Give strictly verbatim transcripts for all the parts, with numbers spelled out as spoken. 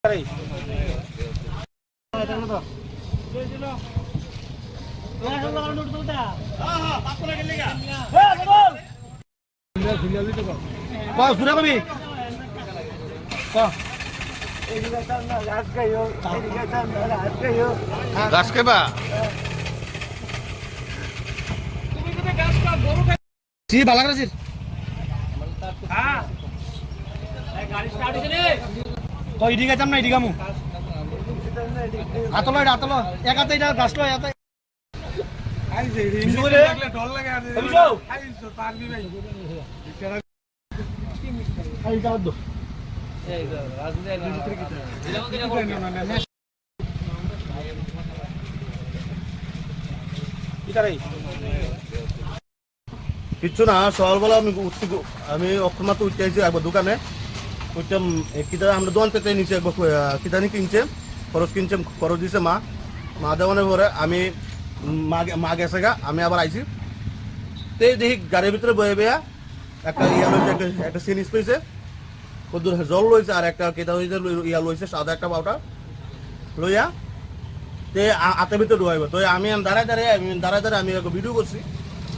Ko, sura kami. Ko. Gas ke ba? Si balak rasir. Ko idi gaitam na idi gamu. Atolo, atolo. Ekate ida gas lo, ekate. Kichu na, sokal bela ami uthi, ami okhormat uthi aisi ekbar dukane. Uthi, e, kita amra dogan te niche ekbar, e, kita ni kinche, khoros kinche, khoros dise ma. Ma dewone pore ami ma ge-, ma gese ga, ami abar aisi. Te dehi gari bhitre boye boya ekta iya loise, ekta, ekta sandwich loise. Kuddur jol loise ar ekta kita hoise loi-, iya loise, sada ekta powder loiya. Te a-, ate bhitor dhuaibo. Te ami an darai darai, ami darai darai ami ekko video korsi.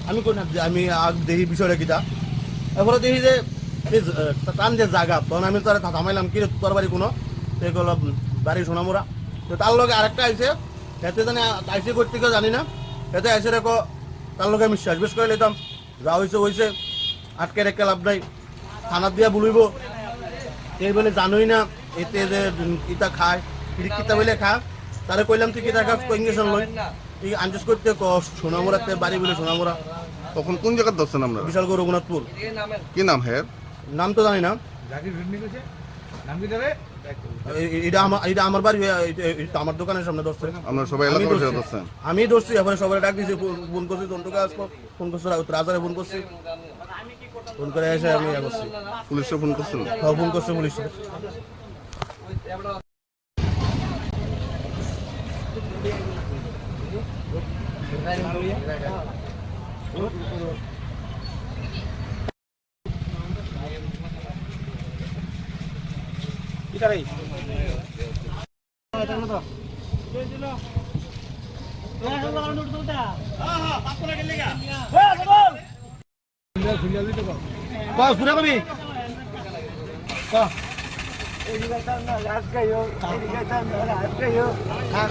Ami kon, ami ag dehi bishoy kita. Erpore dehi je, je, eh, tan je jaga, ton ami tare thamailam kire tor bari kuno. Te golo bari Sonamura. Te tar loge arekta aise, hete jani aise koitteke jani na. Hete aise reko, tar loge ami sej bes kore loitam. Ja hoise hoise, atke rekhe lab nai. Thanat diya buluibo. Te bole janoi na, ete je, um, ita khai, iri kita bole kha. Tare koilam tui kita kha, ko injection loi. Ei anjus korte ko Sonamura te bari bole Sonamura. তখন কোন জায়গায় ধরছেন আপনারা? বিশালগড় রঘুনাথপুর। কি নাম হের? নাম তো জানি না। জাকির ভিড়নি কইছে? নাম কি ধরে? এ-, এ-, এটা আমার, এটা আমার বাড়ি, এ-, এ-, এটা আমার দোকানের সামনে ধরছে। আপনারা সবাই আমি এলাকাবাসী ধরছি। ধরছেন? আমি ধরছি, এরপরে সবাই ডাক দিয়েছি, ফোন, ফোন করছি, জন্টু গাছ, ফোন করছে, রাউত রাজারে ফোন করছি। ফোন করে এসে আমি ইয়ে করছি। পুলিশে ফোন করছিল? হ্যাঁ, ফোন করছে পুলিশে। Itarai. Ko, sura kami. Ko.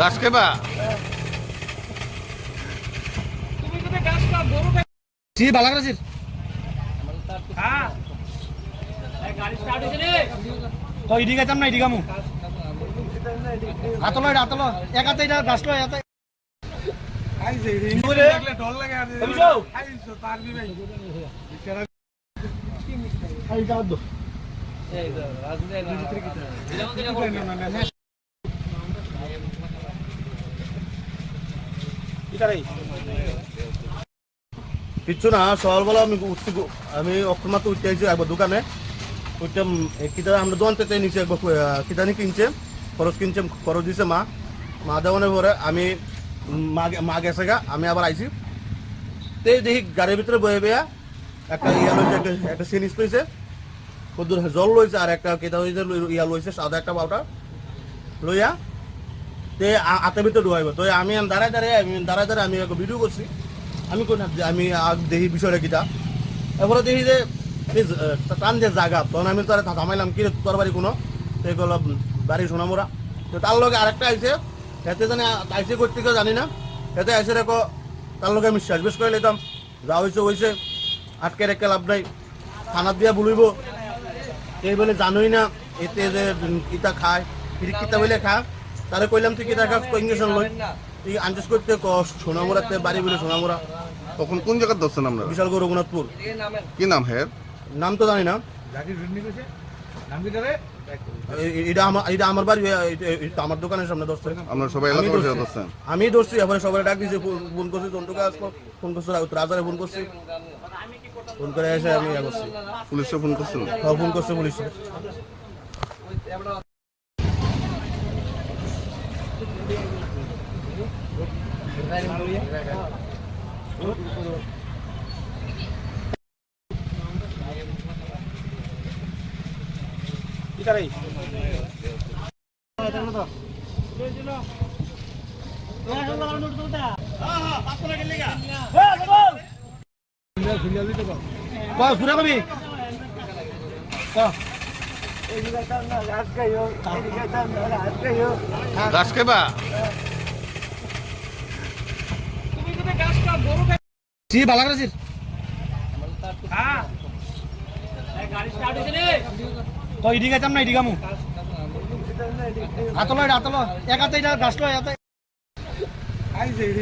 Gas ke ba? Si balak rasir. Ko idi gaitam na idi gamu. Atolo, atolo. Ekate ida gas lo, ekate. Itarai. Kichu na, sokal bela ami uthi, ami okhormat uthi aisi ekbar dukane. Uthi, e, kita amra dogan te niche ekbar, e, kita ni kinche, khoros kinche, khoros dise ma. Ma dewone pore ami ma ge-, ma gese ga, ami abar aisi. Te dehi gari bhitre boye boya ekta iya loise, ekta, ekta sandwich loise. Kuddur jol loise ar ekta kita hoise loi-, iya loise, sada ekta powder loiya. Te a-, ate bhitor dhuaibo. Te ami an darai darai, ami darai darai ami ekko video korsi. Ami kon, ami ag dehi bishoy kita. Erpore dehi je, je, eh, tan je jaga, ton ami tare thamailam kire tor bari kuno. Te golo bari Sonamura. Te tar loge arekta aise, hete jani aise koitteke jani na. Hete aise reko, tar loge ami sej bes kore loitam. Ja hoise hoise, atke rekhe lab nai. Thanat diya buluibo. Te bole janoi na, ete je, um, ita khai, iri kita bole kha. Tare koilam tui kita kha, ko injection loi. Ei anjus korte ko Sonamura te bari bole Sonamura. তখন কোন জায়গায় ধরছেন আপনারা? বিশালগড় রঘুনাথপুর। কি নাম হের? নাম তো জানি না। জাকির ভিড়নি কইছে? নাম কি ধরে? এ-, এ-, এটা আমার, এটা আমার বাড়ি, এ-, এ-, এটা আমার দোকানের সামনে ধরছে। আপনারা সবাই আমি এলাকাবাসী ধরছি। ধরছেন? আমি ধরছি, এরপরে সবাই ডাক দিয়েছি, ফোন, ফোন করছি, জন্টু গাছ, ফোন করছি, রাউত রাজারে ফোন করছি। ফোন করে এসে আমি ইয়ে করছি। পুলিশে ফোন করছিল? হ্যাঁ, ফোন করছে পুলিশে। Itarai. Ba, sura kami. Ba. Gas ke ba? Si balak rasir. Ko idi gaitam na idi gamu. Atolo, atolo. Ek ate ida gas lo, ate.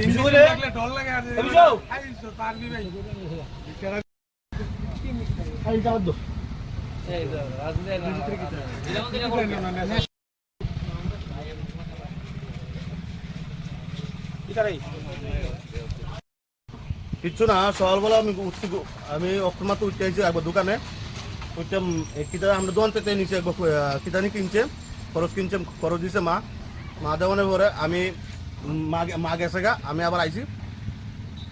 Bisu ko de? Bisu. কিচ্ছু না, সকালবেলা আমি উঠছি গো-, আমি অক্ষর মাত্র উঠতে আইছি একবার দোকানে। উঠতে, উম, এ, কিতা আমরা দোকান থেকে নিচে একবার, আহ, কিতানি কিনছে, খরচ কিনছে, খরচ দিছে মা। মা দেওয়ানোর পরে আমি, উম, মা গে-, মা গেছে গা, আমি আবার আইছি।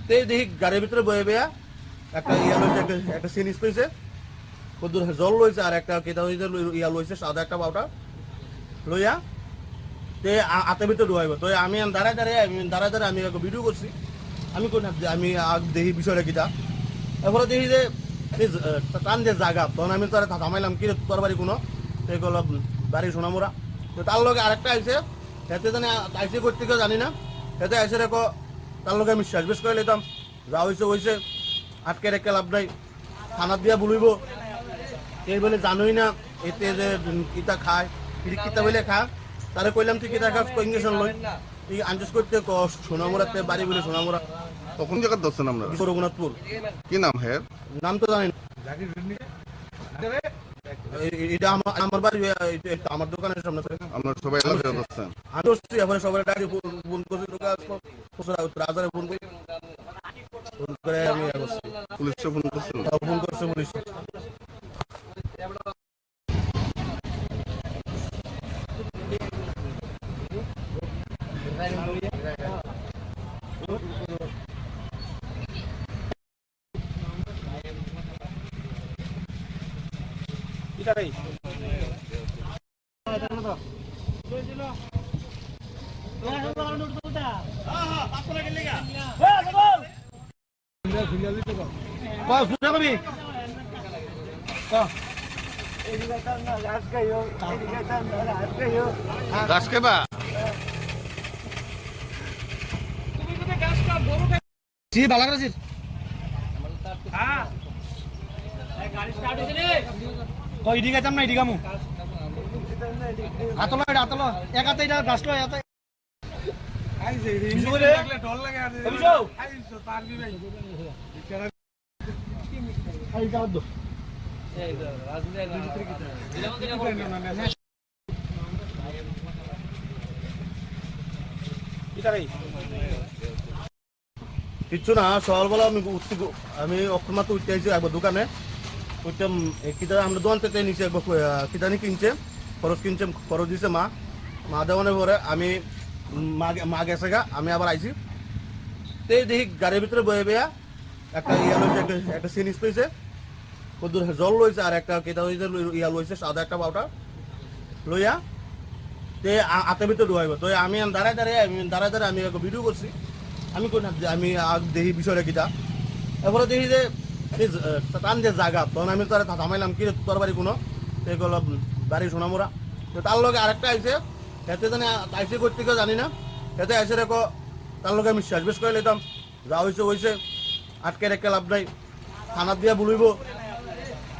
তে দেখি গাড়ির ভিতরে বয়ে বয়া একটা ইয়া লইছে, একটা, একটা সিরিঞ্জ লইছে। কদ্দুর জল লইছে আর একটা কিতা হইছে লই-, ইয়া লইছে সাদা একটা পাউডার লইয়া তে আ-, আতে ভিতরে ঢুকাইবো। তো আমি আন দাঁড়ায় দাঁড়ায়, আমি দাঁড়ায় দাঁড়ায় আমি একটা ভিডিও করছি। আমি কোন, আমি আগ দেখি বিষয়টা কিতা। এরপরে দেখি যে এই জ-, আহ, টান দিয়ে জাগা, তখন আমি তারা থা-, থামাইলাম, "কি রে, তোর বাড়ি কোনো?" তো এগুলো বাড়ি সোনামুড়া। তো তার লগে আরেকটা আইছে, এতে জানি আ-, আইছে করতে কেউ জানি না, এতে আইসে রেখো, তার লগে আমি শেষ বেশ করে নিতাম। যা হইছে হইছে, আটকে রেখে লাভ নাই। থানাত দিয়া বলিব, এই বলে জানোই না, এতে যে, উম, কিতা খায়, কিতা কিতা বলে খা, তারে কইলাম, "তুই কিতা খাস, কই ইঞ্জেকশন লই।" তুই আনজুস করতে ক, সোনামুড়াতে বাড়ি বলে সোনামুড়া। তখন জায়গা দর্শন আমরা। রঘুনাথপুর। কি নাম হ্যাঁ? নাম তো জানি না। এই, এই, এটা আমার, আমার বাড়ি, এই, এই, এটা আমার দোকানের সামনে। আপনারা সবাই এলাকায় আছেন? আমি আসছি, এবারে সবাই ডাকি ফোন, ফোন করছি, তোকে আসবো। খুচরা উত্তর আজারে ফোন করি। ফোন করে আমি আসছি। পুলিশে ফোন করছেন? হ্যাঁ, ফোন করছে police. Gas ke ba? Si balak rasir. Ko idi gaitam na idi gamu. Atolo, atolo. Ek ate ida gas lo, ek ate. Bisu ko de? Bisu. কিচ্ছু না, সকালবেলা আমি উঠছি গো-, আমি অক্ষর মাত্র উঠতে আইছি একবার দোকানে। উঠতে, উম, এ, কিতা আমরা দোকান থেকে নিচে একবার, আহ, কিতানি কিনছে, খরচ কিনছে, খরচ দিছে মা। মা দেওয়ানোর পরে আমি, উম, মা গে-, মা গেছে গা, আমি আবার আইছি। তে দেখি গাড়ির ভিতরে বয়ে বয়া একটা ইয়া লইছে, একটা, একটা সিরিঞ্জ লইছে। কদ্দুর জল লইছে আর একটা কিতা হইছে লই-, ইয়া লইছে সাদা একটা পাউডার লইয়া তে আ-, আতে ভিতরে ঢুকাইবো। তো আমি আন দাঁড়ায় দাঁড়ায়, আমি দাঁড়ায় দাঁড়ায় আমি একটা ভিডিও করছি। আমি কোন, আমি আগ দেখি বিষয়টা কিতা। এরপরে দেখি যে এই জ-, আহ, টান দিয়ে জাগা, তখন আমি তারা থা-, থামাইলাম, "কি রে, তোর বাড়ি কোনো?" তো এগুলো বাড়ি সোনামুড়া। তো তার লগে আরেকটা আইছে, এতে জানি আ-, আইছে করতে কেউ জানি না, এতে আইসে রেখো, তার লগে আমি শেষ বেশ করে নিতাম। যা হইছে হইছে, আটকে রেখে লাভ নাই। থানাত দিয়া বলিব,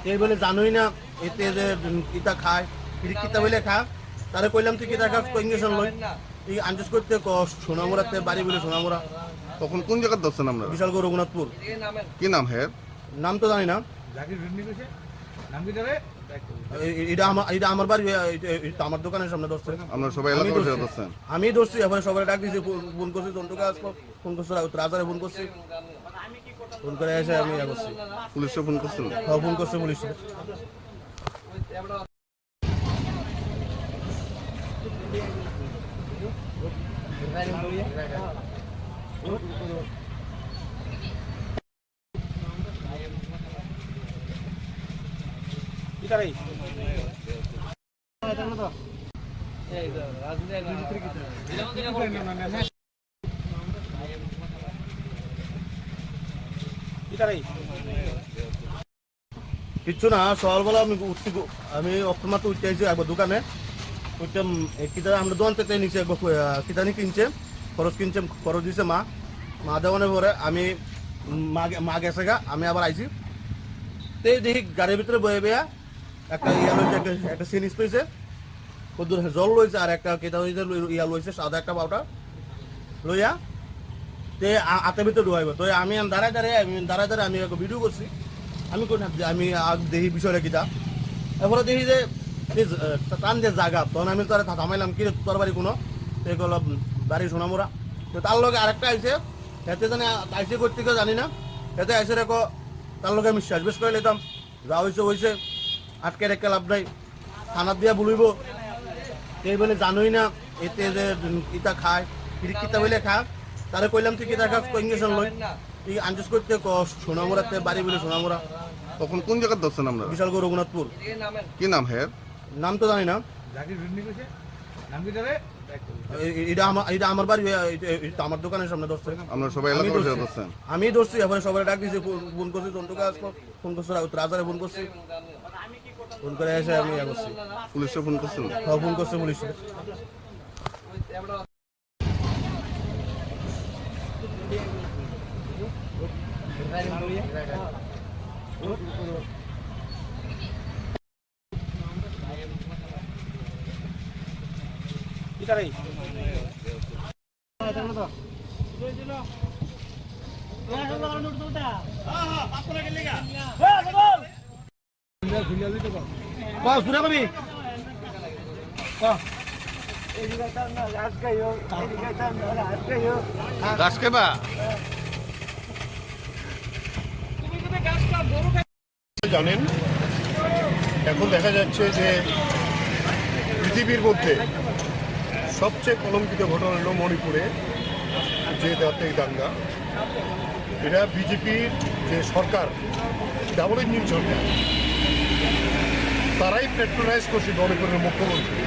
এই বলে জানোই না, এতে যে, উম, কিতা খায়, কিতা কিতা বলে খা। তারে কইলাম, "তুই কিতা খাস, কই ইঞ্জেকশন লই।" এই আনজুস করতে ক, সোনামুড়াতে বাড়ি বলে সোনামুড়া। তখন কোন জায়গায় ধরছেন আপনারা? বিশালগড় রঘুনাথপুর। কি নাম হ্যাঁ? নাম তো জানি না। এই, এই, এটা আমার, এটা আমার বাড়ি, এটা, এটা আমার দোকানের সামনে ধরছে। আপনারা সবাই আমি এলাকাবাসী ধরছি। ধরছেন? আমি ধরছি, এবারে সবাই ডাক দিছি, ফোন, ফোন করছি, জন্টুকে আসবো। ফোন করছে রাউত রাজারে ফোন করছি। ফোন করে এসে আমি ইয়া করছি। পুলিশে ফোন করছিল? হ্যাঁ, ফোন করছে পুলিশে। কিচ্ছু না, সকালবেলা আমি উঠছি গো-, আমি অক্ষর মাত্র উঠতে আইছি একবার দোকানে। উঠতে, উম, এ, কিতা আমরা দোকান থেকে নিচে একবার, আহ, কিতা নি কিনছে, খরচ কিনছে, খরচ দিছে মা। মা দেওয়ানোর পরে আমি, উম, মা গে-, মা গেছে গা, আমি আবার আইছি। তেই দেখি গাড়ির ভিতরে বয়ে বয়ে একটা ইয়া লইছে, একটা, একটা জিনিস লইছে। কদ্দুর জল লইছে আর একটা কিতা হইছে লই-, ইয়া লইছে, সাদা একটা পাউডার লইয়া তে আ-, আতের ভিতরে ঢুকাইবো। তো আমি আন দাঁড়ায় দাঁড়ায়, আমি দাঁড়ায় দাঁড়ায় আমি একটা ভিডিও করছি। আমি কোন হাত দিয়ে, আমি আগ দেখি বিষয়টা কিতা। এরপরে দেখি যে এই জ-, আহ, টান দিয়ে জাগা, তখন আমি তারা থা-, থামাইলাম, "কি রে, তোর বাড়ি কোনো?" তো এগুলো বাড়ি সোনামুড়া। তো তার লগে আরেকটা আইছে, এতে জানি আ-, আইছে করতে কেউ জানি না, এতে আইসে রেখো, তার লগে আমি শেষ বেশ করে নিতাম। যা হইছে হইছে, আটকে রেখে লাভ নাই, থানাত দিয়া বলিব। এই বলে জানোই না, এতে যে, উম, কিতা খায়, কিতা বলে খা, তারে কইলাম, "তুই কিতা খাস, কই ইঞ্জেকশন লই?" তুই আনজুস করতে কস, সোনামুড়াতে বাড়ি বলে সোনামুড়া। তখন কোন জায়গায় ধরছেন আপনারা? বিশালগড় রঘুনাথপুর। কি নাম হের? নাম তো জানি না। জাকির ভিন্নি কইছে? নাম কি জানে? এ-, এ-, এটা আমার, এটা আমার বাড়ি, এ-, এ-, এটা আমার দোকানের সামনে ধরছে। আপনারা সবাই আমি এলাকাবাসী ধরছি। ধরছেন? আমি ধরছি, এবারে সবাই ডাক দিয়েছি, ফোন, ফোন করছি, জন্টুকে আসবো। ফোন করছে রাউত রাজারে ফোন করছে। ফোন করে এসে আমি ইয়ে করছি। পুলিশে ফোন করছিল? হ্যাঁ, ফোন করছে পুলিশে। জানেন, এখন দেখা যাচ্ছে যে পৃথিবীর মধ্যে সবচেয়ে কলঙ্কিত ঘটনা হলো মণিপুরে যে জাতীয় দাঙ্গা। এটা বিজেপির যে সরকার, ডাবল ইঞ্জিন সরকার, তারাই প্যাট্রোনাইজ করছে মণিপুরের মুখ্যমন্ত্রী।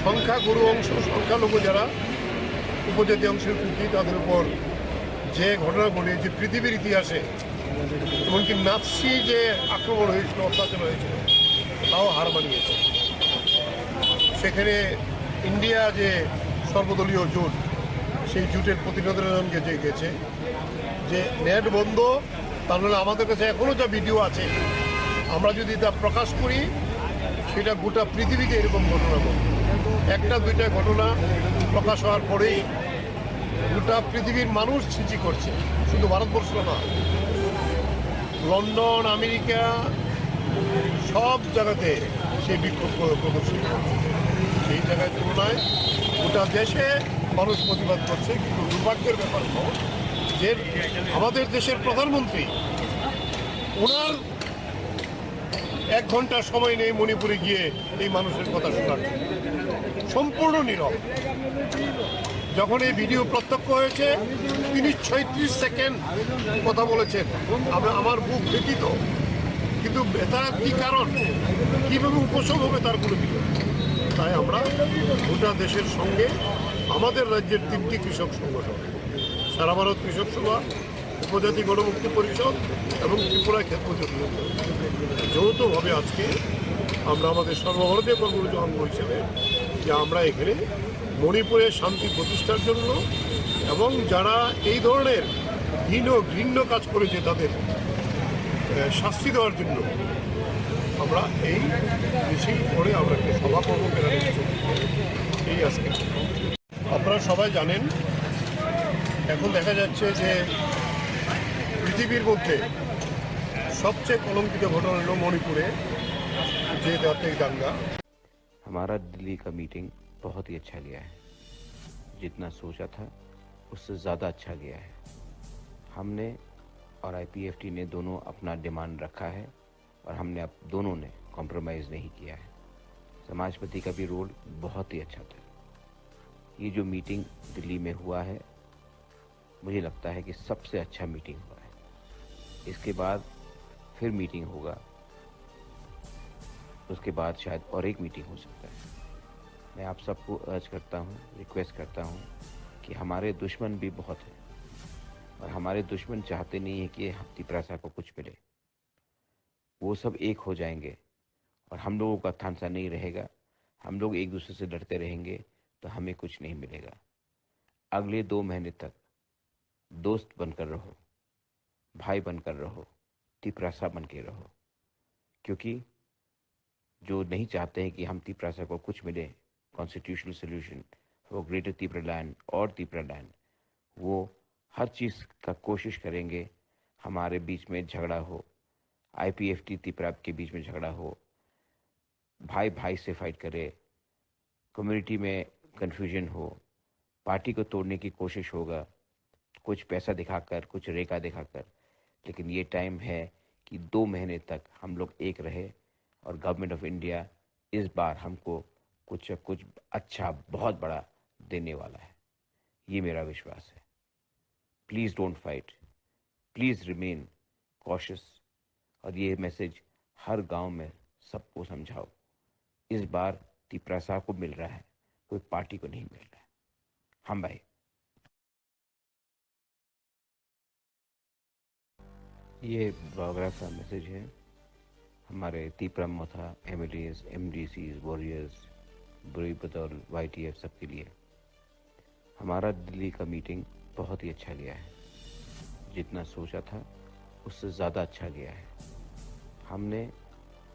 সংখ্যাগুরু অংশ, সংখ্যালঘু যারা উপজাতি অংশের কুকি, তাদের উপর যে ঘটনা ঘটে, যে পৃথিবীর ইতিহাসে এমনকি নাৎসি যে আক্রমণ হয়েছিল, অত্যাচার হয়েছিল, তাও হার মানিয়েছে। সেখানে ইন্ডিয়া যে সর্বদলীয় জোট, সেই জোটের প্রতিনিধিরা গেছে, গেছে যে নেট বন্ধ, তার মানে আমাদের কাছে এখনো যা ভিডিও আছে, আমরা যদি তা প্রকাশ করি, সেটা গোটা পৃথিবীতে এরকম ঘটনা ঘটবে। একটা দুইটা ঘটনা প্রকাশ হওয়ার পরেই গোটা পৃথিবীর মানুষ ছিচি করছে, শুধু ভারতবর্ষ না, লন্ডন, আমেরিকা, সব জায়গাতে সেই বিক্ষোভ প্র-, প্রদর্শন হচ্ছে। সেই জায়গায় তুলনায় গোটা দেশে মানুষ প্রতিবাদ করছে, কিন্তু দুর্ভাগ্যের ব্যাপার হলো যে আমাদের দেশের প্রধানমন্ত্রী, ওনার এক ঘন্টা সময় নেই মণিপুরে গিয়ে এই মানুষের কথা শোনার, সম্পূর্ণ নীরব। যখন এই ভিডিও প্রত্যক্ষ হয়েছে, তিনি ছয়ত্রিশ সেকেন্ড কথা বলেছেন। আমরা, আমার বুক ব্যথিত, কিন্তু তার কি কারণ, কিভাবে উপশম হবে, তার কোনো ভিডিও। তাই আমরা গোটা দেশের সঙ্গে আমাদের রাজ্যের তিনটি কৃষক সংগঠন, সারা ভারত কৃষক সভা, উপজাতি গণমুক্তি পরিষদ এবং ত্রিপুরা ক্ষেত মজুর ইউনিয়ন যৌথভাবে আজকে আমরা আমাদের সর্বভারতীয় কর্মসূচি অঙ্গ হিসেবে যে আমরা এখানে মণিপুরে শান্তি প্রতিষ্ঠার জন্য এবং যারা এই ধরনের হীন ও ঘৃণ্য কাজ করেছে তাদের, আহ, শাস্তি দেওয়ার জন্য আমরা এই মিছিল করে আমরা একটা সভা করবো। এই আজকে আপনারা সবাই জানেন, এখন দেখা যাচ্ছে যে পৃথিবীর মধ্যে সবচেয়ে কলঙ্কিত ঘটনা হলো মণিপুরে যে জাতীয় দাঙ্গা। हमारा दिल्ली का मीटिंग बहुत ही अच्छा गया है। जितना सोचा था, उससे ज़्यादा अच्छा गया है। हमने और आईपीएफटी ने दोनों अपना डिमांड रखा है। और हमने, अब दोनों ने कॉम्प्रोमाइज़ नहीं किया है। समाजपति का भी रोल बहुत ही अच्छा था। ये जो मीटिंग दिल्ली में हुआ है, मुझे लगता है कि सबसे अच्छा मीटिंग हुआ है। इसके बाद फिर मीटिंग होगा, उसके बाद शायद और एक मीटिंग हो सकता है। मैं आप सबको अर्ज करता हूँ, रिक्वेस्ट करता हूँ कि हमारे दुश्मन भी बहुत हैं और हमारे दुश्मन चाहते नहीं है कि हम तिपरासा को कुछ मिले। वो सब एक हो जाएंगे और हम लोगों का थानसा नहीं रहेगा। हम लोग एक दूसरे से लड़ते रहेंगे तो हमें कुछ नहीं मिलेगा। अगले दो महीने तक दोस्त बनकर रहो, भाई बनकर रहो, तिपरासा बन के रहो, क्योंकि जो नहीं चाहते हैं कि हम तिपरासा को कुछ मिले, कॉन्स्टिट्यूशनल सॉल्यूशन फॉर ग्रेटर तिपरालैंड और तिपरालैंड, वो हर चीज़ का कोशिश करेंगे। हमारे बीच में झगड़ा हो, आईपीएफटी तिपरा के बीच में झगड़ा हो, भाई भाई से फाइट करे, कम्युनिटी में कन्फ्यूजन हो, पार्टी को तोड़ने की कोशिश होगा, कुछ पैसा दिखाकर, कुछ रेखा दिखाकर। लेकिन ये टाइम है कि दो महीने तक हम लोग एक रहे और गवर्नमेंट ऑफ इंडिया इस बार हमको कुछ, कुछ अच्छा, बहुत बड़ा देने वाला है, ये मेरा विश्वास है। Please don't fight, please remain cautious. और ये मैसेज हर गांव में सबको समझाओ। इस बार तिपरासा को मिल रहा है, कोई पार्टी को नहीं मिल रहा है। हम भाई। ये बायोग्राफ का मैसेज है हमारे तिपरा मोथा एमएलएस, एमडीसीज, वॉरियर्स, ब्रूई बदल, वाईटीएफ सबके लिए। हमारा दिल्ली का मीटिंग बहुत ही अच्छा गया है। जितना सोचा था, उससे ज़्यादा अच्छा गया है। हमने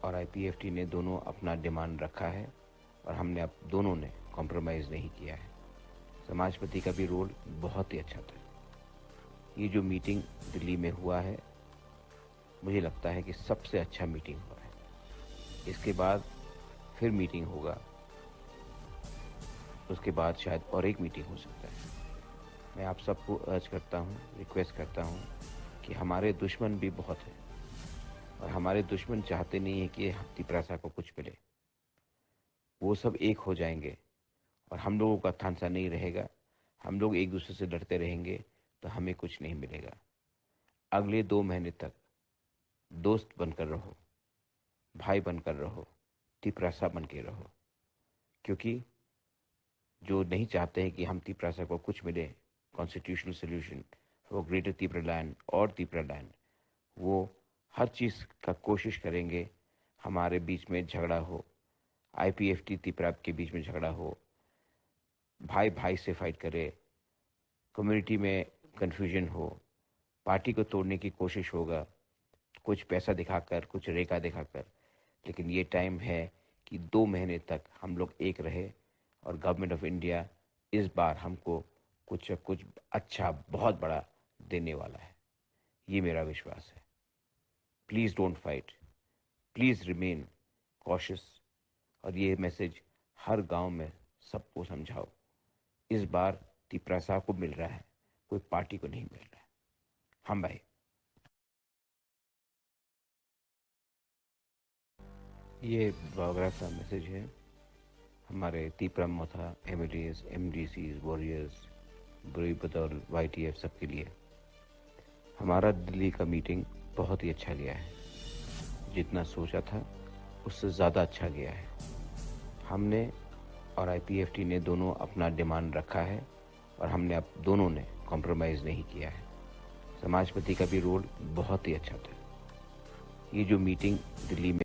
और आईपीएफटी ने दोनों अपना डिमांड रखा है और हमने, अब दोनों ने कॉम्प्रोमाइज़ नहीं किया है। समाजपति का भी रोल बहुत ही अच्छा था। ये जो मीटिंग दिल्ली में हुआ है, मुझे लगता है कि सबसे अच्छा मीटिंग हुआ है। इसके बाद फिर मीटिंग होगा, उसके बाद शायद और एक मीटिंग हो सकता है। मैं आप सबको अर्ज करता हूँ, रिक्वेस्ट करता हूँ कि हमारे दुश्मन भी बहुत हैं और हमारे दुश्मन चाहते नहीं है कि हम तिपरासा को कुछ मिले। वो सब एक हो जाएंगे और हम लोगों का थानसा नहीं रहेगा। हम लोग एक दूसरे से लड़ते रहेंगे तो हमें कुछ नहीं मिलेगा। अगले दो महीने तक दोस्त बनकर रहो, भाई बनकर रहो, तिपरासा बन के रहो, क्योंकि जो नहीं चाहते हैं कि हम तिपरासा को कुछ मिले, कॉन्स्टिट्यूशनल सॉल्यूशन फॉर ग्रेटर तिपरालैंड और तिपरालैंड, वो हर चीज़ का कोशिश करेंगे। हमारे बीच में झगड़ा हो, आईपीएफटी तिपरा के बीच में झगड़ा हो, भाई भाई से फाइट करे, कम्युनिटी में कन्फ्यूजन हो, पार्टी को तोड़ने की कोशिश होगा, कुछ पैसा दिखाकर, कुछ रेखा दिखाकर। लेकिन ये टाइम है कि दो महीने तक हम लोग एक रहे और गवर्नमेंट ऑफ इंडिया इस बार हमको कुछ, कुछ अच्छा, बहुत बड़ा देने वाला है, ये मेरा विश्वास है। Please don't fight, please remain cautious. और ये मैसेज हर गांव में सबको समझाओ। इस बार तिपरासा को मिल रहा है, कोई पार्टी को नहीं मिल रहा है। हम भाई। ये बायोग्राफ का मैसेज है हमारे तीपरा मोथा एमएलएस, एमडीसीज, वॉरियर्स, ब्रूई बदल, वाईटीएफ सबके लिए। हमारा दिल्ली का मीटिंग बहुत ही अच्छा गया है। जितना सोचा था, उससे ज़्यादा अच्छा गया है। हमने और आईपीएफटी ने दोनों अपना डिमांड रखा है और हमने, अब दोनों ने कॉम्प्रोमाइज़ नहीं किया है। समाजपति का भी रोल बहुत ही अच्छा था। ये जो मीटिंग दिल्ली में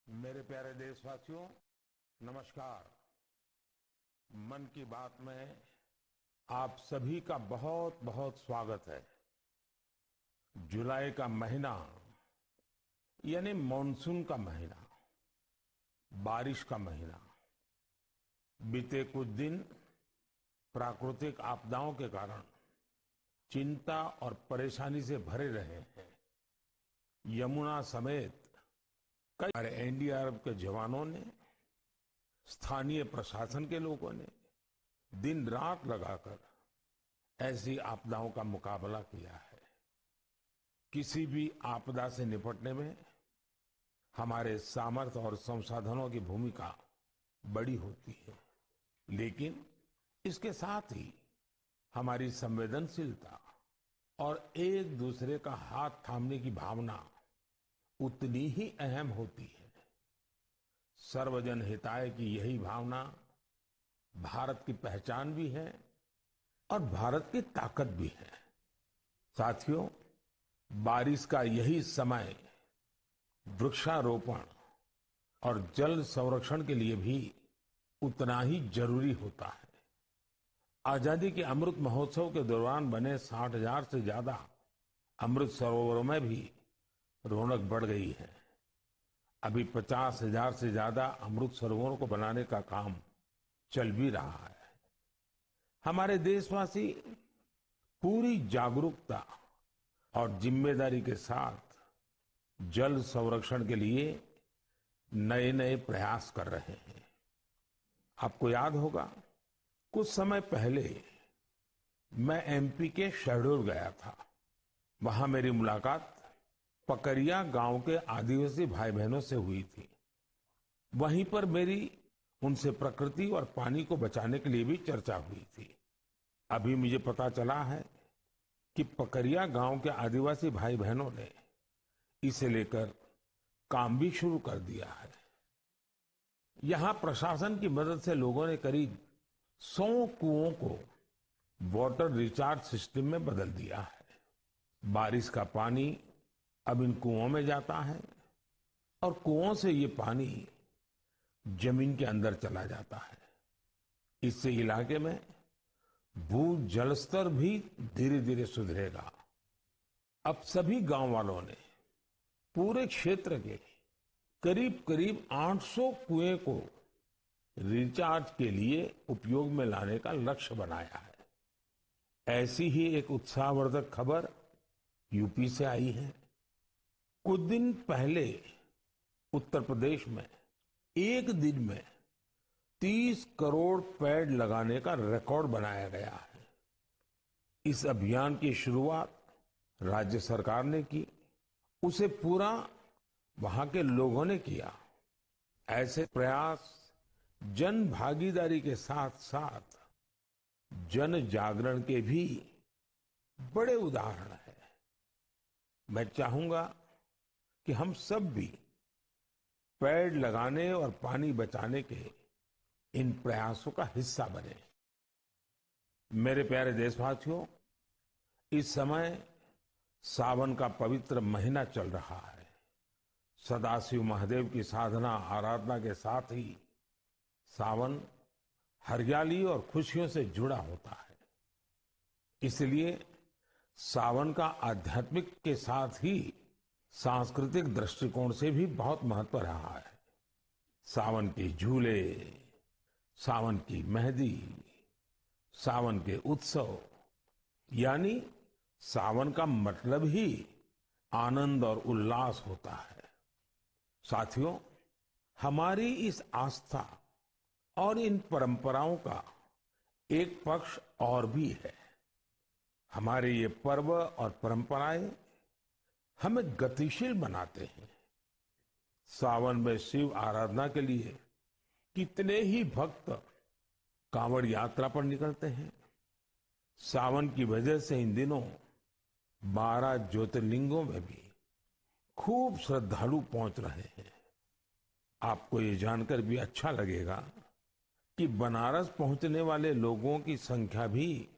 मेरे प्यारे देशवासियों, नमस्कार। मन की बात में आप सभी का बहुत, बहुत स्वागत है। जुलाई का महीना, यानी मॉनसून का महीना, बारिश का महीना, बीते कुछ दिन प्राकृतिक आपदाओं के कारण चिंता और परेशानी से भरे रहे हैं। यमुना समेत कई बार एनडीआरएफ के जवानों ने, स्थानीय प्रशासन के लोगों ने दिन रात लगाकर ऐसी आपदाओं का मुकाबला किया है। किसी भी आपदा से निपटने में हमारे सामर्थ्य और संसाधनों की भूमिका बड़ी होती है, लेकिन इसके साथ ही हमारी संवेदनशीलता और एक दूसरे का हाथ थामने की भावना उतनी ही अहम होती है। सर्वजन हिताय की यही भावना भारत की पहचान भी है और भारत की ताकत भी है। साथियों, बारिश का यही समय वृक्षारोपण और जल संरक्षण के लिए भी उतना ही जरूरी होता है। आजादी के अमृत महोत्सव के दौरान बने साठ हज़ार से ज्यादा अमृत सरोवरों में भी रौनक बढ़ गई है। अभी पचास हज़ार से ज्यादा अमृत सरोवरों को बनाने का काम चल भी रहा है। हमारे देशवासी पूरी जागरूकता और जिम्मेदारी के साथ जल संरक्षण के लिए नए-नए प्रयास कर रहे हैं। आपको याद होगा, कुछ समय पहले मैं एमपी के शहडोल गया था। वहां मेरी मुलाकात पकरिया गांव के आदिवासी भाई बहनों से हुई थी। वहीं पर मेरी उनसे प्रकृति और पानी को बचाने के लिए भी चर्चा हुई थी। अभी मुझे पता चला है कि पकरिया गांव के आदिवासी भाई बहनों ने इसे लेकर काम भी शुरू कर दिया है। यहाँ प्रशासन की मदद से लोगों ने करीब सौ कुओं को वाटर रिचार्ज सिस्टम में बदल दिया है। बारिश का पानी अब इन कुओं में जाता है और कुओं से ये पानी जमीन के अंदर चला जाता है। इससे इलाके में भू जलस्तर भी धीरे-धीरे सुधरेगा। अब सभी गांव वालों ने पूरे क्षेत्र के करीब-करीब आठ सौ कुएं को रिचार्ज के लिए उपयोग में लाने का लक्ष्य बनाया है। ऐसी ही एक उत्साहवर्धक खबर यूपी से आई है। कुछ दिन पहले उत्तर प्रदेश में एक दिन में तीस करोड़ पेड़ लगाने का रिकॉर्ड बनाया गया है। इस अभियान की शुरुआत राज्य सरकार ने की, उसे पूरा वहां के लोगों ने किया। ऐसे प्रयास जन भागीदारी के साथ-साथ जन जागरण के भी बड़े उदाहरण हैं। मैं चाहूंगा कि हम सब भी पेड़ लगाने और पानी बचाने के इन प्रयासों का हिस्सा बने। मेरे प्यारे देशवासियों, इस समय सावन का पवित्र महीना चल रहा है। सदाशिव महादेव की साधना, आराधना के साथ ही सावन हरियाली और खुशियों से जुड़ा होता है। इसलिए सावन का आध्यात्मिक के साथ ही सांस्कृतिक दृष्टिकोण से भी बहुत महत्व रहा है। सावन के झूले, सावन की मेहंदी, सावन के उत्सव, यानी सावन का मतलब ही आनंद और उल्लास होता है। साथियों, हमारी इस आस्था और इन परंपराओं का एक पक्ष और भी है। हमारे ये पर्व और परंपराएं हमें गतिशील बनाते हैं। सावन में शिव आराधना के लिए कितने ही भक्त कांवड़ यात्रा पर निकलते हैं। सावन की वजह से इन दिनों बारह ज्योतिर्लिंगों में भी खूब श्रद्धालु पहुंच रहे हैं। आपको ये जानकर भी अच्छा लगेगा कि बनारस पहुंचने वाले लोगों की संख्या भी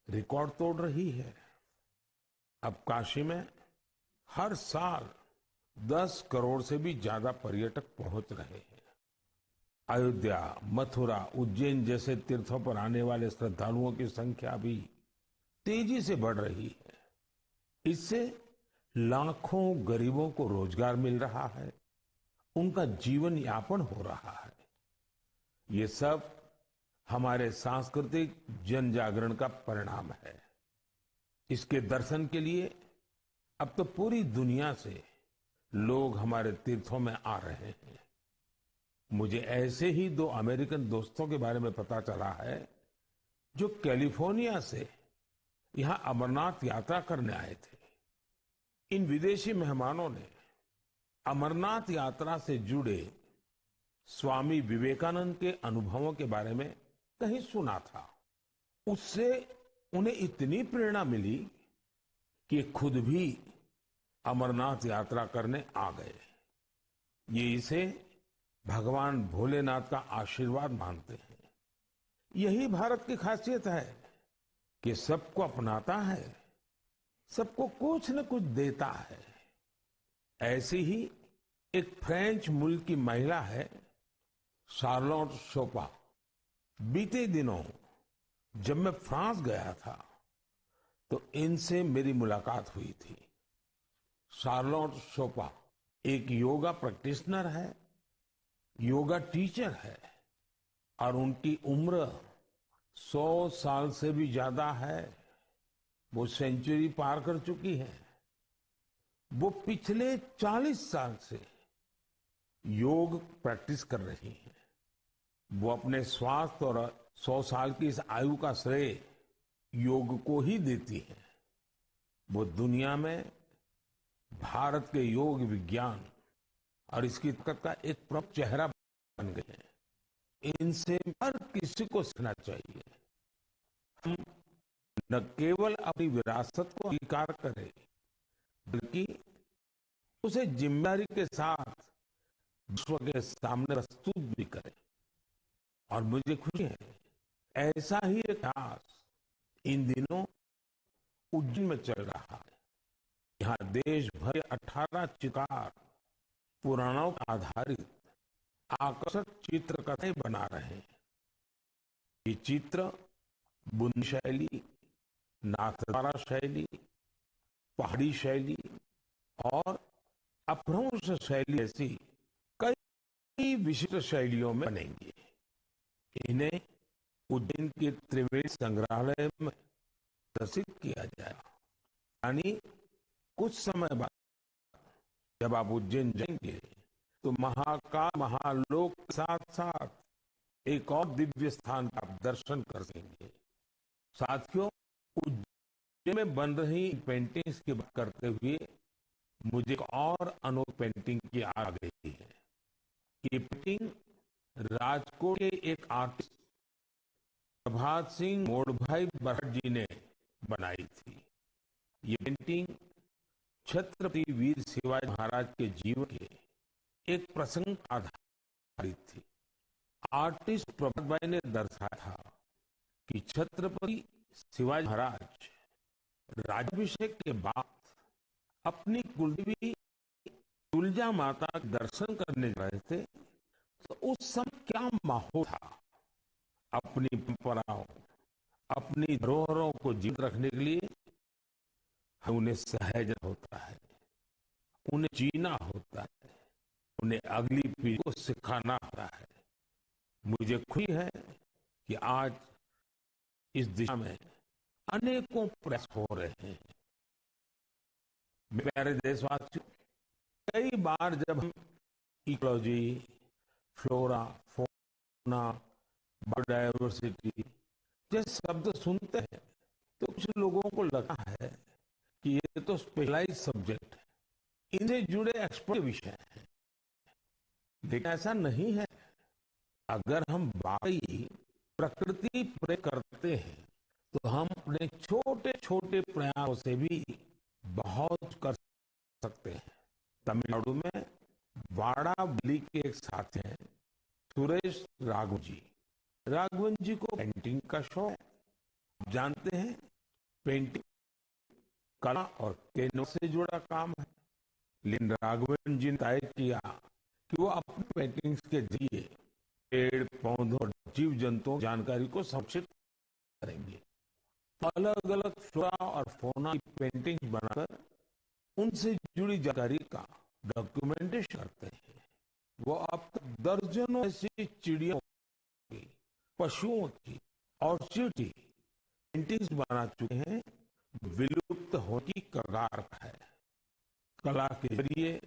रिकॉर्ड तोड़ रही है। अब काशी में हर साल दस करोड़ से भी ज्यादा पर्यटक पहुंच रहे हैं। अयोध्या, मथुरा, उज्जैन जैसे तीर्थों पर आने वाले श्रद्धालुओं की संख्या भी तेजी से बढ़ रही है। इससे लाखों गरीबों को रोजगार मिल रहा है, उनका जीवन यापन हो रहा है। ये सब हमारे सांस्कृतिक जन जागरण का परिणाम है। इसके दर्शन के लिए अब तो पूरी दुनिया से लोग हमारे तीर्थों में आ रहे हैं। मुझे ऐसे ही दो अमेरिकन दोस्तों के बारे में पता चला है, जो कैलिफोर्निया से यहाँ अमरनाथ यात्रा करने आए थे। इन विदेशी मेहमानों ने अमरनाथ यात्रा से जुड़े स्वामी विवेकानंद के अनुभवों के बारे में कहीं सुना था। उससे उन्हें इतनी प्रेरणा मिली कि खुद भी अमरनाथ यात्रा करने आ गए। ये इसे भगवान भोलेनाथ का आशीर्वाद मानते हैं। यही भारत की खासियत है कि सबको अपनाता है, सबको कुछ न कुछ देता है। ऐसी ही एक फ्रेंच मूल की महिला है, शार्लोट शोपा। बीते दिनों जब मैं फ्रांस गया था, तो इनसे मेरी मुलाकात हुई थी। शार्लोट शोपा एक योगा प्रैक्टिशनर है, योगा टीचर है और उनकी उम्र सौ साल से भी ज्यादा है। वो सेंचुरी पार कर चुकी है। वो पिछले चालीस साल से योग प्रैक्टिस कर रही हैं। वो अपने स्वास्थ्य और सौ साल की इस आयु का श्रेय योग को ही देती हैं। वो दुनिया में भारत के योग विज्ञान और इसकी ताकत का एक प्रमुख चेहरा बन गई हैं। इनसे हर किसी को सीखना चाहिए। हम न केवल अपनी विरासत को अंगीकार करें, बल्कि उसे जिम्मेदारी के साथ विश्व के सामने प्रस्तुत भी करें। और मुझे खुशी है, ऐसा ही एक प्रयास इन दिनों उज्जैन में चल रहा है। यहाँ देश भर के अठारह चित्रकार पुराणों पर आधारित आकर्षक चित्रकथाएं बना रहे हैं। ये चित्र बुंदी शैली, नाथद्वारा शैली, पहाड़ी शैली और अपभ्रंश शैली जैसी कई विशिष्ट शैलियों में बनेंगे। इन्हें उज्जैन के त्रिवेणी संग्रहालय में प्रदर्शित किया जाएगा। यानी कुछ समय बाद जब आप उज्जैन जाएंगे, तो महाकाल महालोक के साथ-साथ एक और दिव्य स्थान का आप दर्शन कर सकेंगे। साथियों, उज्जैन में बन रही पेंटिंग्स की बात करते हुए मुझे एक और अनोखी पेंटिंग की याद आ गई है। ये पेंटिंग राजकोट के एक आर्टिस्ट प्रभात सिंह मोड़भाई बरहट जी ने बनाई थी। ये पेंटिंग छत्रपति वीर शिवाजी महाराज के जीवन के एक प्रसंग पर आधारित थी। आर्टिस्ट प्रभात भाई ने दर्शाया था कि छत्रपति शिवाजी महाराज राज्याभिषेक के बाद अपनी कुलदेवी तुलजा माता के दर्शन करने जा रहे थे, तो उस समय क्या माहौल था। अपनी परंपराओं, अपनी धरोहरों को जीवित रखने के लिए हमें उन्हें सहेजना होता है, उन्हें जीना होता है, उन्हें अगली पीढ़ी को सिखाना होता है। मुझे खुशी है कि आज इस दिशा में अनेकों प्रयास हो रहे हैं। मेरे प्यारे देशवासियों, कई बार जब हम इकोलॉजी, फ्लोरा, फोना, बायोडायवर्सिटी जैसे शब्द सुनते हैं, तो कुछ लोगों को लगता है कि ये तो स्पेशलाइज सब्जेक्ट है, इनसे जुड़े एक्सपर्ट विषय हैं। लेकिन ऐसा नहीं है। अगर हम वाकई प्रकृति प्रेम करते हैं, तो हम अपने छोटे-छोटे प्रयासों से भी बहुत कर सकते हैं। तमिलनाडु में वाड़ावली के एक साथी हैं, सुरेश राघवन जी। राघवन जी को पेंटिंग का शौक है। आप जानते हैं, पेंटिंग कला और कैनवस से जुड़ा काम है। लेकिन राघवन जी ने तय किया कि वो अपनी पेंटिंग्स के जरिए पेड़, पौधों और जीव जंतुओं की जानकारी को संरक्षित करेंगे। अलग-अलग फ्लोरा और फोना की पेंटिंग्स बनाकर उनसे जुड़ी जानकारी का डॉक्यूमेंटेशन करते हैं। वो अब तक दर्जनों ऐसी चिड़ियों की, पशुओं की और चिड़ियों की पेंटिंग्स बना चुके हैं, जो विलुप्त होने की कगार पर है। कला के जरिए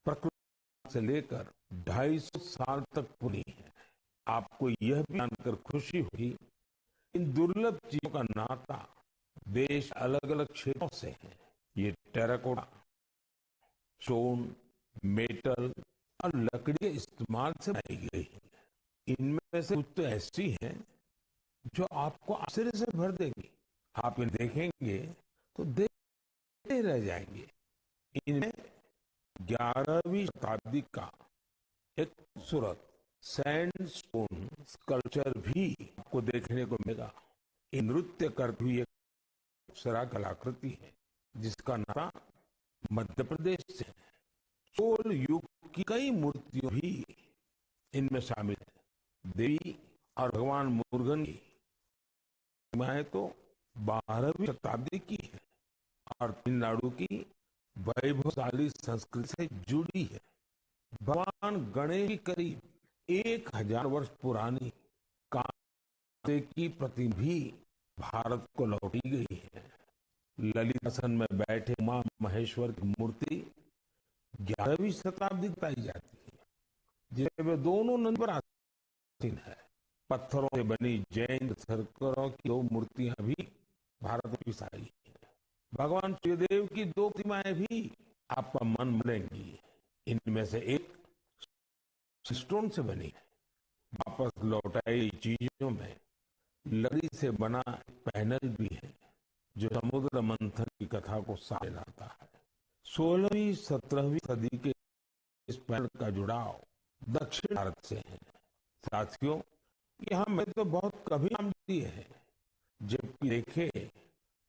प्रकृति से लेकर ढाई सौ साल तक पुरानी है। आपको यह भी जानकर खुशी होगी, इन दुर्लभ चीजों का नाता देश अलग-अलग क्षेत्रों से है। ये टेराकोटा, स्टोन, मेटल और लकड़ी के इस्तेमाल से बनाई गई है। इनमें से कुछ तो ऐसी हैं, जो आपको आश्चर्य से भर देगी। आप इन्हें देखेंगे, तो देखते रह जाएंगे। इनमें ग्यारहवीं शताब्दी का एक खूबसूरत सैंडस्टोन स्कल्पचर भी आपको देखने को मिलेगा। ये नृत्य करती हुई एक अप्सरा कलाकृति है, जिसका नाता मध्य प्रदेश से है। चोल युग की कई मूर्तियों भी इनमें शामिल है। देवी और भगवान मुरुगन की प्रतिमाएं तो बारहवीं शताब्दी की है और तमिलनाडु की वैभवशाली संस्कृति से जुड़ी है। भगवान गणेश की करीब एक हजार वर्ष पुरानी कांसे की प्रतिमा भी भारत को लौटाई गई है। ललितासन में बैठे उमा महेश्वर की मूर्ति ग्यारहवीं शताब्दी की बताई जाती है, जिसमें वे दोनों नंदी पर आसीन है। पत्थरों से बनी जैन तीर्थंकरों की दो मूर्तियां भी भारत में विसाई है। भगवान सूर्यदेव की दो प्रतिमाएं भी आपका मन मोह लेंगी। इनमें से एक स्टोन से बनी है। वापस लौटाई चीजों में लकड़ी से बना पैनल भी है, जो समुद्र मंथन की कथा को सामने लाता है। सोलहवीं सत्रहवीं सदी के इस पैनल का जुड़ाव दक्षिण भारत से है। साथियों, यहाँ मैं तो बहुत कम ही नाम लिए हैं, जबकि देखें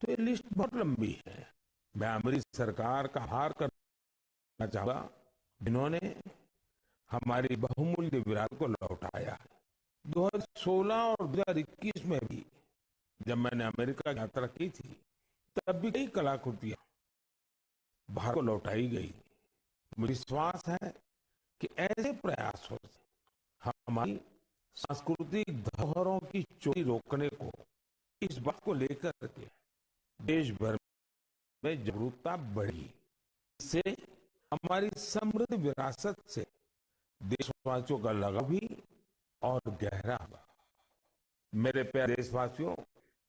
तो ये लिस्ट बहुत लंबी है। मैं अमेरिकी सरकार का आभार करना चाहूंगा, जिन्होंने हमारी बहुमूल्य विरासत को लौटाया। दो हज़ार सोलह और दो हज़ार इक्कीस में भी जब मैंने अमेरिका की यात्रा की थी, तब भी कई कलाकृतियां भारत को लौटाई गई। मुझे विश्वास है कि ऐसे प्रयासों से हमारी सांस्कृतिक धरोहरों की चोरी रोकने को, इस बात को लेकर के देश भर में जागरूकता बढ़ी। इससे हमारी समृद्ध विरासत से देशवासियों का लगाव भी और गहरा हुआ। मेरे प्यारे देशवासियों,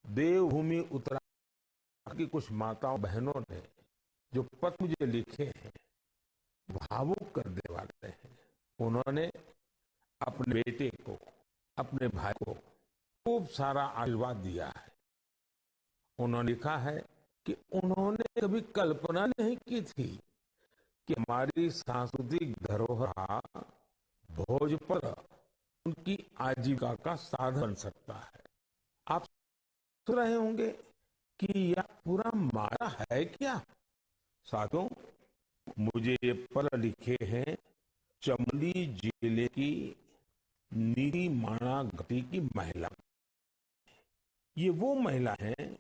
देवभूमि उत्तराखंड की कुछ माताओं बहनों ने जो पत्र मुझे लिखे हैं, भावुक कर देने वाले हैं। उन्होंने अपने बेटे को, अपने भाई को खूब सारा आशीर्वाद दिया है। उन्होंने लिखा है कि उन्होंने कभी कल्पना नहीं की थी कि हमारी सांस्कृतिक धरोहर का भोजपत्र उनकी आजीविका का साधन बन सकता है। आप सोच रहे होंगे कि यह पूरा मामला है क्या? साथियों, मुझे ये पत्र लिखे हैं चमोली जिले की नीरी माणा घाटी की महिला। ये वो महिला हैं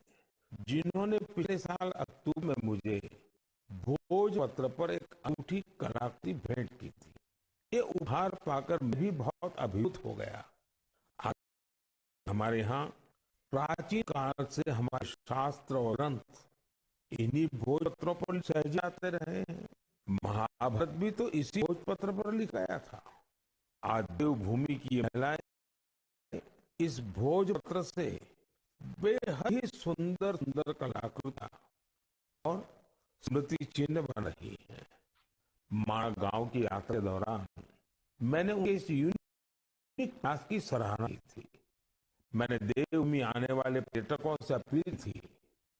जिन्होंने पिछले साल अक्टूबर में मुझे भोजपत्र पर एक अनूठी कलाकृति भेंट की थी। ये उपहार पाकर मैं भी बहुत अभिभूत हो गया। आज हमारे यहाँ प्राचीन काल से हमारे शास्त्र और ग्रंथ इन्हीं भोजपत्रों पर सहजे आते रहे हैं। महाभारत भी तो इसी भोजपत्र पर लिखा गया था। आज देवभूमि की ये महिलाएं इस भोजपत्र से बेहद ही सुंदर सुंदर कलाकृतियां और स्मृति चिन्ह बना रही है। माणा गांव की यात्रा के दौरान मैंने उनके इस यूनिक प्रयास की सराहना की थी। मैंने देवभूमि आने वाले पर्यटकों से अपील की थी कि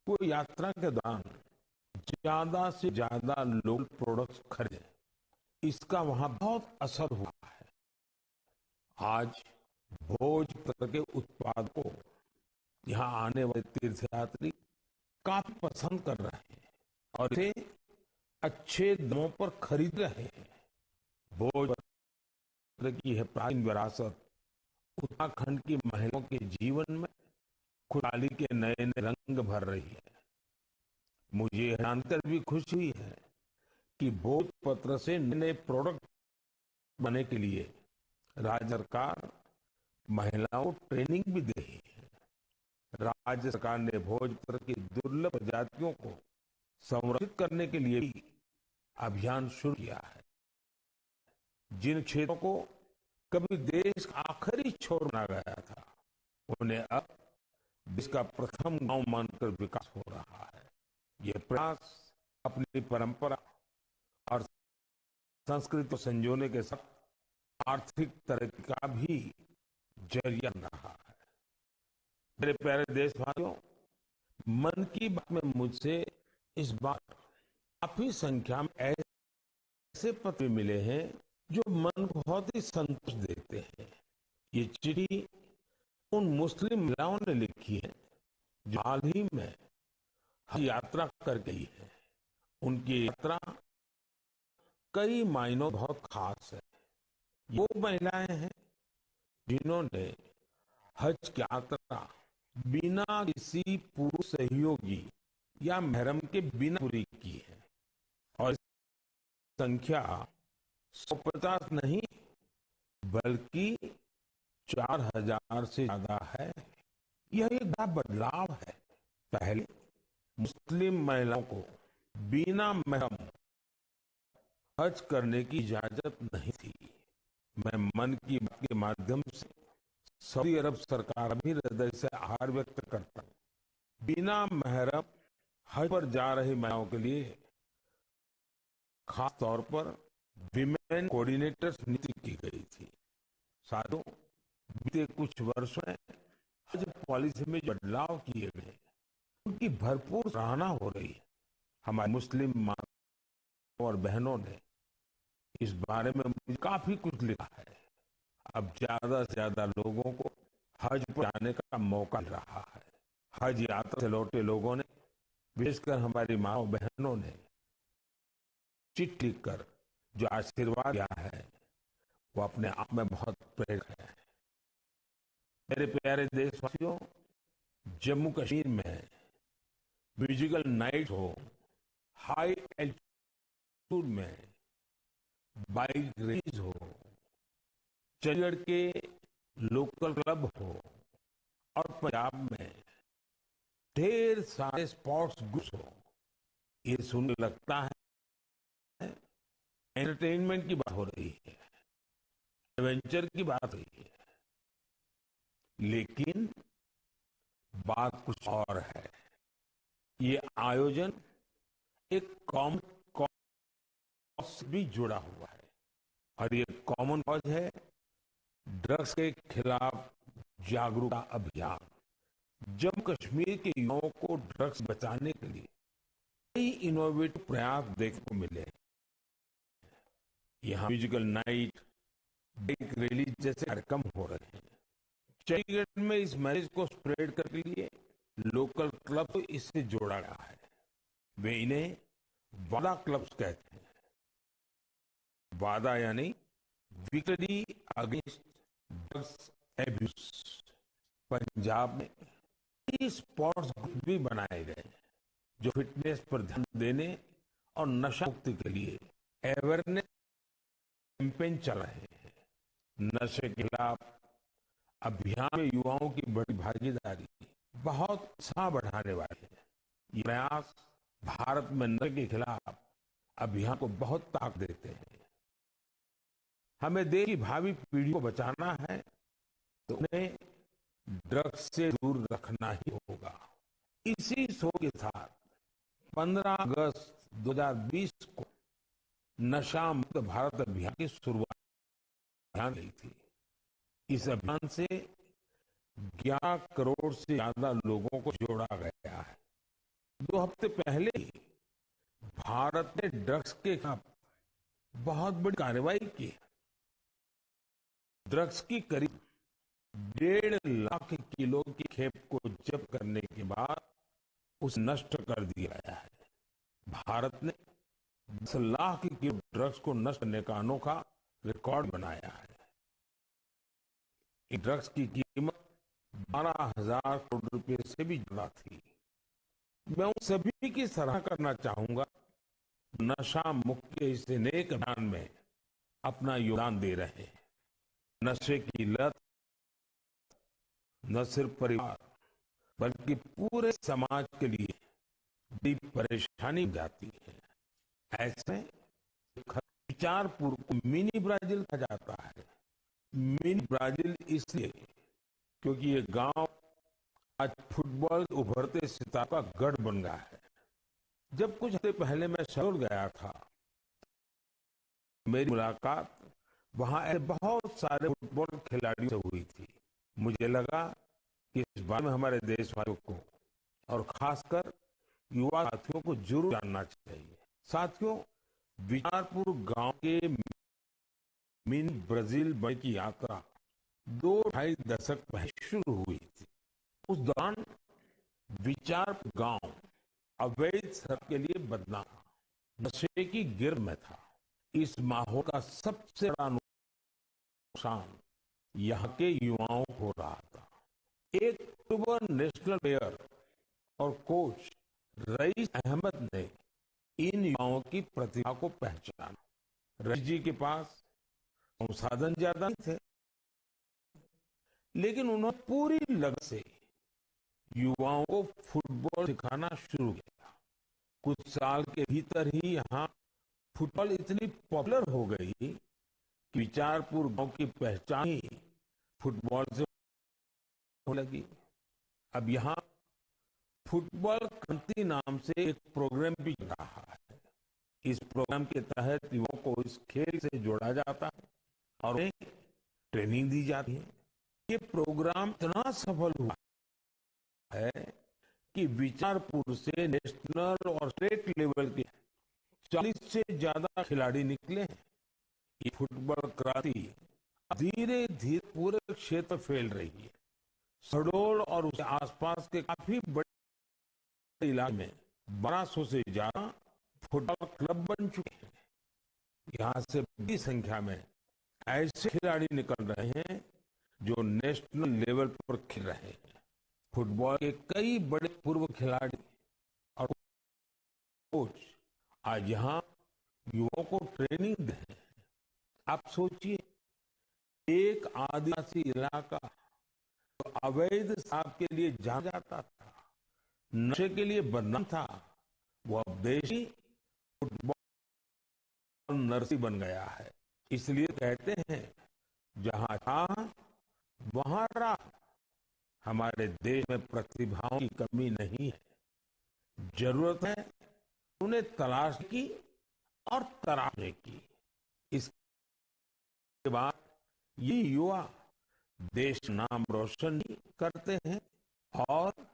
वो यात्रा के दौरान ज्यादा से ज्यादा लोकल प्रोडक्ट्स खरीदें। इसका वहां बहुत असर हुआ है। आज भोजपत्र के उत्पाद को यहाँ आने वाले तीर्थयात्री काफी पसंद कर रहे हैं और इसे अच्छे दामों पर खरीद रहे हैं। भोजपत्र की यह प्राचीन विरासत उत्तराखंड की महिलाओं के जीवन में खुशहाली के नए नए रंग भर रही है। मुझे यह जानकर भी खुशी हुई है कि भोजपत्र से नए नए प्रोडक्ट बनाने के लिए राज्य सरकार महिलाओं को ट्रेनिंग भी दे रही है। राज्य सरकार ने भोजपत्र की दुर्लभ प्रजातियों को संरक्षित करने के लिए भी अभियान शुरू किया है। जिन क्षेत्रों को कभी देश का आखिरी छोर माना गया था, उन्हें अब देश का प्रथम गांव मानकर विकास हो रहा है। ये प्रयास अपनी परंपरा और संस्कृति को संजोने के साथ आर्थिक तरक्की का भी जरिया बन रहा है। मेरे प्यारे देशवासियों, मन की बात में मुझसे इस बार काफी संख्या में ऐसे पत्र मिले हैं जो मन को बहुत ही संतोष देते हैं। ये चिट्ठी उन मुस्लिम महिलाओं ने लिखी है जो हाल ही में हज यात्रा करके आई है। उनकी यात्रा कई मायनों बहुत खास है। वो महिलाएं हैं जिन्होंने हज की यात्रा बिना किसी पुरुष सहयोगी या महरम के बिना पूरी की है और संख्या सौ पचास नहीं बल्कि चार हज़ार से ज्यादा है। यह एक बड़ा बदलाव है। पहले मुस्लिम महिलाओं को बिना महरम हज करने की इजाजत नहीं थी। मैं मन की बात के माध्यम से सऊदी अरब सरकार भी हृदय से आभार व्यक्त करता हूँ। बिना महरम हज पर जा रही महिलाओं के लिए खास तौर पर विमेन कोऑर्डिनेटर्स नियुक्ति की गई थी। साथियों, बीते कुछ वर्षों में हज पॉलिसी में जो बदलाव किए गए, उनकी भरपूर सराहना हो रही है। हमारे मुस्लिम माताओं और बहनों ने इस बारे में मुझे काफी कुछ लिखा है। अब ज्यादा से ज्यादा लोगों को हज पर जाने का मौका मिल रहा है। हज यात्रा से लौटे लोगों ने, विशेषकर हमारी माँ बहनों ने चिट्ठी लिखकर जो आशीर्वाद दिया है, वो अपने आप में बहुत प्रेरक है। मेरे प्यारे देशवासियों, जम्मू कश्मीर में म्यूजिकल नाइट हो, हाई एल्टीट्यूड में बाइक रेस हो, चंडीगढ़ के लोकल क्लब हो और पंजाब में ढेर सारे स्पोर्ट्स ग्रुप्स हो, ये सुनने लगता है एंटरटेनमेंट की बात हो रही है, एडवेंचर की बात हो रही है, लेकिन बात कुछ और है। ये आयोजन एक कॉमन कॉज से भी जुड़ा हुआ है और ये कॉमन कॉज है ड्रग्स के खिलाफ जागरूकता अभियान। जम्मू कश्मीर के युवाओं को ड्रग्स बचाने के लिए कई इनोवेटिव प्रयास देखने को मिले। यहाँ म्यूजिकल नाइट, बाइक रैली जैसे कार्यक्रम हो रहे हैं। चंडीगढ़ में इस मैसेज को स्प्रेड करने के लिए लोकल क्लब को इससे जोड़ा गया है। वे इन्हें वादा क्लब्स कहते हैं। वादा यानी victory against drugs abuse. Punjab में कई स्पोर्ट्स ग्रुप भी बनाए गए जो फिटनेस पर ध्यान देने और नशा मुक्ति के लिए अवेयरनेस कैंपेन चला रहे हैं। नशे के खिलाफ अभियान में युवाओं की बड़ी भागीदारी बहुत उत्साह बढ़ाने वाली है। ये प्रयास भारत में नशे के खिलाफ अभियान को बहुत ताकत देते हैं। हमें देश की भावी पीढ़ी को बचाना है तो उन्हें ड्रग्स से दूर रखना ही होगा। इसी सोच के साथ पन्द्रह अगस्त दो हज़ार बीस को नशा मुक्त भारत अभियान की शुरुआत की गई थी। इस अभियान से ग्यारह करोड़ से ज्यादा लोगों को जोड़ा गया है। दो हफ्ते पहले ही भारत ने ड्रग्स के खिलाफ बहुत बड़ी कार्रवाई की। ड्रग्स की करीब डेढ़ लाख किलो की खेप को जब्त करने के बाद उसे नष्ट कर दिया गया है। भारत ने दस लाख किलो ड्रग्स को नष्ट करने का अनोखा रिकॉर्ड बनाया है। ड्रग्स की कीमत बारह हज़ार करोड़ रुपए से भी ज्यादा थी। मैं उन सभी की सराहना करना चाहूंगा, नशा मुक्ति के इस नेक अभियान में अपना योगदान दे रहे हैं। नशे की लत न सिर्फ परिवार बल्कि पूरे समाज के लिए बड़ी परेशानी बन जाती है। ऐसे खर्च बीचारपुर को मिनी ब्राजील कहा जाता है। मिनी ब्राजील इसलिए क्योंकि ये गांव आज फुटबॉल उभरते सितारों का गढ़ बन गया है। जब कुछ हफ्ते पहले मैं शहर गया था, मेरी मुलाकात वहां ऐसे बहुत सारे फुटबॉल खिलाड़ियों से हुई थी। मुझे लगा कि इस बारे में हमारे देशवासियों को और खासकर युवा साथियों को जरूर जानना चाहिए। साथियों, बिचारपुर गांव के मिनी ब्राजील बनने की यात्रा दो ढाई दशक पहले शुरू हुई थी। उस दौरान बिचारपुर गांव अवैध शराब के लिए बदनाम, नशे की गिरफ्त में था। इस माहौल का सबसे बड़ा नुकसान यहाँ के युवाओं को हो रहा था। एक अक्टूबर नेशनल प्लेयर और कोच रईस अहमद ने इन युवाओं की प्रतिभा को पहचाना। रईस जी के पास संसाधन ज्यादा नहीं थे, लेकिन उन्होंने पूरी लगन से युवाओं को फुटबॉल सिखाना शुरू किया। कुछ साल के भीतर ही यहाँ फुटबॉल इतनी पॉपुलर हो गई कि बिचारपुर गांव की पहचान ही फुटबॉल से होने लगी। अब यहाँ फुटबॉल क्रांति नाम से एक प्रोग्राम भी चल रहा है। इस प्रोग्राम के तहत युवाओं को इस खेल से जोड़ा जाता है और उन्हें ट्रेनिंग दी जाती है। ये प्रोग्राम इतना सफल हुआ है कि बिचारपुर से नेशनल और स्टेट लेवल के चालीस से ज्यादा खिलाड़ी निकले हैं। ये फुटबॉल क्रांति धीरे-धीरे पूरे क्षेत्र फैल रही है। शहडोल और उसके आसपास के काफी बड़े इलाके में बारह सौ से ज्यादा फुटबॉल क्लब बन चुके हैं। यहाँ से बड़ी संख्या में ऐसे खिलाड़ी निकल रहे हैं जो नेशनल लेवल पर खेल रहे हैं। फुटबॉल के कई बड़े पूर्व खिलाड़ी और कोच आज यहाँ युवाओं को ट्रेनिंग दे रहे हैं। आप सोचिए, एक आदिवासी इलाका जो अवैध शराब के लिए जाना जाता था, नशे के लिए बदनाम था, वो अब देश की फुटबॉल नर्सरी बन गया है। इसलिए कहते हैं, जहाँ चाह, वहाँ राह। हमारे देश में प्रतिभाओं की कमी नहीं है। जरूरत है उन्हें तलाशने की और तराशने की। इसके बाद ये युवा देश नाम रोशन भी करते हैं और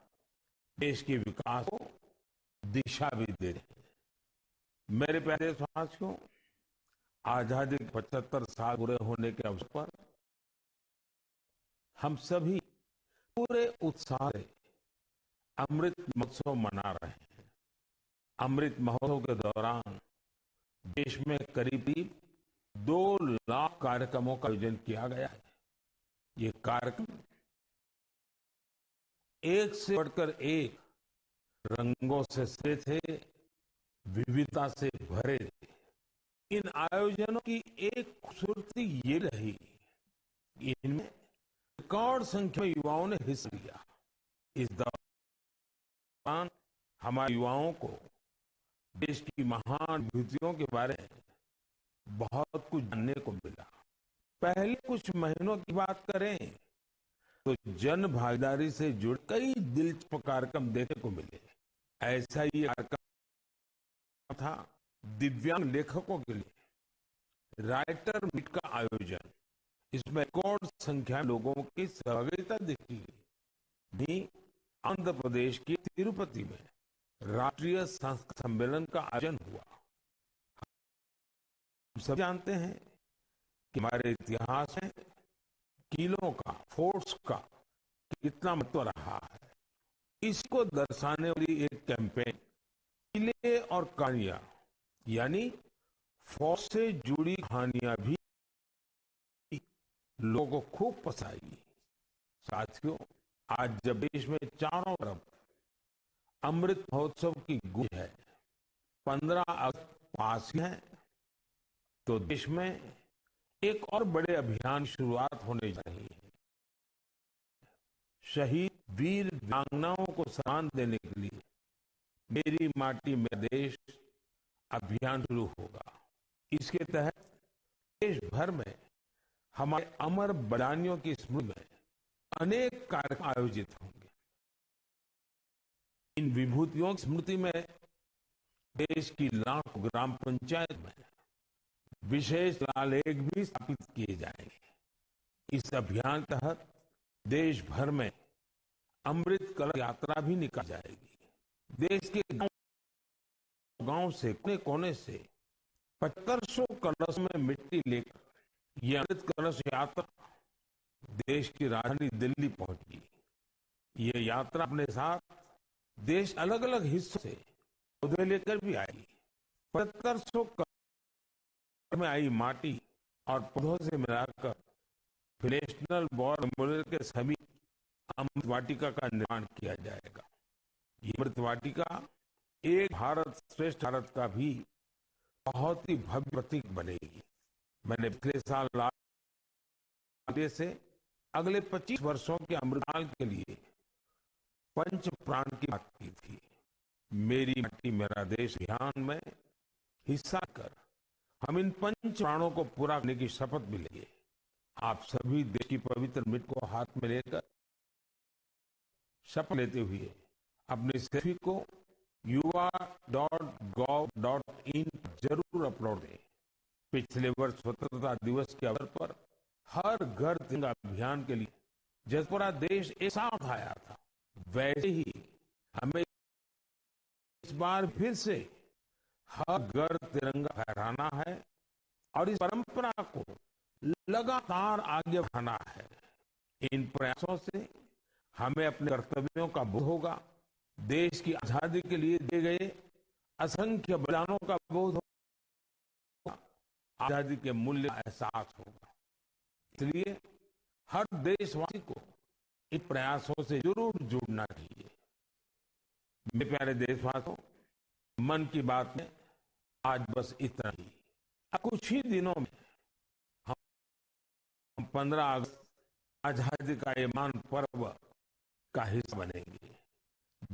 देश के विकास को दिशा भी देते हैं। मेरे प्यारे देशवासियों, आजादी के पचहत्तर साल पूरे होने के अवसर पर हम सभी पूरे उत्साह से अमृत महोत्सव मना रहे हैं। अमृत महोत्सव के दौरान देश में करीब करीब दो लाख कार्यक्रमों का आयोजन किया गया है। ये कार्यक्रम एक से बढ़कर एक रंगों से सजे थे, विविधता से भरे थे। इन आयोजनों की एक खूबसूरती ये रही, इनमें रिकॉर्ड संख्या में युवाओं ने हिस्सा लिया। इस दौरान हमारे युवाओं को देश की महान विभूतियों के बारे में बहुत कुछ जानने को मिला। पहले कुछ महीनों की बात करें, तो जन भागीदारी से जुड़े कई दिलचस्प कार्यक्रम देखने को मिले। ऐसा ही कार्यक्रम था दिव्यांग लेखकों के लिए राइटर मीट का आयोजन। इसमें रिकॉर्ड संख्या में लोगों की सहभागिता देखी गई। वहीं आंध्र प्रदेश के तिरुपति में राष्ट्रीय संस्कृत सम्मेलन का आयोजन हुआ। हम सब जानते हैं कि हमारे इतिहास में किलों का, फोर्ट्स का कितना महत्व रहा है, इसको दर्शाने वाली एक कैंपेन, किले और कहानियां, यानी फोर्ट से जुड़ी कहानियां भी लोगों को खूब पसंद आई। साथियों, आज जब देश में चारों तरफ अमृत महोत्सव की गूंज है, पन्द्रह अगस्त पास ही है, तो देश में एक और बड़े अभियान की शुरुआत होने जा रही है। शहीद वीर वीरांगनाओं को सम्मान देने के लिए मेरी माटी मेरा देश अभियान शुरू होगा। इसके तहत देश भर में हमारे अमर बलिदानियों की स्मृति में अनेक कार्यक्रम आयोजित होंगे। इन विभूतियों की स्मृति में देश की लाखों ग्राम पंचायत में विशेष शिलालेख भी स्थापित किए जाएंगे। इस अभियान तहत देश भर में अमृत कलश यात्रा भी निकाली जाएगी। देश के गांव, गांव से, कोने कोने से पचहत्तर सौ कलश में मिट्टी लेकर ये अमृत कलश यात्रा देश की राजधानी दिल्ली पहुंची। ये यात्रा अपने साथ देश अलग-अलग हिस्सों से पौधे लेकर भी आई। पचहत्तर सौ कलश में आई माटी और पौधों से मिलाकर फिर नेशनल वॉर मेमोरियल के समीप अमृत वाटिका का निर्माण किया जाएगा। ये अमृत वाटिका एक भारत श्रेष्ठ भारत का भी बहुत ही भव्य प्रतीक बनेगी। मैंने पिछले साल लाल किले से अगले पच्चीस वर्षों के अमृतकाल के लिए पंच प्राण की बात की थी। मेरी माटी मेरा देश अभियान में हिस्सा कर हम इन पंच प्राणों को पूरा करने की शपथ भी लेंगे। आप सभी देश की पवित्र मिट्टी को हाथ में लेकर शपथ लेते हुए अपनी सेल्फी को युवा डॉट गव डॉट इन पर जरूर अपलोड दें। पिछले वर्ष स्वतंत्रता दिवस के अवसर पर हर घर तिरंगा अभियान के लिए जब पूरा देश एक साथ आया था, वैसे ही हमें इस बार फिर से हर घर तिरंगा फहराना है और इस परंपरा को लगातार आगे बढ़ाना है। इन प्रयासों से हमें अपने कर्तव्यों का बोध होगा, देश की आजादी के लिए दिए गए असंख्य बलिदानों का बोध होगा, आजादी के मूल्य का एहसास होगा। इसलिए हर देशवासी को इन प्रयासों से जरूर जुड़ना चाहिए। मेरे प्यारे देशवासियों, मन की बात में आज बस इतना ही। अब कुछ ही दिनों में हम पन्द्रह अगस्त आजादी का ये महान पर्व का हिस्सा बनेंगे।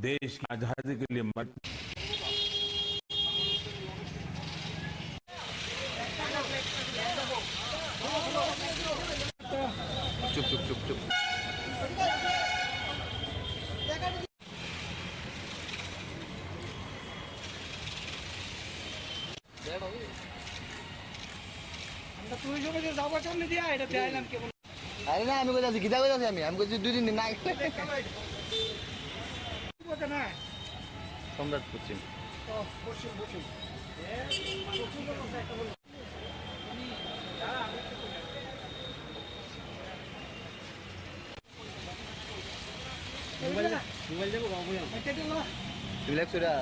देश की आजादी के लिए मर चुप, चुप, चुप, चुप। আমরা তুই সবাই যে যাবো সামনে দিয়ে, এটা দেয় না কেমন? আরে না, আমি কইতাছি, কিতা কইতাছি আমি? আমি কইছি দুই তিন দিন না গেলে। সম্রাট পশ্চিম। ও, পশ্চিম, পশ্চিম। মোবাইল, মোবাইল দেবো, বাবু। Relax হয়ে যা।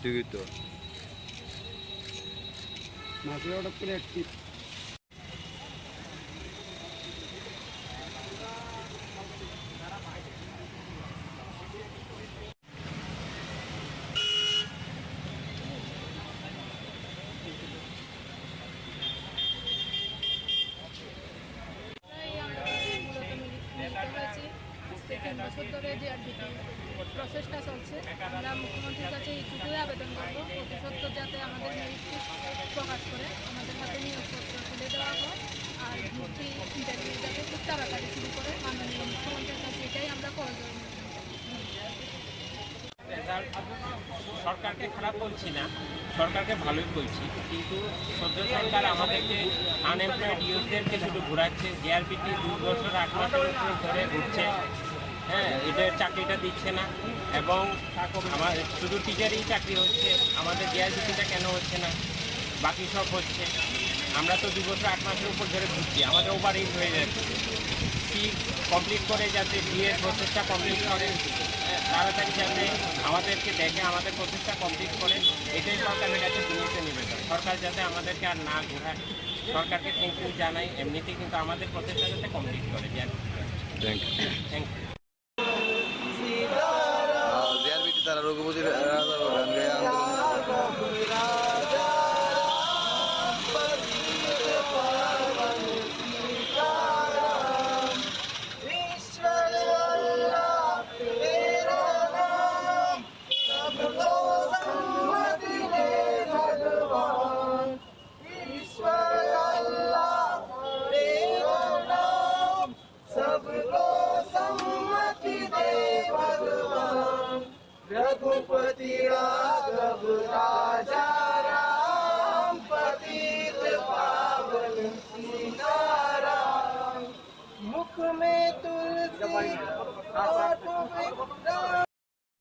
ঠিকই তো। মাছগুলো হঠাৎ করে একটি আমরাই আমরা মূলত মিলি-, মিলিত হয়েছি। আজকে তিন বছর ধরে যে আরডিপি প্রসেসটা চলছে, আমরা মুখ্যমন্ত্রীর কাছে এইটুকুই আবেদন করব, অতি সত্বর যাতে আমাদের মেরিট লিস্ট প্রকাশ করে, আমাদের হাতে নিয়োগপত্র তুলে দেওয়া হয়, আর ভর্তি ইন্টারভিউ যাতে খুব তাড়াতাড়ি শুরু করে। মাননীয় মুখ্যমন্ত্রীর কাছে এটাই আমরা করজোড়ে নিবেদন করব। রেজাল্ট সরকারকে খারাপ বলছি না, সরকারকে ভালোই বলছি, কিন্তু সদ্য সরকার আমাদেরকে, আনএমপ্লয়েড ইউথদেরকে শুধু ঘুরাচ্ছে। জেআরপিটি দুই বছর আট মাসের উপর ধরে ঘুরছে, হ্যাঁ, এদের চাকরিটা দিচ্ছে না। এবং আমার শুধু টিচারই চাকরি হচ্ছে, আমাদের জেআরপিটিটা কেন হচ্ছে না? বাকি সব হচ্ছে। আমরা তো দুই বছর আট মাসের উপর ধরে ঘুরছি, আমাদের ওভার এজ হয়ে যাচ্ছে। সি কমপ্লিট করে যাতে বিয়ের প্রসেসটা কমপ্লিট করে, তাড়াতাড়ি যাতে আমাদেরকে দেখে, আমাদের প্রসেসটা কমপ্লিট করে, এটাই সরকারের কাছে বিনীত নিবেদন। সরকার যাতে আমাদেরকে আর না ঘোরায়, সরকারকে থ্যাংক ইউ জানাই, এমনিতেই কিন্তু আমাদের প্রসেসটা যাতে কমপ্লিট করে দেয়। Thank you. Thank you. Ah, J R B T tara Raghupathi Raja gan gaya andolon. सबको सम्मति दे भगवान, ईश्वर अल्लाह तेरा नाम, सबको सम्मति दे भगवान। रघुपति राघव राजा राम, पतित पावन सीताराम। मुख में तुलसी, हाथ में राम।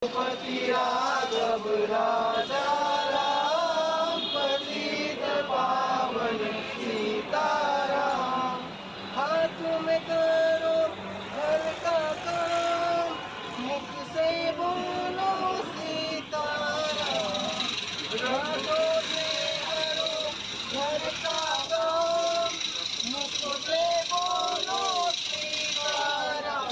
रघुपति राघव राजा राम, पतित पावन सीताराम। हाथ में करो घर का काम, मुख से बोलो सीताराम। हाथों से करो घर का काम, मुख से बोलो सीताराम।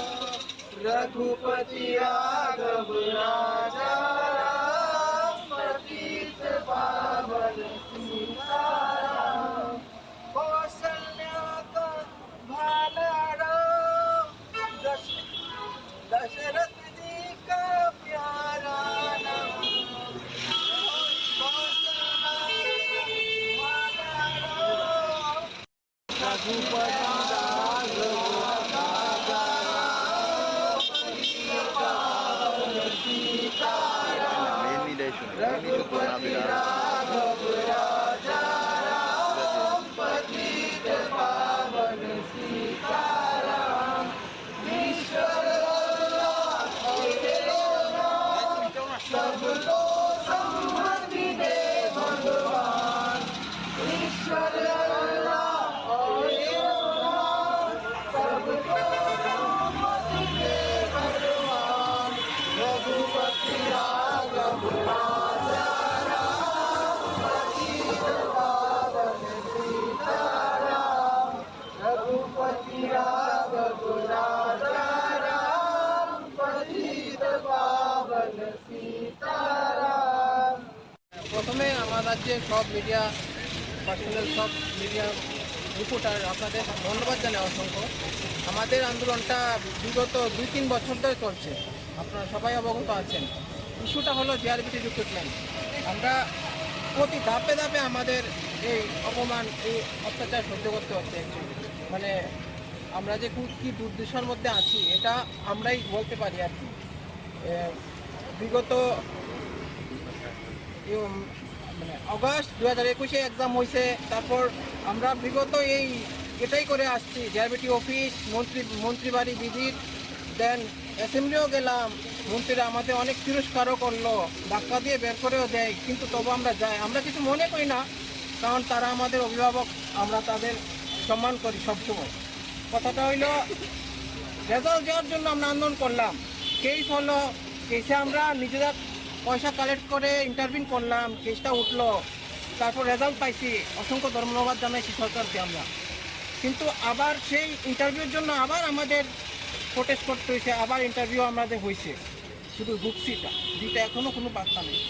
रघुपति राघव राजा राम, पतित पावन सीताराम। कौशल्या का भाला राम, दश-, दशरथ जी का प्यारा राम। कौशल्या का भाला राम, सबको सम्मति दे भगवान, ईश्वर अल्लाह तेरा नाम, सबको सम्मति दे भगवान। रघुपति राघव राजा राम, पतित पावन सीताराम। रघुपति राघव राजा राम, पतित पावन सीताराम। প্রথমে আমার রাজ্যের সব মিডিয়া পার্সোনাল, সব মিডিয়া রিপোর্টার, আপনাদের ধন্যবাদ জানাই অসংখ্য। আমাদের আন্দোলনটা বিগত দুই তিন বছর ধরে চলছে, আপনারা সবাই অবগত আছেন। ইস্যুটা হলো জেআরবিটি রিক্রুটমেন্ট। আমরা প্রতি ধাপে ধাপে আমাদের এই অপমান, এই অত্যাচার সহ্য করতে হচ্ছে। Actually, মানে, আমরা যে খুব কি দুর্দশার মধ্যে আছি, এটা আমরাই বলতে পারি আর কি। এ, বিগত, ইউ-, মানে, আগস্ট দুই হাজার একুশে এক্সাম হয়েছে। তারপর আমরা বিগত এই এটাই করে আসছি, জেআরবিটি অফিস, মন্ত্রী, মন্ত্রী বাড়ি ভিজিট, দেন অ্যাসেম্বলিও গেলাম। মন্ত্রীরা আমাদের অনেক তিরস্কারও করলো, ধাক্কা দিয়ে বের করেও দেয়, কিন্তু তবু আমরা যাই। আমরা কিছু মনে করি না, কারণ তারা আমাদের অভিভাবক, আমরা তাদের সম্মান করি সবসময়। কথাটা হইলো, রেজাল্ট দেওয়ার জন্য আমরা আন্দোলন করলাম। কেস হলো, কেসে আমরা নিজেরা পয়সা কালেক্ট করে ইন্টারভিউ করলাম, কেসটা উঠলো, তারপর রেজাল্ট পাইছি, অসংখ্য ধন্যবাদ জানাইছি সরকারকে আমরা। কিন্তু আবার সেই ইন্টারভিউর জন্য আবার আমাদের প্রোটেস্ট করতে হয়েছে, আবার ইন্টারভিউ আমাদের হয়েছে, শুধু গ্রুপ সিটা, ডিটা এখনো কোনো পাত্তা নেই।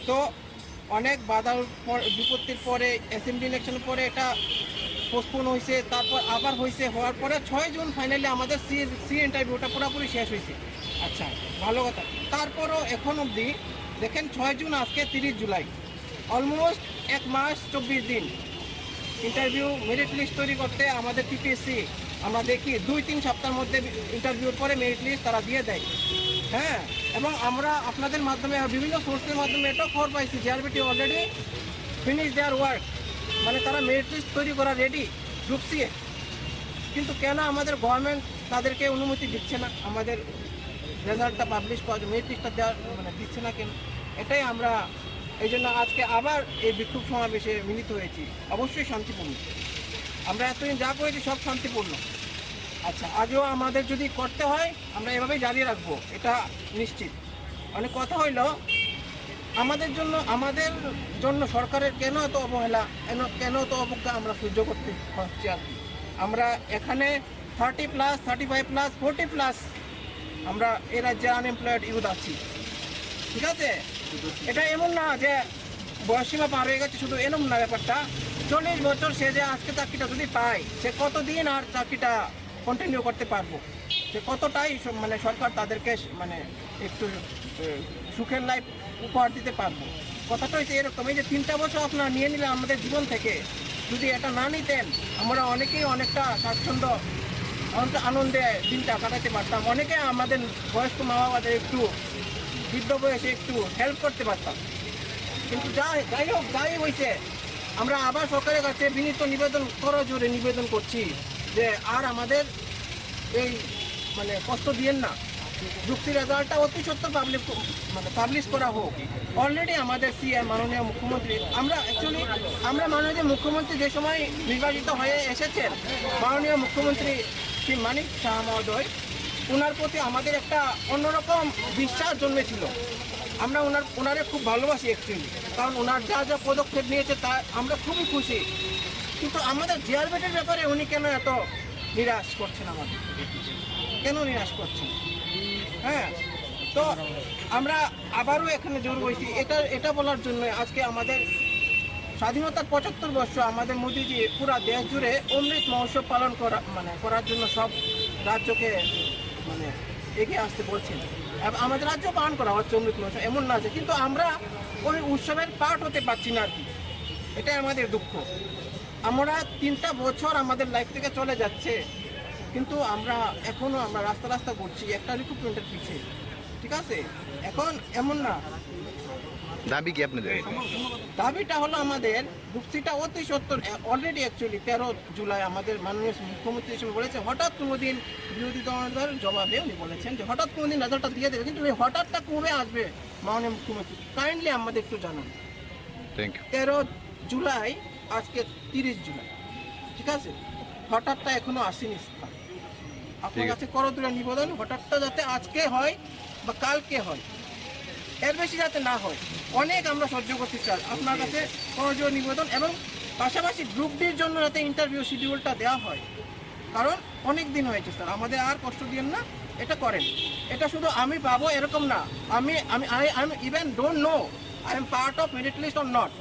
তো অনেক বাধার পর, বিপত্তির পরে, অ্যাসেম্বলি ইলেকশনের পরে এটা পোস্টপোন হয়েছে, তারপর আবার হয়েছে, হওয়ার পরে ছয় জুন ফাইনালি আমাদের সি, সি ইন্টারভিউটা পুরোপুরি শেষ হয়েছে। আচ্ছা, ভালো কথা। তারপরও এখন অবধি দেখেন, ছয় জুন, আজকে তিরিশ জুলাই, অলমোস্ট এক মাস চব্বিশ দিন। ইন্টারভিউ, মেরিট লিস্ট তৈরি করতে আমাদের টিপিএসসি, আমরা দেখি দুই তিন সপ্তাহের মধ্যে ইন্টারভিউর পরে মেরিট লিস্ট তারা দিয়ে দেয়। হ্যাঁ, এবং আমরা আপনাদের মাধ্যমে, বিভিন্ন সোর্সের মাধ্যমে এটাও খবর পাইছি, JRBT already finish their work, মানে, তারা মেরিট লিস্ট তৈরি করা রেডি, গ্রুপ সিএ। কিন্তু কেন আমাদের গভর্নমেন্ট তাদেরকে অনুমতি দিচ্ছে না, আমাদের রেজাল্টটা পাবলিশ করার জন্য, মেরিট লিস্টটা দেওয়ার, মানে, দিচ্ছে না কেন? এটাই আমরা, এই জন্য আজকে আবার এই বিক্ষোভ সমাবেশে মিলিত হয়েছি। অবশ্যই শান্তিপূর্ণ। আমরা এতদিন যা করেছি, সব শান্তিপূর্ণ। আচ্ছা, আজও আমাদের যদি করতে হয়, আমরা এভাবেই জারি রাখবো, এটা নিশ্চিত। মানে, কথা হইলো, আমাদের জন্য, আমাদের জন্য সরকারের কেন এত অবহেলা, কেন, কেন এত অবজ্ঞা আমরা সহ্য করতে হচ্ছে আর কি। আমরা এখানে thirty plus, thirty five plus, forty plus আমরা এই রাজ্যে আনএমপ্লয়েড ইউথ আছি। ঠিক আছে, এটা এমন না যে বয়সসীমা পার হয়ে গেছে, শুধু এরম না ব্যাপারটা। চল্লিশ বছর সে যে আজকে চাকরিটা যদি পায়, সে কতদিন আর চাকরিটা কন্টিনিউ করতে পারবো? সে কতটাই স-, মানে সরকার তাদেরকে স-, মানে একটু, এ, সুখের লাইফ উপহার দিতে পারবো? কথাটা হচ্ছে এরকম, এই যে তিনটা বছর আপনারা নিয়ে নিলেন আমাদের জীবন থেকে, যদি এটা না নিতেন, আমরা অনেকেই অনেকটা স্বাচ্ছন্দ্য, অনেকটা আনন্দে দিনটা কাটাতে পারতাম। অনেকে আমাদের বয়স্ক মা বাবাদের একটু, বৃদ্ধ বয়সে একটু হেল্প করতে পারতাম। কিন্তু যা, যাই হোক, যাই হয়েছে, আমরা আবার সরকারের কাছে বিনীত নিবেদন, করজোড়ে নিবেদন করছি যে আর আমাদের এই, মানে, কষ্ট দিয়েন না। যুক্তি রেজাল্টটা অতি সত্বর পাবলিক, মানে, পাবলিশ করা হোক। অলরেডি আমাদের সিএম, মাননীয় মুখ্যমন্ত্রী, আমরা অ্যাকচুয়ালি, আমরা মাননীয় মুখ্যমন্ত্রী যে সময় নির্বাচিত হয়ে এসেছেন, মাননীয় মুখ্যমন্ত্রী শ্রী মানিক সাহা মহোদয়, ওনার প্রতি আমাদের একটা অন্যরকম বিশ্বাস জন্মেছিল। আমরা ওনার, ওনারে খুব ভালোবাসি অ্যাকচুয়ালি, কারণ ওনার যা যা পদক্ষেপ নিয়েছে তা আমরা খুবই খুশি। কিন্তু আমাদের জিআরবিটির ব্যাপারে উনি কেন এত নিরাশ করছেন আমাদের? কেন নিরাশ করছেন? হ্যাঁ, তো আমরা আবারও এখানে জড়ো হয়েছি এটা, এটা বলার জন্য। আজকে আমাদের স্বাধীনতার পঁচাত্তর বর্ষ, আমাদের মোদিজি পুরা দেশ জুড়ে অমৃত মহোৎসব পালন করা, মানে, করার জন্য সব রাজ্যকে, মানে, এগিয়ে আসতে বলছেন। এবং আমাদের রাজ্য পালন করা হচ্ছে অমৃত মহোৎসব, এমন না যে, কিন্তু আমরা ওই উৎসবের পার্ট হতে পারছি না আর কি। এটাই আমাদের দুঃখ। আমরা তিনটা বছর আমাদের লাইফ থেকে চলে যাচ্ছে, কিন্তু আমরা এখনো, আমরা রাস্তা রাস্তা ঘুরছি একটা রিক্রুটমেন্টের পিছে। ঠিক আছে, এখন এমন না। দাবি কি আপনাদের? দাবিটা হলো আমাদের যুক্তিটা অতি সত্য। অলরেডি অ্যাকচুয়ালি তেরো জুলাই আমাদের মাননীয় মুখ্যমন্ত্রী হিসেবে বলেছে, হঠাৎ কোনো দিন বিরোধী দলের জবাবে উনি বলেছেন যে হঠাৎ কোনো দিন রেজাল্টটা দিয়ে দেবে, কিন্তু এই হঠাৎটা কবে আসবে মাননীয় মুখ্যমন্ত্রী? কাইন্ডলি আমাদের একটু জানান। Thank you. তেরো জুলাই, আজকে তিরিশ জুলাই, ঠিক আছে, হঠাৎটা এখনো আসেনি স্যার। আপনার ঠিক আছে। কাছে করজোড়ে নিবেদন, হঠাৎটা যাতে আজকে হয় বা কালকে হয়, এর বেশি যাতে না হয়। অনেক আমরা সহ্য করছি স্যার, আপনার কাছে করজোড়ে নিবেদন, এবং পাশাপাশি গ্রুপ ডির জন্য যাতে ইন্টারভিউ শিডিউলটা দেওয়া হয়, কারণ অনেক দিন হয়েছে স্যার, আমাদের আর কষ্ট দিয়েন না, এটা করেন। এটা শুধু আমি পাবো এরকম না, আমি, আমি, I, I am even don't know I am part of merit list or not,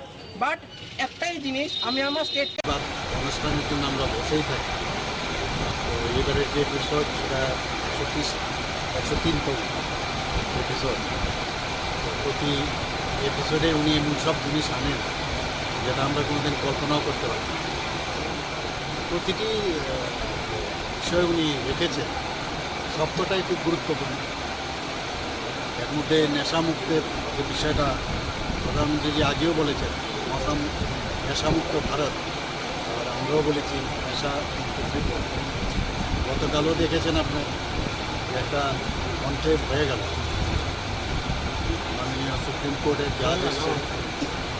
but একটাই জিনিস, আমি আমার স্টেট বা অনুষ্ঠানের জন্য আমরা বসেই থাকি। তো এবারের যে এপিসোড, সেটা একশো তিরিশ, একশো তিনতম এপিসোড। তো প্রতি এপিসোডে উনি এমন সব জিনিস আনেন, যেটা আমরা কোনোদিন কল্পনাও করতে পারি না। প্রতিটি, আহ, বিষয় উনি রেখেছেন, সবকটাই খুব গুরুত্বপূর্ণ। এর মধ্যে নেশামুক্তের যে বিষয়টা প্রধানমন্ত্রীজি আগেও বলেছেন, নেশামু-, নেশামুক্ত ভারত, আর আমরাও বলেছি নেশামুক্ত ত্রিপুরা। গতকালও দেখেছেন আপনার যে একটা কন্টেস্ট হয়ে গেল, মাননীয় সুপ্রিম কোর্টের জাজ এসছে,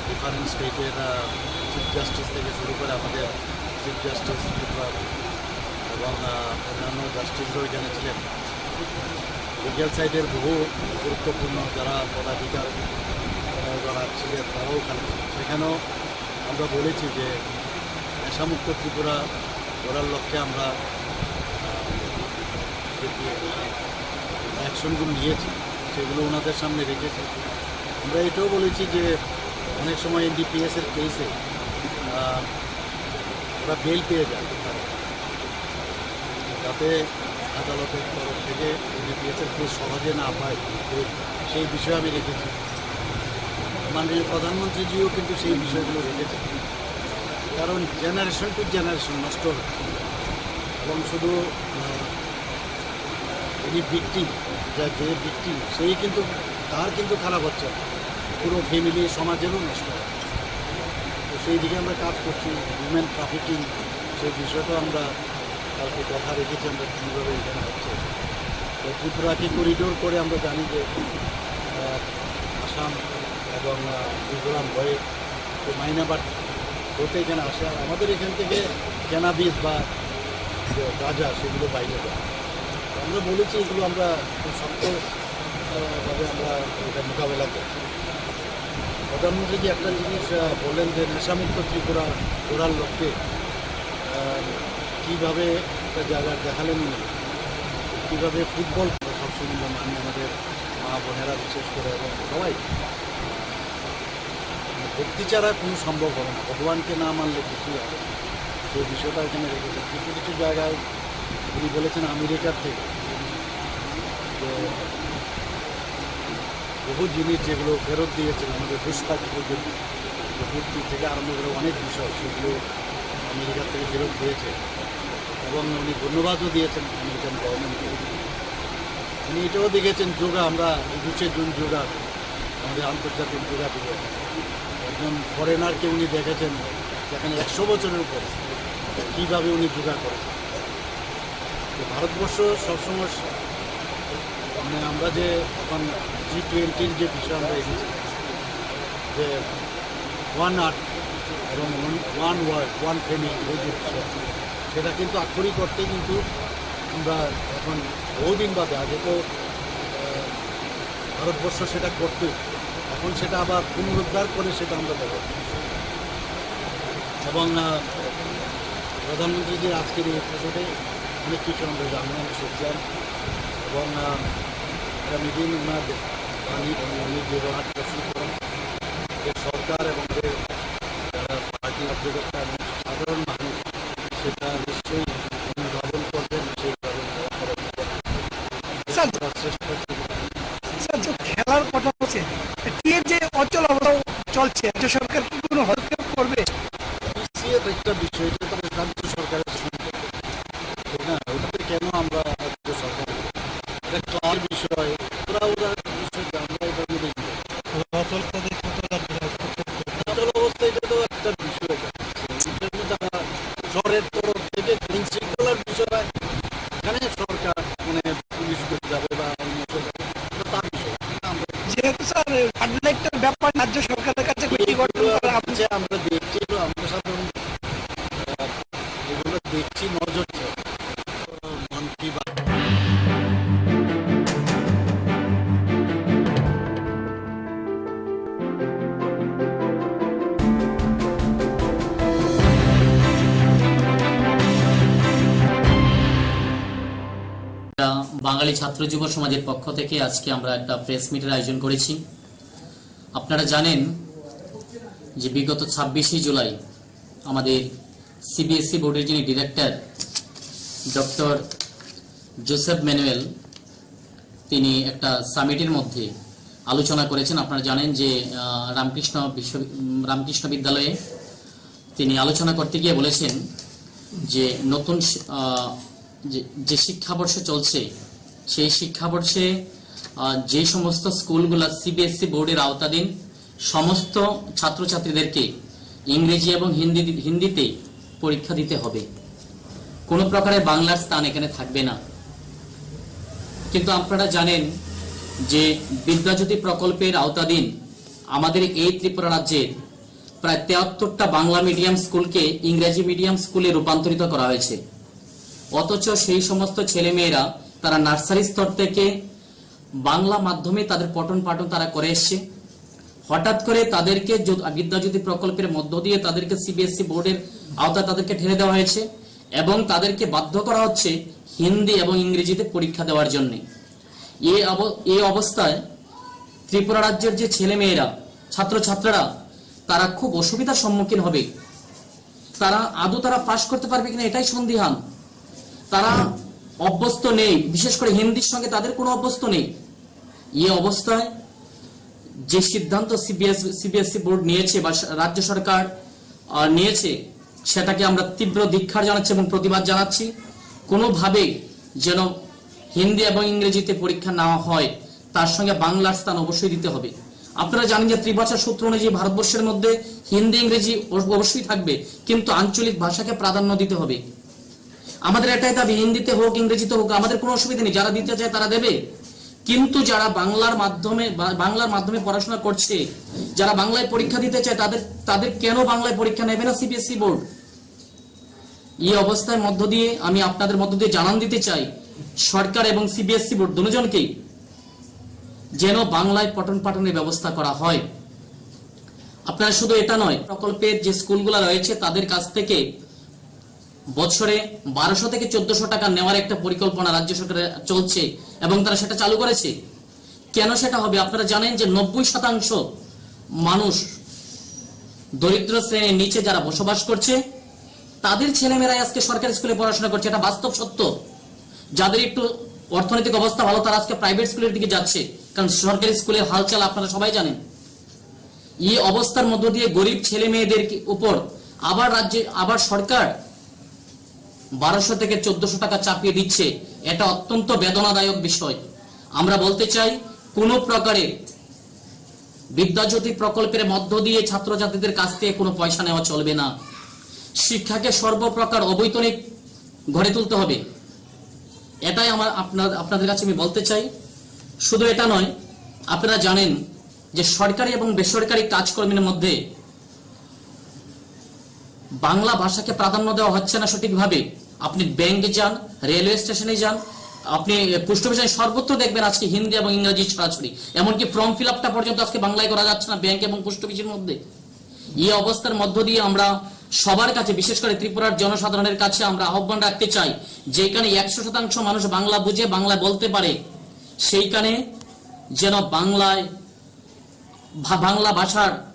ডিফারেন্ট স্টেটের, আহ, চিফ জাস্টিস থেকে শুরু করে আমাদের চিফ জাস্টিস ত্রিপুরা এবং, আহ, অন্যান্য জাস্টিসরাও এখানে ছিলেন। লিগ্যাল সাইডের বহু গুরুত্বপূর্ণ যারা পদাধিকার, আহ, যারা ছিলেন, তারাও ওখানে ছিলেন। সেখানেও আমরা বলেছি যে নেশামুক্ত ত্রিপুরা গড়ার লক্ষ্যে আমরা, আহ, যে, যে অ্যাকশনগুলো নিয়েছি, সেগুলো ওনাদের সামনে রেখেছি। আমরা এটাও বলেছি যে অনেক সময় এনডিপিএস এর কেসে, আহ, ওরা বেল পেয়ে যায়, যাতে আদালতের তরফ থেকে এনডিপিএস এর কেস সহজে না পায়, সেই বিষয়ে আমি রেখেছি। মাননীয় প্রধানমন্ত্রীজিও কিন্তু সেই বিষয়গুলো রেখেছেন, কারণ জেনারেশন টু জেনারেশন নষ্ট হচ্ছে। এবং শুধু, আহ, যিনি ভিকটিম, যা, যে ভিকটিম, সেই কিন্তু, তার কিন্তু খারাপ হচ্ছে না, পুরো ফ্যামিলি, সমাজেরও নষ্ট হয়। তো সেই দিকে আমরা কাজ করছি। হিউম্যান ট্রাফিকিং, সেই বিষয়টাও আমরা কালকে কথা রেখেছি আমরা কীভাবে এখানে হচ্ছে। তো ত্রিপুরাকে করিডোর করে আমরা জানি যে, আহ, আসাম এবং, আহ, মিজোরাম হয়ে তো মাইনাবাদ হতে এখানে আসে। আর আমাদের এখান থেকে ক্যানাবিস বা যে গাঁজা, সেগুলো বাইরে যায়। তো আমরা বলেছি এগুলো আমরা খুব শক্ত, আহ, ভাবে আমরা এটা মোকাবেলা করছি। প্রধানমন্ত্রী যে একটা জিনিস, আহ, বলেন যে নেশামুক্ত ত্রিপুরা গড়ার লক্ষ্যে, আহ, কীভাবে একটা জায়গা দেখালেন উনি, কীভাবে ফুটবল আমরা সবসময় আমরা মানি, আমাদের মা বোনেরা বিশেষ করে এবং সবাই, ভক্তি ছাড়া কোনো সম্ভব হবে না, ভগবানকে না মানলে কিছুই হবে না। সেই বিষয়টা এখানে রেখেছেন। কিছু কিছু জায়গায় উনি বলেছেন আমেরিকার থেকে যে বহু জিনিস যেগুলো ফেরত দিয়েছেন আমাদের পুষ্পা ঠাকুরকে, মূর্তি থেকে আরম্ভ করে অনেক বিষয় সেগুলো আমেরিকা থেকে ফেরত দিয়েছে। এবং উনি ধন্যবাদও দিয়েছেন আমেরিকান গভর্নমেন্টকে। উনি এটাও দেখেছেন যোগা, আমরা একুশে জুন যোগা, আমাদের আন্তর্জাতিক যোগা দিবস, একজন ফরেনারকে উনি দেখেছেন যেখানে একশো বছরের উপরে কীভাবে উনি যোগা করেন। তো ভারতবর্ষ সবসময় স-, মানে আমরা যে এখন জি টোয়েন্টির যে বিষয় আমরা এসেছি, যে ওয়ান আর্থ এবং ওয়ান ওয়ার্ল্ড, ওয়ান ফ্যামিলি, এই যে বিষয়, সেটা কিন্তু আক্ষরিক অর্থে কিন্তু আমরা এখন বহুদিন বাদে, আগে তো আহ, ভারতবর্ষ সেটা করতে, এখন সেটা আবার পুনরুদ্ধার করে সেটা আমরা ব্যবহার করছি। এবং আহ, প্রধানমন্ত্রীজির আজকের এই এপিসোডে অনেক কিছু আমরা জানলাম, শিখলাম। এবং আহ, আগামী দিন ওনার বাণী এবং উনি যে ব্যবহারটা শুরু করেন, যে সরকার এবং যে যারা পার্টি কার্যকর্তা এবং সাধারণ মানুষ সেটা নিশ্চয়ই অনুধাবন করবেন, সেইভাবে তারা করার চেষ্টা করবেন। স্যার, আমরা চেষ্টা করব। স্যার, যে খেলার কথা হচ্ছে, টিএর যে অচল অবস্থা চলছে, রাজ্য সরকার কি কোনো হস্তক্ষেপ করবে? টিসিএর একটা বিষয়, এটা তো রাজ্য সরকারের সম্পত্তি, ঠিক না? ওটাতে কেন আমরা রাজ্য সরকার, এটা ক্লাবের বিষয়, ওরা ওরা বিষয়, আমরা এটার মধ্যে কি করব? অচল অবস্থা, এটা তো একটা বিষয়, এটার মধ্যে আমরা সরকারের তরফ থেকে আইন শৃঙ্খলার বিষয়, এখানে সরকার মানে পুলিশ করে যাবে বা অন্য কেউ যাবে, এটা তার বিষয়। আমরা যেহেতু স্যার ফান্ডামেন্টাল ব্যাপার, রাজ্য সরকারের কাছে ক্ষতিপূরণ এগুলো করা, আপনি হচ্ছে আমরা দেখছি, এগুলো আমরা সাধারণ, আহ, এগুলো দেখছি, নজর দেওয়া। মন কি বাত। বাঙালি ছাত্র যুব সমাজের পক্ষ থেকে আজকে আমরা একটা প্রেস মিটের আয়োজন করেছি। আপনারা জানেন যে বিগত ছাব্বিশে জুলাই আমাদের সিবিএসই বোর্ডের যিনি ডিরেক্টর ডক্টর জোসেফ ম্যানুয়েল, তিনি একটা সামিটের মধ্যে আলোচনা করেছেন। আপনারা জানেন যে আহ, রামকৃষ্ণ বিশ্ব উম, রামকৃষ্ণ বিদ্যালয়ে তিনি আলোচনা করতে গিয়ে বলেছেন যে নতুন শি- আহ, যে যে শিক্ষাবর্ষ চলছে, সেই শিক্ষাবর্ষে আহ, যে সমস্ত স্কুলগুলো সিবিএসই বোর্ডের আওতাধীন, সমস্ত ছাত্রছাত্রীদেরকে ইংরেজি এবং হিন্দি হিন্দিতে পরীক্ষা দিতে হবে। কোনো প্রকারের বাংলার স্থান এখানে থাকবে না। কিন্তু আপনারা জানেন যে বিদ্যাজ্যোতি প্রকল্পের আওতাধীন আমাদের এই ত্রিপুরা রাজ্যের প্রায় তেহাত্তরটা বাংলা মিডিয়াম স্কুলকে ইংরেজি মিডিয়াম স্কুলে রূপান্তরিত করা হয়েছে। অথচ সেই সমস্ত ছেলেমেয়েরা তারা নার্সারি স্তর থেকে বাংলা মাধ্যমে তাদের পঠন পাঠন তারা করে এসছে। হঠাৎ করে তাদেরকে যো- বিদ্যাজ্যোতি প্রকল্পের মধ্য দিয়ে তাদেরকে সিবিএসই বোর্ডের আওতায় তাদেরকে ঠেলে দেওয়া হয়েছে এবং তাদেরকে বাধ্য করা হচ্ছে হিন্দি এবং ইংরেজিতে পরীক্ষা দেওয়ার জন্য। এই অব- এই অবস্থায় ত্রিপুরা রাজ্যের যে ছেলেমেয়েরা, ছাত্রছাত্রীরা, তারা খুব অসুবিধার সম্মুখীন হবে। তারা আদৌ তারা পাশ করতে পারবে কিনা, এটাই সন্দিহান। তারা অভ্যস্ত নেই, বিশেষ করে হিন্দির সঙ্গে তাদের কোনো অভ্যস্ত নেই। এই অবস্থায় যে সিদ্ধান্ত সিবিএস সিবিএসই বোর্ড নিয়েছে বা সা- রাজ্য সরকার আহ, নিয়েছে, সেটাকে আমরা তীব্র ধিক্কার জানাচ্ছি এবং প্রতিবাদ জানাচ্ছি। কোনোভাবেই যেন হিন্দি এবং ইংরেজিতে পরীক্ষা না হয়, তার সঙ্গে বাংলার স্থান অবশ্যই দিতে হবে। আপনারা জানেন যে ত্রিভাষা সূত্র অনুযায়ী ভারতবর্ষের মধ্যে হিন্দি ইংরেজি অব- অবশ্যই থাকবে, কিন্তু আঞ্চলিক ভাষাকে প্রাধান্য দিতে হবে। আমাদের এটাই দাবি, হিন্দিতে হোক, ইংরেজিতে হোক, আমাদের কোনো অসুবিধা নেই, যারা দিতে চায় তারা দেবে। কিন্তু যারা বাংলার মাধ্যমে বা- বাংলার মাধ্যমে পড়াশোনা করছে, যারা বাংলায় পরীক্ষা দিতে চায়, তাদের তাদের কেন বাংলায় পরীক্ষা নেবে না সিবিএসই বোর্ড? এই অবস্থার মধ্য দিয়ে আমি আপনাদের মধ্য দিয়ে জানান দিতে চাই, সরকার এবং সিবিএসই বোর্ড দুজনকেই যেন বাংলায় পঠন পাঠনের ব্যবস্থা করা হয়। আপনারা শুধু এটা নয়, প্রকল্পের যে স্কুলগুলো রয়েছে তাদের কাছ থেকে বছরে বারোশো থেকে চোদ্দশো টাকা নেওয়ার একটা পরিকল্পনা রাজ্য সরকারের চলছে এবং তারা সেটা চালু করেছে। কেন সেটা হবে? আপনারা জানেন যে নব্বই শতাংশ মানুষ দরিদ্র শ্রেণীর নিচে যারা বসবাস করছে, তাদের ছেলেমেয়েরাই আজকে সরকারি স্কুলে পড়াশোনা করছে। এটা বাস্তব সত্য। যাদের একটু অর্থনৈতিক অবস্থা ভালো, তারা আজকে প্রাইভেট স্কুলের দিকে যাচ্ছে, কারণ সরকারি স্কুলের হালচাল আপনারা সবাই জানেন। এই অবস্থার মধ্য দিয়ে গরিব ছেলে মেয়েদের কি-, উপর আবার রাজ্যে, আবার সরকার বারোশো থেকে চোদ্দশো টাকা চাপিয়ে দিচ্ছে। এটা অত্যন্ত বেদনাদায়ক বিষয়। আমরা বলতে চাই, কোনো প্রকারে বিদ্যাজ্যোতি প্রকল্পের মধ্য দিয়ে ছাত্রছাত্রীদের কাছ থেকে কোনো পয়সা নেওয়া চলবে না। শিক্ষাকে সর্বপ্রকার অবৈতনিক গড়ে তুলতে হবে, এটাই আমার আপনার, আপনাদের কাছে আমি বলতে চাই। শুধু এটা নয়, আপনারা জানেন যে সরকারি এবং বেসরকারি কাজকর্মের মধ্যে বাংলা ভাষাকে প্রাধান্য দেওয়া হচ্ছে না সঠিকভাবে। আপনি ব্যাংকে যান, রেলওয়ে স্টেশনে যান, আপনি পোস্ট অফিসে যান, সর্বত্র দেখবেন আজকে হিন্দি এবং ইংরেজি ছড়াছড়ি। এমনকি ফর্ম ফিল আপটা পর্যন্ত আজকে বাংলায় করা যাচ্ছে না ব্যাংক এবং পোস্ট অফিসের মধ্যে। এই অবস্থার মধ্য দিয়ে আমরা সবার কাছে, বিশেষ করে ত্রিপুরার জনসাধারণের কাছে আমরা আহ্বান রাখতে চাই, যেখানে একশো শতাংশ মানুষ বাংলা বুঝে, বাংলা বলতে পারে, সেইখানে যেন বাংলায় ভা-, বাংলা ভাষার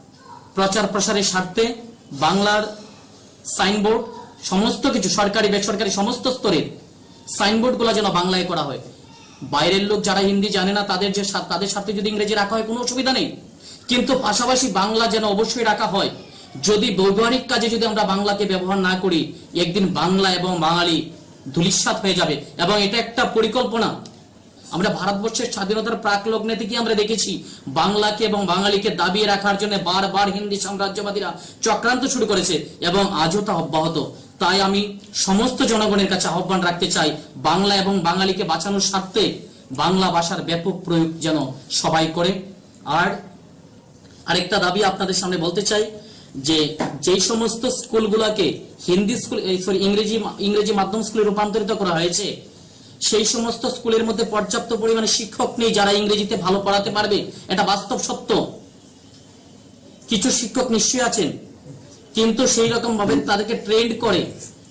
প্রচার প্রসারের স্বার্থে বাংলার সাইনবোর্ড, সমস্ত কিছু সরকারি বেসরকারি সমস্ত স্তরের সাইনবোর্ডগুলো যেন বাংলায় করা হয়। বাইরের লোক যারা হিন্দি জানে না, তাদের যে স্বার্থ, তাদের স্বার্থে যদি ইংরেজি রাখা হয়, কোনো অসুবিধা নেই, কিন্তু পাশাপাশি বাংলা যেন অবশ্যই রাখা হয়। যদি ব্যবহারিক কাজে যদি আমরা বাংলাকে ব্যবহার না করি, একদিন বাংলা এবং বাঙালি ধূলিসাৎ হয়ে যাবে। এবং এটা একটা পরিকল্পনা। আমরা ভারতবর্ষের স্বাধীনতার প্রাক লগ্নে থেকে আমরা দেখেছি, বাংলাকে এবং বাঙালিকে দাবিয়ে রাখার জন্য বারবার হিন্দি সাম্রাজ্যবাদীরা চক্রান্ত শুরু করেছে এবং আজও তা অব্যাহত। তাই আমি সমস্ত জনগণের কাছে আহ্বান রাখতে চাই, বাংলা এবং বাঙালিকে বাঁচানোর স্বার্থে বাংলা ভাষার ব্যাপক প্রয়োগ যেন সবাই করে। আর আরেকটা দাবি আপনাদের সামনে বলতে চাই যে, যেই সমস্ত স্কুলগুলোকে হিন্দি স্কুল, এই, সরি, ইংরেজি মা-, ইংরেজি মাধ্যম স্কুলে রূপান্তরিত করা হয়েছে, সেই সমস্ত স্কুলের মধ্যে পর্যাপ্ত পরিমাণে শিক্ষক নেই যারা ইংরেজিতে ভালো পড়াতে পারবে। এটা বাস্তব সত্য। কিছু শিক্ষক নিশ্চয়ই আছেন, কিন্তু সেই রকম ভাবে তাদেরকে ট্রেন্ড করে,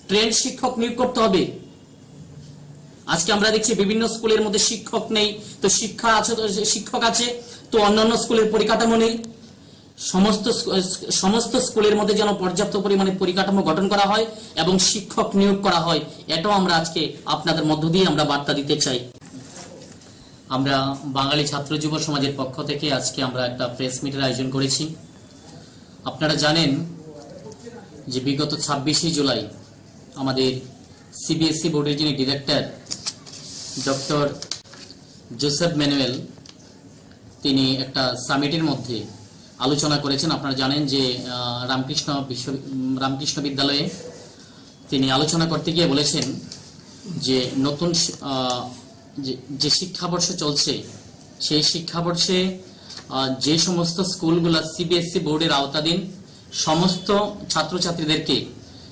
ট্রেন্ড শিক্ষক নিয়োগ করতে হবে। আজকে আমরা দেখছি বিভিন্ন স্কুলের মধ্যে শিক্ষক নেই, তো শিক্ষা আছে, তো শিক্ষক আছে, তো অন্যান্য স্কুলের পরিকাঠামো নেই। সমস্ত স্কু-, সমস্ত স্কুলের মধ্যে যেন পর্যাপ্ত পরিমাণে পরিকাঠামো গঠন করা হয় এবং শিক্ষক নিয়োগ করা হয়, এটাও আমরা আজকে আপনাদের মধ্য দিয়ে আমরা বার্তা দিতে চাই। আমরা বাঙালি ছাত্র যুব সমাজের পক্ষ থেকে আজকে আমরা একটা প্রেস মিটের আয়োজন করেছি। আপনারা জানেন যে বিগত ছাব্বিশে জুলাই আমাদের সিবিএসই বোর্ডের যিনি ডিরেক্টর ডক্টর জোসেফ ম্যানুয়েল, তিনি একটা সামিটের মধ্যে আলোচনা করেছেন। আপনারা জানেন যে, আহ, রামকৃষ্ণ বিশ্ব-, উম, রামকৃষ্ণ বিদ্যালয়ে তিনি আলোচনা করতে গিয়ে বলেছেন যে নতুন শি-, আহ, যে, যে শিক্ষাবর্ষ চলছে, সেই শিক্ষাবর্ষে, আহ, যে সমস্ত স্কুলগুলো সিবিএসই বোর্ডের আওতাধীন, সমস্ত ছাত্রছাত্রীদেরকে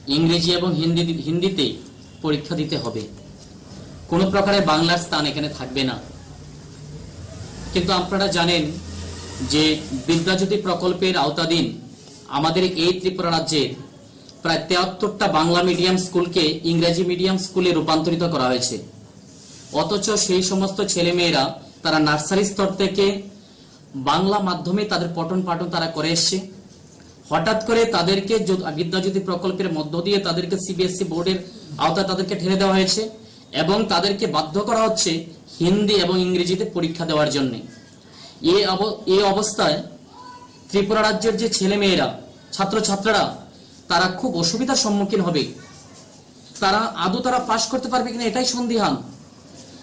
ইংরেজি এবং হিন্দি দি-, হিন্দিতে পরীক্ষা দিতে হবে। কোনো প্রকারে বাংলার স্থান এখানে থাকবে না। কিন্তু আপনারা জানেন যে বিদ্যাজ্যোতি প্রকল্পের আওতাধীন আমাদের এই ত্রিপুরা রাজ্যে প্রায় তেহাত্তরটা বাংলা মিডিয়াম স্কুলকে ইংরেজি মিডিয়াম স্কুলে রূপান্তরিত করা হয়েছে। অথচ সেই সমস্ত ছেলেমেয়েরা তারা নার্সারি স্তর থেকে বাংলা মাধ্যমে তাদের পঠন পাঠন তারা করে এসছে। হঠাৎ করে তাদেরকে যদ-, বিদ্যাজ্যোতি প্রকল্পের মধ্য দিয়ে তাদেরকে সিবিএসই বোর্ডের আওতায় তাদেরকে ঠেলে দেওয়া হয়েছে এবং তাদেরকে বাধ্য করা হচ্ছে হিন্দি এবং ইংরেজিতে পরীক্ষা দেওয়ার জন্য। এই অব-, এই অবস্থায় ত্রিপুরা রাজ্যের যে ছেলেমেয়েরা, ছাত্রছাত্রীরা, তারা খুব অসুবিধার সম্মুখীন হবে। তারা আদৌ তারা পাশ করতে পারবে কিনা, এটাই সন্দিহান।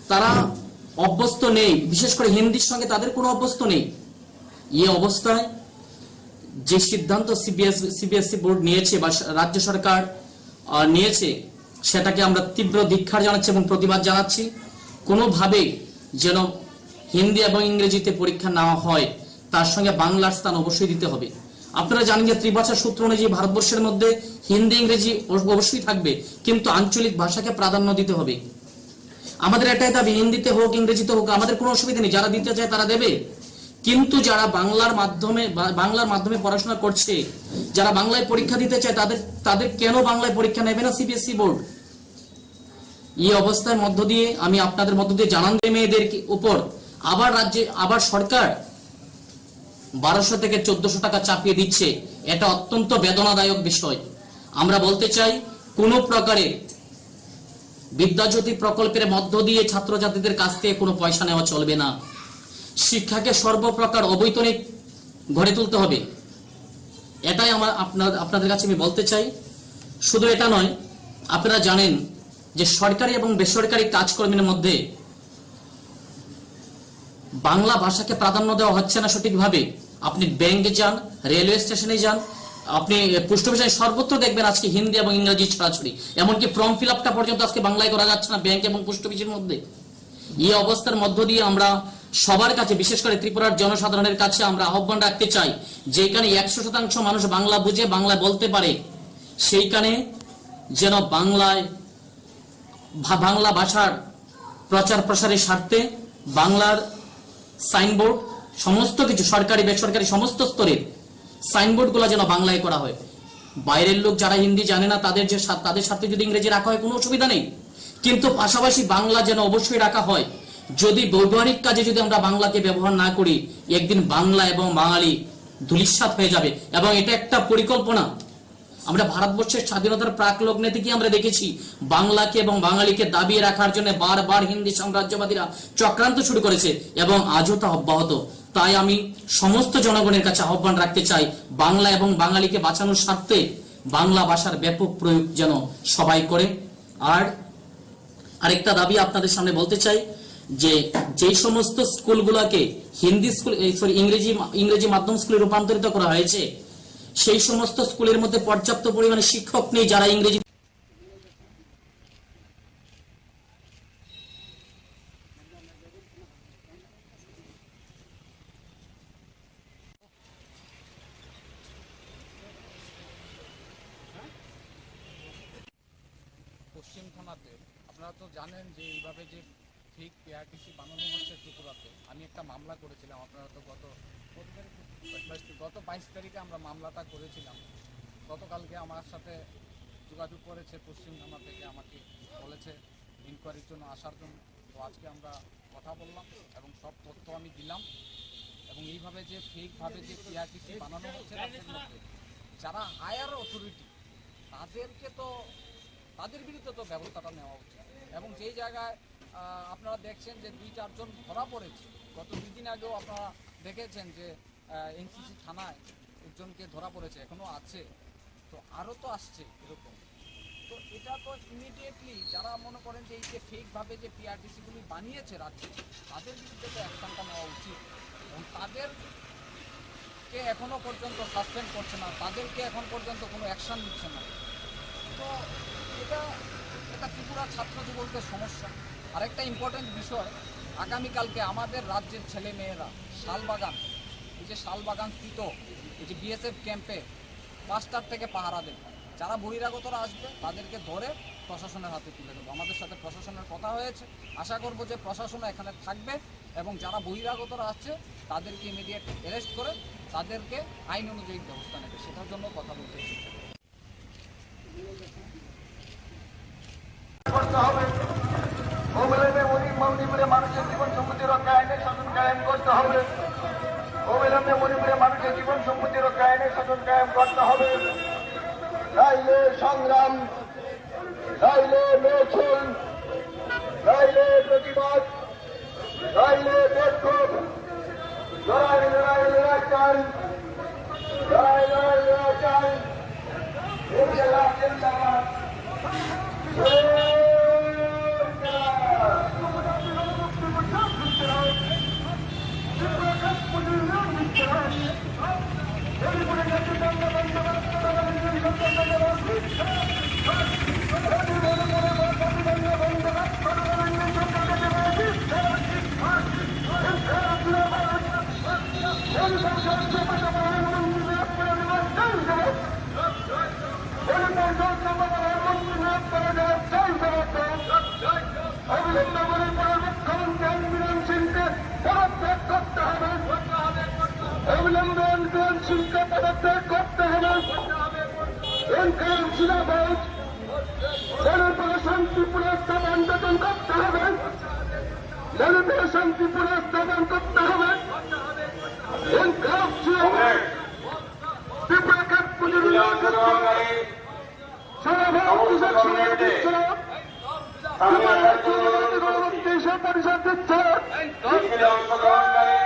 তারা অভ্যস্ত নেই, বিশেষ করে হিন্দির সঙ্গে তাদের কোনো অভ্যস্ত নেই। এই অবস্থায় যে সিদ্ধান্ত সিবিএস, সিবিএসই বোর্ড নিয়েছে বা রাজ্য সরকার, আহ, নিয়েছে, সেটাকে আমরা তীব্র ধিক্কার জানাচ্ছি এবং প্রতিবাদ জানাচ্ছি। কোনোভাবেই যেন হিন্দি এবং ইংরেজিতে পরীক্ষা না হয়, তার সঙ্গে বাংলার স্থান অবশ্যই দিতে হবে। আপনারা জানেন যে ত্রিভাষা সূত্র অনুযায়ী ভারতবর্ষের মধ্যে হিন্দি ইংরেজি অব-, অবশ্যই থাকবে, কিন্তু আঞ্চলিক ভাষাকে প্রাধান্য দিতে হবে। আমাদের এটাই দাবি, হিন্দিতে হোক, ইংরেজিতে হোক, আমাদের কোনো অসুবিধা নেই, যারা দিতে চায় তারা দেবে, কিন্তু যারা বাংলার মাধ্যমে বা-, বাংলার মাধ্যমে পড়াশোনা করছে, যারা বাংলায় পরীক্ষা দিতে চায়, তাদের, তাদের কেন বাংলায় পরীক্ষা নেবে না সিবিএসই বোর্ড? এই অবস্থার মধ্য দিয়ে আমি আপনাদের মধ্য দিয়ে জানান দিই, মেয়েদের কি-, উপর আবার রাজ্যে, আবার সরকার বারোশো থেকে চোদ্দশো টাকা চাপিয়ে দিচ্ছে। এটা অত্যন্ত বেদনাদায়ক বিষয়। আমরা বলতে চাই, কোনো প্রকারে বিদ্যাজ্যোতি প্রকল্পের মধ্য দিয়ে ছাত্রছাত্রীদের কাছ থেকে কোনো পয়সা নেওয়া চলবে না। শিক্ষাকে সর্বপ্রকার অবৈতনিক গড়ে তুলতে হবে, এটাই আমার আপনার, আপনাদের কাছে আমি বলতে চাই। শুধু এটা নয়, আপনারা জানেন যে সরকারি এবং বেসরকারি কাজকর্মের মধ্যে বাংলা ভাষাকে প্রাধান্য দেওয়া হচ্ছে না সঠিকভাবে। আপনি ব্যাংকে যান, রেলওয়ে স্টেশনে যান, আপনি পোস্ট অফিসে যান, সর্বত্র দেখবেন আজকে হিন্দি এবং ইংরেজি ছড়াছড়ি। এমনকি ফর্ম ফিল আপটা পর্যন্ত আজকে বাংলায় করা যাচ্ছে না ব্যাংক এবং পোস্ট অফিসের মধ্যে। এই অবস্থার মধ্য দিয়ে আমরা সবার কাছে, বিশেষ করে ত্রিপুরার জনসাধারণের কাছে আমরা আহ্বান রাখতে চাই, যেখানে একশো শতাংশ মানুষ বাংলা বুঝে, বাংলা বলতে পারে, সেইখানে যেন বাংলায় ভা-, বাংলা ভাষার প্রচার প্রসারের স্বার্থে বাংলার সাইনবোর্ড, সমস্ত কিছু সরকারি বেসরকারি সমস্ত স্তরের সাইনবোর্ডগুলো যেন বাংলায় করা হয়। বাইরের লোক যারা হিন্দি জানে না, তাদের যে স্বা-, তাদের স্বার্থে যদি ইংরেজি রাখা হয়, কোনো অসুবিধা নেই, কিন্তু পাশাপাশি বাংলা যেন অবশ্যই রাখা হয়। যদি ব্যবহারিক কাজে যদি আমরা বাংলাকে ব্যবহার না করি, একদিন বাংলা এবং বাঙালি ধূলিসাৎ হয়ে যাবে। এবং এটা একটা পরিকল্পনা। আমরা ভারতবর্ষের স্বাধীনতার প্রাক লগ্নে থেকে আমরা দেখেছি, বাংলাকে এবং বাঙালিকে দাবিয়ে রাখার জন্য বারবার হিন্দি সাম্রাজ্যবাদীরা চক্রান্ত শুরু করেছে এবং আজও তা অব্যাহত। তাই আমি সমস্ত জনগণের কাছে আহ্বান রাখতে চাই, বাংলা এবং বাঙালিকে বাঁচানোর স্বার্থে বাংলা ভাষার ব্যাপক প্রয়োগ যেন সবাই করে। আর আরেকটা দাবি আপনাদের সামনে বলতে চাই যে, যেই সমস্ত স্কুলগুলোকে হিন্দি স্কুল, এই, সরি, ইংরেজি মা-, ইংরেজি মাধ্যম স্কুলে রূপান্তরিত করা হয়েছে, সেই সমস্ত স্কুলের মধ্যে পর্যাপ্ত পরিমাণে শিক্ষক নেই যারা ইংরেজি পশ্চিম থানাতে। আপনারা তো জানেন যে এইভাবে যে ফেক পিআরটিসি বানানো হচ্ছে ত্রিপুরাতে। আমি একটা মামলা করেছিলাম, আপনারা তো গত, কত তারিখ? বাইশ তারিখ। গত বাইশ তারিখে আমরা মামলাটা করেছিলাম। গতকালকে আমার সাথে যোগাযোগ করেছে পশ্চিম থানা থেকে, আমাকে বলেছে ইনকোয়ারির জন্য আসার জন্য। তো আজকে আমরা কথা বললাম এবং সব তথ্য আমি দিলাম। এবং এইভাবে যে ফেকভাবে যে পিআরটিসি বানানো হচ্ছে রাজ্যের মধ্যে, যারা হায়ার অথরিটি, তাদেরকে তো, তাদের বিরুদ্ধে তো ব্যবস্থাটা নেওয়া উচিত। এবং যেই জায়গায়, আহ, আপনারা দেখছেন যে দুই চারজন ধরা পড়েছে, গত দুই দিন আগেও আপনারা দেখেছেন যে, আহ, এনসিসি থানায় একজনকে ধরা পড়েছে, এখনো আছে। তো আরও তো আসছে এরকম। তো এটা তো ইমিডিয়েটলি যারা মনে করেন যে এই যে ফেকভাবে যে পিআরটিসিগুলি বানিয়েছে রাজ্যে, তাদের বিরুদ্ধে তো অ্যাকশনটা নেওয়া উচিত। এবং তাদেরকে এখনো পর্যন্ত সাসপেন্ড করছে না, তাদেরকে এখন পর্যন্ত কোনো অ্যাকশন নিচ্ছে না। তো এটা, এটা ত্রিপুরা ছাত্র যুবকদের সমস্যা। আরেকটা ইম্পর্টেন্ট বিষয়, আগামীকালকে আমাদের রাজ্যের ছেলে মেয়েরা শালবাগান, এই যে শালবাগান স্থিত এই যে বিএসএফ ক্যাম্পে পাঁচটার থেকে পাহারা দেবে। যারা বহিরাগতরা আসবে, তাদেরকে ধরে প্রশাসনের হাতে তুলে দেবো। আমাদের সাথে প্রশাসনের কথা হয়েছে, আশা করব যে প্রশাসন এখানে থাকবে এবং যারা বহিরাগতরা আসছে, তাদেরকে ইমিডিয়েট অ্যারেস্ট করে তাদেরকে আইন অনুযায়ী ব্যবস্থা নেবে, সেটার জন্য কথা বলতে এসেছি। করতে হবে। অবিলম্বে মণি-, মণিপুরে মানুষের জীবন সম্পত্তি রক্ষায় আইনের শাসন কায়েম করতে হবে। অবিলম্বে মণিপুরে মানুষের জীবন সম্পত্তি রক্ষায় আইনের শাসন কায়েম করতে হবে। নাইলে সংগ্রাম, নাইলে মিছিল, নাইলে প্রতিবাদ, নাইলে বিক্ষোভ। লড়াই, লড়াই, লড়াই চাই। লড়াই, লড়াই, লড়াই চাই। ইনকিলাব জিন্দাবাদ। অবিলম্বে মণিপুরের মুখ্যমন্ত্রী আন বীরেন সিংকে পদত্যাগ করতে হবে। পদত্যাগ করতে হবে। ইনকাম জিন্দাবাদ। গণপ্রজাতন্ত্রী পুলিশ দমন গঠন করতে হবে। গণপ্রজাতন্ত্রী পুলিশ দমন করতে হবে। ইনকাম জিন্দাবাদ। ত্রিপুরা কাঠ পুনরুদ্ধার করতে হবে। সারা ভারত কৃষক সংগ্রাম দিচ্ছে না। ত্রিপুরা রাজ্য জনগণের গণমুক্তি সে পরিষদ দিচ্ছে না। মিছিলে অংশগ্রহণকারী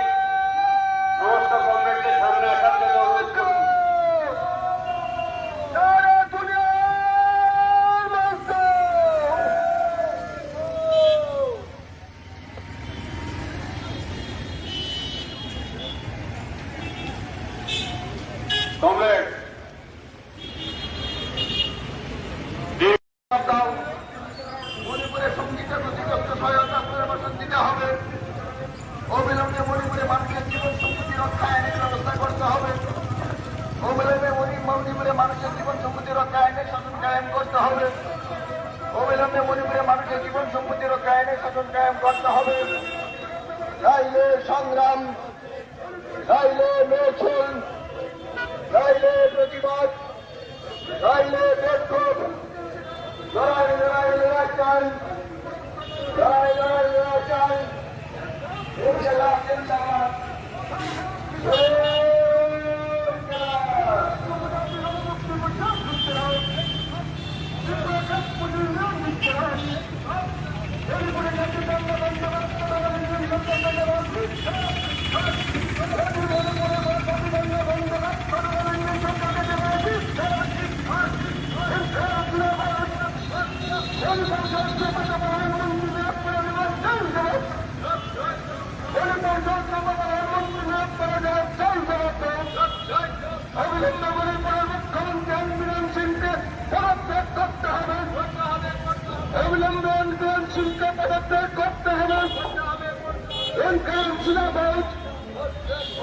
সমস্ত কমরেডদের সামনে আসার জন্য অনুরোধ করছি। সারা দুনিয়ার মানুষ। কমরেড, মণিপুরের সঙ্গীত নথিভুক্ত সহায়তা পুনর্বাসন দিতে হবে। অবিলম্বে মণিপুরের মানুষের জীবন সম্পত্তি রক্ষায় আইনের ব্যবস্থা করতে হবে। অবিলম্বে মণি-, মণিপুরের মানুষের জীবন সম্পত্তি রক্ষায় আইনের শাসন কায়েম করতে হবে। অবিলম্বে মণিপুরের মানুষের জীবন সম্পত্তি রক্ষায় আইনের শাসন কায়েম করতে হবে। নাইলে সংগ্রাম, নাইলে মিছিল, নাইলে প্রতিবাদ, নাইলে বিক্ষোভ। লড়াই, লড়াই, লড়াই চাই। লড়াই, লড়াই, লড়াই চাই। ইনশাআল্লাহ, জিন্দাবাদ। অবিলম্বে মণিপুরের মুখ্যমন্ত্রী এন বীরেন সিংকে পদত্যাগ করতে হবে। অবিলম্বে এন বীরেন সিংকে পদত্যাগ করতে হবে। ইনকাম জিন্দাবাদ।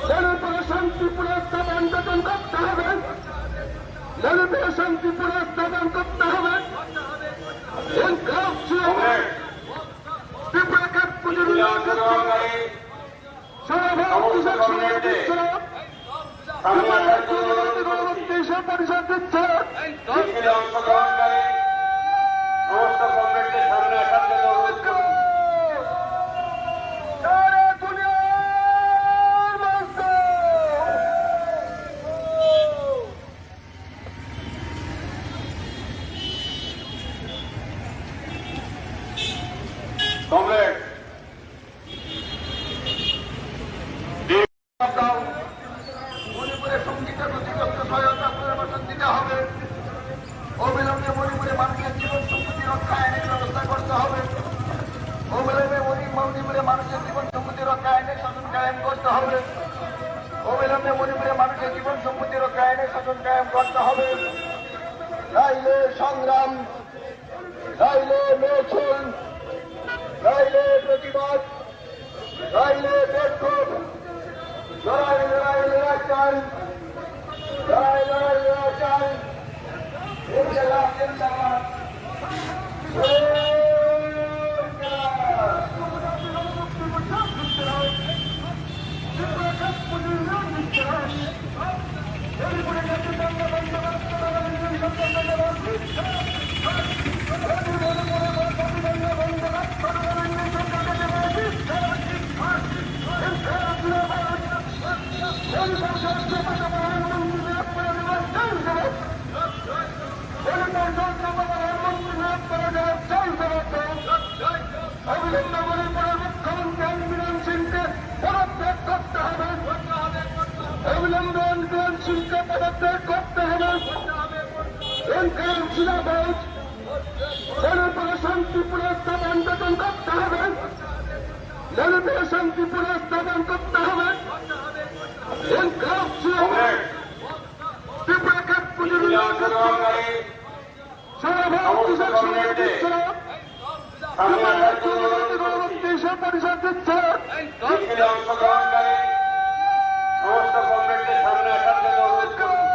গণপ্রজাতন্ত্রী পুলিশ দমন গঠন করতে হবে। গণপ্রজাতন্ত্রী পুলিশ দমন করতে হবে। ইনকাম জিন্দাবাদ। ত্রিপুরা কাঠ পুনরুদ্ধার করতে হবে। সারা ভারত কৃষক সংগ্রাম দিচ্ছে না। ত্রিপুরা রাজ্য জনগণের গণমুক্তি সে পরিষদ দিচ্ছে না। মিছিলে অংশগ্রহণকারী সমস্ত কমরেডদের সামনে আসার জন্য অনুরোধ করছি। সারা দুনিয়ার মানুষ। কমরেড, মণিপুরের সঙ্গীত নথিভুক্ত সহায়তা পুনর্বাসন দিতে হবে। অবিলম্বে মণিপুরের মানুষের জীবন সম্পত্তি রক্ষা আইনের ব্যবস্থা করতে হবে। অবিলম্বে মণি-, মণিপুরের মানুষের জীবন সম্পত্তি রক্ষা আইনের শাসন কায়েম করতে হবে। অবিলম্বে মণিপুরের মানুষের জীবন সম্পত্তি রক্ষা আইনের শাসন কায়েম করতে হবে। নাইলে সংগ্রাম, নাইলে মিছিল, নাইলে প্রতিবাদ, নাইলে বিক্ষোভ। লড়াই, লড়াই, লড়াই চাই। লড়াই, লড়াই, লড়াই চাই। ইনশাআল্লাহ, জিন্দাবাদ। অবিলম্বে মণিপুরের মুখ্যমন্ত্রী এন বীরেন সিংকে পদত্যাগ করতে হবে। অবিলম্বে এন বীরেন সিংকে পদত্যাগ করতে হবে। ইনকাম জিন্দাবাদ। গণপ্রজাতন্ত্রী পুলিশ দমন গঠন করতে হবে। গণপ্রজাতন্ত্রী পুলিশ দমন করতে হবে। ইনকাম জিন্দাবাদ। ত্রিপুরা কাঠ পুনরুদ্ধার করতে হবে। সারা ভারত কৃষক সংগ্রাম দিচ্ছে না। ত্রিপুরা রাজ্য জনগণের গণমুক্তি সে পরিষদ দিচ্ছে না। মিছিলে অংশগ্রহণকারী সমস্ত কমরেডদের সামনে আসার জন্য অনুরোধ করছি।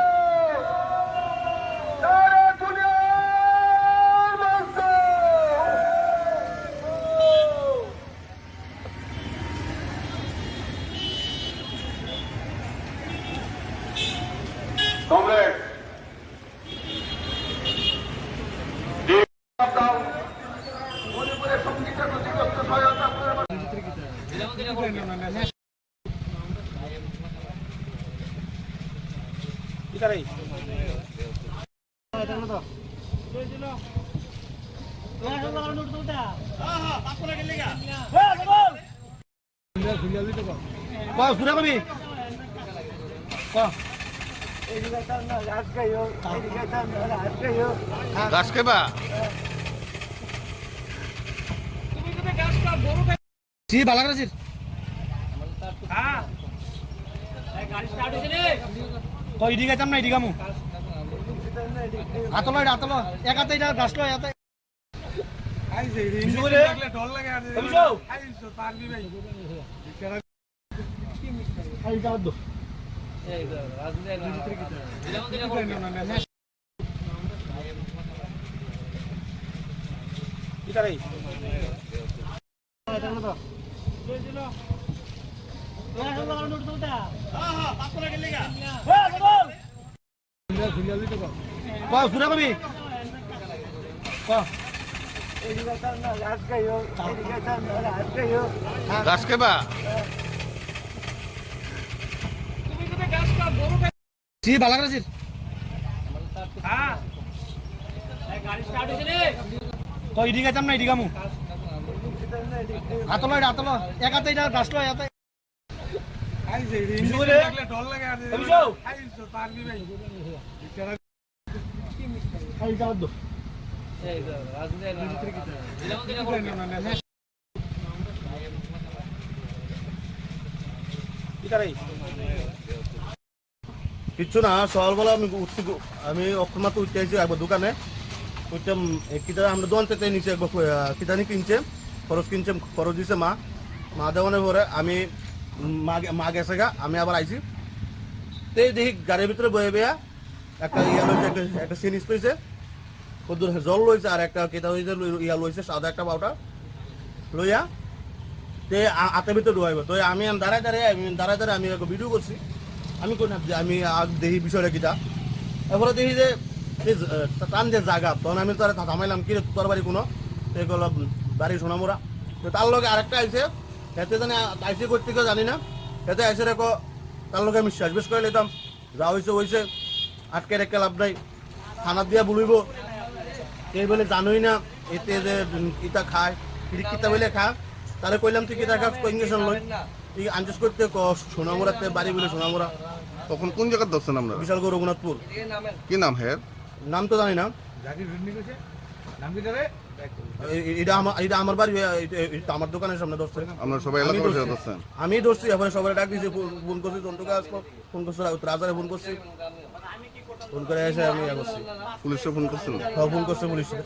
সারা দুনিয়ার মানুষ। Gaske ba? Si balak rasir. Ko idi gaitam na idi gamu. Atolo, atolo. Ekate ida daslo, ekate. Ko, sura kami. Ko. Gaske ba? Si balak rasir. Ko idi gaitam na idi gamu. Atolo, atolo. Ekate ida daslo, ekate. Kichu na, sokal bela ami uthi, ami okhroma tu uthi aisi abo dukane. Uthi, e, kita amra dogan te niche ekbar, e, kita ni kinche, khoros kinche, khoros dise ma. Ma degone pore ami ma, ma gese ga, ami abar aisi. Te dehi gari bhitor boye boya ekta iya loise, ekta, ekta sinis loise. Hudur jol loise ar ekta kita hoise loi-, iya loise sada ekta powder. Loiya te a-, ate bhitor duaibo. To ami an darai darai, ami darai darai ami ekko video korsi. Ami koi na je ami ag dehi bishoy ta kita. Epore dehi je, je, eh, tan je jaga, ton ami tare tha-, thamailam ki re tor bari kuno. Te ekko bari Sonamura. To tar loge arekta aise. Hete jani a-, aise koi theke jani na. Hete aise re ekko tar loge ami shej bej kore loitam. Ja hoise hoise, atke rakhe lab nai. Thana diya buluibo. Te bole janoi na, ete je, um, kita khai, kiri kita bole kha. Tare koilam tui kita khas, ko injection loi. I anjus korte ko Sonamura te bari bole Sonamura. তখন কোন জায়গার ধরছেন আপনারা? বিশালগড় রঘুনাথপুর। কি নাম হের? নাম তো জানি না। জাকির ভিন্নি কইছে? নাম কি জানে? এ-, এ-, এটা আমার, এটা আমার বাড়ি, এ-, এ-, এটা আমার দোকানের সামনে ধরছে। আপনারা সবাই আমি এলাকাবাসী ধরছি। ধরছেন? আমি ধরছি, এবারে সবাই ডাক দিয়েছি, ফোন, ফোন করছি, জন্টু কাজ ফোন করছে, রাউত রাজারে ফোন করছি। ফোন করে এসে আমি ইয়ে করছি। পুলিশে ফোন করছিল? হ্যাঁ, ফোন করছে পুলিশে।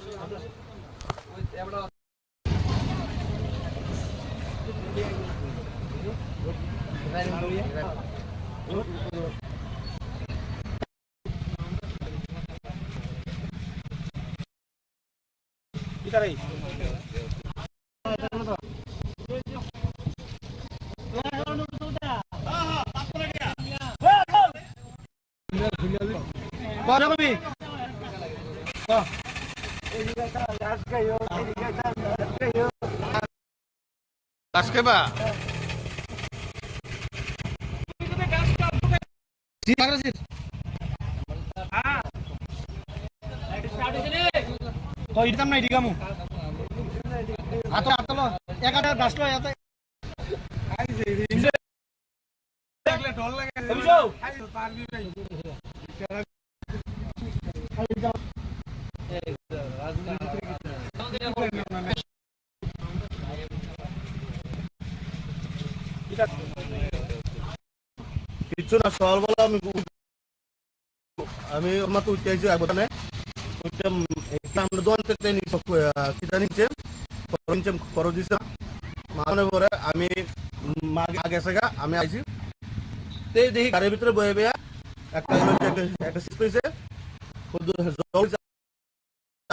Gaske ba? Ko iditam na idigamu. Atolo, atolo. Ekata daslo, ekata. Kichu na, sokal bela ami, ami okhroma tu uthi aisi abo thane. Uthi, um, ekta amra dogan te, te ni, ah, kita niche, khoro niche, khoro dise. Ma degone pore ami, um, ma age, age sega, ami aisi. Te dehi gari bhitor boye boya ekta, ekta, ekta sis hoise. Hudur jol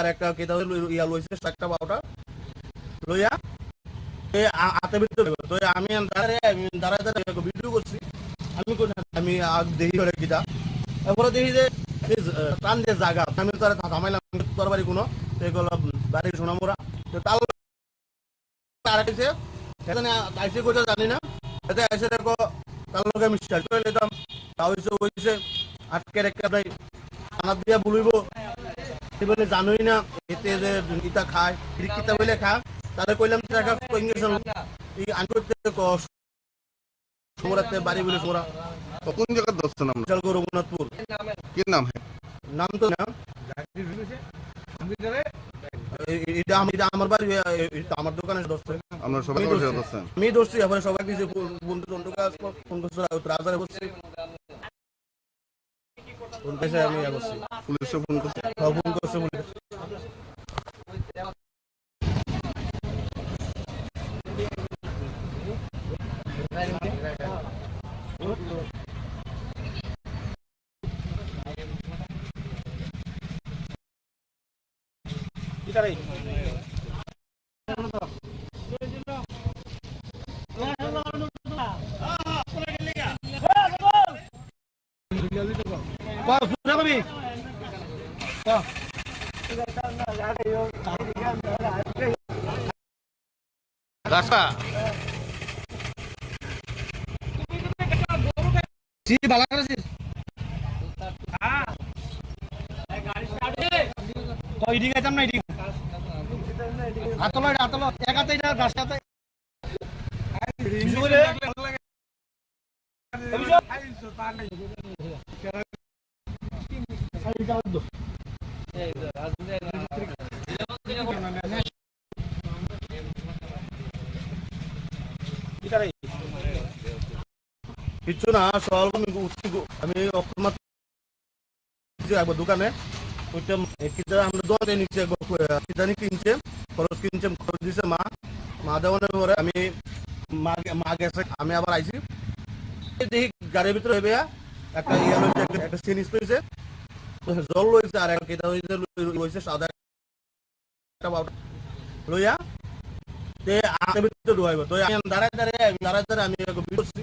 ar ekta kita loi-, iya loise, sakta baota loiya. Te a-, ate bhitor to ami an dare, ami dare dare ekko video korsi. Ami koi na, ami ag dehi gore kita. Epore dehi je, je, eh, tan je jaga, ami tare tha-, thamailam tor bari kuno, te golo bari Sonamura. Te tal Tarak aise, hete na aise koita jani na, hete aise dekho, tar loge ami share kore loitam, ta hoise hoise, atke rakhe lab nai, থানাত দিয়া বলিব। এবারে জানোই না, এতে যে ইতা খায়, কিতা বলে খা, তারে কইলাম, "টাকা ইঞ্জেকশন, এই আনতে কষ্ট।" সোমরাতে বাড়ি বলে সোমরা। তো কোন জায়গায় ধরছেন আমরা? বিশালগড় রঘুনাথপুর। কি নাম হ্যাঁ? নাম তো না। এই, এই, এটা আম-, এটা আমার বাড়ি, এই, এটা আমার দোকানে ধরছে। আমরা সবাই আমি বসে ধরছি। ধরছেন? আমি ধরছি, এবারে সবাই কিছু ফোন, ফোন, ফোন, ফোন করছে, রাজারে বলছি। ফোন করছে, আমি ইয়া করছি। পুলিশে ফোন করছে? হ্যাঁ, ফোন করছে পুলিশ। রাস্তা। জি, ভালো করেছিস। তো এদিকে যাইতাম না, এদিকে। আতলো, আতলো, এক হাতে এটা, রাস্তাতে। কিচ্ছু না, সকাল আমি উঠছি গো, আমি অক্ষর মাত্র যে একবার দোকানে, ওইটা, এ, কিতা আমরা দোকানে নিচে একবার, এ, কিতা নি কিনছে, খরচ কিনছে, খরচ দিছে মা, মা দেওয়ানোর পরে আমি মা গে-, মা গেছে, আমি আবার আইছি। এই দেখি গাড়ির ভিতরে হইবে একটা ইয়ে হইছে, একটা, একটা সিন হইছে, তো জল হইছে আর একটা কিতা হইছে, লইছে সাদা একটা বাবু লইয়া, তে আতে ভিতরে ঢুকাইবো। তো আমি দাঁড়ায় দাঁড়ায়, আমি দাঁড়ায় দাঁড়ায় আমি এগো ভিডিও করছি।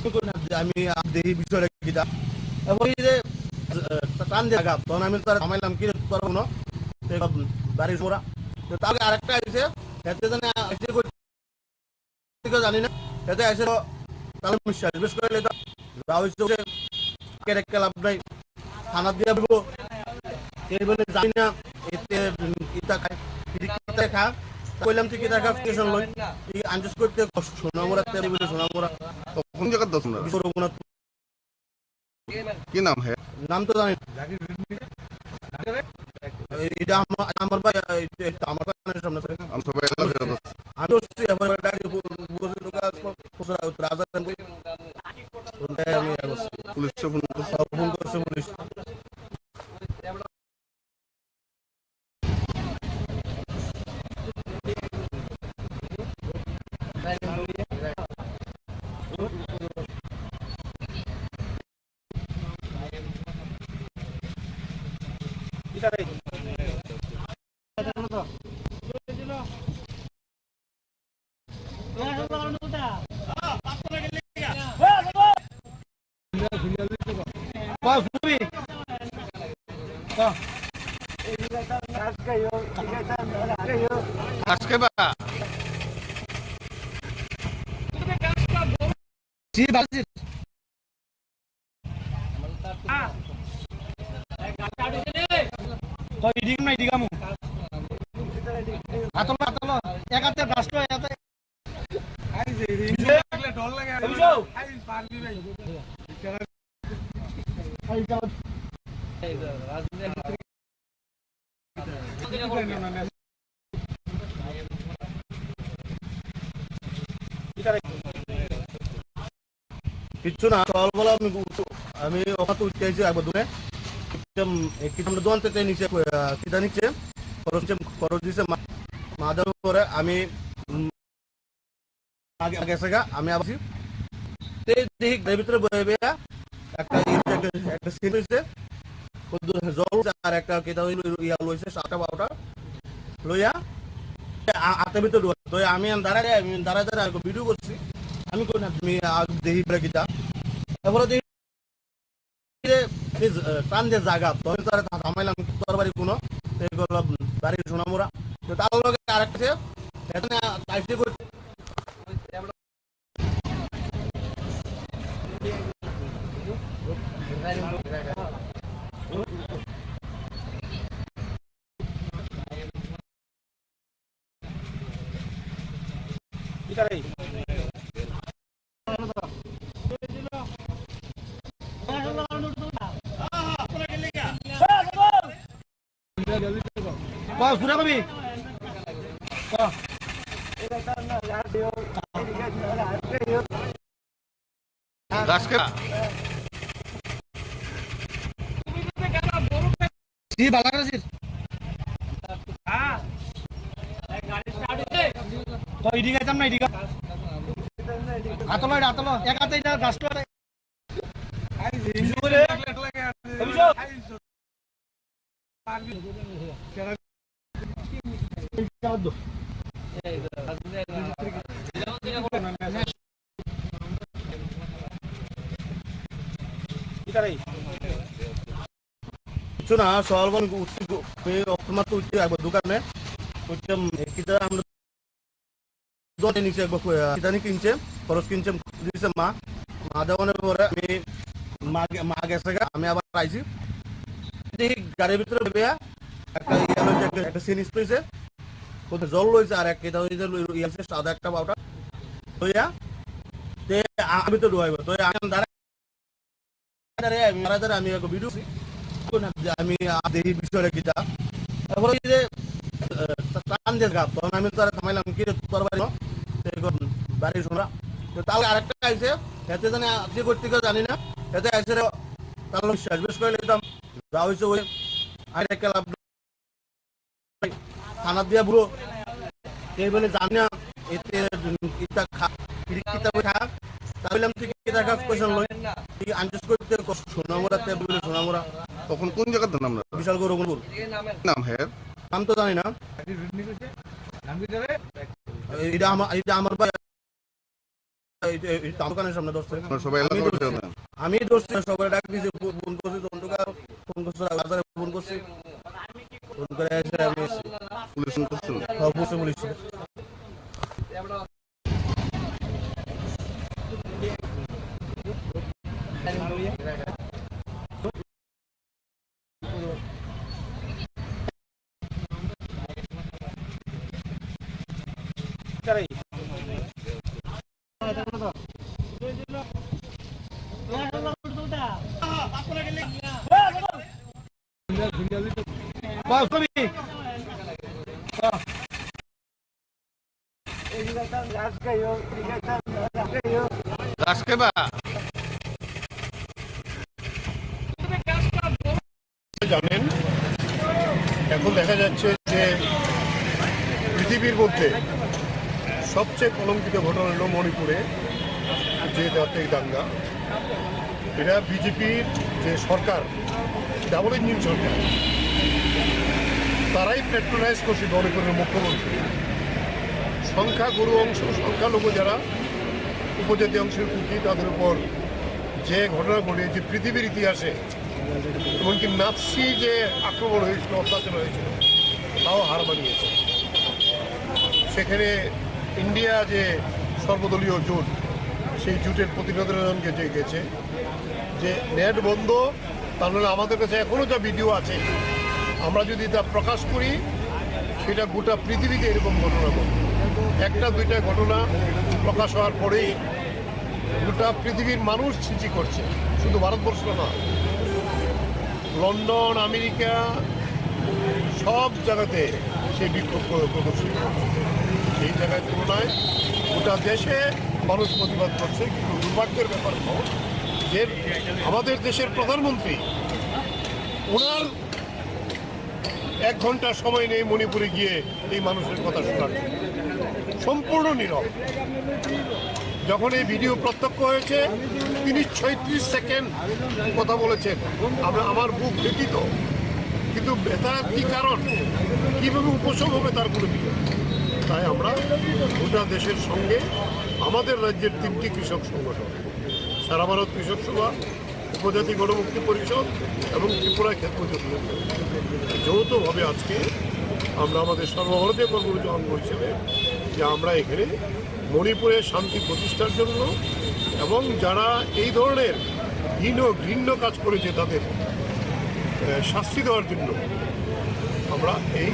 কি করি না যে আমি আ-, দেখি বিষয়টা কিতা। এখন এই যে, আহ, টান দিয়ে আঘাত, তখন আমি তার থামাইলাম, "কি রে, তোর কোনো?" তো এবার বাড়ি সোরা। তো তাহলে আরেকটা আইছে, এতে জানে আইছে কই কেউ জানি না, এতে এসে তো তাহলে বিশ্বাস, বিশ্বাস করে নিতাম। যা হইছে হইছে, কে রেখে লাভ নাই। থানা দিয়ে বলবো, কে বলে জানি না, এতে, উম, ইটা খায়, ইটা খায়। কইলাম, "তুই কিতা খাস, কিসব লই?" এই আনজুস করতে কষ্ট, সোনামুড়া, তেল বলে সোনামুড়া। কোন জায়গার দোষ না? বিশ্বরঘুনাথ। কি নাম হে? নাম তো জানি না। এই, এটা আমার, আমার ভাই, এই, এই তো আমার দোকানের সামনে আছে। আমি সবাই এলাকা ফেরত আসছি। আমি আসছি, আমার ডাকে বু-, বু-, বু-, রাজা আনবে। কোনটায় আমি আর আসছি। পুলিশে ফোন করছে। ফোন করছে পুলিশ। আজকে বা জি, Balji. Kau idik na idik kamu? Atolo, atolo. Ekate brush ko ekate. কিচ্ছু না, সকালবেলা আমি উঠু-, আমি ওখান থেকে উঠতে আইছি একবার দূরে। উঠতে, উম, একটু আমরা দোকান থেকে নিচে, আহ, কিতা নিচে, খরচ নিচে, খরচ দিছে মা, মা দেওয়ার পরে আমি, উম, আগে, আগে গেছে গা, আমি আবার আসি। তে দেখি গাড়ির ভিতরে বয়ে বয়ে একটা, একটা, একটা সিন হইছে। কত জল আর একটা কেটা হইলো, ইয়া লইছে, সাতটা বারোটা লইয়া, আ-, আটের ভিতরে ঢুকে। তো আমি দাঁড়ায়, আমি দাঁড়ায় দাঁড়ায় আমি ভিডিও করছি। আমি কই না, তুমি আগে দেখি বেটা কিতা। তারপরে দেখি যে, এই যে, টান দিয়ে জাগা, তখন তার থামাইলাম, তোর বাড়ি কোনো, এই করলাম, বাড়ি সোনামুড়া। তো তার লগে আরেকটা আছে, এখানে আইসি করে Kau sudah kami. Kau. Gas ke? Di balak na sir. Kau ini kaitam na ini ka. Atolo, atolo. Ek ate ina gas ko. Chuna soal ban utti pe oktomat utti agbo dukane utti kita amra done nise agbo kita ni kinche khoros kinche nise ma ma da one pore ami ma ma gese ga ami abar aisi. Ei gari bhitor bebe ekta yellow jacket ekta sinis toise. Kote jol loise ar ek kita oise yelse sada ekta bauta toya. Te ami to duaibo toya ami dara Dare, mara dare ami eko video si. Kun je ami ade hi bisore kita. Taporey je tan je gap ton ami tare thamailam ki tor bari no. Te eko bari sunra. To tal arekta aise, hete jani je gotti ko jani na. Hete aise re tal shajbesh kore litam. Jao ise oi. Are kela Thana dia bro. Te bole jani na ete kita kha kita koi kha. Tabilam tu kita ka question loi. Ti anjus ko te ko suna mora te bole suna mora. তখন কোন জায়গাতে নাম না? বিশাল গৌরবপুর। নাম হে? নাম তো জানি না। এটা আমার এটা আমার ভাই। এই, এই, এই দোকানের সামনে ধরছে। আপনারা সবাই আমি এলাকা ধরছি। আমি ধরছি, সবাই ডাক দিয়েছি, ফো-, ফোন করছি, জন্টুকা ফোন করছে, রাজারে ফোন করছি। ফোন করে এসে আমি এসেছি। পুলিশ ফোন করছিল? হ্যাঁ, পুলিশে পুলিশ। Gas ke ba? জানেন, এখন দেখা যাচ্ছে যে পৃথিবীর মধ্যে সবচেয়ে কলঙ্কিত ঘটনা হলো মণিপুরে যে জাতীয় দাঙ্গা। এটা বিজেপির যে সরকার, ডাবল ইঞ্জিন সরকার, তারাই প্যাট্রোনাইজ করছে মণিপুরের মুখ্যমন্ত্রী। সংখ্যাগুরু অংশ, সংখ্যালঘু যারা উপজাতি অংশের কুকি, তাদের উপর যে ঘটনা ঘটিয়েছে পৃথিবীর ইতিহাসে, এমনকি নাৎসি যে আক্রমণ হয়েছিল, অত্যাচার হয়েছিল, তাও হার মানিয়েছে। সেখানে ইন্ডিয়া যে সর্বদলীয় জোট, সেই জোটের প্রতিনিধিরা গেছে, গেছে যে নেট বন্ধ, তাহলে আমাদের কাছে এখনো যা ভিডিও আছে, আমরা যদি তা প্রকাশ করি, সেটা গোটা পৃথিবীতে এরকম ঘটনা ঘটে। একটা দুইটা ঘটনা প্রকাশ হওয়ার পরেই গোটা পৃথিবীর মানুষ ছিচি করছে, শুধু ভারতবর্ষ নয়, লন্ডন, আমেরিকা, সব জায়গাতে সেই বিক্ষোভ প্র-, প্রদর্শিত হচ্ছে। সেই জায়গায় তুলনায় গোটা দেশে মানুষ প্রতিবাদ করছে, কিন্তু দুর্ভাগ্যের ব্যাপার হলো যে আমাদের দেশের প্রধানমন্ত্রী ওনার এক ঘন্টা সময় নেই মণিপুরে গিয়ে এই মানুষের কথা শোনার, সম্পূর্ণ নীরব। যখন এই ভিডিও প্রত্যক্ষ হয়েছে, তিনি ছয়ত্রিশ সেকেন্ড কথা বলেছেন। আমরা, আমার বুক ব্যথিত, কিন্তু ব্যথার কি কারণ, কিভাবে উপশম হবে, তার কোনো বিকল্প নেই। তাই আমরা গোটা দেশের সঙ্গে আমাদের রাজ্যের তিনটি কৃষক সংগঠন, সারা ভারত কৃষক সভা, উপজাতি গণমুক্তি পরিষদ এবং ত্রিপুরা ক্ষেত মজুর ইউনিয়ন যৌথভাবে আজকে আমরা আমাদের সর্বভারতীয় কর্মসূচি অঙ্গ হিসেবে যে আমরা এখানে মণিপুরে শান্তি প্রতিষ্ঠার জন্য এবং যারা এই ধরনের হীন ঘৃণ্য কাজ করেছে তাদের শাস্তি দেওয়ার জন্য আমরা এই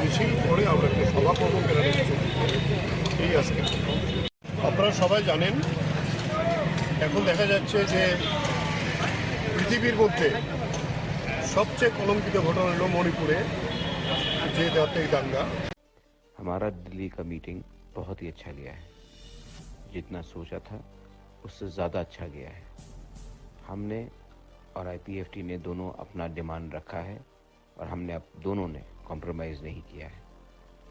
মিছিল করে আমরা একটা সভা করবো বেনারসে। এই আজকে আপনারা সবাই জানেন, এখন দেখা যাচ্ছে যে পৃথিবীর মধ্যে সবচেয়ে কলঙ্কিত ঘটনা হলো মণিপুরে যে জাতীয় দাঙ্গা। हमारा दिल्ली का मीटिंग बहुत ही अच्छा गया है। जितना सोचा था, उससे ज़्यादा अच्छा गया है। हमने और आईपीएफटी ने दोनों अपना डिमांड रखा है और हमने, अब दोनों ने कॉम्प्रोमाइज़ नहीं किया है।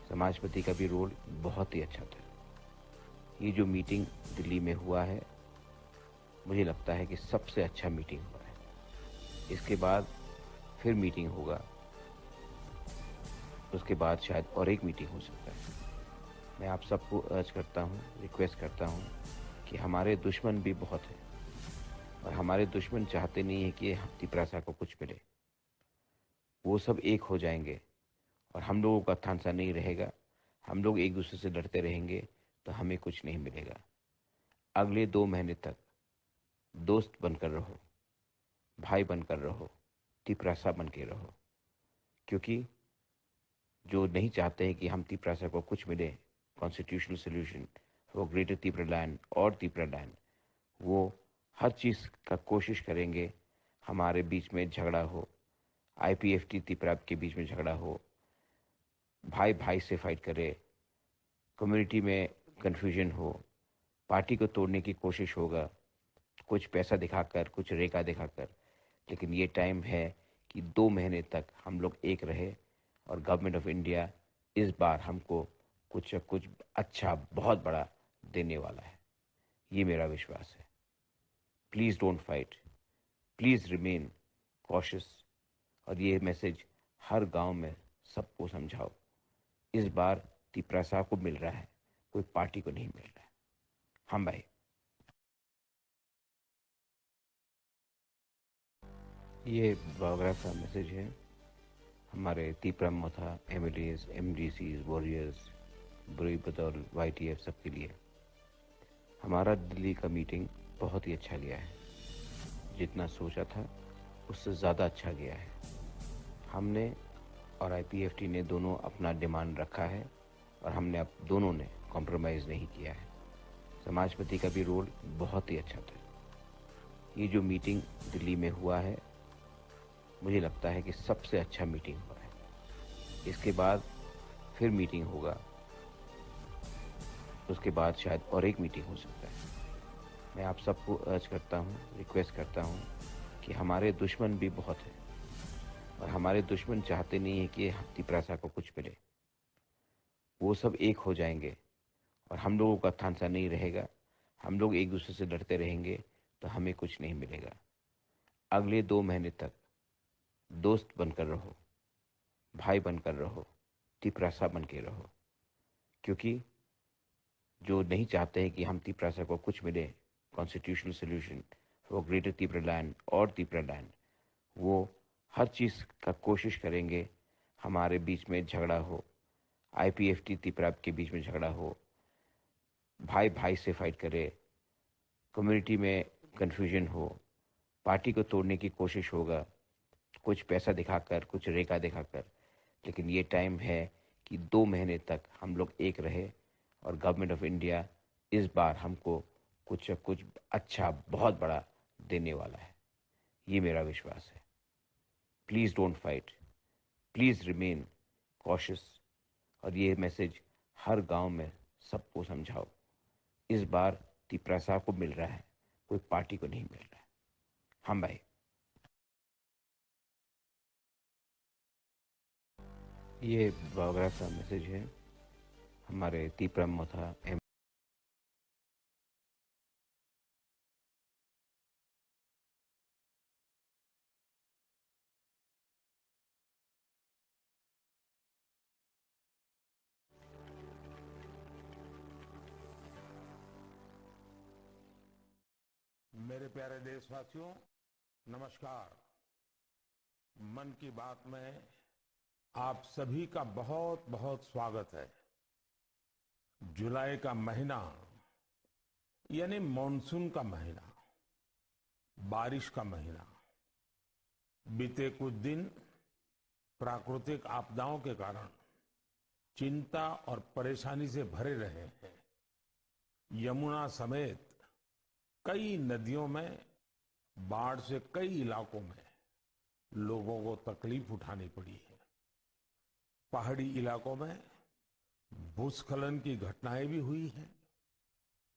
समाजपति का भी रोल बहुत ही अच्छा था। ये जो मीटिंग दिल्ली में हुआ है, मुझे लगता है कि सबसे अच्छा मीटिंग हुआ है। इसके बाद फिर मीटिंग होगा, उसके बाद शायद और एक मीटिंग हो सकता है। मैं आप सबको अर्ज करता हूँ, रिक्वेस्ट करता हूँ कि हमारे दुश्मन भी बहुत हैं और हमारे दुश्मन चाहते नहीं है कि हम तिपरासा को कुछ मिले। वो सब एक हो जाएंगे और हम लोगों का थानसा नहीं रहेगा। हम लोग एक दूसरे से लड़ते रहेंगे तो हमें कुछ नहीं मिलेगा। अगले दो महीने तक दोस्त बनकर रहो, भाई बनकर रहो, तिपरासा बन के रहो, क्योंकि जो नहीं चाहते हैं कि हम तिपरासा को कुछ मिले, कॉन्स्टिट्यूशनल सॉल्यूशन फॉर ग्रेटर तिपरालैंड और तिपरालैंड, वो हर चीज़ का कोशिश करेंगे। हमारे बीच में झगड़ा हो, आईपीएफटी तिपरा के बीच में झगड़ा हो, भाई भाई से फाइट करे, कम्युनिटी में कन्फ्यूजन हो, पार्टी को तोड़ने की कोशिश होगा, कुछ पैसा दिखाकर, कुछ रेखा दिखाकर, लेकिन ये टाइम है कि दो महीने तक हम लोग एक रहे और गवर्नमेंट ऑफ इंडिया इस बार हमको कुछ, कुछ अच्छा, बहुत बड़ा देने वाला है। ये मेरा विश्वास है। Please don't fight, please remain cautious. और ये मैसेज हर गांव में सबको समझाओ। इस बार तिपरासा को मिल रहा है, कोई पार्टी को नहीं मिल रहा है। हम भाई। ये बायोग्राफ का मैसेज है। हमारे तिपरा मोथा एमएलएस, एमडीसीज, वॉरियर्स, ब्रुई बदौल, वाईटीएफ सबके लिए। हमारा दिल्ली का मीटिंग बहुत ही अच्छा गया है। जितना सोचा था, उससे ज़्यादा अच्छा गया है। हमने और आईपीएफटी ने दोनों अपना डिमांड रखा है और हमने, अब दोनों ने कॉम्प्रोमाइज़ नहीं किया है। समाजपति का भी रोल बहुत ही अच्छा था। ये जो मीटिंग दिल्ली में हुआ है, मुझे लगता है कि सबसे अच्छा मीटिंग हुआ है। इसके बाद फिर मीटिंग होगा, उसके बाद शायद और एक मीटिंग हो सकता है। मैं आप सबको अर्ज करता हूँ, रिक्वेस्ट करता हूँ कि हमारे दुश्मन भी बहुत हैं और हमारे दुश्मन चाहते नहीं है कि हम तिपरासा को कुछ मिले। वो सब एक हो जाएंगे और हम लोगों का थानसा नहीं रहेगा। हम लोग एक दूसरे से लड़ते रहेंगे तो हमें कुछ नहीं मिलेगा। अगले दो महीने तक दोस्त बनकर रहो, भाई बनकर रहो, तिपरासा बन के रहो, क्योंकि जो नहीं चाहते हैं कि हम तिपरासा को कुछ मिले, कॉन्स्टिट्यूशनल सॉल्यूशन फॉर ग्रेटर तिपरालैंड और तिपरालैंड, वो हर चीज़ का कोशिश करेंगे। हमारे बीच में झगड़ा हो, आईपीएफटी तिपरा के बीच में झगड़ा हो, भाई भाई से फाइट करे, कम्युनिटी में कन्फ्यूजन हो, पार्टी को तोड़ने की कोशिश होगा, कुछ पैसा दिखाकर, कुछ रेखा दिखाकर, लेकिन ये टाइम है कि दो महीने तक हम लोग एक रहे और गवर्नमेंट ऑफ इंडिया इस बार हमको कुछ, कुछ अच्छा, बहुत बड़ा देने वाला है। ये मेरा विश्वास है। Please don't fight, please remain cautious. और ये मैसेज हर गांव में सबको समझाओ। इस बार तिपरासा को मिल रहा है, कोई पार्टी को नहीं मिल रहा है। हम भाई। ये बायोग्राफ का मैसेज है। हमारे तिपरा मोथा एम मेरे प्यारे देशवासियों, नमस्कार। मन की बात में आप सभी का बहुत बहुत स्वागत है। जुलाई का महीना यानी मॉनसून का महीना, बारिश का महीना, बीते कुछ दिन प्राकृतिक आपदाओं के कारण चिंता और परेशानी से भरे रहे हैं। यमुना समेत कई नदियों में बाढ़ से कई इलाकों में लोगों को तकलीफ उठानी पड़ी है। पहाड़ी इलाकों में भूस्खलन की घटनाएं भी हुई हैं।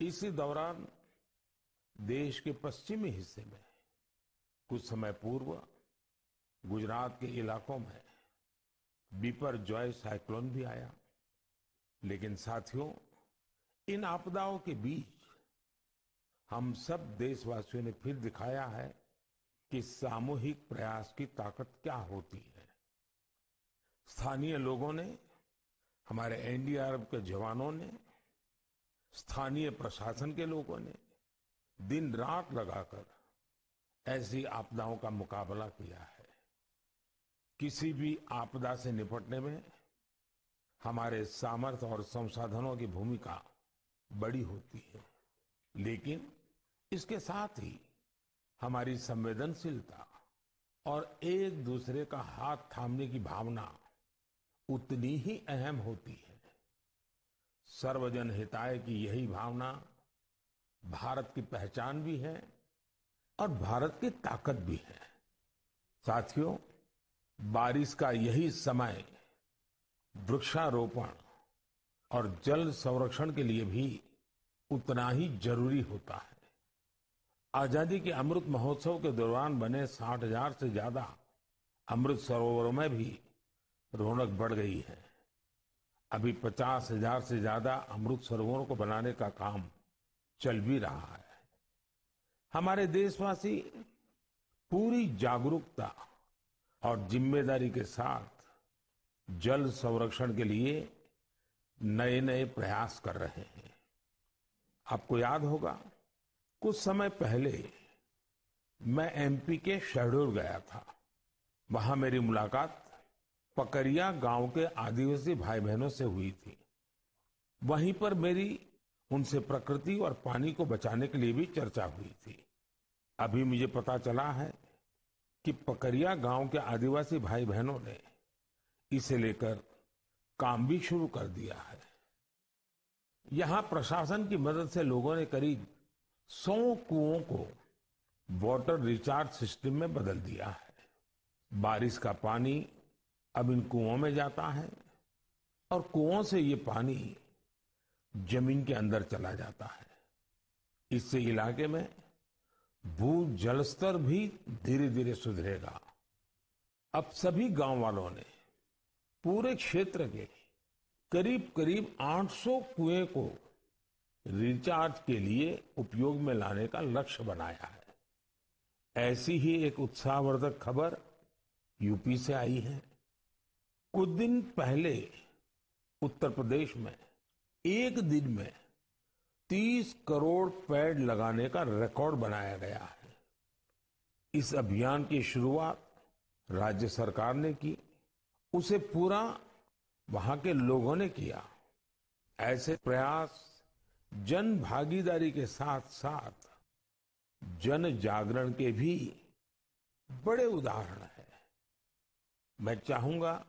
इसी दौरान देश के पश्चिमी हिस्से में कुछ समय पूर्व गुजरात के इलाकों में बिपरजॉय साइक्लोन भी आया। लेकिन साथियों, इन आपदाओं के बीच हम सब देशवासियों ने फिर दिखाया है कि सामूहिक प्रयास की ताकत क्या होती है। स्थानीय लोगों ने, हमारे एनडीआरएफ के जवानों ने, स्थानीय प्रशासन के लोगों ने दिन रात लगाकर ऐसी आपदाओं का मुकाबला किया है। किसी भी आपदा से निपटने में हमारे सामर्थ्य और संसाधनों की भूमिका बड़ी होती है, लेकिन इसके साथ ही हमारी संवेदनशीलता और एक दूसरे का हाथ थामने की भावना उतनी ही अहम होती है। सर्वजन हिताय की यही भावना भारत की पहचान भी है और भारत की ताकत भी है। साथियों, बारिश का यही समय वृक्षारोपण और जल संरक्षण के लिए भी उतना ही जरूरी होता है। आजादी के अमृत महोत्सव के दौरान बने साठ हज़ार से ज्यादा अमृत सरोवरों में भी रौनक बढ़ गई है। अभी पचास हज़ार से ज्यादा अमृत सरोवरों को बनाने का काम चल भी रहा है। हमारे देशवासी पूरी जागरूकता और जिम्मेदारी के साथ जल संरक्षण के लिए नए-नए प्रयास कर रहे हैं। आपको याद होगा, कुछ समय पहले मैं एमपी के शहडोल गया था। वहां मेरी मुलाकात पकरिया गांव के आदिवासी भाई बहनों से हुई थी। वहीं पर मेरी उनसे प्रकृति और पानी को बचाने के लिए भी चर्चा हुई थी। अभी मुझे पता चला है कि पकरिया गांव के आदिवासी भाई बहनों ने इसे लेकर काम भी शुरू कर दिया है। यहाँ प्रशासन की मदद से लोगों ने करीब सौ कुओं को वाटर रिचार्ज सिस्टम में बदल दिया है। बारिश का पानी अब इन कुओं में जाता है और कुओं से ये पानी जमीन के अंदर चला जाता है। इससे इलाके में भू जलस्तर भी धीरे-धीरे सुधरेगा। अब सभी गांव वालों ने पूरे क्षेत्र के करीब-करीब आठ सौ कुएं को रिचार्ज के लिए उपयोग में लाने का लक्ष्य बनाया है। ऐसी ही एक उत्साहवर्धक खबर यूपी से आई है। कुछ दिन पहले उत्तर प्रदेश में एक दिन में तीस करोड़ पेड़ लगाने का रिकॉर्ड बनाया गया है। इस अभियान की शुरुआत राज्य सरकार ने की, उसे पूरा वहां के लोगों ने किया। ऐसे प्रयास जन भागीदारी के साथ-साथ जन जागरण के भी बड़े उदाहरण हैं। मैं चाहूंगा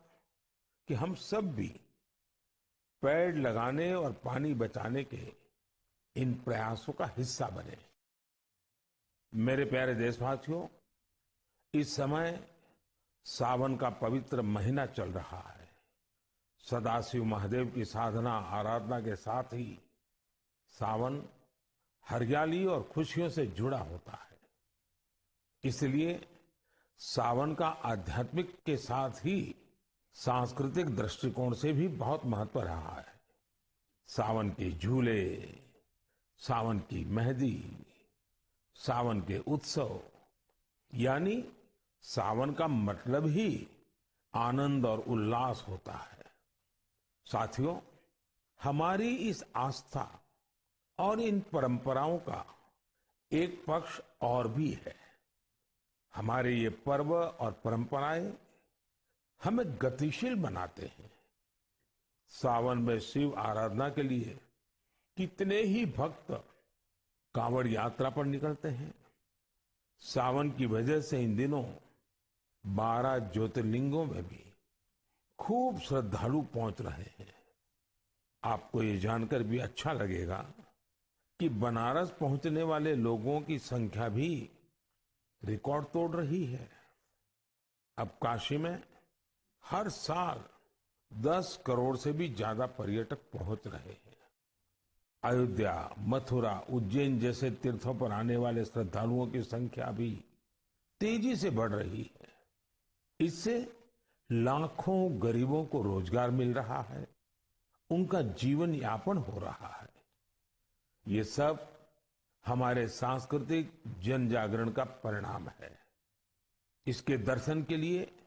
कि हम सब भी पेड़ लगाने और पानी बचाने के इन प्रयासों का हिस्सा बने। मेरे प्यारे देशवासियों, इस समय सावन का पवित्र महीना चल रहा है। सदाशिव महादेव की साधना आराधना के साथ ही सावन हरियाली और खुशियों से जुड़ा होता है। इसलिए सावन का आध्यात्मिक के साथ ही सांस्कृतिक दृष्टिकोण से भी बहुत महत्व रहा है। सावन के झूले, सावन की मेहंदी, सावन के उत्सव, यानी सावन का मतलब ही आनंद और उल्लास होता है। साथियों, हमारी इस आस्था और इन परंपराओं का एक पक्ष और भी है। हमारे ये पर्व और परंपराएं हमें गतिशील बनाते हैं। सावन में शिव आराधना के लिए कितने ही भक्त कांवड़ यात्रा पर निकलते हैं। सावन की वजह से इन दिनों बारह ज्योतिर्लिंगों में भी खूब श्रद्धालु पहुंच रहे हैं। आपको ये जानकर भी अच्छा लगेगा कि बनारस पहुंचने वाले लोगों की संख्या भी रिकॉर्ड तोड़ रही है। अब काशी में हर साल दस करोड़ से भी ज्यादा पर्यटक पहुंच रहे हैं। अयोध्या, मथुरा, उज्जैन जैसे तीर्थों पर आने वाले श्रद्धालुओं की संख्या भी तेजी से बढ़ रही है। इससे लाखों गरीबों को रोजगार मिल रहा है, उनका जीवन यापन हो रहा है। ये सब हमारे सांस्कृतिक जन जागरण का परिणाम है। इसके दर्शन के लिए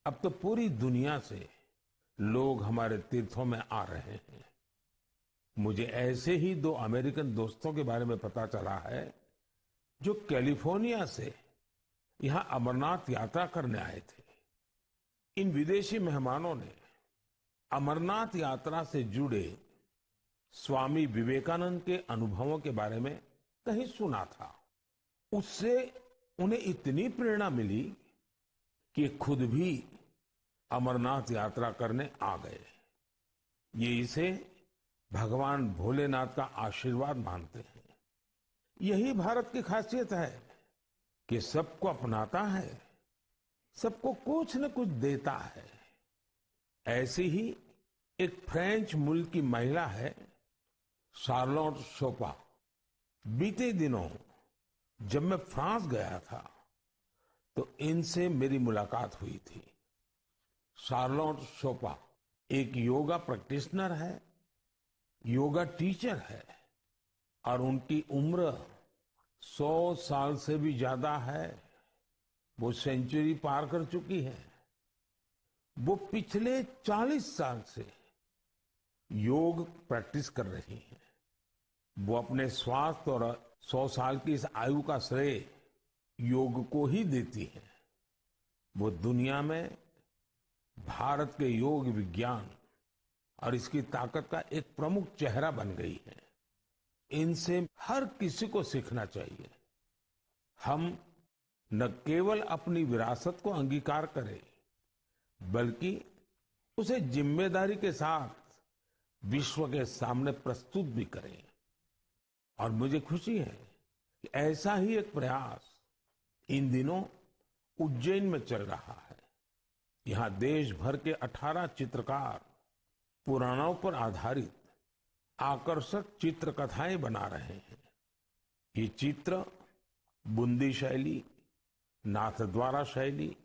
अब तो पूरी दुनिया से लोग हमारे तीर्थों में आ रहे हैं। मुझे ऐसे ही दो अमेरिकन दोस्तों के बारे में पता चला है, जो कैलिफोर्निया से यहाँ अमरनाथ यात्रा करने आए थे। इन विदेशी मेहमानों ने अमरनाथ यात्रा से जुड़े स्वामी विवेकानंद के अनुभवों के बारे में कहीं सुना था। उससे उन्हें इतनी प्रेरणा मिली कि खुद भी अमरनाथ यात्रा करने आ गए। ये इसे भगवान भोलेनाथ का आशीर्वाद मानते हैं। यही भारत की खासियत है कि सबको अपनाता है, सबको कुछ न कुछ देता है। ऐसी ही एक फ्रेंच मूल की महिला है शार्लोट शोपा। बीते दिनों जब मैं फ्रांस गया था, तो इनसे मेरी मुलाकात हुई थी। शार्लोट शोपा एक योगा प्रैक्टिशनर है, योगा टीचर है और उनकी उम्र सौ साल से भी ज्यादा है। वो सेंचुरी पार कर चुकी है। वो पिछले चालीस साल से योग प्रैक्टिस कर रही हैं। वो अपने स्वास्थ्य और सौ साल की इस आयु का श्रेय योग को ही देती हैं। वो दुनिया में भारत के योग विज्ञान और इसकी ताकत का एक प्रमुख चेहरा बन गई हैं। इनसे हर किसी को सीखना चाहिए। हम न केवल अपनी विरासत को अंगीकार करें, बल्कि उसे जिम्मेदारी के साथ विश्व के सामने प्रस्तुत भी करें। और मुझे खुशी है कि ऐसा ही एक प्रयास इन दिनों उज्जैन में चल रहा है। यहाँ देश भर के अठारह चित्रकार पुराणों पर आधारित आकर्षक चित्रकथाएं बना रहे हैं। ये चित्र बूंदी शैली, नाथद्वारा शैली,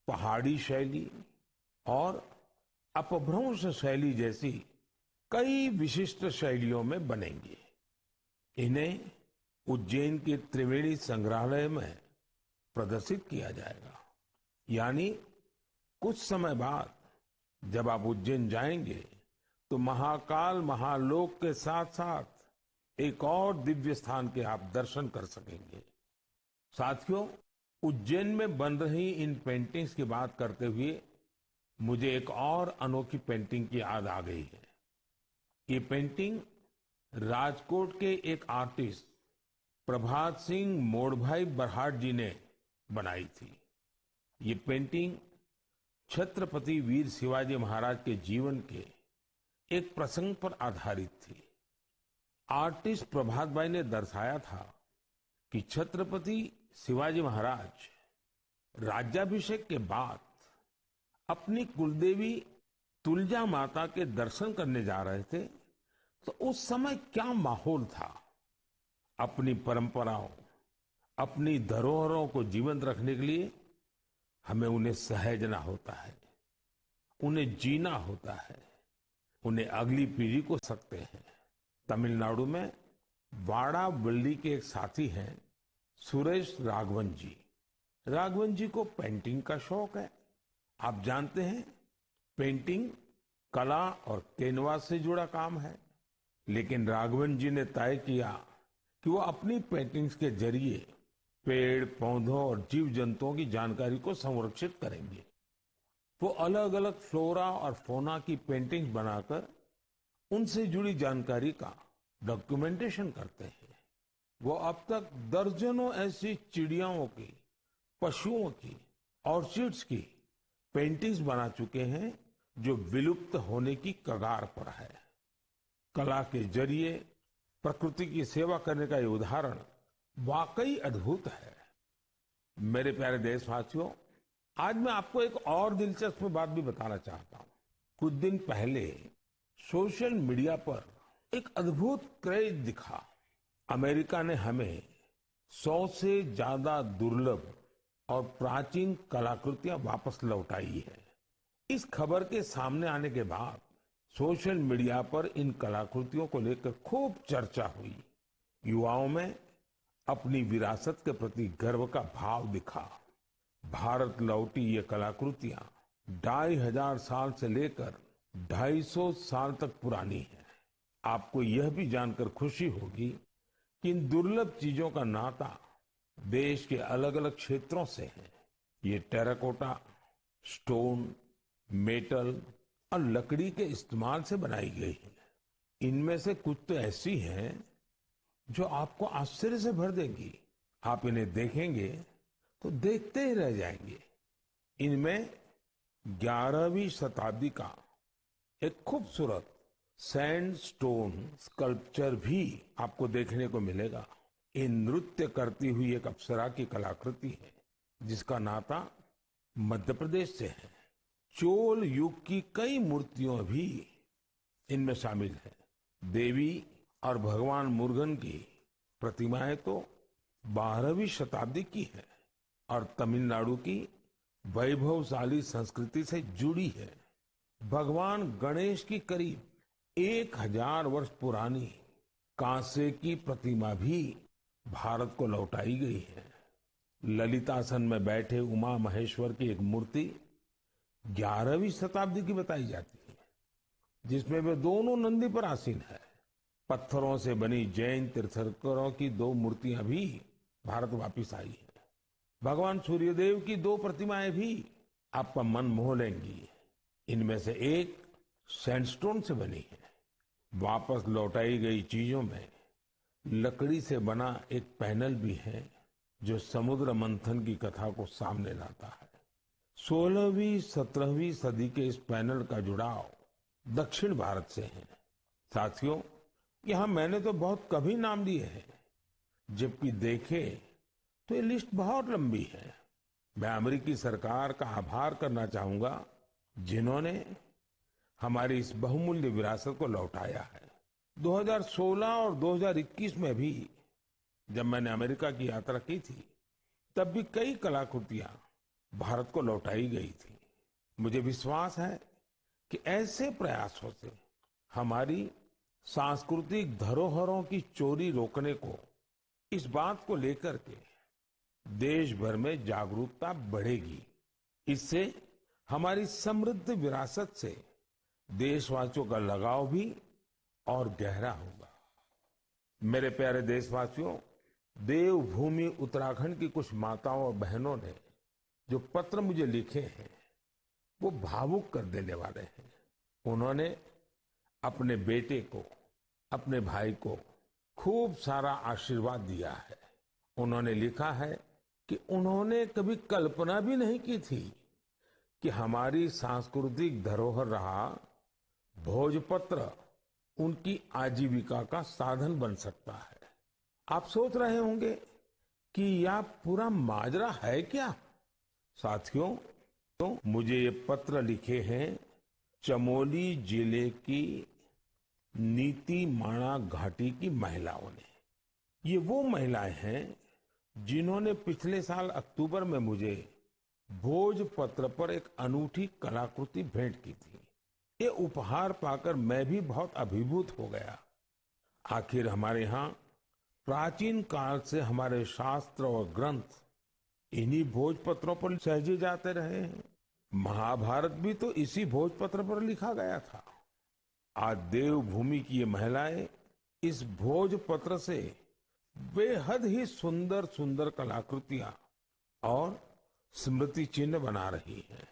पहाड़ी शैली और अपभ्रंश शैली जैसी कई विशिष्ट शैलियों में बनेंगे। इन्हें उज्जैन के त्रिवेणी संग्रहालय में प्रदर्शित किया जाएगा। यानी कुछ समय बाद जब आप उज्जैन जाएंगे, तो महाकाल महालोक के साथ-साथ एक और दिव्य स्थान के आप दर्शन कर सकेंगे। साथियों, उज्जैन में बन रही इन पेंटिंग्स की बात करते हुए मुझे एक और अनोखी पेंटिंग की याद आ गई है। ये पेंटिंग राजकोट के एक आर्टिस्ट प्रभात सिंह मोड़भाई बरहाट जी ने बनाई थी। ये पेंटिंग छत्रपति वीर शिवाजी महाराज के जीवन के एक प्रसंग पर आधारित थी। आर्टिस्ट प्रभात भाई ने दर्शाया था कि छत्रपति शिवाजी महाराज राज्याभिषेक के बाद अपनी कुलदेवी तुलजा माता के दर्शन करने जा रहे थे, तो उस समय क्या माहौल था। अपनी परंपराओं, अपनी धरोहरों को जीवंत रखने के लिए हमें उन्हें सहेजना होता है, उन्हें जीना होता है, उन्हें अगली पीढ़ी को सकते हैं। तमिलनाडु में वाड़ावल्ली के एक साथी हैं सुरेश राघवन जी। राघवन जी को पेंटिंग का शौक है। आप जानते हैं, पेंटिंग कला और कैनवास से जुड़ा काम है, लेकिन राघवन जी ने तय किया कि वो अपनी पेंटिंग्स के जरिए पेड़, पौधों और जीव जंतुओं की जानकारी को संरक्षित करेंगे। वो अलग-अलग फ्लोरा और फौना की पेंटिंग्स बनाकर उनसे जुड़ी जानकारी का डॉक्यूमेंटेशन करते हैं। वो अब तक दर्जनों ऐसी चिड़ियाओं की, पशुओं की ऑर्चिड्स की पेंटिंग्स बना चुके हैं, जो विलुप्त होने की कगार पर है। कला के जरिए प्रकृति की सेवा करने का ये उदाहरण वाकई अद्भुत है। मेरे प्यारे देशवासियों, आज मैं आपको एक और दिलचस्प बात भी बताना चाहता हूँ। कुछ दिन पहले सोशल मीडिया पर एक अद्भुत क्रेज दिखा। अमेरिका ने हमें सौ से ज्यादा दुर्लभ और प्राचीन कलाकृतियां वापस लौटाई है। इस खबर के सामने आने के बाद सोशल मीडिया पर इन कलाकृतियों को लेकर खूब चर्चा हुई। युवाओं में अपनी विरासत के प्रति गर्व का भाव दिखा। भारत लौटी ये कलाकृतियां ढाई हजार साल से लेकर ढाई सौ साल तक पुरानी है। आपको यह भी जानकर खुशी होगी कि इन दुर्लभ चीजों का नाता देश के अलग-अलग क्षेत्रों से है। ये टेराकोटा, स्टोन, मेटल और लकड़ी के इस्तेमाल से बनाई गई है। इनमें से कुछ तो ऐसी हैं जो आपको आश्चर्य से भर देंगी। आप इन्हें देखेंगे तो देखते ही रह जाएंगे। इनमें ग्यारहवीं शताब्दी का एक खूबसूरत सैंडस्टोन स्कल्पचर भी आपको देखने को मिलेगा। ये नृत्य करती हुई एक अप्सरा की कलाकृति है, जिसका नाता मध्य प्रदेश से है। चोल युग की कई मूर्तियों भी इनमें शामिल है। देवी और भगवान मुरुगन की प्रतिमाएं तो बारहवीं शताब्दी की हैं और तमिलनाडु की वैभवशाली संस्कृति से जुड़ी है। भगवान गणेश की करीब एक हजार वर्ष पुरानी कांसे की प्रतिमा भी भारत को लौटाई गई है। ललितासन में बैठे उमा महेश्वर की एक मूर्ति ग्यारहवीं शताब्दी की बताई जाती है, जिसमें वे दोनों नंदी पर आसीन है। पत्थरों से बनी जैन तीर्थंकरों की दो मूर्तियां भी भारत वापस आई हैं। भगवान सूर्यदेव की दो प्रतिमाएं भी आपका मन मोह लेंगी। इनमें से एक सैंडस्टोन से बनी है। वापस लौटाई गई चीजों में लकड़ी से बना एक पैनल भी है, जो समुद्र मंथन की कथा को सामने लाता है। सोलहवीं सत्रहवीं सदी के इस पैनल का जुड़ाव दक्षिण भारत से है। साथियों, यहाँ मैंने तो बहुत कम ही नाम लिए हैं, जबकि देखें तो ये लिस्ट बहुत लंबी है। मैं अमेरिकी सरकार का आभार करना चाहूंगा, जिन्होंने हमारी इस बहुमूल्य विरासत को लौटाया है। दो हज़ार सोलह और दो हज़ार इक्कीस में भी जब मैंने अमेरिका की यात्रा की थी, तब भी कई कलाकृतियां भारत को लौटाई गई थी। मुझे विश्वास है कि ऐसे प्रयासों से हमारी सांस्कृतिक धरोहरों की चोरी रोकने को, इस बात को लेकर के देश भर में जागरूकता बढ़ेगी। इससे हमारी समृद्ध विरासत से देशवासियों का लगाव भी और गहरा होगा। मेरे प्यारे देशवासियों, देवभूमि उत्तराखंड की कुछ माताओं और बहनों ने जो पत्र मुझे लिखे हैं, वो भावुक कर देने वाले हैं। उन्होंने अपने बेटे को, अपने भाई को खूब सारा आशीर्वाद दिया है। उन्होंने लिखा है कि उन्होंने कभी कल्पना भी नहीं की थी कि हमारी सांस्कृतिक धरोहर रहा भोजपत्र उनकी आजीविका का साधन बन सकता है। आप सोच रहे होंगे कि यह पूरा माजरा है क्या? साथियों, तो मुझे ये पत्र लिखे हैं चमोली जिले की नीतीमाणा घाटी की महिलाओं ने। ये वो महिलाएं हैं जिन्होंने पिछले साल अक्टूबर में मुझे भोजपत्र पर एक अनूठी कलाकृति भेंट की थी। ये उपहार पाकर मैं भी बहुत अभिभूत हो गया। आखिर हमारे यहाँ प्राचीन काल से हमारे शास्त्र और ग्रंथ इन्हीं भोजपत्रों पर सहेजे जाते रहे हैं। महाभारत भी तो इसी भोजपत्र पर लिखा गया था। आज देवभूमि की ये महिलाएं इस भोजपत्र से बेहद ही सुंदर सुंदर कलाकृतियां और स्मृति चिन्ह बना रही हैं।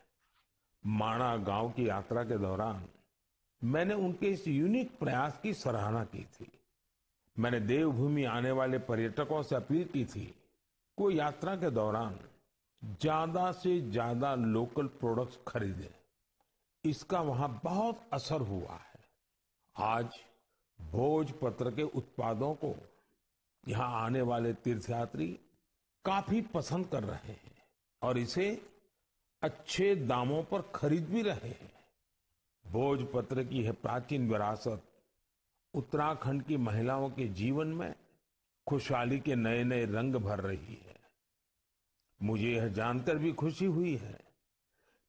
माणा गांव की यात्रा के दौरान मैंने उनके इस यूनिक प्रयास की सराहना की थी। मैंने देवभूमि आने वाले पर्यटकों से अपील की थी कि वो यात्रा के दौरान ज्यादा से ज्यादा लोकल प्रोडक्ट्स खरीदें, इसका वहां बहुत असर हुआ है। आज भोजपत्र के उत्पादों को यहां आने वाले तीर्थयात्री काफी पसंद कर रहे हैं और इसे अच्छे दामों पर खरीद भी रहे हैं। भोजपत्र की यह प्राचीन विरासत उत्तराखंड की महिलाओं के जीवन में खुशहाली के नए नए रंग भर रही है। मुझे यह जानकर भी खुशी हुई है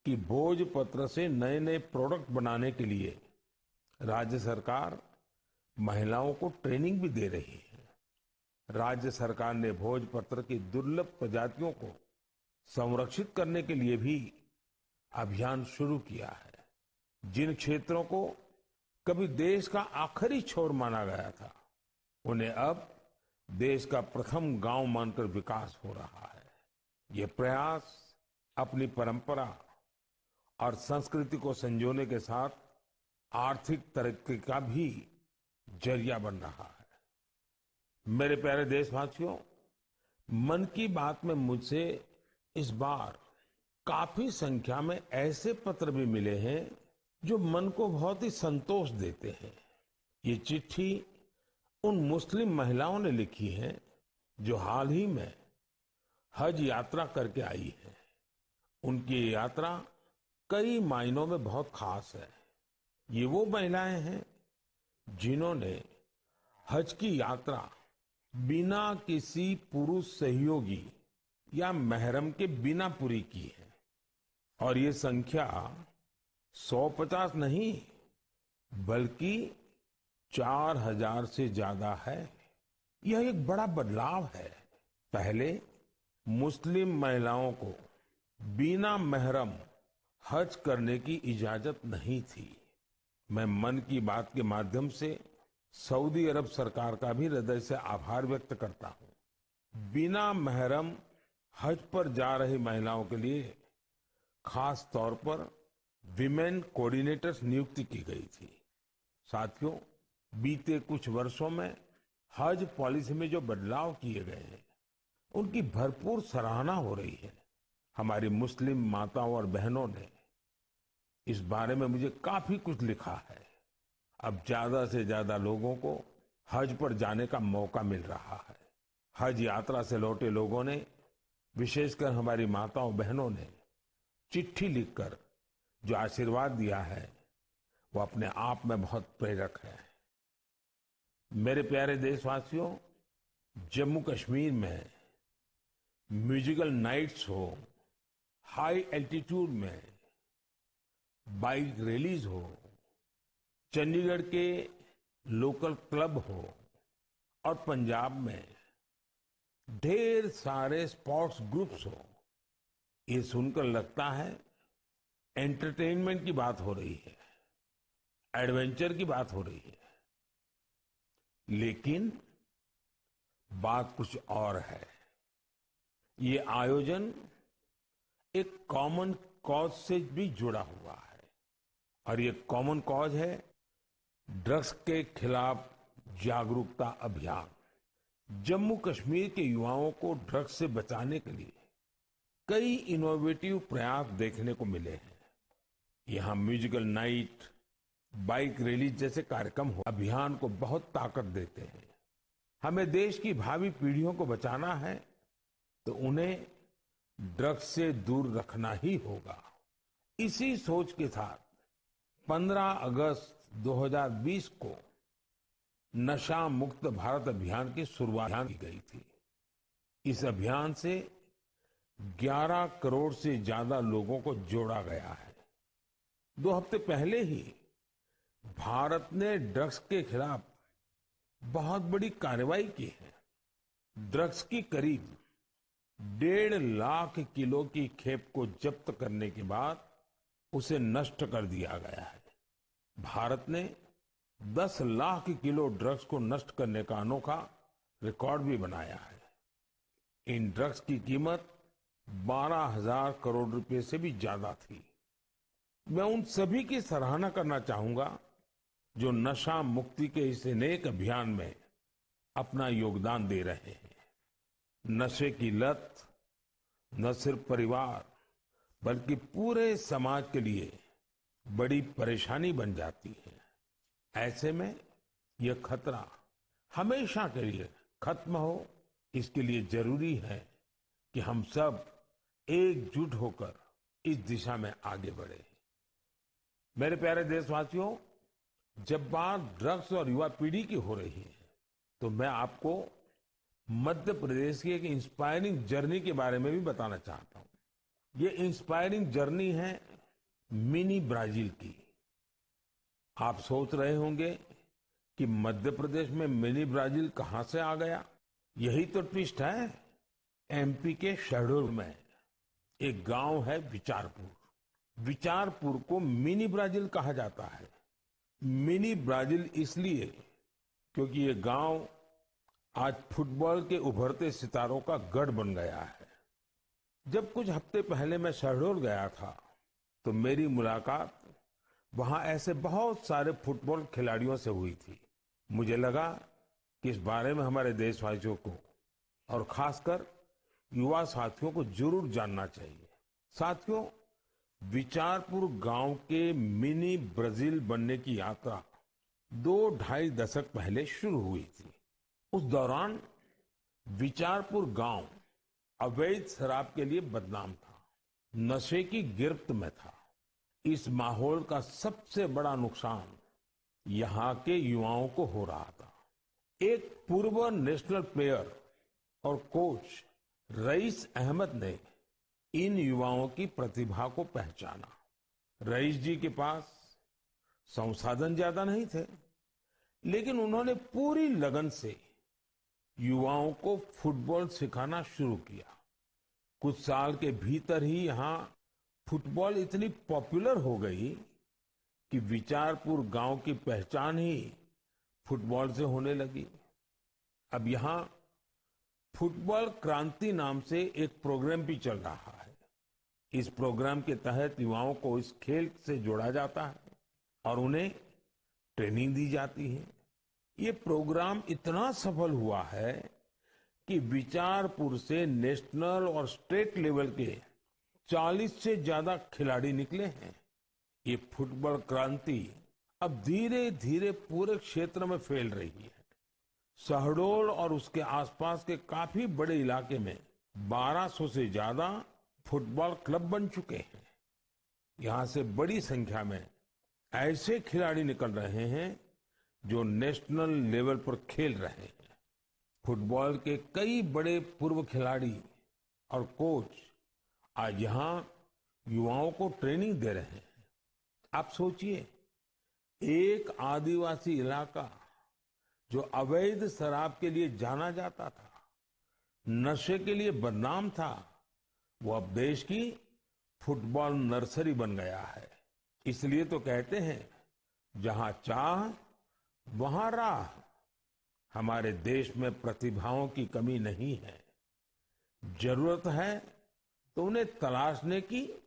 कि भोजपत्र से नए नए प्रोडक्ट बनाने के लिए राज्य सरकार महिलाओं को ट्रेनिंग भी दे रही है। राज्य सरकार ने भोजपत्र की दुर्लभ प्रजातियों को संरक्षित करने के लिए भी अभियान शुरू किया है। जिन क्षेत्रों को कभी देश का आखिरी छोर माना गया था, उन्हें अब देश का प्रथम गांव मानकर विकास हो रहा है। ये प्रयास अपनी परंपरा और संस्कृति को संजोने के साथ आर्थिक तरक्की का भी जरिया बन रहा है। मेरे प्यारे देशवासियों, मन की बात में मुझसे इस बार काफी संख्या में ऐसे पत्र भी मिले हैं जो मन को बहुत ही संतोष देते हैं। ये चिट्ठी उन मुस्लिम महिलाओं ने लिखी है जो हाल ही में हज यात्रा करके आई है। उनकी ये यात्रा कई मायनों में बहुत खास है। ये वो महिलाएं हैं जिन्होंने हज की यात्रा बिना किसी पुरुष सहयोगी या महरम के बिना पूरी की है। और ये संख्या सौ पचास नहीं, बल्कि चार हजार से ज्यादा है। यह एक बड़ा बदलाव है। पहले मुस्लिम महिलाओं को बिना महरम हज करने की इजाजत नहीं थी। मैं मन की बात के माध्यम से सऊदी अरब सरकार का भी हृदय से आभार व्यक्त करता हूं। बिना महरम हज पर जा रही महिलाओं के लिए खास तौर पर विमेन कोऑर्डिनेटर्स नियुक्ति की गई थी। साथियों, बीते कुछ वर्षों में हज पॉलिसी में जो बदलाव किए गए हैं, उनकी भरपूर सराहना हो रही है। हमारी मुस्लिम माताओं और बहनों ने इस बारे में मुझे काफी कुछ लिखा है। अब ज्यादा से ज्यादा लोगों को हज पर जाने का मौका मिल रहा है। हज यात्रा से लौटे लोगों ने, विशेषकर हमारी माताओं बहनों ने चिट्ठी लिखकर जो आशीर्वाद दिया है, वो अपने आप में बहुत प्रेरक है। मेरे प्यारे देशवासियों, जम्मू कश्मीर में म्यूजिकल नाइट्स हो, हाई एल्टीट्यूड में बाइक रैलीज हो, चंडीगढ़ के लोकल क्लब हो और पंजाब में ढेर सारे स्पोर्ट्स ग्रुप्स हो, ये सुनकर लगता है एंटरटेनमेंट की बात हो रही है, एडवेंचर की बात हो रही है। लेकिन बात कुछ और है। ये आयोजन एक कॉमन कॉज से भी जुड़ा हुआ है, और ये कॉमन कॉज है ड्रग्स के खिलाफ जागरूकता अभियान। जम्मू कश्मीर के युवाओं को ड्रग्स से बचाने के लिए कई इनोवेटिव प्रयास देखने को मिले हैं। यहाँ म्यूजिकल नाइट, बाइक रैली जैसे कार्यक्रम हो, अभियान को बहुत ताकत देते हैं। हमें देश की भावी पीढ़ियों को बचाना है, तो उन्हें ड्रग्स से दूर रखना ही होगा। इसी सोच के साथ पन्द्रह अगस्त दो हज़ार बीस को नशा मुक्त भारत अभियान की शुरुआत की गई थी। इस अभियान से ग्यारह करोड़ से ज्यादा लोगों को जोड़ा गया है। दो हफ्ते पहले ही भारत ने ड्रग्स के खिलाफ बहुत बड़ी कार्रवाई की है। ड्रग्स की करीब डेढ़ लाख किलो की खेप को जब्त करने के बाद उसे नष्ट कर दिया गया है। भारत ने दस लाख किलो ड्रग्स को नष्ट करने का अनोखा रिकॉर्ड भी बनाया है। इन ड्रग्स की कीमत बारह हज़ार करोड़ रुपए से भी ज्यादा थी। मैं उन सभी की सराहना करना चाहूंगा जो नशा मुक्ति के इस नेक अभियान में अपना योगदान दे रहे हैं। नशे की लत न सिर्फ परिवार, बल्कि पूरे समाज के लिए बड़ी परेशानी बन जाती है। ऐसे में यह खतरा हमेशा के लिए खत्म हो, इसके लिए जरूरी है कि हम सब एकजुट होकर इस दिशा में आगे बढ़ें। मेरे प्यारे देशवासियों, जब बात ड्रग्स और युवा पीढ़ी की हो रही है, तो मैं आपको मध्य प्रदेश की एक इंस्पायरिंग जर्नी के बारे में भी बताना चाहता हूँ। ये इंस्पायरिंग जर्नी है मिनी ब्राजील की। आप सोच रहे होंगे कि मध्य प्रदेश में मिनी ब्राजील कहाँ से आ गया? यही तो ट्विस्ट है। एमपी के शहडोल में एक गांव है विचारपुर। विचारपुर को मिनी ब्राजील कहा जाता है। मिनी ब्राजील इसलिए क्योंकि ये गांव आज फुटबॉल के उभरते सितारों का गढ़ बन गया है। जब कुछ हफ्ते पहले मैं शहडोल गया था, तो मेरी मुलाकात वहां ऐसे बहुत सारे फुटबॉल खिलाड़ियों से हुई थी। मुझे लगा कि इस बारे में हमारे देशवासियों को और खासकर युवा साथियों को जरूर जानना चाहिए। साथियों, विचारपुर गांव के मिनी ब्राजील बनने की यात्रा दो ढाई दशक पहले शुरू हुई थी। उस दौरान विचारपुर गांव अवैध शराब के लिए बदनाम था, नशे की गिरफ्त में था। इस माहौल का सबसे बड़ा नुकसान यहाँ के युवाओं को हो रहा था। एक पूर्व नेशनल प्लेयर और कोच रईस अहमद ने इन युवाओं की प्रतिभा को पहचाना। रईस जी के पास संसाधन ज्यादा नहीं थे, लेकिन उन्होंने पूरी लगन से युवाओं को फुटबॉल सिखाना शुरू किया। कुछ साल के भीतर ही यहाँ फुटबॉल इतनी पॉपुलर हो गई कि विचारपुर गांव की पहचान ही फुटबॉल से होने लगी। अब यहाँ फुटबॉल क्रांति नाम से एक प्रोग्राम भी चल रहा है। इस प्रोग्राम के तहत युवाओं को इस खेल से जोड़ा जाता है और उन्हें ट्रेनिंग दी जाती है। ये प्रोग्राम इतना सफल हुआ है कि विचारपुर से नेशनल और स्टेट लेवल के चालीस से ज्यादा खिलाड़ी निकले हैं। ये फुटबॉल क्रांति अब धीरे-धीरे पूरे क्षेत्र में फैल रही है। शहडोल और उसके आसपास के काफी बड़े इलाके में बारह सौ से ज्यादा फुटबॉल क्लब बन चुके हैं। यहाँ से बड़ी संख्या में ऐसे खिलाड़ी निकल रहे हैं जो नेशनल लेवल पर खेल रहे हैं। फुटबॉल के कई बड़े पूर्व खिलाड़ी और कोच आज यहाँ युवाओं को ट्रेनिंग दे रहे हैं। आप सोचिए, एक आदिवासी इलाका जो अवैध शराब के लिए जाना जाता था, नशे के लिए बदनाम था, वो अब देश की फुटबॉल नर्सरी बन गया है। इसलिए तो कहते हैं, जहां चाह, वहां राह। हमारे देश में प्रतिभाओं की कमी नहीं है, जरूरत है तो उन्हें तलाशने की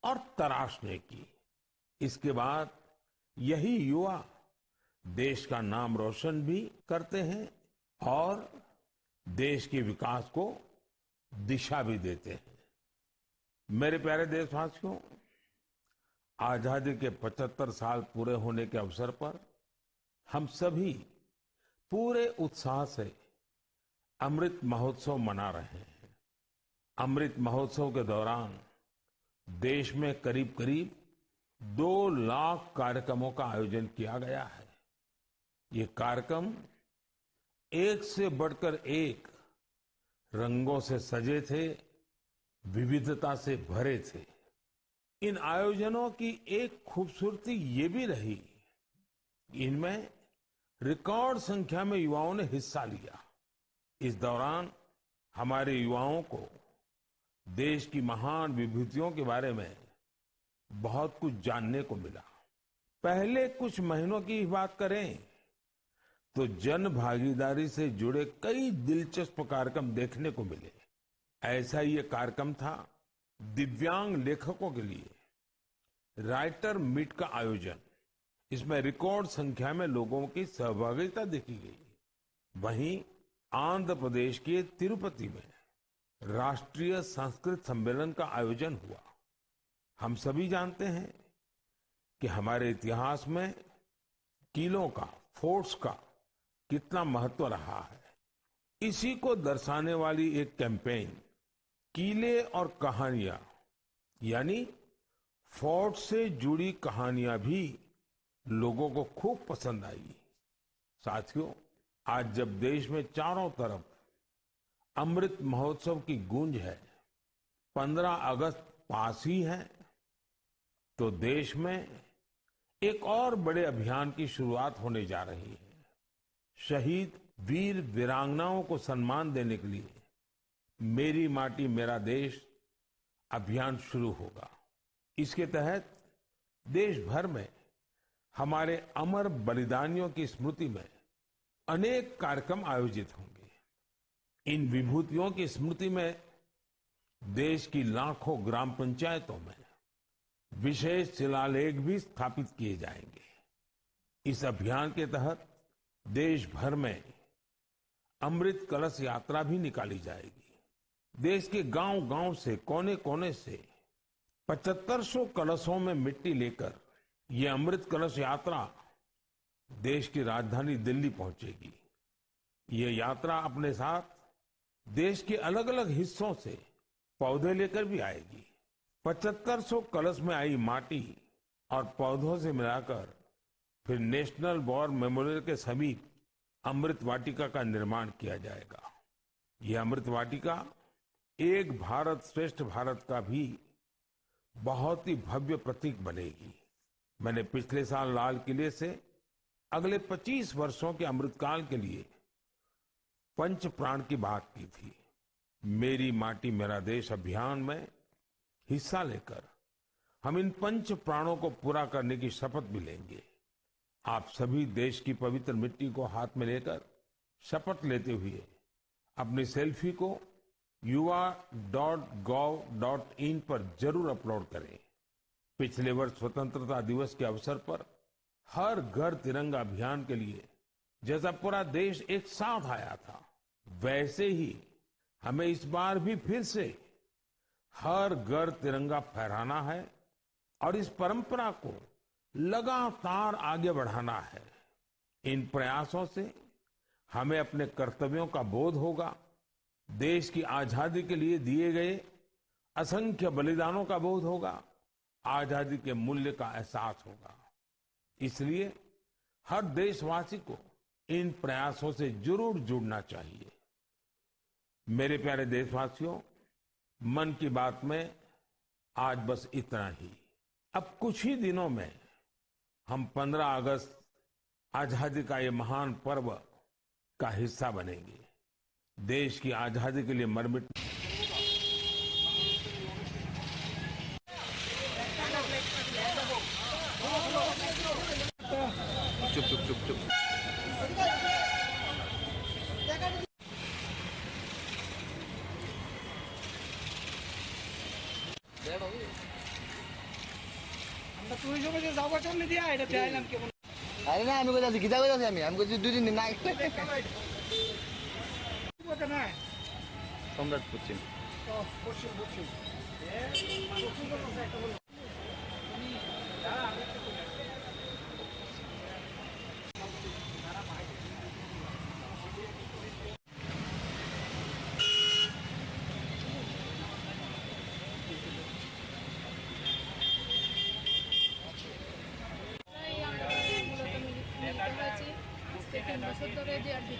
और तराशने की। इसके बाद यही युवा देश का नाम रोशन भी करते हैं और देश के विकास को दिशा भी देते हैं। मेरे प्यारे देशवासियों, आजादी के पचहत्तर साल पूरे होने के अवसर पर हम सभी पूरे उत्साह से अमृत महोत्सव मना रहे हैं। अमृत महोत्सव के दौरान देश में करीब-करीब दो लाख कार्यक्रमों का आयोजन किया गया है। ये कार्यक्रम एक से बढ़कर एक रंगों से सजे थे, विविधता से भरे थे। इन आयोजनों की एक खूबसूरती ये भी रही कि इनमें रिकॉर्ड संख्या में युवाओं ने हिस्सा लिया। इस दौरान हमारे युवाओं को देश की महान विभूतियों के बारे में बहुत कुछ जानने को मिला। पहले कुछ महीनों की ही बात करें, तो जन भागीदारी से जुड़े कई दिलचस्प कार्यक्रम देखने को मिले। ऐसा ही एक कार्यक्रम था दिव्यांग लेखकों के लिए राइटर मीट का आयोजन। इसमें रिकॉर्ड संख्या में लोगों की सहभागिता देखी गई। वहीं आंध्र प्रदेश के तिरुपति में राष्ट्रीय संस्कृत सम्मेलन का आयोजन हुआ। हम सभी जानते हैं कि हमारे इतिहास में किलों का, फोर्ट्स का कितना महत्व रहा है। इसी को दर्शाने वाली एक कैंपेन, किले और कहानियां, यानी फोर्ट से जुड़ी कहानियां भी लोगों को खूब पसंद आई। साथियों, आज जब देश में चारों तरफ अमृत महोत्सव की गूंज है, पन्द्रह अगस्त पास ही है, तो देश में एक और बड़े अभियान की शुरुआत होने जा रही है। शहीद वीर वीरांगनाओं को सम्मान देने के लिए मेरी माटी मेरा देश अभियान शुरू होगा। इसके तहत देश भर में हमारे अमर बलिदानियों की स्मृति में अनेक कार्यक्रम आयोजित होंगे। इन विभूतियों की स्मृति में देश की लाखों ग्राम पंचायतों में विशेष शिलालेख भी स्थापित किए जाएंगे। इस अभियान के तहत देश भर में अमृत कलश यात्रा भी निकाली जाएगी। देश के गांव-गांव से, कोने-कोने से पचहत्तर सौ कलशों में मिट्टी लेकर ये अमृत कलश यात्रा देश की राजधानी दिल्ली पहुंचेगी। ये यात्रा अपने साथ देश के अलग-अलग हिस्सों से पौधे लेकर भी आएगी। पचहत्तर सौ कलश में आई माटी और पौधों से मिलाकर फिर नेशनल वॉर मेमोरियल के समीप अमृत वाटिका का निर्माण किया जाएगा। यह अमृत वाटिका एक भारत श्रेष्ठ भारत का भी बहुत ही भव्य प्रतीक बनेगी। मैंने पिछले साल लाल किले से अगले पच्चीस वर्षों के अमृतकाल के लिए पंच प्राण की बात की थी। मेरी माटी मेरा देश अभियान में हिस्सा लेकर हम इन पंच प्राणों को पूरा करने की शपथ भी लेंगे। आप सभी देश की पवित्र मिट्टी को हाथ में लेकर शपथ लेते हुए अपनी सेल्फी को युवा डॉट गव डॉट इन पर जरूर अपलोड करें। पिछले वर्ष स्वतंत्रता दिवस के अवसर पर हर घर तिरंगा अभियान के लिए जैसा पूरा देश एक साथ आया था, वैसे ही हमें इस बार भी फिर से हर घर तिरंगा फहराना है और इस परंपरा को लगातार आगे बढ़ाना है। इन प्रयासों से हमें अपने कर्तव्यों का बोध होगा, देश की आजादी के लिए दिए गए असंख्य बलिदानों का बोध होगा, आजादी के मूल्य का एहसास होगा। इसलिए हर देशवासी को इन प्रयासों से जरूर जुड़ना चाहिए। मेरे प्यारे देशवासियों, मन की बात में आज बस इतना ही। अब कुछ ही दिनों में हम पन्द्रह अगस्त आजादी का ये महान पर्व का हिस्सा बनेंगे। देश की आजादी के लिए मरमिट चुप, चुप, चुप, चुप। আমরা ট্যুরিজমে যে যাওয়ার জন্য দিয়া এটা চাইলাম কেমন। আরে না, আমি কইতাছি, কিতা কইতাছি আমি? আমি কইছি দুই দিন না। সম্রাট পশ্চিম। ও, পশ্চিম, পশ্চিম। এই আন্দোলনে মূলত মিলি-, মিলিত হয়েছি। আজকে তিন বছর ধরে যে আর কি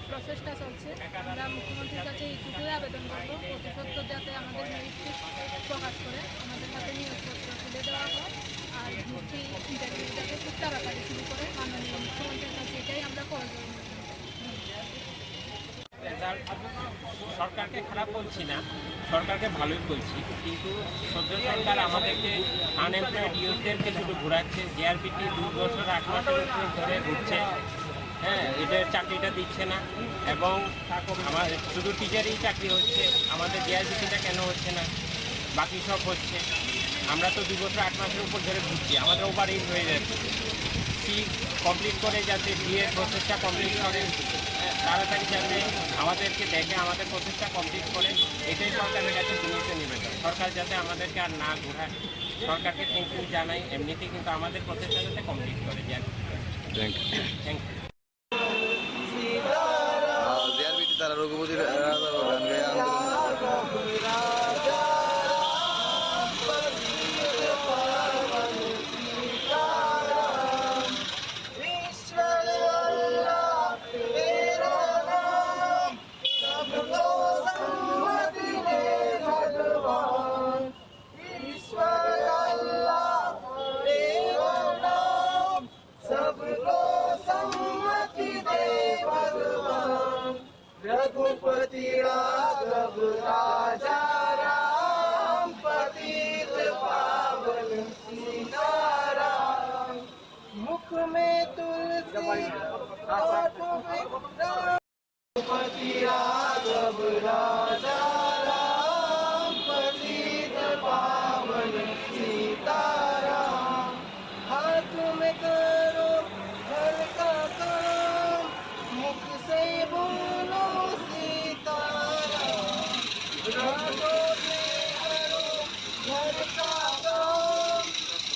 প্রচেষ্টা চলছে। আমরা মুখ্যমন্ত্রীর কাছে এইটুকুই আবেদন করব, অতি সত্বর যাতে আমাদের মেরিট লিস্ট প্রকাশ করে আমাদের হাতে নিয়োগপত্র তুলে দেওয়া হয়। আর ভর্তি ইন্টারভিউ যাতে খুব তাড়াতাড়ি শুরু করে মাননীয় মুখ্যমন্ত্রীর কাছে এটাই আমরা করজোড়ে নিবেদন করব। রেজাল্ট, সরকারকে খারাপ বলছি না, সরকারকে ভালোই বলছি, কিন্তু সদ্য সরকার আমাদেরকে, আনএমপ্লয়েড ইউথদেরকে শুধু ঘুরাচ্ছে। জেআরপিটি দুই বছর আট মাসের উপরে ধরে ঘুরছে। হ্যাঁ, এদের চাকরিটা দিচ্ছে না এবং আমার শুধু টিচারই চাকরি হচ্ছে, আমাদের জেআরপিটিটা কেন হচ্ছে না? বাকি সব হচ্ছে। আমরা তো দুই বছর আট মাসের উপর ধরে ঘুরছি, আমাদের ওভার এজ হয়ে যাচ্ছে। সি কমপ্লিট করে যাতে বিএর প্রসেসটা কমপ্লিট করে, তাড়াতাড়ি যাতে আমাদেরকে দেখে আমাদের প্রসেসটা কমপ্লিট করে, এটাই সরকারের কাছে বিনীত নিবেদন। সরকার যাতে আমাদেরকে আর না ঘোরায়, সরকারকে থ্যাংক ইউ জানাই, এমনিতেই কিন্তু আমাদের প্রসেসটা যাতে কমপ্লিট করে। Thank you. জিআরবিটি তারা রঘুপতি রাজা গান গায় আন্দোলন। सबको सम्मति दे भगवान। रघुपति राघव राजा राम पतित पावन सीताराम। मुख में तुलसी ओठ में राम। रघुपति राघव राजा राम पतित पावन सीताराम। हाथ में करो घर का काम, मुख से बोलो सीताराम। रगों से करो घर का काम,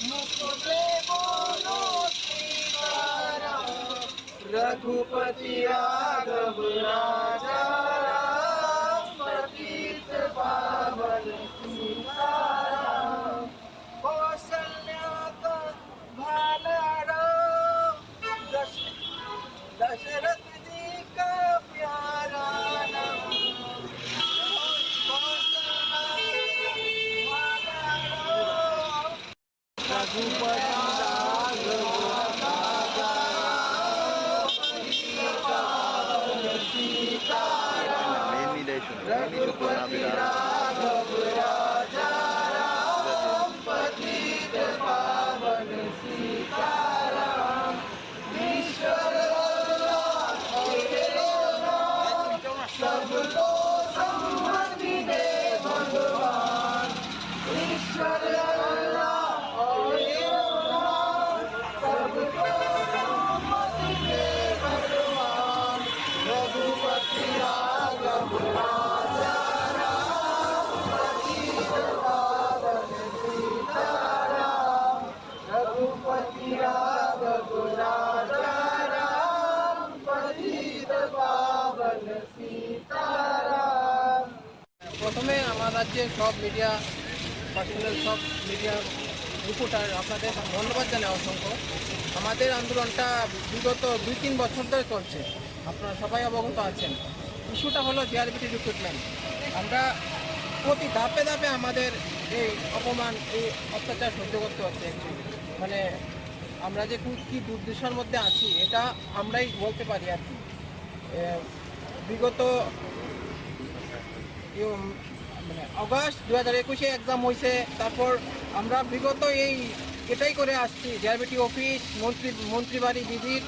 मुख से बोलो सीताराम। रघुपति राघव राजा राम पतित पावन सीताराम। कौशल्या का भाला राम, दश-, दशरथ जी का प्यारा राम। कौशल्या का भाला राम। रघुपति राघव राजा राम पतित पावन सीताराम। প্রথমে আমার রাজ্যের সব মিডিয়া পার্সোনাল, সব মিডিয়া রিপোর্টার, আপনাদের ধন্যবাদ জানাই অসংখ্য। আমাদের আন্দোলনটা বিগত দুই তিন বছর ধরে চলছে, আপনারা সবাই অবগত আছেন। ইস্যুটা হলো জিআরবিটি রিক্রুটমেন্ট। আমরা প্রতি ধাপে ধাপে আমাদের এই অপমান, এই অত্যাচার সহ্য করতে হচ্ছে। মানে আমরা যে কু- কি দুর্দশার মধ্যে আছি, এটা আমরাই বলতে পারি আর কি। এ, বিগত ইয়ে, মানে আগস্ট দুই হাজার একুশে এক্সাম হয়েছে। তারপর আমরা বিগত এই এটাই করে আসছি, জিআরবিটি অফিস, মন্ত্রী মন্ত্রী বাড়ি ভিজিট,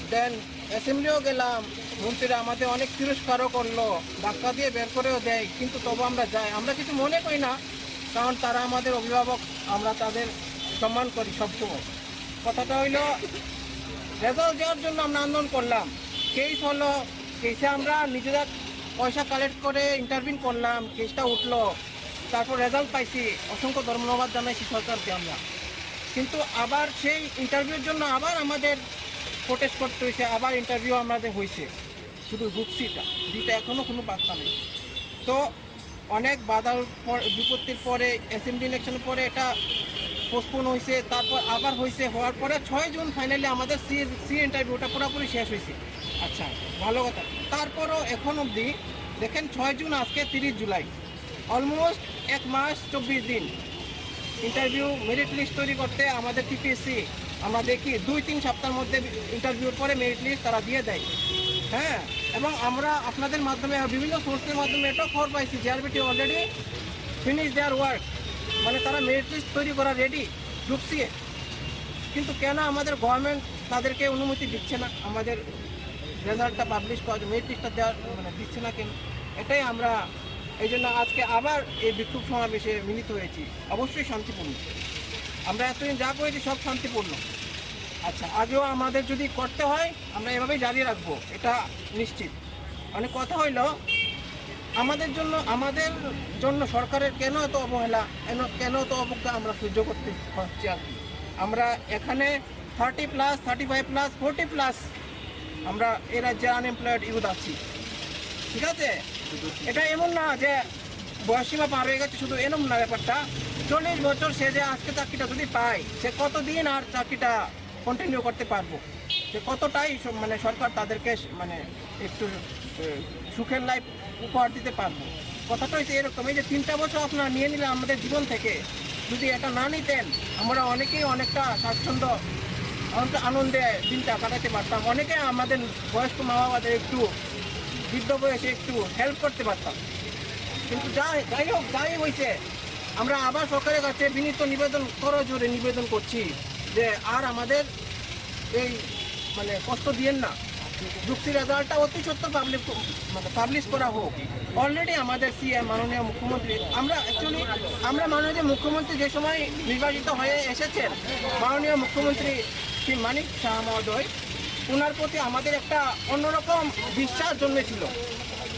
দেন অ্যাসেম্বলিও গেলাম। মন্ত্রীরা আমাদের অনেক তিরস্কারও করলো, ধাক্কা দিয়ে বের করেও দেয়, কিন্তু তবু আমরা যাই। আমরা কিছু মনে করি না, কারণ তারা আমাদের অভিভাবক, আমরা তাদের সম্মান করি সবসময়। কথাটা হইলো, রেজাল্ট দেওয়ার জন্য আমরা আন্দোলন করলাম। কেস হলো, কেসে আমরা নিজেরা পয়সা কালেক্ট করে ইন্টারভিউ করলাম, কেসটা উঠলো, তারপর রেজাল্ট পাইছি। অসংখ্য ধন্যবাদ জানাইছি সরকারকে আমরা। কিন্তু আবার সেই ইন্টারভিউর জন্য আবার আমাদের প্রোটেস্ট করতে হয়েছে, আবার ইন্টারভিউ আমাদের হয়েছে, শুধু ঢুকছি এটা, দিতে এখনও কোনো বার্তা নেই। তো অনেক বাধার পর, বিপত্তির পরে, অ্যাসেম্বলি ইলেকশনের পরে এটা পোস্টপোন হয়েছে, তারপর আবার হয়েছে, হওয়ার পরে ছয় জুন ফাইনালি আমাদের সি সি ইন্টারভিউটা পুরোপুরি শেষ হয়েছে। আচ্ছা, ভালো কথা। তারপরও এখন অবধি দেখেন, ছয় জুন, আজকে তিরিশ জুলাই, অলমোস্ট এক মাস চব্বিশ দিন ইন্টারভিউ, মেরিট লিস্ট তৈরি করতে আমাদের টিপিএসসি, আমরা দেখি দুই তিন সপ্তাহের মধ্যে ইন্টারভিউর পরে মেরিট লিস্ট তারা দিয়ে দেয়। হ্যাঁ, এবং আমরা আপনাদের মাধ্যমে, বিভিন্ন সোর্সের মাধ্যমে এটাও খবর পাইছি, GRBT already finish their work, মানে তারা মেরিট লিস্ট তৈরি করা রেডি, ঢুকছে। কিন্তু কেন আমাদের গভর্নমেন্ট তাদেরকে অনুমতি দিচ্ছে না, আমাদের রেজাল্টটা পাবলিশ করার জন্য, মেরিট লিস্টটা দেওয়ার, মানে, দিচ্ছে না কেন? এটাই আমরা, এই জন্য আজকে আবার এই বিক্ষোভ সমাবেশে মিলিত হয়েছি। অবশ্যই শান্তিপূর্ণ, আমরা এতদিন যা করেছি সব শান্তিপূর্ণ। আচ্ছা, আজও আমাদের যদি করতে হয়, আমরা এভাবেই জারি রাখবো, এটা নিশ্চিত। মানে কথা হইলো, আমাদের জন্য, আমাদের জন্য সরকারের কেন এত অবহেলা, কেন, কেন এত অবজ্ঞা আমরা সহ্য করতে হচ্ছে আর কি। আমরা এখানে thirty plus, thirty five plus, forty plus আমরা এই রাজ্যে আনএমপ্লয়েড ইউথ আছি, ঠিক আছে? এটা এমন না যে বয়সসীমা পার হয়ে গেছে, শুধু এরম না ব্যাপারটা। চল্লিশ বছর সে যে আজকে চাকরিটা যদি পায়, সে কতদিন আর চাকরিটা কন্টিনিউ করতে পারবো? যে কতটাই স-, মানে সরকার তাদেরকে স-, মানে একটু, এ, সুখের লাইফ উপহার দিতে পারবো? কথাটা হচ্ছে এরকম, এই যে তিনটা বছর আপনারা নিয়ে নিলেন আমাদের জীবন থেকে, যদি এটা না নিতেন, আমরা অনেকেই অনেকটা স্বাচ্ছন্দ্য, অনেকটা আনন্দে দিনটা কাটাতে পারতাম। অনেকে আমাদের বয়স্ক মা বাবাদের একটু, বৃদ্ধ বয়সে একটু হেল্প করতে পারতাম। কিন্তু যা, যাই হোক, যাই হয়েছে, আমরা আবার সরকারের কাছে বিনীত নিবেদন, করজোড়ে নিবেদন করছি যে আর আমাদের এই মানে কষ্ট দিয়েন না। যুক্তি রেজাল্টটা অতি সত্বর পাবলিক, মানে পাবলিশ করা হোক। অলরেডি আমাদের সিএম, মাননীয় মুখ্যমন্ত্রী, আমরা অ্যাকচুয়ালি, আমরা মাননীয় মুখ্যমন্ত্রী যে সময় নির্বাচিত হয়ে এসেছেন, মাননীয় মুখ্যমন্ত্রী শ্রী মানিক সাহা মহোদয়, ওনার প্রতি আমাদের একটা অন্যরকম বিশ্বাস জন্মেছিল।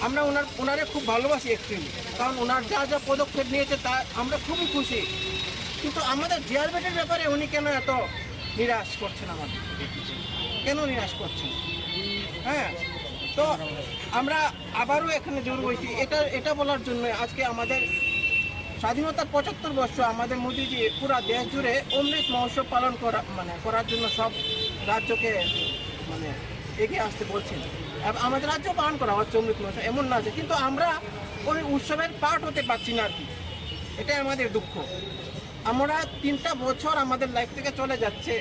আমরা ওনার, ওনারে খুব ভালোবাসি অ্যাকচুয়ালি, কারণ ওনার যা যা পদক্ষেপ নিয়েছে তা আমরা খুবই খুশি। কিন্তু আমাদের জিআরবিটির ব্যাপারে উনি কেন এত নিরাশ করছেন আমাদের? কেন নিরাশ করছেন? হ্যাঁ, তো আমরা আবারও এখানে জড়ো হয়েছি এটা, এটা বলার জন্য। আজকে আমাদের স্বাধীনতার পঁচাত্তর বর্ষ, আমাদের মোদিজি পুরা দেশ জুড়ে অমৃত মহোৎসব পালন করা, মানে করার জন্য সব রাজ্যকে মানে এগিয়ে আসতে বলছেন। আম-, আমাদের রাজ্য পালন করা হচ্ছে অমৃত মহোৎসব, এমন না যে, কিন্তু আমরা ওই উৎসবের পার্ট হতে পারছি না আর কি। এটাই আমাদের দুঃখ। আমরা তিনটা বছর আমাদের লাইফ থেকে চলে যাচ্ছে,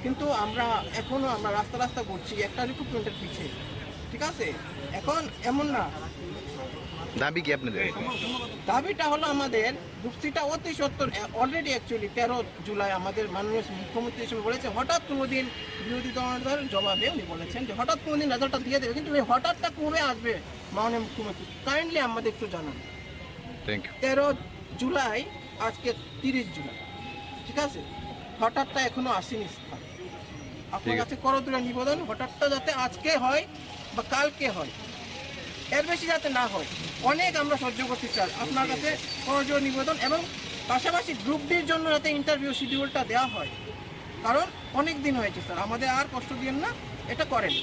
কিন্তু আমরা এখনো আমরা রাস্তা রাস্তা ঘুরছি একটা রিক্রুটমেন্টের পিছে, ঠিক আছে? এখন এমন না। দাবি কি আপনাদের? দাবিটা হলো আমাদের যুক্তিটা অতি সত্বর। এ, অলরেডি অ্যাকচুয়ালি তেরো জুলাই আমাদের মাননীয় মুখ্যমন্ত্রী হিসেবে বলেছে, হঠাৎ কোনো দিন বিরোধী দলের জবাবে উনি বলেছেন যে হঠাৎ কোনো দিন রেজাল্টটা দিয়ে দেবে, কিন্তু এই হঠাৎটা কবে আসবে মাননীয় মুখ্যমন্ত্রী? কাইন্ডলি আমাদের একটু জানান। Thank you. তেরো জুলাই, আজকে তিরিশ জুলাই, ঠিক আছে? হঠাৎটা এখনো আসেনি স্যার। আপনার ঠিক আছে। কাছে করজোড়ে নিবেদন, হঠাৎটা যাতে আজকে হয় বা কালকে হয়, এর বেশি যাতে না হয়। অনেক আমরা সহ্য করছি স্যার, আপনার কাছে করজোড়ে নিবেদন, এবং পাশাপাশি গ্রুপ ডির জন্য যাতে ইন্টারভিউ শিডিউলটা দেওয়া হয়, কারণ অনেক দিন হয়েছে স্যার, আমাদের আর কষ্ট দিয়েন না, এটা করেন।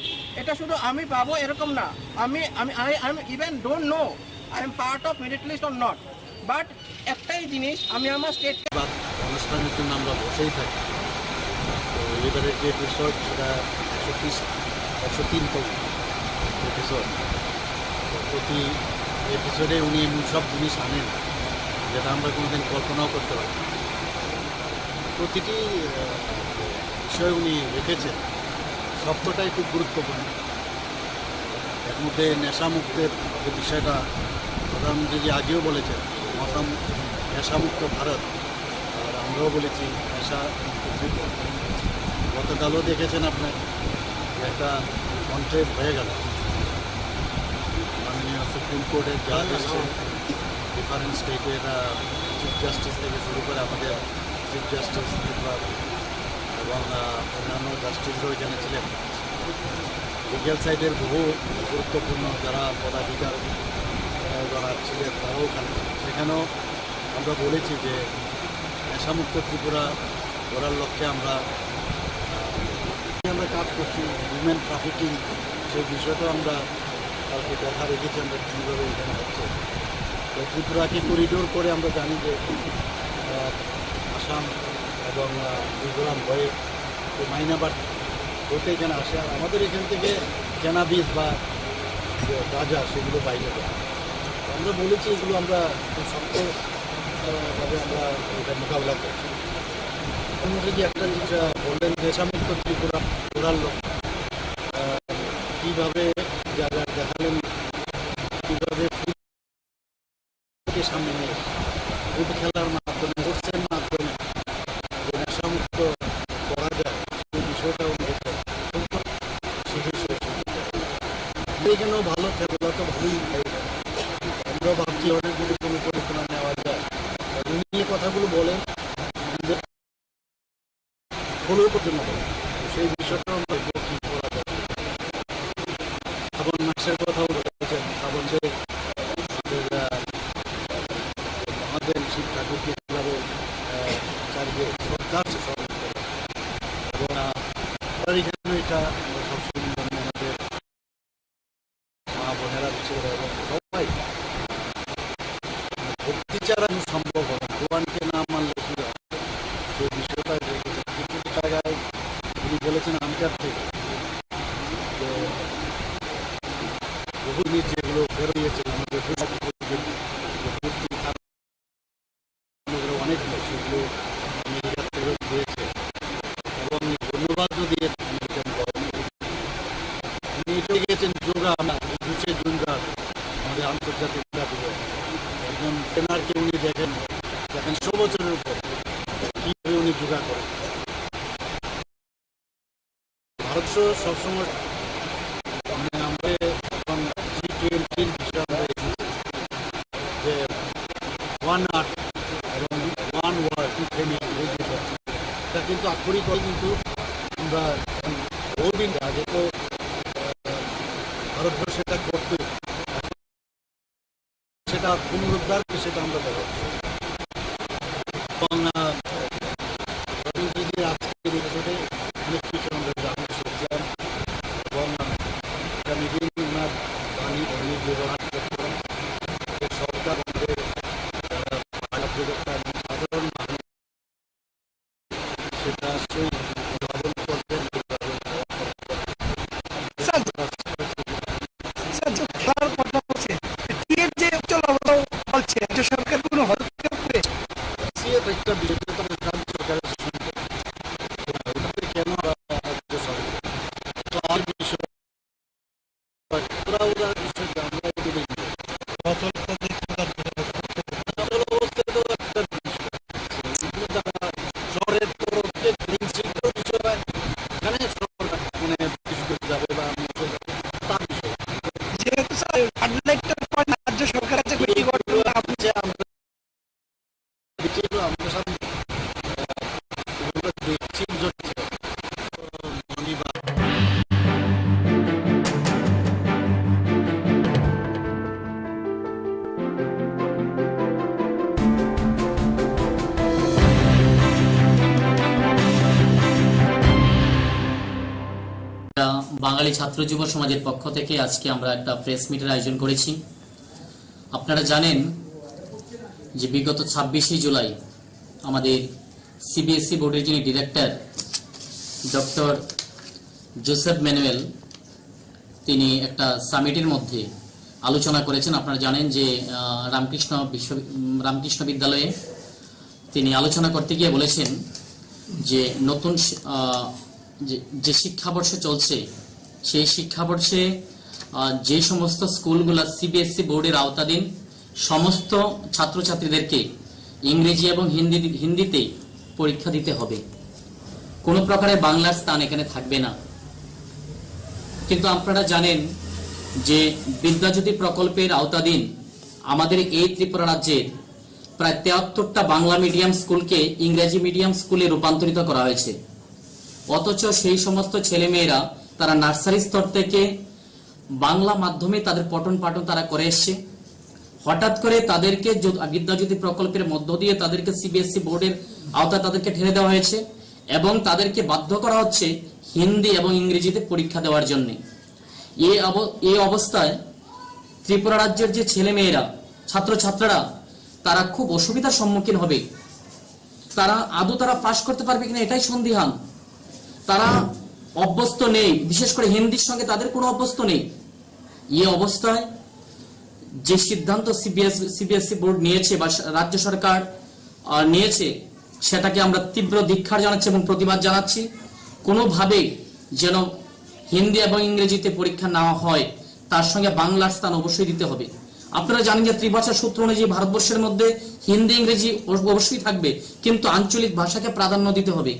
এটা শুধু আমি পাবো এরকম না, আমি, আমি, I, I am even don't know I am part of merit list or not, but একটাই জিনিস, আমি আমার স্টেট বা অনুষ্ঠানের জন্য আমরা বসেই থাকি। তো এবারে যে এপিসোড, সেটা একশো তিরিশ, একশো তিন তম এপিসোড। তো প্রতি এপিসোডে উনি এমন সব জিনিস আনেন, যেটা আমরা কোনোদিন কল্পনাও করতে পারি না। প্রতিটি, আহ, বিষয় উনি রেখেছেন, সবকটাই খুব গুরুত্বপূর্ণ। এর মধ্যে নেশামুক্তের যে বিষয়টা প্রধানমন্ত্রীজি আগেও বলেছেন, নেশামু-, নেশামুক্ত ভারত, আর আমরাও বলেছি নেশামুক্ত ত্রিপুরা। গতকালও দেখেছেন আপনার একটা কনক্লেভ হয়ে গেল, মাননীয় সুপ্রিম কোর্টের জাজ এসে ডিফারেন্ট স্টেটের, আহ, চিফ জাস্টিস থেকে শুরু করে আমাদের চিফ জাস্টিস ত্রিপুরা এবং, আহ, অন্যান্য জাস্টিসরাও এখানে ছিলেন। লিগ্যাল সাইডের বহু গুরুত্বপূর্ণ যারা পদাধিকার, আহ, যারা ছিলেন, তারাও ওখানে ছিলেন। সেখানেও আমরা বলেছি যে নেশামুক্ত ত্রিপুরা গড়ার লক্ষ্যে আমরা, আহ, আমরা কাজ করছি। হিউম্যান ট্রাফিকিং, সেই বিষয়টাও আমরা কালকে দেখা রেখেছি আমরা কীভাবে এখানে হচ্ছে। তো ত্রিপুরাকে করিডোর করে আমরা জানি যে, আহ, আসাম এবং, আহ, মিজোরাম হয়ে তো মাইনাবাদ হতে এখানে আসে। আর আমাদের এখান থেকে ক্যানাবিস বা যে গাঁজা, সেগুলো বাইরে যায়। তো আমরা বলেছি এগুলো আমরা খুব শক্ত, আহ, ভাবে আমরা এটা মোকাবিলা করছি। প্রধানমন্ত্রী যে একটা জিনিস, আহ, বললেন, নেশামুক্ত ত্রিপুরা গড়ার লক্ষ্যে, আহ, কীভাবে জায়গা দেখালেন, কীভাবে ফুটকে সামনে নিয়ে ফুট খেলার মাধ্যমে, স্পোর্টসের মাধ্যমে যে নেশামুক্ত করা যায়, সেই বিষয়টা উনি বলছেন। খুব শিশু শিশু। এখানেও ভালো খেলা তো ভালোই হয়। আমরা ভাবছি অনেক যদি পরিকল্পনা নেওয়া যায়, উনি এই কথাগুলো বলেন, আমাদের ফলো করতে না পারে। সেই বিষয়টা আমরা দেখবো কি করা যায়। শ্রাবণ মাসের কথাও বলে, আর এখানে এটা আমরা সবসময় জানি আমাদের মা বোনেরা, বিশেষ করে এবং সবাই ভক্তি ছাড়া কোনো সম্ভব হবে না। ভগবানকে না মানলে কি হবে? সেই বিষয়টা রেখেছে। কিছু কিছু জায়গায় উনি বলেছেন আনসার থেকে যে বহু জিনিস যেগুলো ফেরত দিয়েছেন আমাদের, অনেক লোক সেগুলো আমেরিকা ফেরত দিয়েছে এবং ধন্যবাদও দিয়েছে আমেরিকান গভর্নমেন্ট। উনি এটা গিয়েছেন যোগা, আমার বুঝে যোগা, আমাদের আন্তর্জাতিক যোগা দিবস। একজন ট্রেনারকে উনি দেখেন, দেখেন শো বছরের উপর কীভাবে উনি যোগা করেন। ভারতবর্ষ সবসময়, মানে, আমরা এখন জি টোয়েন্টির বিষয়ে আমরা এসেছি যে ওয়ান আর্থ এবং ওয়ান ওয়ার্ল্ড ফ্যামিলি, এই বিষয়ে। এটা কিন্তু আক্ষরিক অর্থে কিন্তু আমরা বহুদিন আগে তো, আহ, ভারতবর্ষ এটা করতে, সেটা পুনরুদ্ধার, সেটা আমরা দেখাচ্ছি। এবং, আহ, প্রভুজির আজকের এই এপিসোডে অনেক কিছু আমরা জানতে শিখলাম এবং, আহ, আগামী দিন ওনার বাণী, বাণী ব্যবহার করতে হবে। যে সরকার আমাদের, আহ, রাজ্যকর্তা এবং সাধারণ মানুষ সেটা সেই উদ্ভাবন করবেন, উদ্ভাবন করার পর স্যার, স্যার, যে খেলার কথা বলছে, টিএর যে উচ্চ লবণ বলছে, রাজ্য সরকার কোনো হস্তক্ষেপ করে? টিএর একটা বিষয় তো রাজ্য সরকারের সঙ্গে, ওটাতে কেন রাজ্য সরকার? তো আর বিষয়, ওরা, ওরা বিষয় যে আমরা এগুলো নিয়ে। অচল অবস্থায় তো একটা বিষয়। এগুলো তারা শহরের তো যে হিংস্র বিষয় হয়, এখানে শহর মানে বিশেষ করে যাবে বা আমরা চলে যাবো, তার বিষয়। যেহেতু স্যার, flood light টা রাজ্য সরকার আছে, ক্ষতি করবেন না আপনি। যে আমরা দেখছি তো আমরা সব, আহ, এগুলো দেখছি, বুঝতে পারছি। তো আমি বা- বাঙালি ছাত্র যুব সমাজের পক্ষ থেকে আজকে আমরা একটা প্রেস মিটের আয়োজন করেছি। আপনারা জানেন যে বিগত ছাব্বিশে জুলাই আমাদের সিবিএসই বোর্ডের যিনি ডিরেক্টর ডক্টর জোসেফ ম্যানুয়েল, তিনি একটা সামিটের মধ্যে আলোচনা করেছেন। আপনারা জানেন যে, আহ, রামকৃষ্ণ বিশ্ব-, উম, রামকৃষ্ণ বিদ্যালয়ে তিনি আলোচনা করতে গিয়ে বলেছেন যে নতুন শি-, আহ, যে, যে শিক্ষাবর্ষ চলছে, সেই শিক্ষাবর্ষে, আহ, যে সমস্ত স্কুলগুলো সিবিএসই বোর্ডের আওতাধীন, সমস্ত ছাত্রছাত্রীদেরকে ইংরেজি এবং হিন্দি, হিন্দিতে পরীক্ষা দিতে হবে। কোনো প্রকারে বাংলার স্থান এখানে থাকবে না। কিন্তু আপনারা জানেন যে বিদ্যাজ্যোতি প্রকল্পের আওতাধীন আমাদের এই ত্রিপুরা রাজ্যের প্রায় তেহাত্তরটা বাংলা মিডিয়াম স্কুলকে ইংরেজি মিডিয়াম স্কুলে রূপান্তরিত করা হয়েছে। অথচ সেই সমস্ত ছেলেমেয়েরা তারা নার্সারি স্তর থেকে বাংলা মাধ্যমে তাদের পঠন পাঠন তারা করে এসছে। হঠাৎ করে তাদেরকে যো-, বিদ্যাজ্যোতি প্রকল্পের মধ্য দিয়ে তাদেরকে সিবিএসই বোর্ডের আওতায় তাদেরকে ঠেলে দেওয়া হয়েছে এবং তাদেরকে বাধ্য করা হচ্ছে হিন্দি এবং ইংরেজিতে পরীক্ষা দেওয়ার জন্যে। এই অব-, এই অবস্থায় ত্রিপুরা রাজ্যের যে ছেলেমেয়েরা, ছাত্রছাত্রীরা, তারা খুব অসুবিধার সম্মুখীন হবে। তারা আদৌ তারা পাশ করতে পারবে কিনা, এটাই সন্দিহান। তারা অভ্যস্ত নেই, বিশেষ করে হিন্দির সঙ্গে তাদের কোনো অভ্যস্ত নেই। এই অবস্থায় যে সিদ্ধান্ত সিবিএস, সিবিএসই বোর্ড নিয়েছে বা রাজ্য সরকার, আহ, নিয়েছে, সেটাকে আমরা তীব্র ধিক্কার জানাচ্ছি এবং প্রতিবাদ জানাচ্ছি। কোনোভাবেই যেন হিন্দি এবং ইংরেজিতে পরীক্ষা না হয়, তার সঙ্গে বাংলার স্থান অবশ্যই দিতে হবে। আপনারা জানেন যে ত্রিভাষা সূত্র অনুযায়ী ভারতবর্ষের মধ্যে হিন্দি, ইংরেজি অব-, অবশ্যই থাকবে, কিন্তু আঞ্চলিক ভাষাকে প্রাধান্য দিতে হবে।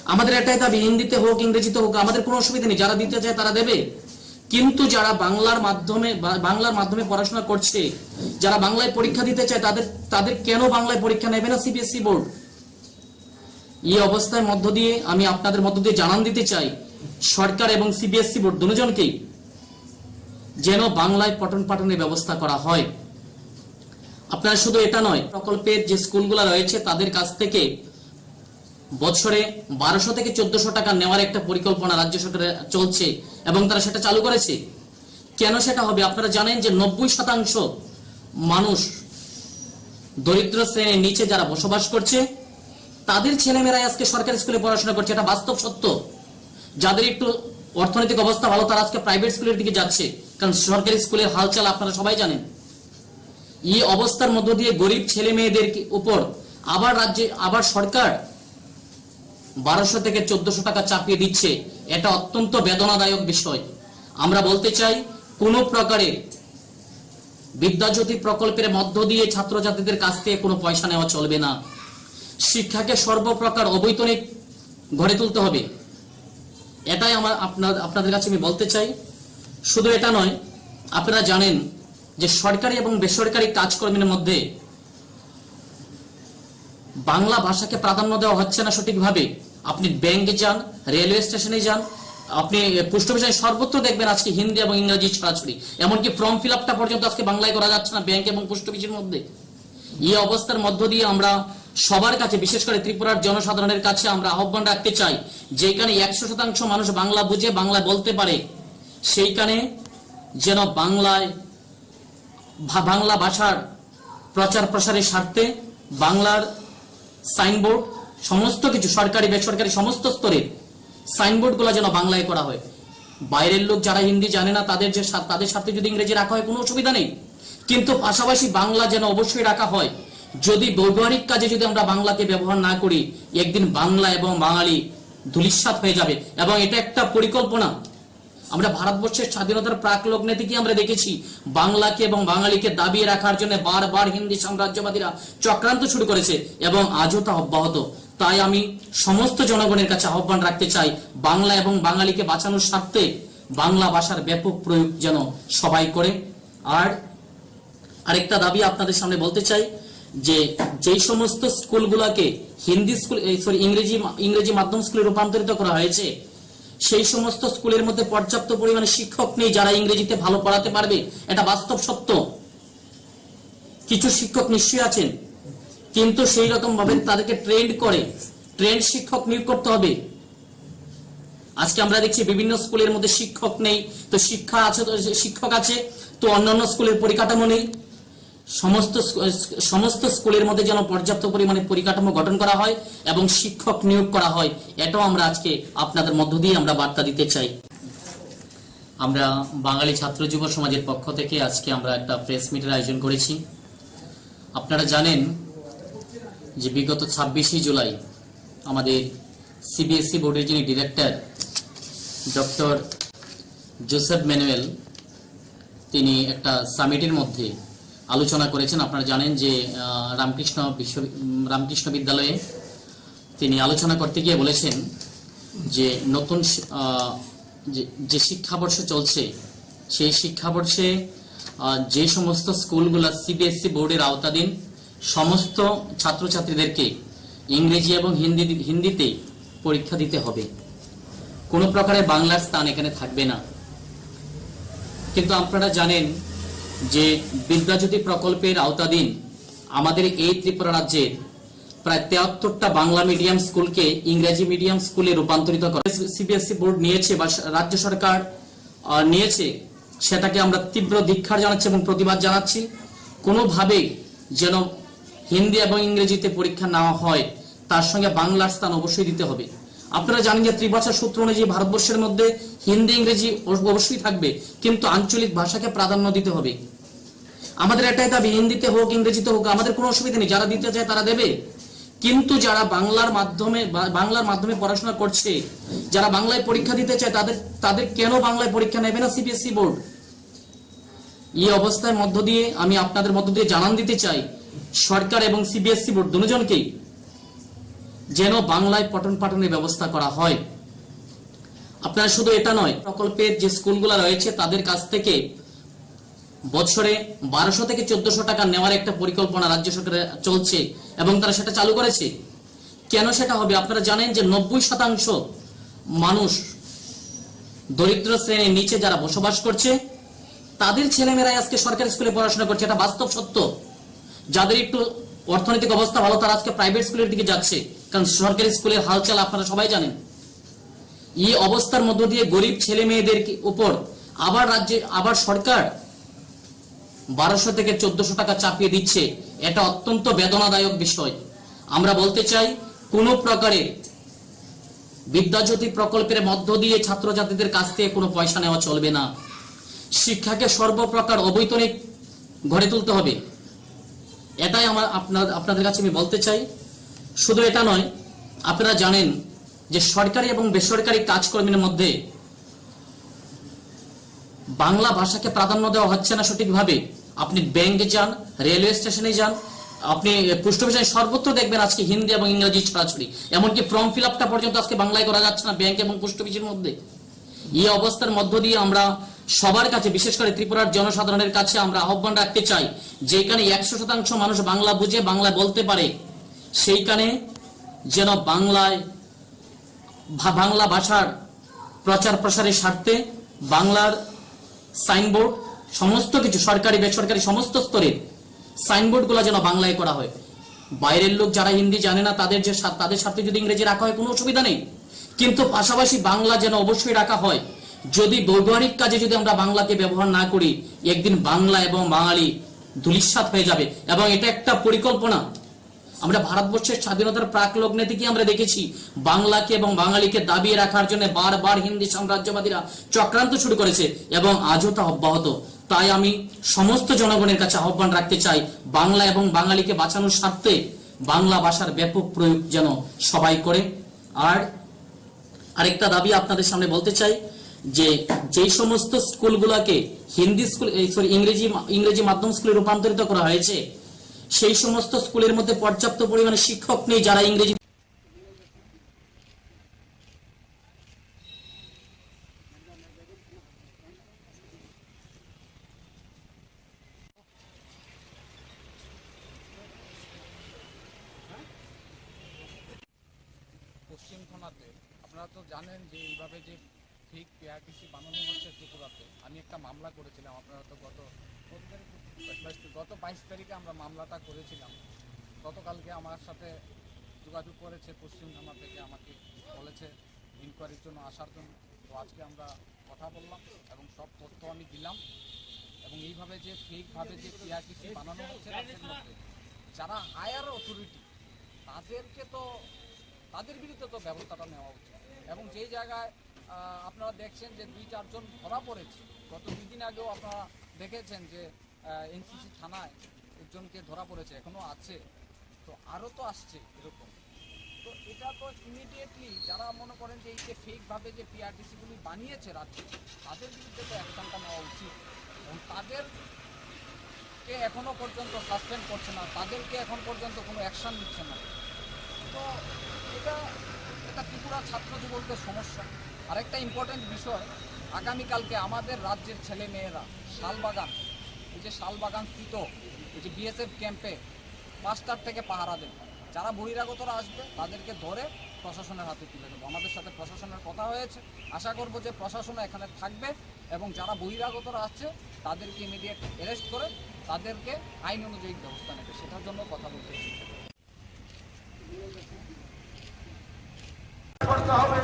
আমাদের এটাই দাবি, হিন্দিতে হোক, ইংরেজিতে হোক, আমাদের কোনো অসুবিধা নেই, যারা দিতে চায় তারা দেবে। কিন্তু যারা বাংলার মাধ্যমে, বা-, বাংলার মাধ্যমে পড়াশোনা করছে, যারা বাংলায় পরীক্ষা দিতে চায়, তাদের, তাদের কেন বাংলায় পরীক্ষা নেবে না সিবিএসই বোর্ড? এই অবস্থার মধ্য দিয়ে আমি আপনাদের মধ্য দিয়ে জানান দিতে চাই, সরকার এবং সিবিএসই বোর্ড দুজনকেই যেন বাংলায় পঠন পাঠনের ব্যবস্থা করা হয়। আপনারা শুধু এটা নয়, প্রকল্পের যে স্কুলগুলো রয়েছে তাদের কাছ থেকে বছরে বারোশো থেকে চোদ্দশো টাকা নেওয়ার একটা পরিকল্পনা রাজ্য সরকারের চলছে এবং তারা সেটা চালু করেছে। কেন সেটা হবে? আপনারা জানেন যে নব্বই শতাংশ মানুষ দরিদ্র শ্রেণীর নিচে যারা বসবাস করছে, তাদের ছেলেমেয়েরাই আজকে সরকারি স্কুলে পড়াশোনা করছে। এটা বাস্তব সত্য। যাদের একটু অর্থনৈতিক অবস্থা ভালো, তারা আজকে প্রাইভেট স্কুলের দিকে যাচ্ছে, কারণ সরকারি স্কুলের হালচাল আপনারা সবাই জানেন। এই অবস্থার মধ্য দিয়ে গরিব ছেলে মেয়েদের কি-, উপর আবার রাজ্যে, আবার সরকার বারোশো থেকে চোদ্দশো টাকা চাপিয়ে দিচ্ছে। এটা অত্যন্ত বেদনাদায়ক বিষয়। আমরা বলতে চাই, কোনো প্রকারে বিদ্যাজ্যোতি প্রকল্পের মধ্য দিয়ে ছাত্রছাত্রীদের কাছ থেকে কোনো পয়সা নেওয়া চলবে না। শিক্ষাকে সর্বপ্রকার অবৈতনিক গড়ে তুলতে হবে, এটাই আমার আপনার, আপনাদের কাছে আমি বলতে চাই। শুধু এটা নয়, আপনারা জানেন যে সরকারি এবং বেসরকারি কাজকর্মের মধ্যে বাংলা ভাষাকে প্রাধান্য দেওয়া হচ্ছে না সঠিকভাবে। আপনি ব্যাংকে যান, রেলওয়ে স্টেশনে যান, আপনি পোস্ট অফিসে, সর্বত্র দেখবেন আজকে হিন্দি এবং ইংরেজি ছড়াছড়ি। এমনকি ফর্ম ফিল আপটা পর্যন্ত আজকে বাংলায় করা যাচ্ছে না ব্যাংক এবং পোস্ট অফিসের মধ্যে। এই অবস্থার মধ্য দিয়ে আমরা সবার কাছে, বিশেষ করে ত্রিপুরার জনসাধারণের কাছে আমরা আহ্বান রাখতে চাই, যেখানে একশো শতাংশ মানুষ বাংলা বুঝে, বাংলা বলতে পারে, সেইখানে যেন বাংলায় ভা-, বাংলা ভাষার প্রচার প্রসারের স্বার্থে বাংলার সাইনবোর্ড, সমস্ত কিছু সরকারি বেসরকারি সমস্ত স্তরের সাইনবোর্ডগুলো যেন বাংলায় করা হয়। বাইরের লোক যারা হিন্দি জানে না, তাদের যে স্বা-, তাদের স্বার্থে যদি ইংরেজি রাখা হয়, কোনো অসুবিধা নেই, কিন্তু পাশাপাশি বাংলা যেন অবশ্যই রাখা হয়। যদি ব্যবহারিক কাজে যদি আমরা বাংলাকে ব্যবহার না করি, একদিন বাংলা এবং বাঙালি ধূলিসাৎ হয়ে যাবে। এবং এটা একটা পরিকল্পনা। আমরা ভারতবর্ষের স্বাধীনতার প্রাক লগ্নে থেকে আমরা দেখেছি, বাংলাকে এবং বাঙালিকে দাবিয়ে রাখার জন্য বারবার হিন্দি সাম্রাজ্যবাদীরা চক্রান্ত শুরু করেছে এবং আজও তা অব্যাহত। তাই আমি সমস্ত জনগণের কাছে আহ্বান রাখতে চাই, বাংলা এবং বাঙালিকে বাঁচানোর স্বার্থে বাংলা ভাষার ব্যাপক প্রয়োগ যেন সবাই করে। আর আরেকটা দাবি আপনাদের সামনে বলতে চাই যে যেই সমস্ত স্কুলগুলোকে হিন্দি স্কুল, এই, সরি, ইংরেজি মা-, ইংরেজি মাধ্যম স্কুলে রূপান্তরিত করা হয়েছে, সেই সমস্ত স্কুলের মধ্যে পর্যাপ্ত পরিমাণে শিক্ষক নেই যারা ইংরেজিতে ভালো পড়াতে পারবে। এটা বাস্তব সত্য। কিছু শিক্ষক নিশ্চয়ই আছেন, কিন্তু সেই রকম ভাবে তাদেরকে ট্রেন্ড করে, ট্রেন্ড শিক্ষক নিয়োগ করতে হবে। আজকে আমরা দেখছি বিভিন্ন স্কুলের মধ্যে শিক্ষক নেই, তো শিক্ষা আছে, তো শিক্ষক আছে, তো অন্যান্য স্কুলের পরিকাঠামো নেই। সমস্ত স্কু-, সমস্ত স্কুলের মধ্যে যেন পর্যাপ্ত পরিমাণে পরিকাঠামো গঠন করা হয় এবং শিক্ষক নিয়োগ করা হয়, এটাও আমরা আজকে আপনাদের মধ্য দিয়ে আমরা বার্তা দিতে চাই। আমরা বাঙালি ছাত্র যুব সমাজের পক্ষ থেকে আজকে আমরা একটা প্রেস মিটের আয়োজন করেছি। আপনারা জানেন যে বিগত ছাব্বিশে জুলাই আমাদের সিবিএসই বোর্ডের যিনি ডিরেক্টর ডক্টর জোসেফ ম্যানুয়েল, তিনি একটা সামিটের মধ্যে আলোচনা করেছেন। আপনারা জানেন যে, আহ, রামকৃষ্ণ বিশ্ব-, উম, রামকৃষ্ণ বিদ্যালয়ে তিনি আলোচনা করতে গিয়ে বলেছেন যে নতুন শি-, আহ, যে, যে শিক্ষাবর্ষ চলছে, সেই শিক্ষাবর্ষে, আহ, যে সমস্ত স্কুলগুলো সিবিএসই বোর্ডের আওতাধীন, সমস্ত ছাত্রছাত্রীদেরকে ইংরেজি এবং হিন্দি দি-, হিন্দিতে পরীক্ষা দিতে হবে। কোনো প্রকারে বাংলার স্থান এখানে থাকবে না। কিন্তু আপনারা জানেন যে বিদ্যাজ্যোতি প্রকল্পের আওতাধীন আমাদের এই ত্রিপুরা রাজ্যে প্রায় তেহাত্তরটা বাংলা মিডিয়াম স্কুলকে ইংরেজি মিডিয়াম স্কুলে রূপান্তরিত করা। সিবিএসই বোর্ড নিয়েছে বা রাজ্য সরকার, আহ, নিয়েছে, সেটাকে আমরা তীব্র ধিক্কার জানাচ্ছি এবং প্রতিবাদ জানাচ্ছি। কোনোভাবেই যেন হিন্দি এবং ইংরেজিতে পরীক্ষা না হয়, তার সঙ্গে বাংলার স্থান অবশ্যই দিতে হবে। আপনারা জানেন যে ত্রিভাষা সূত্র অনুযায়ী ভারতবর্ষের মধ্যে হিন্দি ইংরেজি অব-, অবশ্যই থাকবে, কিন্তু আঞ্চলিক ভাষাকে প্রাধান্য দিতে হবে। আমাদের এটাই দাবি, হিন্দিতে হোক, ইংরেজিতে হোক, আমাদের কোনো অসুবিধা নেই, যারা দিতে চায় তারা দেবে। কিন্তু যারা বাংলার মাধ্যমে বা-, বাংলার মাধ্যমে পড়াশোনা করছে, যারা বাংলায় পরীক্ষা দিতে চায়, তাদের, তাদের কেন বাংলায় পরীক্ষা নেবে না সিবিএসই বোর্ড? এই অবস্থার মধ্য দিয়ে আমি আপনাদের মধ্য দিয়ে জানান দিতে চাই, সরকার এবং সিবিএসই বোর্ড দুজনকেই যেন বাংলায় পঠন পাঠনের ব্যবস্থা করা হয়। আপনারা শুধু এটা নয়, প্রকল্পের যে স্কুলগুলো রয়েছে তাদের কাছ থেকে বছরে বারোশো থেকে চোদ্দশো টাকা নেওয়ার একটা পরিকল্পনা রাজ্য সরকারের চলছে এবং তারা সেটা চালু করেছে। কেন সেটা হবে? আপনারা জানেন যে নব্বই শতাংশ মানুষ দরিদ্র শ্রেণীর নিচে যারা বসবাস করছে, তাদের ছেলেমেয়েরাই আজকে সরকারি স্কুলে পড়াশোনা করছে। এটা বাস্তব সত্য। যাদের একটু অর্থনৈতিক অবস্থা ভালো, তারা আজকে প্রাইভেট স্কুলের দিকে যাচ্ছে, কারণ সরকারি স্কুলের হালচাল আপনারা সবাই জানেন। এই অবস্থার মধ্য দিয়ে গরিব ছেলে মেয়েদের কি-, উপর আবার রাজ্যে, আবার সরকার বারোশো থেকে চোদ্দশো টাকা চাপিয়ে দিচ্ছে। এটা অত্যন্ত বেদনাদায়ক বিষয়। আমরা বলতে চাই, কোনো প্রকারে বিদ্যাজ্যোতি প্রকল্পের মধ্য দিয়ে ছাত্রছাত্রীদের কাছ থেকে কোনো পয়সা নেওয়া চলবে না। শিক্ষাকে সর্বপ্রকার অবৈতনিক গড়ে তুলতে হবে। এটাই আমার আপনার, আপনাদের কাছে আমি বলতে চাই। শুধু এটা নয়, আপনারা জানেন যে সরকারি এবং বেসরকারি কাজকর্মের মধ্যে বাংলা ভাষাকে প্রাধান্য দেওয়া হচ্ছে না সঠিকভাবে। আপনি ব্যাংকে যান, রেলওয়ে স্টেশনে যান, আপনি পোস্ট অফিসে যান, সর্বত্র দেখবেন আজকে হিন্দি এবং ইংরেজি ছড়াছড়ি। এমনকি ফর্ম ফিল আপটা পর্যন্ত আজকে বাংলায় করা যাচ্ছে না ব্যাংক এবং পোস্ট অফিসের মধ্যে। এই অবস্থার মধ্য দিয়ে আমরা সবার কাছে, বিশেষ করে ত্রিপুরার জনসাধারণের কাছে আমরা আহ্বান রাখতে চাই, যেখানে একশো শতাংশ মানুষ বাংলা বুঝে, বাংলা বলতে পারে, সেইখানে যেন বাংলায় ভা-, বাংলা ভাষার প্রচার প্রসারের স্বার্থে বাংলার সাইনবোর্ড, সমস্ত কিছু সরকারি বেসরকারি সমস্ত স্তরের সাইনবোর্ডগুলো যেন বাংলায় করা হয়। বাইরের লোক যারা হিন্দি জানে না, তাদের যে স্বার্থ, তাদের স্বার্থে যদি ইংরেজি রাখা হয়, কোনো অসুবিধা নেই, কিন্তু পাশাপাশি বাংলা যেন অবশ্যই রাখা হয়। যদি ব্যবহারিক কাজে যদি আমরা বাংলাকে ব্যবহার না করি, একদিন বাংলা এবং বাঙালি ধূলিসাৎ হয়ে যাবে। এবং এটা একটা পরিকল্পনা। আমরা ভারতবর্ষের স্বাধীনতার প্রাক লগ্নে থেকে আমরা দেখেছি, বাংলাকে এবং বাঙালিকে দাবিয়ে রাখার জন্য বারবার হিন্দি সাম্রাজ্যবাদীরা চক্রান্ত শুরু করেছে এবং আজও তা অব্যাহত। তাই আমি সমস্ত জনগণের কাছে আহ্বান রাখতে চাই, বাংলা এবং বাঙালিকে বাঁচানোর স্বার্থে বাংলা ভাষার ব্যাপক প্রয়োগ যেন সবাই করে। আর আরেকটা দাবি আপনাদের সামনে বলতে চাই যে, যেই সমস্ত স্কুলগুলোকে হিন্দি স্কুল, এই, সরি, ইংরেজি মা-, ইংরেজি মাধ্যম স্কুলে রূপান্তরিত করা হয়েছে, সেই সমস্ত স্কুলের মধ্যে পর্যাপ্ত পরিমাণে শিক্ষক নেই যারা ইংরেজি পশ্চিম থানাতে আপনারা তো জানেন যে এইভাবে যে ফেক পিআরটিসি বানানো হচ্ছে ত্রিপুরাতে। আমি একটা মামলা করেছিলাম, আপনারা তো গত, কত তারিখ? বাইশ তারিখ। গত বাইশ তারিখে আমরা মামলাটা করেছিলাম। গতকালকে আমার সাথে যোগাযোগ করেছে পশ্চিম থানা থেকে, আমাকে বলেছে ইনকোয়ারির জন্য আসার জন্য। তো আজকে আমরা কথা বললাম এবং সব তথ্য আমি দিলাম। এবং এইভাবে যে ফেকভাবে যে পিআরটিসি বানানো হচ্ছে রাজ্যের মধ্যে, যারা হায়ার অথরিটি, তাদেরকে তো, তাদের বিরুদ্ধে তো ব্যবস্থাটা নেওয়া উচিত। এবং যেই জায়গায়, আহ, আপনারা দেখছেন যে দুই চারজন ধরা পড়েছে, গত দুই দিন আগেও আপনারা দেখেছেন যে, আহ, এনসিসি থানায় একজনকে ধরা পড়েছে, এখনো আছে। তো আরও তো আসছে এরকম। তো এটা তো ইমিডিয়েটলি যারা মনে করেন যে এই যে ফেকভাবে যে পিআরটিসিগুলি বানিয়েছে রাজ্যে, তাদের বিরুদ্ধে তো অ্যাকশনটা নেওয়া উচিত। এবং তাদেরকে এখনো পর্যন্ত সাসপেন্ড করছে না, তাদেরকে এখন পর্যন্ত কোনো অ্যাকশন নিচ্ছে না। তো এটা, এটা ত্রিপুরা ছাত্র যুবকদের সমস্যা। আরেকটা ইম্পর্টেন্ট বিষয়, আগামীকালকে আমাদের রাজ্যের ছেলে মেয়েরা শালবাগান, এই যে শালবাগান স্থিত এই যে বিএসএফ ক্যাম্পে পাঁচটার থেকে পাহারা দেবে। যারা বহিরাগতরা আসবে, তাদেরকে ধরে প্রশাসনের হাতে তুলে দেবো। আমাদের সাথে প্রশাসনের কথা হয়েছে, আশা করব যে প্রশাসন এখানে থাকবে এবং যারা বহিরাগতরা আসছে, তাদেরকে ইমিডিয়েট অ্যারেস্ট করে তাদেরকে আইন অনুযায়ী ব্যবস্থা নেবে, সেটার জন্য কথা বলতে এসেছি। করতে হবে।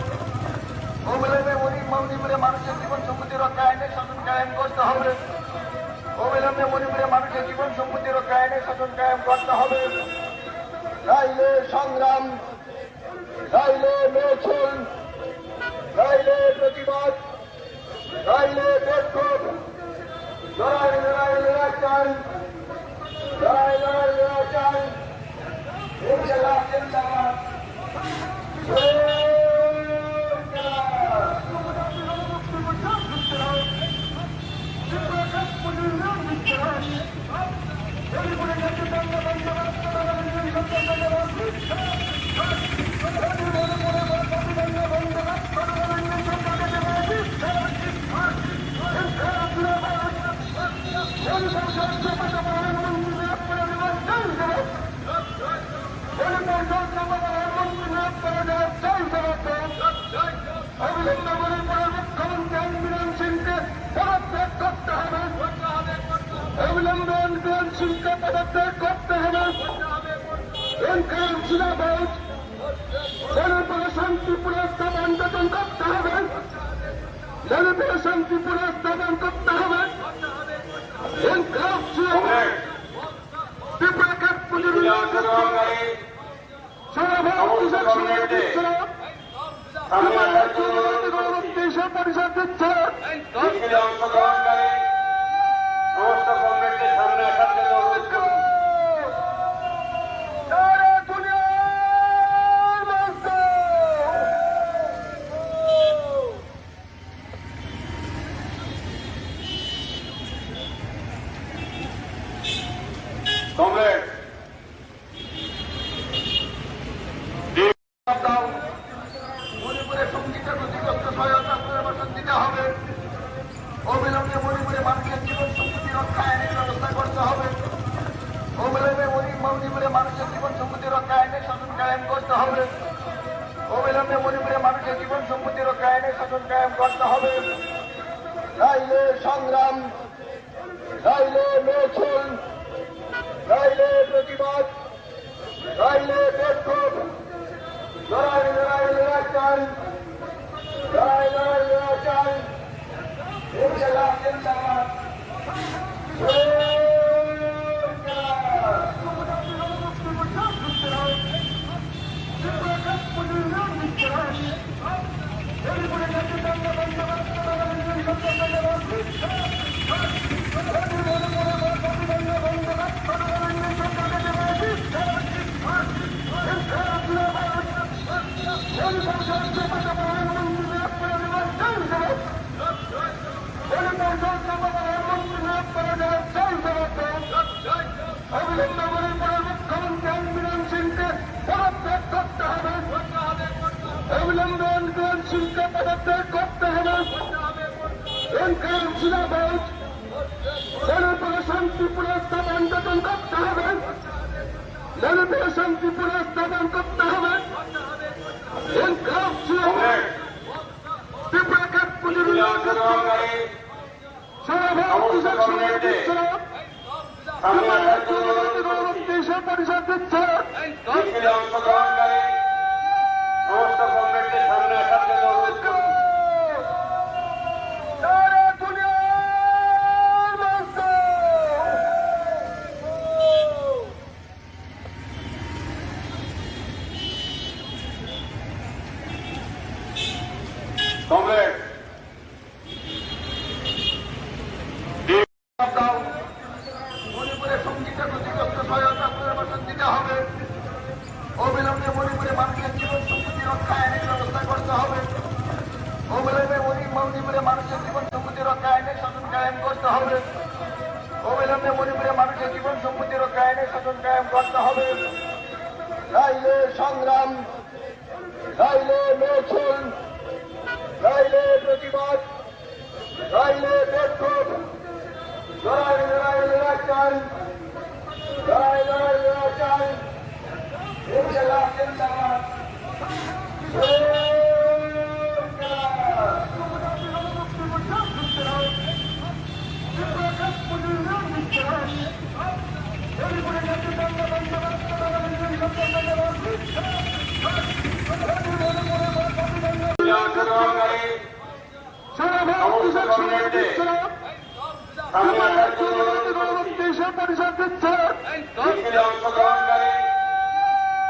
অবিলম্বে মণি-, মণিপুরে মানুষের জীবন সম্পত্তি রক্ষা আইনের শাসন কায়েম করতে হবে। অবিলম্বে মণিপুরে মানুষের জীবন সম্পত্তি রক্ষা আইনের শাসন কায়েম করতে হবে। নাইলে সংগ্রাম, নাইলে মিছিল, নাইলে প্রতিবাদ, নাইলে বিক্ষোভ। লড়াই, লড়াই, লড়াই চাই। লড়াই, লড়াই, লড়াই চাই। ইনকিলাব জিন্দাবাদ। ইনকিলাব। অবিলম্বে মণিপুরের মুখ্যমন্ত্রী আন বিরেন সিংকে পদত্যাগ করতে হবে। অবিলম্বে আন বিরেন সিংকে পদত্যাগ করতে হবে। ইনকলাব জিন্দাবাদ। মণিপুরে শান্তি পুনর্স্থাপন গঠন করতে হবে। মণিপুরে শান্তি পুনর্স্থাপন করতে হবে। ইনকলাব জিন্দাবাদ। ত্রিপুরা কাঠপুজোর উল্লেখ সারা ভারত কৃষক সংগঠন ত্রিপুরা রাজ্য জনজাতি গণমুক্তি পরিষদ দিচ্ছে। মিছিলে অংশগ্রহণকারী সমস্ত কমরেডদের সামনে আসার জন্য অনুরোধ করছি। সারা দুনিয়ার মানুষ। কমরেড, মণিপুরের সঙ্গীতের ক্ষতিগ্রস্ত সহায়তা পুনর্বাসন দিতে হবে। অবিলম্বে মণিপুরে মানুষের জীবন সম্পত্তি রক্ষা আইনের ব্যবস্থা করতে হবে। অবিলম্বে মণি-, মণিপুরে মানুষের জীবন সম্পত্তি রক্ষা আইনের শাসন কায়েম করতে হবে। অবিলম্বে মণিপুরে মানুষের জীবন সম্পত্তি রক্ষা আইনের শাসন কায়েম করতে হবে। নাইলে সংগ্রাম, নাইলে মিছিল, নাইলে প্রতিবাদ, নাইলে বিক্ষোভ। লড়াই, লড়াই, লড়াই চাই। লড়াই, লড়াই, লড়াই চাই। ইনশাআল্লাহ, জিন্দাবাদ। অবিলম্বে মণিপুরের মুখ্যমন্ত্রী আন বীরেন সিংকে পদত্যাগ করতে হবে। অবিলম্বে আন বীরেন সিংকে পদত্যাগ করতে হবে। ইনকলাব জিন্দাবাদ। মণিপুরে শান্তি পুনর্স্থাপন গঠন করতে হবে। মণিপুরে শান্তি পুনর্স্থাপন করতে হবে। ইনকলাব জিন্দাবাদ। ত্রিপুরা কাঠপুজোর উল্লেখ সারা ভারত কৃষক সংগঠন ত্রিপুরা রাজ্য জনজাতি গণমুক্তি পরিষদ দিচ্ছে। মিছিলে অংশগ্রহণকারী সমস্ত কমরেডদের সামনে আসার জন্য অনুরোধ করছি। সারা দুনিয়ার মানুষ। কমরেড, মণিপুরের সঙ্গীতের ক্ষতিগ্রস্ত সহায়তা পুনর্বাসন দিতে হবে। অবিলম্বে মণিপুরে মানুষের জীবন সম্পত্তি রক্ষা আইনের ব্যবস্থা করতে হবে। অবিলম্বে মণি-, মণিপুরে মানুষের জীবন সম্পত্তি রক্ষা আইনের শাসন কায়েম করতে হবে। অবিলম্বে মণিপুরে মানুষের জীবন সম্পত্তি রক্ষা আইনের শাসন কায়েম করতে হবে। নাইলে সংগ্রাম, নাইলে মিছিল, নাইলে প্রতিবাদ, নাইলে বিক্ষোভ। লড়াই, লড়াই, লড়াই চাই। লড়াই, লড়াই, লড়াই চাই। ইনশাআল্লাহ, জিন্দাবাদ। সারা ভারত কৃষক সংগঠন ত্রিপুরা রাজ্য জনজাতি গণমুক্তি পরিষদ দিচ্ছে। মিছিলে অংশগ্রহণকারী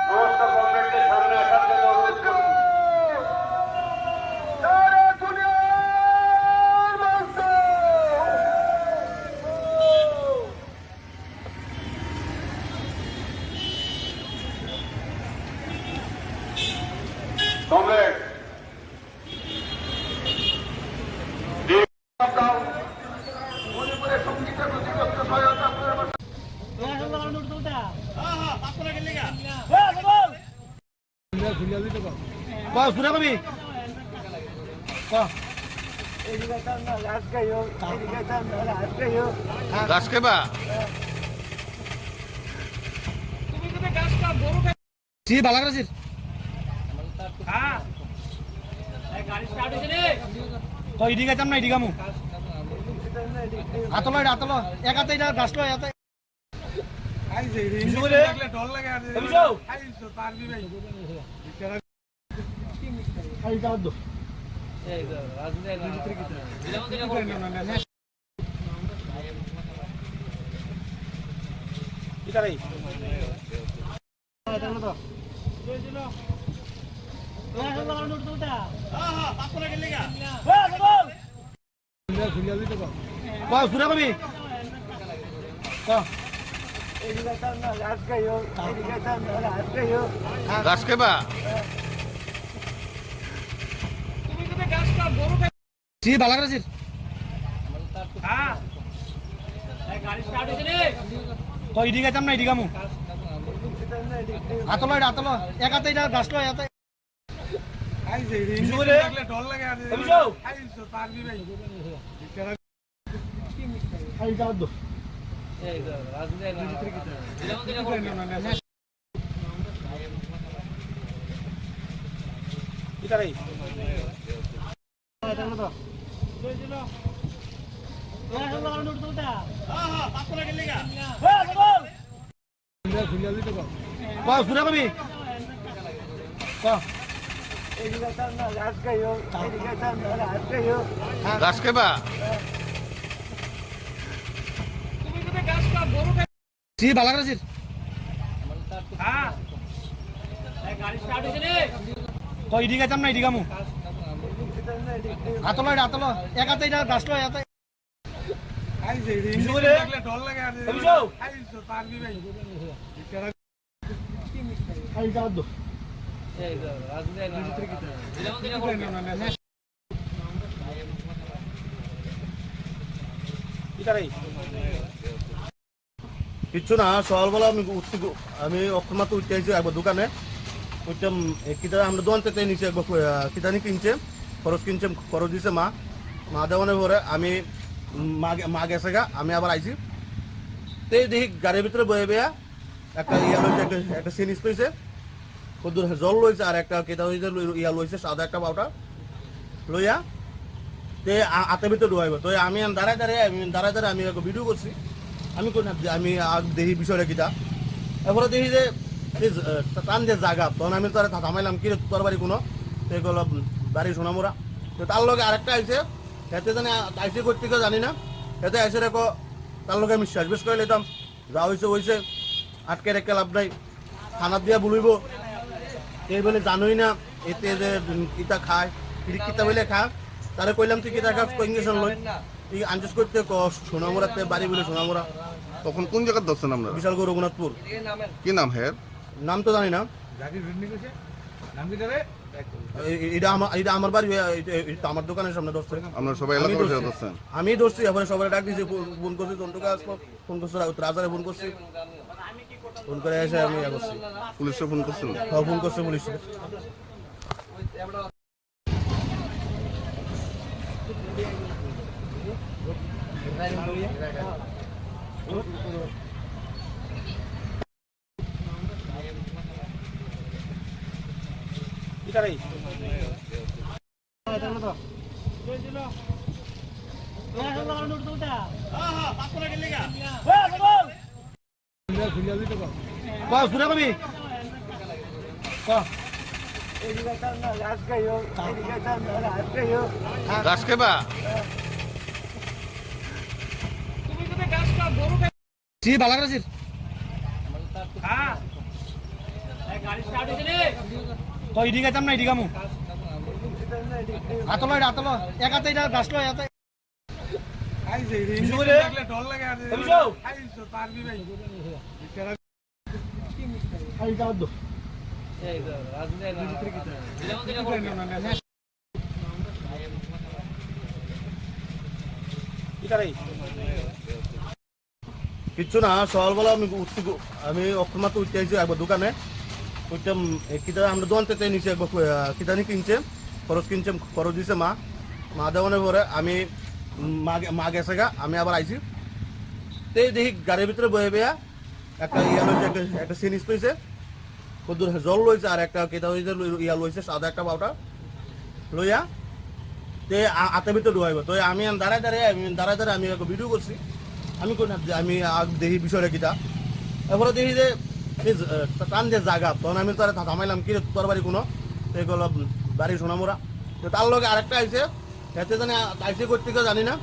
সমস্ত কমরেডদের সামনে আসার জন্য অনুরোধ করছি। সারা দুনিয়ার মানুষ। Comrade, Gas ke ba? Si balak sir. To idi gaitam na idi gamu. Atolo, atolo. Ekate ida gas lo, ekate. Ba, sura kami. Ba. Gas ke ba? Si balak rasir. Ko idi gaitam na idi gamu. Atolo, atolo. Ekate ida gas lo, ekate. Ba, sura kami. Ba. Gas ke ba? Si balak rasir. Ko idi gaitam na idi gamu. Atolo, atolo. Ekate ida gas lo, ekate. Kichu na, sawal bala ami uthi, ami okhorma tu uthi aisi ekbar dukane. Uthi, e, kita amra doan te te nise ekbar, e, kita ni kinche, khoros kinche, khoros dise ma. Ma dawani pore ami ma ge-, ma gese ga, ami abar aisi. Te dehi gari bhitre boye boya, ekta iya loise, ekta, ekta sinis loise. Kodur jol loise, ar ekta kita hoise loi-, iya loise, sada ekta powder loiya. Te a-, ate bhitor duhaibo. Te ami an darai darai, ami darai darai ami ekko video korsi. Ami koi na, ami ag dehi bishoy ta kita. Epore dehi je, ei, eh, tan je jaga, ton ami tare tha-, thamailam ki re tor bari kuno. Te golo bari Sonamura. Te tar loge arekta aise, hete jani a-, aise koi theke jani na. Hete aise reko, tar loge ami share bish koi letam. Ja hoise hoise, atke rekhe lab nai. Thana dia buluibo. Ei bole janoi na, ete je, mm, kita khai, iri kita bole kha. Tare koilam tui kita kha, ko injection loi. I anjus korte ko Sonamura te bari bole Sonamura. তখন কোন জায়গার ধরছেন আপনারা? বিশালগড় রঘুনাথপুর। কি নাম হের? নাম তো জানি না। জাকির ভিন্নি কইছে? নাম কি তারে? এ-, এ-, এটা আমার, এটা আমার বাড়ি, এ-, এটা, এটা আমার দোকানের সামনে ধরছে। আপনারা সবাই আমি এলাকাবাসী ধরছি। ধরছেন? আমি ধরছি, এবারে সবাই ডাক দিয়েছি, ফো-, ফোন করছি, জন্টুকে আসবো। ফোন করছে, রাউত রাজারে ফোন করছে। ফোন করে এসে আমি ইয়ে করছি। পুলিশে ফোন করছিল? হ্যাঁ, ফোন করছে পুলিশে। Ba, sura kami. Ba. Gas ke ba? Si balak rasir. Ko idi gaitam na idi gamu. Atolo, atolo. Ekate ida gas lo, ekate. Kichu na, sawal bala ami uthi, ami okhorma tu uthi aisi ekbar dukane. Uthi, e, kita amra doan te te nise ekbar, e, kita ni kinche, khoros kinche, khoros dise ma. Ma dawani pore ami ma ge-, ma gese ga, ami abar aisi. Te dehi gari bhitre boye boya, ekta iya loise, ekta, ekta sinis loise. Kodur jol loise, ar ekta kita hoise loi-, iya loise, sada ekta powder loiya. Te a-, ate bhitor duhaibo. Te ami an darai darai, ami an darai darai, ami ekko video korsi. Ami koi na, ami ag dehi bishoy ta kita. এরপরে দেখি যে এই যে, আহ, তান যে জায়গা, তখন আমি তারে থা-, থামাইলাম, "কি রে, তোর বাড়ি কোনো?" তো এগুলো বাড়ি সোনামুড়া। তো তার লগে আরেকটা আইছে, এতে জানি আ-, আইছে কোথেকে জানি না,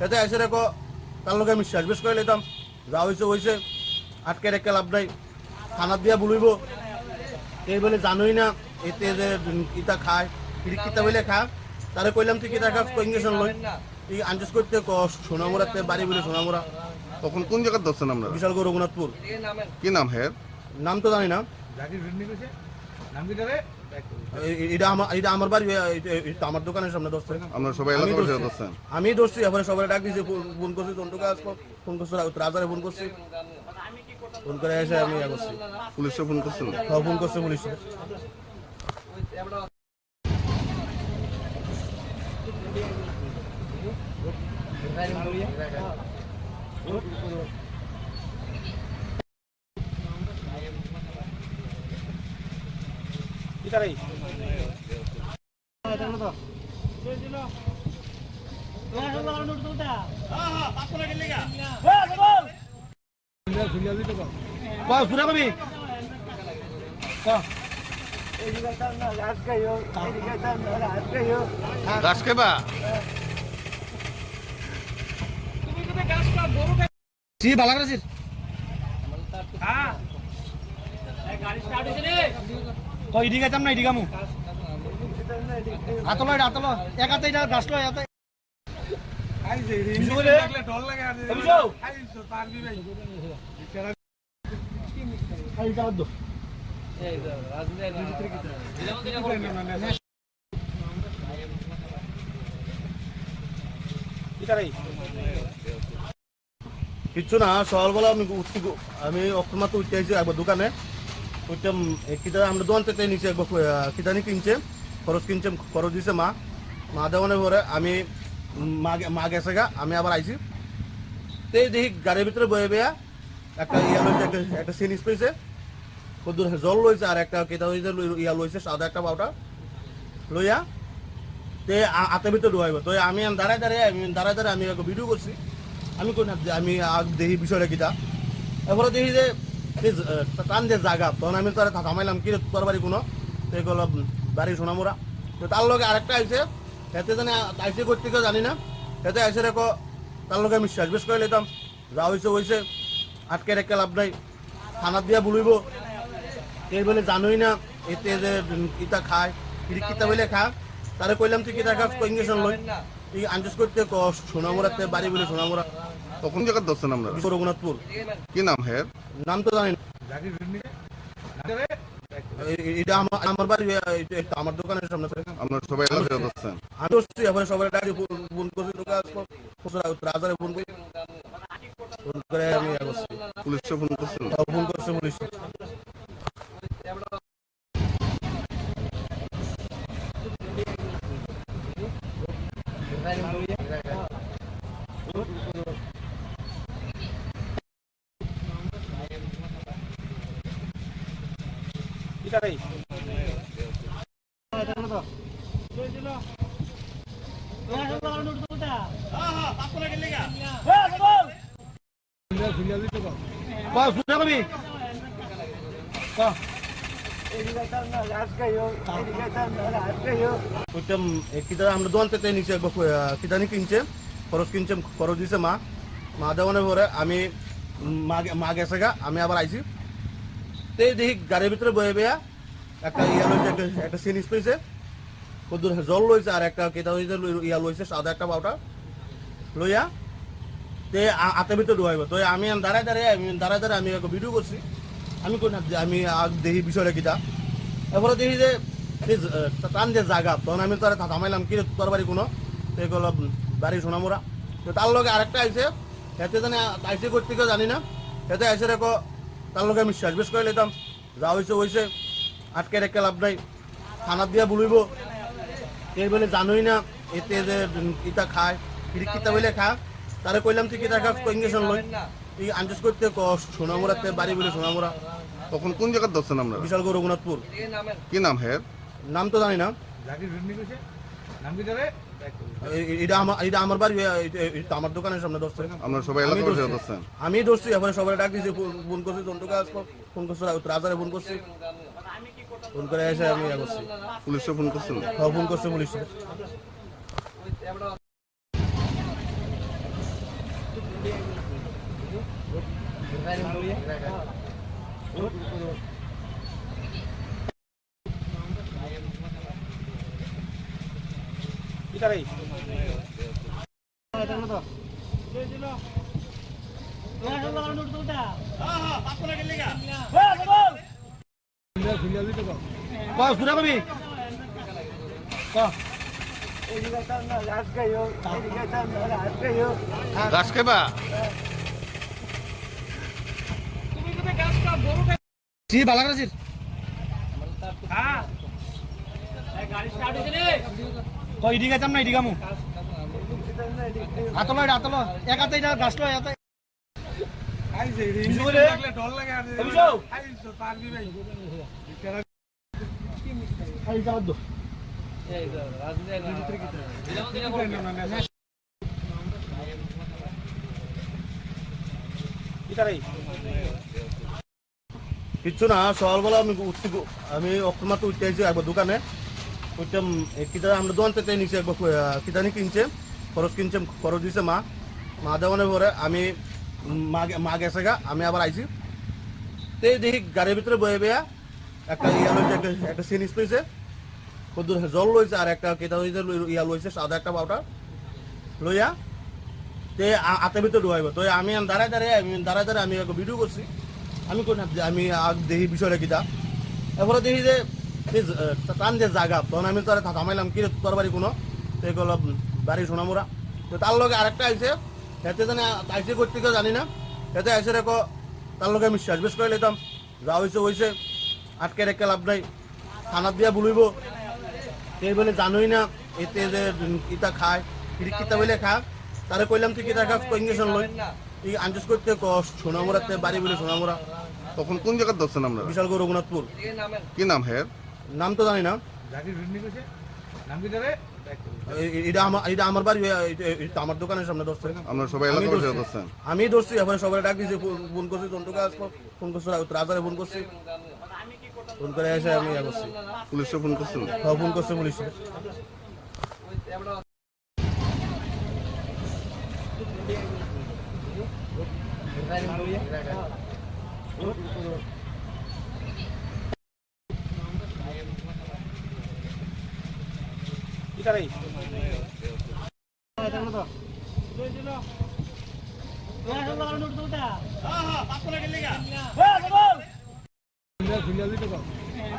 এতে আইছে রেখো, তার লগে আমি শেষ বেশ করে নিতাম, যা হইছে হইছে, আটকে রেখে লাভ নাই, থানাত দিয়া বলইব, এই বলে জানোই না, এতে যে, উম, কিতা খায়, কিতা কিতা বলে খা, তারে কইলাম, "তুই কিতা খাস, কই ইঞ্জেকশন লই?" এই আনজাস করতে ক-, সোনামুড়াতে বাড়ি বলে সোনামুড়া। তখন কোন জায়গায় ধরছেন আপনারা? বিশালগড় রঘুনাথপুর। কি নাম হের? নাম তো জানি না। জাকির ভিন্নি কইছে? নাম কি ধরে? এ-, এ-, এটা আমার, এটা আমার বাড়ি, এ-, এটা, এটা আমার দোকানের সামনে ধরছে। আপনারা সবাই আমি এলাকাবাসী ধরছি। ধরছেন? আমি ধরছি, এবারে সবাই ডাক দিয়েছি, ফোন, ফোন করছি, চন্দ্রকে আসবো, ফোন করছে, রাউত রাজারে ফোন করছি। ফোন করে এসে আমি ইয়ে করছি। পুলিশে ফোন করছেন? হ্যাঁ, ফোন করছে পুলিশে। Bas, pura kami. Ka. Gas ke ba? Si balak rasir. Ko idi gaitam na idi kamu. Atolo, atolo. Ekate ida gas lo, ekate. কিচ্ছু না, সকালবেলা আমি উঠছি গো-, আমি অক্ত মাত্র উঠতে আইছি একবার দোকানে। উঠতে, উম, এ, কিতা আমরা দোকান থেকে নিচে একবার, আহ, কিতানি কিনছে, খরচ কিনছে, খরচ দিছে মা। মা দেওয়ানোর পরে আমি, উম, মা গে-, মা গেছে গা, আমি আবার আইছি। তে দেখি গাড়ির ভিতরে বয়ে বয়া একটা ইয়া লইছে, একটা, একটা সিরিঞ্জ লইছে। কদ্দুর জল লইছে আর একটা কিতা লইছে, লই-, ইয়া লইছে, সাদা একটা পাউডার লইয়া। তে আ-, আতে ভিতরে ঢুকাইবো। তো আমি, আমি দাঁড়ায় দাঁড়ায়, আমি দাঁড়ায় দাঁড়ায় আমি একটা ভিডিও করছি। আমি কই না যে আমি আগ দেখি বিষয়টা কিতা। এরপরে দেখি যে এই যে, আহ, টান যে জায়গা, তখন আমি তারে থা-, থামাইলাম, "কি রে, তোর বাড়ি কোনো?" তো এগুলো বাড়ি সোনামুড়া। তো তার লগে আরেকটা আইছে, এতে জানি আ-, আইছে করতে কেউ জানি না। এতে আইছে রেখো, তার লগে আমি শেষ বেশ করে নিতাম। যা হইছে হইছে, আটকে রেখে লাভ নাই। থানাত দিয়া বলিব। এই বলে জানোই না, এতে যে, উম, ইটা খায়, কিতা কিতা বলে খা। তারে কইলাম, "তুই কিতা খাস, কই ইঞ্জেকশন লই।" এই আনজাস করতে ক-, সোনামুড়াতে বাড়ি বলে সোনামুড়া। তখন জায়গা ধরছেন আপনারা? রঘুনাথপুর। কি নাম হের? নাম তো জানি না। এ-, এ-, এটা আমার, আমার বাড়ি, এ-, এটা, এটা আমার দোকানের সামনে। আপনারা সবাই এলাকায় ধরছেন? আমি ধরছি, এবারে সবাই ডাকি ফোন, ফোন করছি, লোকে আসবো। রাজারে ফোন করি, ফোন করে আমি ইয়ে করছি। পুলিশে ফোন করছিল? হ্যাঁ, ফোন করছে পুলিশ। কইতাম, এ, কিতা আমরা দোকান থেকে নিচে একবার কই-, আহ, কিতানি কিনছে, খরচ কিনছে, খরচ দিছে মা। মা দেওয়ানোর পরে আমি, উম, মা গে-, মা গেছে গা, আমি আবার আইছি। তে দেখি গাড়ির ভিতরে বয়ে বয়া একটা ইয়া লইছে, একটা, একটা সিরিঞ্জ লইছে, কদ্দুর জল লইছে, আর একটা কিতা হইছে, লই-, ইয়া লইছে, সাদা একটা পাউডার লইয়া, তে আ-, আতে ভিতরে ঢুকাইবো। তো আমি দাঁড়ায় দাঁড়ায়, আমি দাঁড়ায় দাঁড়ায় আমি একটা ভিডিও করছি। আমি কই না যে আমি আগ দেখি বিষয়টা কিতা। এরপরে দেখি যে, এই যে, আহ, টান যে জায়গা, তখন আমি তারে থা-, থামাইলাম, "কি রে, তোর বাড়ি কোনো?" তো এগুলো বাড়ি সোনামুড়া। তো তার লগে আরেকটা আইছে, এতে জানি আ-, আইছে করতে কেউ জানি না। এতে আইছে রেখো, তার লগে আমি শেষ বেশ করে নিতাম। যা হইছে হইছে, আটকে রেখে লাভ নাই। থানাত দিয়া বলিব। এই বলে জানোই না, এতে যে, উম, কিতা খায়, কিতা কিতা বলে খা। তারে কইলাম, "তুই কিতা খাস, কই ইঞ্জেকশন লই।" এই আনজাস করতে ক-, সোনামুড়াতে বাড়ি বলে সোনামুড়া। তখন কোন জায়গায় ধরছেন আপনারা? বিশালগড় রঘুনাথপুর। কি নাম হের? নাম তো জানি না। নাম কি ধরে? এ-, এ-, এটা আমার, এটা আমার বাড়ি, এ-, এ-, এটা আমার দোকানের সামনে ধরছে। আমরা সবাই আমি এলাকাবাসী ধরছি। ধরছেন? আমি ধরছি, এরপরে সবাই ডাক দিয়েছি, ফোন, ফোন করছি, জন্টুকে আজ ফোন করছি, রাজারে ফোন করছি। ফোন করে এসে আমি ইয়ে করছি। পুলিশে ফোন করছিল? হ্যাঁ, ফোন করছে পুলিশে। ক, সুরা কবি? ক। ঘাস খাইবা? জি, বালা করে জির। ক, ইডি গেছাম না, ইডি গামু। আতলো, এটা আতলো। এক হাতে এটা গাছ লো, এক হাতে। বিশু রে? বিশু? কিচ্ছু না, সকালবেলা আমি উঠছি গো-, আমি অক্টোপাস তো উঠতে আইছি একবার দোকানে। উঠতে, উম, এ, কিতা আমরা দোকান থেকে নিচে একবার, আহ, কিতা নি কিনছে, খরচ কিনছে, খরচ দিছে মা। মা দেওয়ানোর পরে আমি, উম, মা গে-, মা গেছে গা, আমি আবার আইছি। তে দেখি গাড়ির ভিতরে বয়ে বয়া একটা ইয়া লইছে, একটা, একটা সিরিঞ্জ লইছে। কদ্দুর জল লইছে আর একটা কেটা লইছে, লই-, ইয়া লইছে, সাদা একটা পাউডার লইয়া, তে আ-, আতে ভিতরে ঢুকাইবো। তো আমি আন দাঁড়ায় দাঁড়ায়, আমি দাঁড়ায় দাঁড়ায় আমি একটা ভিডিও করছি। আমি কই না যে আমি আগ দেখি বিষয়টা কিতা। এরপরে দেখি যে, যে, আহ, টান যে জাগা, তখন আমি তারে থা-, থামাইলাম, "কি রে, তোর বাড়ি কোনো?" তো এই কইলো, "বাড়ি সোনামুড়া।" তো তার লগে আরেকটা আইছে, এতে জানে আইছে করতে কেউ জানি না, এতে আইছে রেখো, তার লগে আমি শেষ বেশ করে নিতাম। যা হইছে হইছে, আটকে রেখে লাভ নাই, থানা দিয়া বলিব। এই বলে জানোই না, এতে যে, উম, কিতা খায়, কিতা কিতা বলে খা, তারে কইলাম, "তুই কিতা খাস, কই ইঞ্জেকশন লই?" এই আঞ্জুস করতে কস, সোনামুড়াতে বাড়ি বলে সোনামুড়া। তখন কোন জায়গায় ধরছেন আপনারা? বিশালগড় রঘুনাথপুর। কি নাম হের? নাম তো জানি না। এ-, এ-, এটা আমার, এটা আমার বাড়ি, এ-, এ-, এটা আমার দোকানের সামনে ধরছে। আমরা সবাই আমি এলাকাবাসী ধরছি। ধরছেন? আমি ধরছি, এরপরে সবাই ডাক দিয়েছি, ফোন, ফোন করছি, জন্টুকে আজ ফোন করছি, রাজারে ফোন করছি। ফোন করে এসে আমি ইয়ে করছি। পুলিশে ফোন করছিল? হ্যাঁ, ফোন করছে পুলিশে।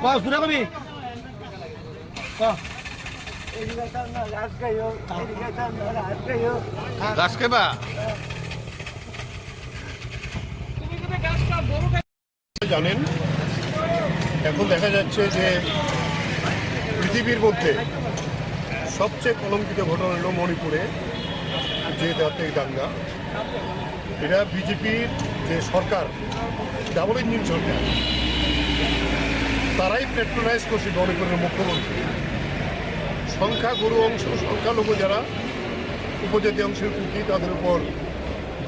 ক, সুরা কবি? ক। ঘাস খাইবা? জানেন, এখন দেখা যাচ্ছে যে পৃথিবীর মধ্যে সবচেয়ে কলঙ্কিত ঘটনা হলো মণিপুরে যে জাতীয় দাঙ্গা। এটা বিজেপির যে সরকার, ডাবল ইঞ্জিন সরকার, তারাই প্যাট্রোনাইজ করছে মণিপুরের মুখ্যমন্ত্রী। সংখ্যাগুরু অংশ, সংখ্যালঘু যারা উপজাতি অংশের কুকি, তাদের উপর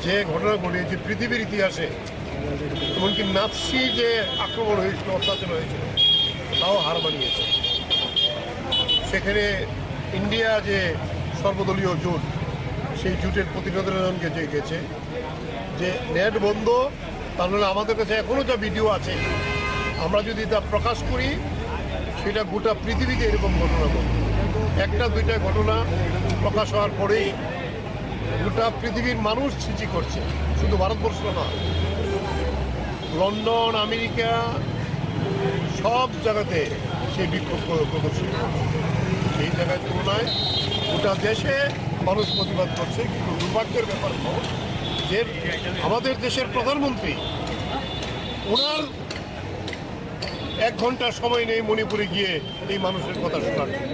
যে ঘটনা ঘটিয়েছে পৃথিবীর ইতিহাসে, এমনকি নাৎসি যে আক্রমণ হয়েছিল, অত্যাচার হয়েছিল, তাও হার মানিয়েছে। সেখানে ইন্ডিয়া যে সর্বদলীয় জোট, সেই জোটের প্রতিনিধিরা গেছে, গেছে যে নেট বন্ধ, তাহলে আমাদের কাছে এখনো যা ভিডিও আছে, আমরা যদি তা প্রকাশ করি, সেটা গোটা পৃথিবীতে এরকম ঘটনা ঘটবে। একটা দুইটা ঘটনা প্রকাশ হওয়ার পরেই গোটা পৃথিবীর মানুষ ছিচি করছে, শুধু ভারতবর্ষ না, লন্ডন, আমেরিকা, সব জায়গাতে সেই বিক্ষোভ প্র-, প্রদর্শন। সেই জায়গায় তুলনায় গোটা দেশে মানুষ প্রতিবাদ করছে, কিন্তু দুর্ভাগ্যের ব্যাপার হলো যে আমাদের দেশের প্রধানমন্ত্রী, ওনার এক ঘন্টা সময় নেই মণিপুরে গিয়ে এই মানুষের কথা শোনার জন্য।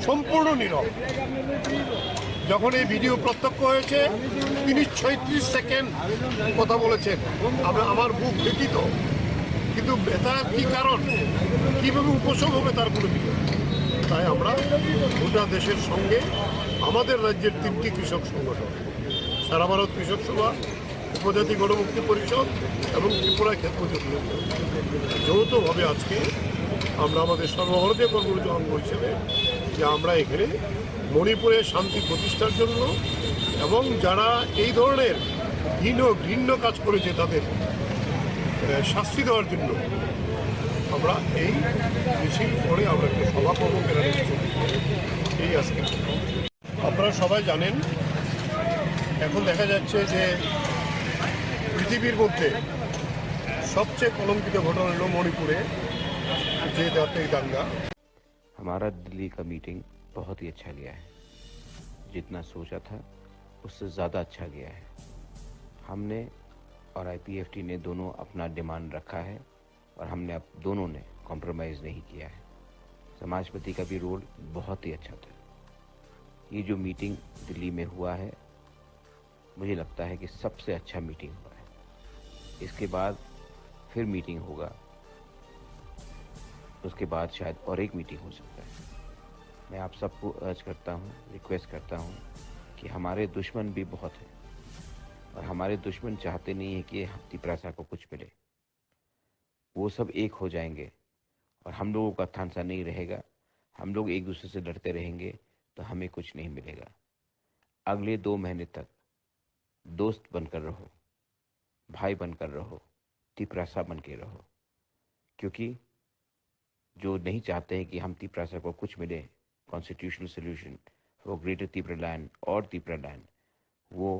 সম্পূর্ণ নীরব। যখন এই ভিডিও প্রত্যক্ষ হয়েছে, তিনি ছয়ত্রিশ সেকেন্ড কথা বলেছেন। আমরা, আমার বুক ব্যথিত, কিন্তু ব্যথার কি কারণ, কিভাবে উপশম হবে, তার কোনো ভিডিও নেই। তাই আমরা গোটা দেশের সঙ্গে আমাদের রাজ্যের তিনটি কৃষক সংগঠন, সারা ভারত কৃষক সভা, উপজাতি গণমুক্তি পরিষদ এবং ত্রিপুরা ক্ষেত্র যুক্ত, যৌথভাবে আজকে আমরা আমাদের সর্বভারতীয় কর্মসূচি অঙ্গ হিসেবে যে আমরা এখানে মণিপুরে শান্তি প্রতিষ্ঠার জন্য এবং যারা এই ধরনের ঘৃণ ঘৃণ্য কাজ করেছে তাদের, আহ, শাস্তি দেওয়ার জন্য আমরা এই মিছিল করে আমরা একটা সভা করবো প্যারাডাইস চৌকে। এই আজকে আপনারা সবাই জানেন, এখন দেখা যাচ্ছে যে পৃথিবীর মধ্যে সবচেয়ে কলঙ্কিত ঘটনা হলো মণিপুরে যে জাতীয় দাঙ্গা। हमारा दिल्ली का मीटिंग बहुत ही अच्छा गया है। जितना सोचा था, उससे ज़्यादा अच्छा गया है। हमने और आईपीएफटी ने दोनों अपना डिमांड रखा है और हमने, अब दोनों ने कॉम्प्रोमाइज़ नहीं किया है। समाजपति का भी रोल बहुत ही अच्छा था। ये जो मीटिंग दिल्ली में हुआ है, मुझे लगता है कि सबसे अच्छा मीटिंग हुआ है। इसके बाद फिर मीटिंग होगा, उसके बाद शायद और एक मीटिंग हो सकता है। मैं आप सबको अर्ज करता हूँ, रिक्वेस्ट करता हूँ कि हमारे दुश्मन भी बहुत हैं और हमारे दुश्मन चाहते नहीं है कि हम तिपरासा को कुछ मिले। वो सब एक हो जाएंगे और हम लोगों का थानसा नहीं रहेगा, हम लोग एक दूसरे से लड़ते रहेंगे तो हमें कुछ नहीं मिलेगा। अगले दो महीने तक दोस्त बनकर रहो, भाई बनकर रहो, तिपरासा बन के रहो, क्योंकि जो नहीं चाहते हैं कि हम तिपरासा को कुछ मिले, कॉन्स्टिट्यूशनल सॉल्यूशन फॉर ग्रेटर तिपरालैंड और तिपरालैंड, वो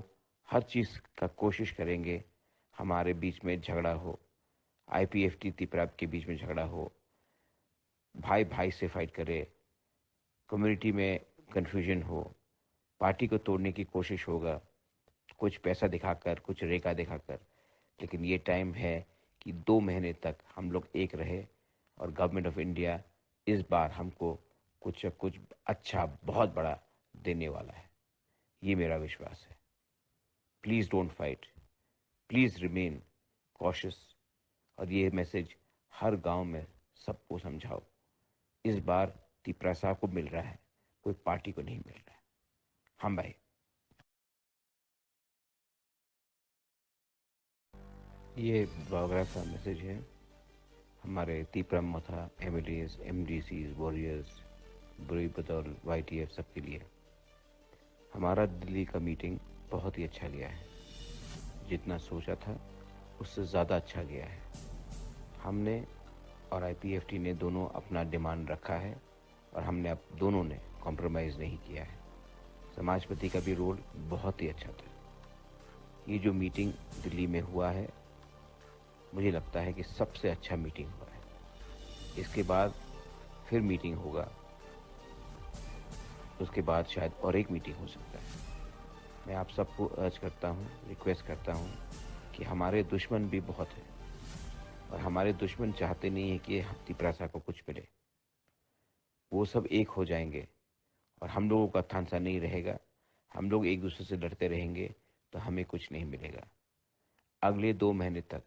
हर चीज़ का कोशिश करेंगे हमारे बीच में झगड़ा हो, आईपीएफटी तिपरा के बीच में झगड़ा हो, भाई भाई से फाइट करे, कम्युनिटी में कन्फ्यूजन हो, पार्टी को तोड़ने की कोशिश होगा, कुछ पैसा दिखाकर, कुछ रेखा दिखाकर। लेकिन ये टाइम है कि दो महीने तक हम लोग एक रहे और गवर्नमेंट ऑफ इंडिया इस बार हमको कुछ, कुछ अच्छा, बहुत बड़ा देने वाला है, ये मेरा विश्वास है। Please don't fight, please remain cautious. और ये मैसेज हर गांव में सबको समझाओ। इस बार तिपरासा को मिल रहा है, कोई पार्टी को नहीं मिल रहा है। हम भाई। ये बायोग्राफ का मैसेज है हमारे तीपरा मथा एमएलएस, एमडीसीज, वॉरियर्स, ब्रुई बदल, वाईटीएफ सबके लिए। हमारा दिल्ली का मीटिंग बहुत ही अच्छा गया है। जितना सोचा था, उससे ज़्यादा अच्छा गया है। हमने और आईपीएफटी ने दोनों अपना डिमांड रखा है और हमने, अब दोनों ने कॉम्प्रोमाइज़ नहीं किया है। समाजपति का भी रोल बहुत ही अच्छा था। ये जो मीटिंग दिल्ली में हुआ है, मुझे लगता है कि सबसे अच्छा मीटिंग हुआ है। इसके बाद फिर मीटिंग होगा, उसके बाद शायद और एक मीटिंग हो सकता है। मैं आप सबको अर्ज करता हूँ, रिक्वेस्ट करता हूँ कि हमारे दुश्मन भी बहुत हैं और हमारे दुश्मन चाहते नहीं है कि हम तिपरासा को कुछ मिले। वो सब एक हो जाएंगे और हम लोगों का थानसा नहीं रहेगा। हम लोग एक दूसरे से लड़ते रहेंगे तो हमें कुछ नहीं मिलेगा। अगले दो महीने तक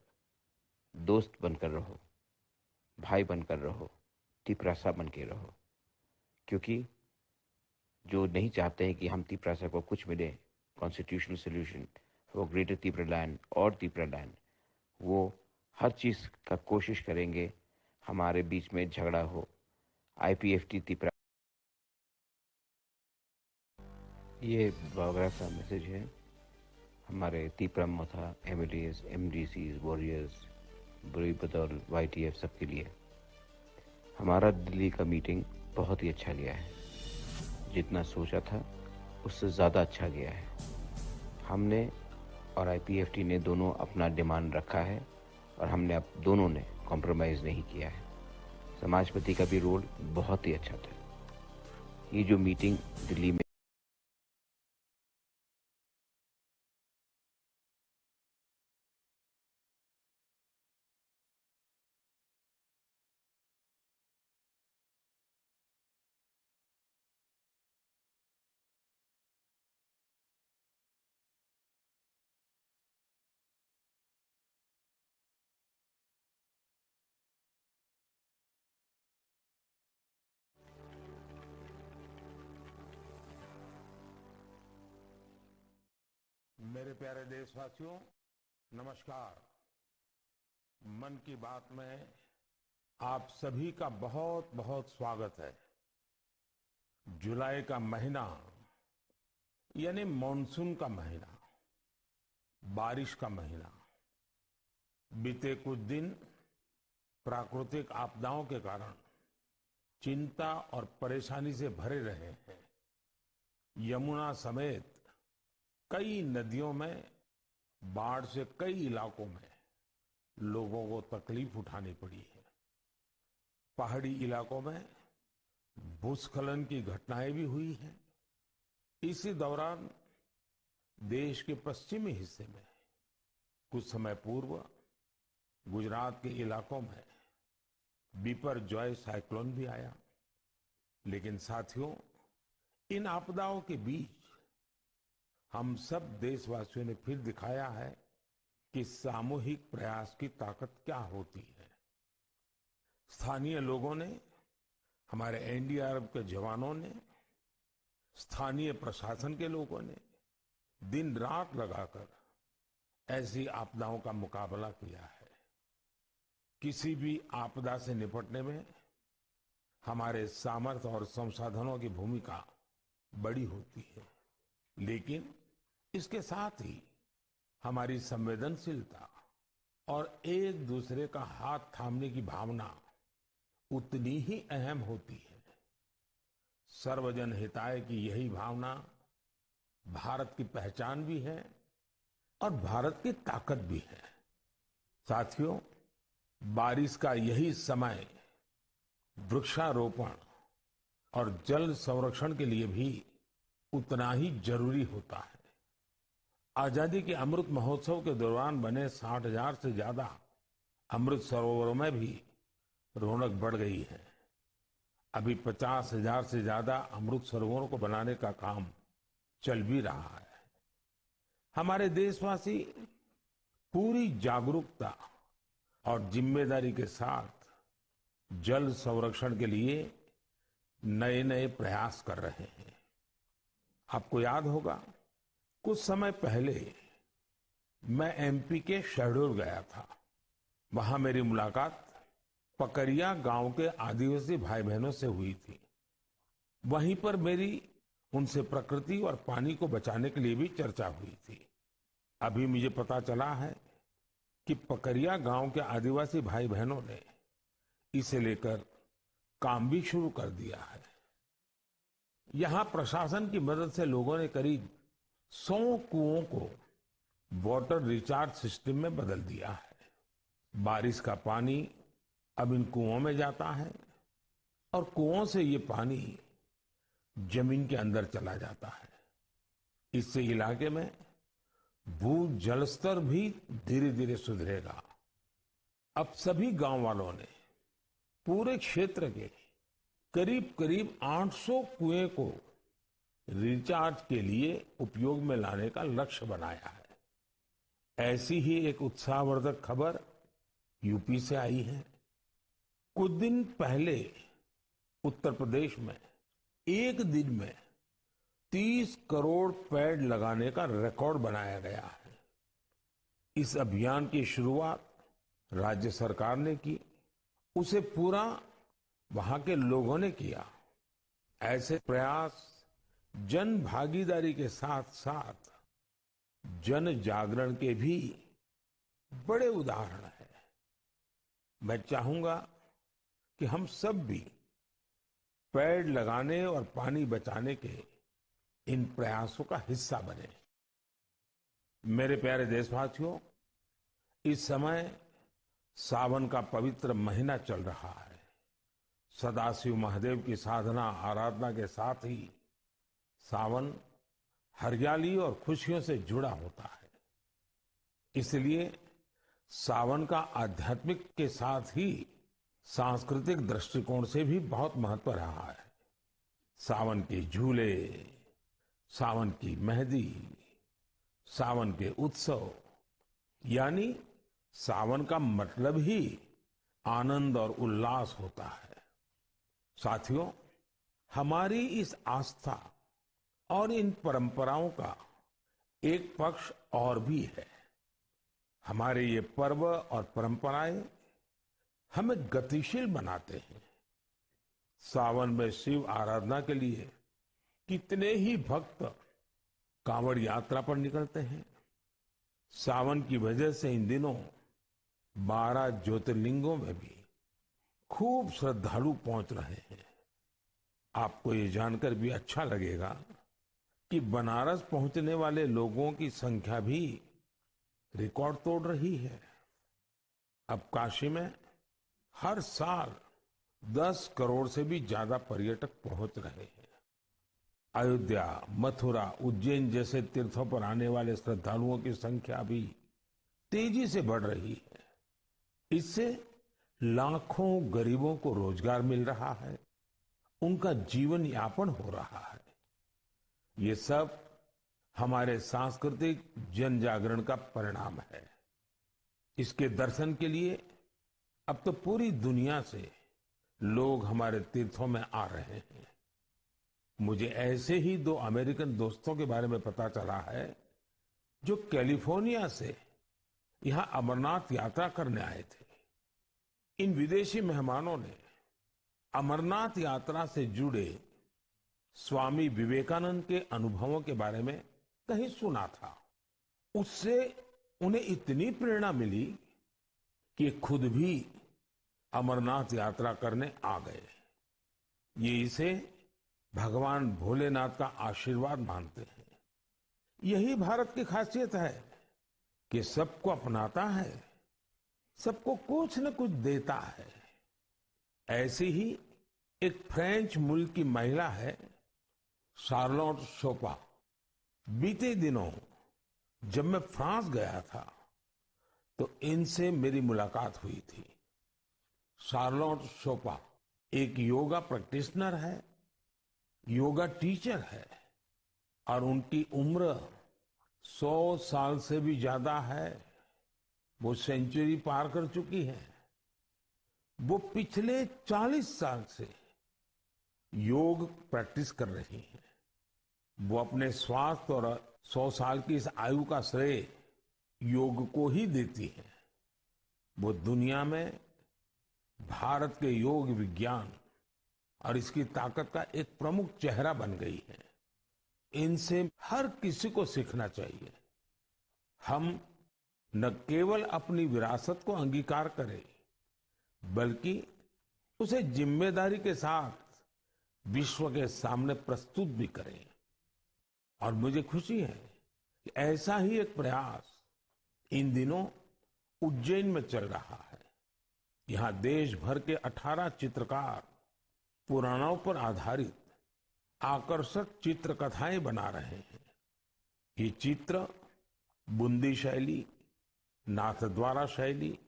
दोस्त बनकर रहो, भाई बनकर रहो, तिपरासा बन के रहो, क्योंकि जो नहीं चाहते हैं कि हम तिपरासा को कुछ मिले, कॉन्स्टिट्यूशनल सॉल्यूशन फॉर ग्रेटर तिपरालैंड और तिपरालैंड, वो हर चीज़ का कोशिश करेंगे हमारे बीच में झगड़ा हो। आईपीएफटी तिपरा। ये बायोग्राफ का मैसेज है हमारे तीपरा मथा एमएलएस, एमडीसीज, वॉरियर्स, ब्रुई बदल, वाईटीएफ सबके लिए। हमारा दिल्ली का मीटिंग बहुत ही अच्छा गया है। जितना सोचा था, उससे ज़्यादा अच्छा गया है। हमने और आईपीएफटी ने दोनों अपना डिमांड रखा है और हमने, अब दोनों ने कॉम्प्रोमाइज़ नहीं किया है। समाजपति का भी रोल बहुत ही अच्छा था। ये जो मीटिंग दिल्ली में प्यारे देशवासियों, नमस्कार। मन की बात में आप सभी का बहुत बहुत स्वागत है। जुलाई का महीना यानी मानसून का महीना, बारिश का महीना, बीते कुछ दिन प्राकृतिक आपदाओं के कारण चिंता और परेशानी से भरे रहे हैं। यमुना समेत कई नदियों में बाढ़ से कई इलाकों में लोगों को तकलीफ उठानी पड़ी है। पहाड़ी इलाकों में भूस्खलन की घटनाएं भी हुई हैं। इसी दौरान देश के पश्चिमी हिस्से में कुछ समय पूर्व गुजरात के इलाकों में बिपरजॉय साइक्लोन भी आया। लेकिन साथियों, इन आपदाओं के बीच हम सब देशवासियों ने फिर दिखाया है कि सामूहिक प्रयास की ताकत क्या होती है। स्थानीय लोगों ने, हमारे एनडीआरएफ के जवानों ने, स्थानीय प्रशासन के लोगों ने दिन रात लगाकर ऐसी आपदाओं का मुकाबला किया है। किसी भी आपदा से निपटने में हमारे सामर्थ्य और संसाधनों की भूमिका बड़ी होती है, लेकिन इसके साथ ही हमारी संवेदनशीलता और एक दूसरे का हाथ थामने की भावना उतनी ही अहम होती है। सर्वजन हिताय की यही भावना भारत की पहचान भी है और भारत की ताकत भी है। साथियों, बारिश का यही समय वृक्षारोपण और जल संरक्षण के लिए भी उतना ही जरूरी होता है। आजादी के अमृत महोत्सव के दौरान बने साठ हज़ार से ज्यादा अमृत सरोवरों में भी रौनक बढ़ गई है। अभी पचास हज़ार से ज्यादा अमृत सरोवरों को बनाने का काम चल भी रहा है। हमारे देशवासी पूरी जागरूकता और जिम्मेदारी के साथ जल संरक्षण के लिए नए-नए प्रयास कर रहे हैं। आपको याद होगा, कुछ समय पहले मैं एमपी के शहडोल गया था। वहां मेरी मुलाकात पकरिया गांव के आदिवासी भाई बहनों से हुई थी। वहीं पर मेरी उनसे प्रकृति और पानी को बचाने के लिए भी चर्चा हुई थी। अभी मुझे पता चला है कि पकरिया गांव के आदिवासी भाई बहनों ने इसे लेकर काम भी शुरू कर दिया है। यहां प्रशासन की मदद से लोगों ने करीब सौ कुओं को वाटर रिचार्ज सिस्टम में बदल दिया है। बारिश का पानी अब इन कुओं में जाता है और कुओं से ये पानी जमीन के अंदर चला जाता है। इससे इलाके में भू जलस्तर भी धीरे-धीरे सुधरेगा। अब सभी गांव वालों ने पूरे क्षेत्र के करीब-करीब आठ सौ कुएं को रिचार्ज के लिए उपयोग में लाने का लक्ष्य बनाया है। ऐसी ही एक उत्साहवर्धक खबर यूपी से आई है। कुछ दिन पहले उत्तर प्रदेश में एक दिन में तीस करोड़ पेड़ लगाने का रिकॉर्ड बनाया गया है। इस अभियान की शुरुआत राज्य सरकार ने की, उसे पूरा वहां के लोगों ने किया। ऐसे प्रयास जन भागीदारी के साथ-साथ जन जागरण के भी बड़े उदाहरण हैं। मैं चाहूंगा कि हम सब भी पेड़ लगाने और पानी बचाने के इन प्रयासों का हिस्सा बने। मेरे प्यारे देशवासियों, इस समय सावन का पवित्र महीना चल रहा है। सदाशिव महादेव की साधना आराधना के साथ ही सावन हरियाली और खुशियों से जुड़ा होता है। इसलिए सावन का आध्यात्मिक के साथ ही सांस्कृतिक दृष्टिकोण से भी बहुत महत्व रहा है। सावन के झूले, सावन की मेहंदी, सावन के उत्सव, यानी सावन का मतलब ही आनंद और उल्लास होता है। साथियों, हमारी इस आस्था और इन परंपराओं का एक पक्ष और भी है। हमारे ये पर्व और परंपराएं हमें गतिशील बनाते हैं। सावन में शिव आराधना के लिए कितने ही भक्त कांवड़ यात्रा पर निकलते हैं। सावन की वजह से इन दिनों बारह ज्योतिर्लिंगों में भी खूब श्रद्धालु पहुंच रहे हैं। आपको ये जानकर भी अच्छा लगेगा कि बनारस पहुंचने वाले लोगों की संख्या भी रिकॉर्ड तोड़ रही है। अब काशी में हर साल दस करोड़ से भी ज्यादा पर्यटक पहुंच रहे हैं। अयोध्या, मथुरा, उज्जैन जैसे तीर्थों पर आने वाले श्रद्धालुओं की संख्या भी तेजी से बढ़ रही है। इससे लाखों गरीबों को रोजगार मिल रहा है, उनका जीवन यापन हो रहा है। ये सब हमारे सांस्कृतिक जन जागरण का परिणाम है। इसके दर्शन के लिए अब तो पूरी दुनिया से लोग हमारे तीर्थों में आ रहे हैं। मुझे ऐसे ही दो अमेरिकन दोस्तों के बारे में पता चला है, जो कैलिफोर्निया से यहाँ अमरनाथ यात्रा करने आए थे। इन विदेशी मेहमानों ने अमरनाथ यात्रा से जुड़े स्वामी विवेकानंद के अनुभवों के बारे में कहीं सुना था। उससे उन्हें इतनी प्रेरणा मिली कि खुद भी अमरनाथ यात्रा करने आ गए। ये इसे भगवान भोलेनाथ का आशीर्वाद मानते हैं। यही भारत की खासियत है कि सबको अपनाता है, सबको कुछ न कुछ देता है। ऐसी ही एक फ्रेंच मूल की महिला है शार्लोट शोपा। बीते दिनों जब मैं फ्रांस गया था, तो इनसे मेरी मुलाकात हुई थी। शार्लोट शोपा एक योगा प्रैक्टिशनर है, योगा टीचर है और उनकी उम्र सौ साल से भी ज्यादा है। वो सेंचुरी पार कर चुकी है। वो पिछले चालीस साल से योग प्रैक्टिस कर रही हैं। वो अपने स्वास्थ्य और सौ साल की इस आयु का श्रेय योग को ही देती हैं। वो दुनिया में भारत के योग विज्ञान और इसकी ताकत का एक प्रमुख चेहरा बन गई है। इनसे हर किसी को सीखना चाहिए। हम न केवल अपनी विरासत को अंगीकार करें, बल्कि उसे जिम्मेदारी के साथ विश्व के सामने प्रस्तुत भी करें। और मुझे खुशी है कि ऐसा ही एक प्रयास इन दिनों उज्जैन में चल रहा है। यहाँ देश भर के अठारह चित्रकार पुराणों पर आधारित आकर्षक चित्रकथाएं बना रहे हैं। ये चित्र बुंदी शैली, नाथद्वारा शैली,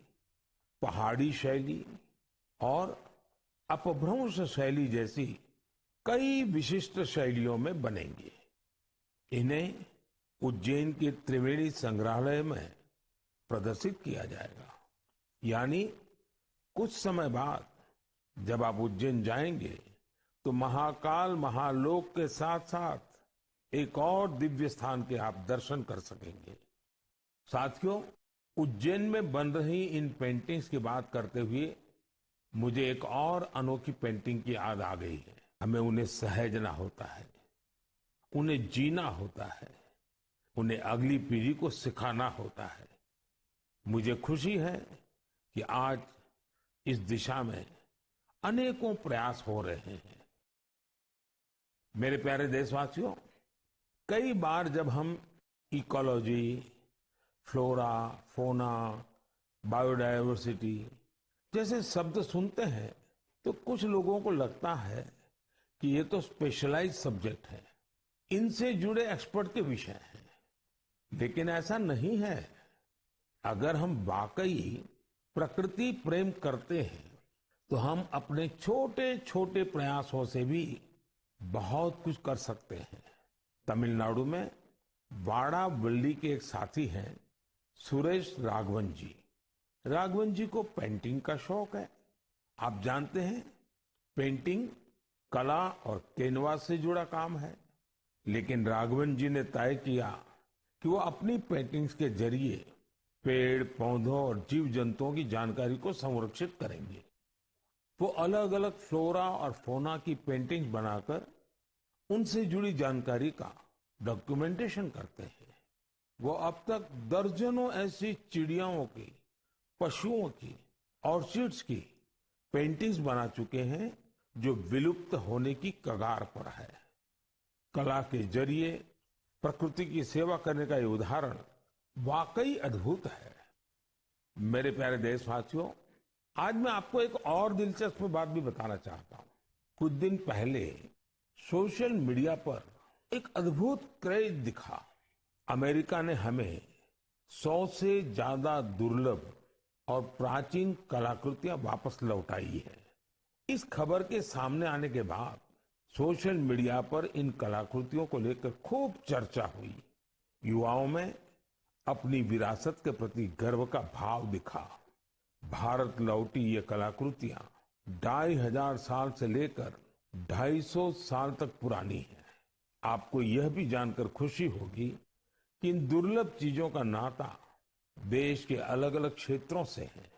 पहाड़ी शैली और अपभ्रंश शैली जैसी कई विशिष्ट शैलियों में बनेंगे। इन्हें उज्जैन के त्रिवेणी संग्रहालय में प्रदर्शित किया जाएगा। यानी कुछ समय बाद जब आप उज्जैन जाएंगे, तो महाकाल महालोक के साथ-साथ एक और दिव्य स्थान के आप दर्शन कर सकेंगे। साथियों, उज्जैन में बन रही इन पेंटिंग्स की बात करते हुए मुझे एक और अनोखी पेंटिंग की याद आ गई है। हमें उन्हें सहेजना होता है, उन्हें जीना होता है, उन्हें अगली पीढ़ी को सिखाना होता है। मुझे खुशी है कि आज इस दिशा में अनेकों प्रयास हो रहे हैं। मेरे प्यारे देशवासियों, कई बार जब हम इकोलॉजी, फ्लोरा, फोना, बायोडायवर्सिटी जैसे शब्द सुनते हैं, तो कुछ लोगों को लगता है कि ये तो स्पेशलाइज सब्जेक्ट है, इनसे जुड़े एक्सपर्ट के विषय हैं। लेकिन ऐसा नहीं है। अगर हम वाकई प्रकृति प्रेम करते हैं, तो हम अपने छोटे-छोटे प्रयासों से भी बहुत कुछ कर सकते हैं। तमिलनाडु में वाड़ावल्ली के एक साथी हैं सुरेश राघवन जी। राघवन जी को पेंटिंग का शौक है। आप जानते हैं, पेंटिंग कला और कैनवास से जुड़ा काम है, लेकिन राघवन जी ने तय किया कि वो अपनी पेंटिंग्स के जरिए पेड़, पौधों और जीव जंतुओं की जानकारी को संरक्षित करेंगे। वो अलग-अलग फ्लोरा और फौना की पेंटिंग्स बनाकर उनसे जुड़ी जानकारी का डॉक्यूमेंटेशन करते हैं। वो अब तक दर्जनों ऐसी चिड़ियाओं की, पशुओं की, ऑर्चिड्स की पेंटिंग्स बना चुके हैं, जो विलुप्त होने की कगार पर है। कला के जरिए प्रकृति की सेवा करने का ये उदाहरण वाकई अद्भुत है। मेरे प्यारे देशवासियों, आज मैं आपको एक और दिलचस्प बात भी बताना चाहता हूँ। कुछ दिन पहले सोशल मीडिया पर एक अद्भुत क्रेज दिखा। अमेरिका ने हमें सौ से ज्यादा दुर्लभ और प्राचीन कलाकृतियां वापस लौटाई है। इस खबर के सामने आने के बाद सोशल मीडिया पर इन कलाकृतियों को लेकर खूब चर्चा हुई। युवाओं में अपनी विरासत के प्रति गर्व का भाव दिखा। भारत लौटी ये कलाकृतियां ढाई हजार साल से लेकर ढाई सौ साल तक पुरानी हैं। आपको यह भी जानकर खुशी होगी कि इन दुर्लभ चीजों का नाता देश के अलग-अलग क्षेत्रों से है।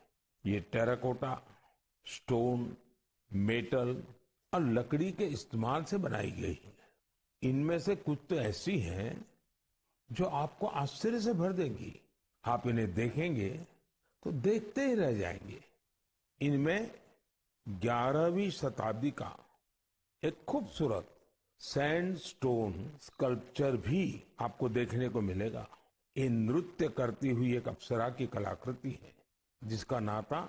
ये टेराकोटा, स्टोन, मेटल और लकड़ी के इस्तेमाल से बनाई गई है। इनमें से कुछ तो ऐसी हैं जो आपको आश्चर्य से भर देंगी। आप इन्हें देखेंगे तो देखते ही रह जाएंगे। इनमें ग्यारहवीं शताब्दी का एक खूबसूरत सैंडस्टोन स्कल्पचर भी आपको देखने को मिलेगा। ये नृत्य करती हुई एक अप्सरा की कलाकृति है, जिसका नाता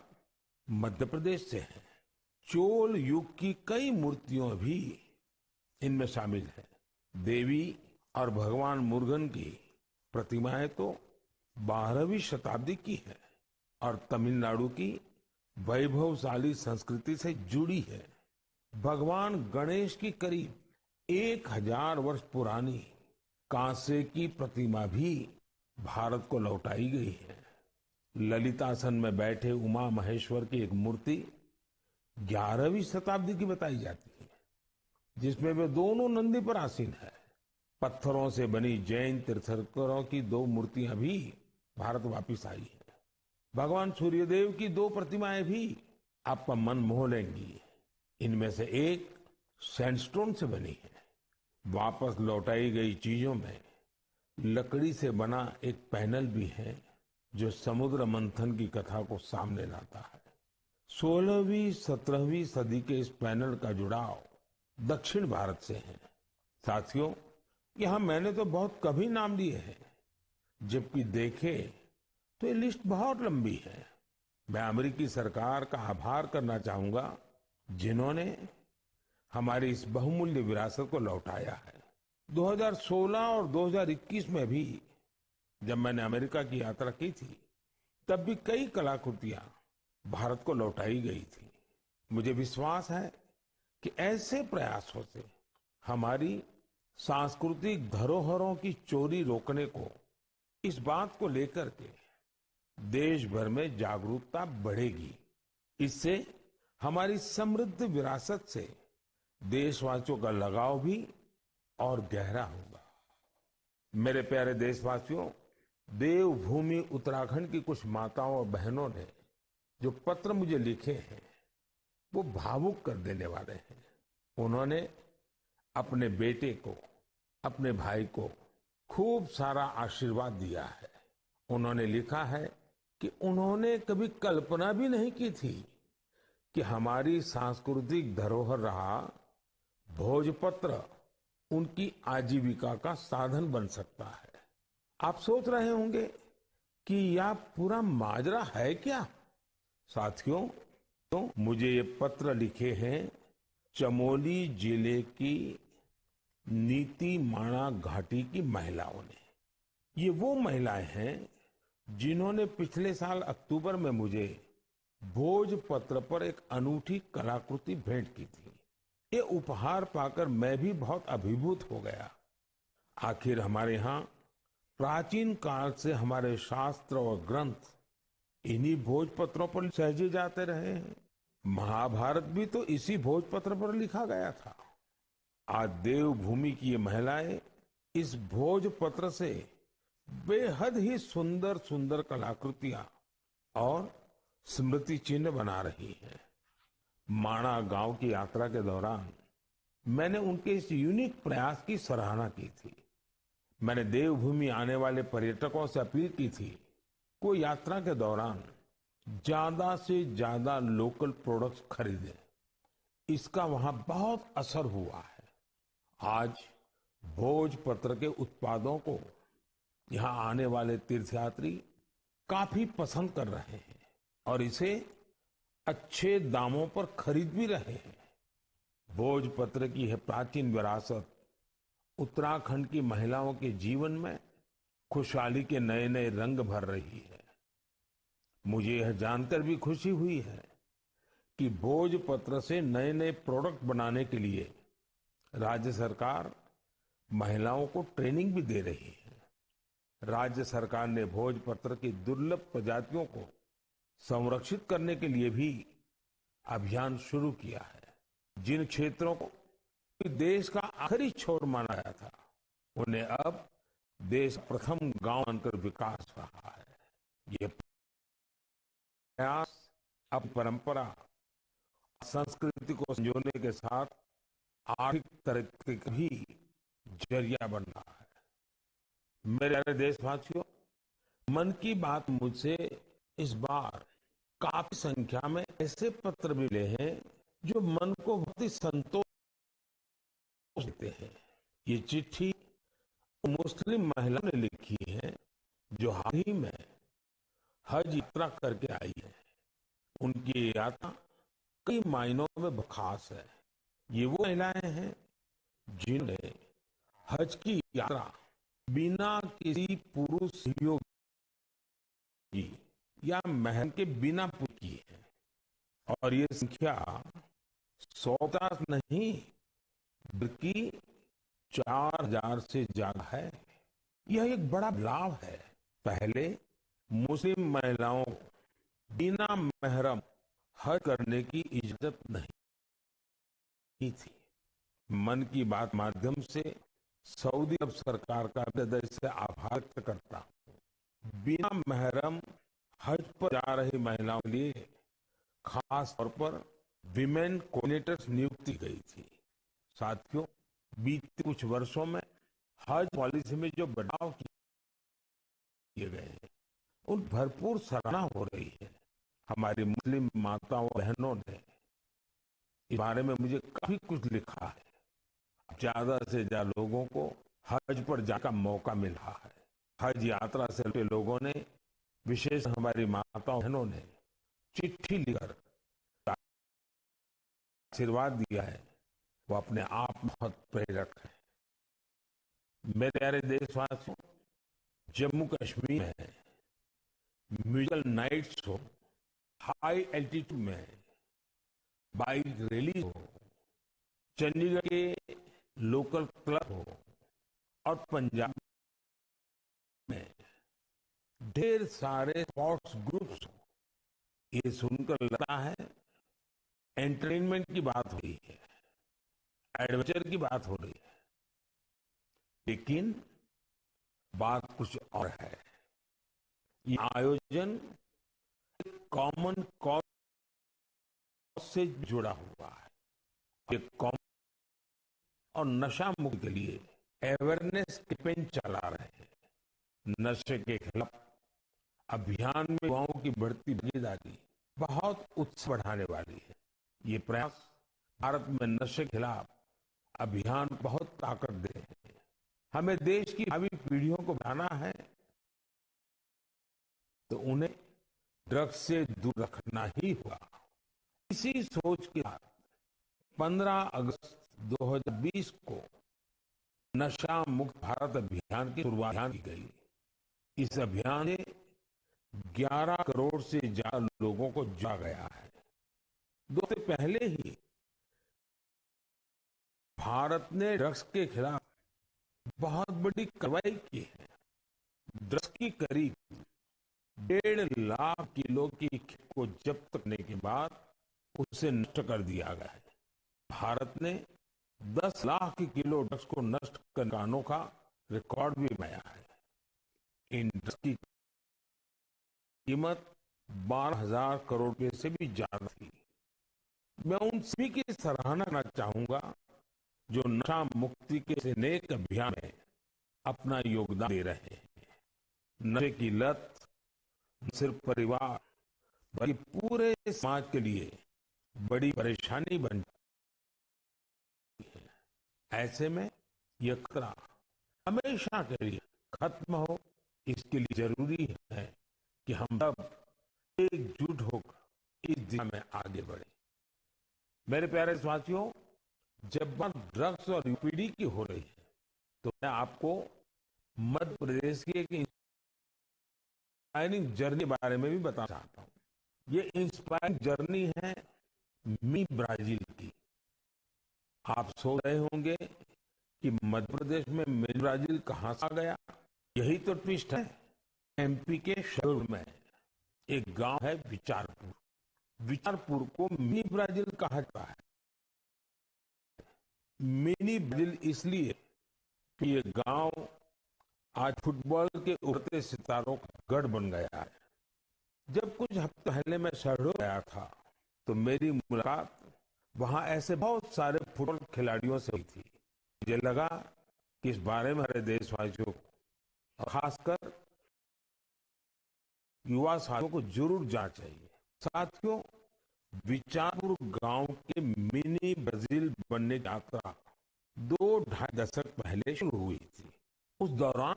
मध्य प्रदेश से है। चोल युग की कई मूर्तियों भी इनमें शामिल है। देवी और भगवान मुरुगन की प्रतिमाएं तो बारहवीं शताब्दी की हैं और तमिलनाडु की वैभवशाली संस्कृति से जुड़ी है। भगवान गणेश की करीब एक हजार वर्ष पुरानी कांसे की प्रतिमा भी भारत को लौटाई गई है। ललितासन में बैठे उमा महेश्वर की एक मूर्ति ग्यारहवीं शताब्दी की बताई जाती है, जिसमें वे दोनों नंदी पर आसीन है। पत्थरों से बनी जैन तीर्थंकरों की दो मूर्तियां भी भारत वापस आई हैं। भगवान सूर्यदेव की दो प्रतिमाएं भी आपका मन मोह लेंगी। इनमें से एक सैंडस्टोन से बनी है। वापस लौटाई गई चीजों में लकड़ी से बना एक पैनल भी है, जो समुद्र मंथन की कथा को सामने लाता है। सोलहवीं सत्रहवीं सदी के इस पैनल का जुड़ाव दक्षिण भारत से है। साथियों, यहाँ मैंने तो बहुत कम ही नाम लिए हैं, जबकि देखें तो ये लिस्ट बहुत लंबी है। मैं अमेरिकी सरकार का आभार करना चाहूंगा, जिन्होंने हमारी इस बहुमूल्य विरासत को लौटाया है। दो हज़ार सोलह और दो हज़ार इक्कीस में भी जब मैंने अमेरिका की यात्रा की थी, तब भी कई कलाकृतियां भारत को लौटाई गई थी। मुझे विश्वास है कि ऐसे प्रयासों से हमारी सांस्कृतिक धरोहरों की चोरी रोकने को, इस बात को लेकर के देश भर में जागरूकता बढ़ेगी। इससे हमारी समृद्ध विरासत से देशवासियों का लगाव भी और गहरा होगा। मेरे प्यारे देशवासियों, देवभूमि उत्तराखंड की कुछ माताओं और बहनों ने जो पत्र मुझे लिखे हैं, वो भावुक कर देने वाले हैं। उन्होंने अपने बेटे को, अपने भाई को खूब सारा आशीर्वाद दिया है। उन्होंने लिखा है कि उन्होंने कभी कल्पना भी नहीं की थी कि हमारी सांस्कृतिक धरोहर रहा भोजपत्र उनकी आजीविका का साधन बन सकता है। आप सोच रहे होंगे कि यह पूरा माजरा है क्या? साथियों, तो मुझे ये पत्र लिखे हैं चमोली जिले की नीतीमाणा घाटी की महिलाओं ने। ये वो महिलाएं हैं जिन्होंने पिछले साल अक्टूबर में मुझे भोजपत्र पर एक अनूठी कलाकृति भेंट की थी। ये उपहार पाकर मैं भी बहुत अभिभूत हो गया। आखिर हमारे यहाँ प्राचीन काल से हमारे शास्त्र और ग्रंथ इन्हीं भोजपत्रों पर सहेजे जाते रहे हैं। महाभारत भी तो इसी भोजपत्र पर लिखा गया था। आज देवभूमि की ये महिलाएं इस भोजपत्र से बेहद ही सुंदर सुंदर कलाकृतियां और स्मृति चिन्ह बना रही हैं। माणा गांव की यात्रा के दौरान मैंने उनके इस यूनिक प्रयास की सराहना की थी। मैंने देवभूमि आने वाले पर्यटकों से अपील की थी, वो यात्रा के दौरान ज्यादा से ज्यादा लोकल प्रोडक्ट्स खरीदें। इसका वहां बहुत असर हुआ है। आज भोजपत्र के उत्पादों को यहाँ आने वाले तीर्थयात्री काफी पसंद कर रहे हैं और इसे अच्छे दामों पर खरीद भी रहे हैं। भोजपत्र की यह प्राचीन विरासत उत्तराखंड की महिलाओं के जीवन में खुशहाली के नए-नए रंग भर रही है। मुझे यह जानकर भी खुशी हुई है कि भोजपत्र से नए-नए प्रोडक्ट बनाने के लिए राज्य सरकार महिलाओं को ट्रेनिंग भी दे रही है। राज्य सरकार ने भोजपत्र की दुर्लभ प्रजातियों को संरक्षित करने के लिए भी अभियान शुरू किया है। जिन क्षेत्रों को देश का आखिरी छोर माना गया था, उन्हें अब देश प्रथम गांव मानकर विकास रहा है। ये प्रयास अब परंपरा, संस्कृति को संजोने के साथ आर्थिक तरक्की का भी जरिया बन रहा है। मेरे प्यारे देशवासियों, मन की बात मुझसे इस बार काफी संख्या में ऐसे पत्र मिले हैं जो मन को बहुत ही संतोष देते हैं। ये चिट्ठी मुस्लिम महिला ने लिखी है जो हाल ही में हज यात्रा करके आई है। उनकी ये यात्रा कई मायनों में बहुत खास है। ये वो महिलाएं हैं जिन्होंने हज की यात्रा बिना किसी पुरुष सहयोग की या महरम के बिना पूरी की है। और ये संख्या सौ पचास नहीं, बल्कि चार हज़ार से ज्यादा है। यह एक बड़ा लाभ है। पहले मुस्लिम महिलाओं को बिना महरम हज करने की इजाजत नहीं थी। मन की बात माध्यम से सऊदी अरब सरकार का भी हृदय से आभार व्यक्त करता हूँ। बिना महरम हज पर जा रही महिलाओं के लिए खास तौर पर विमेन कोऑर्डिनेटर्स नियुक्ति गई थी। साथियों, बीते कुछ वर्षों में हज पॉलिसी में जो बदलाव किए गए हैं, उन भरपूर सराहना हो रही है। हमारी मुस्लिम माताओं बहनों ने इस बारे में मुझे काफी कुछ लिखा है। ज्यादा से ज्यादा लोगों को हज पर जाने का मौका मिल रहा है। हज यात्रा से लौटे लोगों ने, विशेष हमारी माताओं बहनों ने चिट्ठी लिखकर आशीर्वाद दिया है, वो अपने आप में बहुत प्रेरक है। मेरे प्यारे देशवासियों, जम्मू कश्मीर में म्यूजिकल नाइट्स हो, हाई एल्टीट्यूड में बाइक रैली हो, चंडीगढ़ के लोकल क्लब हो और पंजाब में ढेर सारे स्पोर्ट्स ग्रुप्स हो, ये सुनकर लगता है एंटरटेनमेंट की बात हो रही है, एडवेंचर की बात हो रही है, लेकिन बात कुछ और है। ये आयोजन कॉमन कॉज से जुड़ा हुआ है। ये कॉमन और नशा मुक्ति के लिए अवेयरनेस कैंपेन चला रहे हैं। नशे के खिलाफ अभियान में युवाओं की बढ़ती भागीदारी बहुत उत्साह बढ़ाने वाली है। ये प्रयास भारत में नशे के खिलाफ अभियान को बहुत ताकत दे रहे हैं। हमें देश की भावी पीढ़ियों को बनाना है, तो उन्हें ड्रग्स से दूर रखना ही होगा। इसी सोच के साथ पन्द्रह अगस्त दो हज़ार बीस को नशा मुक्त भारत अभियान की शुरुआत की गई। इस अभियान से ग्यारह करोड़ से ज्यादा लोगों को जोड़ा गया है। दो हफ्ते पहले ही भारत ने ड्रग्स के खिलाफ बहुत बड़ी कार्रवाई की है। ड्रग्स की करीब डेढ़ लाख किलो की खेप को जब्त करने के बाद उसे नष्ट कर दिया गया है। भारत ने दस लाख किलो ड्रग्स को नष्ट करने का अनोखा रिकॉर्ड भी बनाया है। इन ड्रग्स की कीमत बारह हज़ार करोड़ रुपए से भी ज्यादा थी। मैं उन सभी की सराहना करना चाहूंगा जो नशा मुक्ति के इस नेक अभियान में अपना योगदान दे रहे हैं। नशे की लत न सिर्फ परिवार बल्कि पूरे समाज के लिए बड़ी परेशानी बन चुकी है। ऐसे में ये खतरा हमेशा के लिए खत्म हो, इसके लिए जरूरी है कि हम सब एकजुट होकर इस दिशा में आगे बढ़ें। मेरे प्यारे साथियों, जब बात ड्रग्स और यूपीडी की हो रही है, तो मैं आपको मध्य प्रदेश की एक इंस्पायरिंग जर्नी के बारे में भी बताना चाहता हूँ। ये इंस्पायरिंग जर्नी है मिनी ब्राजील की। आप सोच रहे होंगे कि मध्य प्रदेश में मिनी ब्राजील कहाँ से आ गया? यही तो ट्विस्ट है। एमपी के शहडोल में एक गांव है विचारपुर। विचारपुर को मिनी ब्राजील कहा जाता है। मिनी ब्राजील इसलिए कि ये गांव आज फुटबॉल के उभरते सितारों का गढ़ बन गया है। जब कुछ हफ्ते पहले मैं शहडोल गया था, तो मेरी मुलाकात वहां ऐसे बहुत सारे फुटबॉल खिलाड़ियों से हुई थी। मुझे लगा कि इस बारे में हमारे देशवासियों को, और खासकर युवा साथियों को जरूर जाना चाहिए। साथियों, विचारपुर गांव के मिनी ब्राजील बनने की यात्रा दो ढाई दशक पहले शुरू हुई थी। उस दौरान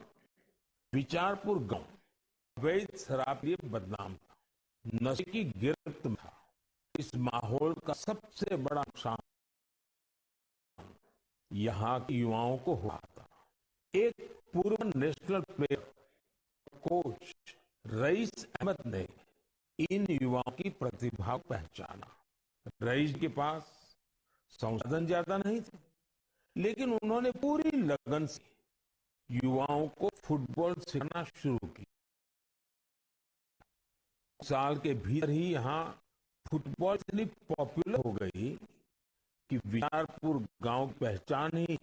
विचारपुर गांव अवैध शराब के लिए बदनाम था, नशे की गिरफ्त में था। इस माहौल का सबसे बड़ा नुकसान यहाँ के युवाओं को हुआ था। एक पूर्व national player coach rice Ahmad ने इन युवाओं की प्रतिभा को पहचाना। रईस के पास संसाधन ज्यादा नहीं थे, लेकिन उन्होंने पूरी लगन से युवाओं को फुटबॉल सिखाना शुरू किया। साल के भीतर ही यहाँ फुटबॉल इतनी पॉपुलर हो गई कि विचारपुर गांव की पहचान ही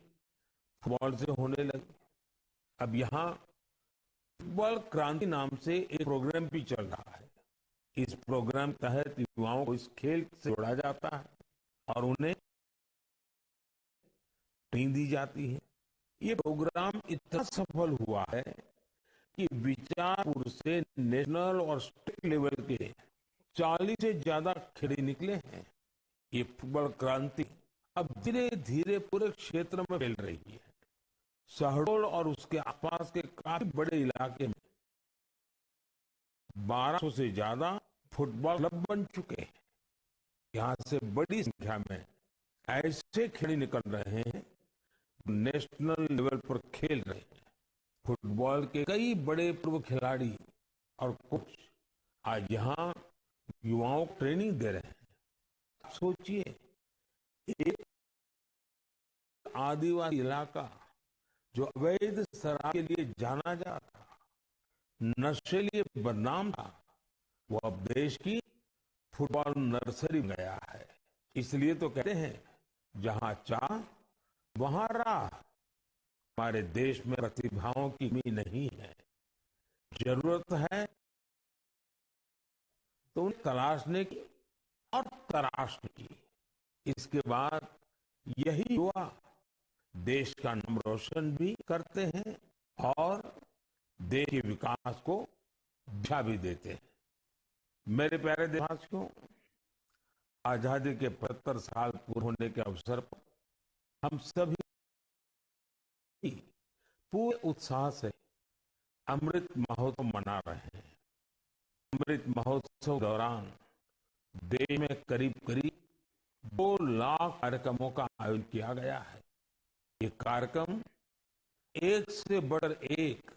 फुटबॉल से होने लगी। अब यहाँ फुटबॉल क्रांति नाम से एक प्रोग्राम भी चल रहा है। इस प्रोग्राम तहत युवाओं को इस खेल से जोड़ा जाता है और उन्हें ट्रेनिंग दी जाती है। ये प्रोग्राम इतना सफल हुआ है कि विचारपुर से नेशनल और स्टेट लेवल के चालीस से ज्यादा खिलाड़ी निकले हैं। ये फुटबॉल क्रांति अब धीरे-धीरे पूरे क्षेत्र में फैल रही है। शहडोल और उसके आसपास के काफी बड़े इलाके में बारह सौ से ज्यादा फुटबॉल क्लब बन चुके हैं। यहाँ से बड़ी संख्या में ऐसे खिलाड़ी निकल रहे हैं, जो नेशनल लेवल पर खेल रहे हैं। फुटबॉल के कई बड़े पूर्व खिलाड़ी और कोच आज यहाँ युवाओं को ट्रेनिंग दे रहे हैं। आप सोचिए, एक आदिवासी इलाका जो अवैध शराब के लिए जाना जाता था, नशे लिए बदनाम था, वो अब देश की फुटबॉल नर्सरी बन गया है। इसलिए तो कहते हैं, जहां चाह, वहां राह। हमारे देश में प्रतिभाओं की कमी नहीं है, जरूरत है तो उन्हें तलाशने की और तराशने की। इसके बाद यही युवा देश का नाम रोशन भी करते हैं और देश के विकास को दिशा भी देते हैं। मेरे प्यारे देशवासियों, आजादी के पचहत्तर साल पूरे होने के अवसर पर हम सभी पूरे उत्साह से अमृत महोत्सव मना रहे हैं। अमृत महोत्सव के दौरान देश में करीब करीब दो लाख कार्यक्रमों का आयोजन किया गया है। ये कार्यक्रम एक से बढ़कर एक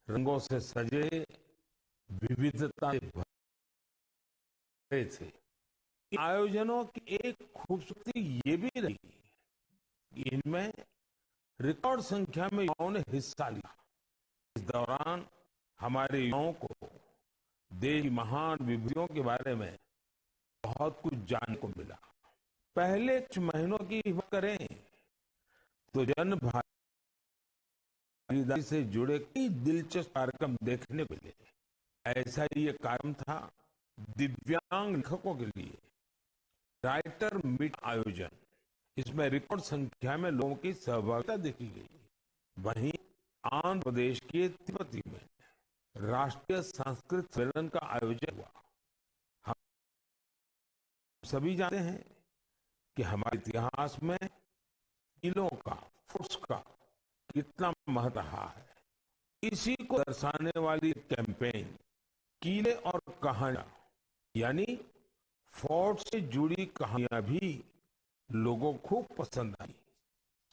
रंगों से सजे, विविधता से भरे थे। आयोजनों की एक खूबसूरती ये भी रही कि इनमें रिकॉर्ड संख्या में युवाओं ने हिस्सा लिया। इस दौरान हमारे युवाओं को देश की महान विभूतियों के बारे में बहुत कुछ जानने को मिला। पहले कुछ महीनों की बात करें तो जन भागीदारी भागीदारी से जुड़े कई दिलचस्प कार्यक्रम देखने को मिले। ऐसा ही एक कार्यक्रम था दिव्यांग लेखकों के लिए राइटर मीट आयोजन। इसमें रिकॉर्ड संख्या में लोगों की सहभागिता देखी गई। वहीं आंध्र प्रदेश के तिरुपति में राष्ट्रीय संस्कृत सम्मेलन का आयोजन हुआ। हम सभी जानते हैं कि हमारे इतिहास में किलों का, फोर्ट्स का कितना महत्व रहा है। इसी को दर्शाने वाली कैंपेन किले और कहानियां, यानी फोर्ट से जुड़ी कहानियां भी लोगों को खूब पसंद आई।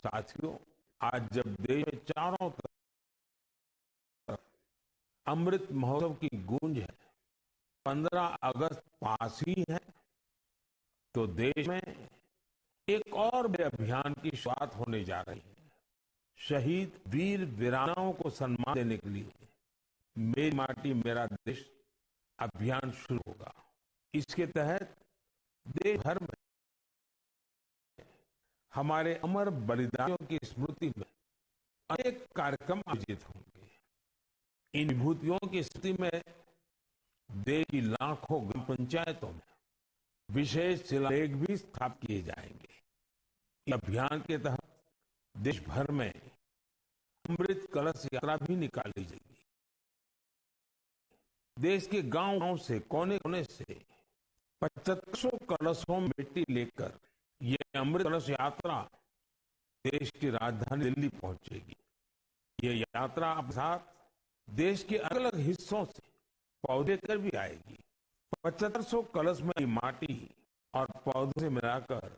साथियों, आज जब देश में चारों तरफ अमृत महोत्सव की गूंज है, पन्द्रह अगस्त पास ही है, तो देश में एक और बड़े अभियान की शुरुआत होने जा रही है। शहीद वीर वीरानाओं को सम्मान देने के लिए मेरी माटी मेरा देश अभियान शुरू होगा। इसके तहत देश भर में हमारे अमर बलिदानियों की स्मृति में अनेक कार्यक्रम आयोजित होंगे। इन विभूतियों की स्मृति में देश की लाखों ग्राम पंचायतों में विशेष शिलालेख भी स्थापित किए जाएंगे। इस अभियान के तहत देश भर में अमृत कलश यात्रा भी निकाली जाएगी। देश के गांव-गांव से, कोने-कोने से पचहत्तर सौ कलशों में मिट्टी लेकर ये अमृत कलश यात्रा देश की राजधानी दिल्ली पहुंचेगी। ये यात्रा अपने साथ देश के अलग-अलग हिस्सों से पौधे लेकर भी आएगी। पचहत्तर सौ कलश में ये माटी और पौधों से मिलाकर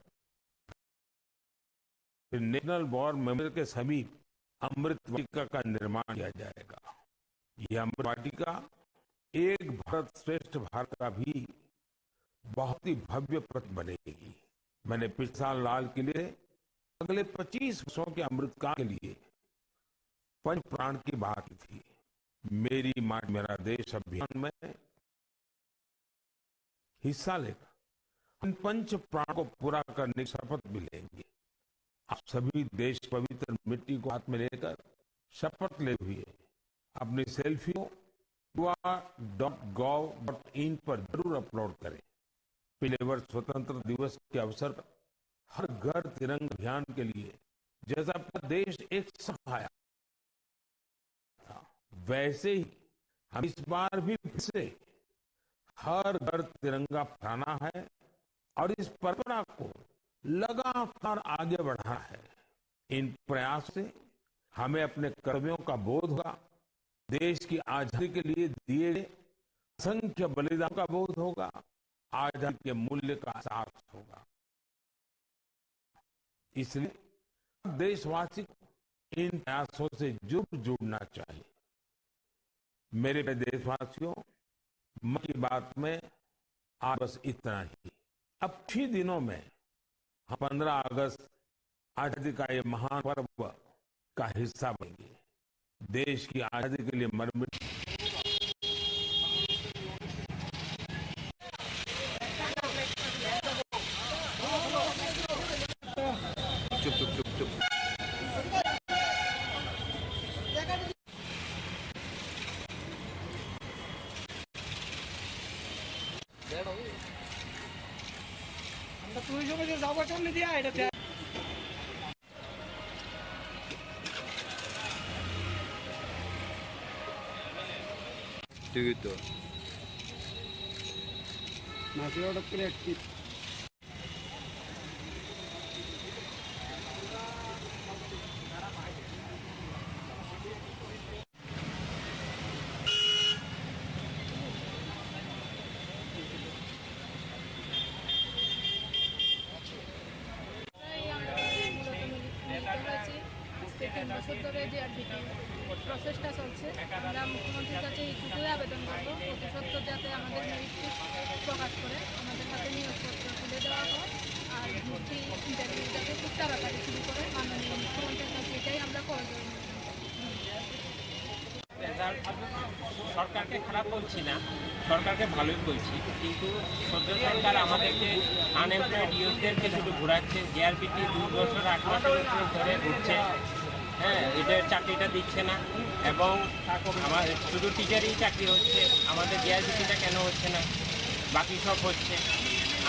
फिर नेशनल वॉर मेमोरियल के समीप अमृत वाटिका का निर्माण किया जाएगा। यह अमृत वाटिका एक भारत श्रेष्ठ भारत का भी बहुत ही भव्य प्रतीक बनेगी। मैंने पिछले साल लाल किले अगले पच्चीस वर्षों के अमृतकाल के लिए पंच प्राण की बात की थी। मेरी माटी मेरा देश अभियान में हिस्सा लेकर हम पंच प्राण को पूरा करने की शपथ भी लेंगे। आप सभी देश पवित्र मिट्टी को हाथ में लेकर शपथ लेते हुए अपनी सेल्फी को युवा डॉट गव डॉट इन पर जरूर अपलोड करें। पिछले वर्ष स्वतंत्र दिवस के अवसर पर हर घर तिरंगा अभियान के लिए जैसा पूरा देश एक साथ आया था, वैसे ही हम इस बार भी फिर से हर घर तिरंगा फहराना है और इस परंपरा को लगातार आगे बढ़ाना है। इन प्रयास से हमें अपने कर्तव्यों का बोध होगा, देश की आजादी के लिए दिए गए असंख्य बलिदान का बोध होगा, आजादी के मूल्य का एहसास होगा। इसलिए देशवासी को इन प्रयासों से जरूर जुड़ना चाहिए। मेरे प्यारे देशवासियों, मन की बात में आज बस इतना ही। अब कुछ ही दिनों में हम पन्द्रह अगस्त आजादी का ये महान पर्व का हिस्सा बनेंगे। देश की आजादी के लिए मर मिट चुप, चुप, चुप, चुप। আমরা তুই সবাই যে যাবো সামনে দিয়ে এটা দেখ। ঠিকই তো। মাসে ওটা করে একটি এই আমরা মূলত মিলি-, মিলিত হয়েছি। আজকে তিন বছর ধরে যে আরবিটি প্রচেষ্টা চলছে, আমরা মুখ্যমন্ত্রীর কাছে এইটুকুই আবেদন করবো, অতি সত্বর যাতে আমাদের মেরিট লিস্ট প্রকাশ করে আমাদের হাতে নিয়োগপত্র তুলে দেওয়া হয়। আর ভর্তি ইন্টারভিউ যাতে খুব তাড়াতাড়ি শুরু করে, মাননীয় মুখ্যমন্ত্রীর কাছে এটাই আমরা করজোড়ে নিবেদন করবো। ধন্যবাদ। রেজাল্ট সরকারকে খারাপ বলছি না, সরকারকে ভালোই বলছি, কিন্তু সদ্য সরকার আমাদেরকে আনএমপ্লয়েড ইউথদেরকে শুধু ঘোরাচ্ছে। জিআরপিটি দুই বছর আট মাসের উপরে ধরে ঘুরছে। হ্যাঁ, এদের চাকরিটা দিচ্ছে না এবং আমার শুধু টিচারই চাকরি হচ্ছে, আমাদের জেআরবিটিটা কেন হচ্ছে না? বাকি সব হচ্ছে।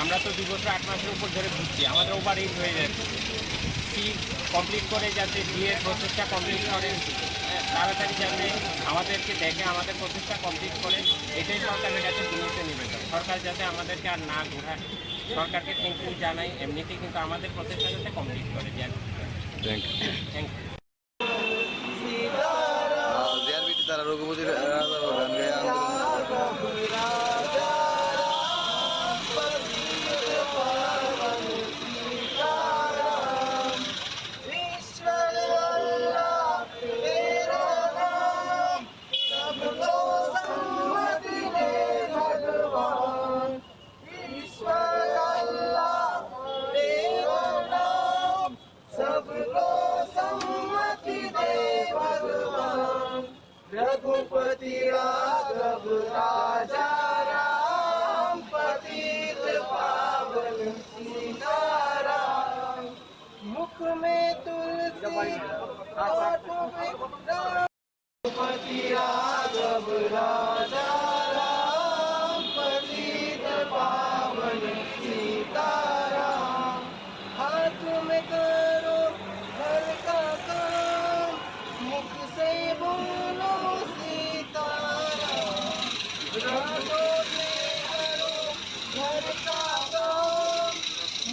আমরা তো দুই বছর আট মাসের উপর ধরে ঘুরছি, আমাদের ওভার এজ হয়ে যাচ্ছে। সি কমপ্লিট করে যাতে বিয়ের প্রসেসটা কমপ্লিট করে, হ্যাঁ, তাড়াতাড়ি যাতে আমাদেরকে দেখে, আমাদের প্রসেসটা কমপ্লিট করে, এটাই সরকারের কাছে বিনীত নিবেদন। সরকার যাতে আমাদেরকে আর না ঘোরায়, সরকারকে থ্যাংক ইউ জানাই। এমনিতেই কিন্তু আমাদের প্রসেসটা যাতে কমপ্লিট করে দেন। Thank you. Thank you. Ah, JRBT তারা রঘুপতি রা-, রাজার গান গাইয়া আন্দোলন। सबको सम्मति दे भगवान। रघुपति राघव राजा राम, पतित पावन सीताराम। मुख में तुलसी, ओठ में राम। रघुपति राघव राजा राम, पतित पावन सीताराम। हाथ में करो घर का काम, मुख से बोलो सीताराम। हाथों से करो घर का काम,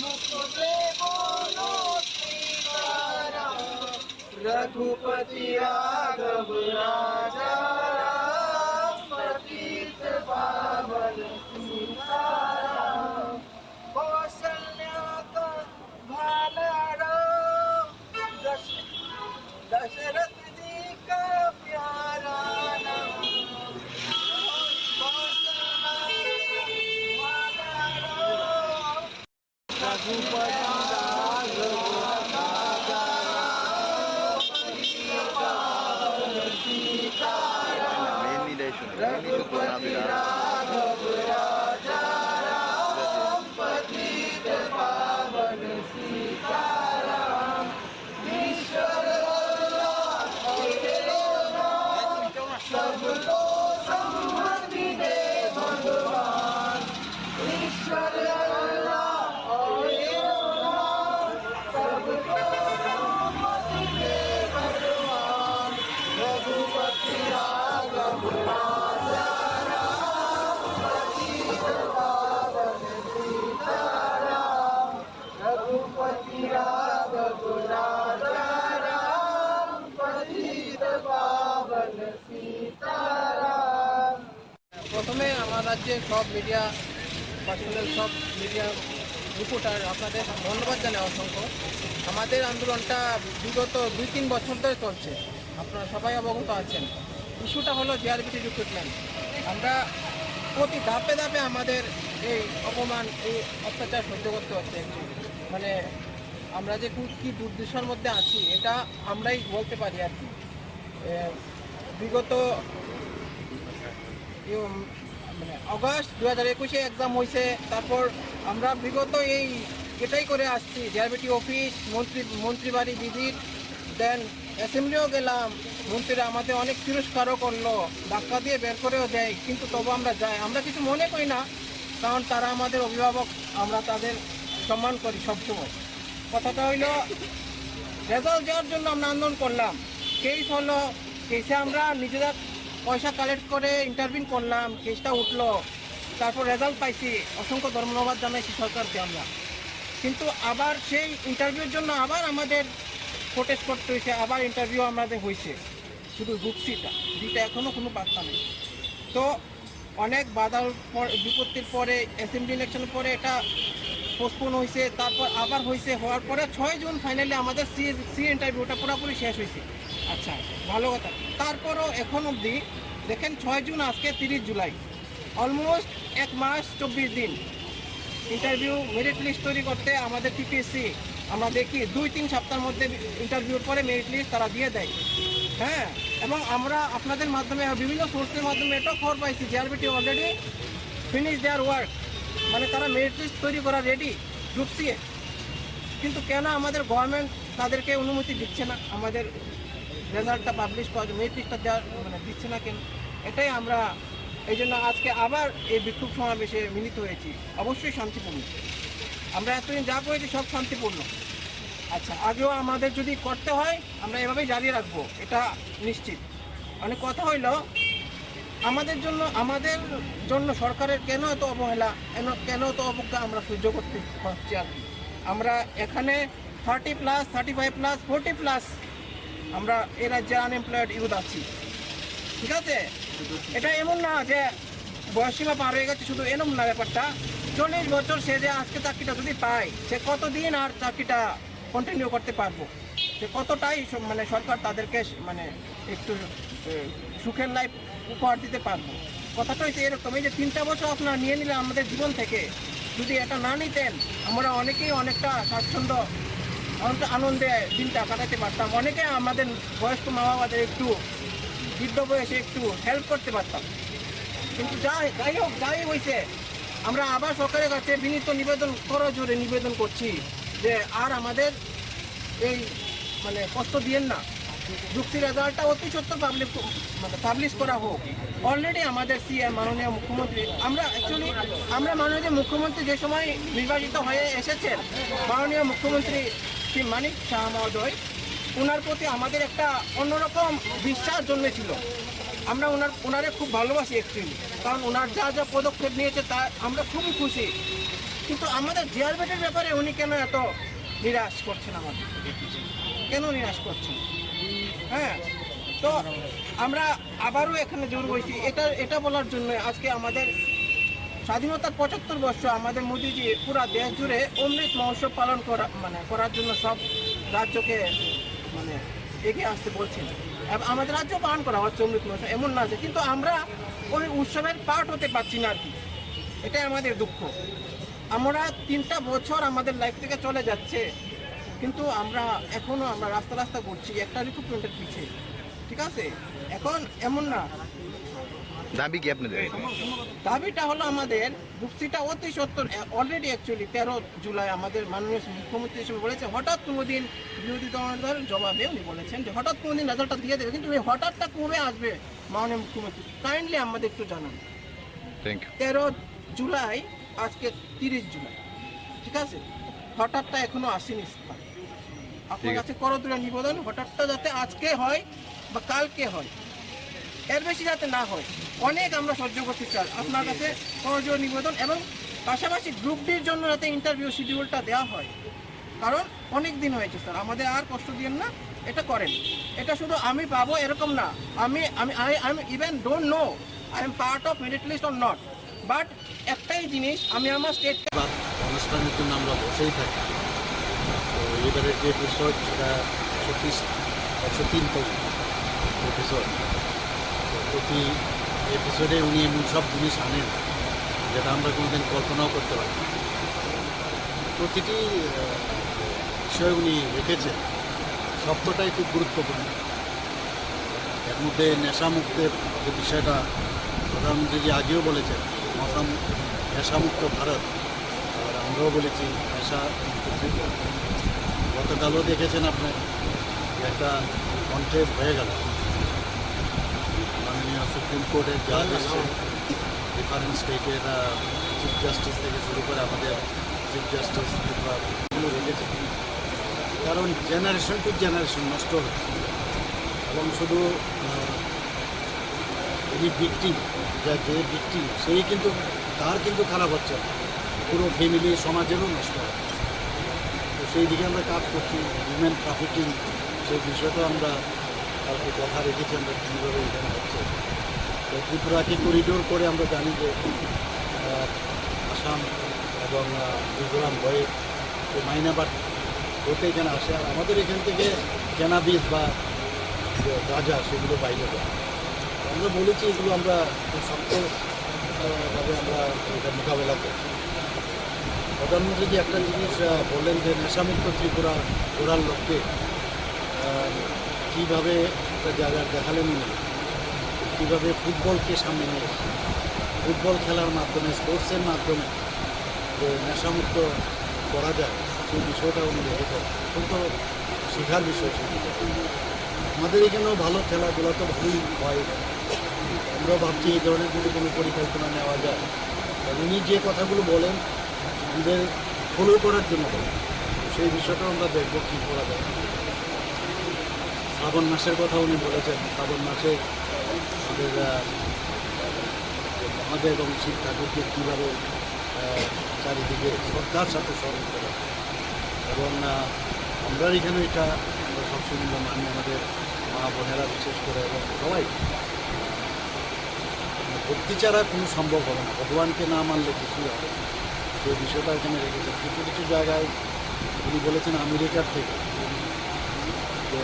मुख से बोलो सीताराम। रघुपति राघव राजा राम, पतित पावन सीताराम। कौशल्या का भाला राम, दश-, दशरथ जी का प्यारा राम। कौशल्या का भाला राम, रघुपति राघव राजा राम, पतित पावन सीताराम। প্রথমে আমার রাজ্যের সব মিডিয়া পার্সোনাল, সব মিডিয়া রিপোর্টার, আপনাদের ধন্যবাদ জানাই অসংখ্য। আমাদের আন্দোলনটা বিগত দুই তিন বছর ধরে চলছে, আপনারা সবাই অবগত আছেন। ইস্যুটা হলো জেআরবিটি রিক্রুটমেন্ট। আমরা প্রতি ধাপে ধাপে আমাদের এই অপমান, এই অত্যাচার সহ্য করতে হচ্ছে। মানে, আমরা যে কু-, কি দুর্দশার মধ্যে আছি, এটা আমরাই বলতে পারি আর কি। এ, বিগত, ইউ, মানে, আগস্ট দুই হাজার একুশে এক্সাম হয়েছে। তারপর আমরা বিগত এই এটাই করে আসছি, জেআরবিটি অফিস, মন্ত্রী, মন্ত্রী বাড়ি ভিজিট, দেন অ্যাসেম্বলিও গেলাম। মন্ত্রীরা আমাদের অনেক তিরস্কারও করলো, ধাক্কা দিয়ে বের করেও দেয়, কিন্তু তবু আমরা যাই, আমরা কিছু মনে করি না, কারণ তারা আমাদের অভিভাবক, আমরা তাদের সম্মান করি সবসময়। কথাটা হইলো, রেজাল্ট দেওয়ার জন্য আমরা আন্দোলন করলাম। কেস হলো, কেসে আমরা নিজেরা পয়সা কালেক্ট করে ইন্টারভিউ করলাম, কেসটা উঠলো, তারপর রেজাল্ট পাইছি, অসংখ্য ধন্যবাদ জানাইছি সরকারকে আমরা। কিন্তু আবার সেই ইন্টারভিউর জন্য আবার আমাদের প্রোটেস্ট করতে হয়েছে, আবার ইন্টারভিউ আমাদের হয়েছে, শুধু রূপসীটা, দুইটা এখনও কোনো বার্তা নেই। তো অনেক বাধার পর, বিপত্তির পরে, অ্যাসেম্বলি ইলেকশনের পরে এটা পোস্টপোন হয়েছে, তারপর আবার হয়েছে, হওয়ার পরে ছয় জুন ফাইনালি আমাদের সি, সি ইন্টারভিউটা পুরোপুরি শেষ হয়েছে। আচ্ছা, ভালো কথা। তারপরও এখন অবধি দেখেন, ছয় জুন, আজকে তিরিশ জুলাই, অলমোস্ট এক মাস চব্বিশ দিন। ইন্টারভিউ, মেরিট লিস্ট তৈরি করতে আমাদের টিপিএসসি, আমরা দেখি দুই তিন সপ্তাহের মধ্যে ইন্টারভিউর পরে মেরিট লিস্ট তারা দিয়ে দেয়। হ্যাঁ, এবং আমরা আপনাদের মাধ্যমে, বিভিন্ন সোর্সের মাধ্যমে এটাও খবর পাইছি, JRBT already finish their work, মানে, তারা মেরিট লিস্ট তৈরি করা রেডি, গ্রুপ সি এ। কিন্তু কেন আমাদের গভর্নমেন্ট তাদেরকে অনুমতি দিচ্ছে না, আমাদের রেজাল্টটা পাবলিশ করা, মেরিট লিস্টটা দেওয়ার, মানে, দিচ্ছে না কেন? এটাই আমরা এই জন্য আজকে আবার এই বিক্ষোভ সমাবেশে মিলিত হয়েছি। অবশ্যই শান্তিপূর্ণ। আমরা এতদিন যা করেছি, সব শান্তিপূর্ণ। আচ্ছা, আগেও আমাদের যদি করতে হয়, আমরা এভাবেই জারি রাখবো, এটা নিশ্চিত। মানে, কথা হইলো, আমাদের জন্য, আমাদের জন্য সরকারের কেন এত অবহেলা, কেন, কেন এত অবজ্ঞা আমরা সহ্য করতে হচ্ছে আর কি। আমরা এখানে thirty plus, thirty five plus, forty plus আমরা এই রাজ্যে আনএমপ্লয়েড ইউথ আছি, ঠিক আছে? এটা এমন না যে বয়সসীমা পার হয়ে গেছে, শুধু এমন না ব্যাপারটা। চল্লিশ বছর সে যে আজকে চাকরিটা যদি পায়, সে কতদিন আর চাকরিটা কন্টিনিউ করতে পারবো? সে কতটাই স-, মানে, সরকার তাদেরকে স-, মানে, একটু, এ, সুখের লাইফ উপহার দিতে পারবো? কথাটা হচ্ছে এরকম, এই যে তিনটা বছর আপনারা নিয়ে নিলেন আমাদের জীবন থেকে, যদি এটা না নিতেন, আমরা অনেকেই অনেকটা স্বাচ্ছন্দ্য, অনেকটা আনন্দে দিনটা কাটাতে পারতাম। অনেকে আমাদের বয়স্ক মা বাবাদের একটু, বৃদ্ধ বয়সে একটু হেল্প করতে পারতাম। কিন্তু যাই, যাই হোক, যাই হয়েছে, আমরা আবার সরকারের কাছে বিনীত নিবেদন, করজোড়ে নিবেদন করছি যে আর আমাদের এই, মানে, কষ্ট দিয়েন না। যুক্তি রেজাল্টটা অতি সত্বর পাবলিক, মানে, পাবলিশ করা হোক। অলরেডি আমাদের সিএম, মাননীয় মুখ্যমন্ত্রী, আমরা অ্যাকচুয়ালি, আমরা মাননীয় মুখ্যমন্ত্রী যে সময় নির্বাচিত হয়ে এসেছেন, মাননীয় মুখ্যমন্ত্রী শ্রী মানিক সাহা মহোদয়, ওনার প্রতি আমাদের একটা অন্যরকম বিশ্বাস জন্মেছিল। আমরা ওনার, ওনারে খুব ভালোবাসি অ্যাকচুয়ালি, কারণ ওনার যা যা পদক্ষেপ নিয়েছে, তা আমরা খুবই খুশি। কিন্তু আমাদের জেআরবিটির ব্যাপারে উনি কেন এত নিরাশ করছেন আমাদের? কেন নিরাশ করছেন? হ্যাঁ, তো আমরা আবারও এখানে জড়ো হয়েছি এটা, এটা বলার জন্য। আজকে আমাদের স্বাধীনতার পঁচাত্তর বর্ষ, আমাদের মোদিজি পুরা দেশ জুড়ে অমৃত মহোৎসব পালন করা, মানে, করার জন্য সব রাজ্যকে, মানে, এগিয়ে আসতে বলছেন। এবং আমাদের রাজ্য পালন করা হচ্ছে অমৃত মহোৎসব, এমন না যে, কিন্তু আমরা ওই উৎসবের পার্ট হতে পারছি না আর কি। এটাই আমাদের দুঃখ। আমরা তিনটা বছর আমাদের লাইফ থেকে চলে যাচ্ছে, কিন্তু আমরা এখনো, আমরা রাস্তা রাস্তা ঘুরছি একটা রিক্রুটমেন্টের পিছে, ঠিক আছে? এখন এমন না। দাবি কি আপনাদের? দাবিটা হলো আমাদের যুক্তিটা অতি সত্বর। অলরেডি অ্যাকচুয়ালি তেরো জুলাই আমাদের মাননীয় মুখ্যমন্ত্রী হিসেবে বলেছে, হঠাৎ কোনো দিন বিরোধী দলের জবাবে উনি বলেছেন যে হঠাৎ কোনো দিন রেজাল্টটা দিয়ে দেবে, কিন্তু এই হঠাৎটা কবে আসবে মাননীয় মুখ্যমন্ত্রী? কাইন্ডলি আমাদের একটু জানান। Thank you. তেরো জুলাই, আজকে তিরিশ জুলাই, ঠিক আছে? হঠাৎটা এখনো আসেনি স্যার। আপনার ঠিক আছে। কাছে করজোড়ে নিবেদন, হঠাৎটা যাতে আজকে হয় বা কালকে হয়, এর বেশি যাতে না হয়। অনেক আমরা সহ্য করছি স্যার, আপনার কাছে করজোড়ে নিবেদন, এবং পাশাপাশি গ্রুপ ডির জন্য যাতে ইন্টারভিউ শিডিউলটা দেওয়া হয়, কারণ অনেক দিন হয়েছে স্যার, আমাদের আর কষ্ট দিয়েন না, এটা করেন। এটা শুধু আমি পাবো এরকম না, আমি, আমি, I, I am even don't know I am part of merit list or not, but একটাই জিনিস, আমি আমার স্টেট বা অনুষ্ঠানের জন্য আমরা বসেই থাকি। তো এবারের যে এপিসোড, সেটা একশো তিরিশ, একশো তিনতম এপিসোড। তো প্রতি এপিসোডে উনি এমন সব জিনিস আনেন, যেটা আমরা কোনোদিন কল্পনাও করতে পারি না। প্রতিটি, আহ, বিষয় উনি রেখেছেন, সবকটাই খুব গুরুত্বপূর্ণ। এর মধ্যে নেশামুক্তের যে বিষয়টা প্রধানমন্ত্রীজি আগেও বলেছেন, নেশামু-, নেশামুক্ত ভারত, আর আমরাও বলেছি নেশা মুক্ত। গতকালও দেখেছেন আপনি, একটা কনক্লেভ হয়ে গেল, মাননীয় সুপ্রিম কোর্টের জাজ এসছে, ডিফারেন্ট স্টেটের, আহ, চিফ জাস্টিস থেকে শুরু করে আমাদের চিফ জাস্টিস ত্রিপুরা রেখেছে। কারণ জেনারেশন টু জেনারেশন নষ্ট হচ্ছে। এবং শুধু, আহ, যিনি ভিকটিম, যা, যে ভিকটিম, সেই কিন্তু, তার কিন্তু খারাপ হচ্ছে না, পুরো ফ্যামিলি, সমাজেরও নষ্ট হচ্ছে। তো সেই দিকে আমরা কাজ করছি। হিউম্যান ট্রাফিকিং, সেই বিষয়টা আমরা কালকে কথা রেখেছি আমরা কীভাবে এখানে হচ্ছে। তো ত্রিপুরাকে করিডোর করে আমরা জানি যে, আহ, আসাম এবং, আহ, মিজোরাম হয়ে তো মাইনাবাদ করতে এখানে আসে। আর আমাদের এখান থেকে ক্যানাবিস বা যে গাঁজা, সেগুলো বাইরে যায়। আমরা বলেছি এগুলো আমরা খুব শক্ত, আহ, ভাবে আমরা এটা মোকাবেলা করছি। প্রধানমন্ত্রী যে একটা জিনিস, আহ, বললেন যে নেশামুক্ত ত্রিপুরা গড়ার লক্ষ্যে, আহ, কীভাবে একটা জায়গা দেখালেন উনি, কীভাবে ফুটবলকে সামনে নিয়ে এসে, ফুটবল খেলার মাধ্যমে, স্পোর্টসের মাধ্যমে যে নেশামুক্ত করা যায়, সেই বিষয়টা উনি রেখেছেন। অত্যন্ত শেখার বিষয় সেই বিষয়টা। আমাদের এখানেও ভালো খেলাধুলা তো ভালোই হয়। আমরা ভাবছি এই ধরনের যদি কোনো পরিকল্পনা নেওয়া যায়, কারণ উনি যে কথাগুলো বলেন আমাদের ফলো করার জন্য বলেন, সেই বিষয়টাও আমরা দেখবো কী করা যায়। শ্রাবণ মাসের কথা উনি বলেছেন, শ্রাবণ মাসে আমাদের, আহ, মহাদেব এবং শিব ঠাকুরকে কীভাবে, আহ, চারিদিকে শ্রদ্ধার সাথে স্মরণ করে। এবং, আহ, আমরা এখানে এটা আমরা সবসময় আমরা মানি, আমাদের মা বোনেরা বিশেষ করে এবং সবাই। ভক্তি ছাড়া কোনো সম্ভব হবে না, ভগবানকে না মানলে কিছুই হবে না। সেই বিষয়টা এখানে রেখেছেন। কিছু কিছু জায়গায় উনি বলেছেন আমেরিকার থেকে, তো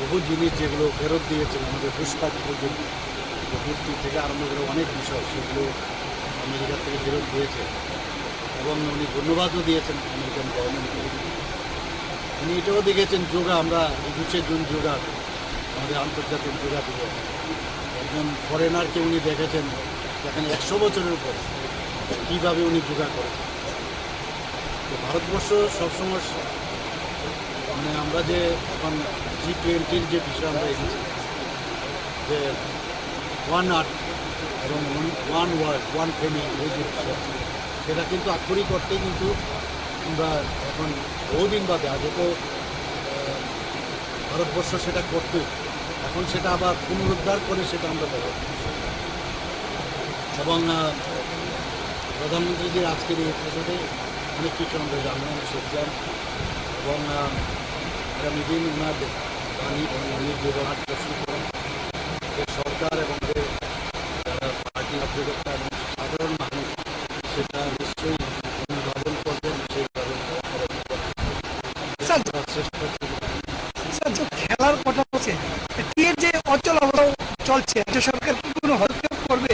বহু জিনিস যেগুলো ফেরত দিয়েছেন, আমাদের পুষ্পার যে মূর্তি থেকে আরম্ভ করে অনেক বিষয়, সেগুলো আমেরিকা থেকে ফেরত দিয়েছে এবং উনি ধন্যবাদও দিয়েছেন আমেরিকান গভর্নমেন্টকে। উনি এটাও দেখেছেন যোগা, আমরা একুশে জুন যোগা, আমাদের আন্তর্জাতিক যোগা দিবস। একজন ফরেনারকে উনি দেখেছেন এখানে একশো বছরের উপরে, কীভাবে উনি যোগা করেছেন। তো ভারতবর্ষ সবসময় স-, মানে আমরা যে এখন জি টোয়েন্টির যে বিষয়ে আমরা এসেছি, যে ওয়ান আর্থ এবং ওয়ান ওয়ার্ল্ড, ওয়ান ফ্যামিলি, এই যে বিষয়, সেটা কিন্তু আক্ষরিক অর্থে কিন্তু আমরা এখন বহুদিন বাদে, আগে তো, আহ, ভারতবর্ষ সেটা করতোই, এখন সেটা আবার পুনরুদ্ধার করে সেটা আমরা ব্যবহার করছি। এবং, আহ, প্রধানমন্ত্রীজির আজকের এই এপিসোডে অনেক কিছু আমরা জানলাম, শিখলাম। এবং, আহ, আগামী দিন ওনার বাণী এবং উনি যে ওনার প্রশ্ন করেন, যে সরকার এবং যে যারা পার্টি কার্যকর্তা এবং সাধারণ মানুষ, সেটা নিশ্চয়ই অনুধাবন করবেন, সেইভাবে তারা করার চেষ্টা করবেন। স্যার, যে খেলার কথা বলছে, টিএর যে অচল অবস্থা চলছে, রাজ্য সরকার কি কোনো হস্তক্ষেপ করবে?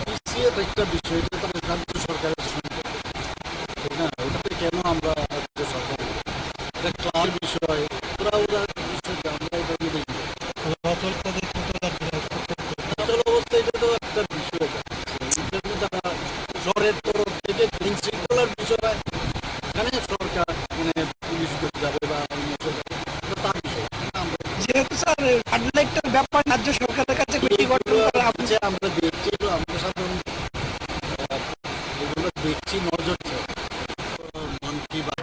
পিসিএর একটা বিষয়, এটা তো রাজ্য সরকারের সম্পদ, ঠিক না? ওটাতে কেন আমরা রাজ্য সরকার, এটা ক্লাবের বিষয়, ওরা ওরা বিষয়, আমরা এটা নিয়ে দেখব। অচল অবস্থা, এটা তো একটা বিষয়, এটা নিয়ে তারা শহরের তরফ থেকে আইন শৃঙ্খলার বিষয়, এখানে সরকার মানে পুলিশ যাবে বা অন্য কেউ যাবে, এটা তার বিষয়। যেহেতু স্যার ফ্লাড লাইটের ব্যাপার রাজ্য সরকারের কাছে ক্ষতি ঘটলো, আর আপনি যে আমরা দেখছি, তো আমরা সাধারণ, আহ, এগুলো দেখছি, নজর ছিল। মন কি বাত।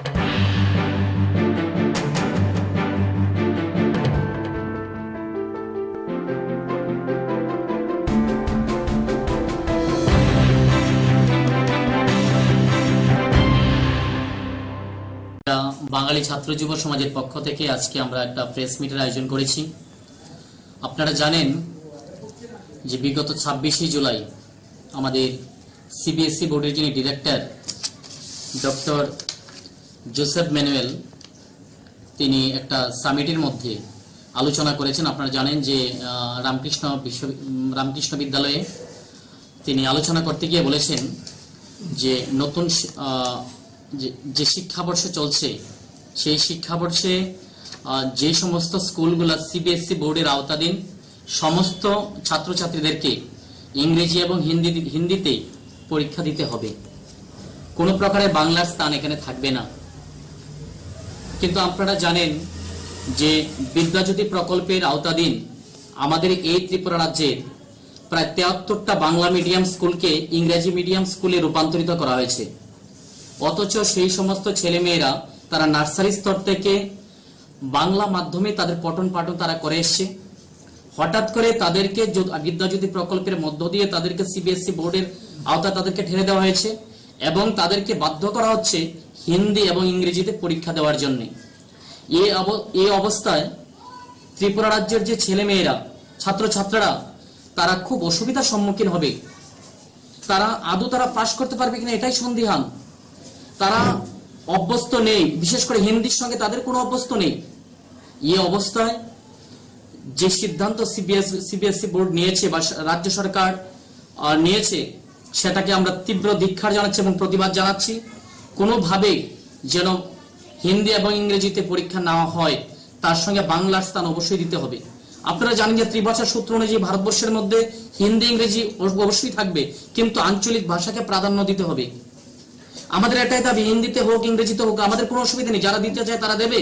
বাঙালি ছাত্র যুব সমাজের পক্ষ থেকে আজকে আমরা একটা প্রেস মিটের আয়োজন করেছি। আপনারা জানেন যে বিগত ছাব্বিশে জুলাই আমাদের সিবিএসই বোর্ডের যিনি ডিরেক্টর ডক্টর জোসেফ ম্যানুয়েল, তিনি একটা সামিটের মধ্যে আলোচনা করেছেন। আপনারা জানেন যে, আহ, রামকৃষ্ণ বিশ্ব-, উম, রামকৃষ্ণ বিদ্যালয়ে তিনি আলোচনা করতে গিয়ে বলেছেন যে নতুন শি-, আহ, যে, যে শিক্ষাবর্ষ চলছে, সেই শিক্ষাবর্ষে, আহ, যে সমস্ত স্কুলগুলো সিবিএসই বোর্ডের আওতাধীন, সমস্ত ছাত্রছাত্রীদেরকে ইংরেজি এবং হিন্দি, হিন্দিতে পরীক্ষা দিতে হবে, কোনো প্রকারের বাংলার স্থান এখানে থাকবে না। কিন্তু আপনারা জানেন যে বিদ্যাজ্যোতি প্রকল্পের আওতাধীন আমাদের এই ত্রিপুরা রাজ্যের প্রায় তেহাত্তরটা বাংলা মিডিয়াম স্কুলকে ইংরেজি মিডিয়াম স্কুলে রূপান্তরিত করা হয়েছে। অথচ সেই সমস্ত ছেলেমেয়েরা তারা নার্সারি স্তর থেকে বাংলা মাধ্যমে তাদের পঠন পাঠন তারা করে এসছে। হঠাৎ করে তাদেরকে যো-, বিদ্যাজ্যোতি প্রকল্পের মধ্য দিয়ে তাদেরকে সিবিএসই বোর্ডের আওতায় তাদেরকে ঠেলে দেওয়া হয়েছে এবং তাদেরকে বাধ্য করা হচ্ছে হিন্দি এবং ইংরেজিতে পরীক্ষা দেওয়ার জন্য। এই অব-, এই অবস্থায় ত্রিপুরা রাজ্যের যে ছেলেমেয়েরা, ছাত্রছাত্রীরা, তারা খুব অসুবিধার সম্মুখীন হবে। তারা আদৌ তারা পাশ করতে পারবে কিনা, এটাই সন্দিহান। তারা অভ্যস্ত নেই, বিশেষ করে হিন্দির সঙ্গে তাদের কোনো অভ্যস্ত নেই। এই অবস্থায় যে সিদ্ধান্ত সিবিএস, সিবিএসই বোর্ড নিয়েছে বা সা-, রাজ্য সরকার, আহ, নিয়েছে, সেটাকে আমরা তীব্র ধিক্কার জানাচ্ছি এবং প্রতিবাদ জানাচ্ছি। কোনোভাবেই যেন হিন্দি এবং ইংরেজিতে পরীক্ষা নেওয়া হয়, তার সঙ্গে বাংলার স্থান অবশ্যই দিতে হবে। আপনারা জানেন যে ত্রিভাষা সূত্র অনুযায়ী ভারতবর্ষের মধ্যে হিন্দি, ইংরেজি অব-, অবশ্যই থাকবে, কিন্তু আঞ্চলিক ভাষাকে প্রাধান্য দিতে হবে। আমাদের এটাই দাবি, হিন্দিতে হোক, ইংরেজিতে হোক, আমাদের কোনো অসুবিধা নেই, যারা দিতে চায় তারা দেবে,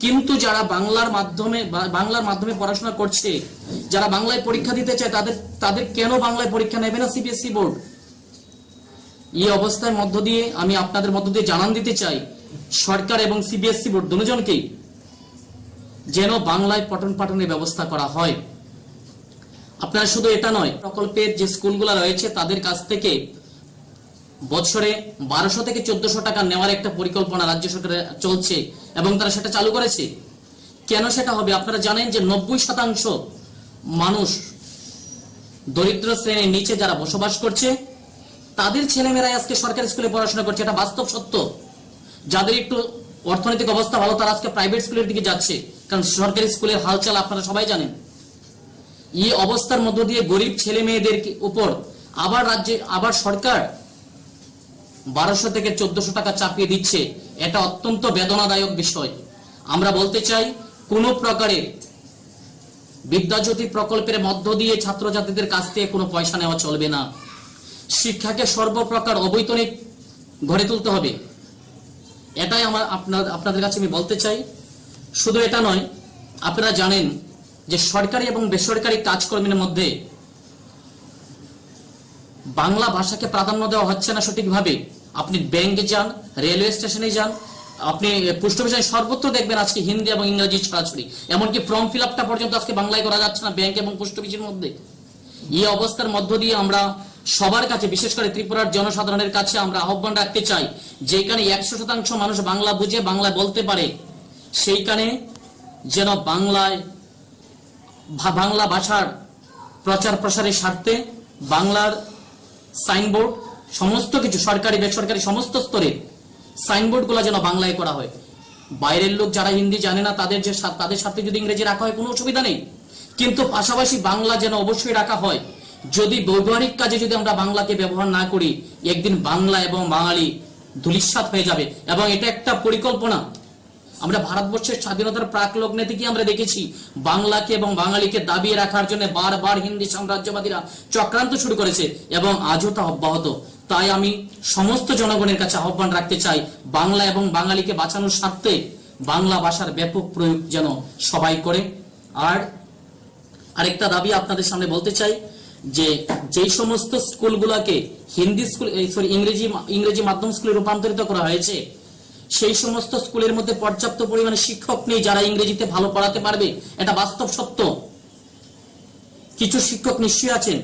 কিন্তু যারা বাংলার মাধ্যমে বা-, বাংলার মাধ্যমে পড়াশোনা করছে, যারা বাংলায় পরীক্ষা দিতে চায়, তাদের, তাদের কেন বাংলায় পরীক্ষা নেবে না সিবিএসই বোর্ড? এই অবস্থার মধ্য দিয়ে আমি আপনাদের মধ্য দিয়ে জানান দিতে চাই সরকার এবং সিবিএসই বোর্ড দুজনকেই, যেন বাংলায় পঠন পাঠনের ব্যবস্থা করা হয়। আপনারা শুধু এটা নয়, প্রকল্পের যে স্কুলগুলো রয়েছে তাদের কাছ থেকে বছরে বারোশো থেকে চোদ্দশো টাকা নেওয়ার একটা পরিকল্পনা রাজ্য সরকারের চলছে এবং তারা সেটা চালু করেছে। কেন সেটা হবে? আপনারা জানেন যে নব্বই শতাংশ মানুষ দরিদ্র শ্রেণীর নিচে যারা বসবাস করছে, তাদের ছেলেমেয়েরাই আজকে সরকারি স্কুলে পড়াশোনা করছে, এটা বাস্তব সত্য। যাদের একটু অর্থনৈতিক অবস্থা ভালো, তারা আজকে প্রাইভেট স্কুলের দিকে যাচ্ছে, কারণ সরকারি স্কুলের হালচাল আপনারা সবাই জানেন। এই অবস্থার মধ্য দিয়ে গরিব ছেলে মেয়েদের কি-, উপর আবার রাজ্যে, আবার সরকার বারোশো থেকে চোদ্দশো টাকা চাপিয়ে দিচ্ছে, এটা অত্যন্ত বেদনাদায়ক বিষয়। আমরা বলতে চাই, কোনো প্রকারে বিদ্যাজ্যোতি প্রকল্পের মধ্য দিয়ে ছাত্রছাত্রীদের কাছ থেকে কোনো পয়সা নেওয়া চলবে না। শিক্ষাকে সর্বপ্রকার অবৈতনিক গড়ে তুলতে হবে, এটাই আমার আপনার, আপনাদের কাছে আমি বলতে চাই। শুধু এটা নয়, আপনারা জানেন যে সরকারি এবং বেসরকারি কাজকর্মের মধ্যে বাংলা ভাষাকে প্রাধান্য দেওয়া হচ্ছে না সঠিকভাবে। আপনি ব্যাংকে যান, রেলওয়ে স্টেশনে যান, আপনি পোস্ট অফিসে যান, সর্বত্র দেখবেন আজকে হিন্দি এবং ইংরেজি ছড়াছড়ি। এমনকি ফর্ম ফিল আপটা পর্যন্ত আজকে বাংলায় করা যাচ্ছে না ব্যাংক এবং পোস্ট অফিসের মধ্যে। এই অবস্থার মধ্য দিয়ে আমরা সবার কাছে, বিশেষ করে ত্রিপুরার জনসাধারণের কাছে আমরা আহ্বান রাখতে চাই, যেখানে একশো শতাংশ মানুষ বাংলা বুঝে, বাংলা বলতে পারে, সেইখানে যেন বাংলায় ভা-, বাংলা ভাষার প্রচার প্রসারের স্বার্থে বাংলার সাইনবোর্ড, সমস্ত কিছু সরকারি বেসরকারি সমস্ত স্তরে সাইনবোর্ডগুলো যেন বাংলায় করা হয়। বাইরের লোক যারা হিন্দি জানে না, তাদের যে স্বা-, তাদের স্বার্থে যদি ইংরেজি রাখা হয়, কোনো অসুবিধা নেই, কিন্তু পাশাপাশি বাংলা যেন অবশ্যই রাখা হয়। যদি ব্যবহারিক কাজে যদি আমরা বাংলাকে ব্যবহার না করি, একদিন বাংলা এবং বাঙালি ধূলিসাৎ হয়ে যাবে। এবং এটা একটা পরিকল্পনা। আমরা ভারতবর্ষের স্বাধীনতার প্রাক লগ্নে থেকে আমরা দেখেছি, বাংলাকে এবং বাঙালিকে দাবিয়ে রাখার জন্য বারবার হিন্দি সাম্রাজ্যবাদীরা চক্রান্ত শুরু করেছে এবং আজও তা অব্যাহত। তাই আমি সমস্ত জনগণের কাছে আহ্বান রাখতে চাই, বাংলা এবং বাঙালিকে বাঁচানোর স্বার্থে বাংলা ভাষার ব্যাপক প্রয়োগ যেন সবাই করে। আর আরেকটা দাবি আপনাদের সামনে বলতে চাই যে, যেই সমস্ত স্কুলগুলোকে হিন্দি স্কুল, এই, সরি, ইংরেজি মা-, ইংরেজি মাধ্যম স্কুলে রূপান্তরিত করা হয়েছে, সেই সমস্ত স্কুলের মধ্যে পর্যাপ্ত পরিমাণে শিক্ষক নেই যারা ইংরেজিতে ভালো পড়াতে পারবে। এটা বাস্তব সত্য। কিছু শিক্ষক নিশ্চয়ই আছেন,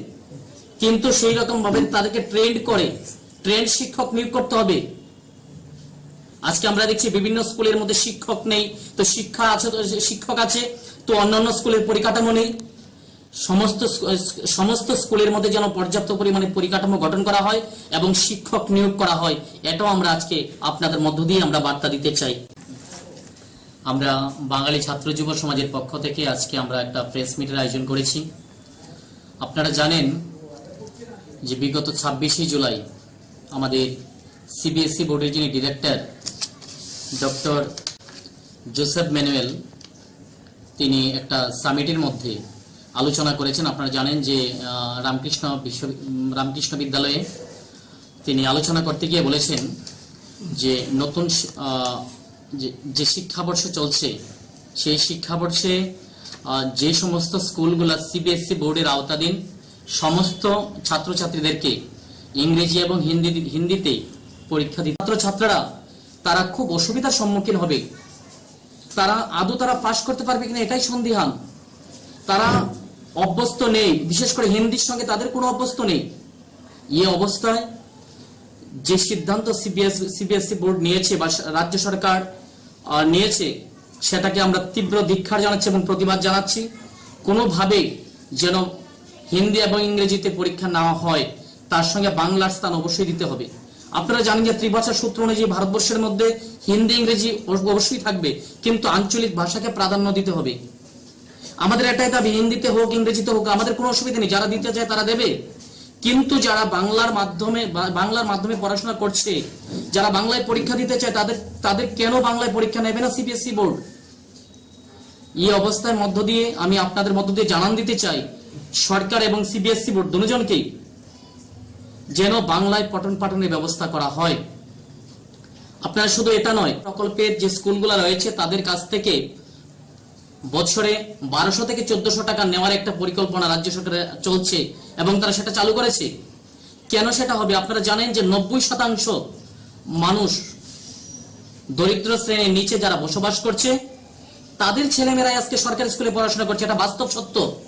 কিন্তু সেই রকম ভাবে তাদেরকে ট্রেন্ড করে, ট্রেন্ড শিক্ষক নিয়োগ করতে হবে। আজকে আমরা দেখছি বিভিন্ন স্কুলের মধ্যে শিক্ষক নেই, তো শিক্ষা আছে, তো শিক্ষক আছে, তো অন্যান্য স্কুলের পরিকাঠামো নেই। সমস্ত স্কু-, সমস্ত স্কুলের মধ্যে যেন পর্যাপ্ত পরিমাণে পরিকাঠামো গঠন করা হয় এবং শিক্ষক নিয়োগ করা হয়, এটাও আমরা আজকে আপনাদের মধ্য দিয়ে আমরা বার্তা দিতে চাই। আমরা বাঙালি ছাত্র যুব সমাজের পক্ষ থেকে আজকে আমরা একটা প্রেস মিটের আয়োজন করেছি। আপনারা জানেন যে বিগত ছাব্বিশে জুলাই আমাদের সিবিএসই বোর্ডের যিনি ডিরেক্টর ডক্টর জোসেফ ম্যানুয়েল, তিনি একটা সামিটের মধ্যে আলোচনা করেছেন। আপনারা জানেন যে, আহ, রামকৃষ্ণ বিশ্ব-, উম, রামকৃষ্ণ বিদ্যালয়ে তিনি আলোচনা করতে গিয়ে বলেছেন যে নতুন শি-, আহ, যে, যে শিক্ষাবর্ষ চলছে, সেই শিক্ষাবর্ষে, আহ, যে সমস্ত স্কুলগুলো সিবিএসই বোর্ডের আওতাধীন, সমস্ত ছাত্রছাত্রীদেরকে ইংরেজি এবং হিন্দি, হিন্দিতে পরীক্ষা দিতে, ছাত্রছাত্রীরা তারা খুব অসুবিধার সম্মুখীন হবে। তারা আদৌ তারা পাশ করতে পারবে কিনা, এটাই সন্দিহান। তারা অভ্যস্ত নেই, বিশেষ করে হিন্দির সঙ্গে তাদের কোনো অভ্যস্ত নেই। এই অবস্থায় যে সিদ্ধান্ত সিবিএস, সিবিএসই বোর্ড নিয়েছে বা রাজ্য সরকার, আহ, নিয়েছে, সেটাকে আমরা তীব্র ধিক্কার জানাচ্ছি এবং প্রতিবাদ জানাচ্ছি। কোনোভাবেই যেন হিন্দি এবং ইংরেজিতে পরীক্ষা নেওয়া হয়, তার সঙ্গে বাংলার স্থান অবশ্যই দিতে হবে। আপনারা জানেন যে ত্রিভাষা সূত্র অনুযায়ী ভারতবর্ষের মধ্যে হিন্দি, ইংরেজি অব-, অবশ্যই থাকবে, কিন্তু আঞ্চলিক ভাষাকে প্রাধান্য দিতে হবে। আমাদের এটাই দাবি, হিন্দিতে হোক, ইংরেজিতে হোক, আমাদের কোনো অসুবিধা নেই, যারা দিতে চায় তারা দেবে। কিন্তু যারা বাংলার মাধ্যমে বা-, বাংলার মাধ্যমে পড়াশোনা করছে, যারা বাংলায় পরীক্ষা দিতে চায়, তাদের, তাদের কেন বাংলায় পরীক্ষা নেবে না সিবিএসই বোর্ড? এই অবস্থার মধ্য দিয়ে আমি আপনাদের মধ্য দিয়ে জানান দিতে চাই সরকার এবং সিবিএসই বোর্ড দুজনকেই, যেন বাংলায় পঠন পাঠনের ব্যবস্থা করা হয়। আপনারা শুধু এটা নয়, প্রকল্পের যে স্কুলগুলো রয়েছে তাদের কাছ থেকে বছরে বারোশো থেকে চোদ্দশো টাকা নেওয়ার একটা পরিকল্পনা রাজ্য সরকারের চলছে এবং তারা সেটা চালু করেছে। কেন সেটা হবে? আপনারা জানেন যে নব্বই শতাংশ মানুষ দরিদ্র শ্রেণীর নিচে যারা বসবাস করছে, তাদের ছেলেমেয়েরাই আজকে সরকারি স্কুলে পড়াশোনা করছে, এটা বাস্তব সত্য।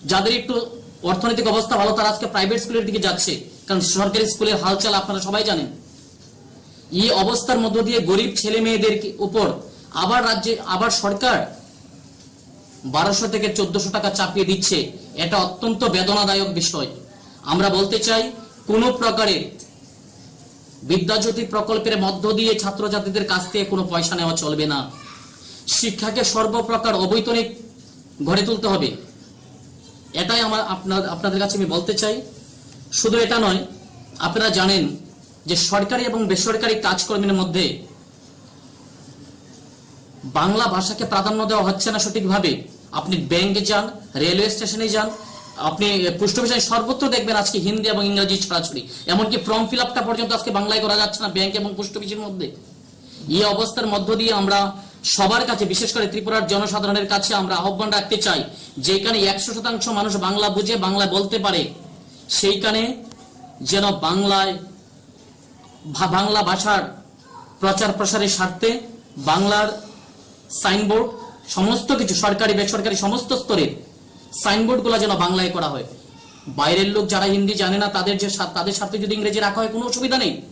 যাদের একটু অর্থনৈতিক অবস্থা ভালো, তারা আজকে প্রাইভেট স্কুলের দিকে যাচ্ছে, কারণ সরকারি স্কুলের হালচাল আপনারা সবাই জানেন। এই অবস্থার মধ্য দিয়ে গরিব ছেলে মেয়েদের কি-, উপর আবার রাজ্যে, আবার সরকার বারোশো থেকে চোদ্দশো টাকা চাপিয়ে দিচ্ছে, এটা অত্যন্ত বেদনাদায়ক বিষয়। আমরা বলতে চাই, কোনো প্রকারে বিদ্যাজ্যোতি প্রকল্পের মধ্য দিয়ে ছাত্রছাত্রীদের কাছ থেকে কোনো পয়সা নেওয়া চলবে না। শিক্ষাকে সর্বপ্রকার অবৈতনিক গড়ে তুলতে হবে, এটাই আমার আপনার, আপনাদের কাছে আমি বলতে চাই। শুধু এটা নয়, আপনারা জানেন যে সরকারি এবং বেসরকারি কাজকর্মের মধ্যে বাংলা ভাষাকে প্রাধান্য দেওয়া হচ্ছে না সঠিকভাবে। আপনি ব্যাংকে যান, রেলওয়ে স্টেশনে যান, আপনি পোস্ট অফিসে যান, সর্বত্র দেখবেন আজকে হিন্দি এবং ইংরেজি ছড়াছড়ি। এমনকি ফর্ম ফিল আপটা পর্যন্ত আজকে বাংলায় করা যাচ্ছে না ব্যাংক এবং পোস্ট অফিসের মধ্যে। এই অবস্থার মধ্য দিয়ে আমরা সবার কাছে, বিশেষ করে ত্রিপুরার জনসাধারণের কাছে আমরা আহ্বান রাখতে চাই, যেখানে একশো শতাংশ মানুষ বাংলা বুঝে, বাংলা বলতে পারে, সেইখানে যেন বাংলায় ভা-, বাংলা ভাষার প্রচার প্রসারের স্বার্থে বাংলার সাইনবোর্ড, সমস্ত কিছু সরকারি বেসরকারি সমস্ত স্তরের সাইনবোর্ডগুলো যেন বাংলায় করা হয়। বাইরের লোক যারা হিন্দি জানে না, তাদের যে স্বার্থ, তাদের স্বার্থে যদি ইংরেজি রাখা হয়, কোনো অসুবিধা নেই,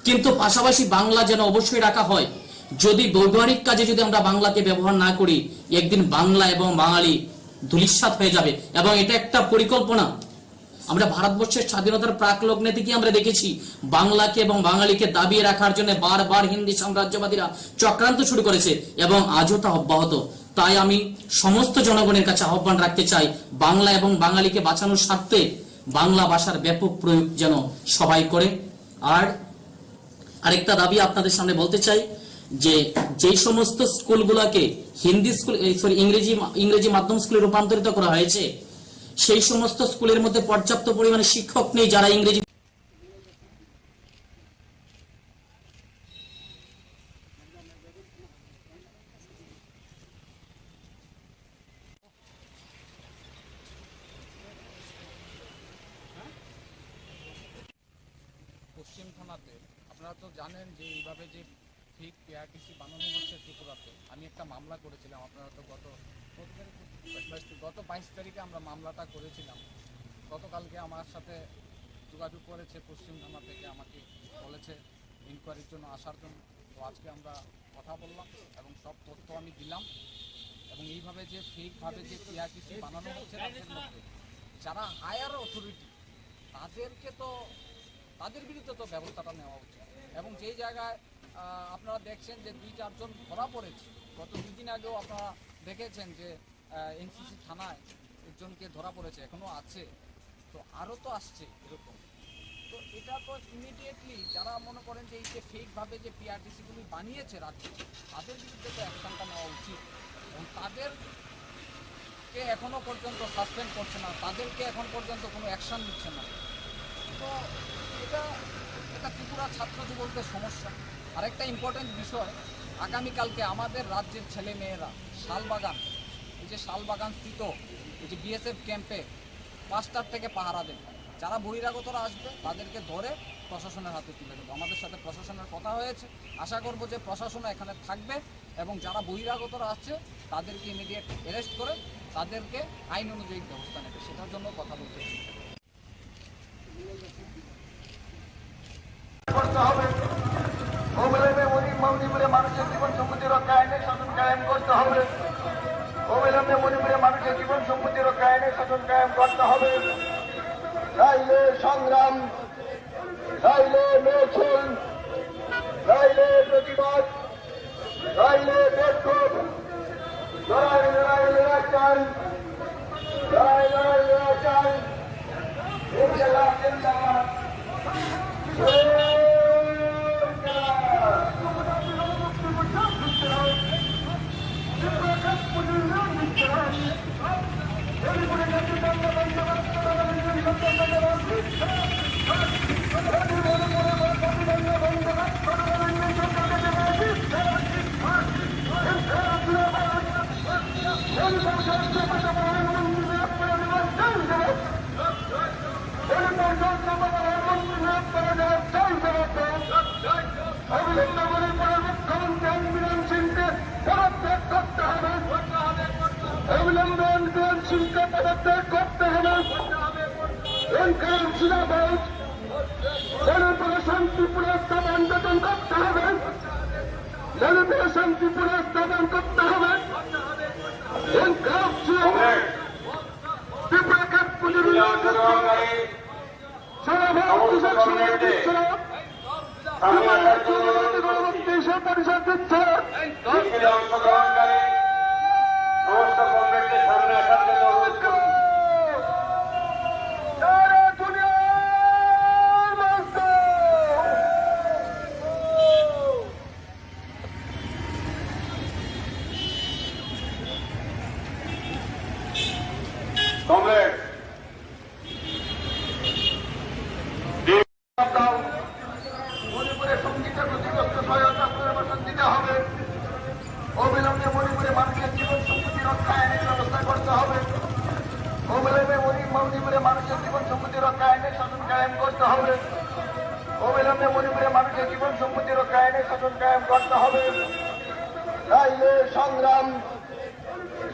কিন্তু পাশাপাশি বাংলা যেন অবশ্যই রাখা হয়। যদি ব্যবহারিক কাজে যদি আমরা বাংলাকে ব্যবহার না করি, একদিন বাংলা এবং বাঙালি ধূলিসাৎ হয়ে যাবে। এবং এটা একটা পরিকল্পনা। আমরা ভারতবর্ষের স্বাধীনতার প্রাক লগ্নে থেকে আমরা দেখেছি, বাংলাকে এবং বাঙালিকে দাবিয়ে রাখার জন্য বারবার হিন্দি সাম্রাজ্যবাদীরা চক্রান্ত শুরু করেছে এবং আজও তা অব্যাহত। তাই আমি সমস্ত জনগণের কাছে আহ্বান রাখতে চাই, বাংলা এবং বাঙালিকে বাঁচানোর স্বার্থে বাংলা ভাষার ব্যাপক প্রয়োগ যেন সবাই করে। আর আরেকটা দাবি আপনাদের সামনে বলতে চাই যে, যেই সমস্ত স্কুলগুলোকে হিন্দি স্কুল, এই, সরি, ইংরেজি মা-, ইংরেজি মাধ্যম স্কুলে রূপান্তরিত করা হয়েছে, সেই সমস্ত স্কুলের মধ্যে পর্যাপ্ত পরিমাণে শিক্ষক নেই যারা ইংরেজি পশ্চিম থানাতে। আপনারা তো জানেন যে এইভাবে যে ফেক পিআরটিসি বানানো হচ্ছে ত্রিপুরাতে। আমি একটা মামলা করেছিলাম, আপনারা তো গত, গত তারিখ, বাইশ, গত বাইশ তারিখে আমরা মামলাটা করেছিলাম। গতকালকে আমার সাথে যোগাযোগ করেছে পশ্চিম থানা থেকে, আমাকে বলেছে ইনকোয়ারির জন্য আসার জন্য। তো আজকে আমরা কথা বললাম এবং সব তথ্য আমি দিলাম। এবং এইভাবে যে ফেকভাবে যে পিআরটিসি বানানো হচ্ছে রাজ্যের মধ্যে, যারা হায়ার অথরিটি, তাদেরকে তো, তাদের বিরুদ্ধে তো ব্যবস্থাটা নেওয়া উচিত। এবং যেই জায়গায়, আহ, আপনারা দেখছেন যে দুই চারজন ধরা পড়েছে, গত দুই দিন আগেও আপনারা দেখেছেন যে, আহ, এনসিসি থানায় একজনকে ধরা পড়েছে, এখনো আছে। তো আরও তো আসছে এরকম। তো এটা তো ইমিডিয়েটলি যারা মনে করেন যে এই যে ফেকভাবে যে পিআরটিসিগুলি বানিয়েছে রাজ্যে, তাদের বিরুদ্ধে তো অ্যাকশনটা নেওয়া উচিত। এবং তাদেরকে এখনো পর্যন্ত সাসপেন্ড করছে না, তাদেরকে এখন পর্যন্ত কোনো অ্যাকশন নিচ্ছে না। তো এটা, এটা ত্রিপুরা ছাত্র যুবকদের সমস্যা। আর একটা ইম্পর্টেন্ট বিষয়, আগামীকালকে আমাদের রাজ্যের ছেলে মেয়েরা শালবাগান, এই যে শালবাগান স্থিত এই যে বিএসএফ ক্যাম্পে পাঁচটার থেকে পাহারা দেবে। যারা বহিরাগতরা আসবে, তাদেরকে ধরে প্রশাসনের হাতে তুলে দেবো। আমাদের সাথে প্রশাসনের কথা হয়েছে, আশা করব যে প্রশাসন এখানে থাকবে এবং যারা বহিরাগতরা আসছে, তাদেরকে ইমিডিয়েট অ্যারেস্ট করে তাদেরকে আইন অনুযায়ী ব্যবস্থা নেবে, সেটার জন্য কথা বলতে এসেছি। করতে হবে। অবিলম্বে মণি-, মণিপুরে মানুষের জীবন সম্পত্তি রক্ষা আইনের শাসন কায়েম করতে হবে। অবিলম্বে মণিপুরে মানুষের জীবন সম্পত্তি রক্ষা আইনের শাসন কায়েম করতে হবে। নাইলে সংগ্রাম, নাইলে মিছিল, নাইলে প্রতিবাদ, নাইলে বিক্ষোভ। লড়াই, লড়াই, লড়াই চাই। লড়াই, লড়াই, লড়াই চাই। ইনশাআল্লাহ, জিন্দাবাদ। অবিলম্বে মণিপুরের মুখ্যমন্ত্রী এন বীরেন সিংকে পদত্যাগ করতে হবে। অবিলম্বে এন বীরেন সিংকে পদত্যাগ করতে হবে। এনকার জিন্দাবাদ। মণিপুরে শান্তি পুনঃস্থাপন গঠন করতে হবে। মণিপুরে শান্তি পুনঃস্থাপন করতে হবে। এনকার জিন্দাবাদ। ত্রিপুরা কাঠ পুজোর সারা ভারত কৃষক সংগঠন ছাড়া ত্রিপুরা রাজ্য জনজাতি গণমুক্তি পরিষদ দিচ্ছে। মিছিলে অংশগ্রহণকারী সমস্ত কমরেডদের সামনে আসার জন্য অনুরোধ করছি। সারা দুনিয়ার মানুষ। কমরেড, মণিপুরের সঙ্গীতে ক্ষতিগ্রস্ত সহায়তা পুনর্বাসন দিতে হবে। অবিলম্বে মণিপুরে মানুষের জীবন সম্পত্তি রক্ষা আইনের ব্যবস্থা করতে হবে। অবিলম্বে মণি-, মণিপুরে মানুষের জীবন সম্পত্তি রক্ষা আইনের শাসন কায়েম করতে হবে। অবিলম্বে মণিপুরে মানুষের জীবন সম্পত্তি রক্ষা আইনের শাসন কায়েম করতে হবে। নাইলে সংগ্রাম,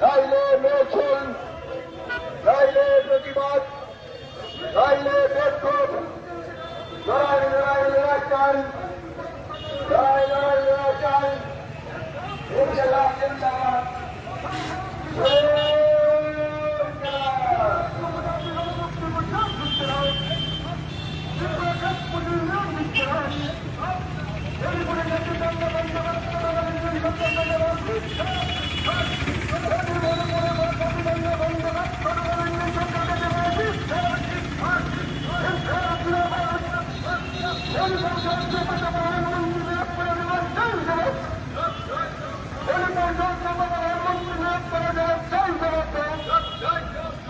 নাইলে মিছিল, নাইলে প্রতিবাদ, নাইলে বিক্ষোভ। লড়াই, লড়াই, লড়াই চাই। লড়াই, লড়াই, লড়াই চাই। ইনকিলাব জিন্দাবাদ।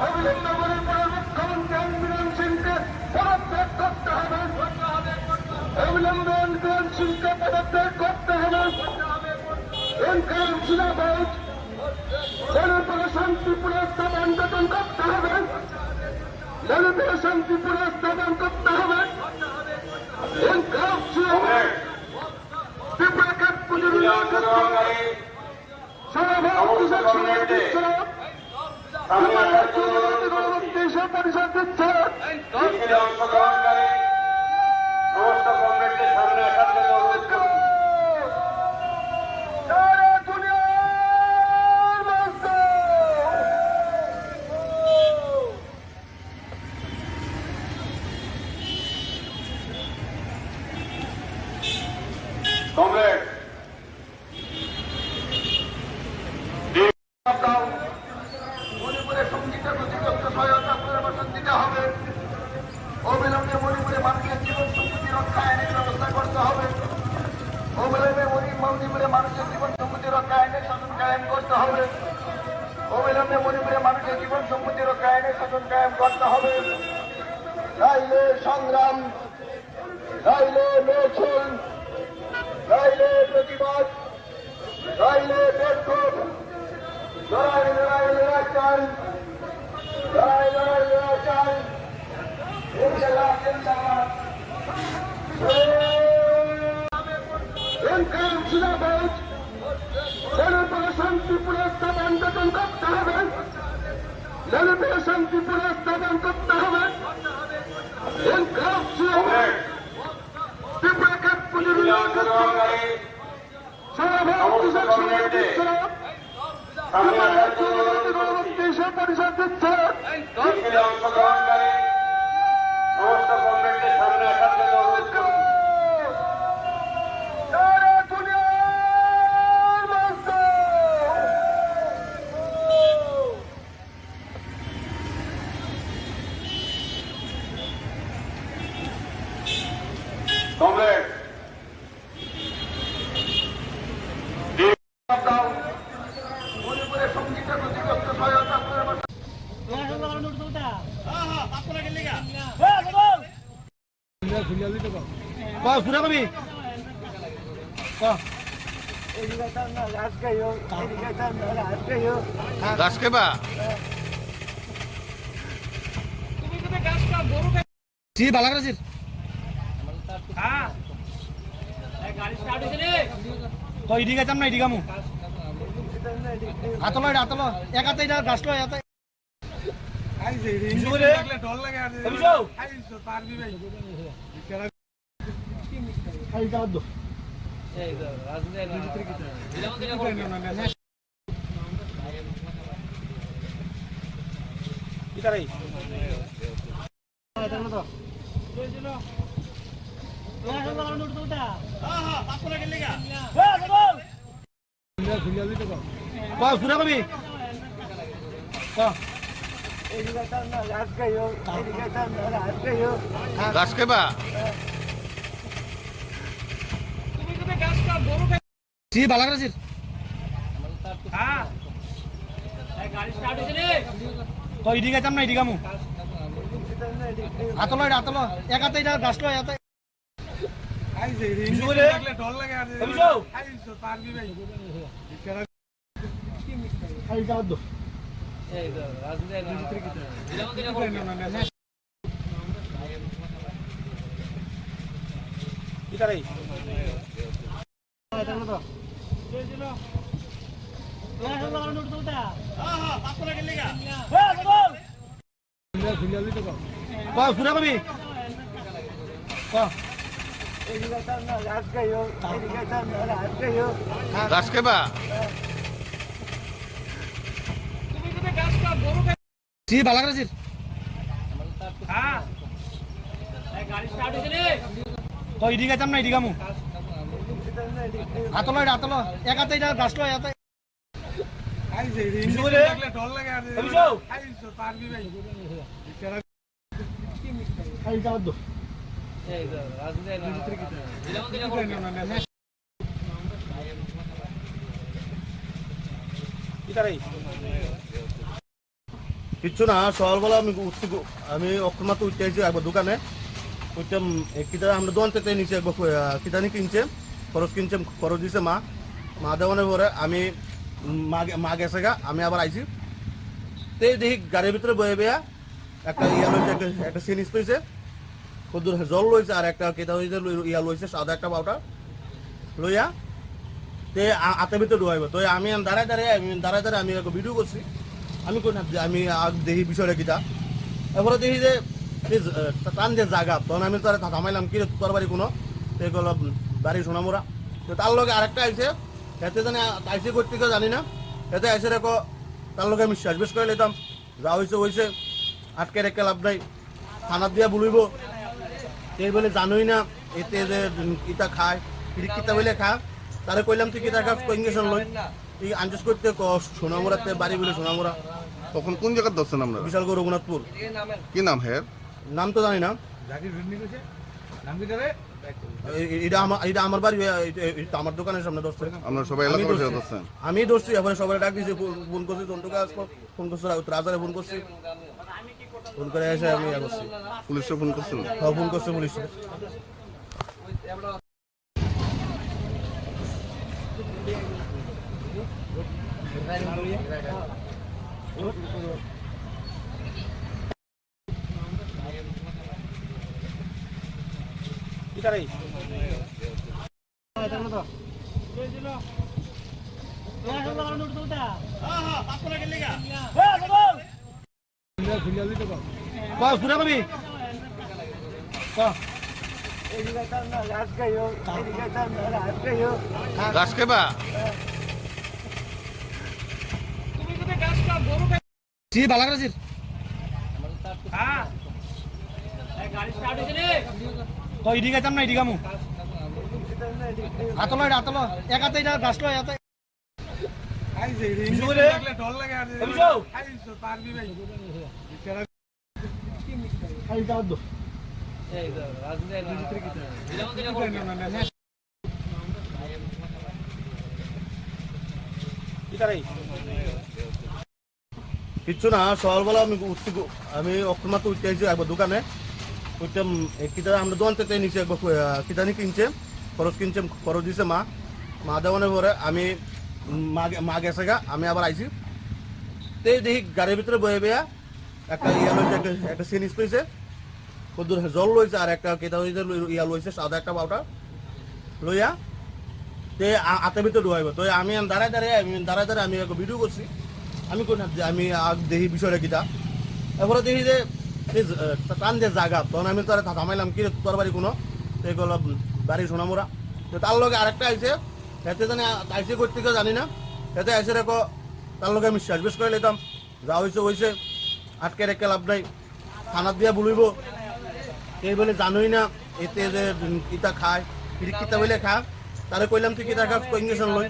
অবিলম্বে মণিপুরের মুখ্যমন্ত্রী এন বীরেন সিংকে পদত্যাগ করতে হবে। অবিলম্বে এন বীরেন সিংকে পদত্যাগ করতে হবে। এনকার জিন্দাবাদ। মণিপুরে শান্তি পুনঃস্থাপন গঠন করতে হবে। মণিপুরে শান্তি পুনঃস্থাপন করতে হবে। এনকার জিন্দাবাদ। ত্রিপুরা কাঠ পুজোর সারা ভারত কৃষক সংগঠন ছাড়া ত্রিপুরা রাজ্য জনজাতি গণমুক্তি পরিষদ দিচ্ছে। মিছিলে অংশগ্রহণকারী সমস্ত কমরেডদের সামনে আসার জন্য অনুরোধ করছি। সারা দুনিয়ার মানুষ। কমরেড, মণিপুরের সঙ্গীতে ক্ষতিগ্রস্ত সহায়তা পুনর্বাসন দিতে হবে। অবিলম্বে মণিপুরে মানুষের জীবন সম্পত্তি রক্ষা আইনের ব্যবস্থা করতে হবে। অবিলম্বে মণি-, মণিপুরে মানুষের জীবন সম্পত্তি রক্ষা আইনের শাসন কায়েম করতে হবে। অবিলম্বে মণিপুরে মানুষের জীবন সম্পত্তি রক্ষা আইনের শাসন কায়েম করতে হবে। নাইলে সংগ্রাম, নাইলে মিছিল, নাইলে প্রতিবাদ, নাইলে বিক্ষোভ। লড়াই, লড়াই, লড়াই চাই। লড়াই, লড়াই, লড়াই চাই। ইনকিলাব জিন্দাবাদ। এনকার জিন্দাবাদ। মণিপুরে শান্তি পুনঃস্থাপন গঠন করতে হবে। মণিপুরে শান্তি পুনঃস্থাপন করতে হবে। এনকার জিন্দাবাদ। ত্রিপুরা কাঠ পুজোর সারা ভারত কৃষক সংগঠন ছাড়া ত্রিপুরা রাজ্য জনজাতি গণমুক্তি পরিষদ দিচ্ছে। মিছিলে অংশগ্রহণকারী সমস্ত কমরেডদের সামনে আসার জন্য অনুরোধ করছি। সারা দুনিয়ার মানুষ। Comrade, Gas ke ba? Ji, balak rasir. Koi idi gaitam na idi gamu. Atolo, atolo. Ekate ida gas lo, ekate. Kau sudah kami. Kau. Gas ke ba? Ji, balak rasir. Koi idi gaitam na idi gamu. Atolo, atolo. Ekate ida gas lo, ekate. Kau sudah kami. Kau. Gas ke ba? Ji, balak rasir. Koi idi gaitam na idi gamu. Atolo, atolo. Ekate ida gas lo, ekate. কিচ্ছু না, সকালবেলা আমি উঠছি গো-, আমি অক্ষর মাত্র উঠতে আইছি একবার দোকানে। উঠতে, উম, এ, কিতা আমরা দোকান থেকে নিচে একবার, আহ, কিতা নি কিনছে, খরচ কিনছে, খরচ দিছে মা। মা দেওয়ানোর পরে আমি, উম, মা গে-, মা গেছে গা, আমি আবার আইছি। তে দেখি গাড়ির ভিতরে বয়ে বয়া একটা ইয়া লইছে, একটা, একটা সিরিঞ্জ লইছে। কদ্দুর জল লইছে আর একটা কিতা হইছে লই-, ইয়া লইছে সাদা একটা পাউডার লইয়া তে আ-, আতে ভিতরে ঢুকাইবো। তো আমি দাঁড়ায় দাঁড়ায়, আমি দাঁড়ায় দাঁড়ায় আমি একটা ভিডিও করছি। আমি কোন হাত দিয়ে, আমি আগ দেখি বিষয়টা কিতা। এরপরে দেখি যে এই জ-, আহ, টান দিয়ে জাগা, তখন আমি তারা থামাইলাম, "কি রে, তোর বাড়ি কোনো?" তো এগুলো বাড়ি সোনামুড়া। তো তার লগে আরেকটা আইছে, এতে জানি আ-, আইছে করতে কেউ জানি না, এতে আইসে রেখো, তার লগে আমি শেষ বেশ করে নিতাম। যা হইছে হইছে, আটকে রেখে লাভ নাই। থানাত দিয়া বলিব। এই বলে জানোই না, এতে যে, উম, ইটা খায়, পিড়ি কিতা বলে খা। তারে কইলাম, "তুই কিতা খাস, কই ইঞ্জেকশন লই?" এই আঞ্জুস করতে ক, সোনামুড়াতে বাড়ি বলে সোনামুড়া। তখন কোন জায়গায় ধরছেন আপনারা? বিশালগড় রঘুনাথপুর। কি নাম হের? নাম তো জানি না। জাকির ভিন্নি কইছে? নাম কি তারে? এ-, এ-, এটা আমার, এটা আমার বাড়ি, এ-, এ-, এটা আমার দোকানের সামনে ধরছে। আপনারা সবাই আমি এলাকাবাসী ধরছি। ধরছেন? আমি ধরছি, এবারে সবাই ডাক দিছি, ফোন, ফোন করছি, জন্টুকে আসবো। ফোন করছে, রাউত রাজারে ফোন করছে। ফোন করে এসে আমি ইয়া করছি। পুলিশে ফোন করছিল? হ্যাঁ, ফোন করছে পুলিশে। Kau sudah kami. Kau. Gas ke ba? Ji, balak rasir. Koi idi gaitam na idi gamu. Atolo, atolo. Ekate ida gas lo, ekate. কিচ্ছু না, সকালবেলা আমি উঠছি গো-, আমি অক্ষর মাত্র উঠতে আইছি একবার দোকানে। উঠতে, উম, এ, কিতা আমরা দোকান থেকে নিচে একবার, আহ, কিতা নি কিনছে, খরচ কিনছে, খরচ দিছে মা। Ma deone pore ami ma ge-, ma gese ga, ami abar aisi. Te dehi gari bhitor boye boya ekta iya loise, ekta, ekta jinis loise. Hoddur jol loise ar ekta kita loise, loi-, iya loise, sada ekta powder loiya. Te a-, ate bhitor duaibo. To ami an darai darai, ami darai darai ami ekko video korsi. Ami kon hab-, ami ag dehi bishoy ta kita. Epore dehi je, ei je, eh, ta-, tan je jaga, ton ami tare tha-, thamailam ki tor bari kuno. Te golo bari Sonamura. To tar loge arekta aise, hete jani a-, aise koitteke jani na. Hete aise reko, tar loge ami share besh kore litam. Ja hoise hoise, atke rekhe lab nai. Thanat diya buluibo. Kei bole janoi na, ete je, mm, kita khai, kiri kita bole kha. Tare koilam tui kita kha, ko injection loi.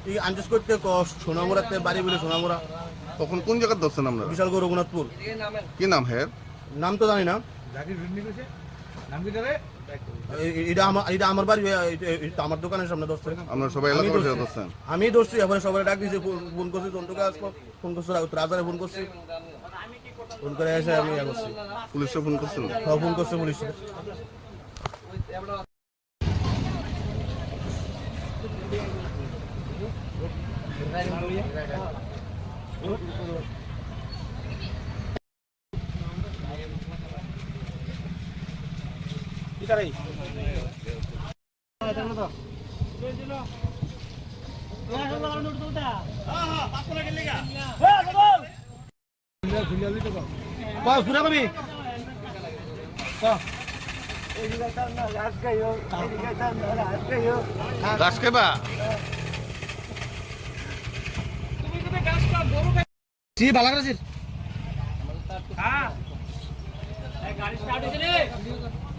Tui anjus koitte ko Sonamura te bari bole Sonamura. তখন কোন জায়গায় ধরছেন আপনারা? বিশালগড় রঘুনাথপুর। কি নাম হের? নাম তো জানি না। জাকির ভিন্নি কইছে? নাম কি তারে? এ-, এ-, এটা আমার, এটা আমার বাড়ি, এ-, এ-, এটা আমার দোকানের সামনে ধরছে। আপনারা সবাই আমি এলাকাবাসী ধরছি। ধরছেন? আমি ধরছি, এবারে সবাই ডাক দিয়েছি, ফোন, ফোন করছি, জন্টুকে আসবো, ফোন করছে, রাউত রাজারে ফোন করছি। ফোন করে এসে আমি ইয়ে করছি। পুলিশে ফোন করছিল? হ্যাঁ, ফোন করছে পুলিশে। Gas keba? Si balak rasir.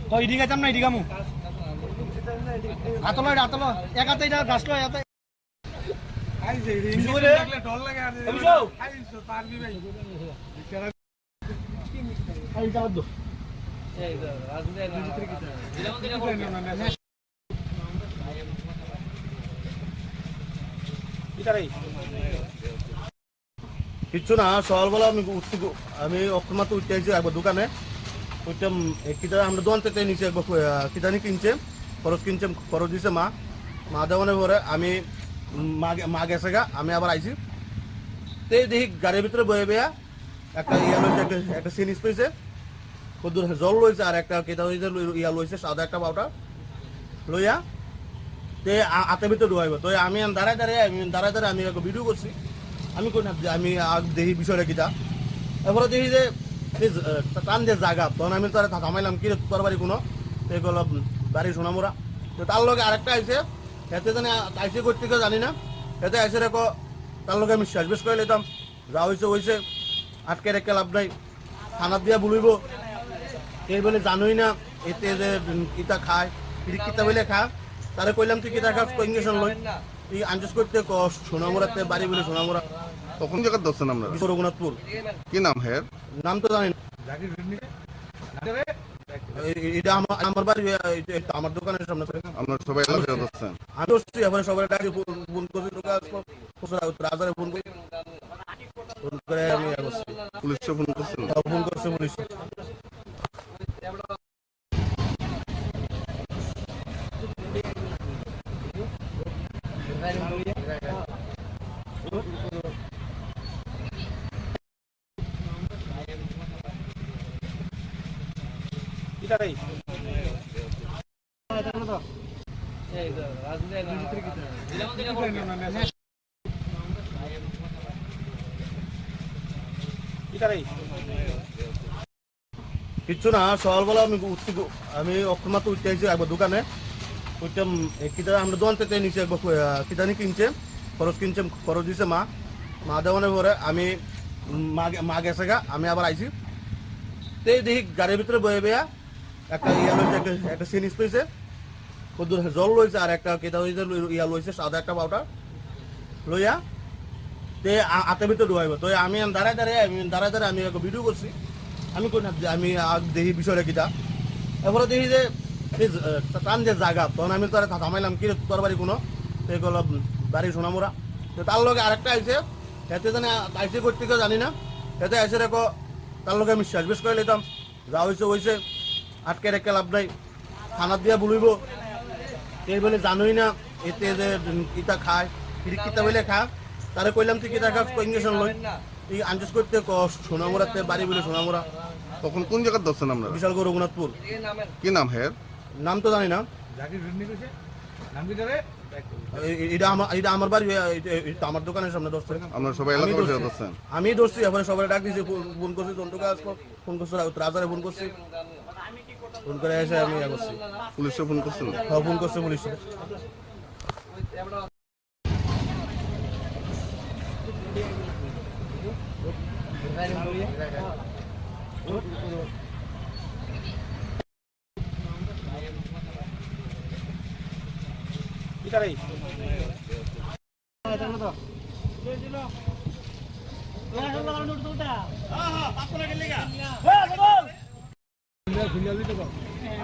Ko idi gaitam na idi gamu. Atolo, atolo. Ekate ida gas lo ekate. কিচ্ছু না, সকালবেলা আমি উঠছি গো-, আমি অক্ষমাত্র উঠতে আইছি একবার দোকানে। উঠতে, উম, এ, কিতা আমরা দোকান থেকে নিচে একবার, আহ, কিতানি কিনছে, খরচ কিনছে, খরচ দিছে মা। মা দেওয়ানোর পরে আমি, উম, মা গে-, মা গেছে গা, আমি আবার আইছি। তে দেখি গাড়ির ভিতরে বয়ে বয়া একটা ইয়া লইছে, একটা, একটা জিনিস লইছে। কদ্দুর জল লইছে আর একটা কিতা হইছে লই-, ইয়া লইছে সাদা একটা পাউডার লইয়া তে আ-, আতে ভিতরে ঢুকাইবো। তো আমি আন দাঁড়ায় দাঁড়ায়, আমি দাঁড়ায় দাঁড়ায় আমি একটা ভিডিও করছি। আমি কোন হাত দিয়ে, আমি আগ দেখি বিষয়টা কিতা। এরপরে দেখি যে এই জ-, আহ, টান দিয়ে জাগা, তখন আমি তারা থা-, থামাইলাম, "কি রে, তোর বাড়ি কোনো?" তো এগুলো বাড়ি সোনামুড়া। তো তার লগে আরেকটা আইছে, এতে জানে আ-, আইছে করতে কেউ জানি না। এতে আইসে রেখো, তার লগে আমি শেষ বেশ করে নিতাম। যা হইছে হইছে, আটকে রেখে লাভ নাই। থানাত দিয়া বলিব, এই বলে জানোই না, এতে যে, উম, ইটা খায়, ইটা কিতা বলে খা, তারে কইলাম, "তুই কিতা খাস?" কই, "ইঞ্জেকশন লই।" এই আঞ্জেস করতে কস, সোনামুড়াতে বাড়ি বলে সোনামুড়া। তখন জায়গা ধরছেন আপনারা? রঘুনাথপুর। কি নাম হের? নাম তো জানি না। এই, এই, এটা আমার, আমার বাড়ি, এই, এই তো আমার দোকানের সামনে। আপনারা সবাই এলাকায় ধরছেন? আমি ধরছি, এবারে সবাই ডাকি ফোন, ফোন করছি, তোকে আসবো। রাজারে ফোন করি। ফোন করে আমি ইয়ে করছি। পুলিশে ফোন করছিল? হ্যাঁ, ফোন করছে পুলিশ। কিচ্ছু না, সকালবেলা আমি উঠছি গো-, আমি অক্ষমাত্র উঠতে আইছি একবার দোকানে। উঠতে, উম, এ, কিতা আমরা দোকান থেকে নিচে একবার, আহ, কিতানি কিনছে, খরচ কিনছে, খরচ দিছে মা। মা দেওয়ানোর পরে আমি, উম, মা গে-, মা গেছে গা, আমি আবার আইছি। তে দেখি গাড়ির ভিতরে বয়ে বয়া একটা ইয়া লইছে, একটা, একটা জিনিস লইছে। কদ্দুর জল লইছে আর একটা কিতা লইছে, লই-, ইয়া লইছে, সাদা একটা পাউডার লইয়া তে আ-, আতে ভিতরে ঢুকাইবো। তো আমি আন দাঁড়ায় দাঁড়ায়, আমি দাঁড়ায় দাঁড়ায় আমি একটা ভিডিও করছি। আমি কোন হাত দিয়ে, আমি আগ দেখি বিষয়টা কিতা। এরপরে দেখি যে এই জ-, আহ, টান যে জাগা, তখন আমি তারে থা-, থামাইলাম, "কি রে, তোর বাড়ি কোনো?" তো এগুলো বাড়ি সোনামুড়া। তো তার লগে আরেকটা আইছে, এতে জানে আইছে করতে কেউ জানি না। এতে আইসে রেখো, তার লগে আমি শেষ বেশ করে নিতাম। যা হইছে হইছে, আটকে রেখে লাভ নাই। থানাত দিয়া বলিব, এই বলে জানোই না, এতে যে, উম, কিতা খায়, কিতা কিতা বলে খা, তারে কইলাম, "তুই কিতা খাস?" কয়, "ইঞ্জেকশন লই।" এই আঞ্জুস করতে ক, সোনামুড়াতে বাড়ি বলে সোনামুড়া। তখন কোন জায়গার ধরছেন আপনারা? বিশালগড় রঘুনাথপুর। কি নাম হের? নাম তো জানি না। জাকির ভিন্নি কইছে? নাম কি জানে? এ-, এ-, এটা আমার, এটা আমার বাড়ি, এ-, এ-, এটা আমার দোকানের সামনে ধরছে। আমরা সবাই আমি এলাকাবাসী ধরছি। ধরছেন? আমি ধরছি, এবারে সবাই ডাক দিছি, ফোন, ফোন করছি, জন্টুকে আসবো, ফোন করছে, রাউত রাজারে ফোন করছি। ফোন করে এসে আমি ইয়ে করছি। পুলিশে ফোন করছিল? হ্যাঁ, ফোন করছে পুলিশে।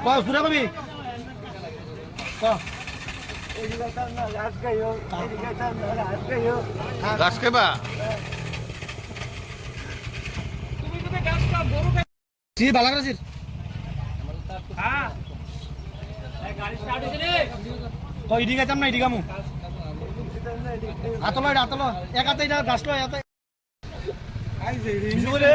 ক, সুরে কবি। ক। ঘাস খাইবা? জি, বালা করে জি। ক, ইদিকে যাম না, ইদিকে আমু। আতলো, এটা আতলো। এক হাতে এটা গাছ লো, এক হাতে। কিছু করে?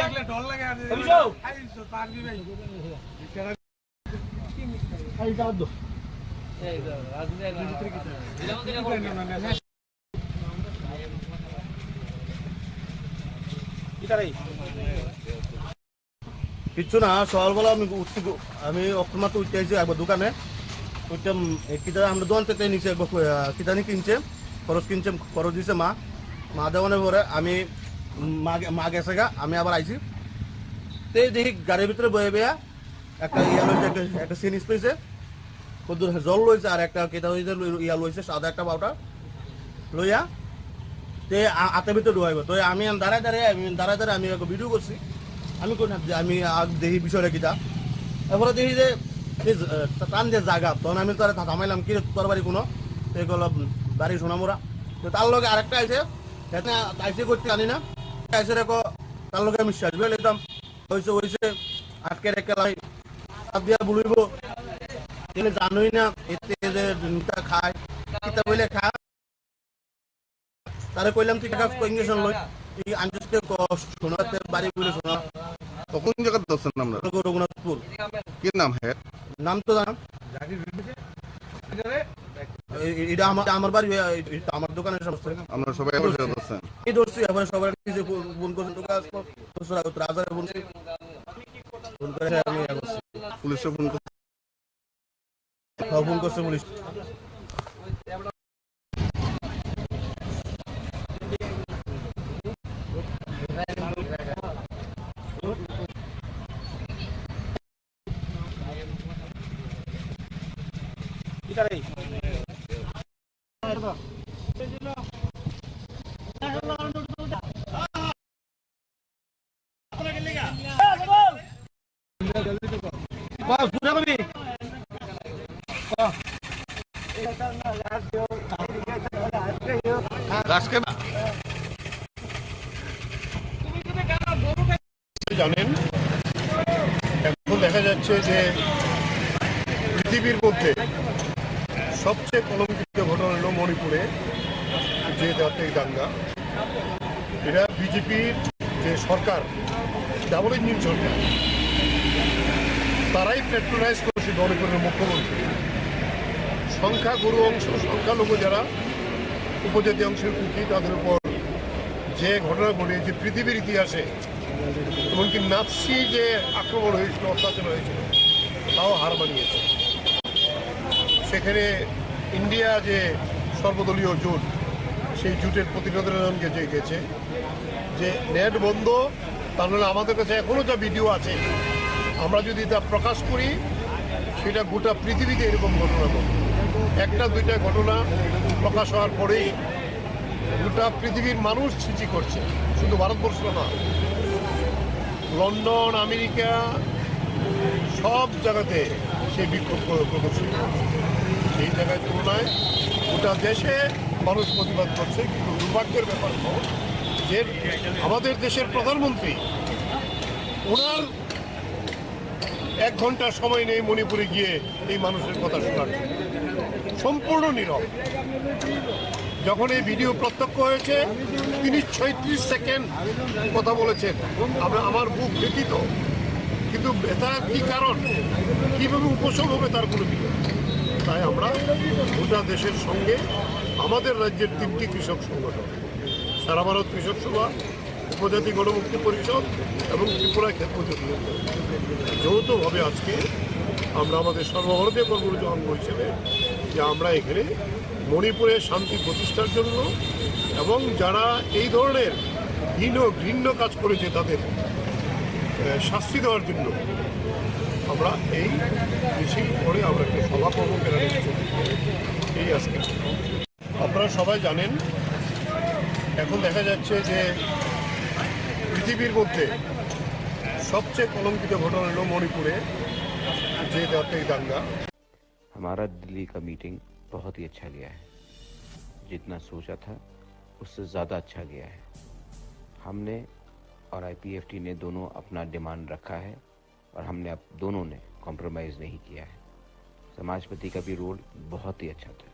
কিচ্ছু না, সকালবেলা আমি উঠছি গো, আমি অক্ষর মাত্র উঠতে আইছি একবার দোকানে। উঠতে, উম, এ, কিতা আমরা দোকান থেকে নিচে একবার, আহ, কিতা নি কিনছে, খরচ কিনছে, খরচ দিছে মা। মা দেওয়ানোর পরে আমি, উম, মা গে-, মা গেছে গা, আমি আবার আইছি। তে দেখি গাড়ির ভিতরে বয়ে বয়া একটা ইয়া লইছে, একটা, একটা সিরিঞ্জ লইছে। কদ্দুর জল লইছে আর একটা কিতা লইছে, লই-, ইয়া লইছে, সাদা একটা পাউডার লইয়া। তে আ-, আতে ভিতরে ঢুকাইবো। তো আমি, আমি দাঁড়ায় দাঁড়ায়, আমি দাঁড়ায় দাঁড়ায় আমি একটা ভিডিও করছি। আমি কোন হাত দিয়ে, আমি আগ দেখি বিষয়টা কিতা। এরপরে দেখি যে, এই যে, আহ, টান দিয়ে জাগা। তখন আমি তারে থা-, থামাইলাম, "কি রে, তোর বাড়ি কোনো?" তো এগুলো বাড়ি সোনামুড়া। তো তার লগে আরেকটা আইছে, এখানে আইছে করতে জানি না। আইছে রেখো, তার লগে আমি শেষ বেলা একদম। হইছে, হইছে, আজকে রেখে লাই, হাত দিয়া বলিব, এনে জানোই না, এতে যে দুটা খায়, কিতা বলে খা। তারে কইলাম, "তুই টাকা ইঞ্জেকশন লই।" এই আঞ্জুসকে ক-, শোনাতে বাড়ি বলে শোনা। তো কোন জায়গার দর্শন আমরা? রঘু-, রঘুনাথপুর। কি নাম হে? নাম তো জানো। এই, এই, এটা আমার, আমার বাড়ি, এই, এটা আমার দোকানের সমস্যা। আমরা সবাই এই একসাথে ধরছি। দর্শন। এই ধরছি, এবার সবার কাছে ফোন, ফোন করছে, তোকে আসবো। তো রাজারে ফোন করছি। ফোন করে আমি ইয়ে করছি। পুলিশে ফোন করছে। হ্যাঁ, ফোন করছে পুলিশ। ঘাস খেয়ে জানেন, এখন দেখা যাচ্ছে যে পৃথিবীর মধ্যে সবচেয়ে কলঙ্কিত ঘটনা হলো মণিপুরে যে জাতীয় দাঙ্গা। এরা বিজেপির যে সরকার, ডাবল ইঞ্জিন সরকার, তারাই প্যাট্রোনাইজ করেছে মণিপুরের মুখ্যমন্ত্রী। সংখ্যাগুরু অংশ, সংখ্যালঘু যারা উপজাতি অংশের কুকি, তাদের উপর যে ঘটনা ঘটিয়েছে পৃথিবীর ইতিহাসে, এমনকি নাৎসি যে আক্রমণ হয়েছিল, অত্যাচার হয়েছিল, তাও হার মানিয়েছে। সেখানে ইন্ডিয়া যে সর্বদলীয় জোট, সেই জোটের প্রতিনিধিরা গেছে, গেছে যে নেট বন্ধ, তার মানে আমাদের কাছে এখনো যা ভিডিও আছে, আমরা যদি তা প্রকাশ করি, সেটা গোটা পৃথিবীতে এরকম ঘটনা ঘটবে। একটা দুইটা ঘটনা প্রকাশ হওয়ার পরেই গোটা পৃথিবীর মানুষ ছিচি করছে, শুধু ভারতবর্ষ না, লন্ডন, আমেরিকা, সব জায়গাতে সেই বিক্ষোভ প্র-, প্রদর্শন করছে। সেই জায়গায় তুলনায় গোটা দেশে মানুষ প্রতিবাদ করছে, কিন্তু দুর্ভাগ্যের ব্যাপার হলো যে আমাদের দেশের প্রধানমন্ত্রী, ওনার এক ঘন্টা সময় নেই মণিপুরে গিয়ে এই মানুষের কথা শোনার জন্য। সম্পূর্ণ নীরব। যখন এই ভিডিও প্রত্যক্ষ হয়েছে, তিনি ছয়ত্রিশ সেকেন্ড কথা বলেছেন। আমরা, আমার বুক ব্যথিত, কিন্তু ব্যথার কি কারণ, কিভাবে উপশম হবে, তার কোনো বিকল্প নেই। তাই আমরা গোটা দেশের সঙ্গে আমাদের রাজ্যের তিনটি কৃষক সংগঠন, সারা ভারত কৃষক সভা, উপজাতি গণমুক্তি পরিষদ এবং ত্রিপুরা ক্ষেত মজুর ইউনিয়ন যৌথভাবে আজকে আমরা আমাদের সর্বভারতীয় কর্মসূচি অঙ্গ হিসেবে যে আমরা এখানে মণিপুরে শান্তি প্রতিষ্ঠার জন্য এবং যারা এই ধরনের ঘৃণ, ঘৃণ্য কাজ করেছে তাদের, আহ, শাস্তি দেওয়ার জন্য আমরা এই মিছিল করে আমরা একটা সভা করবো। এই আজকে আপনারা সবাই জানেন, এখন দেখা যাচ্ছে যে পৃথিবীর মধ্যে সবচেয়ে কলঙ্কিত ঘটনা হলো মণিপুরে যে জাতীয় দাঙ্গা। हमारा दिल्ली का मीटिंग बहुत ही अच्छा गया है। जितना सोचा था, उससे ज़्यादा अच्छा गया है। हमने और आईपीएफटी ने दोनों अपना डिमांड रखा है और हमने, आप दोनों ने कॉम्प्रोमाइज़ नहीं किया है। समाजपति का भी रोल बहुत ही अच्छा था।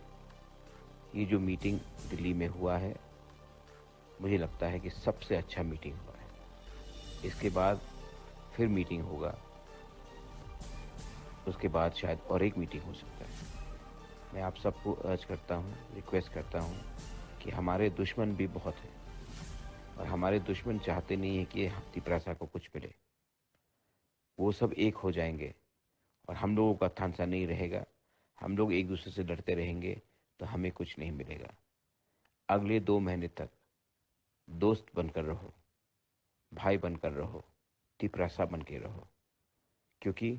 ये जो मीटिंग दिल्ली में हुआ है, मुझे लगता है कि सबसे अच्छा मीटिंग हुआ है। इसके बाद फिर मीटिंग होगा, उसके बाद शायद और एक मीटिंग हो सकता है। मैं आप सबको अर्ज करता हूँ, रिक्वेस्ट करता हूँ कि हमारे दुश्मन भी बहुत हैं और हमारे दुश्मन चाहते नहीं है कि हम तिपरासा को कुछ मिले। वो सब एक हो जाएंगे और हम लोगों का थानसा नहीं रहेगा। हम लोग एक दूसरे से लड़ते रहेंगे तो हमें कुछ नहीं मिलेगा। अगले दो महीने तक दोस्त बनकर रहो, भाई बनकर रहो, तिपरासा बन के रहो, क्योंकि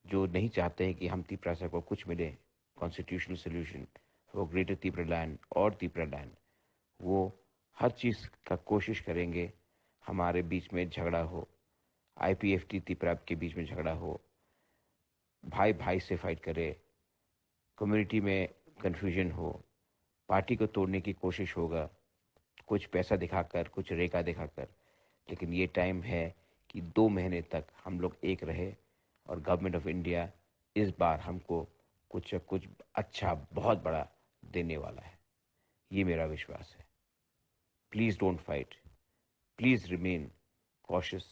जो नहीं चाहते हैं कि हम तिपरासा को कुछ मिले, कॉन्स्टिट्यूशनल सॉल्यूशन फॉर ग्रेटर तिपरालैंड और तिपरालैंड, वो हर चीज़ का कोशिश करेंगे। हमारे बीच में झगड़ा हो, आईपीएफटी तिपरा के बीच में झगड़ा हो, भाई भाई से फाइट करे, कम्युनिटी में कन्फ्यूजन हो, पार्टी को तोड़ने की कोशिश होगा, कुछ पैसा दिखाकर, कुछ रेखा दिखाकर। लेकिन ये टाइम है कि दो महीने तक हम लोग एक रहे और गवर्नमेंट ऑफ इंडिया इस बार हमको कुछ, कुछ अच्छा, बहुत बड़ा देने वाला है, ये मेरा विश्वास है। Please don't fight, please remain cautious.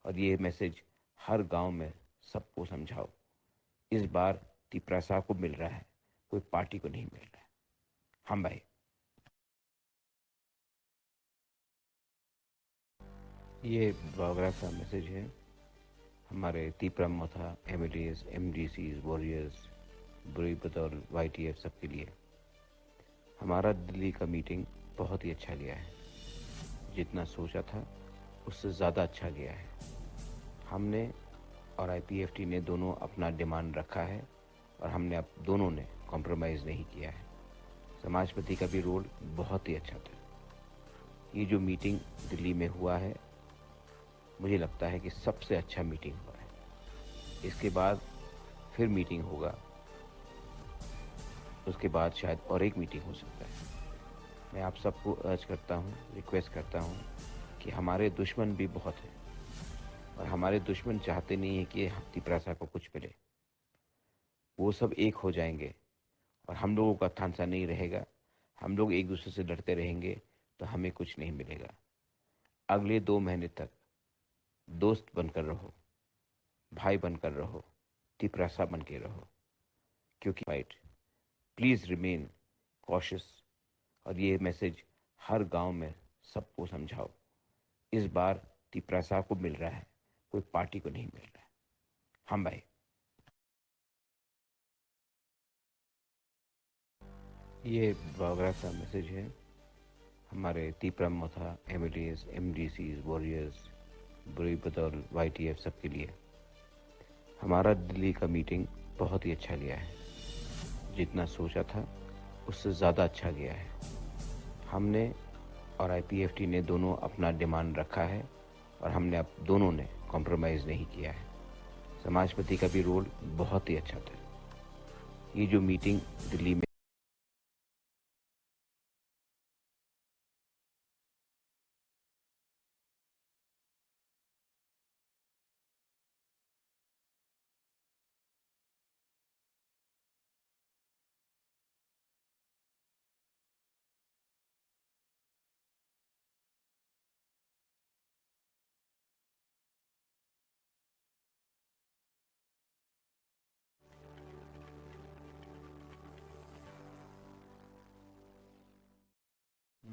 और ये मैसेज हर गांव में सबको समझाओ। इस बार तिपरासा को मिल रहा है, कोई पार्टी को नहीं मिल रहा है। हम भाई। ये बागरा का मैसेज है हमारे तिपरा मोथा एमएलएस, एमडीसीज, वॉरियर्स, बुरी बदौल, वाईटीएफ सबके लिए। हमारा दिल्ली का मीटिंग बहुत ही अच्छा गया है। जितना सोचा था, उससे ज़्यादा अच्छा गया है। हमने और आईपीएफटी ने दोनों अपना डिमांड रखा है और हमने, आप दोनों ने कॉम्प्रोमाइज़ नहीं किया है। समाजपति का भी रोल बहुत ही अच्छा था। ये जो मीटिंग दिल्ली में हुआ है, मुझे लगता है कि सबसे अच्छा मीटिंग हुआ है। इसके बाद फिर मीटिंग होगा, उसके बाद शायद और एक मीटिंग हो सकता है। मैं आप सबको अर्ज करता हूँ, रिक्वेस्ट करता हूँ कि हमारे दुश्मन भी बहुत हैं और हमारे दुश्मन चाहते नहीं है कि हम तिपरासा को कुछ मिले। वो सब एक हो जाएंगे और हम लोगों का थानसा नहीं रहेगा। हम लोग एक दूसरे से लड़ते रहेंगे तो हमें कुछ नहीं मिलेगा। अगले दो महीने तक दोस्त बनकर रहो, भाई बनकर रहो, तिपरासा बन के रहो, क्योंकि फाइट। Please remain cautious. और ये मैसेज हर गांव में सबको समझाओ। इस बार तिपरासा को मिल रहा है, कोई पार्टी को नहीं मिल रहा है। हम भाई। ये बागरा का मैसेज है हमारे तीपरा मोथा एमएलएस, एमडीसीज, वॉरियर्स, बुरी बदौल, वाईटीएफ सबके लिए। हमारा दिल्ली का मीटिंग बहुत ही अच्छा गया है। जितना सोचा था, उससे ज़्यादा अच्छा गया है। हमने और आईपीएफटी ने दोनों अपना डिमांड रखा है और हमने, आप दोनों ने कॉम्प्रोमाइज़ नहीं किया है। समाजपति का भी रोल बहुत ही अच्छा था। ये जो मीटिंग दिल्ली में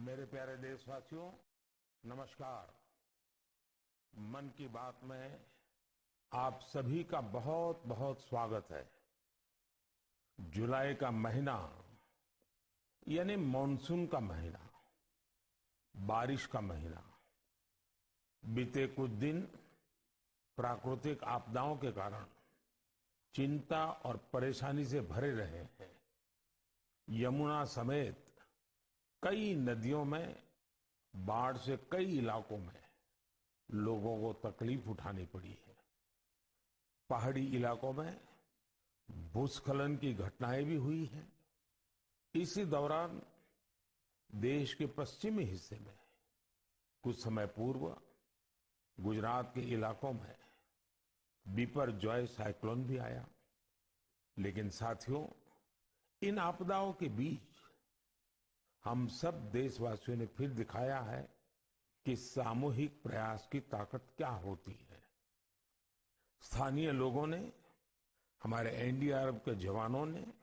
मेरे प्यारे देशवासियों, नमस्कार। मन की बात में आप सभी का बहुत बहुत स्वागत है। जुलाई का महीना यानी मानसून का महीना, बारिश का महीना। बीते कुछ दिन प्राकृतिक आपदाओं के कारण चिंता और परेशानी से भरे रहे हैं। यमुना समेत कई नदियों में बाढ़ से कई इलाकों में लोगों को तकलीफ उठानी पड़ी है। पहाड़ी इलाकों में भूस्खलन की घटनाएं भी हुई हैं। इसी दौरान देश के पश्चिमी हिस्से में कुछ समय पूर्व गुजरात के इलाकों में बिपरजॉय साइक्लोन भी आया। लेकिन साथियों, इन आपदाओं के बीच हम सब देशवासियों ने फिर दिखाया है कि सामूहिक प्रयास की ताकत क्या होती है। स्थानीय लोगों ने, हमारे एनडीआरएफ के जवानों ने,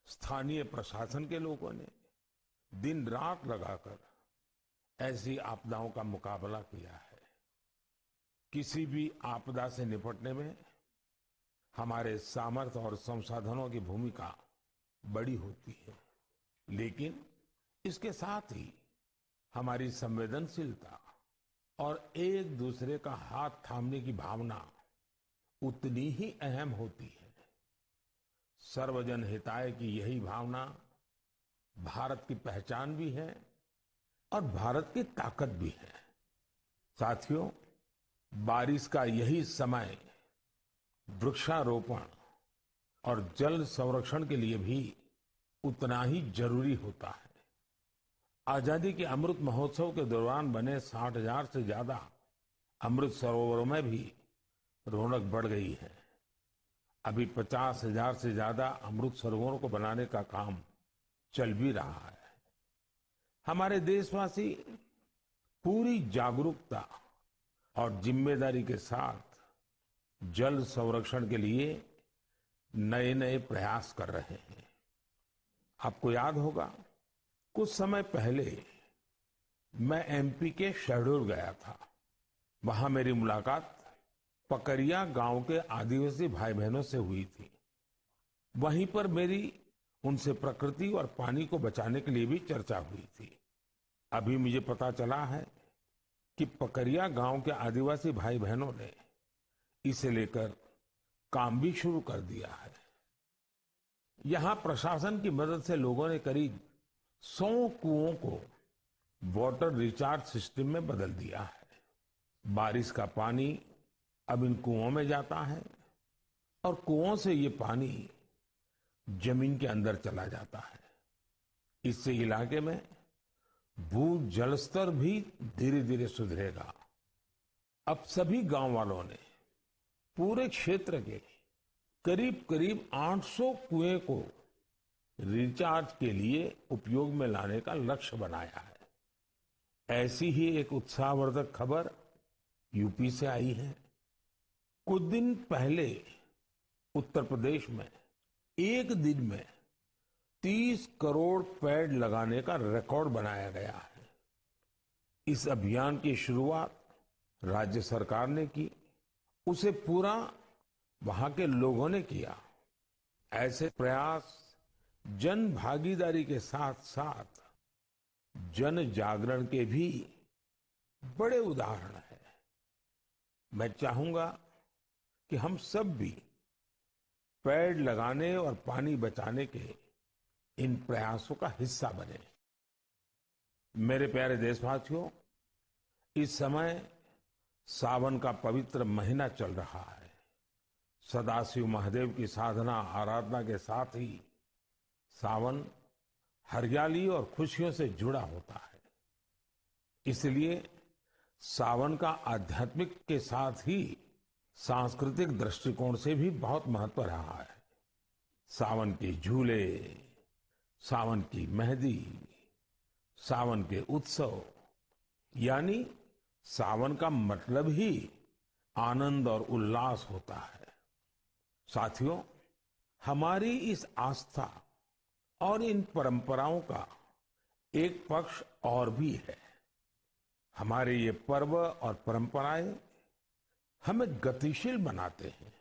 स्थानीय प्रशासन के लोगों ने दिन रात लगाकर ऐसी आपदाओं का मुकाबला किया है। किसी भी आपदा से निपटने में हमारे सामर्थ्य और संसाधनों की भूमिका बड़ी होती है, लेकिन इसके साथ ही हमारी संवेदनशीलता और एक दूसरे का हाथ थामने की भावना उतनी ही अहम होती है। सर्वजन हिताय की यही भावना भारत की पहचान भी है और भारत की ताकत भी है। साथियों, बारिश का यही समय वृक्षारोपण और जल संरक्षण के लिए भी उतना ही जरूरी होता है। आजादी के अमृत महोत्सव के दौरान बने साठ हज़ार से ज्यादा अमृत सरोवरों में भी रौनक बढ़ गई है। अभी पचास हज़ार से ज्यादा अमृत सरोवरों को बनाने का काम चल भी रहा है। हमारे देशवासी पूरी जागरूकता और जिम्मेदारी के साथ जल संरक्षण के लिए नए-नए प्रयास कर रहे हैं। आपको याद होगा, कुछ समय पहले मैं एमपी के शहडोल गया था। वहां मेरी मुलाकात पकरिया गांव के आदिवासी भाई बहनों से हुई थी। वहीं पर मेरी उनसे प्रकृति और पानी को बचाने के लिए भी चर्चा हुई थी। अभी मुझे पता चला है कि पकरिया गांव के आदिवासी भाई बहनों ने इसे लेकर काम भी शुरू कर दिया है। यहां प्रशासन की मदद से लोगों ने करीब सौ कुओं को वाटर रिचार्ज सिस्टम में बदल दिया है। बारिश का पानी अब इन कुओं में जाता है और कुओं से ये पानी जमीन के अंदर चला जाता है। इससे इलाके में भू जलस्तर भी धीरे-धीरे सुधरेगा। अब सभी गांव वालों ने पूरे क्षेत्र के करीब-करीब आठ सौ कुएं को रिचार्ज के लिए उपयोग में लाने का लक्ष्य बनाया है। ऐसी ही एक उत्साहवर्धक खबर यूपी से आई है। कुछ दिन पहले उत्तर प्रदेश में एक दिन में तीस करोड़ पेड़ लगाने का रिकॉर्ड बनाया गया है। इस अभियान की शुरुआत राज्य सरकार ने की, उसे पूरा वहां के लोगों ने किया। ऐसे प्रयास जन भागीदारी के साथ-साथ जन जागरण के भी बड़े उदाहरण हैं। मैं चाहूंगा कि हम सब भी पेड़ लगाने और पानी बचाने के इन प्रयासों का हिस्सा बने। मेरे प्यारे देशवासियों, इस समय सावन का पवित्र महीना चल रहा है। सदाशिव महादेव की साधना आराधना के साथ ही सावन हरियाली और खुशियों से जुड़ा होता है। इसलिए सावन का आध्यात्मिक के साथ ही सांस्कृतिक दृष्टिकोण से भी बहुत महत्व रहा है। सावन के झूले, सावन की मेहंदी, सावन के उत्सव, यानी सावन का मतलब ही आनंद और उल्लास होता है। साथियों, हमारी इस आस्था और इन परंपराओं का एक पक्ष और भी है। हमारे ये पर्व और परंपराएं हमें गतिशील बनाते हैं।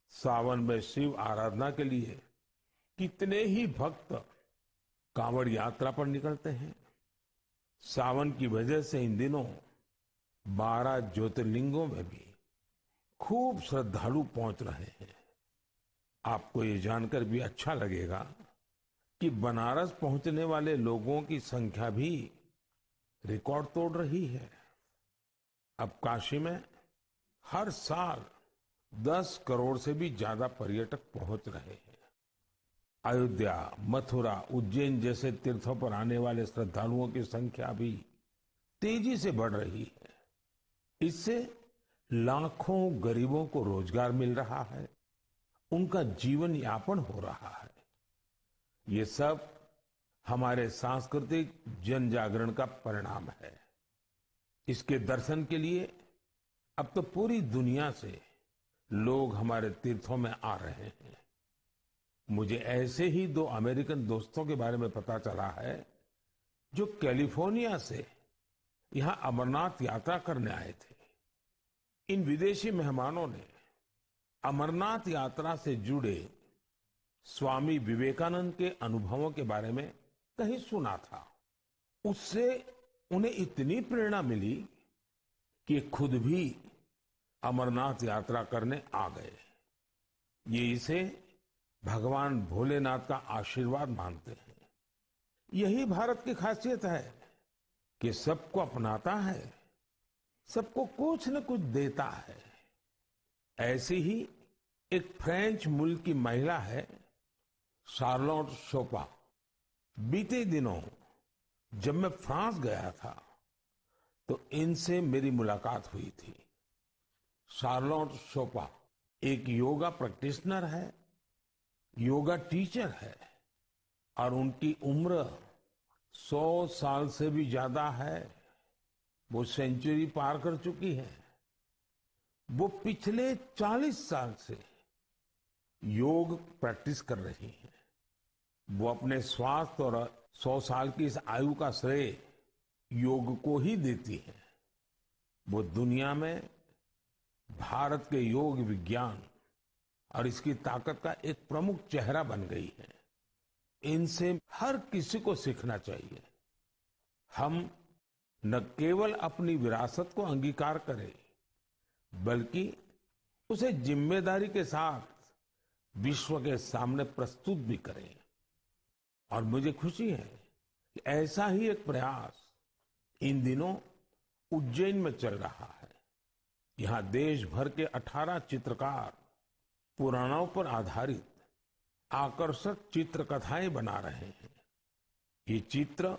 सावन में शिव आराधना के लिए कितने ही भक्त कांवड़ यात्रा पर निकलते हैं। सावन की वजह से इन दिनों बारह ज्योतिर्लिंगों में भी खूब श्रद्धालु पहुंच रहे हैं। आपको ये जानकर भी अच्छा लगेगा कि बनारस पहुंचने वाले लोगों की संख्या भी रिकॉर्ड तोड़ रही है। अब काशी में हर साल दस करोड़ से भी ज्यादा पर्यटक पहुंच रहे हैं। अयोध्या, मथुरा, उज्जैन जैसे तीर्थों पर आने वाले श्रद्धालुओं की संख्या भी तेजी से बढ़ रही है। इससे लाखों गरीबों को रोजगार मिल रहा है, उनका जीवन यापन हो रहा है। ये सब हमारे सांस्कृतिक जन जागरण का परिणाम है। इसके दर्शन के लिए अब तो पूरी दुनिया से लोग हमारे तीर्थों में आ रहे हैं। मुझे ऐसे ही दो अमेरिकन दोस्तों के बारे में पता चला है, जो कैलिफोर्निया से यहाँ अमरनाथ यात्रा करने आए थे। इन विदेशी मेहमानों ने अमरनाथ यात्रा से जुड़े स्वामी विवेकानंद के अनुभवों के बारे में कहीं सुना था। उससे उन्हें इतनी प्रेरणा मिली कि खुद भी अमरनाथ यात्रा करने आ गए। ये इसे भगवान भोलेनाथ का आशीर्वाद मानते हैं। यही भारत की खासियत है कि सबको अपनाता है, सबको कुछ न कुछ देता है। ऐसी ही एक फ्रेंच मूल की महिला है शार्लोट शोपा। बीते दिनों जब मैं फ्रांस गया था, तो इनसे मेरी मुलाकात हुई थी। शार्लोट शोपा एक योगा प्रैक्टिशनर है, योगा टीचर है और उनकी उम्र सौ साल से भी ज्यादा है। वो सेंचुरी पार कर चुकी है। वो पिछले चालीस साल से योग प्रैक्टिस कर रही हैं। वो अपने स्वास्थ्य और सौ साल की इस आयु का श्रेय योग को ही देती हैं। वो दुनिया में भारत के योग विज्ञान और इसकी ताकत का एक प्रमुख चेहरा बन गई है। इनसे हर किसी को सीखना चाहिए। हम न केवल अपनी विरासत को अंगीकार करें, बल्कि उसे जिम्मेदारी के साथ विश्व के सामने प्रस्तुत भी करें। और मुझे खुशी है कि ऐसा ही एक प्रयास इन दिनों उज्जैन में चल रहा है। यहाँ देश भर के अठारह चित्रकार पुराणों पर आधारित आकर्षक चित्रकथाएं बना रहे हैं। ये चित्र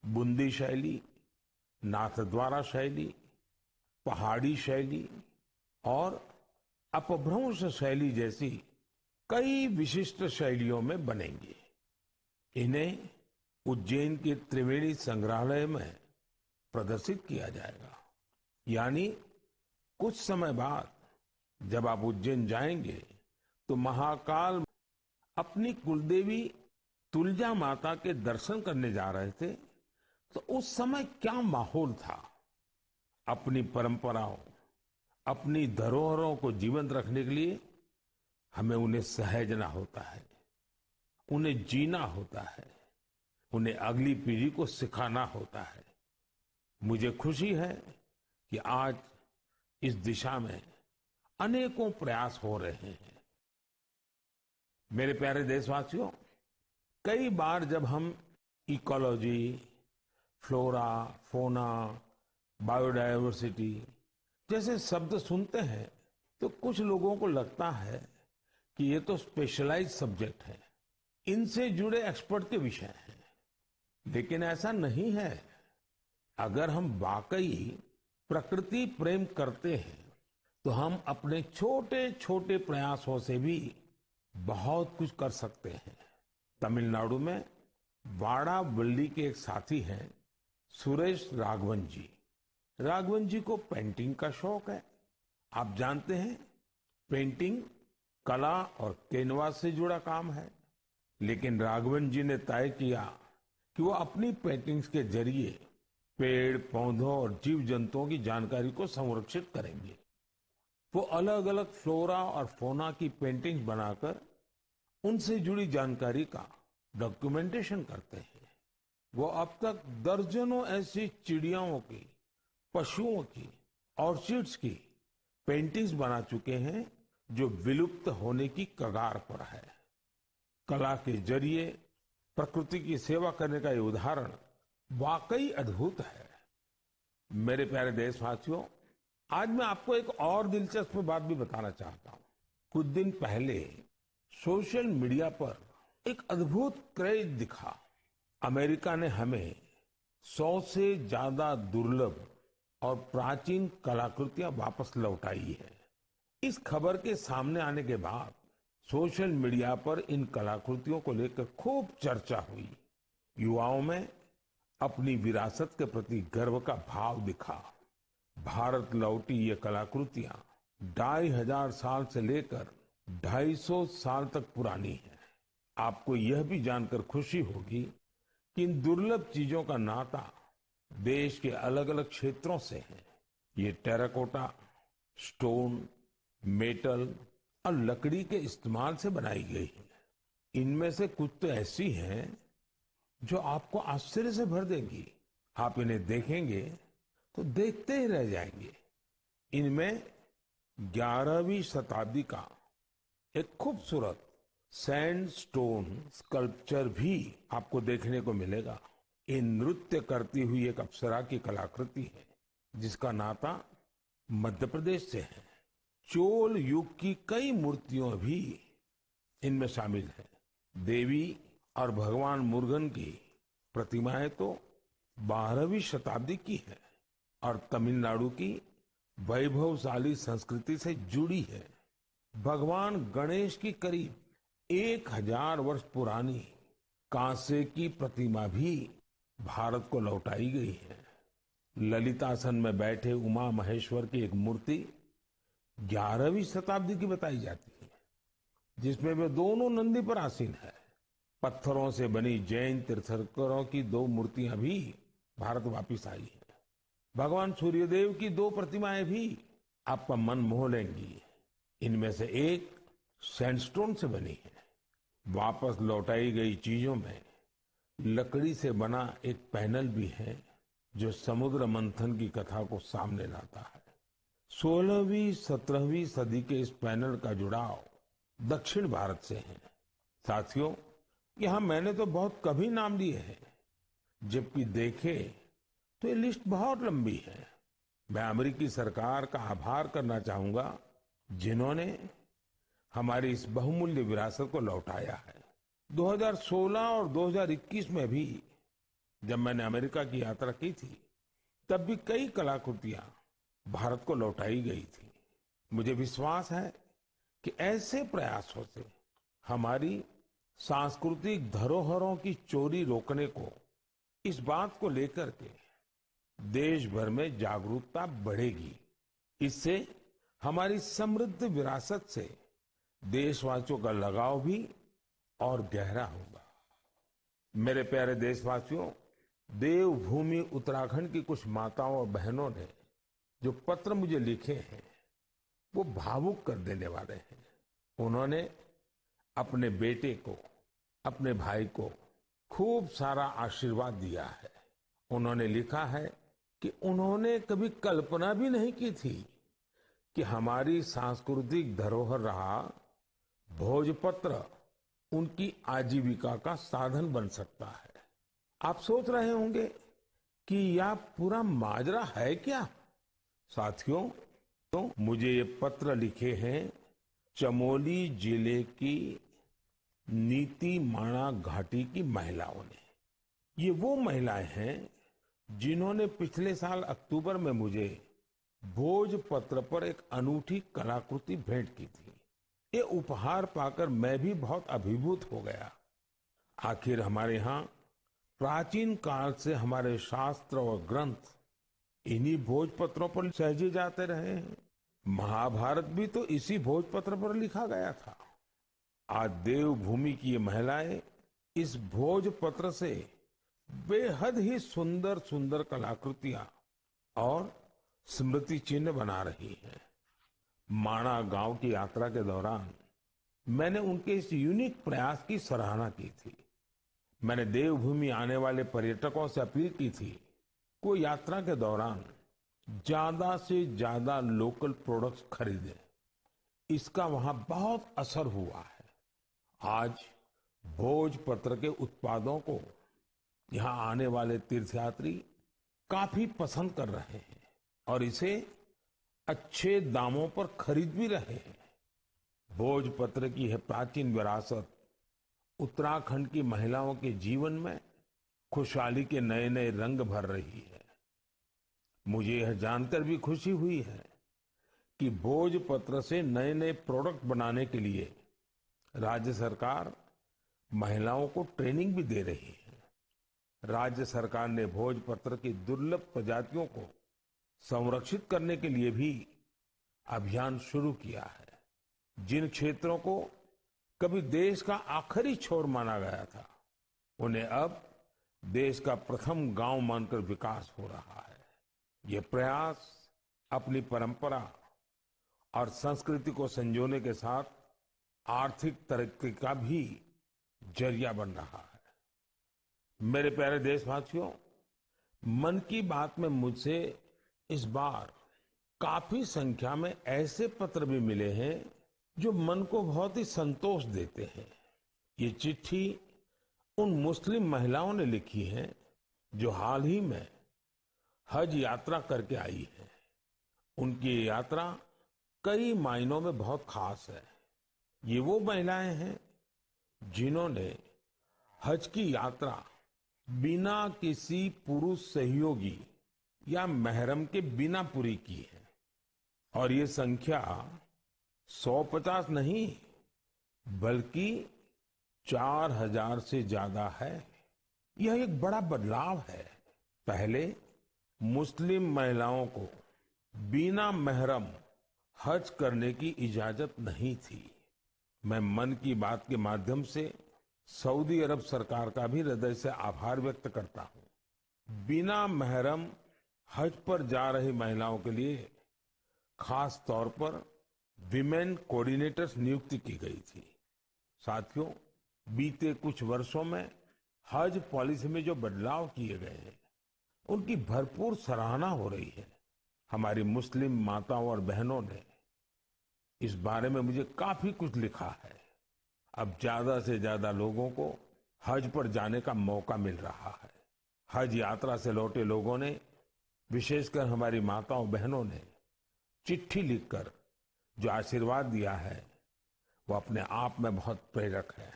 बुंदी शैली, नाथद्वारा शैली, पहाड़ी शैली और अपभ्रंश शैली जैसी कई विशिष्ट शैलियों में बनेंगे। इन्हें उज्जैन के त्रिवेणी संग्रहालय में प्रदर्शित किया जाएगा। यानी कुछ समय बाद जब आप उज्जैन जाएंगे, तो महाकाल अपनी कुलदेवी तुलजा माता के दर्शन करने जा रहे थे, तो उस समय क्या माहौल था? अपनी परंपराओं, अपनी धरोहरों को जीवंत रखने के लिए हमें उन्हें सहेजना होता है, उन्हें जीना होता है, उन्हें अगली पीढ़ी को सिखाना होता है। मुझे खुशी है कि आज इस दिशा में अनेकों प्रयास हो रहे हैं। मेरे प्यारे देशवासियों, कई बार जब हम इकोलॉजी, फ्लोरा, फोना, बायोडायवर्सिटी जैसे शब्द सुनते हैं, तो कुछ लोगों को लगता है कि ये तो स्पेशलाइज सब्जेक्ट है, इनसे जुड़े एक्सपर्ट के विषय हैं। लेकिन ऐसा नहीं है। अगर हम वाकई प्रकृति प्रेम करते हैं, तो हम अपने छोटे-छोटे प्रयासों से भी बहुत कुछ कर सकते हैं। तमिलनाडु में वाड़ावल्ली के एक साथी हैं सुरेश राघवन जी। राघवन जी को पेंटिंग का शौक है। आप जानते हैं, पेंटिंग कला और कैनवास से जुड़ा काम है, लेकिन राघवन जी ने तय किया कि वो अपनी पेंटिंग्स के जरिए पेड़, पौधों और जीव जंतुओं की जानकारी को संरक्षित करेंगे। वो अलग-अलग फ्लोरा और फौना की पेंटिंग्स बनाकर उनसे जुड़ी जानकारी का डॉक्यूमेंटेशन करते हैं। वो अब तक दर्जनों ऐसी चिड़ियाओं की, पशुओं की, ऑर्चिड्स की पेंटिंग्स बना चुके हैं, जो विलुप्त होने की कगार पर है। कला के जरिए प्रकृति की सेवा करने का ये उदाहरण वाकई अद्भुत है। मेरे प्यारे देशवासियों, आज मैं आपको एक और दिलचस्प बात भी बताना चाहता हूँ। कुछ दिन पहले सोशल मीडिया पर एक अद्भुत क्रेज दिखा। अमेरिका ने हमें सौ से ज्यादा दुर्लभ और प्राचीन कलाकृतियां वापस लौटाई है। इस खबर के सामने आने के बाद सोशल मीडिया पर इन कलाकृतियों को लेकर खूब चर्चा हुई। युवाओं में अपनी विरासत के प्रति गर्व का भाव दिखा। भारत लौटी ये कलाकृतियां ढाई हजार साल से लेकर ढाई सौ साल तक पुरानी है। आपको यह भी जानकर खुशी होगी कि इन दुर्लभ चीजों का नाता देश के अलग-अलग क्षेत्रों से है। ये टेराकोटा, स्टोन, मेटल और लकड़ी के इस्तेमाल से बनाई गई है। इनमें से कुछ तो ऐसी हैं जो आपको आश्चर्य से भर देंगी। आप इन्हें देखेंगे तो देखते ही रह जाएंगे। इनमें ग्यारहवीं शताब्दी का एक खूबसूरत सैंडस्टोन स्कल्पचर भी आपको देखने को मिलेगा। ये नृत्य करती हुई एक अप्सरा की कलाकृति है, जिसका नाता मध्य प्रदेश से है। चोल युग की कई मूर्तियों भी इनमें शामिल हैं। देवी और भगवान मुरुगन की प्रतिमाएं तो बारहवीं शताब्दी की हैं और तमिलनाडु की वैभवशाली संस्कृति से जुड़ी है। भगवान गणेश की करीब एक हजार वर्ष पुरानी कांसे की प्रतिमा भी भारत को लौटाई गई है। ललितासन में बैठे उमा महेश्वर की एक मूर्ति ग्यारहवीं शताब्दी की बताई जाती है, जिसमें वे दोनों नंदी पर आसीन है। पत्थरों से बनी जैन तीर्थंकरों की दो मूर्तियां भी भारत वापस आई हैं। भगवान सूर्यदेव की दो प्रतिमाएं भी आपका मन मोह लेंगी। इनमें से एक सैंडस्टोन से बनी है। वापस लौटाई गई चीजों में लकड़ी से बना एक पैनल भी है, जो समुद्र मंथन की कथा को सामने लाता है। सोलहवीं सत्रहवीं सदी के इस पैनल का जुड़ाव दक्षिण भारत से है। साथियों, यहाँ मैंने तो बहुत कम ही नाम लिए हैं, जबकि देखें तो ये लिस्ट बहुत लंबी है। मैं अमेरिकी सरकार का आभार करना चाहूंगा, जिन्होंने हमारी इस बहुमूल्य विरासत को लौटाया है। दो हज़ार सोलह और दो हज़ार इक्कीस में भी जब मैंने अमेरिका की यात्रा की थी, तब भी कई कलाकृतियां भारत को लौटाई गई थी। मुझे विश्वास है कि ऐसे प्रयासों से हमारी सांस्कृतिक धरोहरों की चोरी रोकने को, इस बात को लेकर के देश भर में जागरूकता बढ़ेगी। इससे हमारी समृद्ध विरासत से देशवासियों का लगाव भी और गहरा होगा। मेरे प्यारे देशवासियों, देवभूमि उत्तराखंड की कुछ माताओं और बहनों ने जो पत्र मुझे लिखे हैं, वो भावुक कर देने वाले हैं। उन्होंने अपने बेटे को, अपने भाई को खूब सारा आशीर्वाद दिया है। उन्होंने लिखा है कि उन्होंने कभी कल्पना भी नहीं की थी कि हमारी सांस्कृतिक धरोहर रहा भोजपत्र उनकी आजीविका का साधन बन सकता है। आप सोच रहे होंगे कि यह पूरा माजरा है क्या? साथियों, तो मुझे ये पत्र लिखे हैं चमोली जिले की नीतीमाणा घाटी की महिलाओं ने। ये वो महिलाएं हैं जिन्होंने पिछले साल अक्टूबर में मुझे भोजपत्र पर एक अनूठी कलाकृति भेंट की थी। ये उपहार पाकर मैं भी बहुत अभिभूत हो गया। आखिर हमारे यहाँ प्राचीन काल से हमारे शास्त्र और ग्रंथ इन्हीं भोजपत्रों पर सहेजे जाते रहे हैं। महाभारत भी तो इसी भोजपत्र पर लिखा गया था। आज देवभूमि की ये महिलाएं इस भोजपत्र से बेहद ही सुंदर सुंदर कलाकृतियां और स्मृति चिन्ह बना रही हैं। माणा गांव की यात्रा के दौरान मैंने उनके इस यूनिक प्रयास की सराहना की थी। मैंने देवभूमि आने वाले पर्यटकों से अपील की थी कि वो यात्रा के दौरान ज्यादा से ज्यादा लोकल प्रोडक्ट्स खरीदें। इसका वहां बहुत असर हुआ है। आज भोजपत्र के उत्पादों को यहाँ आने वाले तीर्थयात्री काफी पसंद कर रहे हैं और इसे अच्छे दामों पर खरीद भी रहे हैं। भोजपत्र की यह प्राचीन विरासत उत्तराखंड की महिलाओं के जीवन में खुशहाली के नए नए रंग भर रही है। मुझे यह जानकर भी खुशी हुई है कि भोजपत्र से नए नए प्रोडक्ट बनाने के लिए राज्य सरकार महिलाओं को ट्रेनिंग भी दे रही है। राज्य सरकार ने भोजपत्र की दुर्लभ प्रजातियों को संरक्षित करने के लिए भी अभियान शुरू किया है। जिन क्षेत्रों को कभी देश का आखिरी छोर माना गया था, उन्हें अब देश का प्रथम गांव मानकर विकास हो रहा है। ये प्रयास अपनी परंपरा और संस्कृति को संजोने के साथ आर्थिक तरक्की का भी जरिया बन रहा है। मेरे प्यारे देशवासियों, मन की बात में मुझसे इस बार काफी संख्या में ऐसे पत्र भी मिले हैं जो मन को बहुत ही संतोष देते हैं। ये चिट्ठी उन मुस्लिम महिलाओं ने लिखी है जो हाल ही में हज यात्रा करके आई हैं। उनकी ये यात्रा कई मायनों में बहुत खास है। ये वो महिलाएं हैं जिन्होंने हज की यात्रा बिना किसी पुरुष सहयोगी या महरम के बिना पूरी की है। और ये संख्या सौ पचास नहीं, बल्कि चार हज़ार से ज्यादा है। यह एक बड़ा बदलाव है। पहले मुस्लिम महिलाओं को बिना महरम हज करने की इजाजत नहीं थी। मैं मन की बात के माध्यम से सऊदी अरब सरकार का भी हृदय से आभार व्यक्त करता हूं। बिना महरम हज पर जा रही महिलाओं के लिए खास तौर पर विमेन कोऑर्डिनेटर्स नियुक्ति की गई थी। साथियों, बीते कुछ वर्षों में हज पॉलिसी में जो बदलाव किए गए हैं, उनकी भरपूर सराहना हो रही है। हमारी मुस्लिम माताओं और बहनों ने इस बारे में मुझे काफी कुछ लिखा है। अब ज्यादा से ज्यादा लोगों को हज पर जाने का मौका मिल रहा है। हज यात्रा से लौटे लोगों ने, विशेषकर हमारी माताओं बहनों ने चिट्ठी लिखकर जो आशीर्वाद दिया है, वो अपने आप में बहुत प्रेरक है।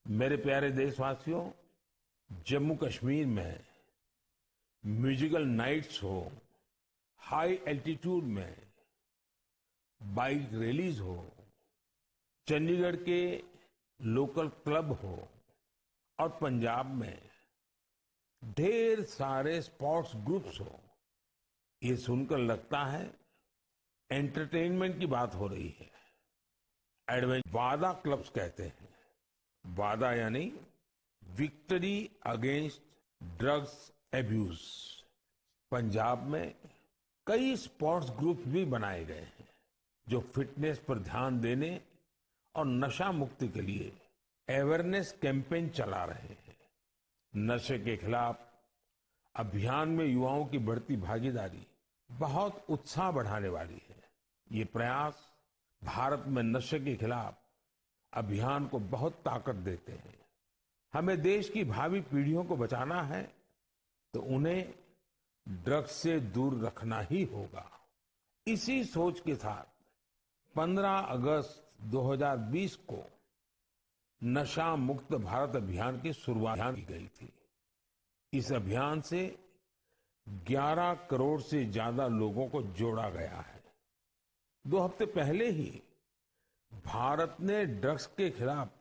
मेरे प्यारे देशवासियों, जम्मू कश्मीर में म्यूजिकल नाइट्स हो, हाई एल्टीट्यूड में बाइक रैलीज हो, चंडीगढ़ के लोकल क्लब हो और पंजाब में ढेर सारे स्पोर्ट्स ग्रुप्स हो, ये सुनकर लगता है एंटरटेनमेंट की बात हो रही है। एडवेंचर वादा क्लब्स कहते हैं, वादा यानी victory against drugs abuse. Punjab में कई स्पोर्ट्स ग्रुप भी बनाए गए हैं जो फिटनेस पर ध्यान देने और नशा मुक्ति के लिए अवेयरनेस कैंपेन चला रहे हैं। नशे के खिलाफ अभियान में युवाओं की बढ़ती भागीदारी बहुत उत्साह बढ़ाने वाली है। ये प्रयास भारत में नशे के खिलाफ अभियान को बहुत ताकत देते हैं। हमें देश की भावी पीढ़ियों को बचाना है तो उन्हें ड्रग्स से दूर रखना ही होगा। इसी सोच के साथ पन्द्रह अगस्त दो हज़ार बीस को नशा मुक्त भारत अभियान की शुरुआत की गई थी। इस अभियान से ग्यारह करोड़ से ज्यादा लोगों को जोड़ा गया है। दो हफ्ते पहले ही भारत ने ड्रग्स के खिलाफ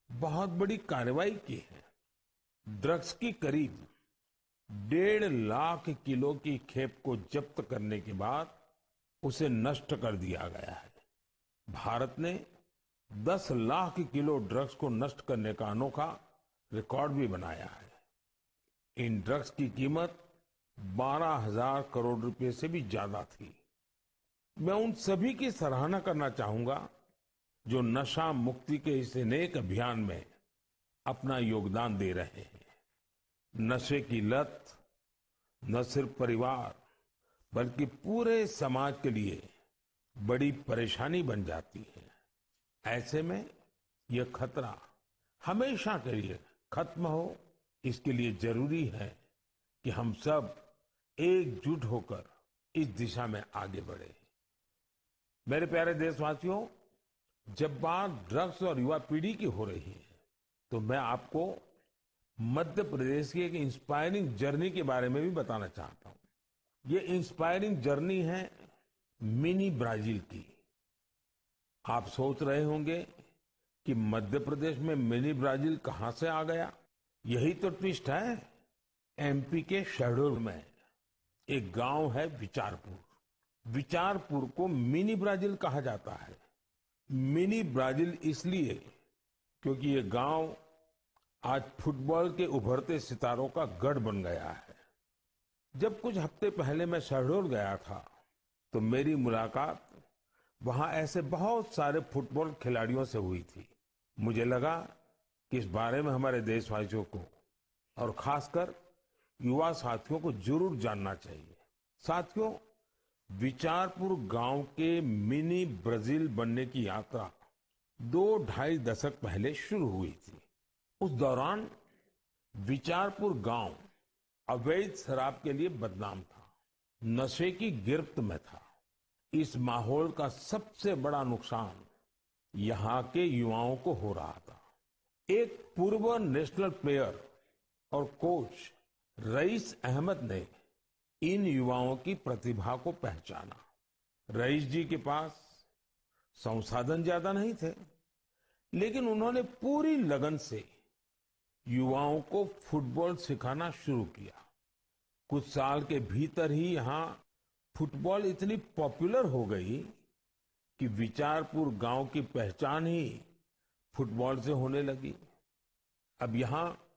बहुत बड़ी कार्रवाई की है। ड्रग्स की करीब डेढ़ लाख किलो की खेप को जब्त करने के बाद उसे नष्ट कर दिया गया है। भारत ने दस लाख किलो ड्रग्स को नष्ट करने का अनोखा रिकॉर्ड भी बनाया है। इन ड्रग्स की कीमत बारह हज़ार करोड़ रुपए से भी ज्यादा थी। मैं उन सभी की सराहना करना चाहूंगा, जो नशा मुक्ति के इस नेक अभियान में अपना योगदान दे रहे हैं। नशे की लत न सिर्फ परिवार, बल्कि पूरे समाज के लिए बड़ी परेशानी बन जाती है। ऐसे में यह खतरा हमेशा के लिए खत्म हो, इसके लिए जरूरी है कि हम सब एकजुट होकर इस दिशा में आगे बढ़ें। मेरे प्यारे देशवासियों, जब बात ड्रग्स और युवा पीढ़ी की हो रही है, तो मैं आपको मध्य प्रदेश की एक इंस्पायरिंग जर्नी के बारे में भी बताना चाहता हूँ। ये इंस्पायरिंग जर्नी है मिनी ब्राजील की। आप सोच रहे होंगे कि मध्य प्रदेश में मिनी ब्राजील कहाँ से आ गया? यही तो ट्विस्ट है। एमपी के शहडोल में एक गांव है विचारपुर। विचारपुर को मिनी ब्राजील कहा जाता है। मिनी ब्राजील इसलिए क्योंकि ये गांव आज फुटबॉल के उभरते सितारों का गढ़ बन गया है। जब कुछ हफ्ते पहले मैं शहडोल गया था, तो मेरी मुलाकात वहां ऐसे बहुत सारे फुटबॉल खिलाड़ियों से हुई थी। मुझे लगा कि इस बारे में हमारे देशवासियों को और खासकर युवा साथियों को जरूर जानना चाहिए। साथियों, विचारपुर गांव के मिनी ब्राजील बनने की यात्रा दो ढाई दशक पहले शुरू हुई थी। उस दौरान विचारपुर गांव अवैध शराब के लिए बदनाम था, नशे की गिरफ्त में था। इस माहौल का सबसे बड़ा नुकसान यहाँ के युवाओं को हो रहा था। एक पूर्व नेशनल प्लेयर और कोच रईस अहमद ने इन युवाओं की प्रतिभा को पहचाना। रईस जी के पास संसाधन ज्यादा नहीं थे, लेकिन उन्होंने पूरी लगन से युवाओं को फुटबॉल सिखाना शुरू किया। कुछ साल के भीतर ही यहाँ फुटबॉल इतनी पॉपुलर हो गई कि विचारपुर गांव की पहचान ही फुटबॉल से होने लगी। अब यहाँ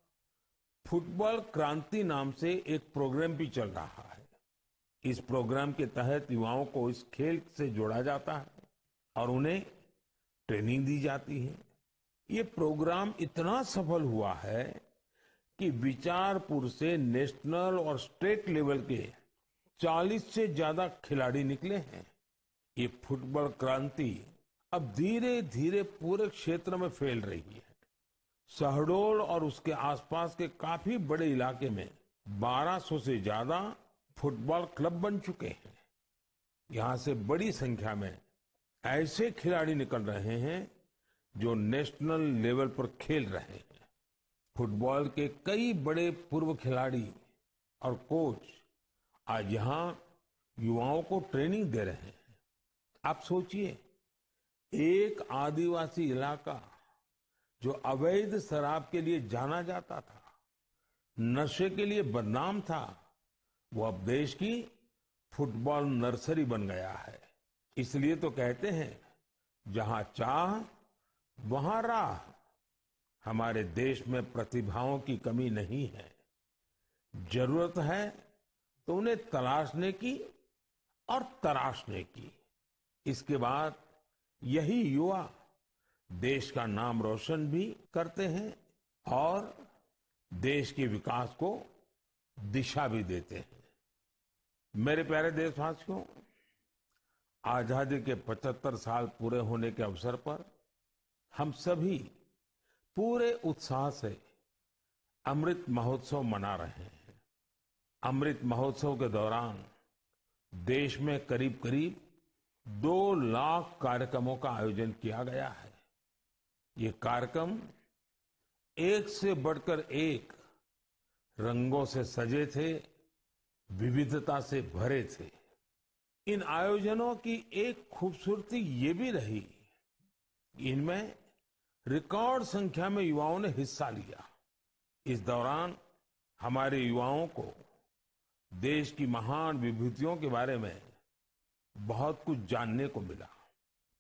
फुटबॉल क्रांति नाम से एक प्रोग्राम भी चल रहा है। इस प्रोग्राम के तहत युवाओं को इस खेल से जोड़ा जाता है और उन्हें ट्रेनिंग दी जाती है। ये प्रोग्राम इतना सफल हुआ है कि विचारपुर से नेशनल और स्टेट लेवल के चालीस से ज्यादा खिलाड़ी निकले हैं। ये फुटबॉल क्रांति अब धीरे-धीरे पूरे क्षेत्र में फैल रही है। शहडोल और उसके आसपास के काफी बड़े इलाके में बारह सौ से ज्यादा फुटबॉल क्लब बन चुके हैं। यहाँ से बड़ी संख्या में ऐसे खिलाड़ी निकल रहे हैं जो नेशनल लेवल पर खेल रहे हैं। फुटबॉल के कई बड़े पूर्व खिलाड़ी और कोच आज यहाँ युवाओं को ट्रेनिंग दे रहे हैं। आप सोचिए, एक आदिवासी इलाका जो अवैध शराब के लिए जाना जाता था, नशे के लिए बदनाम था, वो अब देश की फुटबॉल नर्सरी बन गया है। इसलिए तो कहते हैं, जहां चाह, वहां राह। हमारे देश में प्रतिभाओं की कमी नहीं है, जरूरत है तो उन्हें तलाशने की और तराशने की। इसके बाद यही युवा देश का नाम रोशन भी करते हैं और देश के विकास को दिशा भी देते हैं। मेरे प्यारे देशवासियों, आजादी के पचहत्तर साल पूरे होने के अवसर पर हम सभी पूरे उत्साह से अमृत महोत्सव मना रहे हैं। अमृत महोत्सव के दौरान देश में करीब-करीब दो लाख कार्यक्रमों का आयोजन किया गया है। ये कार्यक्रम एक से बढ़कर एक रंगों से सजे थे, विविधता से भरे थे। इन आयोजनों की एक खूबसूरती ये भी रही कि इनमें रिकॉर्ड संख्या में युवाओं ने हिस्सा लिया। इस दौरान हमारे युवाओं को देश की महान विभूतियों के बारे में बहुत कुछ जानने को मिला।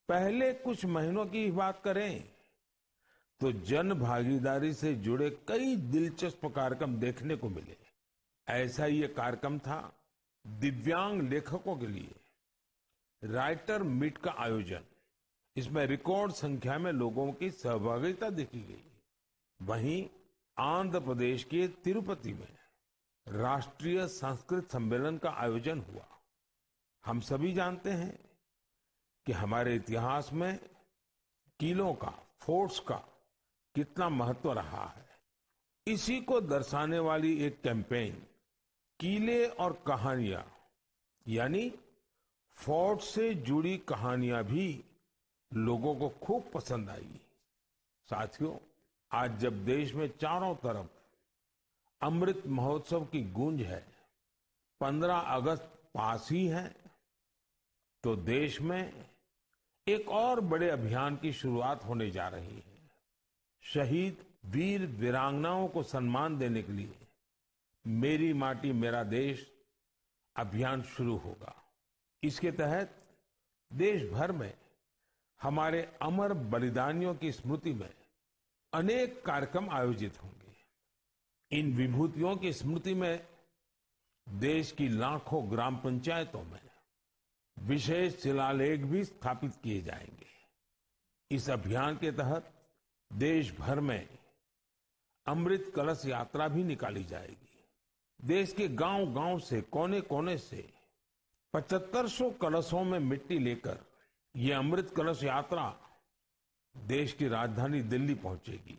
पहले कुछ महीनों की ही बात करें तो जन भागीदारी से जुड़े कई दिलचस्प कार्यक्रम देखने को मिले। ऐसा ही एक कार्यक्रम था दिव्यांग लेखकों के लिए राइटर मीट का आयोजन। इसमें रिकॉर्ड संख्या में लोगों की सहभागिता देखी गई। वहीं आंध्र प्रदेश के तिरुपति में राष्ट्रीय संस्कृत सम्मेलन का आयोजन हुआ। हम सभी जानते हैं कि हमारे इतिहास में किलों का, फोर्ट्स का कितना महत्व रहा है। इसी को दर्शाने वाली एक कैंपेन, किले और कहानियां, यानी फोर्ट से जुड़ी कहानियां भी लोगों को खूब पसंद आई। साथियों, आज जब देश में चारों तरफ अमृत महोत्सव की गूंज है, पन्द्रह अगस्त पास ही है, तो देश में एक और बड़े अभियान की शुरुआत होने जा रही है। शहीद वीर वीरांगनाओं को सम्मान देने के लिए मेरी माटी मेरा देश अभियान शुरू होगा। इसके तहत देश भर में हमारे अमर बलिदानियों की स्मृति में अनेक कार्यक्रम आयोजित होंगे। इन विभूतियों की स्मृति में देश की लाखों ग्राम पंचायतों में विशेष शिलालेख भी स्थापित किए जाएंगे। इस अभियान के तहत देश भर में अमृत कलश यात्रा भी निकाली जाएगी। देश के गांव-गांव से, कोने-कोने से पचहत्तर सौ कलशों में मिट्टी लेकर ये अमृत कलश यात्रा देश की राजधानी दिल्ली पहुंचेगी।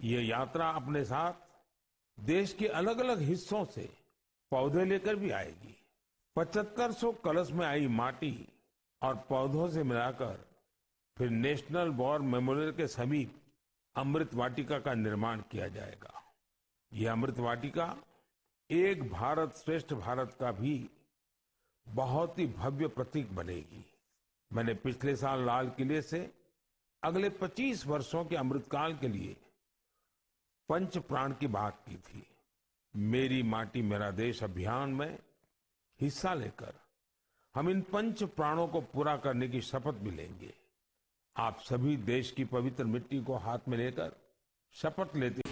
ये यात्रा अपने साथ देश के अलग-अलग हिस्सों से पौधे लेकर भी आएगी। पचहत्तर सौ कलश में आई माटी और पौधों से मिलाकर फिर नेशनल वॉर मेमोरियल के समीप अमृत वाटिका का निर्माण किया जाएगा। ये अमृत वाटिका एक भारत श्रेष्ठ भारत का भी बहुत ही भव्य प्रतीक बनेगी। मैंने पिछले साल लाल किले से अगले पच्चीस वर्षों के अमृतकाल के लिए पंच प्राण की बात की थी। मेरी माटी मेरा देश अभियान में हिस्सा लेकर हम इन पंच प्राणों को पूरा करने की शपथ भी लेंगे। आप सभी देश की पवित्र मिट्टी को हाथ में लेकर शपथ लेते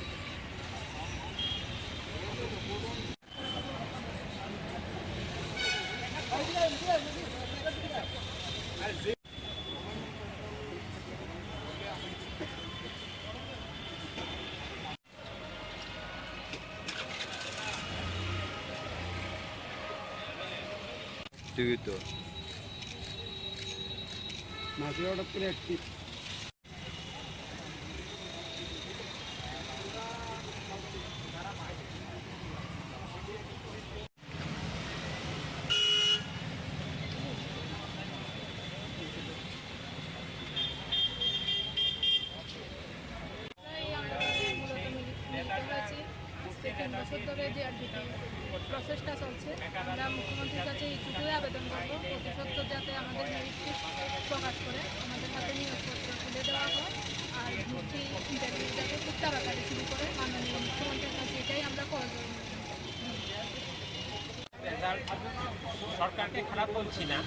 Tuito. Masih ada plate. এই আমরা মূলত মিলি-, মিলিত হয়েছি। আজকে তিন বছর ধরে যে আর কি প্রসেসটা চলছে, আমরা মুখ্যমন্ত্রীর কাছে এইটুকুই আবেদন করবো, অতি সত্বর যাতে আমাদের মেরিট লিস্ট প্রকাশ করে আমাদের হাতে নিয়োগপত্র তুলে দেওয়া হয়, আর ভর্তি ইন্টারভিউ যাতে খুব তাড়াতাড়ি শুরু করে। মাননীয় মুখ্যমন্ত্রীর কাছে এটাই আমরা করজোড়ে নিবেদন করবো। রেজাল্ট, সরকারকে খারাপ বলছি না,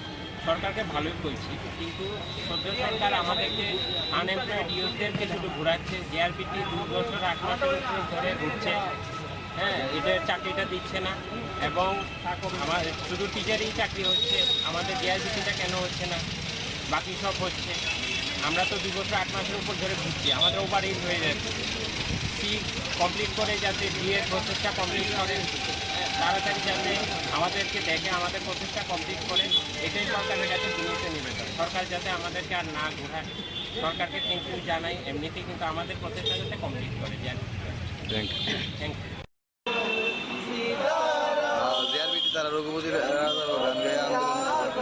সরকারকে ভালোই বলছি, কিন্তু সদ্য সরকার আমাদেরকে, আনএমপ্লয়েড ইউথদেরকে শুধু ঘুরাচ্ছে। জেআরপিটি দুই বছর আট মাসের উপরে ধরে ঘুরছে। হ্যাঁ, এদের চাকরিটা দিচ্ছে না, এবং আমার শুধু টিচারিং চাকরি হচ্ছে, আমাদের জেআরপিটিটা কেন হচ্ছে না? বাকি সব হচ্ছে। আমরা তো দুই বছর আট মাসের উপর ধরে ঘুরছি, আমাদের ওভার এজ হয়ে যাচ্ছে। সি কমপ্লিট করে যাতে বিএড প্রসেসটা কমপ্লিট করে, তাড়াতাড়ি যাতে আমাদেরকে দেখে, আমাদের প্রসেসটা কমপ্লিট করে, এটাই সরকারের কাছে বিনীত নিবেদন। সরকার যাতে আমাদেরকে আর না ঘোরায়, সরকারকে থ্যাংক ইউ জানাই। এমনিতেই কিন্তু আমাদের প্রসেসটা যাতে কমপ্লিট করে দেন। Thank you. Thank you. Ah, J R B T tara Raghupathi Raja gan gaya andolon.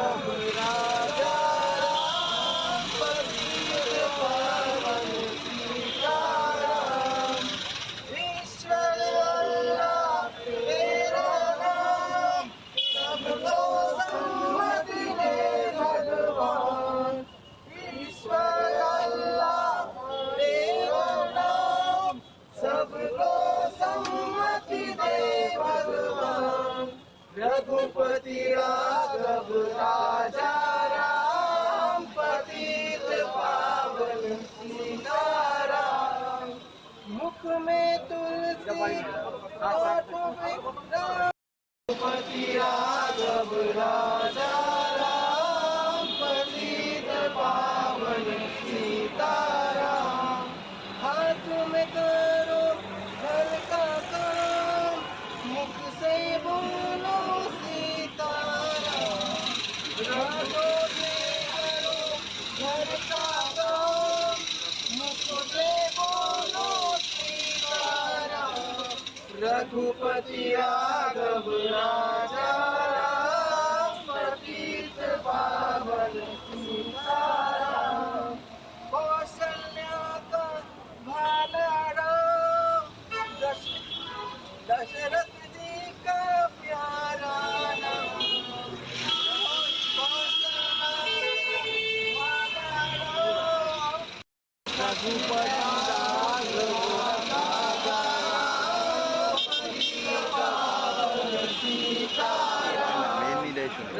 सबको सम्मति दे भगवान। रघुपति राम रघुपति राघव राजा राम, पतित पावन सीताराम। कौशल्या का भाला राम, दश-, दशरथ जी का प्यारा राम। कौशल्या का भाला राम।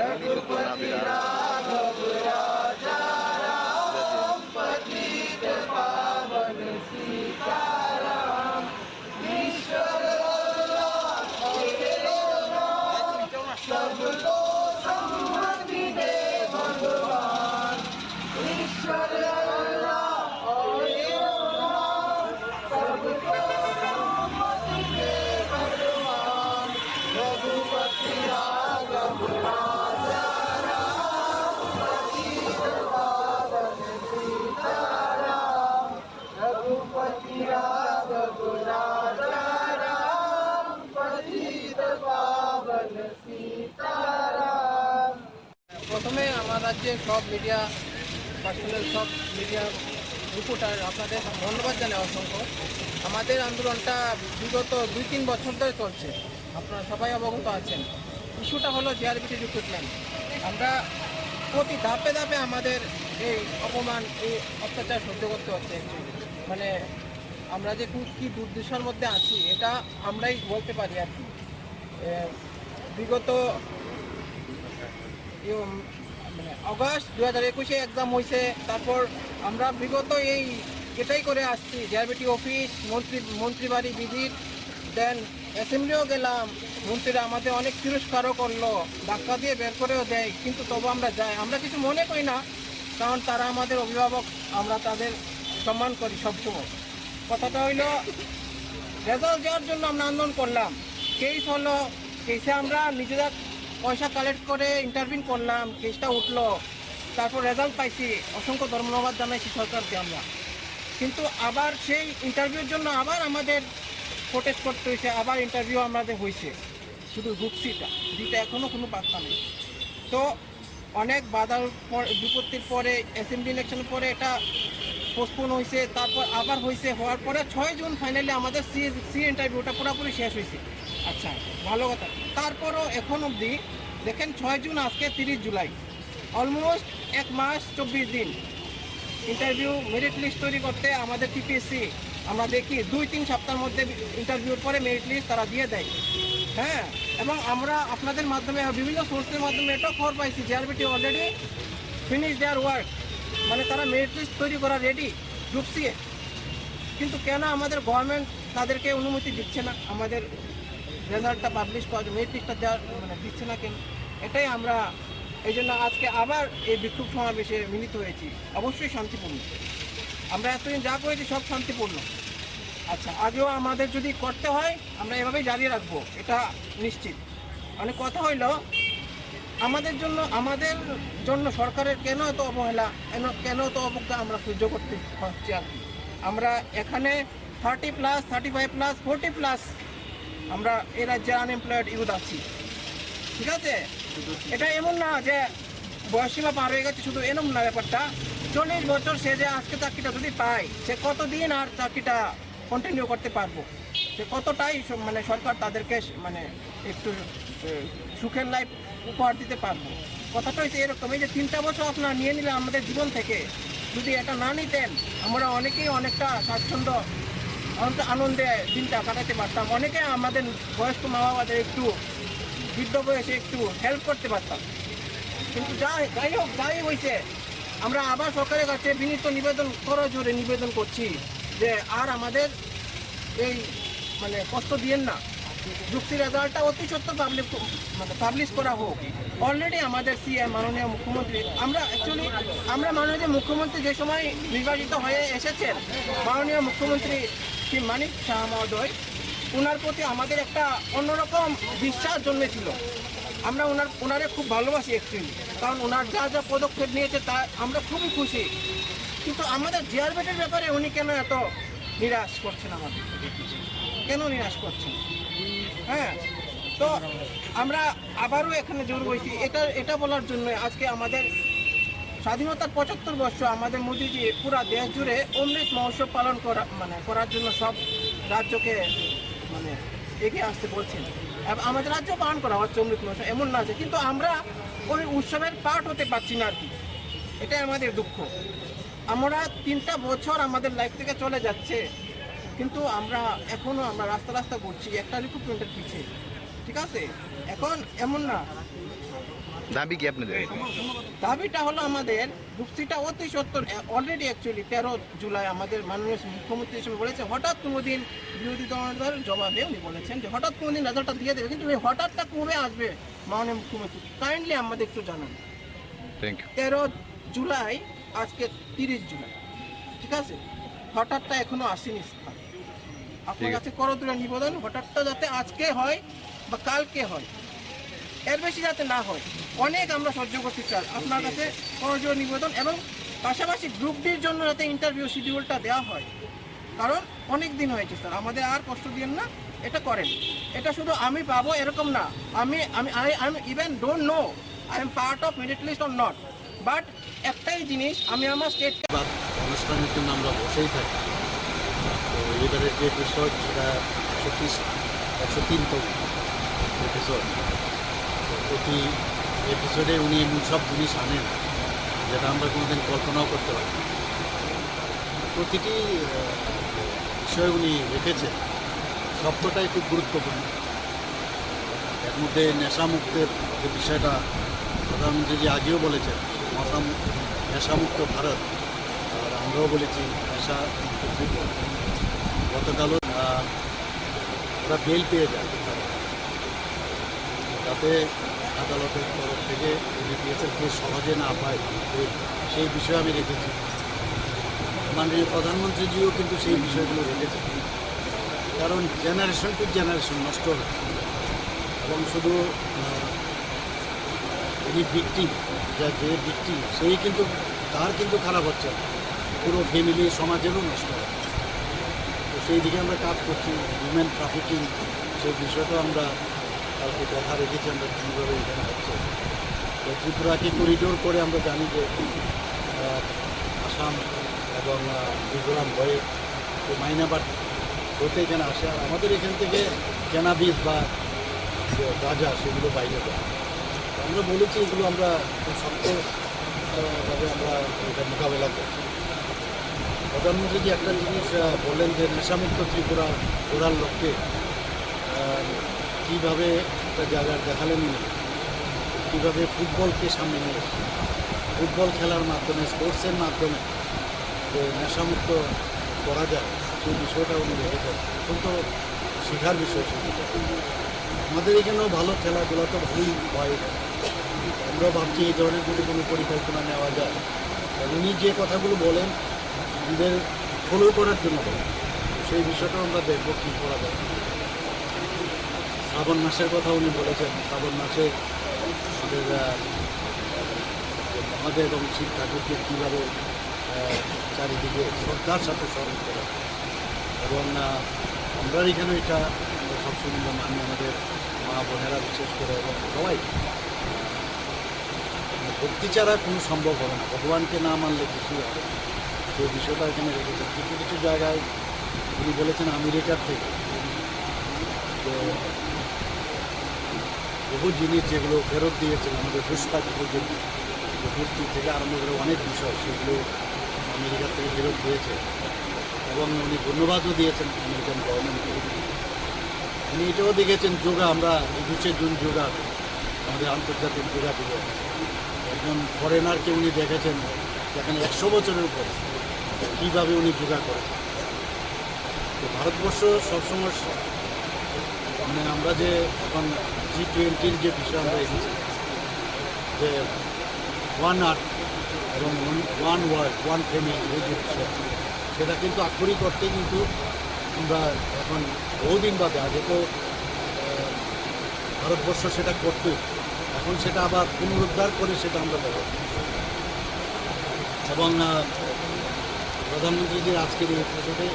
रघुपति राघव राजा राम, पतित पावन सीताराम। প্রথমে আমার রাজ্যের সব মিডিয়া পার্সোনাল, সব মিডিয়া রিপোর্টার, আপনাদের ধন্যবাদ জানাই অসংখ্য। আমাদের আন্দোলনটা বিগত দুই তিন বছর ধরে চলছে, আপনারা সবাই অবগত আছেন। ইস্যুটা হলো জেআরবিটি রিক্রুটমেন্ট। আমরা প্রতি ধাপে ধাপে আমাদের এই অপমান, এই অত্যাচার সহ্য করতে হচ্ছে। মানে, আমরা যে কু-, কি দুর্দশার মধ্যে আছি, এটা আমরাই বলতে পারি আর কি। এ, বিগত, ইয়ো, মানে, অগাস্ট দুই হাজার একুশে এক্সাম হয়েছে। তারপর আমরা বিগত এই এটাই করে আসছি, জেআরবিটি অফিস, মন্ত্রী, মন্ত্রী বাড়ি ভিজিট, দেন অ্যাসেম্বলিও গেলাম। মন্ত্রীরা আমাদের অনেক তিরস্কারও করলো, ধাক্কা দিয়ে বের করেও দেয়, কিন্তু তবু আমরা যাই। আমরা কিছু মনে করি না, কারণ তারা আমাদের অভিভাবক, আমরা তাদের সম্মান করি সবসময়। কথাটা হইলো, রেজাল্ট দেওয়ার জন্য আমরা আন্দোলন করলাম। কেস হলো, কেসে আমরা নিজেরা পয়সা কালেক্ট করে ইন্টারভিউ করলাম, কেসটা উঠলো, তারপর রেজাল্ট পাইছি, অসংখ্য ধন্যবাদ জানাইছি সরকারকে আমরা। কিন্তু আবার সেই ইন্টারভিউর জন্য আবার আমাদের প্রোটেস্ট করতে হয়েছে, আবার ইন্টারভিউ আমাদের হয়েছে, শুধু ঢুকছি এটা, দিতে এখনো কোনো পাত্তা নেই। তো অনেক বাধার পর, বিপত্তির পরে, অ্যাসেম্বলি ইলেকশনের পরে এটা পোস্টপোন হয়েছে। তারপর আবার হয়েছে, হওয়ার পরে ছয় জুন ফাইনালি আমাদের সি সি ইন্টারভিউটা পুরোপুরি শেষ হয়েছে। আচ্ছা, ভালো কথা। তারপরও এখন অবধি দেখেন, ছয় জুন, আজকে তিরিশ জুলাই, অলমোস্ট এক মাস চব্বিশ দিন ইন্টারভিউ, মেরিট লিস্ট তৈরি করতে আমাদের টিপিএসসি, আমরা দেখি দুই তিন সপ্তাহের মধ্যে ইন্টারভিউর পরে মেরিট লিস্ট তারা দিয়ে দেয়। হ্যাঁ, এবং আমরা আপনাদের মাধ্যমে, বিভিন্ন সোর্সের মাধ্যমে এটাও খবর পাইছি, JRBT already finish their work, মানে, তারা মেরিট লিস্ট তৈরি করা রেডি, গ্রুপ সি এ। কিন্তু কেন আমাদের গভর্নমেন্ট তাদেরকে অনুমতি দিচ্ছে না, আমাদের রেজাল্টটা পাবলিশ করার, মেরিট লিস্টটা দেওয়ার, মানে, দিচ্ছে না কেন? এটাই আমরা, এই জন্য আজকে আবার এই বিক্ষোভ সমাবেশে মিলিত হয়েছি। অবশ্যই শান্তিপূর্ণ, আমরা এতদিন যা করেছি সব শান্তিপূর্ণ। আচ্ছা, আগেও আমাদের যদি করতে হয়, আমরা এভাবেই জারি রাখবো, এটা নিশ্চিত। মানে, কথা হইলো, আমাদের জন্য, আমাদের জন্য সরকারের কেন এত অবহেলা, কেন, কেন এত অবজ্ঞা আমরা সহ্য করতে হচ্ছে আর কি। আমরা এখানে thirty plus, thirty five plus, forty plus আমরা এই রাজ্যে আনএমপ্লয়েড ইউথ আছি, ঠিক আছে? এটা এমন না যে বয়সসীমা পার হয়ে গেছে, শুধু এমন না ব্যাপারটা। চল্লিশ বছর সে যে আজকে চাকরিটা যদি পায়, সে কতদিন আর চাকরিটা কন্টিনিউ করতে পারবো? সে কতটাই স-, মানে, সরকার তাদেরকে স-, মানে, একটু, এ, সুখের লাইফ উপহার দিতে পারবো? কথাটা হচ্ছে এরকম, এই যে তিনটা বছর আপনারা নিয়ে নিলেন আমাদের জীবন থেকে, যদি এটা না নিতেন, আমরা অনেকেই অনেকটা স্বাচ্ছন্দ্য, অনেকটা আনন্দে দিনটা কাটাতে পারতাম। অনেকে আমাদের বয়স্ক মা বাবাদের একটু, বৃদ্ধ বয়সে একটু হেল্প করতে পারতাম। কিন্তু যাই, যাই হোক, যাই হয়েছে, আমরা আবার সরকারের কাছে বিনীত নিবেদন, করজোড়ে নিবেদন করছি যে আর আমাদের এই, মানে, কষ্ট দিয়েন না। গ্রুপ সি রেজাল্টটা অতি সত্বর পাবলিক, মানে, পাবলিশ করা হোক। অলরেডি আমাদের সিএম, মাননীয় মুখ্যমন্ত্রী, আমরা অ্যাকচুয়ালি, আমরা মাননীয় মুখ্যমন্ত্রী যে সময় নির্বাচিত হয়ে এসেছেন, মাননীয় মুখ্যমন্ত্রী শ্রী মানিক সাহা মহোদয়, ওনার প্রতি আমাদের একটা অন্যরকম বিশ্বাস জন্মেছিল। আমরা ওনার, ওনারে খুব ভালোবাসি অ্যাকচুয়ালি, কারণ ওনার যা যা পদক্ষেপ নিয়েছে তা আমরা খুবই খুশি। কিন্তু আমাদের জিআরবিটির ব্যাপারে উনি কেন এত নিরাশ করছেন আমাদের? কেন নিরাশ করছেন? হ্যাঁ, তো আমরা আবারও এখানে জড়ো হয়েছি এটা, এটা বলার জন্য আজকে আমাদের স্বাধীনতার পঁচাত্তর বর্ষ, আমাদের মোদিজি পুরা দেশ জুড়ে অমৃত মহোৎসব পালন করা, মানে, করার জন্য সব রাজ্যকে, মানে, এগিয়ে আসতে বলছেন। এবং আমাদের রাজ্যেও পালন করা হচ্ছে অমৃত মহোৎসব, এমন না যে, কিন্তু আমরা ওই উৎসবের পার্ট হতে পারছি না আর কি। এটাই আমাদের দুঃখ। আমরা তিনটা বছর আমাদের লাইফ থেকে চলে যাচ্ছে, কিন্তু আমরা এখনো, আমরা রাস্তা রাস্তা ঘুরছি একটা রিক্রুটমেন্টের পিছে, ঠিক আছে? এখন এমন না। দাবি কি আপনাদের? দাবিটা হলো আমাদের রূপসীটা অতি সত্তর, অলরেডি অ্যাকচুয়ালি তেরো জুলাই আমাদের মাননীয় মুখ্যমন্ত্রী হিসেবে বলেছে, হঠাৎ কোনো দিন বিরোধী দলের জবাবে উনি বলেছেন যে হঠাৎ কোনো দিন রেজাল্টটা দিয়ে দেবে, কিন্তু এই হঠাৎটা কবে আসবে মাননীয় মুখ্যমন্ত্রী, কাইন্ডলি আমাদের একটু জানান। Thank you. তেরো জুলাই, আজকে তিরিশ জুলাই, ঠিক আছে? হঠাৎটা এখনো আসেনি স্যার। আপনার ঠিক আছে। কাছে করজোড়ে নিবেদন, হঠাৎটা যাতে আজকে হয় বা কালকে হয়, এর বেশি যাতে না হয়। অনেক আমরা সহ্য করছি স্যার, আপনার কাছে করজোড়ে নিবেদন। এবং পাশাপাশি গ্রুপ ডির জন্য যাতে ইন্টারভিউ শিডিউলটা দেওয়া হয়, কারণ অনেক দিন হয়েছে স্যার, আমাদের আর কষ্ট দিয়েন না, এটা করেন। এটা শুধু আমি পাবো এরকম না, আমি, আমি, I, I am even don't know I am part of merit list or not, but একটাই জিনিস, আমি আমার স্টেটকে বাদ অনুষ্ঠানের জন্য আমরা বসেই থাকি। তো এবারের যে এপিসোড, সেটা একশো তিরিশ, একশো তিনতম এপিসোড। তো প্রতি এপিসোডে উনি এমন সব জিনিস আনেন, যেটা আমরা কোনোদিন কল্পনাও করতে পারি না। প্রতিটি, আহ, বিষয় উনি রেখেছেন, সবকটাই খুব গুরুত্বপূর্ণ। এর মধ্যে নেশামুক্তের যে বিষয়টা প্রধানমন্ত্রীজি আগেও বলেছেন, নেশামুক্ত, নেশামুক্ত ভারত, আর আমরাও বলেছি নেশামুক্ত ত্রিপুরা। গতকালও, আহ, ওরা বেল পেয়ে যায়, যাতে আদালতের তরফ থেকে যদি পিএসএফ কে সহজে না পায়, সেই বিষয়ে আমি রেখেছি। মাননীয় প্রধানমন্ত্রীজিও কিন্তু সেই বিষয়গুলো রেখেছেন, কারণ জেনারেশন টু জেনারেশন নষ্ট হচ্ছে। এবং শুধু, আহ, যিনি ভিকটিম, যা, যে ভিকটিম, সেই কিন্তু, তার কিন্তু খারাপ হচ্ছে না, পুরো ফ্যামিলি, সমাজেরও নষ্ট হচ্ছে। তো সেই দিকে আমরা কাজ করছি। হিউম্যান ট্রাফিকিং, সেই বিষয়টা আমরা কালকে কথা রেখেছি আমরা কীভাবে এখানে হচ্ছে। তো ত্রিপুরাকে করিডোর করে আমরা জানি যে, আহ, আসাম এবং, আহ, মিজোরাম হয়ে তো মাইনাবাদ হতে এখানে আসে। আর আমাদের এখান থেকে ক্যানাবিস বা যে গাঁজা, সেগুলো বাইরে যায়। তো আমরা বলেছি এগুলো আমরা খুব শক্ত, আহ, ভাবে আমরা এটা মোকাবেলা করছি। প্রধানমন্ত্রী যে একটা জিনিস, আহ, বললেন যে নেশামুক্ত ত্রিপুরা গড়ার লক্ষ্যে, আহ, কীভাবে একটা জায়গা দেখালেন উনি, কীভাবে ফুটবলকে সামনে নিয়ে এসে, ফুটবল খেলার মাধ্যমে, স্পোর্টসের মাধ্যমে যে নেশামুক্ত করা যায়, সেই বিষয়টা উনি রেখেছেন। অত্যন্ত শিক্ষার বিষয় সেই বিষয়টা। আমাদের এখানেও ভালো খেলাধুলা তো ভালোই হয়, আমরা ভাবছি এই ধরনের যদি কোনো পরিকল্পনা নেওয়া যায়। আর উনি যে কথাগুলো বলেন, আমাদের ফলো করার জন্য বলেন, সেই বিষয়টাও আমরা দেখবো কী করা যায়। শ্রাবণ মাসের কথা উনি বলেছেন, শ্রাবণ মাসে আমাদের, আহ, মহাদেব এবং শিব ঠাকুরকে কীভাবে, আহ, চারিদিকে শ্রদ্ধার সাথে স্মরণ করা। এবং, আহ, আমরা এখানে এটা আমরা সবসময় আমরা মানি, আমাদের মা বোনেরা বিশেষ করে এবং সবাই, আহ, ভক্তি ছাড়া কোনো সম্ভব হবে না, ভগবানকে না মানলে কিছুই হবে না। সেই বিষয়টা এখানে রেখেছেন। কিছু কিছু জায়গায় উনি বলেছেন আমেরিকার থেকে যে বহু জিনিস যেগুলো ফেরত দিয়েছেন আমাদের পুষ্পা ঠাকুর যে মূর্তি থেকে আরম্ভ করে অনেক বিষয়, সেগুলো আমেরিকার থেকে ফেরত দিয়েছে এবং উনি ধন্যবাদও দিয়েছেন আমেরিকান গভর্নমেন্টকে। উনি এটাও দেখেছেন যোগা, আমরা একুশে জুন যোগা আমাদের আন্তর্জাতিক যোগা দিবস। একজন ফরেনারকে উনি দেখেছেন, যেখানে একশো বছরের উপর, কীভাবে উনি যোগা করেছেন। তো ভারতবর্ষ সবসময় স-, মানে আমরা যে এখন জি টোয়েন্টির যে বিষয়ে আমরা এসেছি, যে ওয়ান আর্থ এবং ওয়ান ওয়ার্ল্ড, ওয়ান ফ্যামিলি, এই যে বিষয়, সেটা কিন্তু আক্ষরিক অর্থে কিন্তু আমরা এখন বহুদিন বাদে, আগে তো, আহ, ভারতবর্ষ সেটা করতোই, এখন সেটা আবার পুনরুদ্ধার করে সেটা আমরা ব্যবহার করব। এবং আহ, প্রধানমন্ত্রীজির আজকের এই এপিসোডে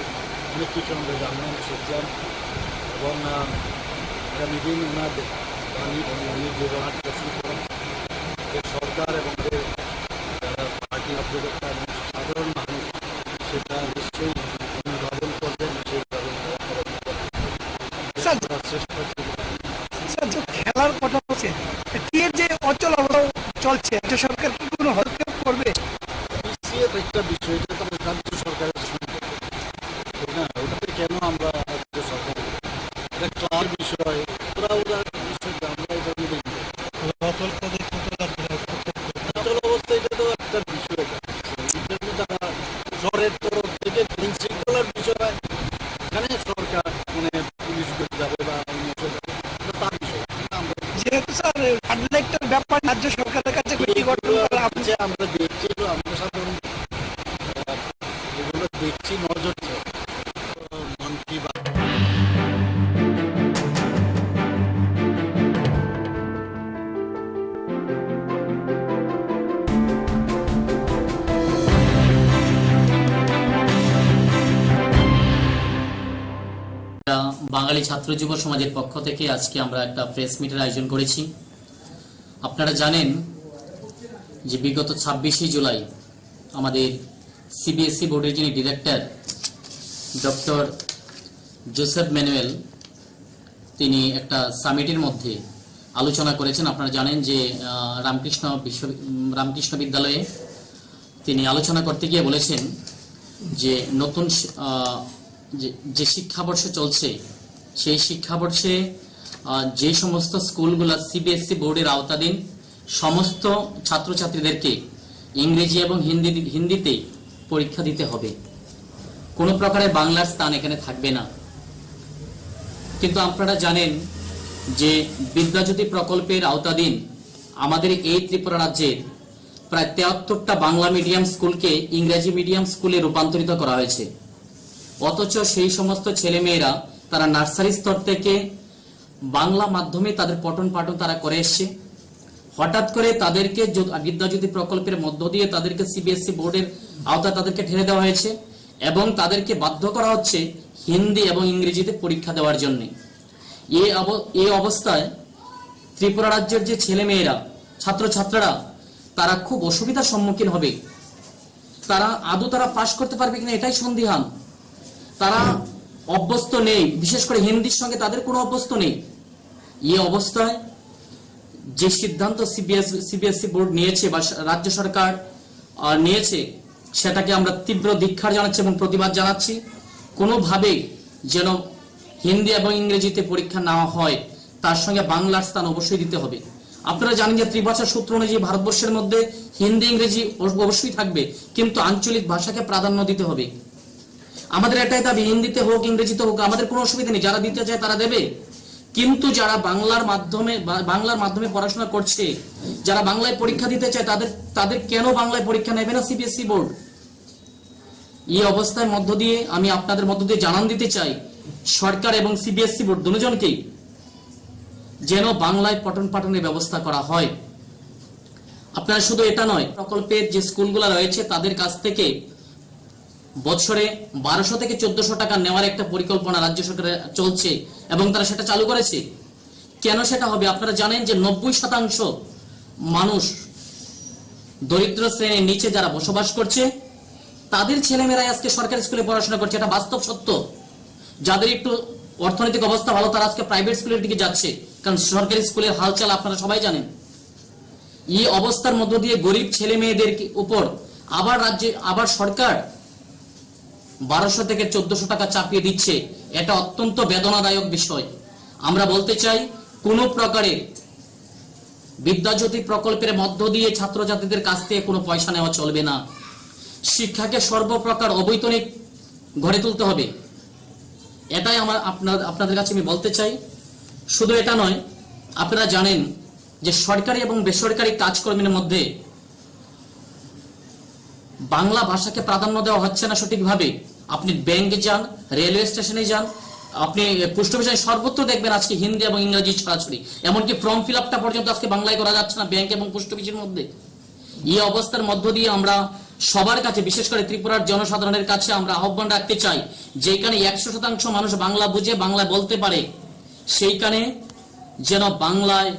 অনেক কিছু আমরা জানলাম, শিখলাম। এবং আহ, আগামী দিন ওনার বাণী, উনি যে ওনার প্রশ্ন করেন, যে সরকার এবং যে যারা পার্টি কার্যকর্তা এবং সাধারণ মানুষ সেটা নিশ্চয়ই অনুধাবন করবেন, সেইভাবে তারা করার চেষ্টা করবেন। স্যার, স্যার, যে খেলার কথা হচ্ছে, টিএর যে অচল অবস্থা চলছে, রাজ্য সরকার কি কোনো হস্তক্ষেপ করবে? পিসিএর একটা বিষয়, এটা তো রাজ্য সরকারের সঙ্গে, তাই না? ওটাতে কেন আমরা রাজ্য সরকার, এটা ক্লাবের বিষয়, ওরা ওরা বিষয়টা আমরা এটা মিলে নিব। অচল অবস্থা, এটা তো একটা বিষয়, এটা এটা কিন্তু তারা সরকারের তরফ থেকে আইন শৃঙ্খলার বিষয় হয়, এখানে সরকার মানে পুলিশ যাবে বা অন্য কেউ যাবে, এটা তার বিষয়। এটা আমরা যেহেতু স্যার ফ্লাড লাইটের ব্যাপার রাজ্য সরকারের কাছে কমিটি গঠন করা, আপনি যে আমরা দেখছি, তো আমরা সাধারণ, আহ, এগুলো দেখছি, নজর। মন কি বাত। বাঙালি ছাত্র যুব সমাজের পক্ষ থেকে আজকে আমরা একটা প্রেস মিটের আয়োজন করেছি। আপনারা জানেন যে বিগত ছাব্বিশে জুলাই আমাদের সিবিএসই বোর্ডের যিনি ডিরেক্টর ডক্টর জোসেফ ম্যানুয়েল, তিনি একটা সামিটের মধ্যে আলোচনা করেছেন। আপনারা জানেন যে আহ, রামকৃষ্ণ বিশ্ব উম, রামকৃষ্ণ বিদ্যালয়ে তিনি আলোচনা করতে গিয়ে বলেছেন যে নতুন শি- আহ, যে যে শিক্ষাবর্ষ চলছে, সেই শিক্ষাবর্ষে আহ, যে সমস্ত স্কুলগুলো সিবিএসই বোর্ডের আওতাধীন, সমস্ত ছাত্রছাত্রীদেরকে ইংরেজি এবং হিন্দি হিন্দিতেই পরীক্ষা দিতে হবে। কোনো প্রকারে বাংলার স্থান এখানে থাকবে না। কিন্তু আপনারা জানেন যে বিদ্যাজ্যোতি প্রকল্পের আওতাধীন আমাদের এই ত্রিপুরা রাজ্যের প্রায় তেহাত্তরটা বাংলা মিডিয়াম স্কুলকে ইংরেজি মিডিয়াম স্কুলে রূপান্তরিত করা হয়েছে। অথচ সেই সমস্ত ছেলেমেয়েরা তারা নার্সারি স্তর থেকে বাংলা মাধ্যমে তাদের পঠন পাঠন তারা করে এসছে। হঠাৎ করে তাদেরকে য- বিদ্যাজ্যোতি প্রকল্পের মধ্য দিয়ে তাদেরকে সিবিএসই বোর্ডের আওতায় তাদেরকে ঠেলে দেওয়া হয়েছে এবং তাদেরকে বাধ্য করা হচ্ছে হিন্দি এবং ইংরেজিতে পরীক্ষা দেওয়ার জন্য। এই অব- এই অবস্থায় ত্রিপুরা রাজ্যের যে ছেলেমেয়েরা, ছাত্রছাত্রীরা, তারা খুব অসুবিধার সম্মুখীন হবে। তারা আদৌ তারা পাশ করতে পারবে কিনা, এটাই সন্দিহান। তারা অভ্যস্ত নেই, বিশেষ করে হিন্দির সঙ্গে তাদের কোনো অভ্যস্ত নেই। এই অবস্থায় যে সিদ্ধান্ত সিবিএস সিবিএসই বোর্ড নিয়েছে বা সা- রাজ্য সরকার আহ, নিয়েছে, সেটাকে আমরা তীব্র ধিক্কার জানাচ্ছি এবং প্রতিবাদ জানাচ্ছি। কোনোভাবেই যেন হিন্দি এবং ইংরেজিতে পরীক্ষা না হয়, তার সঙ্গে বাংলার স্থান অবশ্যই দিতে হবে। আপনারা জানেন যে ত্রিভাষা সূত্র অনুযায়ী ভারতবর্ষের মধ্যে হিন্দি ইংরেজি অব- অবশ্যই থাকবে, কিন্তু আঞ্চলিক ভাষাকে প্রাধান্য দিতে হবে। আমাদের এটাই দাবি, হিন্দিতে হোক, ইংরেজিতে হোক, আমাদের কোনো অসুবিধা নেই, যারা দিতে চায় তারা দেবে। কিন্তু যারা বাংলার মাধ্যমে বা- বাংলার মাধ্যমে পড়াশোনা করছে, যারা বাংলায় পরীক্ষা দিতে চায়, তাদের তাদের কেন বাংলায় পরীক্ষা নেবে না সিবিএসই বোর্ড? এই অবস্থার মধ্য দিয়ে আমি আপনাদের মধ্য দিয়ে জানান দিতে চাই, সরকার এবং সিবিএসই বোর্ড দুজনকেই যেন বাংলায় পঠন পাঠনের ব্যবস্থা করা হয়। আপনারা শুধু এটা নয়, প্রকল্পের যে স্কুলগুলো রয়েছে তাদের কাছ থেকে বছরে বারোশো থেকে চোদ্দশো টাকা নেওয়ার একটা পরিকল্পনা রাজ্য সরকারের চলছে এবং তারা সেটা চালু করেছে। কেন সেটা হবে? আপনারা জানেন যে নব্বই শতাংশ মানুষ দরিদ্র শ্রেণীর নিচে যারা বসবাস করছে, তাদের ছেলেমেয়েরাই আজকে সরকারি স্কুলে পড়াশোনা করছে। এটা বাস্তব সত্য। যাদের একটু অর্থনৈতিক অবস্থা ভালো, তারা আজকে প্রাইভেট স্কুলের দিকে যাচ্ছে, কারণ সরকারি স্কুলের হালচাল আপনারা সবাই জানেন। এই অবস্থার মধ্য দিয়ে গরিব ছেলে মেয়েদের কি- উপর আবার রাজ্যে, আবার সরকার বারোশো থেকে চোদ্দশো টাকা চাপিয়ে দিচ্ছে, এটা অত্যন্ত বেদনাদায়ক বিষয়। আমরা বলতে চাই, কোনো প্রকারে বিদ্যাজ্যোতি প্রকল্পের মধ্য দিয়ে ছাত্রছাত্রীদের কাছ থেকে কোনো পয়সা নেওয়া চলবে না। শিক্ষাকে সর্বপ্রকার অবৈতনিক গড়ে তুলতে হবে, এটাই আমার আপনার আপনাদের কাছে আমি বলতে চাই। শুধু এটা নয়, আপনারা জানেন যে সরকারি এবং বেসরকারি কাজকর্মের মধ্যে বাংলা ভাষাকে প্রাধান্য দেওয়া হচ্ছে না সঠিকভাবে। আপনি ব্যাংকে যান, রেলওয়ে স্টেশনে যান, আপনি পোস্ট অফিসে সর্বত্র দেখবেন আজকে হিন্দি এবং ইংরেজি ছড়াছড়ি, এমনকি ফর্ম ফিল আপটা পর্যন্ত আজকে বাংলায় করা যাচ্ছে না ব্যাংক এবং পোস্ট অফিসের মধ্যে। এই অবস্থার মধ্য দিয়ে আমরা সবার কাছে, বিশেষ করে ত্রিপুরার জনসাধারণের কাছে আমরা আহ্বান রাখতে চাই, যেখানে একশো শতাংশ মানুষ বাংলা বুঝে, বাংলা বলতে পারে, সেইখানে যেন বাংলায়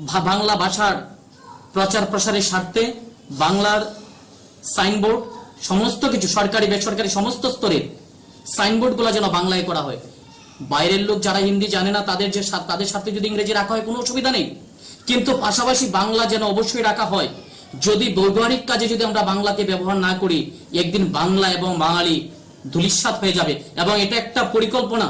ভা-, বাংলা ভাষার প্রচার প্রসারের স্বার্থে বাংলার সাইনবোর্ড, সমস্ত কিছু সরকারি বেসরকারি সমস্ত স্তরের সাইনবোর্ডগুলো যেন বাংলায় করা হয়। বাইরের লোক যারা হিন্দি জানে না, তাদের যে স্বার্থ, তাদের স্বার্থে যদি ইংরেজি রাখা হয়, কোনো অসুবিধা নেই, কিন্তু পাশাপাশি বাংলা যেন অবশ্যই রাখা হয়। যদি ব্যবহারিক কাজে যদি আমরা বাংলাকে ব্যবহার না করি, একদিন বাংলা এবং বাঙালি ধূলিসাৎ হয়ে যাবে। এবং এটা একটা পরিকল্পনা।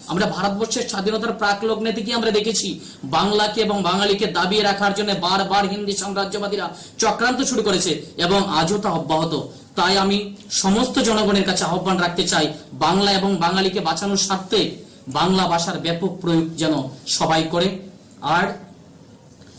আমরা ভারতবর্ষের স্বাধীনতার প্রাক লগ্নে থেকে আমরা দেখেছি, বাংলাকে এবং বাঙালিকে দাবিয়ে রাখার জন্য বারবার হিন্দি সাম্রাজ্যবাদীরা চক্রান্ত শুরু করেছে এবং আজও তা অব্যাহত। তাই আমি সমস্ত জনগণের কাছে আহ্বান রাখতে চাই, বাংলা এবং বাঙালিকে বাঁচানোর স্বার্থে বাংলা ভাষার ব্যাপক প্রয়োগ যেন সবাই করে। আর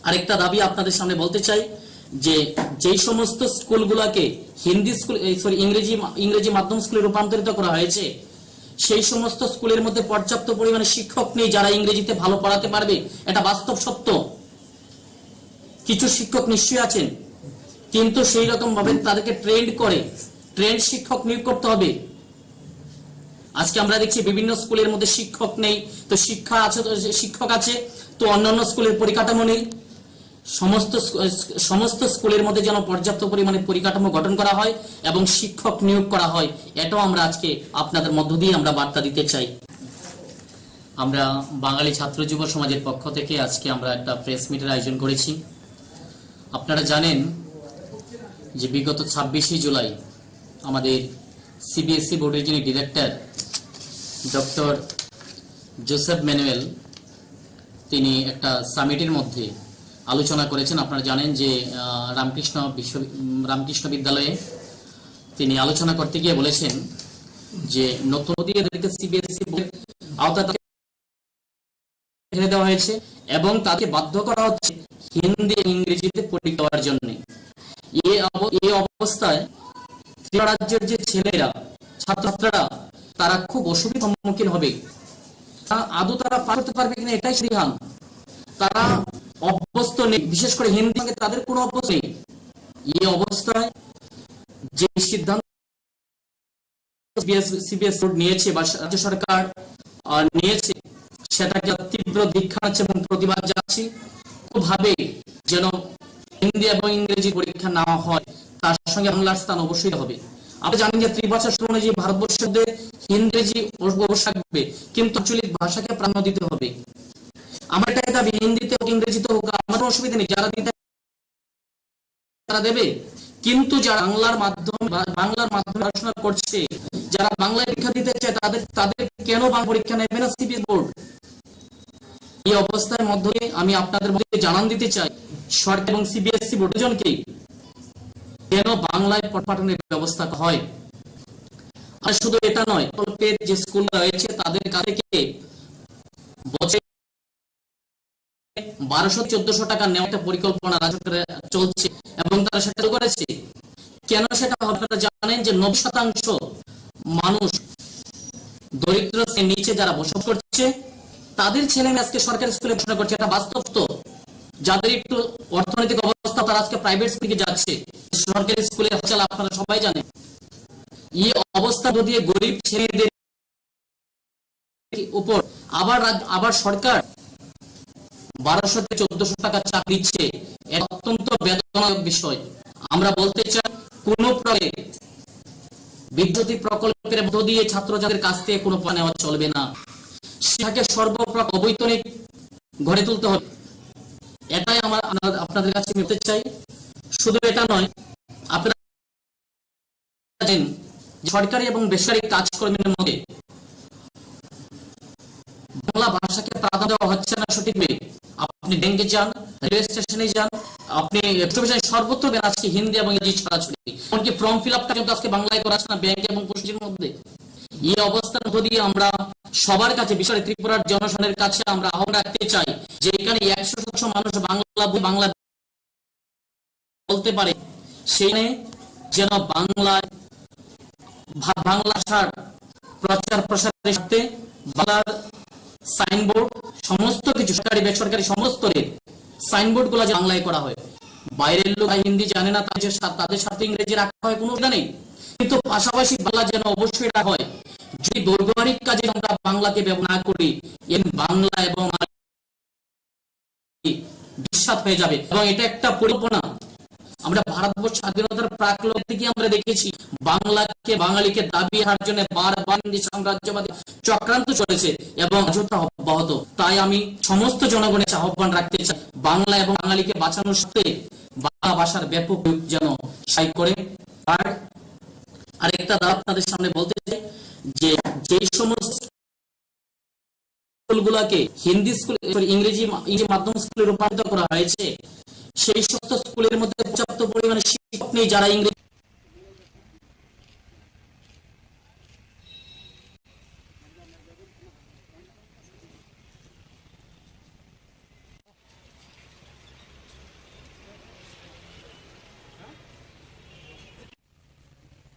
আরেকটা দাবি আপনাদের সামনে বলতে চাই যে, যেই সমস্ত স্কুলগুলোকে হিন্দি স্কুল, এই, সরি, ইংরেজি মা-, ইংরেজি মাধ্যম স্কুলে রূপান্তরিত করা হয়েছে, সেই সমস্ত স্কুলের মধ্যে পর্যাপ্ত পরিমাণে শিক্ষক নেই যারা ইংরেজিতে ভালো পড়াতে পারবে। এটা বাস্তব সত্য। কিছু শিক্ষক নিশ্চয়ই আছেন, কিন্তু সেই রকম ভাবে তাদেরকে ট্রেন্ড করে, ট্রেন্ড শিক্ষক নিয়োগ করতে হবে। আজকে আমরা দেখছি বিভিন্ন স্কুলের মধ্যে শিক্ষক নেই, তো শিক্ষা আছে, তো শিক্ষক আছে, তো অন্যান্য স্কুলের পরিকাঠামো নেই। সমস্ত স্কু-, সমস্ত স্কুলের মধ্যে যেন পর্যাপ্ত পরিমাণে পরিকাঠামো গঠন করা হয় এবং শিক্ষক নিয়োগ করা হয়, এটাও আমরা আজকে আপনাদের মধ্য দিয়ে আমরা বার্তা দিতে চাই। আমরা বাঙালি ছাত্র যুব সমাজের পক্ষ থেকে আজকে আমরা একটা প্রেস মিটের আয়োজন করেছি। আপনারা জানেন যে বিগত ছাব্বিশে জুলাই আমাদের সিবিএসই বোর্ডের যিনি ডিরেক্টর ডক্টর জোসেফ ম্যানুয়েল, তিনি একটা সামিটের মধ্যে আলোচনা করেছেন। আপনারা জানেন যে, আহ, রামকৃষ্ণ বিশ্ব-, উম, রামকৃষ্ণ বিদ্যালয়ে তিনি আলোচনা করতে গিয়ে বলেছেন যে নতুন মোদী এদেরকে সিবিএসই বোর্ডের আওতায় ফেলে দেওয়া হয়েছে এবং তাকে বাধ্য করা হচ্ছে হিন্দি এবং ইংরেজিতে পরীক্ষা দেওয়ার জন্য। এই অব-, এই অবস্থায় ত্রিপুরা রাজ্যের যে ছেলেরা, ছাত্রছাত্রীরা, তারা খুব অসুবিধার সম্মুখীন হবে। তা আদৌ তারা পার করতে পারবে কিনা, এটাই সন্দিহান। তারা অভ্যস্ত নেই, বিশেষ করে হিন্দি সঙ্গে তাদের কোনো অভ্যস্ত নেই। এই অবস্থায় যে সিদ্ধান্ত সিবিএস, সিবিএস বোর্ড নিয়েছে বা রাজ্য সরকার, আহ, নিয়েছে, সেটাকে তীব্র ধিক্কার জানাচ্ছি এবং প্রতিবাদ জানাচ্ছি। কোনোভাবে যেন হিন্দি এবং ইংরেজি পরীক্ষা না হয়, তার সঙ্গে বাংলার স্থান অবশ্যই হবে। আমরা জানি যে ত্রিভাষা সূত্র অনুযায়ী ভারতবর্ষের মধ্যে ইংরেজি অবশ্যই থাকবে, কিন্তু আঞ্চলিক ভাষাকে প্রাধান্য দিতে হবে। আমার এটাই দাবি, হিন্দিতে হোক, ইংরেজিতে হোক, আমার কোনো অসুবিধা নেই, যারা দিতে তারা দেবে, কিন্তু যারা বাংলার মাধ্যমে বা-, বাংলার মাধ্যমে পড়াশোনা করছে, যারা বাংলায় পরীক্ষা দিতে চায়, তাদের, তাদের কেন বাংলা পরীক্ষা নেবে না সিবিএস বোর্ড? এই অবস্থার মধ্যে আমি আপনাদের মধ্যে জানান দিতে চাই, সরকার এবং সিবিএসই বোর্ড দুজনকেই যেন বাংলায় পঠ-, পাঠনের ব্যবস্থা হয়। আর শুধু এটা নয়, প্রকল্পের যে স্কুল রয়েছে, তাদের কাছ থেকে বছরে বারোশো চোদ্দশো টাকা নেওয়া একটা পরিকল্পনা রাজ্য সরকারের চলছে এবং তারা সেটা চালু করেছে। কেন সেটা হবে? আপনারা জানেন যে নব্বই শতাংশ মানুষ দরিদ্র শ্রেণীর নিচে যারা বসবাস করছে, তাদের ছেলে মেয়ে আজকে সরকারি স্কুলে পড়াশোনা করছে। এটা বাস্তব তো, যাদের একটু অর্থনৈতিক অবস্থা, তারা আজকে প্রাইভেট স্কুলে যাচ্ছে, সরকারি স্কুলে হচ্ছে না, আপনারা সবাই জানেন। এই অবস্থা যদি গরিব ছেলেদের উপর আবার রাজ-, আবার সরকার বারোশো থেকে চোদ্দশো টাকা চাপ দিচ্ছে, এটা অত্যন্ত বেদনাদায়ক বিষয়। আমরা বলতে চাই, কোনো প্রকারে বিদ্যাজ্যোতি প্রকল্পের মধ্য দিয়ে ছাত্রছাত্রীদের কাছ থেকে কোনো পয়সা নেওয়া চলবে না। শিক্ষাকে সর্বপ্রকার অবৈতনিক গড়ে তুলতে হবে। এটাই আমার, আমরা আপনাদের কাছে বলতে চাই। শুধু এটা নয়, আপনারা জানেন যে সরকারি এবং বেসরকারি কাজকর্মের মধ্যে বাংলা ভাষাকে প্রাধান্য দেওয়া হচ্ছে না সঠিকভাবে। আপনি ব্যাংকে যান, রেলওয়ে স্টেশনে যান, আপনি পোস্ট অফিসে যান, সর্বত্র দেখবেন আজকে হিন্দি এবং ইংরেজি ছড়াছড়ি। এমনকি ফর্ম ফিল আপটা পর্যন্ত আজকে বাংলায় করা হচ্ছে না ব্যাংক এবং পোস্ট অফিসের মধ্যে। এই অবস্থার মধ্য দিয়ে আমরা সবার কাছে, বিশেষ করে ত্রিপুরার জনসাধারণের কাছে আমরা আহ্বান রাখতে চাই যে এখানে একশো শতাংশ মানুষ বাংলা বই, বাংলা বলতে পারে, সেখানে যেন বাংলায় ভা-, বাংলা ভাষার প্রচার প্রসারের স্বার্থে বাংলার সাইনবোর্ড, সমস্ত কিছু সরকারি বেসরকারি সমস্ত সাইনবোর্ড গুলা যে বাংলায় করা হয়, বাইরের লোক হিন্দি জানে না, তাই যে সা-, তাদের সাথে ইংরেজি রাখা হয়, কোনো অসুবিধা নেই, কিন্তু পাশাপাশি বাংলা যেন অবশ্যই রাখা হয়। যদি ব্যবহারিক কাজে আমরা বাংলাকে ব্যবহার না করি, এই বাংলা এবং বিস্বাদ হয়ে যাবে এবং এটা একটা পরিকল্পনা। আমরা ভারতবর্ষ স্বাধীনতার প্রাকলগ্ন থেকে আমরা দেখেছি বাংলাকে, বাঙালিকে দাবি রাখার জন্য বারবার ইংরেজ সাম্রাজ্যবাদী চক্রান্ত চলেছে এবং আজও তা অব্যাহত। তাই আমি সমস্ত জনগণের কাছে আহ্বান রাখতে চাই, বাংলা এবং বাঙালিকে বাঁচানোর সাথে বাংলা ভাষার ব্যাপক প্রয়োগ যেন সাই করে। আর আরেকটা দাবি আপনাদের সামনে বলতে চাই যে, যেই সমস্ত স্কুলগুলোকে হিন্দি স্কুল, সরি, ইংরেজি মা-, ইংরেজি মাধ্যম স্কুলে রূপান্তরিত করা হয়েছে, সেই সমস্ত স্কুলের মধ্যে পর্যাপ্ত পরিমাণে শিক্ষক নেই যারা ইংরেজি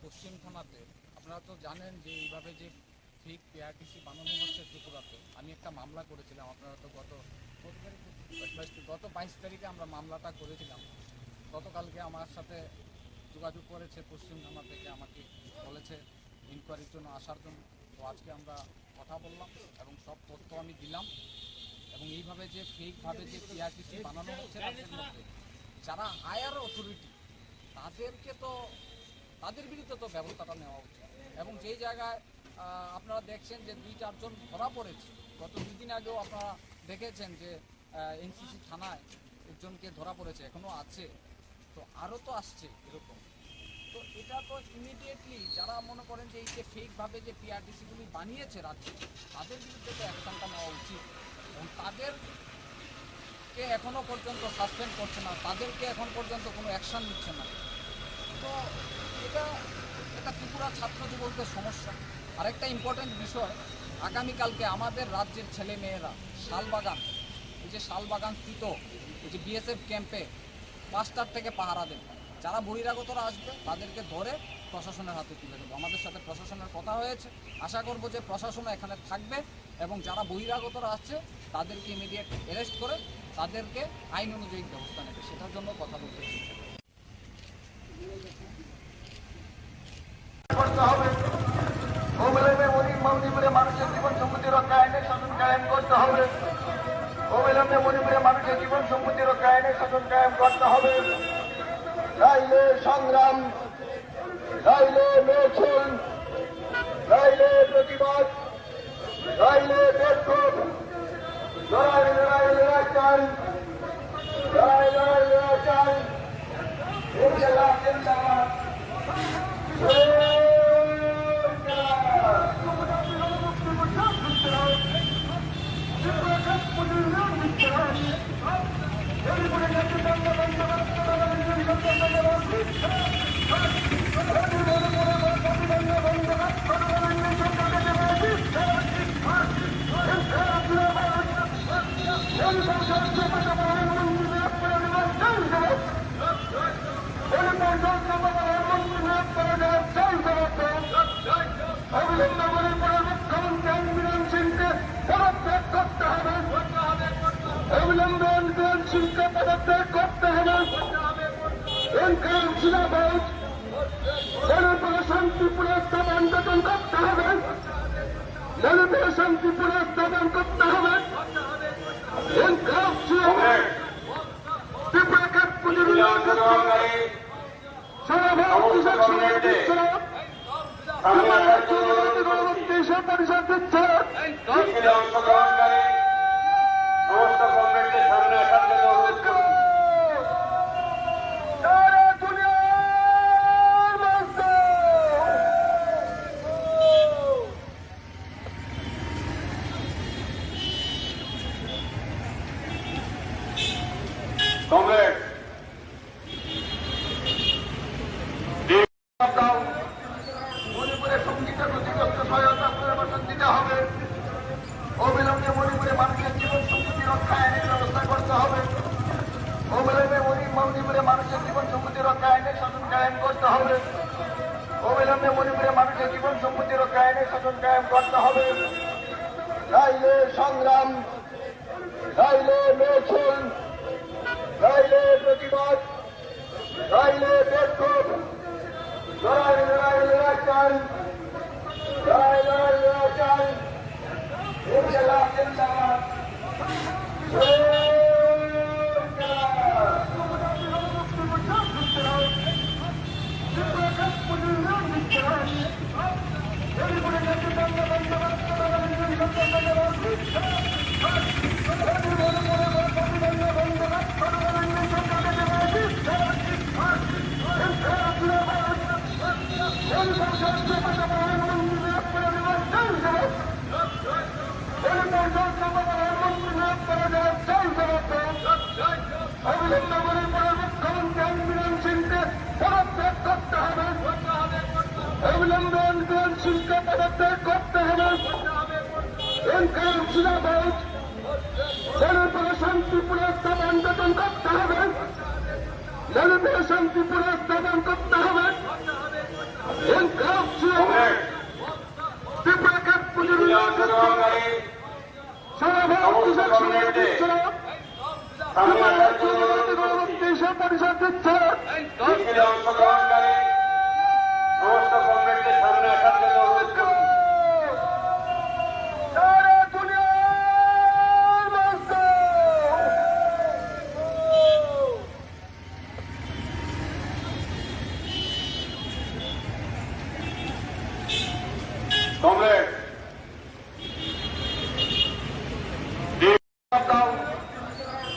পশ্চিম থানাতে আপনারা তো জানেন যে এইভাবে যে ফেক পিআরটিসি বানানো হচ্ছে ত্রিপুরাতে। আমি একটা মামলা করেছিলাম, আপনারা তো গত, কত তারিখে? বাইশ তারিখে। গত বাইশ তারিখে আমরা মামলাটা করেছিলাম। গতকালকে আমার সাথে যোগাযোগ করেছে পশ্চিম থানা থেকে, আমাকে বলেছে ইনকোয়ারির জন্য আসার জন্য। তো আজকে আমরা কথা বললাম এবং সব তথ্য আমি দিলাম। এবং এইভাবে যে ফেকভাবে যে পিআরটিসি বানানো হচ্ছে রাজ্যের মধ্যে, যারা হায়ার অথরিটি, তাদেরকে তো, তাদের বিরুদ্ধে তো ব্যবস্থাটা নেওয়া উচিত। এবং যেই জায়গায়, আহ, আপনারা দেখছেন যে দুই চারজন ধরা পড়েছে, গত দুই দিন আগেও আপনারা দেখেছেন যে, আহ, এনসিসি থানায় একজনকে ধরা পড়েছে, এখনো আছে, তো আরও তো আসছে এরকম। তো এটা তো ইমিডিয়েটলি যারা মনে করেন যে এই যে ফেকভাবে যে পিআরটিসিগুলি বানিয়েছে রাজ্যে, তাদের বিরুদ্ধে তো অ্যাকশনটা নেওয়া উচিত। এবং তাদেরকে এখনো পর্যন্ত সাসপেন্ড করছে না, তাদেরকে এখন পর্যন্ত কোনো অ্যাকশন নিচ্ছে না। তো এটা, এটা ত্রিপুরা ছাত্র যুবকদের সমস্যা। আরেকটা ইম্পর্টেন্ট বিষয়, আগামীকালকে আমাদের রাজ্যের ছেলে মেয়েরা শালবাগান, এই যে শালবাগান স্থিত এই যে বিএসএফ ক্যাম্পে পাঁচটার থেকে পাহারা দেবে। যারা বহিরাগতরা আসবে, তাদেরকে ধরে প্রশাসনের হাতে তুলে দেবো। আমাদের সাথে প্রশাসনের কথা হয়েছে, আশা করব যে প্রশাসন এখানে থাকবে এবং যারা বহিরাগতরা আসছে, তাদেরকে ইমিডিয়েট অ্যারেস্ট করে তাদেরকে আইন অনুযায়ী ব্যবস্থা নেবে, সেটার জন্য কথা বলতে চাই। করতে হবে। অবিলম্বে মণিপুরে মানুষের জীবন সমৃদ্ধি রক্ষায় আইনের শাসন কায়েম করতে হবে। অবিলম্বে মণিপুরে মানুষের জীবন সমৃদ্ধি রক্ষায় আইনের শাসন কায়েম করতে হবে। নাইলে সংগ্রাম, নাইলে মিছিল, নাইলে প্রতিবাদ, নাইলে বিক্ষোভ। লড়াই, লড়াই, লড়াই চাই। লড়াই, লড়াই, লড়াই চাই। ইনকিলাব জিন্দাবাদ। অবিলম্বে মণিপুরের মুখ্যমন্ত্রী আইন বীরেন সিংকে পদত্যাগ করতে হবে। অবিলম্বে আইন বীরেন সিংকে পদত্যাগ করতে হবে। ইনকিলাব জিন্দাবাদ। মণিপুরে শান্তি পুনঃস্থাপন গঠন করতে হবে। মণিপুরে শান্তি পুনঃস্থাপন করতে হবে। ইনকিলাব জিন্দাবাদ। ত্রিপুরা কাঠপুজোর সারা ভারত কৃষক সংগঠন দিচ্ছে। ত্রিপুরা রাজ্য জনজাতি গণমুক্তি পরিষদ দিচ্ছে। মিছিলে অংশগ্রহণকারী সমস্ত কমরেডদের সামনে আসার জন্য অনুরোধ করছি। সারা দুনিয়ার মানুষ। কমরেড, মণিপুরের সঙ্গীত ক্ষতিগ্রস্ত সহায়তা পুনর্বাসন দিতে হবে। অবিলম্বে মণিপুরে মানুষের জীবন সম্পত্তি রক্ষা আইনের ব্যবস্থা করতে হবে। অবিলম্বে মণি-, মণিপুরে মানুষের জীবন সম্পত্তি রক্ষা আইনের শাসন কায়েম করতে হবে। অবিলম্বে মণিপুরে মানুষের জীবন সম্পত্তি রক্ষায় আইনের শাসন কায়েম করতে হবে। নাইলে সংগ্রাম, নাইলে মিছিল, নাইলে প্রতিবাদ, নাইলে বিক্ষোভ। লড়াই, লড়াই, লড়াই চাই। লড়াই, লড়াই, লড়াই চাই। ইনকিলাব জিন্দাবাদ। অবিলম্বে মণিপুরের মুখ্যমন্ত্রী আইন বিধান সিংকে পদত্যাগ করতে হবে। অবিলম্বে আইন বিধান সিংকে পদত্যাগ করতে হবে। ইনকিলাব জিন্দাবাদ। মণিপুরে শান্তি পুনঃস্থাপন গঠন করতে হবে। মণিপুরে শান্তি পুনঃস্থাপন করতে হবে। ইনকিলাব জিন্দাবাদ। ত্রিপুরা কাঠ পুজোর সভাপতি সভাপতি সামনে আসার জন্য অনুরোধ করছি। মিছিলে অংশগ্রহণকারী সমস্ত কমরেডদের সামনে আসার জন্য অনুরোধ করছি। কমরেড,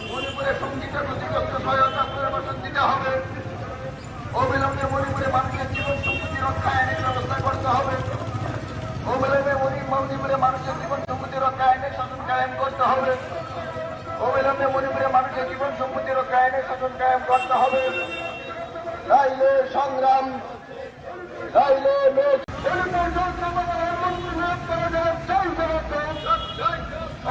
মণিপুরের সঙ্গীতের প্রতি যথেষ্ট সহায়তা পুনর্বাসন দিতে হবে। অবিলম্বে মণিপুরে মানুষের জীবন সম্পত্তি রক্ষায় আইনের ব্যবস্থা করতে হবে। অবিলম্বে মণি-, মণিপুরে মানুষের জীবন সম্পত্তি রক্ষায় আইনের শাসন কায়েম করতে হবে। অবিলম্বে মণিপুরে মানুষের জীবন সম্পত্তি রক্ষায় আইনের শাসন কায়েম করতে হবে। নাইলে সংগ্রাম, নাইলে মিছিল। মণিপুর জনতা প্রধানমন্ত্রী নিয়োগ করা যায়, চাই জবাব দাও।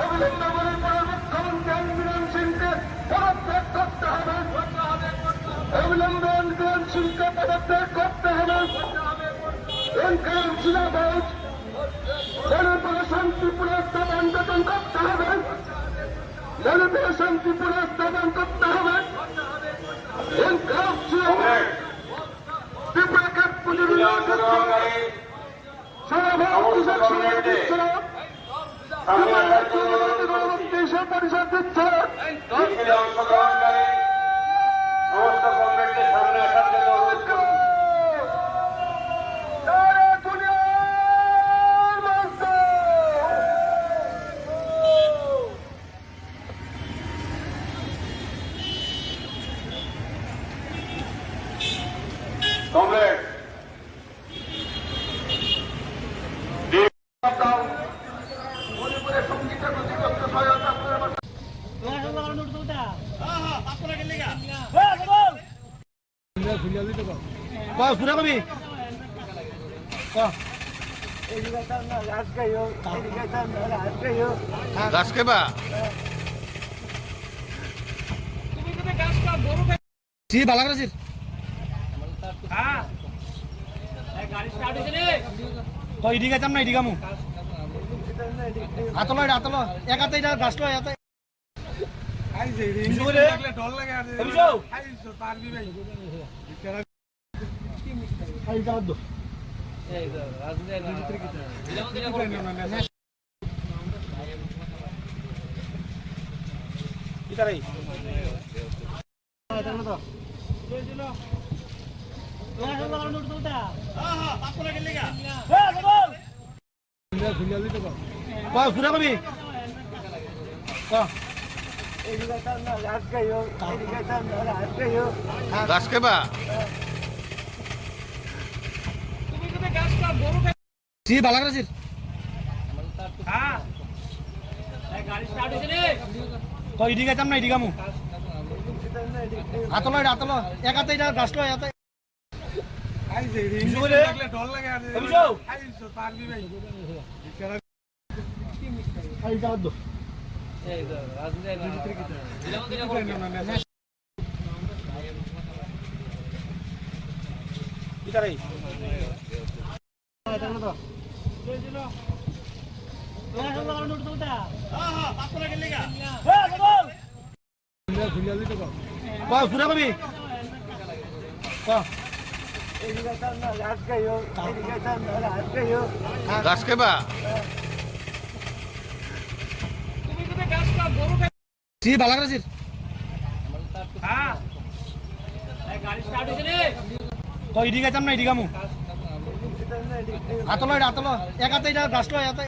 অবিলম্বে মণিপুরের মুখ্যমন্ত্রী আইন বিধান সিংকে পদত্যাগ করতে হবে। অবিলম্বে আইন বিধান সিংকে পদত্যাগ করতে হবে। ইনকিলাব জিন্দাবাদ। মণিপুরে শান্তি পুনঃস্থাপন গঠন করতে হবে। মণিপুরে শান্তি পুনঃস্থাপন করতে হবে। ইনকিলাব জিন্দাবাদ। ত্রিপুরা কাঠ পুজোর সভাপতি সভাপতি সামনে আসার জন্য অনুরোধ করছি। মিছিলে অংশগ্রহণকারী সমস্ত কমরেডদের সামনে আসার জন্য অনুরোধ করছি। কমরেড, বাস পুরা কবি। Gas ke ba? Si balak sir. Kau ini kacam na ini kamu. Atolo, atolo. Ya kata ini gas lo ya. Kau pura kami. Kau. Gas ke ba? Si balak sir. Kau ini kacam na ini kamu. Atolo, atolo. Ya kata ini gas lo ya. Gas ke ba? Si balak rasir. Koi idi gaitam na idi gamu. Atolo, atolo. Ekate ida gas lo, ekate.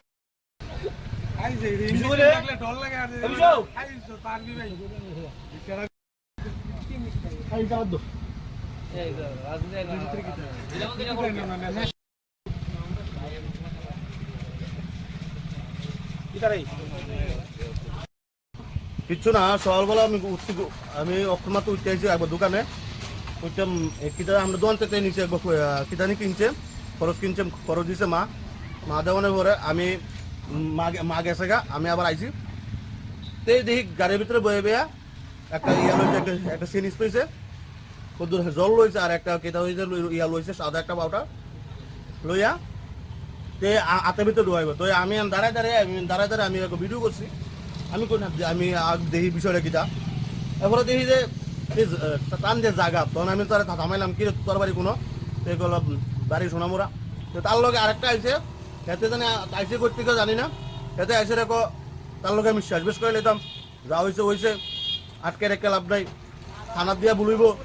Kichu na, sawal bala ami uthi, ami okma tu uthi aisi abo dukane. Uthi, e, kita amra don te niche go, e, kita ni kinche, khoros kinche, khoros dise ma. Ma dawone pore ami ma, ma gese ga, ami abar aisi. Te dehi gari bhitre boye boya, ekta iya loise, ekta, ekta sinis loise. Kuddur jol loise, ar ekta kita hoise, loi-, iya loise, sada ekta powder loiya. Te a-, ate bhitor duaibo. Te ami an darai darai, ami darai darai, ami ekko video korsi. Ami kon, ami ag dehi bishoy kita. Epore dehi je, je, eh, tan je jaga, ton ami tare tha-, thamailam ki tor bari kuno. Te golo bari Sonamura. Te tar loge arekta aise, hete jani a-, aise korte ki jani na. Hete aise reko, tar loge ami shej besh kore litam. Ja hoise hoise, atke rekhe lab nai. Thana dia buluibo.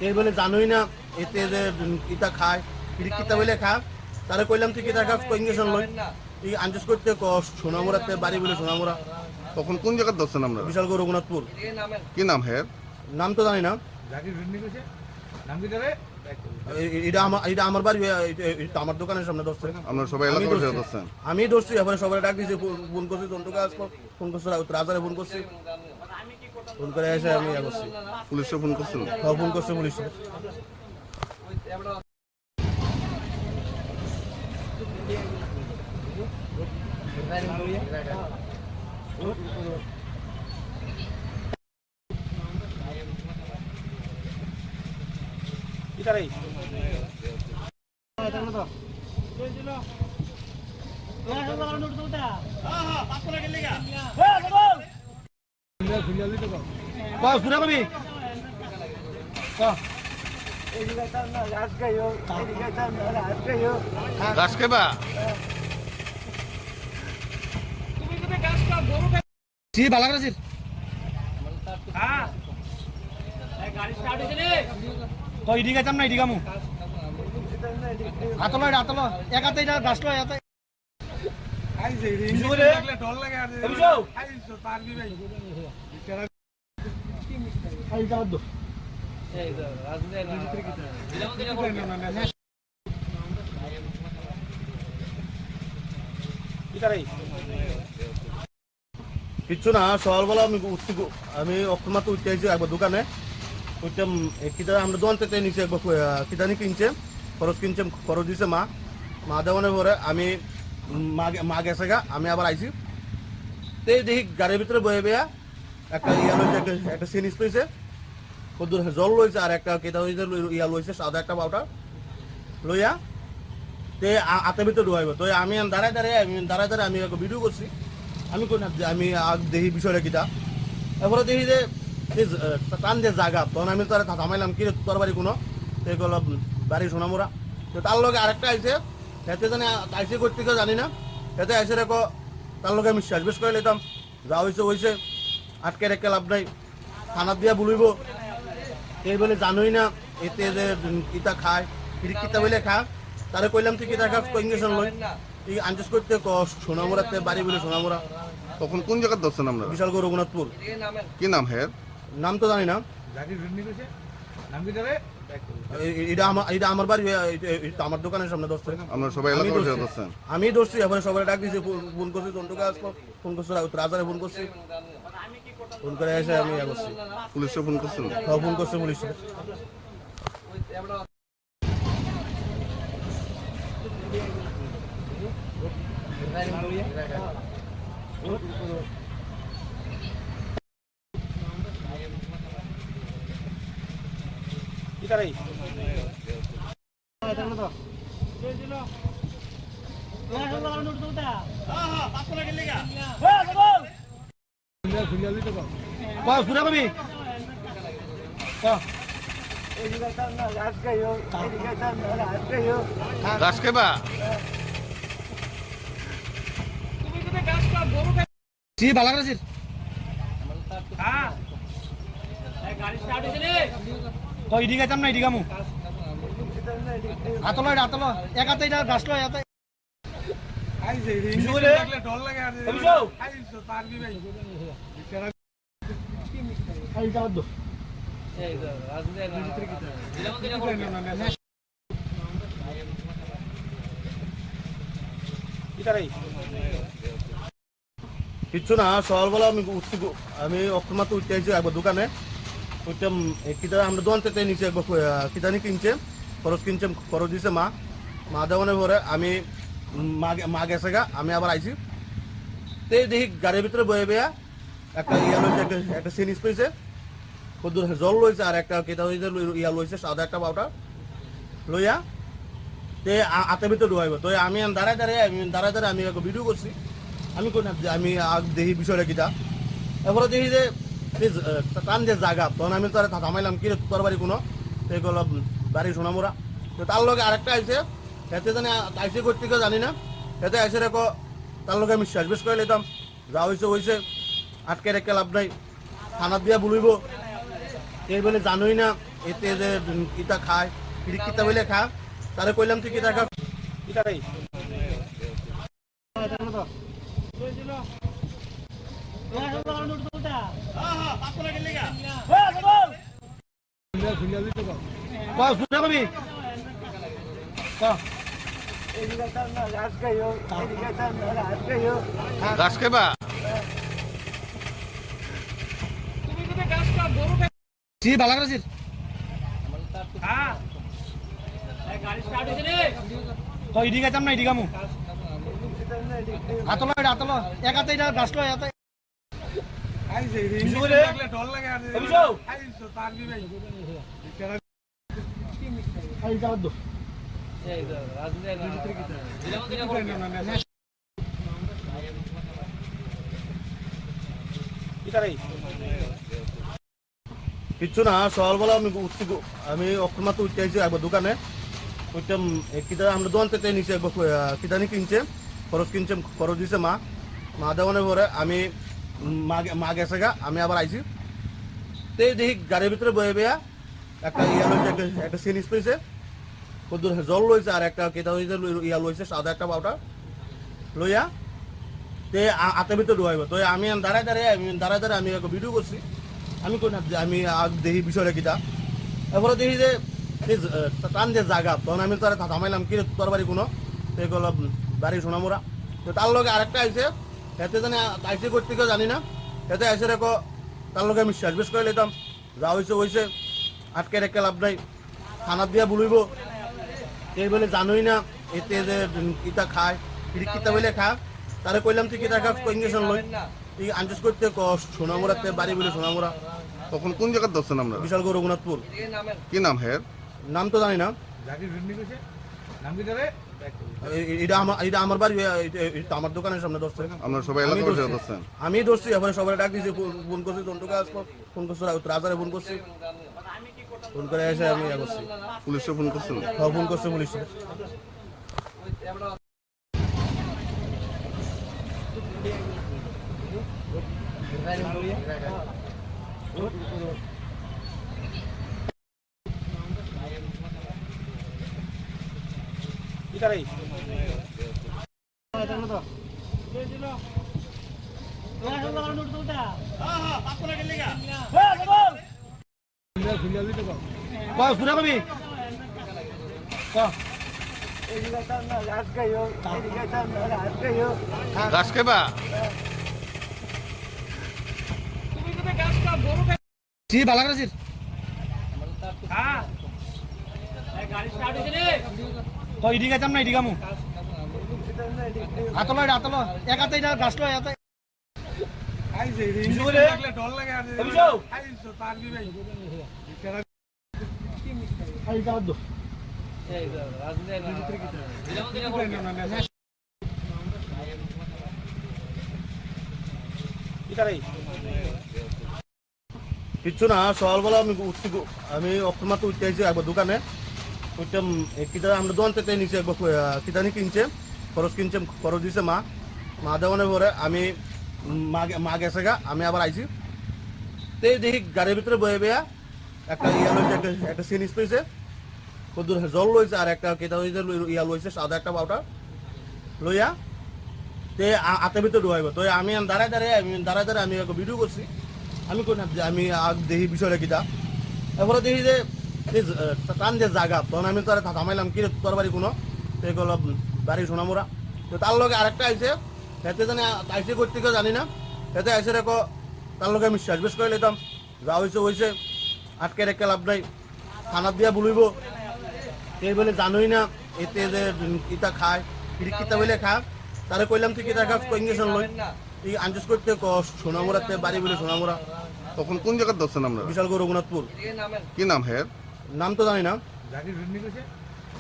Ei bole janoi na, ete je, um, ita khai, pirik kita bole kha. Tare koilam tui kita gas ko injection loi. Ei anjus korte ko Sonamura te bari bole Sonamura. তখন কোন জায়গার দর্শন আমরা? বিশালগড় রঘুনাথপুর। কি নাম হে? নাম তো জানি না। জাকির ভিন্নি কইছে? নাম কি তারে? এ-, এ-, এটা আমার, এটা আমার বাড়ি, এ-, এ-, এটা আমার দোকানের সামনে ধরছে। আমরা সবাই আমি এলাকাবাসী ধরছি। ধরছেন? আমি ধরছি, এবারে সবাই ডাক দিয়েছি, ফো-, ফোন করছি, জন্টু কাজ ফোন করছে, রাউত রাজারে ফোন করছি। ফোন করে এসে আমি ইয়ে করছি। পুলিশে ফোন করছিল? হ্যাঁ, ফোন করছে পুলিশে। Itarai. Kau sudah kami. Kau. Gas ke ba? Si balak rasir. Kau idi gaitam na idi gamu. Atolo, atolo. Ekate ida gas lo, ekate. Kichu na, sawal bala ami uthi, ami okma tu uthi aisi abo dukane. Uthi, e, kita amra dogan te niche go, e, kita ni kinche, khoros kinche, khoros dise ma. Ma dawone pore ami ma, ma gese ga, ami abar aisi. Te dehi gari bhitre boye boya, ekta iya loise, ekta, ekta sinis loise. Kuddur jol loise, ar ekta kita hoise, loi-, iya loise, sada ekta powder loiya. Te a-, ate bhitor duaibo. Te ami an darai darai, ami darai darai, ami ekko video korsi. Ami kon, ami ag dehi bishoy kita. Epore dehi je, je, eh, tan je jaga, ton ami tare tha-, thamailam ki tor bari kuno. Te golo bari Sonamura. Te tar loge arekta aise, hete jani a-, aise korte ki jani na. Hete aise reko, tar loge ami shej besh kore litam. Ja hoise hoise, atke rekhe lab nai. Thana dia buluibo. Ei bole janoi na, ete je, um, ita khai, pirik kita bole kha. Tare koilam tui kita gas ko injection loi. Ei anjus korte ko Sonamura te bari bole Sonamura. তখন কোন জায়গার দর্শন আমরা? বিশালগড় রঘুনাথপুর। কি নাম হে? নাম তো জানি না। জাকির ভিন্নি কইছে? নাম কি তারে? এ-, এ-, এটা আমার, এটা আমার বাড়ি, এ-, এ-, এটা আমার দোকানের সামনে ধরছে। আমরা সবাই আমি এলাকাবাসী ধরছি। ধরছেন? আমি ধরছি, এবারে সবাই ডাক দিয়েছি, ফোন, ফোন করছি, জন্টু কাজ ফোন করছে, রাউত রাজারে ফোন করছি। ফোন করে এসে আমি ইয়ে করছি। পুলিশে ফোন করছিল? হ্যাঁ, ফোন করছে পুলিশে। Itarai. Kau sudah kami. Kau. Gas ke ba? Si balak rasir. Kau idi gaitam na idi kamu. Atolo, atolo. Ekate ida gas lo, ekate. কিচ্ছু না, সকালবেলা আমি উঠছি গো-, আমি অক্ষরমাত্র উঠতে আইছি একবার দোকানে। উঠতে, উম, এ, কিতা আমরা দোকান থেকে নিচে একবার, আহ, কিতানি কিনছে, খরচ কিনছে, খরচ দিছে মা। মা দেওয়ানোর পরে আমি, উম, মা গে-, মা গেছে গা, আমি আবার আইছি। তে দেখি গাড়ির ভিতরে বয়ে বয়ে একটা ইয়া লইছে, একটা, একটা জিনিস লইছে। কদ্দুর জল লইছে আর একটা কিতা হইছে লই-, ইয়া লইছে সাদা একটা পাউডার লইয়া তে আ-, আতে ভিতরে ঢুকাইবো। তো আমি দাঁড়ায় দাঁড়ায়, আমি দাঁড়ায় দাঁড়ায় আমি একটা ভিডিও করছি। আমি কই না যে আমি আগ দেখি বিষয়টা কিতা। এরপরে দেখি যে এই জ-, আহ, টান যে জায়গা, তখন আমি তারে থা-, থামাইলাম, "কি রে, তোর বাড়ি কোনো?" তো এগুলো বাড়ি সোনামুড়া। তো তার লগে আরেকটা আইছে, এতে জানি আ-, আইছে করতে কেউ জানি না, এতে আইসে রেখো, তার লগে আমি শেষ বেশ করে নিতাম। যা হইছে হইছে, আটকে রেখে লাভ নাই। থানা দিয়া বলিব। এই বলে জানোই না, এতে যে, উম, কিতা খায়, কিতা কিতা বলে খা। তারে কইলাম, "তুই কিতা খা?" কিতা খাই? কও, শুনে কবি। কও। গাছ খাইবা? জি, বালা করে জি। কও, ইদি খাইতাম না, ইদি খামু। আতলো, এটা আতলো। এক হাতে এটা গাছ লো, এক হাতে। কিচ্ছু না, সকালবেলা আমি উঠছি গো-, আমি অক্ষরমাত্র উঠতে আইছি একবার দোকানে। উঠতে, উম, এ, কিতা আমরা দোকান থেকে নিচে একবার, আহ, কিতানি কিনছে, খরচ কিনছে, খরচ দিছে মা। মা দেওয়ানোর পরে আমি, উম, মা গে-, মা গেছে গা, আমি আবার আইছি। তে দেখি গাড়ির ভিতরে বয়ে বয়ে একটা ইয়া লইছে, একটা, একটা জিনিস লইছে। কদ্দুর জল লইছে আর একটা কিতা হইছে লই-, ইয়া লইছে সাদা একটা পাউডার লইয়া তে আ-, আতে ভিতরে ঢুকাইবো। তো আমি দাঁড়ায় দাঁড়ায়, আমি দাঁড়ায় দাঁড়ায় আমি একটা ভিডিও করছি। আমি কই না যে আমি আগ দেখি বিষয়টা কিতা। এরপরে দেখি যে এই জ-, আহ, টান যে জায়গা, তখন আমি তারে থা-, থামাইলাম, "কি রে, তোর বাড়ি কোনো?" তো এগুলো বাড়ি সোনামুড়া। তো তার লগে আরেকটা আইছে, এতে জানি আ-, আইছে করতে কেউ জানি না। এতে আইসে রেখো, তার লগে আমি শেষ বেশ করে নিতাম। যা হইছে হইছে, আটকে রেখে লাভ নাই। থানা দিয়া বলিব। এই বলে জানোই না, এতে যে, উম, কিতা খায়, কিতা কিতা বলে খা। তারে কইলাম, "তুই কিতা খাস, কো ইঞ্জেকশন লই।" এই আনজেস করতে ক-, সোনামুড়াতে বাড়ি বলে সোনামুড়া। তখন কোন জায়গায় ধরছেন আপনারা? বিশালগড় রঘুনাথপুর। কি নাম হের? নাম তো জানি না। এ-, এ-, এটা আমার, এটা আমার বাড়ি, এ-, এ-, এটা আমার দোকানের সামনে ধরছে। আপনারা সবাই আমি এলাকাবাসী ধরছি। ধরছেন? আমি ধরছি, এবারে সবাই ডাক দিয়েছি, ফোন, ফোন করছি, জন্টুকে আসবো। ফোন করছে রা-, রাজারে ফোন করছি। ফোন করে এসে আমি ইয়ে করছি। পুলিশে ফোন করছেন? হ্যাঁ, ফোন করছে পুলিশে। কও, শুনে কবি। কও। গাছ খাইবা? জি, বালা করে জি। কও, ইদি খাইতাম না, ইদি খামু। আতলো, এটা আতলো। এক হাতে এটা গাছ লো, এক হাতে। কিচ্ছু না, সকালবেলা আমি উঠছি গো-, আমি অক্ষর মাত্র উঠতে আইছি একবার দোকানে। উঠতে, উম, এ, কিতা আমরা দোকান থেকে নিচে একবার, আহ, কিতা নি কিনছে, খরচ কিনছে, খরচ দিছে মা। মা দেওয়ানোর পরে আমি, উম, মা গে-, মা গেছে গা, আমি আবার আইছি। তে দেখি গাড়ির ভিতরে বয়ে বয়া একটা ইয়া লইছে, একটা, একটা সিরিঞ্জ লইছে। কদ্দুর জল লইছে আর একটা কিতা হইছে লই-, ইয়া লইছে সাদা একটা পাউডার লইয়া তে আ-, আতে ভিতরে ঢুকাইবো। তো আমি আন দাঁড়ায় দাঁড়ায়, আমি দাঁড়ায় দাঁড়ায় আমি একটা ভিডিও করছি। আমি কোন হাত-, আমি আগ দেখি বিষয়টা কিতা। এরপরে দেখি যে এই জ-, আহ, টান যে জায়গা, তখন আমি তারা থা-, থামাইলাম, "কি রে, তোর বাড়ি কোনো?" তো এগুলো বাড়ি সোনামুড়া। তো তার লগে আরেকটা আইছে, এতে জানি আ-, আইছে করতে কেউ জানি না। এতে আইসে দেখো, তার লগে আমি শেষ বেশ করে নিতাম। যা হইছে হইছে, আটকে রেখে লাভ নাই, থানাত দিয়া বলিব। এই বলে জানোই না, এতে যে, উম, কিতা খায়, কিতা বলে খায়, তারে কইলাম, "তুই কিতা খাস?" কই, "ইঞ্জেকশন লই।" এই আঞ্জুস করতে ক, সোনামুড়াতে বাড়ি বলে সোনামুড়া। তখন কোন জায়গায় ধরছেন আপনারা? বিশালগড় রঘুনাথপুর। কি নাম হের? নাম তো জানি না। জাকির ভিন্নি কইছে?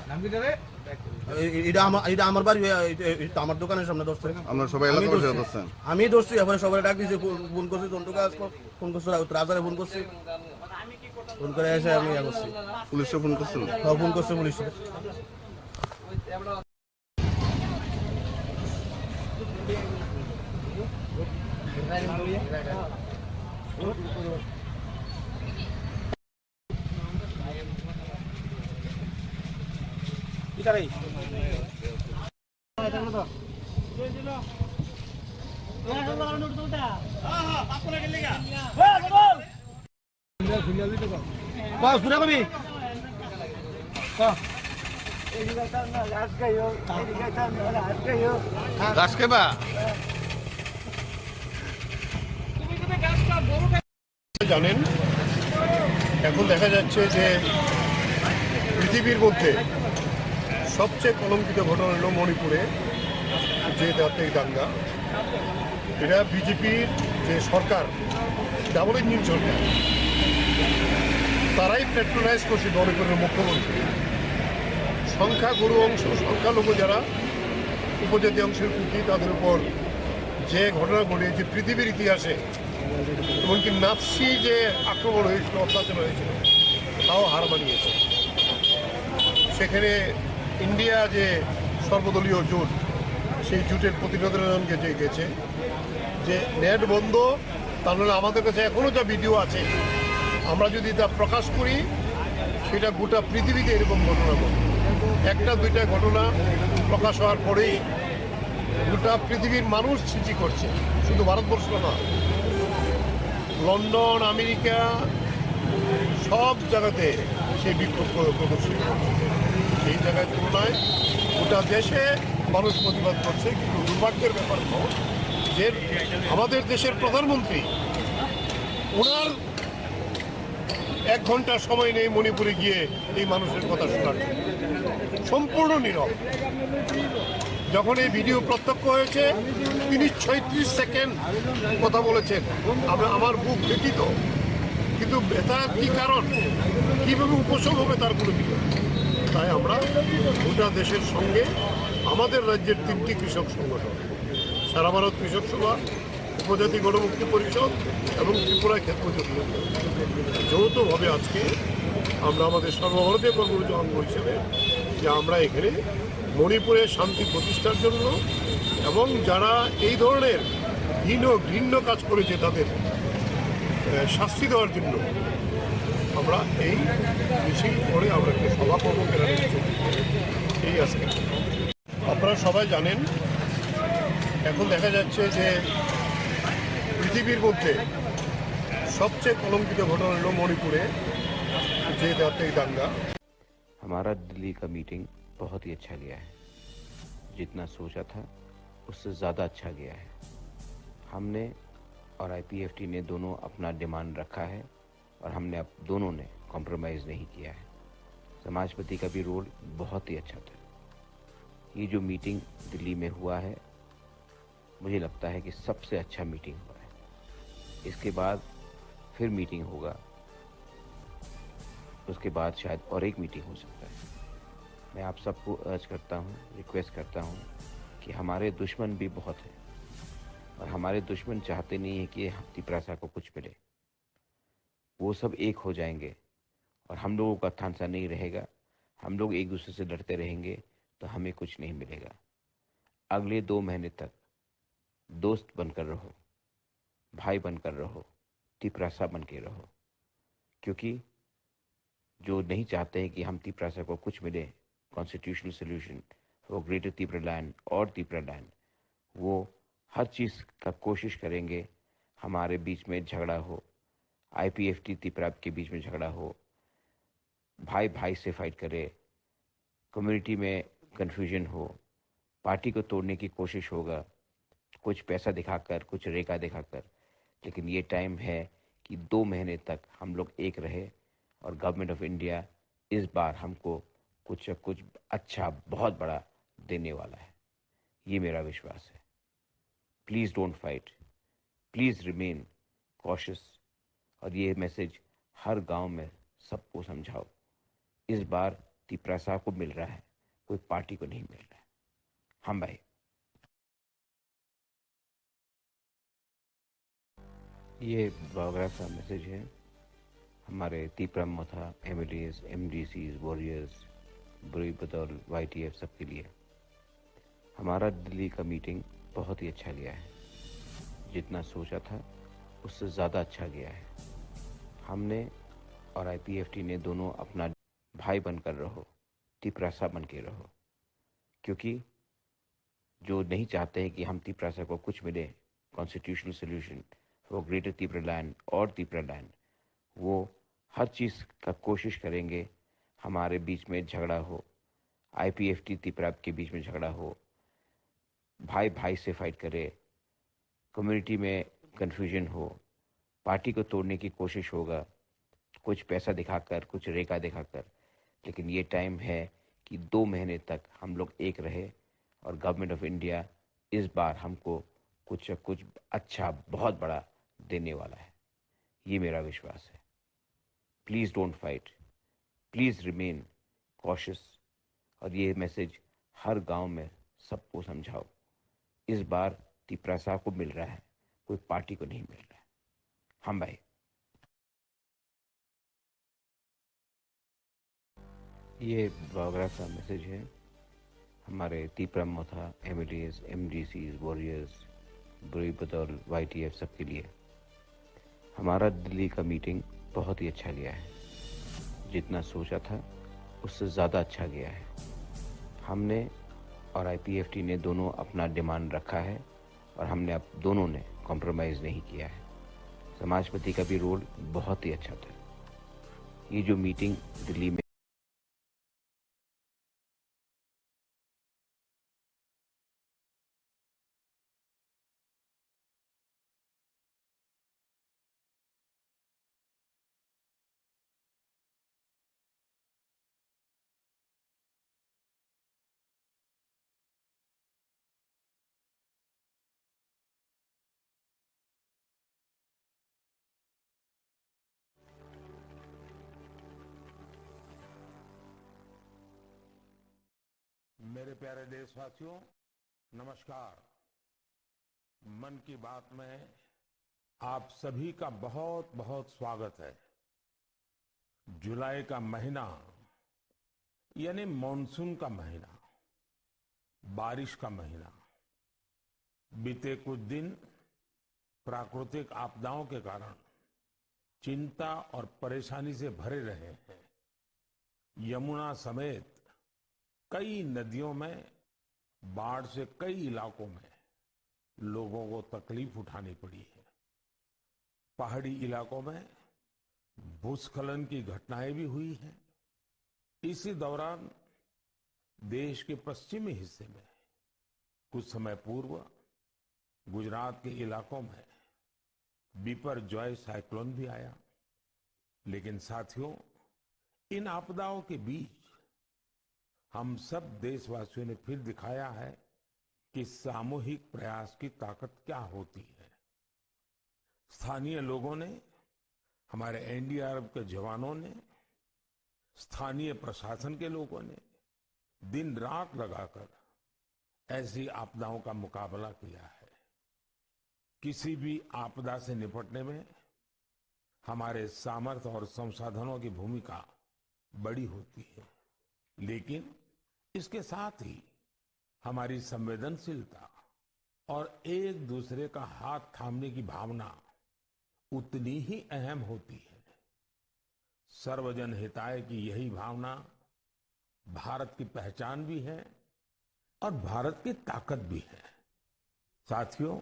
নাম কি জানে? এ-, এ-, এটা আমার, এটা আমার বাড়ি, এ-, এ-, এটা আমার দোকানের সামনে ধরছে। আপনারা সবাই আমি এলাকাবাসী ধরছি। ধরছেন? আমি ধরছি, এরপরে সবাই ডাক দিয়েছি, ফোন, ফোন করছি, জন্টু গাছ, ফোন করছে, রাউত রাজারে ফোন করছি। ফোন করে এসে আমি ইয়া করছি। পুলিশে ফোন করছিল? হ্যাঁ, ফোন করছে পুলিশে। ঘাস খেবা। জানেন, এখন দেখা যাচ্ছে যে পৃথিবীর মধ্যে সবচেয়ে কলঙ্কিত ঘটনা হলো মণিপুরে যে জাতীয় দাঙ্গা। এটা বিজেপির যে সরকার, ডাবল ইঞ্জিন সরকার, তারাই প্যাট্রোনাইজ করছে মণিপুরের মুখ্যমন্ত্রী। সংখ্যাগুরু অংশ, সংখ্যালঘু যারা উপজাতি অংশের কুকি, তাদের উপর যে ঘটনা ঘটিয়েছে পৃথিবীর ইতিহাসে, এমনকি নাৎসি যে আক্রমণ হয়েছিল, অত্যাচার হয়েছিল, তাও হার মানিয়েছে। সেখানে ইন্ডিয়া যে সর্বদলীয় জোট, সেই জোটের প্রতিনিধিরা যে গেছে, যে নেট বন্ধ, তার মানে আমাদের কাছে এখনো যা ভিডিও আছে, আমরা যদি তা প্রকাশ করি, সেটা গোটা পৃথিবীতে এরকম ঘটনা ঘটে। একটা দুইটা ঘটনা প্রকাশ হওয়ার পরেই গোটা পৃথিবীর মানুষ ছিচি করছে, শুধু ভারতবর্ষ না, লন্ডন, আমেরিকা, সব জায়গাতে সেই বিক্ষোভ প্র-, প্রদর্শন করছে। সেই জায়গায় তুলনায় গোটা দেশে মানুষ প্রতিবাদ করছে, কিন্তু দুর্ভাগ্যের ব্যাপার হলো যে আমাদের দেশের প্রধানমন্ত্রী, ওনার এক ঘন্টা সময় নেই মণিপুরে গিয়ে এই মানুষের কথা শোনার। সম্পূর্ণ নীরব। যখন এই ভিডিও প্রত্যক্ষ হয়েছে, তিনি ছয়ত্রিশ সেকেন্ড কথা বলেছেন। আমরা, আমার বুক ব্যথিত, কিন্তু ব্যথার কি কারণ, কিভাবে উপশম হবে, তার কোনো ভিডিও। তাই আমরা গোটা দেশের সঙ্গে আমাদের রাজ্যের তিনটি কৃষক সংগঠন, সারা ভারত কৃষক সভা, উপজাতি গণমুক্তি পরিষদ এবং ত্রিপুরা ক্ষেত মজুর ইউনিয়ন যৌথভাবে আজকে আমরা আমাদের সর্বভারতীয় কর্মসূচি অঙ্গ হিসেবে যে আমরা এখানে মণিপুরে শান্তি প্রতিষ্ঠার জন্য এবং যারা এই ধরনের হীন ও ঘৃণ্য কাজ করেছে তাদের, আহ, শাস্তি দেওয়ার জন্য আমরা এই মিছিল করে আমরা একটা সভা করবো। এই আজকে আপনারা সবাই জানেন, এখন দেখা যাচ্ছে যে পৃথিবীর মধ্যে সবচেয়ে কলঙ্কিত ঘটনা হলো মণিপুরে যে জাতীয় দাঙ্গা। हमारा दिल्ली का मीटिंग बहुत ही अच्छा गया है। जितना सोचा था, उससे ज़्यादा अच्छा गया है। हमने और आईपीएफटी ने दोनों अपना डिमांड रखा है और हमने, अब दोनों ने कॉम्प्रोमाइज़ नहीं किया है। समाजपति का भी रोल बहुत ही अच्छा था। ये जो मीटिंग दिल्ली में हुआ है, मुझे लगता है कि सबसे अच्छा मीटिंग हुआ है। इसके बाद फिर मीटिंग होगा, उसके बाद शायद और एक मीटिंग हो सकता है। मैं आप सबको अर्ज करता हूँ, रिक्वेस्ट करता हूँ कि हमारे दुश्मन भी बहुत हैं और हमारे दुश्मन चाहते नहीं है कि हम तिपरासा को कुछ मिले। वो सब एक हो जाएंगे और हम लोगों का थानसा नहीं रहेगा। हम लोग एक दूसरे से लड़ते रहेंगे तो हमें कुछ नहीं मिलेगा। अगले दो महीने तक दोस्त बनकर रहो, भाई बनकर रहो, तिपरासा बन के रहो, क्योंकि जो नहीं चाहते हैं कि हम तिपरासा को कुछ मिले, कॉन्स्टिट्यूशनल सॉल्यूशन फॉर ग्रेटर तिपरालैंड और तिपरालैंड, वो हर चीज़ का कोशिश करेंगे हमारे बीच में झगड़ा हो, आईपीएफटी तिपरा के बीच में झगड़ा हो, भाई भाई से फाइट करे, कम्युनिटी में कन्फ्यूजन हो, पार्टी को तोड़ने की कोशिश होगा, कुछ पैसा दिखाकर, कुछ रेखा दिखाकर। लेकिन ये टाइम है कि दो महीने तक हम लोग एक रहे और गवर्नमेंट ऑफ इंडिया इस बार हमको कुछ, कुछ अच्छा, बहुत बड़ा देने वाला है, ये मेरा विश्वास है। Please don't fight, please remain cautious. और ये मैसेज हर गांव में सबको समझाओ। इस बार तिपरासा को मिल रहा है, कोई पार्टी को नहीं मिल रहा है। हम भाई। ये बायोग्राफ का मैसेज है हमारे तिपरा मोथा एमएलएस, एमडीसीज, वॉरियर्स, ब्रूई बदौल, वाईटीएफ सबके लिए। हमारा दिल्ली का मीटिंग बहुत ही अच्छा गया है। जितना सोचा था, उससे ज़्यादा अच्छा गया है। हमने और आईपीएफटी ने दोनों अपना भाई बनकर रहो, तिपरासा बन के रहो, क्योंकि जो नहीं चाहते हैं कि हम तिपरासा को कुछ मिले, कॉन्स्टिट्यूशनल सॉल्यूशन फॉर ग्रेटर तिपरालैंड और तिपरालैंड, वो हर चीज़ का कोशिश करेंगे हमारे बीच में झगड़ा हो, आईपीएफटी तिपरा के बीच में झगड़ा हो, भाई भाई से फाइट करे, कम्युनिटी में कन्फ्यूजन हो, पार्टी को तोड़ने की कोशिश होगा, कुछ पैसा दिखाकर, कुछ रेखा दिखाकर। लेकिन ये टाइम है कि दो महीने तक हम लोग एक रहे और गवर्नमेंट ऑफ इंडिया इस बार हमको कुछ, कुछ अच्छा, बहुत बड़ा देने वाला है, ये मेरा विश्वास है। Please don't fight, please remain cautious. और ये मैसेज हर गांव में सबको समझाओ। इस बार तिपरासा को मिल रहा है, कोई पार्टी को नहीं मिल रहा है। हम भाई। ये बायोग्राफ का मैसेज है हमारे तिपरा मोथा एमएलएस, एमडीसीज, वॉरियर्स, ब्रूई बदौल, वाईटीएफ सबके लिए। हमारा दिल्ली का मीटिंग बहुत ही अच्छा गया है। जितना सोचा था, उससे ज़्यादा अच्छा गया है। हमने और आईपीएफटी ने दोनों अपना डिमांड रखा है और हमने, आप दोनों ने कॉम्प्रोमाइज़ नहीं किया है। समाजपति का भी रोल बहुत ही अच्छा था। ये जो मीटिंग दिल्ली में मेरे प्यारे देशवासियों, नमस्कार। मन की बात में आप सभी का बहुत, बहुत स्वागत है। जुलाई का महीना, यानी मॉनसून का महीना, बारिश का महीना, बीते कुछ दिन प्राकृतिक आपदाओं के कारण चिंता और परेशानी से भरे रहे हैं। यमुना समेत कई नदियों में बाढ़ से कई इलाकों में लोगों को तकलीफ उठानी पड़ी है। पहाड़ी इलाकों में भूस्खलन की घटनाएं भी हुई हैं। इसी दौरान देश के पश्चिमी हिस्से में कुछ समय पूर्व गुजरात के इलाकों में बिपरजॉय साइक्लोन भी आया। लेकिन साथियों, इन आपदाओं के बीच हम सब देशवासियों ने फिर दिखाया है कि सामूहिक प्रयास की ताकत क्या होती है। स्थानीय लोगों ने, हमारे एनडीआरएफ के जवानों ने, स्थानीय प्रशासन के लोगों ने, दिन रात लगाकर ऐसी आपदाओं का मुकाबला किया है। किसी भी आपदा से निपटने में हमारे सामर्थ्य और संसाधनों की भूमिका बड़ी होती है, लेकिन इसके साथ ही हमारी संवेदनशीलता और एक दूसरे का हाथ थामने की भावना उतनी ही अहम होती है। सर्वजन हिताय की यही भावना भारत की पहचान भी है और भारत की ताकत भी है। साथियों,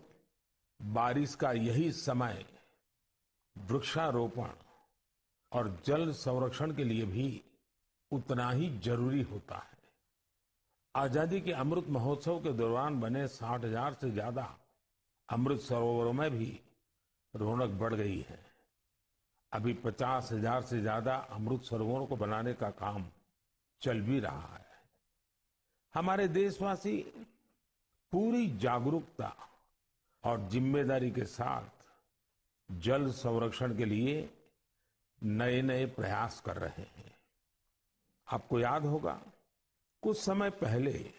बारिश का यही समय वृक्षारोपण और जल संरक्षण के लिए भी उतना ही जरूरी होता है। आजादी के अमृत महोत्सव के दौरान बने साठ हज़ार से ज्यादा अमृत सरोवरों में भी रौनक बढ़ गई है। अभी पचास हज़ार से ज्यादा अमृत सरोवरों को बनाने का काम चल भी रहा है। हमारे देशवासी पूरी जागरूकता और जिम्मेदारी के साथ जल संरक्षण के लिए नए-नए प्रयास कर रहे हैं। आपको याद होगा, कुछ समय पहले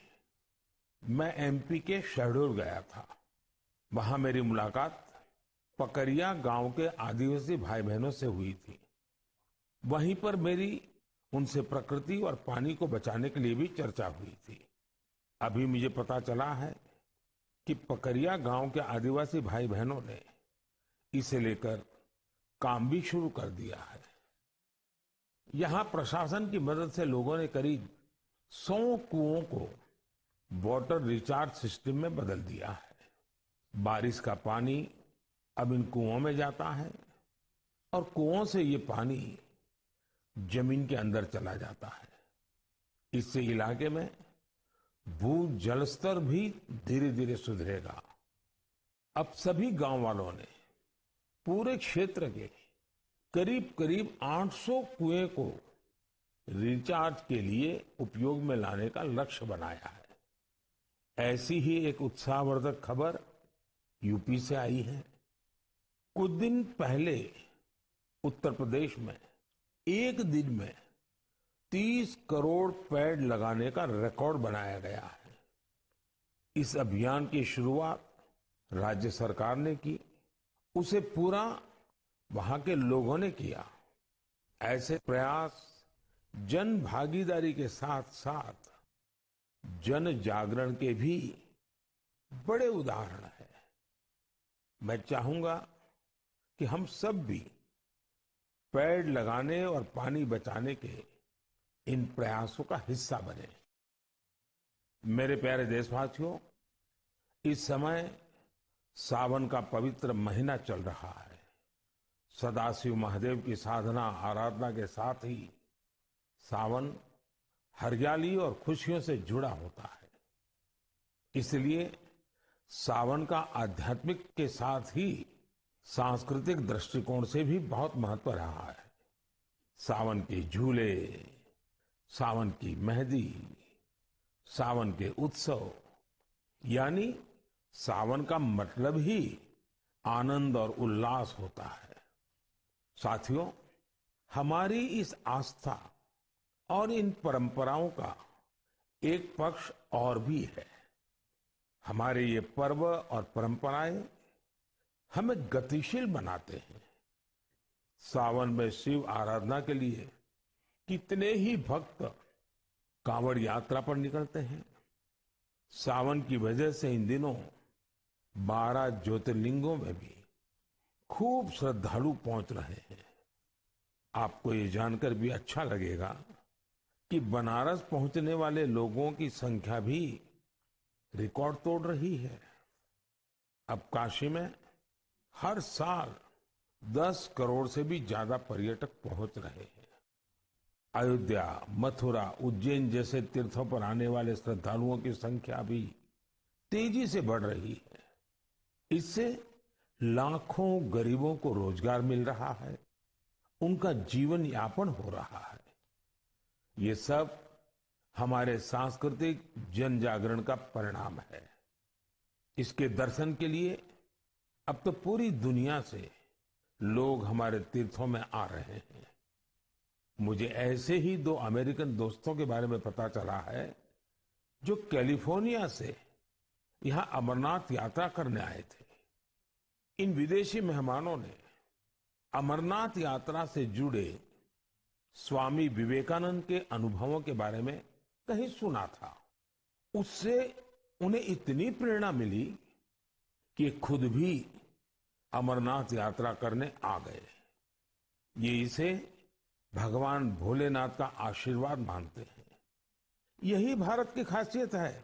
मैं एमपी के शहडोल गया था। वहां मेरी मुलाकात पकरिया गांव के आदिवासी भाई बहनों से हुई थी। वहीं पर मेरी उनसे प्रकृति और पानी को बचाने के लिए भी चर्चा हुई थी। अभी मुझे पता चला है कि पकरिया गांव के आदिवासी भाई बहनों ने इसे लेकर काम भी शुरू कर दिया है। यहाँ प्रशासन की मदद से लोगों ने करीब सौ कुओं को वाटर रिचार्ज सिस्टम में बदल दिया है। बारिश का पानी अब इन कुओं में जाता है और कुओं से ये पानी जमीन के अंदर चला जाता है। इससे इलाके में भू जलस्तर भी धीरे-धीरे सुधरेगा। अब सभी गांव वालों ने पूरे क्षेत्र के करीब-करीब आठ सौ कुएं को रिचार्ज के लिए उपयोग में लाने का लक्ष्य बनाया है। ऐसी ही एक उत्साहवर्धक खबर यूपी से आई है। कुछ दिन पहले उत्तर प्रदेश में एक दिन में तीस करोड़ पेड़ लगाने का रिकॉर्ड बनाया गया है। इस अभियान की शुरुआत राज्य सरकार ने की, उसे पूरा वहां के लोगों ने किया। ऐसे प्रयास जन भागीदारी के साथ-साथ जन जागरण के भी बड़े उदाहरण हैं। मैं चाहूंगा कि हम सब भी पेड़ लगाने और पानी बचाने के इन प्रयासों का हिस्सा बने। मेरे प्यारे देशवासियों, इस समय सावन का पवित्र महीना चल रहा है। सदाशिव महादेव की साधना, आराधना के साथ ही सावन हरियाली और खुशियों से जुड़ा होता है। इसलिए सावन का आध्यात्मिक के साथ ही सांस्कृतिक दृष्टिकोण से भी बहुत महत्व रहा है। सावन के झूले, सावन की मेहंदी, सावन के उत्सव, यानी सावन का मतलब ही आनंद और उल्लास होता है। साथियों, हमारी इस आस्था और इन परंपराओं का एक पक्ष और भी है। हमारे ये पर्व और परंपराएं हमें गतिशील बनाते हैं। सावन में शिव आराधना के लिए कितने ही भक्त कांवड़ यात्रा पर निकलते हैं। सावन की वजह से इन दिनों बारह ज्योतिर्लिंगों में भी खूब श्रद्धालु पहुंच रहे हैं। आपको ये जानकर भी अच्छा लगेगा कि बनारस पहुंचने वाले लोगों की संख्या भी रिकॉर्ड तोड़ रही है। अब काशी में हर साल दस करोड़ से भी ज्यादा पर्यटक पहुंच रहे हैं। अयोध्या, मथुरा, उज्जैन जैसे तीर्थों पर आने वाले श्रद्धालुओं की संख्या भी तेजी से बढ़ रही है। इससे लाखों गरीबों को रोजगार मिल रहा है, उनका जीवन यापन हो रहा है। ये सब हमारे सांस्कृतिक जन जागरण का परिणाम है। इसके दर्शन के लिए अब तो पूरी दुनिया से लोग हमारे तीर्थों में आ रहे हैं। मुझे ऐसे ही दो अमेरिकन दोस्तों के बारे में पता चला है, जो कैलिफोर्निया से यहाँ अमरनाथ यात्रा करने आए थे। इन विदेशी मेहमानों ने अमरनाथ यात्रा से जुड़े स्वामी विवेकानंद के अनुभवों के बारे में कहीं सुना था। उससे उन्हें इतनी प्रेरणा मिली कि खुद भी अमरनाथ यात्रा करने आ गए। ये इसे भगवान भोलेनाथ का आशीर्वाद मानते हैं। यही भारत की खासियत है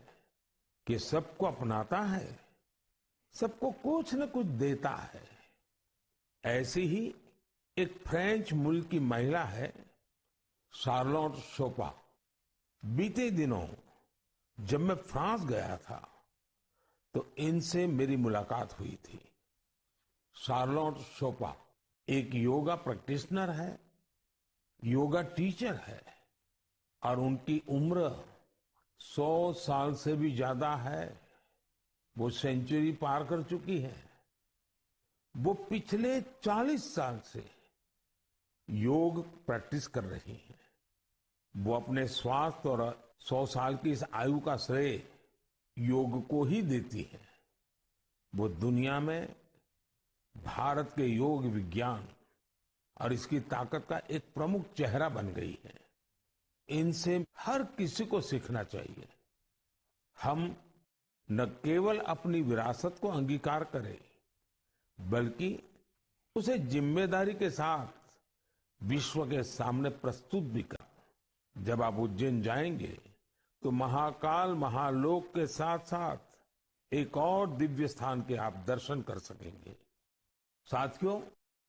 कि सबको अपनाता है, सबको कुछ न कुछ देता है। ऐसी ही एक फ्रेंच मूल की महिला है शार्लोट शोपा। बीते दिनों जब मैं फ्रांस गया था, तो इनसे मेरी मुलाकात हुई थी। शार्लोट शोपा एक योगा प्रैक्टिशनर है, योगा टीचर है और उनकी उम्र सौ साल से भी ज्यादा है। वो सेंचुरी पार कर चुकी है। वो पिछले चालीस साल से योग प्रैक्टिस कर रही हैं। वो अपने स्वास्थ्य और सौ साल की इस आयु का श्रेय योग को ही देती हैं। वो दुनिया में भारत के योग विज्ञान और इसकी ताकत का एक प्रमुख चेहरा बन गई हैं। इनसे हर किसी को सीखना चाहिए। हम न केवल अपनी विरासत को अंगीकार करें, बल्कि उसे जिम्मेदारी के साथ विश्व के सामने प्रस्तुत भी करें। जब आप उज्जैन जाएंगे, तो महाकाल महालोक के साथ-साथ एक और दिव्य स्थान के आप दर्शन कर सकेंगे। साथियों,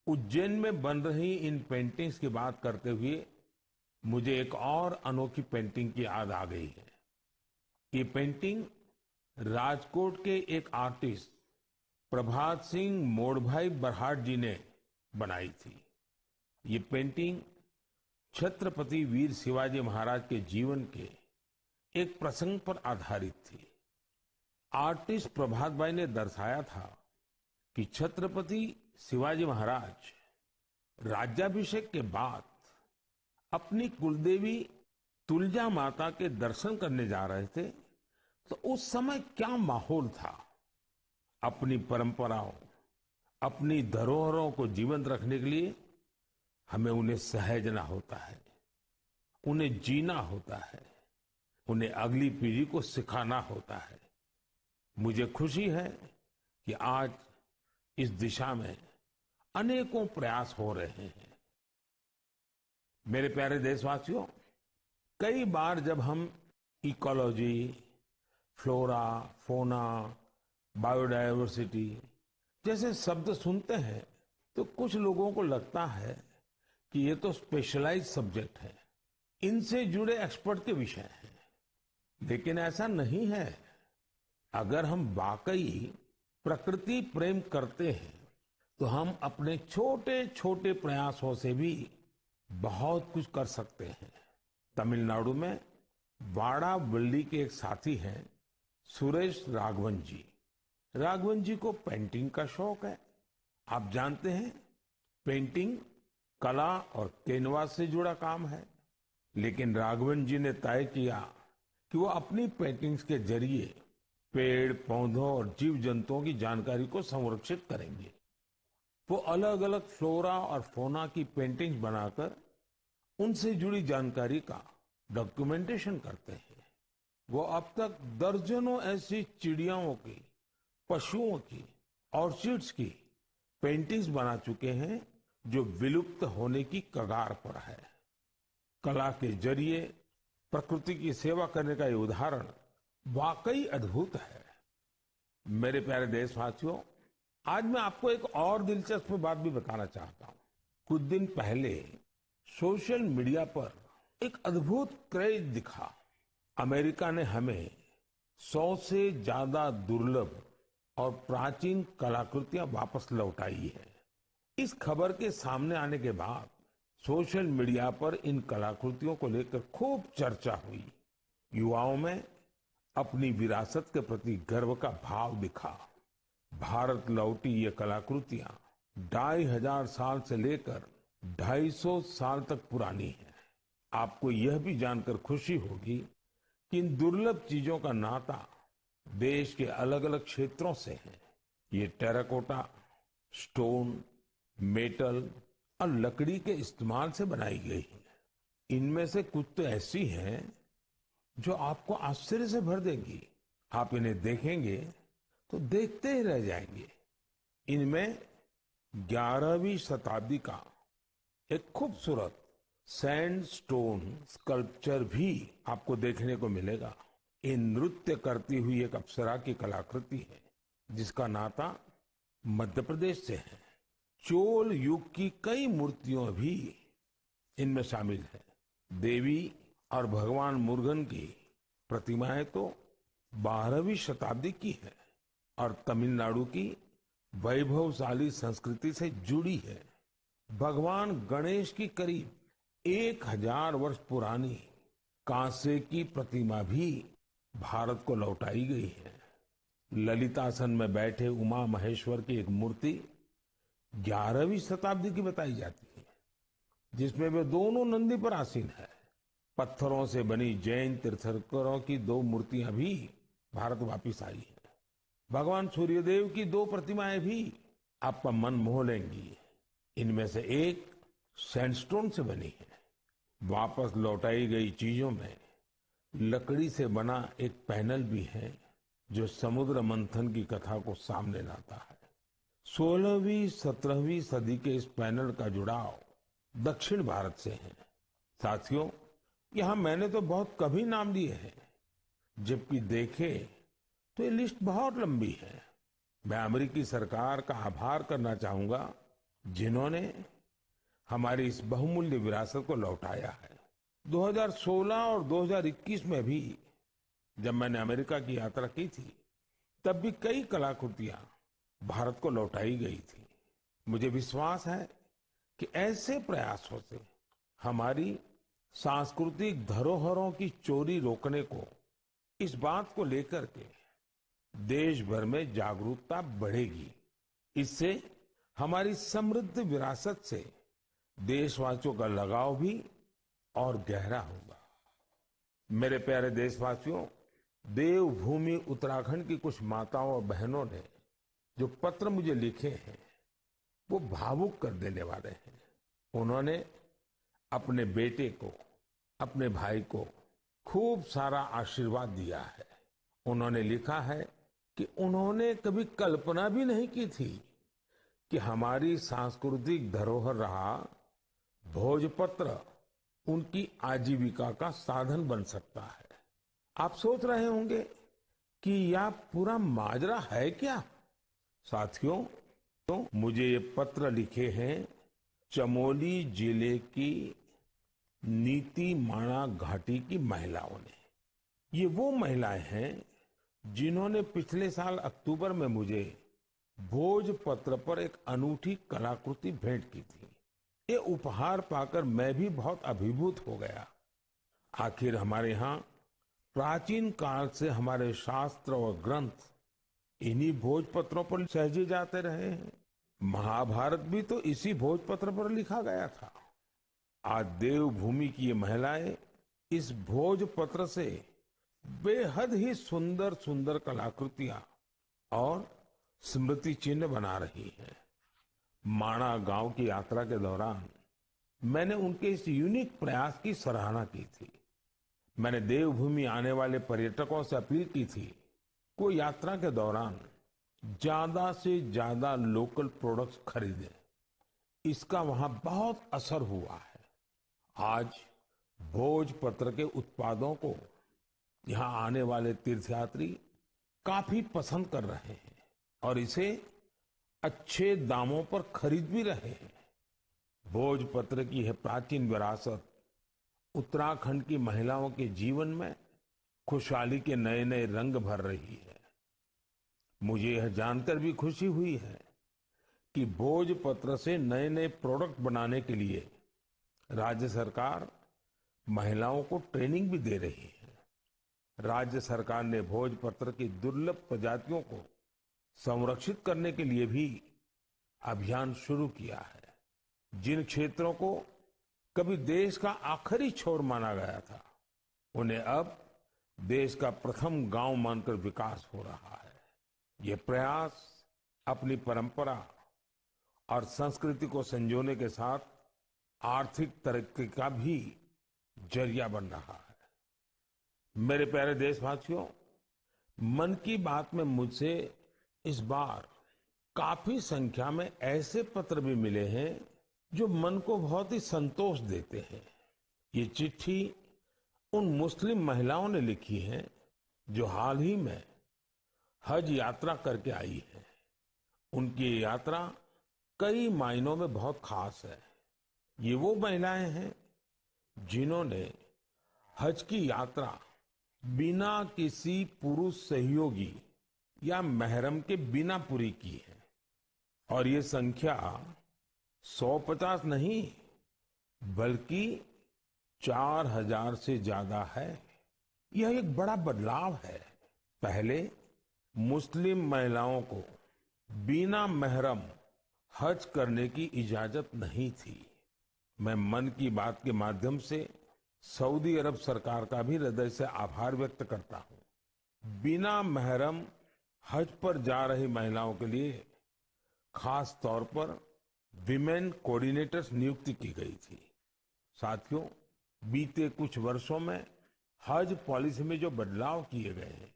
उज्जैन में बन रही इन पेंटिंग्स की बात करते हुए मुझे एक और अनोखी पेंटिंग की याद आ गई है। ये पेंटिंग राजकोट के एक आर्टिस्ट प्रभात सिंह मोड़भाई बरहाट जी ने बनाई थी। ये पेंटिंग छत्रपति वीर शिवाजी महाराज के जीवन के एक प्रसंग पर आधारित थी। आर्टिस्ट प्रभात भाई ने दर्शाया था कि छत्रपति शिवाजी महाराज राज्याभिषेक के बाद अपनी कुलदेवी तुलजा माता के दर्शन करने जा रहे थे, तो उस समय क्या माहौल था। अपनी परंपराओं, अपनी धरोहरों को जीवंत रखने के लिए हमें उन्हें सहेजना होता है, उन्हें जीना होता है, उन्हें अगली पीढ़ी को सिखाना होता है। मुझे खुशी है कि आज इस दिशा में अनेकों प्रयास हो रहे हैं। मेरे प्यारे देशवासियों, कई बार जब हम इकोलॉजी, फ्लोरा, फोना, बायोडायवर्सिटी जैसे शब्द सुनते हैं, तो कुछ लोगों को लगता है कि ये तो स्पेशलाइज सब्जेक्ट है, इनसे जुड़े एक्सपर्ट के विषय हैं। लेकिन ऐसा नहीं है। अगर हम वाकई प्रकृति प्रेम करते हैं, तो हम अपने छोटे-छोटे प्रयासों से भी बहुत कुछ कर सकते हैं। तमिलनाडु में वाड़ावल्ली के एक साथी हैं सुरेश राघवन जी। राघवन जी को पेंटिंग का शौक है। आप जानते हैं, पेंटिंग कला और कैनवास से जुड़ा काम है, लेकिन राघवन जी ने तय किया कि वो अपनी पेंटिंग्स के जरिए पेड़, पौधों और जीव जंतुओं की जानकारी को संरक्षित करेंगे। वो अलग-अलग फ्लोरा और फोना की पेंटिंग्स बनाकर उनसे जुड़ी जानकारी का डॉक्यूमेंटेशन करते हैं। वो अब तक दर्जनों ऐसी चिड़ियाओं की, पशुओं की, ऑर्चिड्स की पेंटिंग्स बना चुके हैं, जो विलुप्त होने की कगार पर है। कला के जरिए प्रकृति की सेवा करने का ये उदाहरण वाकई अद्भुत है। मेरे प्यारे देशवासियों, आज मैं आपको एक और दिलचस्प बात भी बताना चाहता हूँ। कुछ दिन पहले सोशल मीडिया पर एक अद्भुत क्रेज दिखा। अमेरिका ने हमें सौ से ज्यादा दुर्लभ और प्राचीन कलाकृतियां वापस लौटाई है। इस खबर के सामने आने के बाद सोशल मीडिया पर इन कलाकृतियों को लेकर खूब चर्चा हुई। युवाओं में अपनी विरासत के प्रति गर्व का भाव दिखा। भारत लौटी ये कलाकृतियां ढाई हजार साल से लेकर ढाई सौ साल तक पुरानी हैं। आपको यह भी जानकर खुशी होगी कि इन दुर्लभ चीजों का नाता देश के अलग-अलग क्षेत्रों से है। ये टेराकोटा, स्टोन, मेटल और लकड़ी के इस्तेमाल से बनाई गई है। इनमें से कुछ तो ऐसी हैं जो आपको आश्चर्य से भर देंगी। आप इन्हें देखेंगे तो देखते ही रह जाएंगे। इनमें ग्यारहवीं शताब्दी का एक खूबसूरत सैंडस्टोन स्कल्पचर भी आपको देखने को मिलेगा। ये नृत्य करती हुई एक अप्सरा की कलाकृति है, जिसका नाता मध्य प्रदेश से है। चोल युग की कई मूर्तियों भी इनमें शामिल है। देवी और भगवान मुरुगन की प्रतिमाएं तो बारहवीं शताब्दी की है और तमिलनाडु की वैभवशाली संस्कृति से जुड़ी है। भगवान गणेश की करीब एक हज़ार वर्ष पुरानी कांसे की प्रतिमा भी भारत को लौटाई गई है। ललितासन में बैठे उमा महेश्वर की एक मूर्ति ग्यारहवीं शताब्दी की बताई जाती है, जिसमें वे दोनों नंदी पर आसीन है। पत्थरों से बनी जैन तीर्थंकरों की दो मूर्तियां भी भारत वापस आई हैं। भगवान सूर्यदेव की दो प्रतिमाएं भी आपका मन मोह लेंगी। इनमें से एक सैंडस्टोन से बनी है। वापस लौटाई गई चीजों में लकड़ी से बना एक पैनल भी है, जो समुद्र मंथन की कथा को सामने लाता है। सोलहवीं सत्रहवीं सदी के इस पैनल का जुड़ाव दक्षिण भारत से है। साथियों, यहाँ मैंने तो बहुत कम ही नाम लिए हैं, जबकि देखें तो ये लिस्ट बहुत लंबी है। मैं अमेरिकी सरकार का आभार करना चाहूंगा, जिन्होंने हमारी इस बहुमूल्य विरासत को लौटाया है। दो हज़ार सोलह और दो हज़ार इक्कीस में भी जब मैंने अमेरिका की यात्रा की थी, तब भी कई कलाकृतियां भारत को लौटाई गई थी। मुझे विश्वास है कि ऐसे प्रयासों से हमारी सांस्कृतिक धरोहरों की चोरी रोकने को, इस बात को लेकर के देश भर में जागरूकता बढ़ेगी। इससे हमारी समृद्ध विरासत से देशवासियों का लगाव भी और गहरा होगा। मेरे प्यारे देशवासियों, देवभूमि उत्तराखंड की कुछ माताओं और बहनों ने जो पत्र मुझे लिखे हैं, वो भावुक कर देने वाले हैं। उन्होंने अपने बेटे को, अपने भाई को खूब सारा आशीर्वाद दिया है। उन्होंने लिखा है कि उन्होंने कभी कल्पना भी नहीं की थी कि हमारी सांस्कृतिक धरोहर रहा भोजपत्र उनकी आजीविका का साधन बन सकता है। आप सोच रहे होंगे कि यह पूरा माजरा है क्या? साथियों, तो मुझे ये पत्र लिखे हैं चमोली जिले की नीतीमाणा घाटी की महिलाओं ने। ये वो महिलाएं हैं जिन्होंने पिछले साल अक्टूबर में मुझे भोजपत्र पर एक अनूठी कलाकृति भेंट की थी। ये उपहार पाकर मैं भी बहुत अभिभूत हो गया। आखिर हमारे यहाँ प्राचीन काल से हमारे शास्त्र और ग्रंथ इन्हीं भोजपत्रों पर सहेजे जाते रहे हैं। महाभारत भी तो इसी भोजपत्र पर लिखा गया था। आज देवभूमि की ये महिलाएं इस भोजपत्र से बेहद ही सुंदर सुंदर कलाकृतियां और स्मृति चिन्ह बना रही हैं। माणा गांव की यात्रा के दौरान मैंने उनके इस यूनिक प्रयास की सराहना की थी। मैंने देवभूमि आने वाले पर्यटकों से अपील की थी, वो यात्रा के दौरान ज्यादा से ज्यादा लोकल प्रोडक्ट्स खरीदें। इसका वहां बहुत असर हुआ है। आज भोजपत्र के उत्पादों को यहां आने वाले तीर्थयात्री काफी पसंद कर रहे हैं और इसे अच्छे दामों पर खरीद भी रहे हैं। भोजपत्र की यह प्राचीन विरासत उत्तराखंड की महिलाओं के जीवन में खुशहाली के नए नए रंग भर रही है। मुझे यह जानकर भी खुशी हुई है कि भोजपत्र से नए नए प्रोडक्ट बनाने के लिए राज्य सरकार महिलाओं को ट्रेनिंग भी दे रही है। राज्य सरकार ने भोजपत्र की दुर्लभ प्रजातियों को संरक्षित करने के लिए भी अभियान शुरू किया है। जिन क्षेत्रों को कभी देश का आखिरी छोर माना गया था, उन्हें अब देश का प्रथम गांव मानकर विकास हो रहा है। ये प्रयास अपनी परंपरा और संस्कृति को संजोने के साथ आर्थिक तरक्की का भी जरिया बन रहा है। मेरे प्यारे देशवासियों, मन की बात में मुझे इस बार काफी संख्या में ऐसे पत्र भी मिले हैं जो मन को बहुत ही संतोष देते हैं। ये चिट्ठी उन मुस्लिम महिलाओं ने लिखी है जो हाल ही में हज यात्रा करके आई है। उनकी ये यात्रा कई मायनों में बहुत खास है। ये वो महिलाएं हैं जिन्होंने हज की यात्रा बिना किसी पुरुष सहयोगी या महरम के बिना पूरी की है। और ये संख्या सौ पचास नहीं, बल्कि चार हज़ार से ज्यादा है। यह एक बड़ा बदलाव है। पहले मुस्लिम महिलाओं को बिना महरम हज करने की इजाजत नहीं थी। मैं मन की बात के माध्यम से सऊदी अरब सरकार का भी हृदय से आभार व्यक्त करता हूं। बिना महरम हज पर जा रही महिलाओं के लिए खास तौर पर विमेन कोऑर्डिनेटर्स नियुक्ति की गई थी। साथियों, बीते कुछ वर्षों में हज पॉलिसी में जो बदलाव किए गए हैं,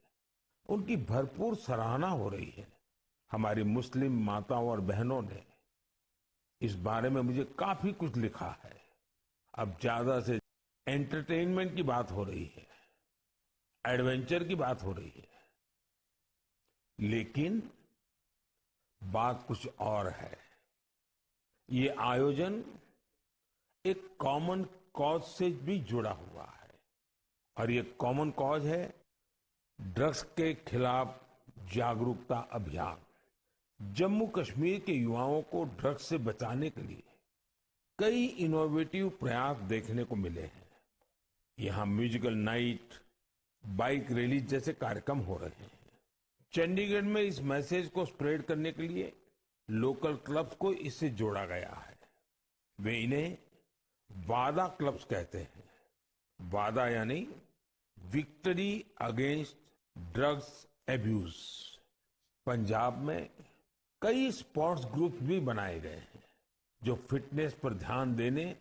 उनकी भरपूर सराहना हो रही है। हमारी मुस्लिम माताओं और बहनों ने इस बारे में मुझे काफी कुछ लिखा है। अब ज्यादा से एंटरटेनमेंट की बात हो रही है, एडवेंचर की बात हो रही है, लेकिन बात कुछ और है। ये आयोजन एक कॉमन कॉज से भी जुड़ा हुआ है, और ये कॉमन कॉज है ड्रग्स के खिलाफ जागरूकता अभियान। जम्मू कश्मीर के युवाओं को ड्रग्स से बचाने के लिए कई इनोवेटिव प्रयास देखने को मिले हैं। यहाँ म्यूजिकल नाइट, बाइक रैली जैसे कार्यक्रम हो रहे हैं। चंडीगढ़ में इस मैसेज को स्प्रेड करने के लिए लोकल क्लब्स को इससे जोड़ा गया है। वे इन्हें वादा क्लब्स कहते हैं। वादा यानी victory against drugs abuse. Punjab में कई स्पोर्ट्स ग्रुप भी बनाए गए हैं जो फिटनेस पर ध्यान देने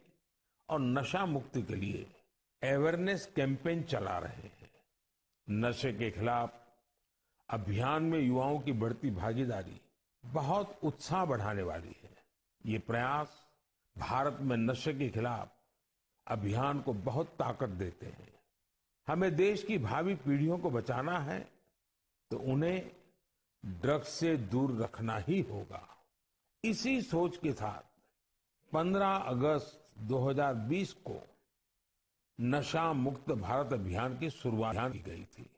और नशा मुक्ति के लिए अवेयरनेस कैंपेन चला रहे हैं। नशे के खिलाफ अभियान में युवाओं की बढ़ती भागीदारी बहुत उत्साह बढ़ाने वाली है। ये प्रयास भारत में नशे के खिलाफ अभियान को बहुत ताकत देते हैं। हमें देश की भावी पीढ़ियों को बचाना है, तो उन्हें ड्रग्स से दूर रखना ही होगा। इसी सोच के साथ पन्द्रह अगस्त दो हज़ार बीस को नशा मुक्त भारत अभियान की शुरुआत की गई थी।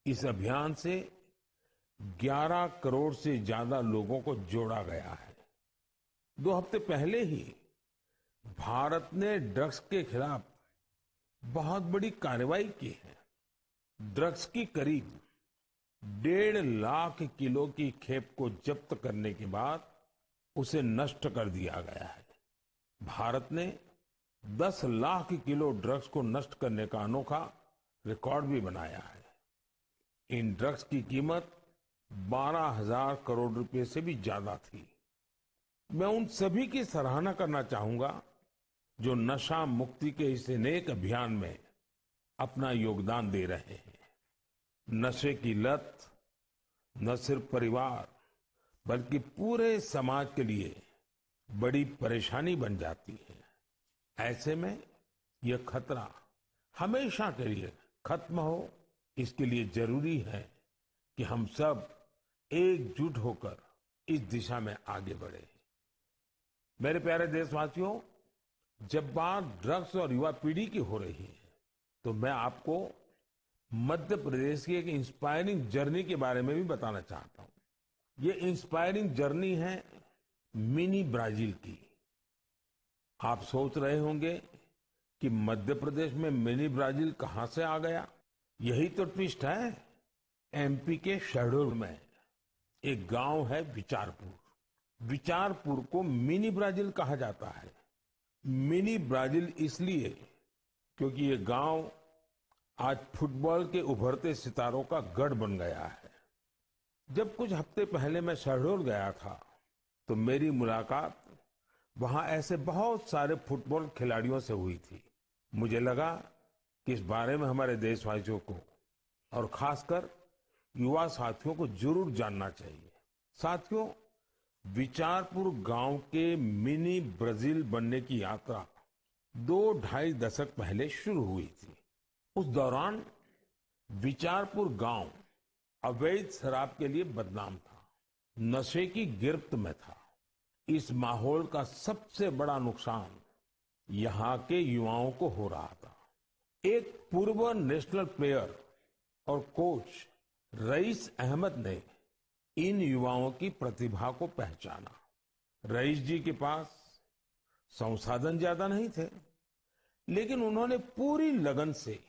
इस अभियान से ग्यारह करोड़ से ज्यादा लोगों को जोड़ा गया है। दो हफ्ते पहले ही भारत ने ड्रग्स के खिलाफ बहुत बड़ी कार्रवाई की है। ड्रग्स की करीब डेढ़ लाख किलो की खेप को जब्त करने के बाद उसे नष्ट कर दिया गया है। भारत ने दस लाख किलो ड्रग्स को नष्ट करने का अनोखा रिकॉर्ड भी बनाया है। इन ड्रग्स की कीमत बारह हज़ार करोड़ रुपए से भी ज्यादा थी। मैं उन सभी की सराहना करना चाहूंगा जो नशा मुक्ति के इस नेक अभियान में अपना योगदान दे रहे हैं। नशे की लत न सिर्फ परिवार, बल्कि पूरे समाज के लिए बड़ी परेशानी बन जाती है। ऐसे में यह खतरा हमेशा के लिए खत्म हो, इसके लिए जरूरी है कि हम सब एकजुट होकर इस दिशा में आगे बढ़ें। मेरे प्यारे देशवासियों, जब बात ड्रग्स और युवा पीढ़ी की हो रही है, तो मैं आपको मध्य प्रदेश की एक इंस्पायरिंग जर्नी के बारे में भी बताना चाहता हूं। ये इंस्पायरिंग जर्नी है मिनी ब्राजील की। आप सोच रहे होंगे कि मध्य प्रदेश में मिनी ब्राजील कहां से आ गया? यही तो ट्विस्ट है। एमपी के शहडोल में एक गांव है विचारपुर। विचारपुर को मिनी ब्राजील कहा जाता है। मिनी ब्राजील इसलिए क्योंकि ये गांव आज फुटबॉल के उभरते सितारों का गढ़ बन गया है। जब कुछ हफ्ते पहले मैं शहडोल गया था, तो मेरी मुलाकात वहां ऐसे बहुत सारे फुटबॉल खिलाड़ियों से हुई थी। मुझे लगा कि इस बारे में हमारे देशवासियों को और खासकर युवा साथियों को जरूर जानना चाहिए। साथियों, विचारपुर गांव के मिनी ब्राजील बनने की यात्रा दो ढाई दशक पहले शुरू हुई थी। उस दौरान विचारपुर गांव अवैध शराब के लिए बदनाम था, नशे की गिरफ्त में था। इस माहौल का सबसे बड़ा नुकसान यहाँ के युवाओं को हो रहा था। एक पूर्व नेशनल प्लेयर और कोच रईस अहमद ने इन युवाओं की प्रतिभा को पहचाना। रईस जी के पास संसाधन ज्यादा नहीं थे, लेकिन उन्होंने पूरी लगन से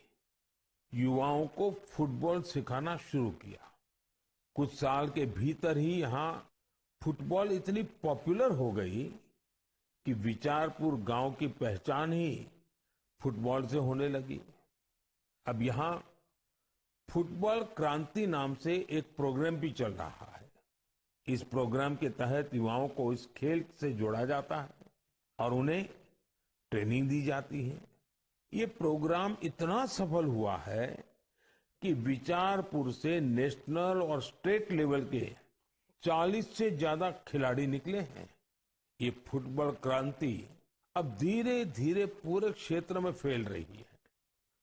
युवाओं को फुटबॉल सिखाना शुरू किया। कुछ साल के भीतर ही यहाँ फुटबॉल इतनी पॉपुलर हो गई कि विचारपुर गांव की पहचान ही फुटबॉल से होने लगी। अब यहाँ फुटबॉल क्रांति नाम से एक प्रोग्राम भी चल रहा है। इस प्रोग्राम के तहत युवाओं को इस खेल से जोड़ा जाता है और उन्हें ट्रेनिंग दी जाती है। ये प्रोग्राम इतना सफल हुआ है कि विचारपुर से नेशनल और स्टेट लेवल के चालीस से ज्यादा खिलाड़ी निकले हैं। ये फुटबॉल क्रांति अब धीरे-धीरे पूरे क्षेत्र में फैल रही है।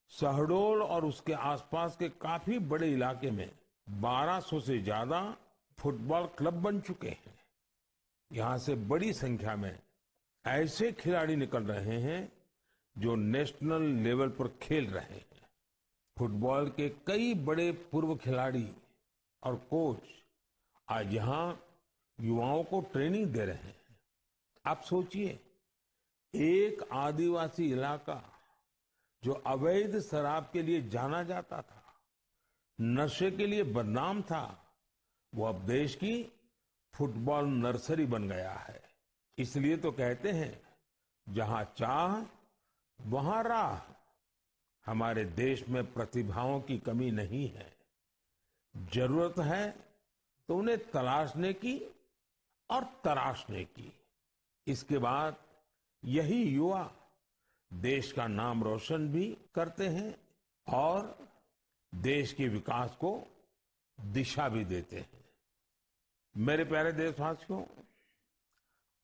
शहडोल और उसके आसपास के काफी बड़े इलाके में बारह सौ से ज्यादा फुटबॉल क्लब बन चुके हैं। यहाँ से बड़ी संख्या में ऐसे खिलाड़ी निकल रहे हैं जो नेशनल लेवल पर खेल रहे हैं। फुटबॉल के कई बड़े पूर्व खिलाड़ी और कोच आज यहाँ युवाओं को ट्रेनिंग दे रहे हैं। आप सोचिए, एक आदिवासी इलाका जो अवैध शराब के लिए जाना जाता था, नशे के लिए बदनाम था, वो अब देश की फुटबॉल नर्सरी बन गया है। इसलिए तो कहते हैं, जहां चाह, वहां राह। हमारे देश में प्रतिभाओं की कमी नहीं है, जरूरत है तो उन्हें तलाशने की और तराशने की। इसके बाद यही युवा देश का नाम रोशन भी करते हैं और देश के विकास को दिशा भी देते हैं। मेरे प्यारे देशवासियों,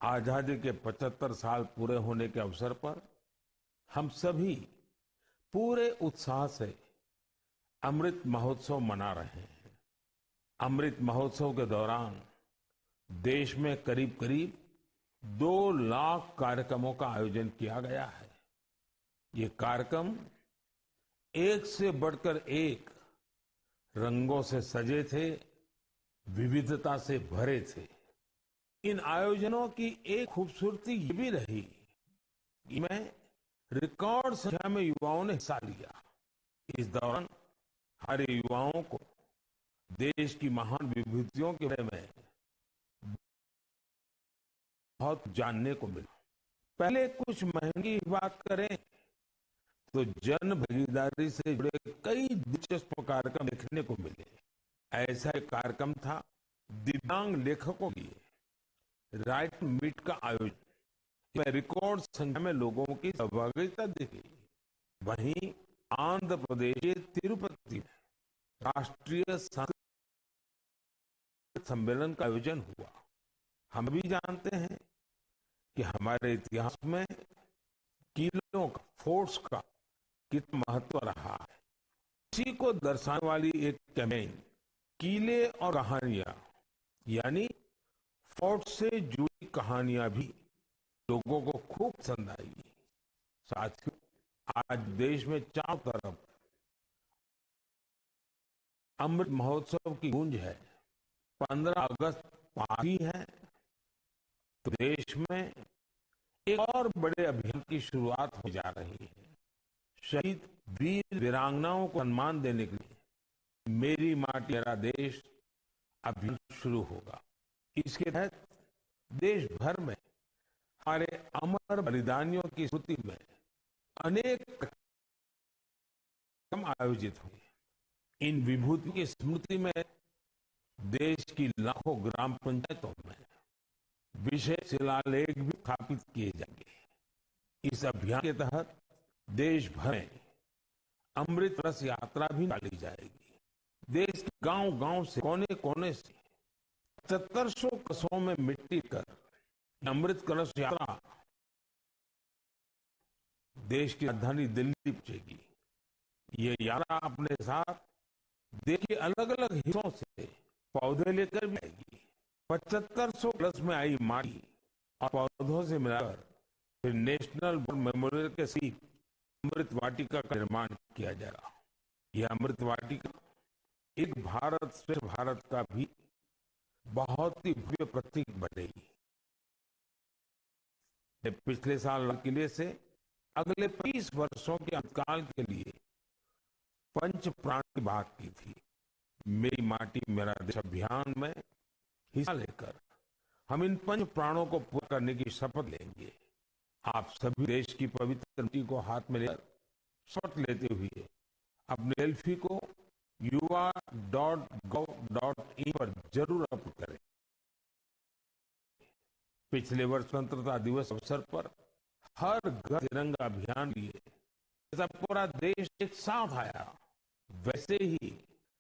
आजादी के पचहत्तर साल पूरे होने के अवसर पर हम सभी पूरे उत्साह से अमृत महोत्सव मना रहे हैं। अमृत महोत्सव के दौरान देश में करीब-करीब दो लाख कार्यक्रमों का आयोजन किया गया है। ये कार्यक्रम एक से बढ़कर एक रंगों से सजे थे, विविधता से भरे थे। इन आयोजनों की एक खूबसूरती ये भी रही कि मैं रिकॉर्ड संख्या में युवाओं ने हिस्सा लिया। इस दौरान हमारे युवाओं को देश की महान विभूतियों के बारे में बहुत जानने को मिला। पहले कुछ महीने की बात करें तो जन भागीदारी से जुड़े कई दिलचस्प कार्यक्रम देखने को मिले। ऐसा एक कार्यक्रम था दिव्यांग लेखकों के लिए राइट मीट का आयोजन। इसमें रिकॉर्ड संख्या में लोगों की सहभागिता देखी। वहीं आंध्र प्रदेश के तिरुपति में राष्ट्रीय संस्कृत सम्मेलन का आयोजन हुआ। हम भी जानते हैं कि हमारे इतिहास में किलों का, फोर्ट्स का कितना महत्व रहा है, इसी को दर्शाने वाली एक कैंपेन, किले और कहानियां, यानी फोर्ट से जुड़ी कहानियां भी लोगों को खूब पसंद आई। साथियों, आज देश में चारों तरफ अमृत महोत्सव की गूंज है। पन्द्रह अगस्त पास ही है, तो देश में एक और बड़े अभियान की शुरुआत हो जा रही है। शहीद वीर वीरांगनाओं को सम्मान देने के लिए मेरी माटी मेरा देश अभियान शुरू होगा। इसके तहत देश भर में हमारे अमर बलिदानियों की स्मृति में अनेक कार्यक्रम आयोजित होंगे। इन विभूतियों की स्मृति में देश की लाखों ग्राम पंचायतों में विशेष शिलालेख भी स्थापित किए जाएंगे। इस अभियान के तहत देश भर में अमृत कलश यात्रा भी निकाली जाएगी। देश के गांव-गांव से, कोने-कोने से पचहत्तर सौ कलशों में मिट्टी कर अमृत कलश यात्रा देश की राजधानी दिल्ली पहुंचेगी। ये यात्रा अपने साथ देश के अलग-अलग हिस्सों से पौधे लेकर भी आएगी। पचहत्तर सौ कलश में आई माटी और पौधों से मिलाकर फिर नेशनल वॉर मेमोरियल के समीप अमृत वाटिका का निर्माण किया जाएगा। यह अमृत वाटिका एक भारत श्रेष्ठ भारत का भी बहुत ही भव्य प्रतीक बनेगी। मैं पिछले साल लाल किले से अगले पच्चीस वर्षों के अंतकाल के लिए पंच प्राण की बात की थी। मेरी माटी मेरा देश अभियान में हिस्सा लेकर हम इन पंच प्राणों को पूरा करने की शपथ लेंगे। आप सभी देश की पवित्र मिट्टी को हाथ में लेकर शपथ लेते हुए अपने सेल्फी को युवा डॉट गव डॉट इन पर जरूर अपलोड करें। पिछले वर्ष स्वतंत्रता दिवस अवसर पर हर घर तिरंगा अभियान के लिए जैसा पूरा देश एक साथ आया, वैसे ही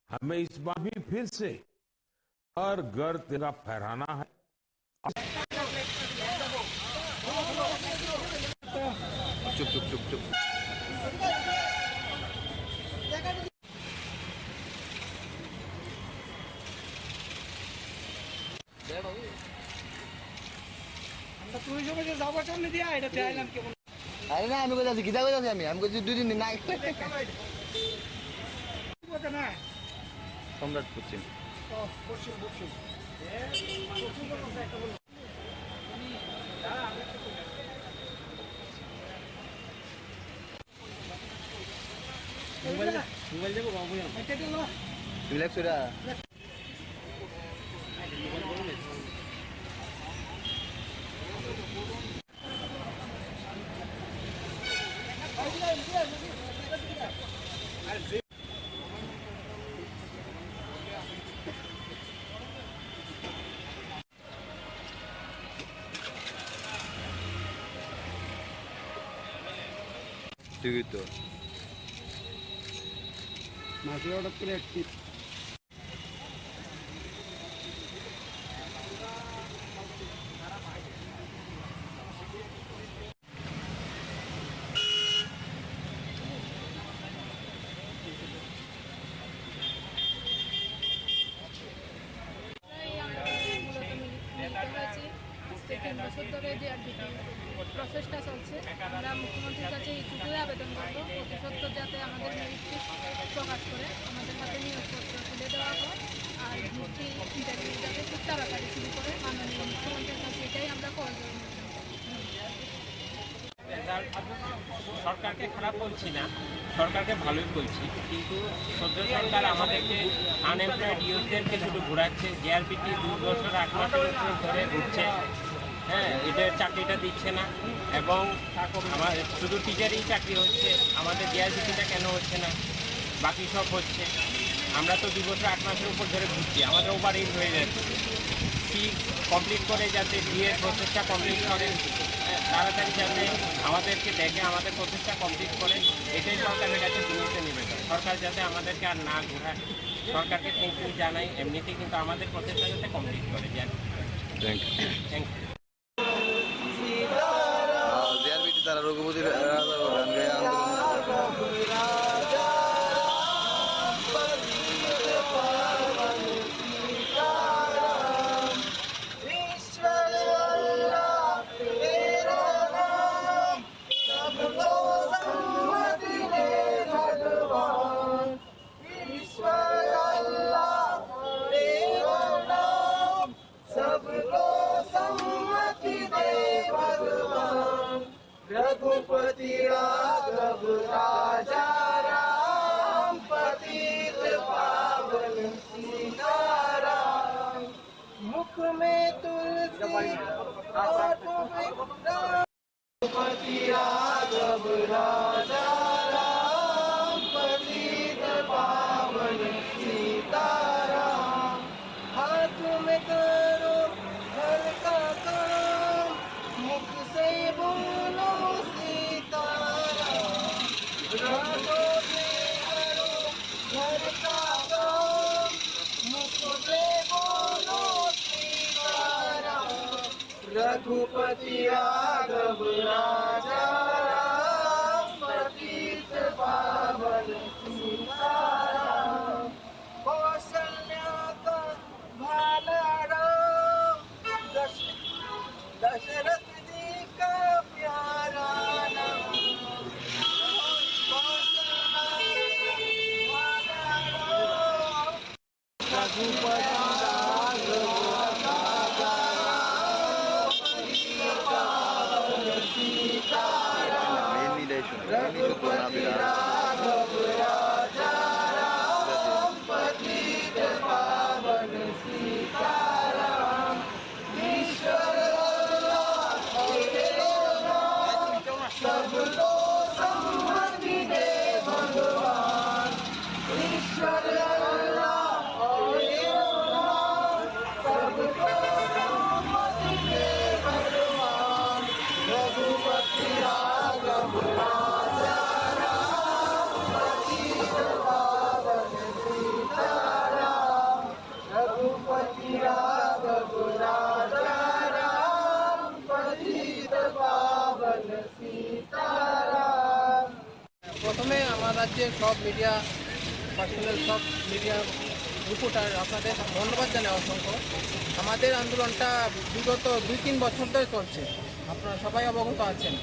हमें इस बार भी फिर से हर घर तिरंगा फहराना है। चुप, चुप, चुप, चुप। আমরা ট্যুরিজমে যে যাবো সামনে দিয়ে, এটা দেখাইলাম কেমন। আরে না, আমি কইতাছি, কিতা কইতাছি আমি? আমি কইছি দুই তিন দিন আগে। সম্রাট পশ্চিম। ও, পশ্চিম, পশ্চিম। মোবাইল, মোবাইল দেবো, বাবু। Relax হয়ে যা। Tuwito. Masih ada kreatif. এই আন্দোলনে মূলত মিলি-, মিলিত হয়েছি। আজকে তিন বছর ধরে যে আর কি প্রচেষ্টা চলছে, আমরা মুখ্যমন্ত্রীর কাছে এইটুকুই আবেদন করব, অতি সত্বর যাতে আমাদের মেরিট লিস্ট প্রকাশ করে আমাদের হাতে নিয়োগপত্র তুলে দেওয়া হয়, আর ভিত্তি ইন্টারভিউ যাতে খুব তাড়াতাড়ি শুরু করে। মাননীয় মুখ্যমন্ত্রীর কাছে এটাই আমরা করজোড়ে নিবেদন করব। রেজাল্ট, সরকারকে খারাপ বলছি না, সরকারকে ভালোই বলছি, কিন্তু সদ্য সরকার আমাদেরকে, আনএমপ্লয়েড ইউথদেরকে শুধু ঘুরাচ্ছে। জেআরপিটি দুই বছর আট মাসের উপরে ধরে ঘুরছে, হ্যাঁ, এদের চাকরিটা দিচ্ছে না। এবং আমার শুধু টিচারই চাকরি হচ্ছে, আমাদের জেআরপিটিটা কেন হচ্ছে না? বাকি সব হচ্ছে। আমরা তো দুই বছর আট মাসের উপর ধরে ঘুরছি, আমাদের ওভার এজ হয়ে যাচ্ছে। সি কমপ্লিট করে যাতে বিয়ের প্রসেসটা কমপ্লিট করে, তাড়াতাড়ি যাতে আমাদেরকে দেখে, আমাদের প্রসেসটা কমপ্লিট করে, এটাই সরকারের কাছে বিনীত নিবেদন। সরকার যাতে আমাদেরকে আর না ঘোরায়, সরকারকে থ্যাংক ইউ জানাই। এমনিতেই কিন্তু আমাদের প্রসেসটা যাতে কমপ্লিট করে। Thank you. Thank you. JRPT তারা রঘুপতি রাজা গান গাইয়া আন্দোলন। सबको सम्मति दे भगवान। रघुपति राघव राजा राम, पतित पावन सीताराम। मुख में तुलसी, ओठ में राम। रघुपति राघव राजा राम, पतित रघुपति राघव राजा राम, पतित पावन सीताराम। कौशल्या का भाला राम, दश-, दशरथ जी का प्यारा राम। कौशल्या का भाला राम। रघुपति राघव राजा राम, पतित पावन सीताराम। প্রথমে আমার রাজ্যের সব মিডিয়া পার্সোনাল, সব মিডিয়া রিপোর্টার, আপনাদের ধন্যবাদ জানাই অসংখ্য। আমাদের আন্দোলনটা বিগত দুই তিন বছর ধরে চলছে, আপনারা সবাই অবগত আছেন।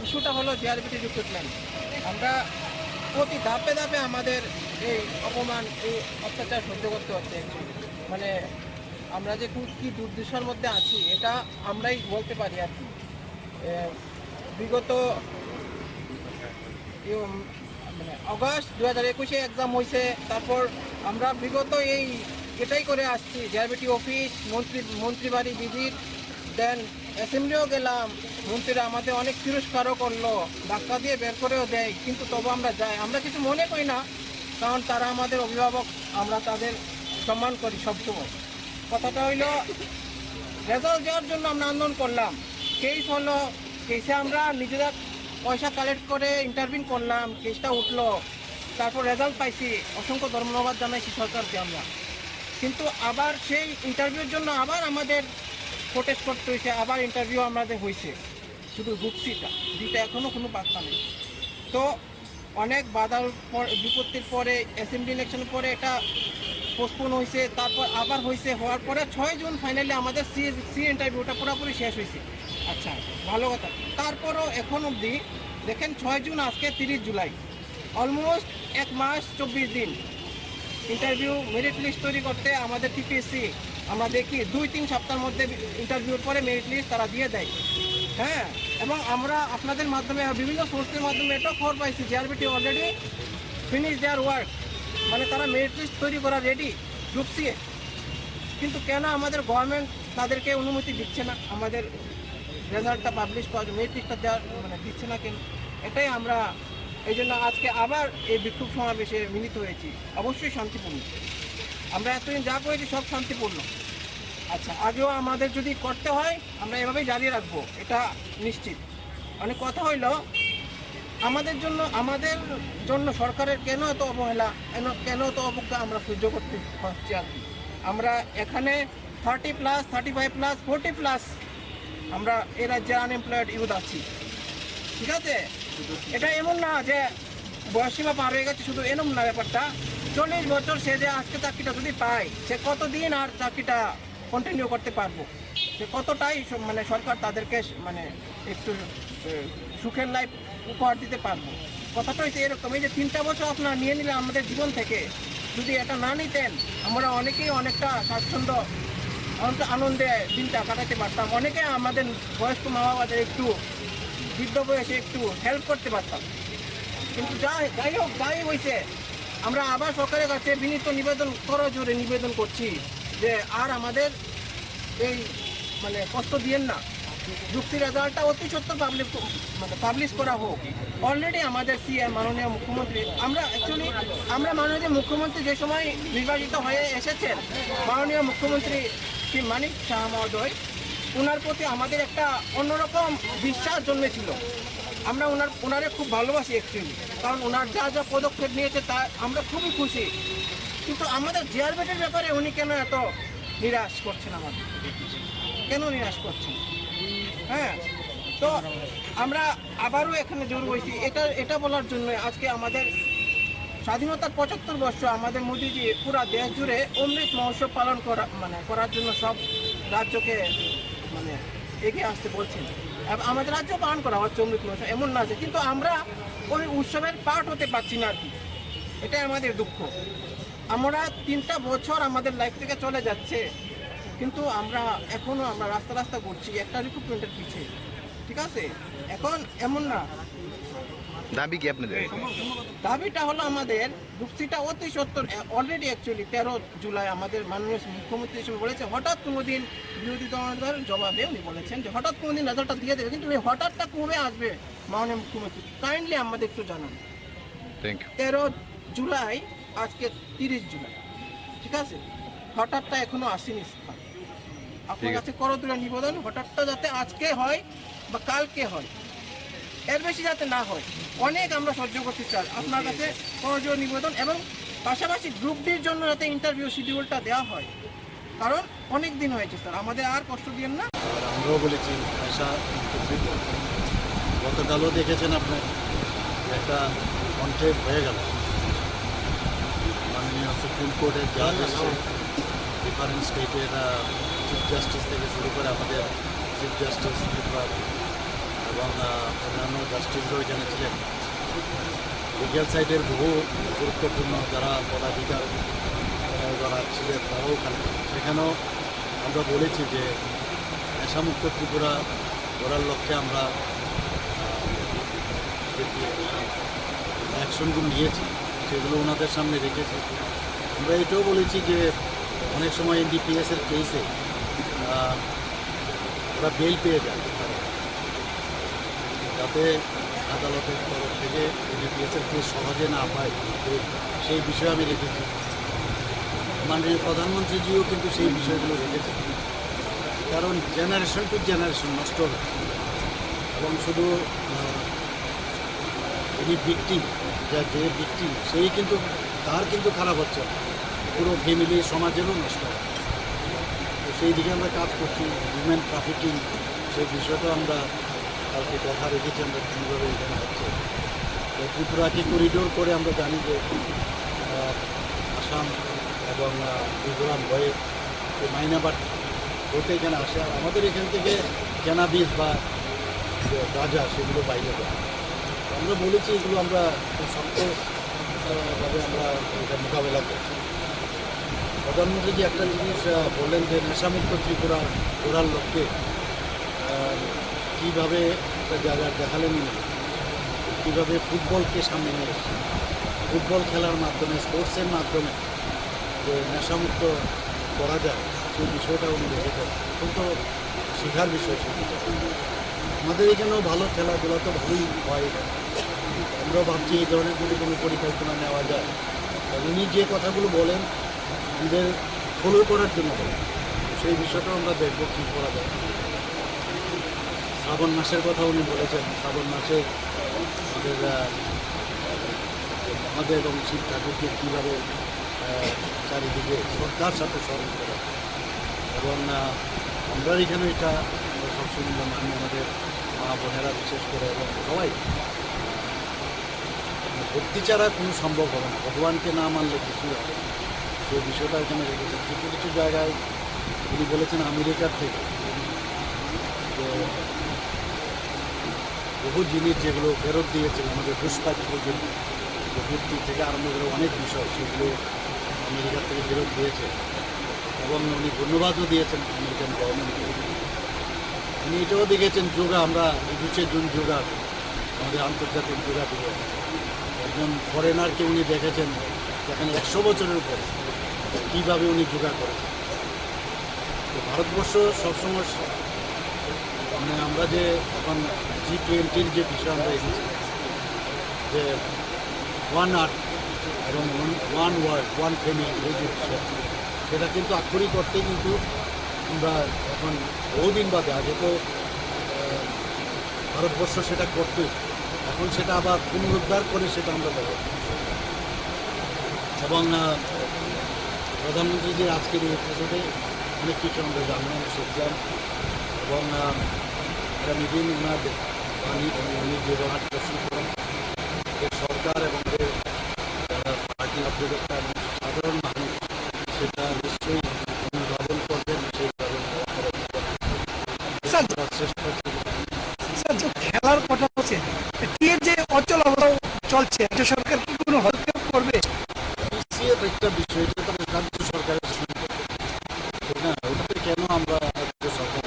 ইস্যুটা হলো জিআরবিটি রিক্রুটমেন্ট। আমরা প্রতি ধাপে ধাপে আমাদের এই অপমান, এই অত্যাচার সহ্য করতে হচ্ছে। মানে, আমরা যে খুব কি দুর্দশার মধ্যে আছি, এটা আমরাই বলতে পারি আর কি। এ, বিগত, ইয়ো, মানে, অগাস্ট দুই হাজার একুশে এক্সাম হয়েছে। তারপর আমরা বিগত এই এটাই করে আসছি, জিআরবিটি অফিস, মন্ত্রী, মন্ত্রী বাড়ি ভিজিট, দেন অ্যাসেম্বলিও গেলাম। মন্ত্রীরা আমাদের অনেক তিরস্কারও করলো, ধাক্কা দিয়ে বের করেও দেয়, কিন্তু তবু আমরা যাই। আমরা কিছু মনে করি না, কারণ তারা আমাদের অভিভাবক, আমরা তাদের সম্মান করি সবসময়। কথাটা হইলো, রেজাল্ট দেওয়ার জন্য আমরা আন্দোলন করলাম। কেস হলো, কেসে আমরা নিজেরা পয়সা কালেক্ট করে ইন্টারভিউ করলাম, কেসটা উঠলো, তারপর রেজাল্ট পাইছি, অসংখ্য ধন্যবাদ জানাইছি সরকারকে আমরা। কিন্তু আবার সেই ইন্টারভিউর জন্য আবার আমাদের প্রোটেস্ট করতে হয়েছে, আবার ইন্টারভিউ আমাদের হয়েছে, শুধু ঢুকছি এটা, দিতে এখনো কোনো বার্তা নেই। তো অনেক বাধার পর, বিপত্তির পরে, অ্যাসেম্বলি ইলেকশনের পরে এটা পোস্টপোন হয়েছে, তারপর আবার হয়েছে, হওয়ার পরে ছয় জুন ফাইনালি আমাদের সি, সি ইন্টারভিউটা পুরোপুরি শেষ হয়েছে। আচ্ছা, ভালো কথা। তারপরও এখন অবধি দেখেন, ছয় জুন, আজকে তিরিশ জুলাই, অলমোস্ট এক মাস চব্বিশ দিন। ইন্টারভিউ, মেরিট লিস্ট তৈরি করতে আমাদের টিপিএসসি, আমরা দেখি দুই তিন সপ্তাহের মধ্যে ইন্টারভিউর পরে মেরিট লিস্ট তারা দিয়ে দেয়। হ্যাঁ, এবং আমরা আপনাদের মাধ্যমে, বিভিন্ন সোর্সের মাধ্যমে এটাও খবর পাইছি, GRBT already finish their work, মানে, তারা মেরিট লিস্ট তৈরি করা রেডি, ঢুকছে। কিন্তু কেন আমাদের গভর্নমেন্ট তাদেরকে অনুমতি দিচ্ছে না, আমাদের রেজাল্টটা পাবলিশ করার, মেরিট লিস্টটা দেওয়ার, মানে, দিচ্ছে না কেন? এটাই আমরা, এই জন্য আজকে আবার এই বিক্ষোভ সমাবেশে মিলিত হয়েছি। অবশ্যই শান্তিপূর্ণ, আমরা এতদিন যা করেছি সব শান্তিপূর্ণ। আচ্ছা, আগেও আমাদের যদি করতে হয়, আমরা এভাবেই জারি রাখবো, এটা নিশ্চিত। মানে, কথা হইলো, আমাদের জন্য, আমাদের জন্য সরকারের কেন এত অবহেলা, কেন, কেন এত অবজ্ঞা আমরা সহ্য করতে হচ্ছে আর কি? আমরা এখানে thirty plus, thirty five plus, forty plus আমরা এই রাজ্যে আনএমপ্লয়েড ইউথ আছি, ঠিক আছে? এটা এমন না যে বয়সসীমা পার হয়ে গেছে, শুধু এমন না ব্যাপারটা। চল্লিশ বছর সে যে আজকে চাকরিটা যদি পায়, সে কতদিন আর চাকরিটা কন্টিনিউ করতে পারবো? সে কতটাই স-, মানে, সরকার তাদেরকে স-, মানে, একটু, এ, সুখের লাইফ উপহার দিতে পারবো? কথাটা হচ্ছে এরকম, এই যে তিনটা বছর আপনারা নিয়ে নিলেন আমাদের জীবন থেকে, যদি এটা না নিতেন, আমরা অনেকেই অনেকটা স্বাচ্ছন্দ্য, অনেকটা আনন্দে দিনটা কাটাতে পারতাম। অনেকে আমাদের বয়স্ক মা বাবাদের একটু, বৃদ্ধ বয়সে একটু হেল্প করতে পারতাম। কিন্তু যাই, যাই হোক, যাই হয়েছে, আমরা আবার সরকারের কাছে বিনীত নিবেদন, করজোড়ে নিবেদন করছি যে আর আমাদের এই, মানে, কষ্ট দিয়েন না। যুক্তি রেজাল্টটা অতি সত্বর পাবলিক, মানে, পাবলিশ করা হোক। অলরেডি আমাদের সিএম, মাননীয় মুখ্যমন্ত্রী, আমরা অ্যাকচুয়ালি, আমরা মাননীয় মুখ্যমন্ত্রী যে সময় নির্বাচিত হয়ে এসেছেন, মাননীয় মুখ্যমন্ত্রী শ্রী মানিক সাহা মহোদয়, ওনার প্রতি আমাদের একটা অন্যরকম বিশ্বাস জন্মেছিল। আমরা ওনার, ওনারে খুব ভালোবাসি অ্যাকচুয়ালি, কারণ ওনার যা যা পদক্ষেপ নিয়েছে তা আমরা খুবই খুশি। কিন্তু আমাদের জিআরবিটির ব্যাপারে উনি কেন এত নিরাশ করছেন আমাদের? কেন নিরাশ করছেন? হ্যাঁ, তো আমরা আবারও এখানে জড়ো হয়েছি এটা এটা বলার জন্য। আজকে আমাদের স্বাধীনতার পঁচাত্তর বর্ষ, আমাদের মোদিজি পুরা দেশ জুড়ে অমৃত মহোৎসব পালন করা, মানে, করার জন্য সব রাজ্যকে, মানে, এগিয়ে আসতে বলছেন। এবং আমাদের রাজ্য পালন করা হচ্ছে অমৃত মহোৎসব, এমন না যে, কিন্তু আমরা ওই উৎসবের পার্ট হতে পারছি না আর কি। এটাই আমাদের দুঃখ। আমরা তিনটা বছর আমাদের লাইফ থেকে চলে যাচ্ছে, কিন্তু আমরা এখনো আমরা রাস্তা রাস্তা ঘুরছি একটা রিক্রুটমেন্টের পিছে, ঠিক আছে? এখন এমন না। দাবি কি আপনাদের? দাবিটা হলো আমাদের, রূপসীটা অতি সত্তর, অলরেডি অ্যাকচুয়ালি তেরো জুলাই আমাদের মাননীয় মুখ্যমন্ত্রী হিসেবে বলেছে, হঠাৎ কোনোদিন বিরোধী দলের জবাবে উনি বলেছেন যে হঠাৎ কোনোদিন রেজাল্টটা দিয়ে দেবে, কিন্তু এই হঠাৎটা কবে আসবে মাননীয় মুখ্যমন্ত্রী, কাইন্ডলি আমাদের একটু জানান। Thank you. তেরো জুলাই, আজকে তিরিশ জুলাই, ঠিক আছে? হঠাৎটা এখনো আসেনি স্যার। আপনার কাছে করজোড়ে নিবেদন, হঠাৎটা যাতে আজকে হয় বা কালকে হয়, এর বেশি যাতে না হয়। অনেক আমরা সহ্য করছি স্যার, আপনার কাছে করজোড়ে নিবেদন। এবং পাশাপাশি গ্রুপ ডির জন্য যাতে ইন্টারভিউ শিডিউলটা দেওয়া হয়, কারণ অনেক দিন হয়েছে স্যার, আমাদের আর কষ্ট দিয়েন না। আর আমরাও বলেছি নেশা মুক্ত ত্রিপুরা। গতকালও দেখেছেন আপনার একটা কনক্লেভ হয়ে গেল, মাননীয় সুপ্রিম কোর্টের জাজ এসছে, ডিফারেন্ট স্টেটের চিফ জাস্টিস থেকে শুরু করে আমাদের চিফ জাস্টিস ত্রিপুরা এবং আহ, অন্যান্য জাস্টিসরাও এখানে ছিলেন। লিগ্যাল সাইডের বহু গুরুত্বপূর্ণ যারা পদাধিকার আহ, যারা ছিলেন তারাও ওখানে ছিলেন। সেখানেও আমরা বলেছি যে নেশামুক্ত ত্রিপুরা গড়ার লক্ষ্যে আমরা আহ, যে অ্যাকশনগুলো নিয়েছি সেগুলো ওনাদের সামনে রেখেছি। আমরা এটাও বলেছি যে অনেক সময় এনডিপিএস এর কেসে ওরা বেল পেয়ে যায়, যাতে আদালতের তরফ থেকে এনডিপিএস এর কেস সহজে না পায়, সেই বিষয়ে আমি রেখেছি। মাননীয় প্রধানমন্ত্রীজিও কিন্তু সেই বিষয়গুলো রেখেছেন, কারণ জেনারেশন টু জেনারেশন নষ্ট হবে। এবং শুধু আহ, যিনি ভিকটিম, যা যে ভিকটিম সেই কিন্তু, তার কিন্তু খারাপ হচ্ছে না, পুরো ফ্যামিলি সমাজেরও নষ্ট হয়। তো সেই দিকে আমরা কাজ করছি। হিউম্যান ট্রাফিকিং, সেই বিষয়টা আমরা কালকে কথা রেখেছি আমরা কীভাবে এখানে হচ্ছে। তো ত্রিপুরাকে করিডোর করে আমরা জানি যে আহ, আসাম এবং আহ, মিজোরাম হয়ে এই মাইনাবাদ করতে এখানে আসে। আর আমাদের এখান থেকে ক্যানাবিস বা যে গাঁজা, সেগুলো বাইরে যায়। আমরা বলেছি এগুলো আমরা খুব শক্ত আহ, ভাবে আমরা এটা মোকাবেলা করছি। প্রধানমন্ত্রী যে একটা জিনিস আহ, বললেন যে নেশামুক্ত ত্রিপুরা গড়ার লক্ষ্যে আহ, কীভাবে একটা জায়গা দেখালেন উনি, কীভাবে ফুটবলকে সামনে নিয়ে এসে ফুটবল খেলার মাধ্যমে, স্পোর্টসের মাধ্যমে যে নেশামুক্ত করা যায়, সেই বিষয়টা উনি রেখেছেন। অত্যন্ত শিক্ষার বিষয় ছিল। আমাদের এখানেও ভালো খেলাধুলা তো ভালোই হয় এখানে। আমরাও ভাবছি এই ধরনের যদি কোনো পরিকল্পনা নেওয়া যায়। আর উনি যে কথাগুলো বলেন, আমাদের ফলো করার জন্য বলেন, সেই বিষয়টাও আমরা দেখবো কী করা যায়। শ্রাবণ মাসের কথা উনি বলেছেন, শ্রাবণ মাসে আমাদের আহ, মহাদেব এবং শিব ঠাকুরকে কীভাবে আহ, চারিদিকে শ্রদ্ধার সাথে স্মরণ করে। এবং আহ, আমরা এখানে এটা আমরা সবসময় আমরা মানি, আমাদের মা বোনেরা বিশেষ করে এবং সবাই ভক্তি ছাড়া কোনো সম্ভব হবে না, ভগবানকে না মানলে কিছুই হবে না। সেই বিষয়টা এখানে রেখেছেন। কিছু কিছু জায়গায় উনি বলেছেন আমেরিকার থেকে যে বহু জিনিস যেগুলো ফেরত দিয়েছেন আমাদের দুষ্প্রাপ্য জিনিস, যে মূর্তি থেকে আরম্ভ করে অনেক বিষয়, সেগুলো আমেরিকার থেকে ফেরত দিয়েছে এবং উনি ধন্যবাদও দিয়েছেন আমেরিকান গভর্নমেন্টকে। উনি এটাও দেখেছেন যোগা, আমরা একুশে জুন যোগা, আমাদের আন্তর্জাতিক যোগা দিবস। একজন ফরেনারকে উনি দেখেছেন, যেখানে একশো বছরের উপরে, কীভাবে উনি যোগা করেছেন। তো ভারতবর্ষ সবসময় স-, মানে আমরা যে এখন জি টোয়েন্টির যে বিষয়ে আমরা এসেছি, যে ওয়ান আর্থ এবং ওয়ান ওয়ার্ল্ড, ওয়ান ফ্যামিলি, এই যে বিষয়, সেটা কিন্তু আক্ষরিক অর্থে কিন্তু আমরা এখন বহুদিন বাদে, আগে তো আহ, ভারতবর্ষ সেটা করতোই, এখন সেটা আবার পুনরুদ্ধার করে সেটা আমরা ব্যবহার করি। এবং আহ, প্রধানমন্ত্রীজির আজকের এই এপিসোডে অনেক কিছু আমরা জানলাম, শিখলাম। এবং আহ, আগামী দিন ওনাদের, উনি, উনি, উনি যে রোড করছেন, যে সরকার এবং যে যারা পার্টি অগ্রযাত্রা এবং সাধারণ মানুষ, সেটা নিশ্চয়ই অনুধাবন করবেন, সেই অনুধাবন করার স্যার, আমরা চেষ্টা করব। স্যার, যে খেলার কথা হচ্ছে, টিএর যে অচল অবস্থা চলছে, এটা সরকার কি কোনো হস্তক্ষেপ করবে? টিসিএর একটা বিষয়, এটা তো রাজ্য সরকারের সম্পত্তি, তাই না? ওটাতে কেন আমরা রাজ্য সরকার,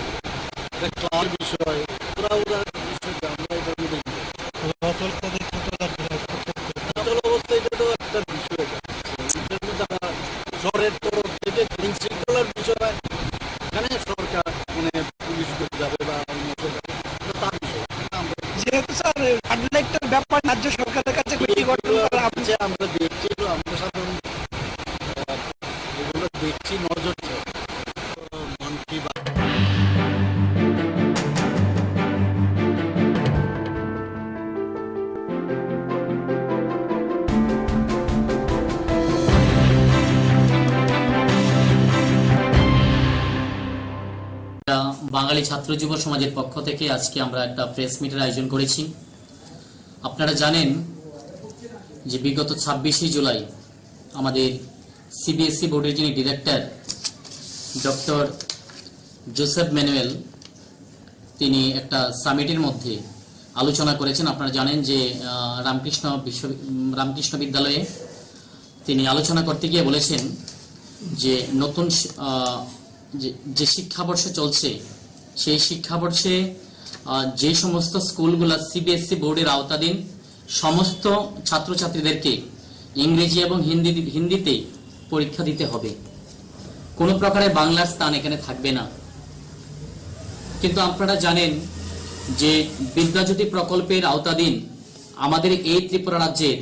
এটা ক্লাবের বিষয়, ওরা ওরা বিষয়, আমরা এটার মধ্যে নেই। অচল অবস্থা, এটা তো একটা বিষয়, এটা। এটার মধ্যে আমরা সরকারের তরফ থেকে আইন শৃঙ্খলার বিষয়, এখানে সরকার মানে পুলিশ যাবে বা অন্য কেউ যাবে, এটা তার বিষয়। এটা আমরা যেহেতু স্যার এই ফ্লাড লাইটের ব্যাপার রাজ্য সরকারের কাছে ক্ষতি ঘটলে এগুলো স্যার আপনি হচ্ছে আমরা দেখছি, এগুলো আমরা সাধারণ, আহ, এগুলো দেখছি, নজর দিচ্ছি। তো মন কি বাত। বাঙালি ছাত্র যুব সমাজের পক্ষ থেকে আজকে আমরা একটা প্রেস মিটের আয়োজন করেছি। আপনারা জানেন যে বিগত ছাব্বিশে জুলাই আমাদের সিবিএসই বোর্ডের যিনি ডিরেক্টর ডক্টর জোসেফ ম্যানুয়েল, তিনি একটা সামিটের মধ্যে আলোচনা করেছেন। আপনারা জানেন যে, আহ, রামকৃষ্ণ বিশ্ব-, উম, রামকৃষ্ণ বিদ্যালয়ে তিনি আলোচনা করতে গিয়ে বলেছেন যে নতুন শি-, আহ, যে, যে শিক্ষাবর্ষ চলছে, সেই শিক্ষাবর্ষে, আহ, যে সমস্ত স্কুলগুলো সিবিএসই বোর্ডের আওতাধীন, সমস্ত ছাত্রছাত্রীদেরকে ইংরেজি এবং হিন্দি, হিন্দিতে পরীক্ষা দিতে হবে। কোনো প্রকারে বাংলার স্থান এখানে থাকবে না। কিন্তু আপনারা জানেন যে বিদ্যাজ্যোতি প্রকল্পের আওতাধীন আমাদের এই ত্রিপুরা রাজ্যের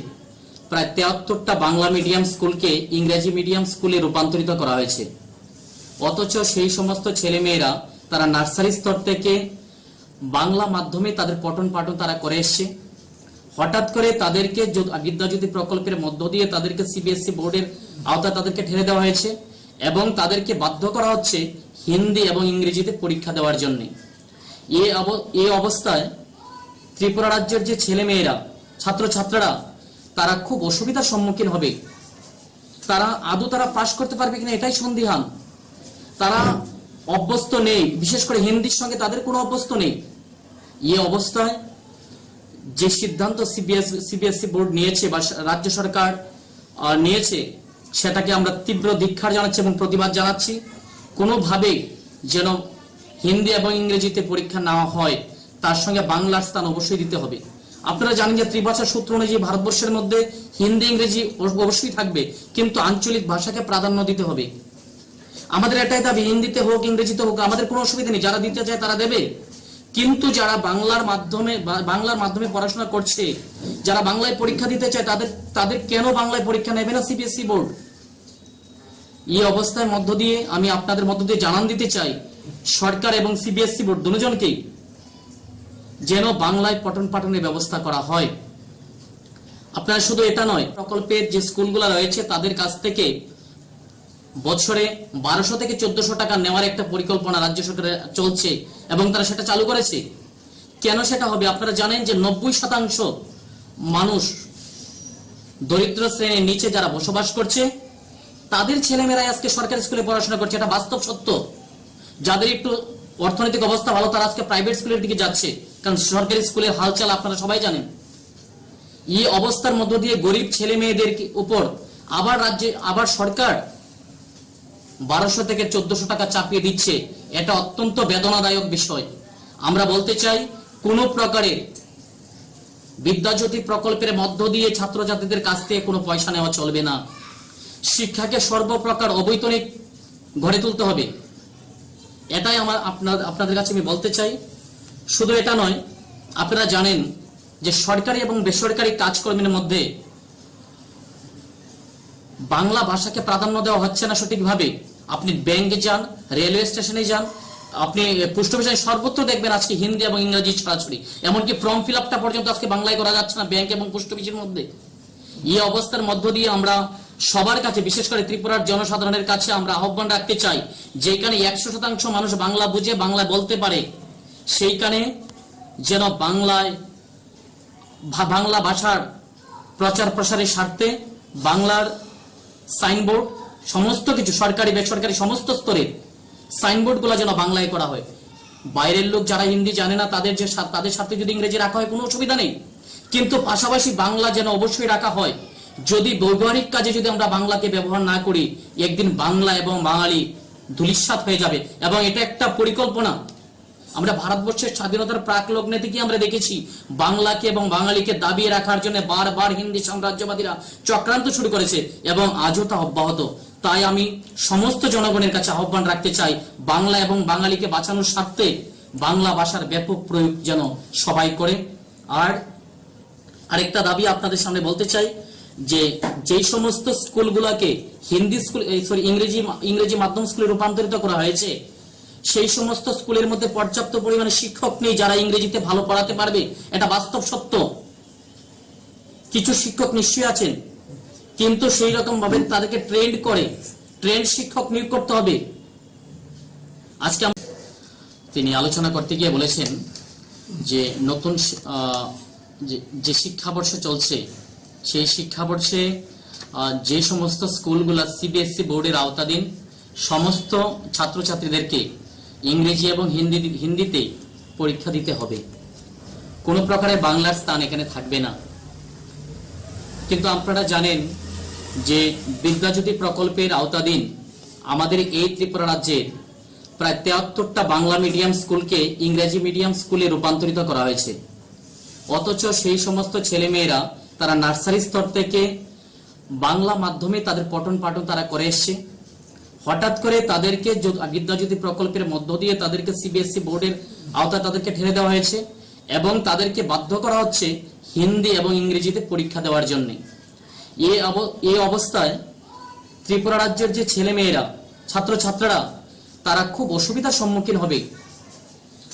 প্রায় তেহাত্তরটা বাংলা মিডিয়াম স্কুলকে ইংরেজি মিডিয়াম স্কুলে রূপান্তরিত করা হয়েছে। অথচ সেই সমস্ত ছেলেমেয়েরা তারা নার্সারি স্তর থেকে বাংলা মাধ্যমে তাদের পঠন পাঠন তারা করে এসছে। হঠাৎ করে তাদেরকে যদ-, বিদ্যাজ্যোতি প্রকল্পের মধ্য দিয়ে তাদেরকে সিবিএসই বোর্ডের আওতায় তাদেরকে ঠেলে দেওয়া হয়েছে এবং তাদেরকে বাধ্য করা হচ্ছে হিন্দি এবং ইংরেজিতে পরীক্ষা দেওয়ার জন্যে। এ অব-, এই অবস্থায় ত্রিপুরা রাজ্যের যে ছেলেমেয়েরা, ছাত্রছাত্রীরা, তারা খুব অসুবিধার সম্মুখীন হবে। তারা আদৌ তারা পাশ করতে পারবে কিনা এটাই সন্দিহান। তারা অভ্যস্ত নেই, বিশেষ করে হিন্দির সঙ্গে তাদের কোনো অভ্যস্ত নেই। এই অবস্থায় যে সিদ্ধান্ত সিবিএস, সিবিএসই বোর্ড নিয়েছে বা রাজ্য সরকার, আহ, নিয়েছে, সেটাকে আমরা তীব্র ধিক্কার জানাচ্ছি এবং প্রতিবাদ জানাচ্ছি। কোনোভাবেই যেন হিন্দি এবং ইংরেজিতে পরীক্ষা নেওয়া হয়, তার সঙ্গে বাংলার স্থান অবশ্যই দিতে হবে। আপনারা জানেন যে ত্রিভাষা সূত্র অনুযায়ী ভারতবর্ষের মধ্যে হিন্দি ইংরেজি অব-, অবশ্যই থাকবে, কিন্তু আঞ্চলিক ভাষাকে প্রাধান্য দিতে হবে। আমাদের এটাই দাবি, হিন্দিতে হোক, ইংরেজিতে হোক, আমাদের কোনো অসুবিধা নেই, যারা দিতে চায় তারা দেবে। কিন্তু যারা বাংলার মাধ্যমে বা-, বাংলার মাধ্যমে পড়াশোনা করছে, যারা বাংলায় পরীক্ষা দিতে চায়, তাদের, তাদের কেন বাংলায় পরীক্ষা নেবে না সিবিএসই বোর্ড? এই অবস্থার মধ্য দিয়ে আমি আপনাদের মধ্য দিয়ে জানান দিতে চাই, সরকার এবং সিবিএসই বোর্ড দুজনকেই যেন বাংলায় পঠন পাঠনের ব্যবস্থা করা হয়। আপনারা শুধু এটা নয়, প্রকল্পের যে স্কুলগুলো রয়েছে তাদের কাছ থেকে বছরে বারোশো থেকে চোদ্দশো টাকা নেওয়ার একটা পরিকল্পনা রাজ্য সরকারের চলছে এবং তারা সেটা চালু করেছে। কেন সেটা হবে? আপনারা জানেন যে নব্বই শতাংশ মানুষ দরিদ্র শ্রেণীর নিচে যারা বসবাস করছে, তাদের ছেলেমেয়েরাই আজকে সরকারি স্কুলে পড়াশোনা করছে, এটা বাস্তব সত্য। যাদের একটু অর্থনৈতিক অবস্থা ভালো, তারা আজকে প্রাইভেট স্কুলের দিকে যাচ্ছে, কারণ সরকারি স্কুলের হালচাল আপনারা সবাই জানেন। এই অবস্থার মধ্য দিয়ে গরিব ছেলে মেয়েদের কি-, উপর আবার রাজ্যে, আবার সরকার বারোশো থেকে চোদ্দশো টাকা চাপিয়ে দিচ্ছে, এটা অত্যন্ত বেদনাদায়ক বিষয়। আমরা বলতে চাই, কোনো প্রকারে বিদ্যাজ্যোতি প্রকল্পের মধ্য দিয়ে ছাত্রছাত্রীদের কাছ থেকে কোনো পয়সা নেওয়া চলবে না। শিক্ষাকে সর্বপ্রকার অবৈতনিক গড়ে তুলতে হবে, এটাই আমার আপনার, আপনাদের কাছে আমি বলতে চাই। শুধু এটা নয়, আপনারা জানেন যে সরকারি এবং বেসরকারি কাজকর্মের মধ্যে বাংলা ভাষাকে প্রাধান্য দেওয়া হচ্ছে না সঠিকভাবে। আপনি ব্যাংকে যান, রেলওয়ে স্টেশনে যান, আপনি পোস্ট অফিসে যান, সর্বত্র দেখবেন আজকে হিন্দি এবং ইংরেজি ছড়াছড়ি। এমনকি ফর্ম ফিল আপটা পর্যন্ত আজকে বাংলায় করা যাচ্ছে না ব্যাংক এবং পোস্ট অফিসের মধ্যে। এই অবস্থার মধ্য দিয়ে আমরা সবার কাছে, বিশেষ করে ত্রিপুরার জনসাধারণের কাছে আমরা আহ্বান রাখতে চাই, যেখানে একশো শতাংশ মানুষ বাংলা বুঝে, বাংলা বলতে পারে, সেইখানে যেন বাংলায় ভা-, বাংলা ভাষার প্রচার প্রসারের স্বার্থে বাংলার সাইনবোর্ড, সমস্ত কিছু সরকারি বেসরকারি সমস্ত স্তরের সাইনবোর্ডগুলো যেন বাংলায় করা হয়। বাইরের লোক যারা হিন্দি জানে না, তাদের যে স্বা-, তাদের স্বার্থে যদি ইংরেজি রাখা হয়, কোনো অসুবিধা নেই, কিন্তু পাশাপাশি বাংলা যেন অবশ্যই রাখা হয়। যদি ব্যবহারিক কাজে যদি আমরা বাংলাকে ব্যবহার না করি, একদিন বাংলা এবং বাঙালি ধূলিসাৎ হয়ে যাবে। এবং এটা একটা পরিকল্পনা। আমরা ভারতবর্ষের স্বাধীনতার প্রাক লগ্নে থেকে আমরা দেখেছি, বাংলাকে এবং বাঙালিকে দাবিয়ে রাখার জন্য বারবার হিন্দি সাম্রাজ্যবাদীরা চক্রান্ত শুরু করেছে এবং আজও তা অব্যাহত। তাই আমি সমস্ত জনগণের কাছে আহ্বান রাখতে চাই, বাংলা এবং বাঙালিকে বাঁচানোর স্বার্থে বাংলা ভাষার ব্যাপক প্রয়োগ যেন সবাই করে। আর আরেকটা দাবি আপনাদের সামনে বলতে চাই যে, যেই সমস্ত স্কুলগুলোকে হিন্দি স্কুল, এই, সরি, ইংরেজি মা-, ইংরেজি মাধ্যম স্কুলে রূপান্তরিত করা হয়েছে, সেই সমস্ত স্কুলের মধ্যে পর্যাপ্ত পরিমাণে শিক্ষক নেই যারা ইংরেজিতে ভালো পড়াতে পারবে। এটা বাস্তব সত্য। কিছু শিক্ষক নিশ্চয়ই আছেন, কিন্তু সেই রকম ভাবে তাদেরকে ট্রেন্ড করে, ট্রেন্ড শিক্ষক নিয়োগ করতে হবে। আজকে আম-, তিনি আলোচনা করতে গিয়ে বলেছেন যে নতুন শি-, আহ, যে, যে শিক্ষাবর্ষ চলছে, সেই শিক্ষাবর্ষে, আহ, যে সমস্ত স্কুলগুলো সিবিএসই বোর্ডের আওতাধীন, সমস্ত ছাত্রছাত্রীদেরকে ইংরেজি এবং হিন্দি, হিন্দিতেই পরীক্ষা দিতে হবে। কোনো প্রকারে বাংলার স্থান এখানে থাকবে না। কিন্তু আপনারা জানেন যে বিদ্যাজ্যোতি প্রকল্পের আওতাধীন আমাদের এই ত্রিপুরা রাজ্যের প্রায় তেহাত্তরটা বাংলা মিডিয়াম স্কুলকে ইংরেজি মিডিয়াম স্কুলে রূপান্তরিত করা হয়েছে। অথচ সেই সমস্ত ছেলেমেয়েরা তারা নার্সারি স্তর থেকে বাংলা মাধ্যমে তাদের পঠন পাঠন তারা করে এসছে। হঠাৎ করে তাদেরকে য-, বিদ্যাজ্যোতি প্রকল্পের মধ্য দিয়ে তাদেরকে সিবিএসই বোর্ডের আওতায় তাদেরকে ঠেলে দেওয়া হয়েছে এবং তাদেরকে বাধ্য করা হচ্ছে হিন্দি এবং ইংরেজিতে পরীক্ষা দেওয়ার জন্য। এই অব-, এই অবস্থায় ত্রিপুরা রাজ্যের যে ছেলেমেয়েরা, ছাত্রছাত্রীরা, তারা খুব অসুবিধার সম্মুখীন হবে।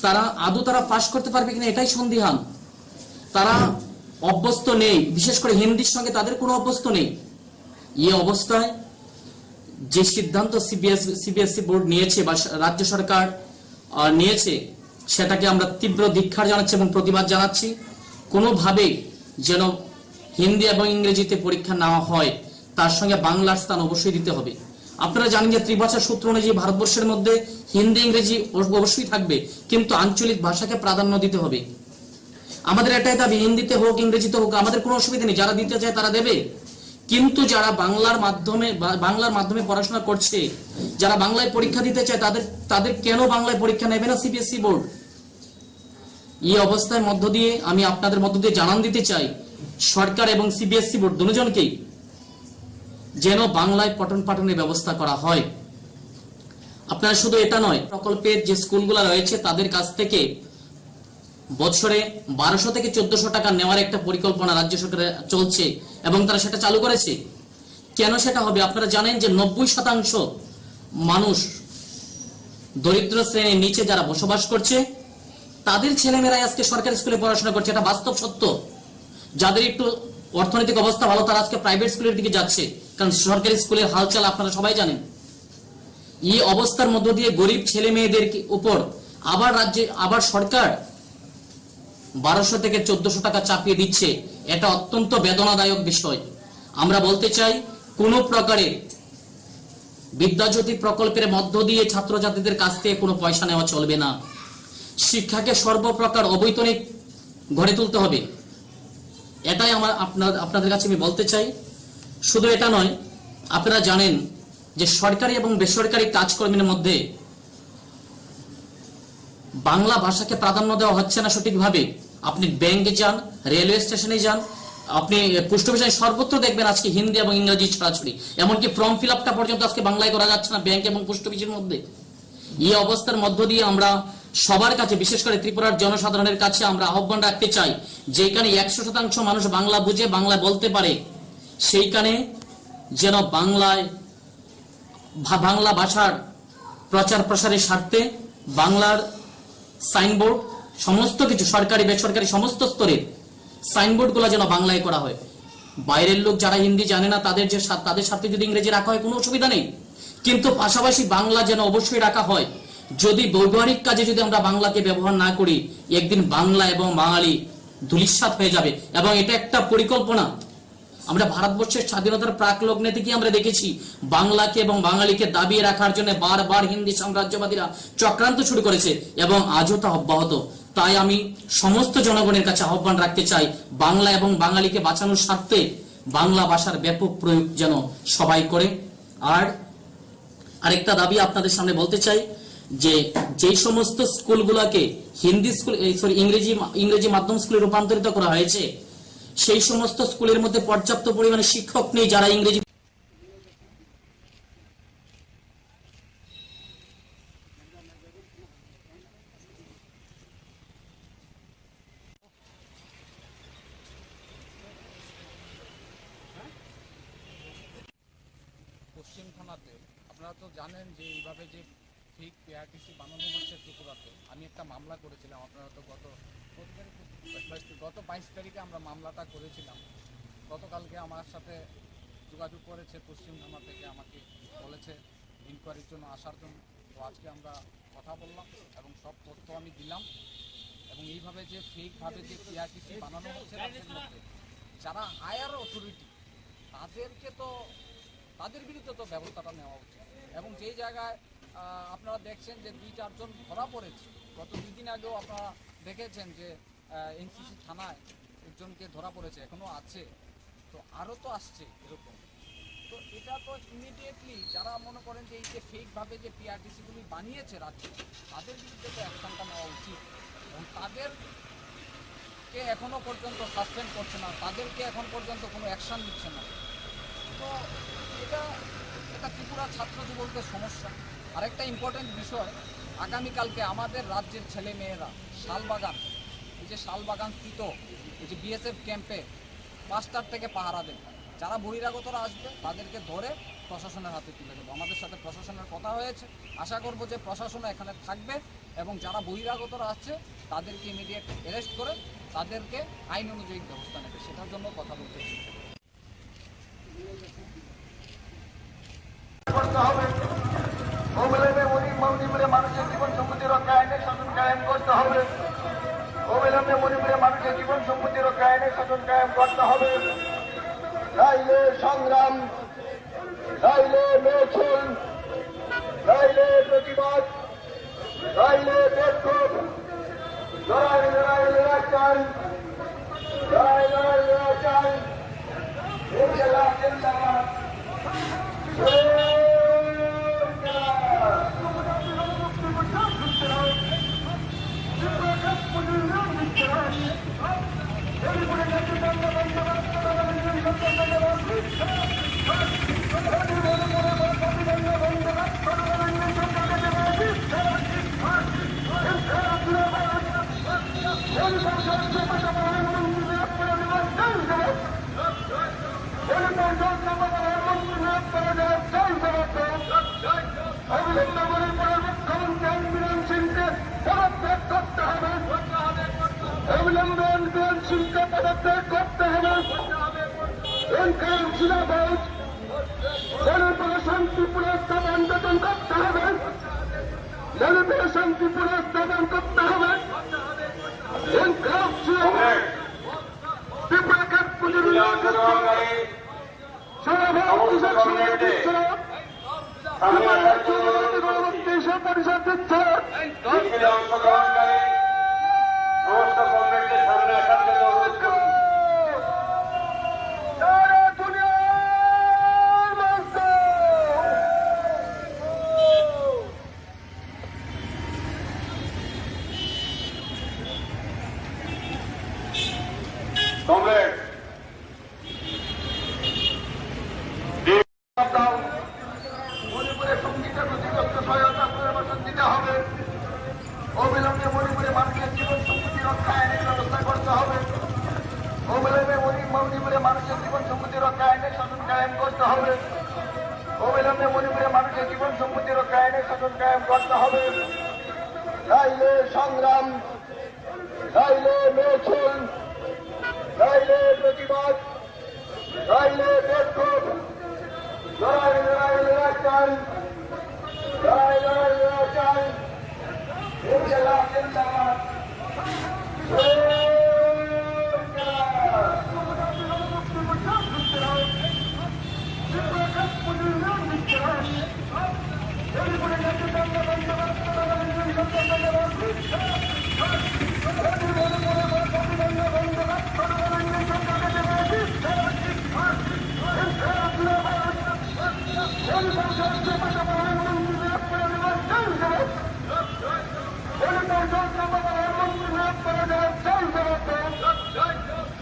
তারা আদৌ তারা পাস করতে পারবে কিনা, এটাই সন্দিহান। তারা অভ্যস্ত নেই, বিশেষ করে হিন্দির সঙ্গে তাদের কোনো অভ্যস্ত নেই। এই অবস্থায় যে সিদ্ধান্ত সিবিএস, সিবিএসই বোর্ড নিয়েছে বা স-, রাজ্য সরকার, আহ, নিয়েছে, সেটাকে আমরা তীব্র ধিক্কার জানাচ্ছি এবং প্রতিবাদ জানাচ্ছি। কোনোভাবেই যেন হিন্দি এবং ইংরেজিতে পরীক্ষা না হয়, তার সঙ্গে বাংলার স্থান অবশ্যই দিতে হবে। আপনারা জানেন যে ত্রিভাষা সূত্র অনুযায়ী ভারতবর্ষের মধ্যে হিন্দি, ইংরেজি অব-, অবশ্যই থাকবে, কিন্তু আঞ্চলিক ভাষাকে প্রাধান্য দিতে হবে। আমাদের এটাই দাবি, হিন্দিতে হোক, ইংরেজিতে হোক, আমাদের কোনো অসুবিধা নেই, যারা দিতে চায় তারা দেবে। কিন্তু যারা বাংলার মাধ্যমে বা-, বাংলার মাধ্যমে পড়াশোনা করছে, যারা বাংলায় পরীক্ষা দিতে চায়, তাদের, তাদের কেন বাংলায় পরীক্ষা নেবে না সিবিএসই বোর্ড? এই অবস্থার মধ্য দিয়ে আমি আপনাদের মধ্য দিয়ে জানান দিতে চাই, সরকার এবং সিবিএসই বোর্ড দুজনকেই যেন বাংলায় পঠন পাঠনের ব্যবস্থা করা হয়। আপনারা শুধু এটা নয়, প্রকল্পের যে স্কুলগুলো রয়েছে তাদের কাছ থেকে বছরে বারোশো থেকে চোদ্দশো টাকা নেওয়ার একটা পরিকল্পনা রাজ্য সরকারের চলছে এবং তারা সেটা চালু করেছে। কেন সেটা হবে? আপনারা জানেন যে নব্বই শতাংশ মানুষ দরিদ্র শ্রেণীর নিচে যারা বসবাস করছে, তাদের ছেলেমেয়েরাই আজকে সরকারি স্কুলে পড়াশোনা করছে। এটা বাস্তব সত্য। যাদের একটু অর্থনৈতিক অবস্থা ভালো, তারা আজকে প্রাইভেট স্কুলের দিকে যাচ্ছে, কারণ সরকারি স্কুলের হালচাল আপনারা সবাই জানেন। এই অবস্থার মধ্য দিয়ে গরিব ছেলে মেয়েদের কি-, উপর আবার রাজ্যে, আবার সরকার বারোশো থেকে চোদ্দশো টাকা চাপিয়ে দিচ্ছে। এটা অত্যন্ত বেদনাদায়ক বিষয়। আমরা বলতে চাই, কোনো প্রকারে বিদ্যাজ্যোতি প্রকল্পের মধ্য দিয়ে ছাত্রছাত্রীদের কাছ থেকে কোনো পয়সা নেওয়া চলবে না। শিক্ষাকে সর্বপ্রকার অবৈতনিক গড়ে তুলতে হবে, এটাই আমার আপনার, আপনাদের কাছে আমি বলতে চাই। শুধু এটা নয়, আপনারা জানেন যে সরকারি এবং বেসরকারি কাজকর্মের মধ্যে বাংলা ভাষাকে প্রাধান্য দেওয়া হচ্ছে না সঠিকভাবে। আপনি ব্যাংকে যান, রেলওয়ে স্টেশনে যান, আপনি পোস্ট অফিসে যান, সর্বত্র দেখবেন আজকে হিন্দি এবং ইংরেজি ছড়াছড়ি। এমনকি ফর্ম ফিল আপটা পর্যন্ত আজকে বাংলায় করা যাচ্ছে না ব্যাংক এবং পোস্ট অফিসের মধ্যে। এই অবস্থার মধ্য দিয়ে আমরা সবার কাছে, বিশেষ করে ত্রিপুরার জনসাধারণের কাছে আমরা আহ্বান রাখতে চাই, যেখানে একশো শতাংশ মানুষ বাংলা বুঝে, বাংলা বলতে পারে, সেইখানে যেন বাংলায় ভা-, বাংলা ভাষার প্রচার প্রসারের স্বার্থে বাংলার সাইনবোর্ড, সমস্ত কিছু সরকারি বেসরকারি সমস্ত স্তরের সাইনবোর্ডগুলো যেন বাংলায় করা হয়। বাইরের লোক যারা হিন্দি জানে না, তাদের যে স্বা-, তাদের স্বার্থে যদি ইংরেজি রাখা হয়, কোনো অসুবিধা নেই, কিন্তু পাশাপাশি বাংলা যেন অবশ্যই রাখা হয়। যদি ব্যবহারিক কাজে যদি আমরা বাংলাকে ব্যবহার না করি, একদিন বাংলা এবং বাঙালি ধূলিসাৎ হয়ে যাবে। এবং এটা একটা পরিকল্পনা। আমরা ভারতবর্ষের স্বাধীনতার প্রাক লগ্নে থেকে আমরা দেখেছি, বাংলাকে এবং বাঙালিকে দাবিয়ে রাখার জন্য বারবার হিন্দি সাম্রাজ্যবাদীরা চক্রান্ত শুরু করেছে এবং আজও তা অব্যাহত। তাই আমি সমস্ত জনগণের কাছে আহ্বান রাখতে চাই, বাংলা এবং বাঙালিকে বাঁচানোর স্বার্থে বাংলা ভাষার ব্যাপক প্রয়োগ যেন সবাই করে। আর আরেকটা দাবি আপনাদের সামনে বলতে চাই যে, যেই সমস্ত স্কুলগুলোকে হিন্দি স্কুল, এই, সরি, ইংরেজি মা-, ইংরেজি মাধ্যম স্কুলে রূপান্তরিত করা হয়েছে, সেই সমস্ত স্কুলের মধ্যে পর্যাপ্ত পরিমাণে শিক্ষক নেই যারা ইংরেজি পশ্চিম থানাতে আপনারা তো জানেন যে এইভাবে যে ফেক পিআরটিসি বানানো হচ্ছে ত্রিপুরাতে। আমি একটা মামলা করেছিলাম, আপনারা তো গত, কত তারিখ? বাইশ তারিখ। গত বাইশ তারিখে আমরা মামলাটা করেছিলাম। গতকালকে আমার সাথে যোগাযোগ করেছে পশ্চিম থানা থেকে, আমাকে বলেছে ইনকোয়ারির জন্য আসার জন্য। তো আজকে আমরা কথা বললাম এবং সব তথ্য আমি দিলাম। এবং এইভাবে যে ফেকভাবে যে পিআরটিসি বানানো হচ্ছে রাজ্যের মধ্যে, যারা হায়ার অথরিটি, তাদেরকে তো, তাদের বিরুদ্ধে তো ব্যবস্থাটা নেওয়া উচিত। এবং যেই জায়গায়, আহ, আপনারা দেখছেন যে দুই চারজন ধরা পড়েছে, গত দুই দিন আগেও আপনারা দেখেছেন যে, আহ, এনসিসি থানায় একজনকে ধরা পড়েছে, এখনো আছে। তো আরও তো আসছে এরকম। তো এটা তো ইমিডিয়েটলি যারা মনে করেন যে এই যে ফেকভাবে যে পিআরটিসিগুলি বানিয়েছে রাজ্যে, তাদের বিরুদ্ধে তো অ্যাকশনটা নেওয়া উচিত। এবং তাদেরকে এখনো পর্যন্ত সাসপেন্ড করছে না, তাদেরকে এখন পর্যন্ত কোনো অ্যাকশন নিচ্ছে না। তো এটা, এটা ত্রিপুরা ছাত্র যুবকদের সমস্যা। আরেকটা ইম্পর্টেন্ট বিষয়, আগামীকালকে আমাদের রাজ্যের ছেলে মেয়েরা শালবাগান, এই যে শালবাগান স্থিত এই যে বিএসএফ ক্যাম্পে পাঁচটার থেকে পাহারা দেবে। যারা বহিরাগতরা আসবে, তাদেরকে ধরে প্রশাসনের হাতে তুলে দেবো। আমাদের সাথে প্রশাসনের কথা হয়েছে, আশা করব যে প্রশাসন এখানে থাকবে এবং যারা বহিরাগতরা আসছে, তাদেরকে ইমিডিয়েট অ্যারেস্ট করে তাদেরকে আইন অনুযায়ী ব্যবস্থা নেবে, সেটার জন্য কথা বলতে এসেছি। করতে হবে। অবিলম্বে মণি-, মণিপুরে মানুষের জীবন সম্পত্তি রক্ষা আইনে শাসন কায়েম করতে হবে। অবিলম্বে মণিপুরে মানুষের জীবন সম্পত্তি রক্ষা আইনে শাসন কায়েম করতে হবে। নাইলে সংগ্রাম, নাইলে মিছিল, নাইলে প্রতিবাদ, নাইলে বিক্ষোভ। লড়াই, লড়াই, লড়াই চাই। লড়াই, লড়াই, লড়াই চাই। ইনকিলাব জিন্দাবাদ। অবিলম্বে মণিপুরের মুখ্যমন্ত্রী এন বীরেন সিংকে পদত্যাগ করতে হবে। অবিলম্বে এন বীরেন সিংকে পদত্যাগ করতে হবে। এন কারণ জিন্দাবাদ। মণিপুরে শান্তি পুনঃস্থাপন গঠন করতে হবে। মণিপুরে শান্তি পুনঃস্থাপন করতে হবে। এন কারণ জিন্দাবাদ। ত্রিপুরা কাঠপুজোর উল্লেখ করতে হবে। সারা ভারত কৃষক সংগঠন দিচ্ছে। সামনে ত্রিপুরা রাজ্য জনজাতি গণমুক্তি পরিষদ দিচ্ছে। মিছিলে অংশগ্রহণকারী সমস্ত কমরেডদের সামনে আসার জন্য অনুরোধ করছি। সারা দুনিয়ার মানুষ। কমরেড, মণিপুরের সঙ্গীতের প্রতি যথেষ্ট সহায়তা পুনর্বাসন দিতে হবে। অবিলম্বে মণিপুরে মানুষের জীবন সম্পত্তি রক্ষা আইনের ব্যবস্থা করতে হবে। অবিলম্বে মণি-, মণিপুরে মানুষের জীবন সম্পত্তি রক্ষা আইনের শাসন কায়েম করতে হবে। অবিলম্বে মণিপুরে মানুষের জীবন সম্পত্তি রক্ষা আইনের শাসন কায়েম করতে হবে। নাইলে সংগ্রাম, নাইলে মিছিল, নাইলে প্রতিবাদ, নাইলে বিক্ষোভ। লড়াই, লড়াই, লড়াই চাই। লড়াই, লড়াই, লড়াই চাই।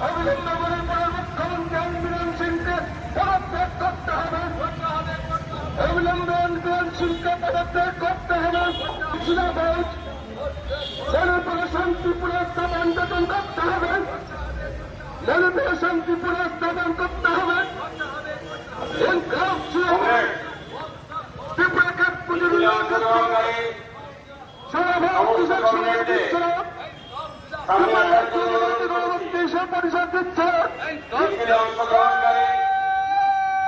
অবিলম্বে মণিপুরের মুখ্যমন্ত্রী আনবিরেন সিংকে পদত্যাগ করতে হবে। অবিলম্বে আনবিরেন সিংকে পদত্যাগ করতে হবে। জিন্দাবাদ। মণিপুরে শান্তি পুনর্স্থাপন গঠন করতে হবে। মণিপুরে শান্তি পুনর্স্থাপন করতে হবে। ইনকলাব জিন্দাবাদ। ত্রিপুরা কাঠ পুজোর সভাপতি হিসেবে দিচ্ছে। ত্রিপুরা কাঠ পুজোর সভাপতি হিসেবে পরিষদ দিচ্ছে। মিছিলে অংশগ্রহণকারী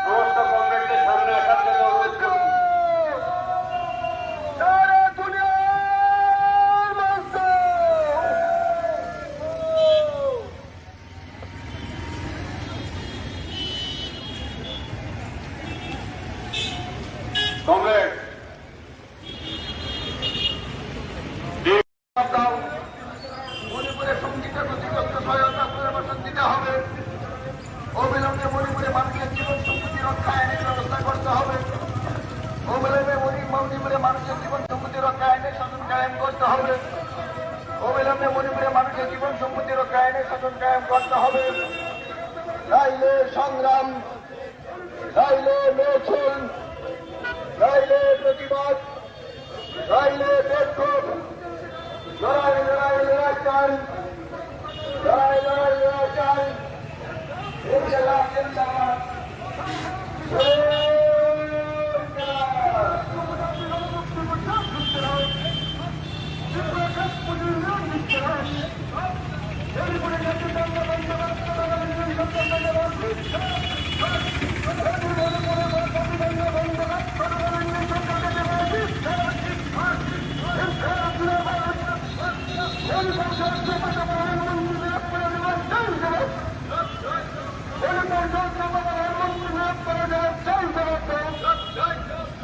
সমস্ত কমরেডদের সামনে আসার জন্য অনুরোধ করছি। সারা দুনিয়ার মানুষ। কমরেড, মণিপুরের সঙ্গীতের প্রতি সহায়তা পুনর্বাসন দিতে হবে। অবিলম্বে মণিপুরে মানুষের জীবন সম্পত্তি রক্ষা আইনের ব্যবস্থা করতে হবে। অবিলম্বে মণি-, মণিপুরে মানুষের জীবন সম্পত্তি রক্ষা আইনের শাসন কায়েম করতে হবে। অবিলম্বে মণিপুরে মানুষের জীবন সম্পত্তি রক্ষা আইনের শাসন কায়েম করতে হবে। নাইলে সংগ্রাম, নাইলে মিছিল, নাইলে প্রতিবাদ, নাইলে বিক্ষোভ। লড়াই, লড়াই, লড়াই চাই। লড়াই, লড়াই, লড়াই চাই। ইনকিলাব জিন্দাবাদ।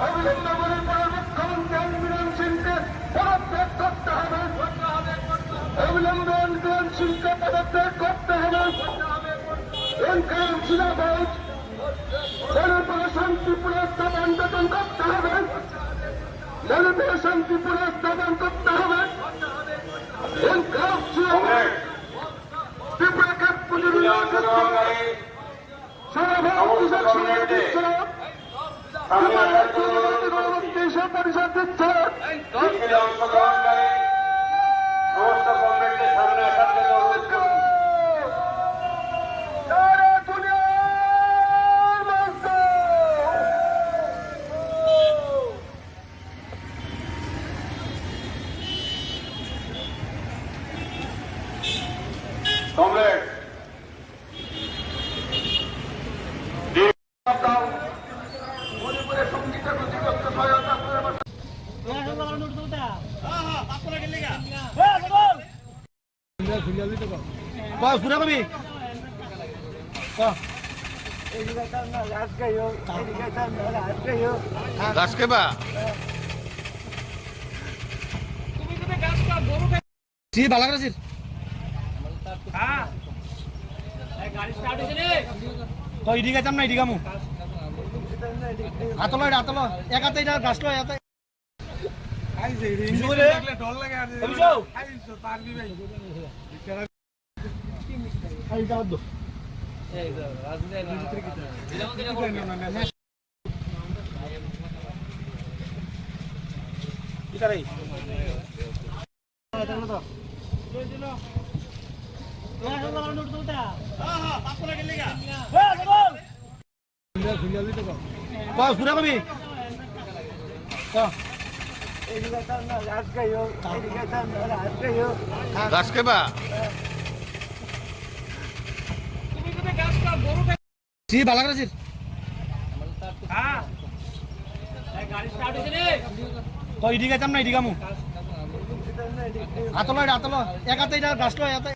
অবিলম্বে মণিপুরের মুখ্যমন্ত্রী আনবিরেন সিংকে পদত্যাগ করতে হবে। অবিলম্বে আনবিরেন সিংকে পদত্যাগ করতে হবে। ইনকলাব জিন্দাবাদ। মণিপুরে শান্তি পুনর্স্থাপন গঠন করতে হবে। মণিপুরে শান্তি পুনর্স্থাপন করতে হবে। ইনকলাব জিন্দাবাদ। ত্রিপুরা কাঠ পুজোর সভাপতি হিসেবে পরিষদ দিচ্ছে। মিছিলে অংশগ্রহণকারী সমস্ত কমরেডদের সামনে আসার জন্য অনুরোধ করছি। কমরেড, কস পুরা কবি? ক। গাছ কেবা? Si, balak rasir. Kau idi kacam na idi kamu? Atolo, atolo. Ekate ida gas lo, ekate. Bisu kore? Bisu. Kau sudah kami? Kau. Gas ke ba? Si balak rasir. Kau idi kacam na idi kamu? আতলো, এটা আতলো। এক হাতে এটা গাছ লো, এক হাতে।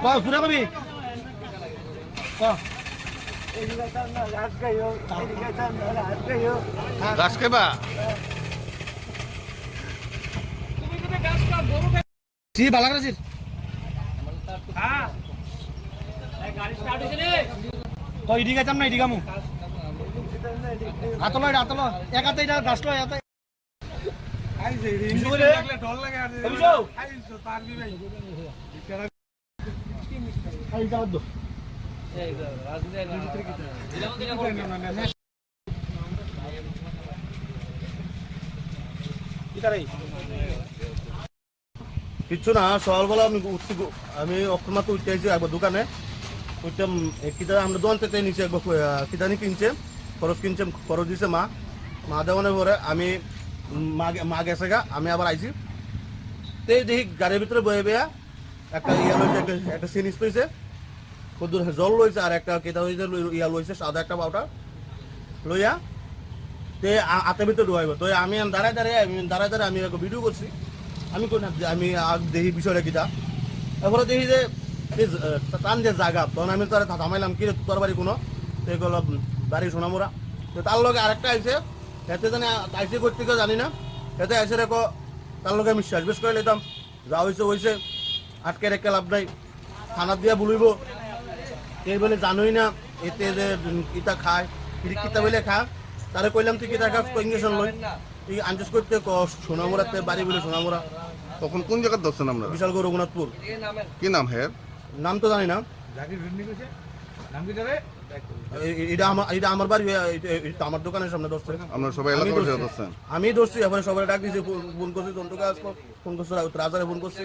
Ba, sura kami. Ba. Gas ke ba? Si, balak na, sir. Ko, idi ka jam na, idi ka mu. Atolo, atolo. Ekate ida gas lo, ekate. Kichu na, sokal bela ami uthi, ami okkhor matro uthi aisi ekbar dokane. Uthi, e, kita amra dogan theke niche ekbar, e, kitani kinche, khoros kinche, khoros dise ma. Ma dewone pore ami ma ge-, ma gese ga, ami abar aisi. Te dehi gari bidire boye boye ekta iya loise, ekta, ekta sandwich loise. Hudur jol loise ar ekta kita hoise loi-, iya loise, sada ekta powder loiya. Te a-, ate bidire duaibo. Te ami an darai darai, ami darai darai ami ekta video korsi. Ami kon, ami ag dehi bishoy kita. Erpore dehi je, je, eh, tan je jaga, ton ami tare tha-, thamailam ki re tor bari kuno. Te golo bari Sonamura. Te tar loge arekta aise, hete jani a-, aise koitteke jani na. Hete aise reko, tar loge ami sej bes kore loitam. Ja hoise hoise, atke rekhe lab nai, thanat diya buluibo. Ei bole janoi na, ete je, um, ita khai, iri kita bole kha. Tare koilam tui kita kha, ko injection loi. Ei anjus koitte ko Sonamura te bari bole Sonamura. তখন কোন জায়গায় ধরছেন আপনারা? বিশালগড় রঘুনাথপুর। কি নাম হের? নাম তো জানি না। জাকির ভিন্নি কইছে? নাম কি তারে? এ-, এ-, এটা আমার, এটা আমার বাড়ি, এ-, এ-, এ-, এটা আমার দোকানের সামনে ধরছে। আপনারা সবাই আমি এলাকাবাসী ধরছি। ধরছেন? আমি ধরছি, এরপরে সবাই ডাক দিছি, ফো-, ফোন করছি, জন্টুকে আজ ফো-, ফোন করছে, রাউত রাজারে ফোন করছি।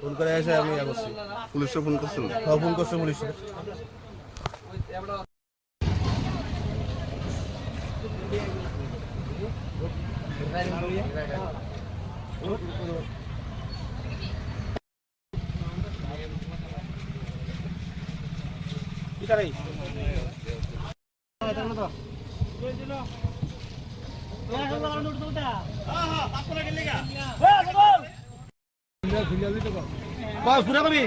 ফোন করে এসে আমি ইয়া করছি। পুলিশে ফোন করছিল? হ্যাঁ, ফোন করছে পুলিশে। Ba, sura kami.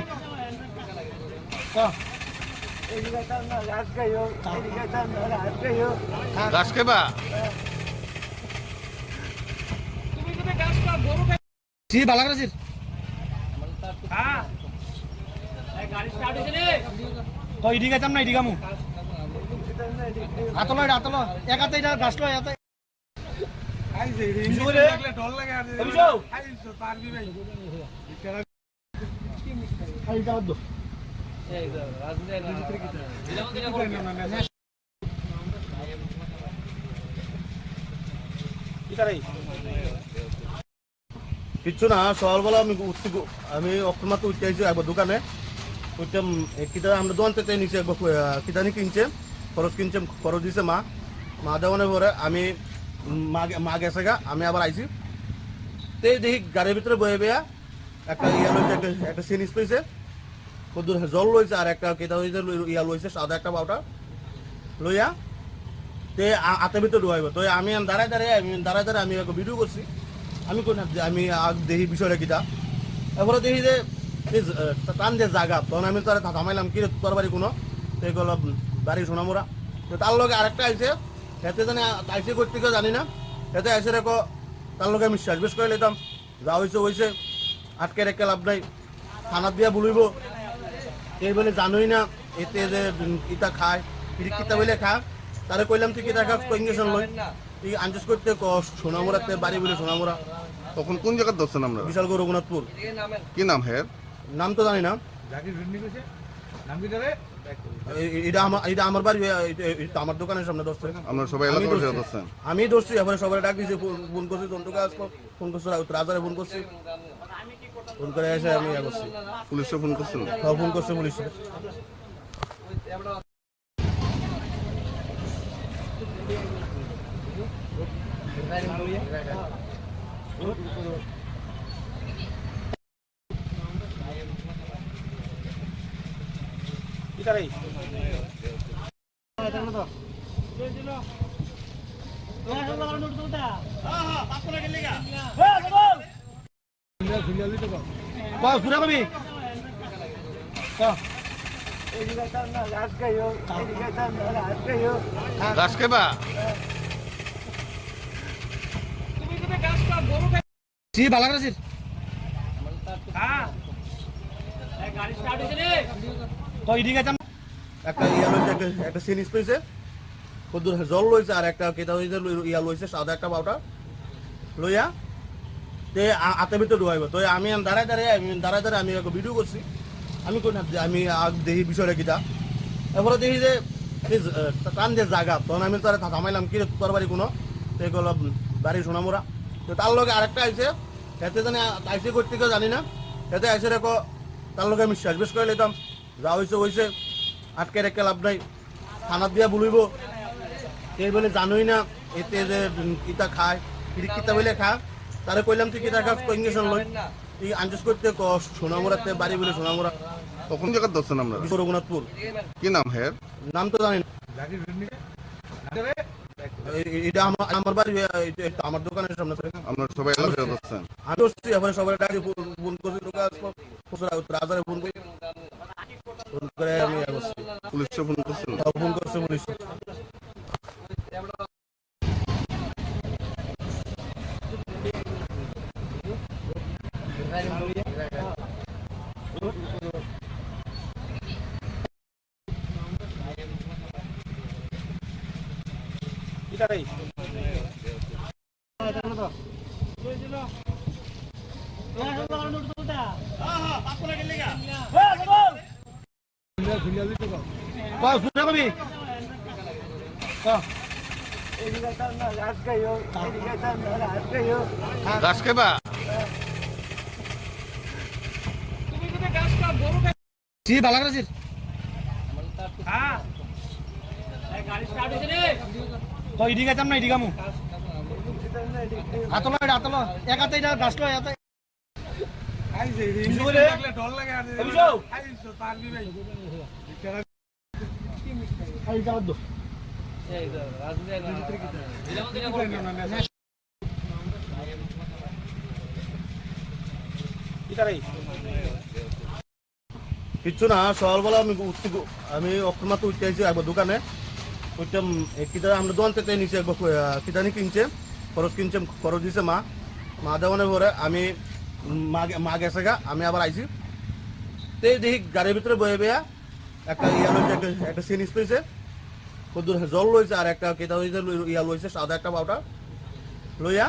Ba. Gas ke ba? Si, balak na, sir. Ko, idi ka jam na, idi ka mu. Atolo, atolo. Ekate ida gas lo, ekate. Kichu na, sokal bela ami uthi, ami okkhor matro uthi aisi ekbar dokane. Uthi, um, e, kita amra dogan theke niche ekbar, e, kitani kinche, khoros kinche, khoros dise ma. Ma dewone pore ami, um, ma ge-, ma gese ga, ami abar aisi. Te dehi gari bidire boye boye ekta iya loise, ekta, ekta sandwich loise. Hudur jol loise ar ekta kita hoise loi-, iya loise, sada ekta powder loiya. Te a-, ate bidire duaibo. Te ami an darai darai, ami darai darai ami ekta video korsi. Ami kon, ami ag dehi bishoy kita. Erpore dehi je, je, eh, tan je jaga, ton ami tare tha-, thamailam ki re tor bari kuno. Te golo bari Sonamura. Te tar loge arekta aise, hete jani aise koitteke jani na. Hete aise reko, tar loge ami sej bes kore loitam. Ja hoise hoise, atke rekhe lab nai, thanat diya buluibo. Ei bole janoi na, ete je, um, ita khai, iri kita bole kha. Tare koilam tui kita kha, ko injection loi. Ei anjus koitte ko Sonamura te bari bole Sonamura। তখন কোন জায়গায় ধরছেন আপনারা? বিশালগড় রঘুনাথপুর। কি নাম হের? নাম তো জানি না। জাকির ভিন্নি কইছে? নাম কি তারে? এ-, এ-, এটা আমার, এটা আমার বাড়ি, এ-, এ-, এটা আমার দোকানের সামনে ধরছে। আপনারা সবাই আমি এলাকাবাসী ধরছি। ধরছেন? আমি ধরছি, এরপরে সবাই ডাক দিছি, ফোন, ফোন করছি, জন্টুকে আজ ফোন করছি, রাউত রাজারে ফোন করছি। ফোন করে এসে আমি ইয়ে করছি। পুলিশে ফোন করছিল? হ্যাঁ, ফোন করছে পুলিশে। Kau sudah kami? Kau. Gas ke ba? Si balak na sir. Kau ini kacang. একটা ইয়া লইছে, একটা, একটা সিরিঞ্জ লইছে, কদ্দুর জল লইছে, আর একটা কিতা লইছে, লই-, ইয়া লইছে, সাদা একটা পাউডার লইয়া, তে আ-, আতে ভিতরে ঢুকাইবো। তো আমি এখন দাঁড়ায় দাঁড়ায়, আমি দাঁড়ায় দাঁড়ায় আমি একটা ভিডিও করছি। আমি কই না যে আমি আগ দেখি বিষয়টা কিতা। এরপরে দেখি যে এই জ-, আহ, টান দিয়ে জাগা, তখন আমি তারে থা-, থামাইলাম, "কি রে, তোর বাড়ি কোনো?" তো এই করলো, "উম, বাড়ি সোনামুড়া।" তো তার লগে আরেকটা আইছে, এতে জানি আ-, আইছে করতে কেউ জানি না, এতে আইছে রেখো, তার লগে আমি শেষ বেশ করে নিতাম। যা হইছে হইছে, আটকে রেখে লাভ নাই, থানাত দিয়া বলিব। এই বলে জানোই না, এতে যে, উম, কিতা খায়, কিতা কিতা বলে খা, তারে কইলাম, "তুই কিতা খাস, কই ইঞ্জেকশন লই।" এই আঞ্জেস করতে ক-, সোনামুড়াতে বাড়ি বলে সোনামুড়া। তখন জায়গা ধরছেন আপনারা? রঘুনাথপুর। কি নাম হের? নাম তো জানি না। এই, এই, এটা আমার, আমার বাড়ি, এই, এই, এই তো আমার দোকানের সামনে। আপনারা সবাই এলাকায় ধরছেন? আমি ধরছি, এখন সবাই ডাকি ফোন, ফোন করছি, লোকে আসবো। খুচরা উত্তর হাজারে ফোন করি। ফোন করে আমি ইয়ে করছি। পুলিশে ফোন করছিল? হ্যাঁ, ফোন করছে police. Kau sudah kami? Kau. Gas ke ba? Si balak na sir. Kau ini kacang na ini kamu. Atolo, atolo. Ekate ida gas lo, ekate. কিচ্ছু না, সকালবেলা আমি উঠতে গু-, আমি অক্ষর মাত্র উঠতে আইছি একবার দোকানে। উঠতে, উম, এ, কিতা আমরা দোকান থেকে নিচে একবার, আহ, কিতানি কিনছে, খরচ কিনছে, খরচ দিছে মা। মা দেওয়ানোর পরে আমি, উম, মা গে-, মা গেছে গা, আমি আবার আইছি। তে দেখি গাড়ির ভিতরে বয়ে বয়া একটা ইয়া লইছে, একটা, একটা সিরিঞ্জ লইছে, কদ্দুর জল লইছে, আর একটা কিতা লইছে, লই-, ইয়া লইছে, সাদা একটা পাউডার লইয়া,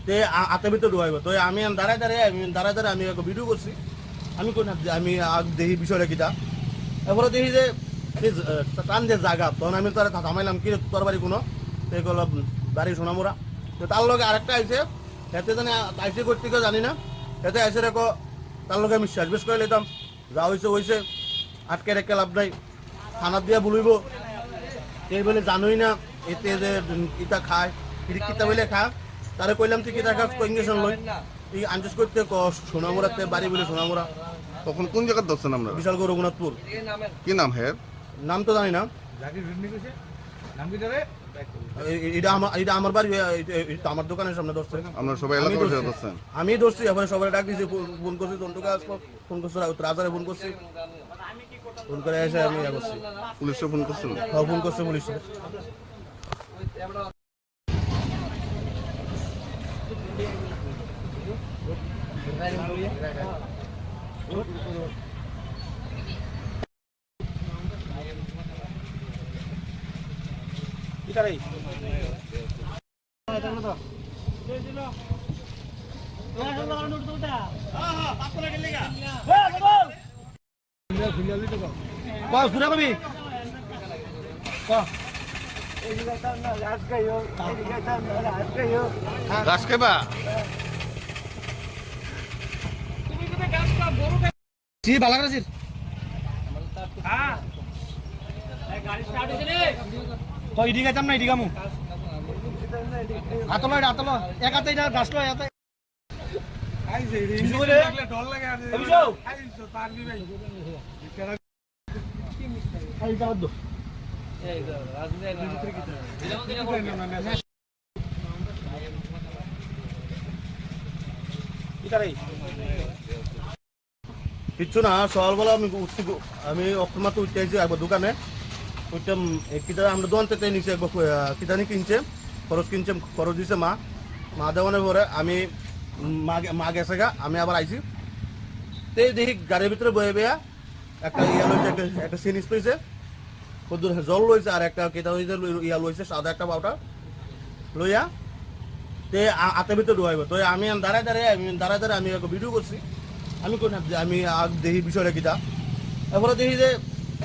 তে আ-, আতে ভিতরে ঢুকাইবো। তো আমি, আমি দাঁড়ায় দাঁড়ায়, আমি দাঁড়ায় দাঁড়ায় আমি একটা ভিডিও করছি। আমি কই না যে আমি আগ দেখি বিষয়টা কিতা। এরপরে দেখি যে এই জ-, আহ, টান দিয়ে জাগা, তখন আমি তারে থা-, থামাইলাম, "কি রে, তোর বাড়ি কোনো?" তো এই করলো, "উম, বাড়ি সোনামুড়া।" তো তার লগে আরেকটা আইছে, এতে জানি আ-, আইছে করতে কেউ জানি না, এতে আইছে রেখো, তার লগে আমি শেষ বেশ করে নিতাম। যা হইছে হইছে, আটকে রেখে লাভ নাই, থানাত দিয়া বলিব। এই বলে জানোই না, এতে যে, উম, ইটা খায়, কিতা কিতা বলে খা। তারে কইলাম, "তুই কিতা খাস, কই ইঞ্জেকশন লই।" এই আঞ্জেস করতে ক-, সোনামুড়াতে বাড়ি বলে সোনামুড়া। তখন কোন জায়গায় ধরছেন আপনারা? বিশালগড় রঘুনাথপুর। কি নাম হের? নাম তো জানি না। এই, এই, এটা আমার, এটা আমার বাড়ি, এই, এই, এটা আমার দোকানের সামনে ধরছে। আপনারা সবাই আমি এলাকাবাসী ধরছি। ধরছেন? আমি ধরছি, এরপরে সবাই ডাক দিয়েছি, ফোন, ফোন করছি, জন্টুকে আসবো। ফোন করছে রা-, রাজারে ফোন করছি। ফোন করে এসে আমি ইয়ে করছি। পুলিশে ফোন করছিল? হ্যাঁ, ফোন করছে পুলিশে। Kau sudah kami? Kau. Gas ke ba? Sir, bala kore sir. Ko idi gaitam na idi gamu. Atolo, atolo. Ekate ida gas lo, ekate. Bisu kore? Bisu. কিচ্ছু না, সকালবেলা আমি উঠছি গো-, আমি অক্ষর মাত্র উঠতে আইছি একবার দোকানে। উঠতে, উম, এ, কিতা আমরা দোকান থেকে নিচে একবার, আহ, কিতা নি কিনছে, খরচ কিনছে, খরচ দিছে মা। মা দেওয়ানোর পরে আমি, উম, মা গে-, মা গেছে গা, আমি আবার আইছি। তে দেখি গাড়ির ভিতরে বয়ে বয়া একটা ইয়া লইছে, একটা, একটা সিরিঞ্জ লইছে। কদ্দুর জল লইছে আর একটা কিতা হইছে লই-, ইয়া লইছে সাদা একটা পাউডার লইয়া তে আ-, আতে ভিতরে ঢুকাইবো। তো আমি দাঁড়ায় দাঁড়ায়, আমি দাঁড়ায় দাঁড়ায় আমি একটা ভিডিও করছি। আমি কোন, আমি আগ দেখি বিষয়টা কিতা। এরপরে দেখি যে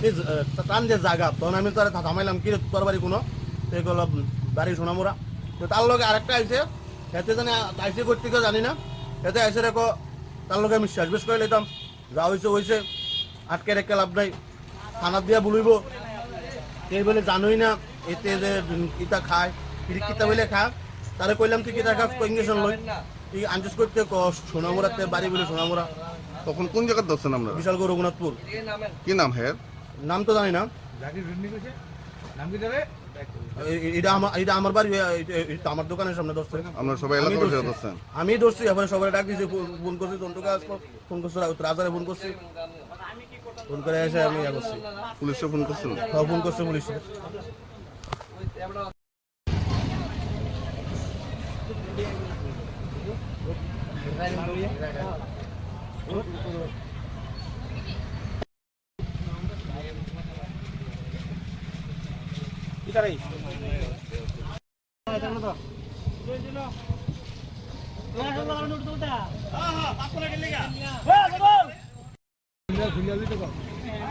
এই জ-, আহ, টান যে জায়গা, তখন আমি তারা থা-, থামাইলাম, "কি রে, তোর বাড়ি কোনো?" তো এগুলো বাড়ি সোনামুড়া। তো তার লগে আরেকটা আইছে, এতে জানি আ-, আইছে করতে কেউ জানি না। এতে আইসে দেখো, তার লগে আমি শেষ বেশ করে নিতাম। যা হইছে হইছে, আটকে রেখে লাভ নাই, থানাত দিয়া বলিব। এই বলে জানোই না, এতে যে, উম, ইটা খায়, পিরিক কিতা বলে খা, তারে কইলাম, "তুই কিতা খাস?" কই, "ইঞ্জেকশন লই।" এই আঞ্জেস করতে কস, সোনামুড়াতে বাড়ি বলে সোনামুড়া। তখন কোন জায়গায় ধরছেন আপনারা? বিশালগড় রঘুনাথপুর। কি নাম হ্যাঁ? নাম তো জানি না। জাকির রেড্ডি কইছে? নাম কি জানে? এ-, এ-, এটা আমার, এটা আমার বাড়ি, এ-, এ-, এটা আমার দোকানের সামনে ধরছে। আমরা সবাই আমি এলাকাবাসী ধরছি। ধরছেন? আমি ধরছি, এবার সবাই ডাক দিছি, ফোন, ফোন করছি, জন্টুকে আসবো। ফোন করছে রাউত রাজারে ফোন করছে। ফোন করে এসে আমি ইয়া করছি। পুলিশে ফোন করছিল? হ্যাঁ, ফোন করছে পুলিশে।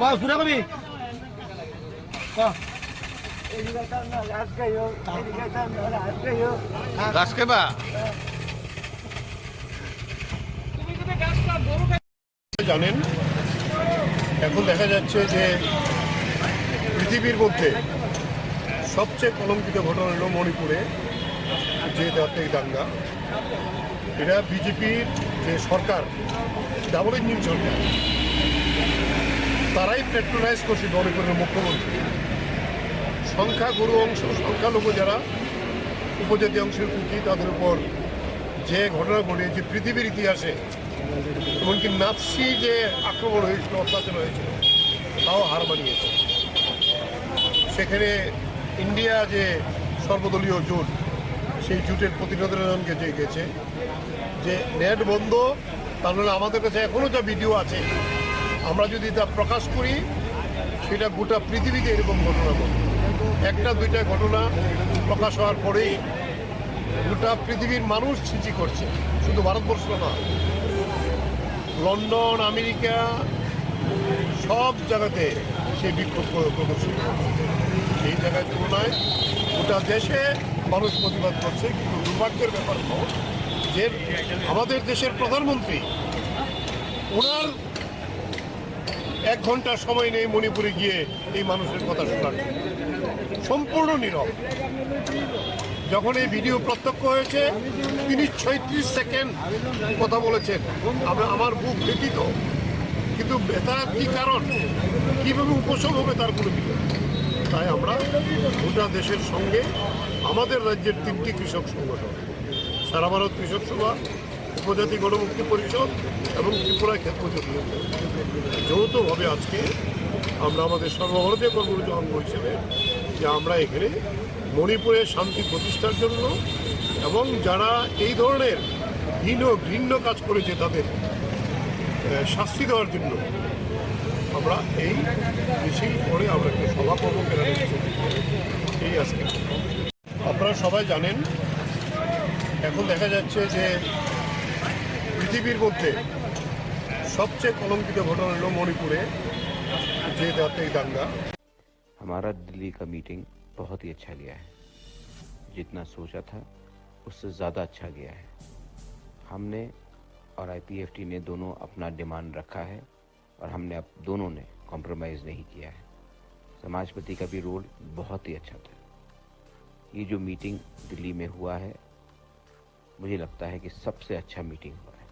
ক, সুরে কবি। ক। গাছ খাবা? জানেন, এখন দেখা যাচ্ছে যে পৃথিবীর মধ্যে সবচেয়ে কলঙ্কিত ঘটনা হলো মণিপুরে যে জাতীয় দাঙ্গা। এটা বিজেপির যে সরকার, ডাবল ইঞ্জিন সরকার, তারাই প্যাট্রোনাইজ করছে মণিপুরের মুখ্যমন্ত্রী। সংখ্যাগুরু অংশ, সংখ্যালঘু যারা উপজাতি অংশের কুকি, তাদের উপর যে ঘটনা ঘটে, যে পৃথিবীর ইতিহাসে এমনকি নাৎসি যে আক্রমণ হয়েছিল, অত্যাচার হয়েছিল, তাও হার মানিয়েছে। সেখানে ইন্ডিয়া যে সর্বদলীয় জোট, সেই জোটের প্রতিনিধিরা যে গেছে যে নেট বন্ধ, তার মানে আমাদের কাছে এখনও যা ভিডিও আছে, আমরা যদি তা প্রকাশ করি, সেটা গোটা পৃথিবীতে এরকম ঘটনা ঘটবে। একটা দুইটা ঘটনা প্রকাশ হওয়ার পরেই গোটা পৃথিবীর মানুষ ছিচি করছে, শুধু ভারতবর্ষ না, লন্ডন, আমেরিকা, সব জায়গাতে সেই বিক্ষোভ প্র-, প্রদর্শন করছে। সেই জায়গায় তুলনায় গোটা দেশে মানুষ প্রতিবাদ করছে, কিন্তু দুর্ভাগ্যের ব্যাপার হলো যে আমাদের দেশের প্রধানমন্ত্রী, ওনার এক ঘন্টা সময় নেই মণিপুরে গিয়ে এই মানুষের কথা শোনার, সম্পূর্ণ নীরব। যখন এই ভিডিও প্রত্যক্ষ হয়েছে, তিনি ছয়ত্রিশ সেকেন্ড কথা বলেছেন। আমরা, আমার বুক ব্যথিত, কিন্তু ব্যথার কি কারণ, কিভাবে উপশম হবে, তার কোনো ভিডিও। তাই আমরা গোটা দেশের সঙ্গে আমাদের রাজ্যের তিনটি কৃষক সংগঠন, সারা ভারত কৃষক সভা, উপজাতি গণমুক্তি পরিষদ এবং ত্রিপুরা ক্ষেত মজুর ইউনিয়ন যৌথভাবে আজকে আমরা আমাদের সর্বভারতীয় কর্মসূচি অঙ্গ হিসেবে যে আমরা এখানে মণিপুরে শান্তি প্রতিষ্ঠার জন্য এবং যারা এই ধরনের হীন ও ঘৃণ্য কাজ করেছে তাদের, আহ, শাস্তি দেওয়ার জন্য আমরা এই মিছিল করে আমরা একটা সভা করবো। এই আজকে আপনারা সবাই জানেন, এখন দেখা যাচ্ছে যে পৃথিবীর মধ্যে সবচেয়ে কলঙ্কিত ঘটনা হলো মণিপুরে যে জাতীয় দাঙ্গা। हमारा दिल्ली का मीटिंग बहुत ही अच्छा गया है। जितना सोचा था, उससे ज़्यादा अच्छा गया है। हमने और आईपीएफटी ने दोनों अपना डिमांड रखा है। और हमने अब दोनों ने कॉम्प्रोमाइज नहीं किया है। समाजपति का भी रोल बहुत ही अच्छा था। ये जो मीटिंग दिल्ली में हुआ है, मुझे लगता है कि सबसे अच्छा मीटिंग हुआ है।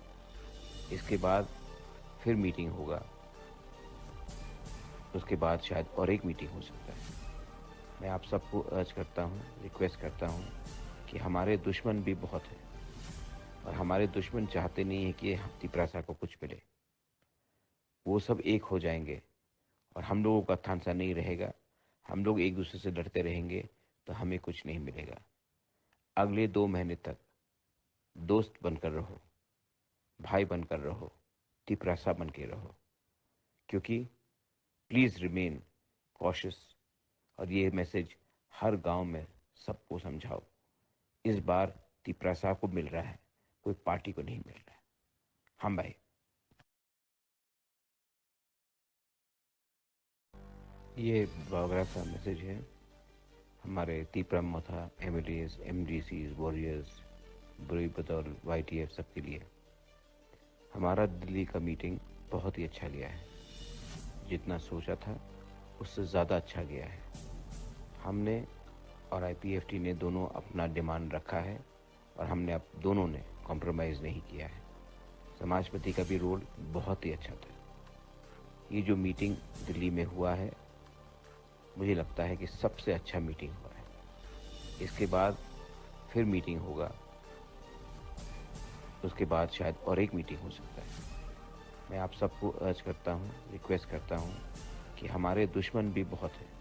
इसके बाद फिर मीटिंग होगा, उसके बाद शायद और एक मीटिंग हो सकता है। मैं आप सबको अर्ज करता हूँ, रिक्वेस्ट करता हूँ कि हमारे दुश्मन भी बहुत हैं और हमारे दुश्मन चाहते नहीं है कि हम तिपरासा को कुछ मिले। वो सब एक हो जाएंगे और हम लोगों का थानसा नहीं रहेगा। हम लोग एक दूसरे से लड़ते रहेंगे तो हमें कुछ नहीं मिलेगा। अगले दो महीने तक दोस्त बनकर रहो, भाई बनकर रहो, तिपरासा बन के रहो, क्योंकि प्लीज रिमेन कॉशियस। और ये मैसेज हर गांव में सबको समझाओ। इस बार तिपरासा को मिल रहा है, कोई पार्टी को नहीं मिल रहा है। हम भाई। ये बायोग्राफ का मैसेज है हमारे तिपरा मोथा एमएलएस, एमडीसीज, वॉरियर्स, ब्रूई बदौर, वाईटीएफ सबके लिए। हमारा दिल्ली का मीटिंग बहुत ही अच्छा गया है। जितना सोचा था, उससे ज़्यादा अच्छा गया है। हमने और आईपीएफटी ने दोनों अपना डिमांड रखा है और हमने अब दोनों ने कॉम्प्रोमाइज़ नहीं किया है। समाजपति का भी रोल बहुत ही अच्छा था। ये जो मीटिंग दिल्ली में हुआ है, मुझे लगता है कि सबसे अच्छा मीटिंग हुआ है। इसके बाद फिर मीटिंग होगा, उसके बाद शायद और एक मीटिंग हो सकता है। मैं आप सबको अर्ज करता हूँ, रिक्वेस्ट करता हूँ कि हमारे दुश्मन भी बहुत हैं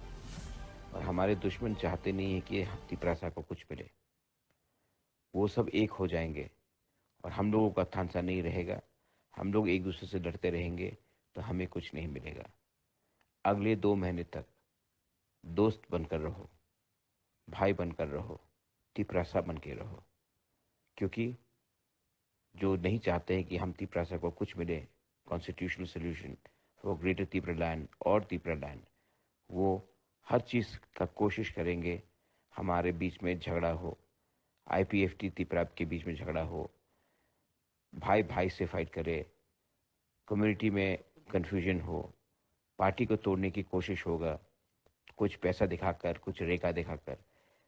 और हमारे दुश्मन चाहते नहीं है कि हम तिपरासा को कुछ मिले। वो सब एक हो जाएंगे और हम लोगों का थानसा नहीं रहेगा। हम लोग एक दूसरे से लड़ते रहेंगे तो हमें कुछ नहीं मिलेगा। अगले दो महीने तक दोस्त बनकर रहो, भाई बनकर रहो, तिपरासा बन के रहो, क्योंकि जो नहीं चाहते हैं कि हम तिपरासा को कुछ मिले, कॉन्स्टिट्यूशनल सॉल्यूशन फॉर ग्रेटर तिपरालैंड और तिपरालैंड, वो हर चीज़ का कोशिश करेंगे। हमारे बीच में झगड़ा हो, आईपीएफटी तिपरा के बीच में झगड़ा हो, भाई भाई से फाइट करे, कम्युनिटी में कन्फ्यूजन हो, पार्टी को तोड़ने की कोशिश होगा, कुछ पैसा दिखाकर, कुछ रेखा दिखाकर।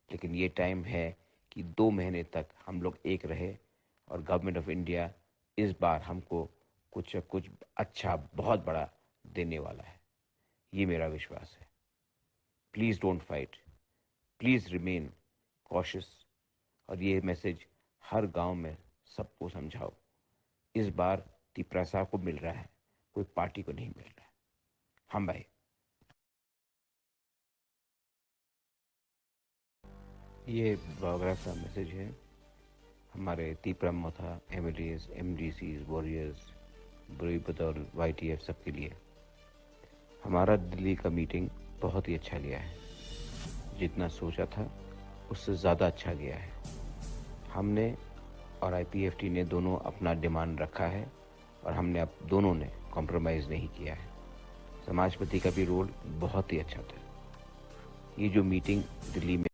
लेकिन ये टाइम है कि दो महीने तक हम लोग एक रहे और गवर्नमेंट ऑफ इंडिया इस बार हमको कुछ, कुछ अच्छा, बहुत बड़ा देने वाला है, ये मेरा विश्वास है। Please don't fight, please remain cautious. और ये मैसेज हर गांव में सबको समझाओ। इस बार तिपरासा को मिल रहा है, कोई पार्टी को नहीं मिल रहा है। हम भाई। ये बायोग्राफ का मैसेज है हमारे तिपरा मोथा एमएलएस, एमडीसीज, वॉरियर्स, ब्रूई बदौर, वाईटीएफ सबके लिए। हमारा दिल्ली का मीटिंग बहुत ही अच्छा गया है। जितना सोचा था, उससे ज़्यादा अच्छा गया है। हमने और आईपीएफटी ने दोनों अपना डिमांड रखा है और हमने अब दोनों ने कॉम्प्रोमाइज़ नहीं किया है। समाजपति का भी रोल बहुत ही अच्छा था। ये जो मीटिंग दिल्ली में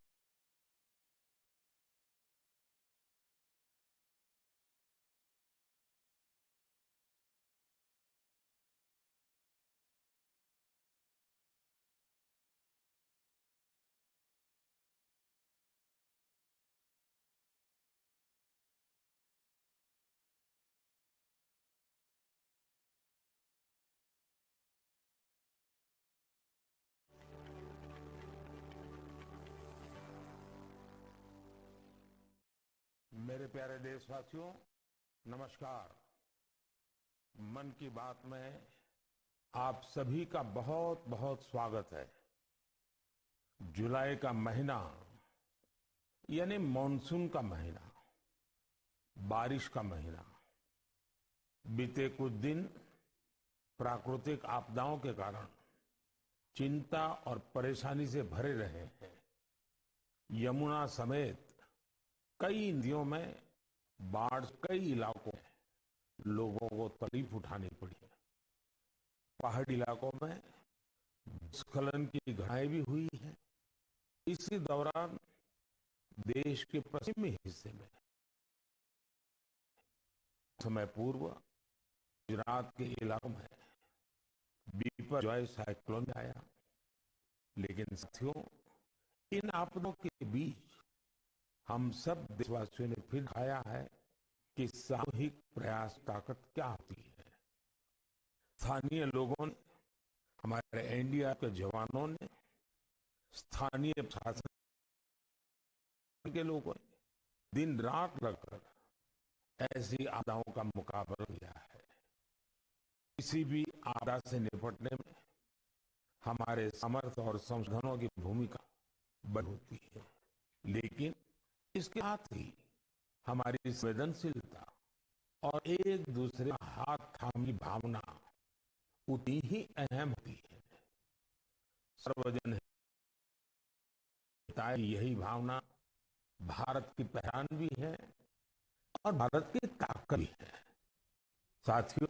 मेरे प्यारे देशवासियों, नमस्कार। मन की बात में आप सभी का बहुत, बहुत स्वागत है। जुलाई का महीना, यानी मॉनसून का महीना, बारिश का महीना, बीते कुछ दिन प्राकृतिक आपदाओं के कारण चिंता और परेशानी से भरे रहे हैं। यमुना समेत कई नदियों में बाढ़, कई इलाकों में लोगों को तकलीफ उठानी पड़ी है। पहाड़ी इलाकों में भूस्खलन की घटनाएं भी हुई हैं। इसी दौरान देश के पश्चिमी हिस्से में समय पूर्व गुजरात के इलाकों में बिपर्जॉय साइक्लोन आया। लेकिन साथियों, इन आपदाओं के बीच हम सब देशवासियों ने फिर दिखाया है कि सामूहिक प्रयास ताकत क्या होती है। स्थानीय लोगों ने, हमारे एनडीआरएफ के जवानों ने, स्थानीय प्रशासन के लोगों ने दिन रात लगकर ऐसी आपदाओं का मुकाबला किया है। किसी भी आपदा से निपटने में हमारे सामर्थ्य और संसाधनों की भूमिका बड़ी होती है, लेकिन इसके साथ ही हमारी संवेदनशीलता और एक दूसरे का हाथ थामने की भावना उतनी ही अहम होती है। सार्वजनिक हिताय की यही भावना भारत की पहचान भी है और भारत की ताकत भी है। साथियों,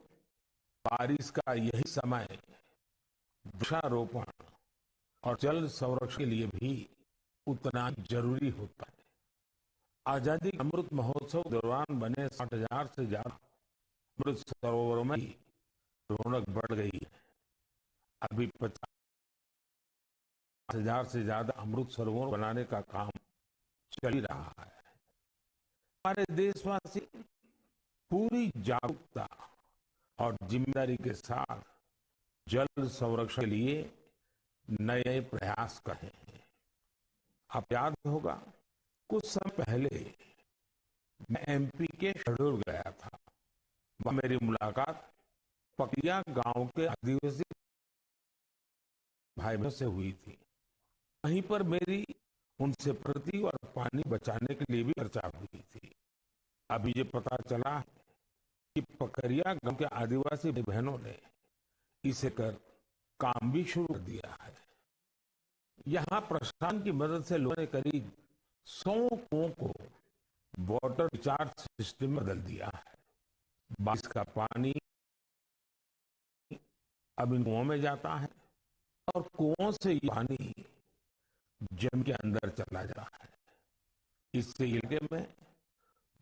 बारिश का यही समय वृक्षारोपण और जल संरक्षण के लिए भी उतना जरूरी होता है। आजादी के अमृत महोत्सव के दौरान बने साठ हजार से ज्यादा अमृत सरोवरों में रौनक बढ़ गई है। अभी पचास हजार से ज्यादा अमृत सरोवर बनाने का काम चल ही रहा है। हमारे देशवासी पूरी जागरूकता और जिम्मेदारी के साथ जल संरक्षण के लिए नए प्रयास कर रहे हैं। आप याद होगा, कुछ समय पहले मैं एमपी के शहडोल गया था। वहां मेरी मुलाकात पकरिया गांव के आदिवासी भाई बहनों से हुई थी। वहीं पर मेरी उनसे प्रकृति और पानी बचाने के लिए भी चर्चा हुई थी। अभी ये पता चला है कि पकरिया गांव के आदिवासी भाई बहनों ने इसे कर काम भी शुरू कर दिया है। यहाँ प्रशासन की मदद से लोगों ने करीब सौ कुओं को वाटर रिचार्ज सिस्टम में बदल दिया है। बारिश का पानी अब इन कुओं में जाता है और कुओं से ये पानी जमीन के अंदर चला जाता है। इससे इलाके में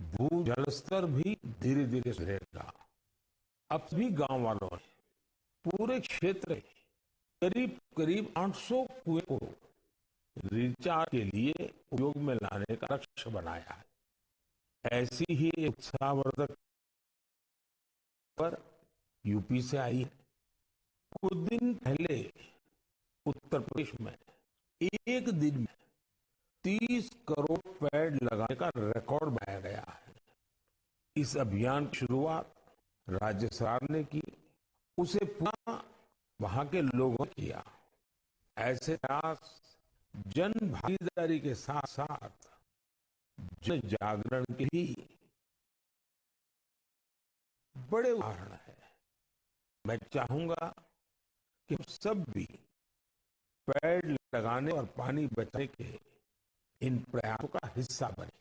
भू जलस्तर भी धीरे-धीरे सुधरेगा। अब सभी गांव वालों ने पूरे क्षेत्र में करीब, करीब आठ सौ कुएं को रिचार्ज के लिए उपयोग में लाने का लक्ष्य बनाया है। ऐसी ही एक उत्साहवर्धक पर यूपी से आई है। कुछ दिन पहले उत्तर प्रदेश में एक दिन में तीस करोड़ पेड़ लगाने का रिकॉर्ड बनाया गया है। इस अभियान की शुरुआत राज्य सरकार ने की, उसे पूरा वहां के लोगों ने किया। ऐसे प्रयास जन भागीदारी के साथ-साथ जन जागरण के भी बड़े उदाहरण हैं। मैं चाहूंगा कि हम सब भी पेड़ लगाने और पानी बचाने के इन प्रयासों का हिस्सा बने।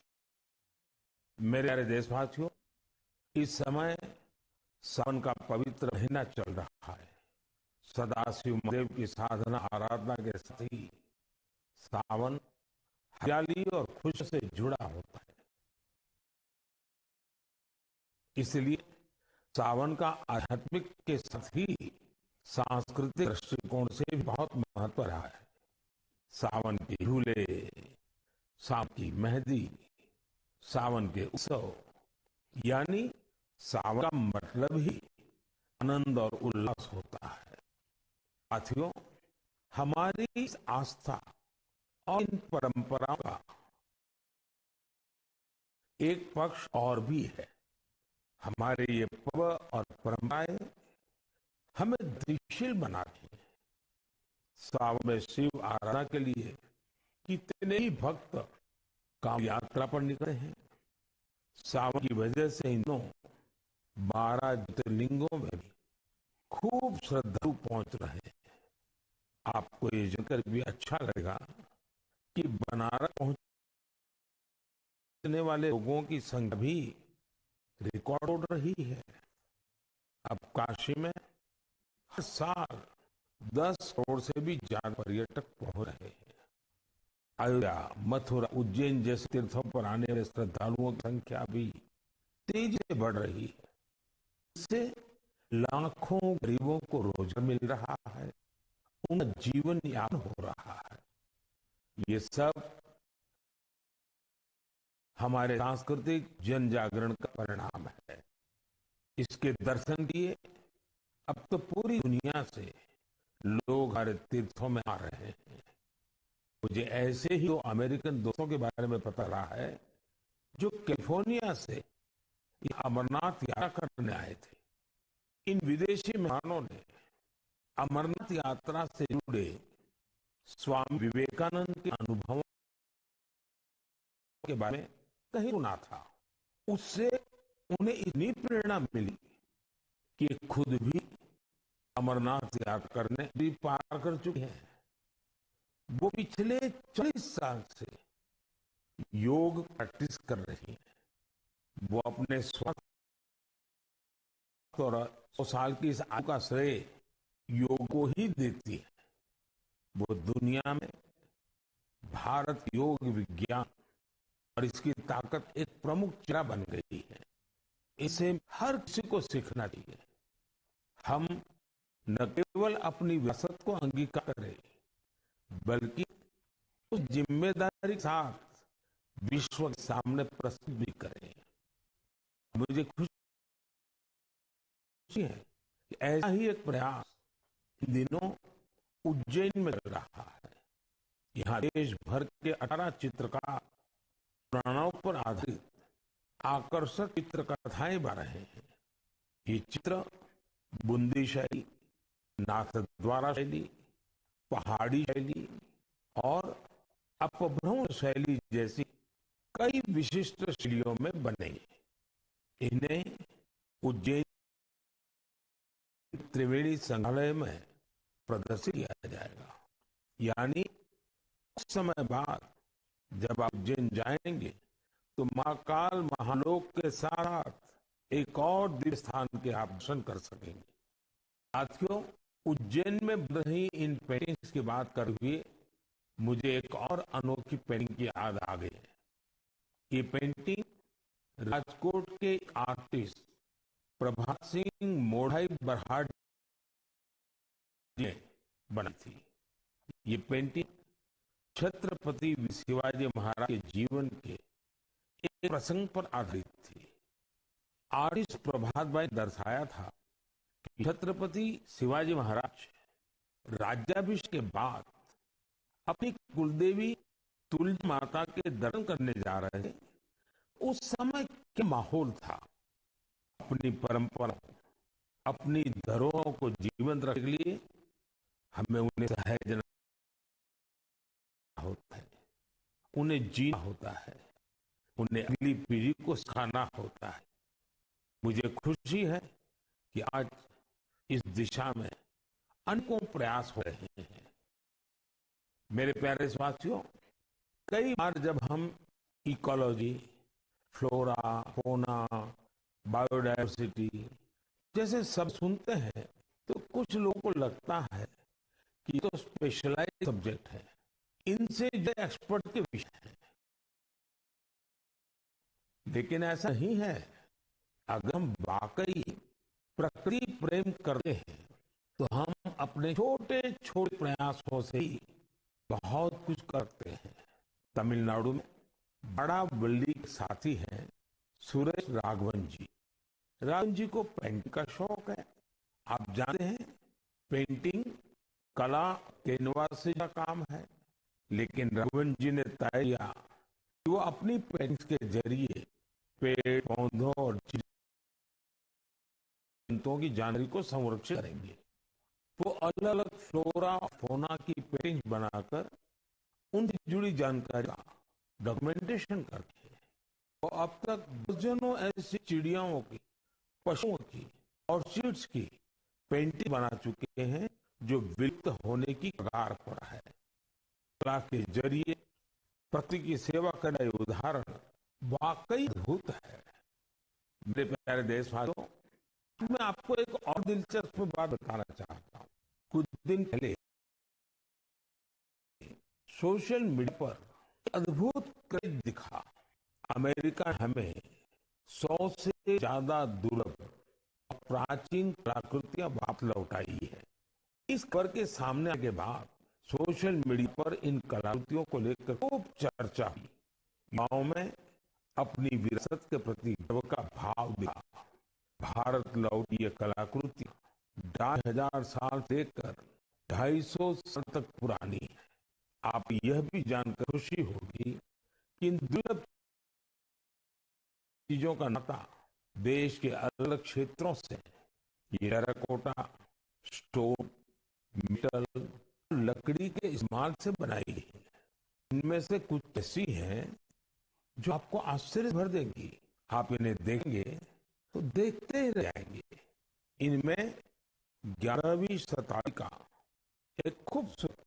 मेरे प्यारे देशवासियों, इस समय सावन का पवित्र महीना चल रहा है। सदाशिव महादेव की साधना आराधना के साथ ही सावन हरियाली और खुशियों से जुड़ा होता है। इसलिए सावन का आध्यात्मिक के साथ ही सांस्कृतिक दृष्टिकोण से भी बहुत महत्व रहा है। सावन के झूले, सावन की मेहंदी, सावन के उत्सव, यानी सावन का मतलब ही आनंद और उल्लास होता है। साथियों, हमारी इस आस्था और इन परंपराओं का एक पक्ष और भी है। हमारे ये पर्व और परंपराएं हमें धैर्यशील बनाती हैं। सावन में शिव आराधना के लिए कितने ही भक्त कांवड़ यात्रा पर निकले हैं। सावन की वजह से इन दिनों बारह ज्योतिर्लिंगों में भी खूब श्रद्धालु पहुंच रहे हैं। आपको ये जानकर भी अच्छा लगेगा कि बनारस पहुंचने वाले लोगों की संख्या भी रिकॉर्ड तोड़ रही है। अब काशी में हर साल दस करोड़ से भी ज्यादा पर्यटक पहुंच रहे हैं। अयोध्या, मथुरा, उज्जैन जैसे तीर्थों पर आने वाले श्रद्धालुओं की संख्या भी तेजी से बढ़ रही है। इससे लाखों गरीबों को रोजगार मिल रहा है, उनका जीवन यापन हो रहा है। ये सब हमारे सांस्कृतिक जन जागरण का परिणाम है। इसके दर्शन के लिए अब तो पूरी दुनिया से लोग हमारे तीर्थों में आ रहे हैं। मुझे ऐसे ही दो अमेरिकन दोस्तों के बारे में पता चला है, जो कैलिफोर्निया से ये अमरनाथ यात्रा करने आए थे। इन विदेशी मेहमानों ने अमरनाथ यात्रा से जुड़े स्वामी विवेकानंद के अनुभवों के बारे में कहीं सुना था। उससे उन्हें इतनी प्रेरणा मिली कि खुद भी अमरनाथ यात्रा करने भी पार कर चुके हैं। वो पिछले चालीस साल से योग प्रैक्टिस कर रही हैं। वो अपने स्वास्थ्य और सौ साल की इस आयु का श्रेय योग को ही देती है। वो दुनिया में भारत योग विज्ञान और इसकी ताकत एक प्रमुख चेहरा बन गई है। इसे हर किसी को सीखना चाहिए। हम न केवल अपनी विरासत को अंगीकार करें, बल्कि उस जिम्मेदारी के साथ विश्व के सामने प्रस्तुत भी करें। मुझे खुशी है कि ऐसा ही एक प्रयास इन दिनों उज्जैन में चल रहा है। यहाँ देश भर के अठारह चित्रकार पुराणों पर आधारित आकर्षक चित्रकथाएं बना रहे हैं। ये चित्र बुंदी शैली, नाथद्वारा शैली, पहाड़ी शैली और अपभ्रंश शैली जैसी कई विशिष्ट शैलियों में बने। इन्हें उज्जैन त्रिवेणी संग्रहालय में प्रदर्शित किया जाएगा। यानी कुछ समय बाद जब आप उज्जैन जाएंगे, तो महाकाल महालोक के साथ एक और दिव्य स्थान के आप दर्शन कर सकेंगे। साथियों, उज्जैन में बन रही इन पेंटिंग्स की बात करते हुए मुझे एक और अनोखी पेंटिंग की याद आ गई है। ये पेंटिंग राजकोट के आर्टिस्ट प्रभात सिंह मोढ़ाई बरहाट ने बनाई थी। ये पेंटिंग छत्रपति शिवाजी महाराज के जीवन के एक प्रसंग पर आधारित थी। आर्टिस्ट प्रभात भाई ने दर्शाया था कि छत्रपति शिवाजी महाराज राज्याभिषेक के बाद अपनी कुलदेवी तुलसी माता के दर्शन करने जा रहे थे। उस समय क्या माहौल था? अपनी परंपरा, अपनी धरोहरों को जीवंत रखने के लिए हमें उन्हें सहेजना होता है, उन्हें जीना होता है, उन्हें अगली पीढ़ी को सिखाना होता है। मुझे खुशी है कि आज इस दिशा में अनेकों प्रयास हो रहे हैं। मेरे प्यारे देशवासियों, कई बार जब हम इकोलॉजी, फ्लोरा, फौना, बायोडायवर्सिटी जैसे शब्द सुनते हैं, तो कुछ लोगों को लगता है कि ये तो स्पेशलाइज्ड सब्जेक्ट है, इनसे ज्यादा एक्सपर्ट के विषय है। लेकिन ऐसा नहीं है। अगर हम वाकई प्रकृति प्रेम करते हैं, तो हम अपने छोटे-छोटे प्रयासों से ही बहुत कुछ करते हैं। तमिलनाडु में बड़ा वल्ली के साथी हैं सुरेश राघवन जी। राघवन जी को पेंटिंग का शौक है। आप जानते हैं, पेंटिंग कला कैनवास से जुड़ा काम है, लेकिन राघवन जी ने तय किया कि वो अपनी पेंटिंग्स के जरिए पेड़, पौधों और जंतुओं की जानकारी को संरक्षित करेंगे। वो अलग-अलग फ्लोरा, फौना की पेंटिंग बनाकर उनसे जुड़ी जानकारी का डॉक्यूमेंटेशन करते हैं। वो अब तक दर्जनों ऐसी चिड़ियाओं की, पशुओं की, ऑर्चिड्स की पेंटिंग बना चुके हैं, जो विलुप्त होने की कगार पर है। कला के जरिए प्रकृति की सेवा करने का ये उदाहरण वाकई अद्भुत है। मेरे प्यारे देशवासियों, मैं आपको एक और दिलचस्प बात बताना चाहता हूँ। कुछ दिन पहले सोशल मीडिया पर अद्भुत क्रेज दिखा। अमेरिका हमें सौ से ज्यादा दुर्लभ प्राचीन कलाकृतियां वापस लौट आई है। इस खबर के सामने आने के बाद सोशल मीडिया पर इन कलाकृतियों को लेकर खूब चर्चा हुई। युवाओं में अपनी विरासत के प्रति गर्व का भाव दिखा। भारत लौटी ये कलाकृति ढाई हजार साल से लेकर ढाई सौ साल तक पुरानी है। आप यह भी जानकर खुशी होगी कि इन दुर्लभ चीजों का नाता देश के अलग-अलग क्षेत्रों से है। ये टेराकोटा, स्टोन, मेटल, लकड़ी के इस्तेमाल से बनाई गई है। इनमें से कुछ ऐसी हैं जो आपको आश्चर्य भर देंगी। आप इन्हें देखेंगे तो देखते ही रह जाएंगे। इनमें ग्यारहवीं शताब्दी का एक खूबसूरत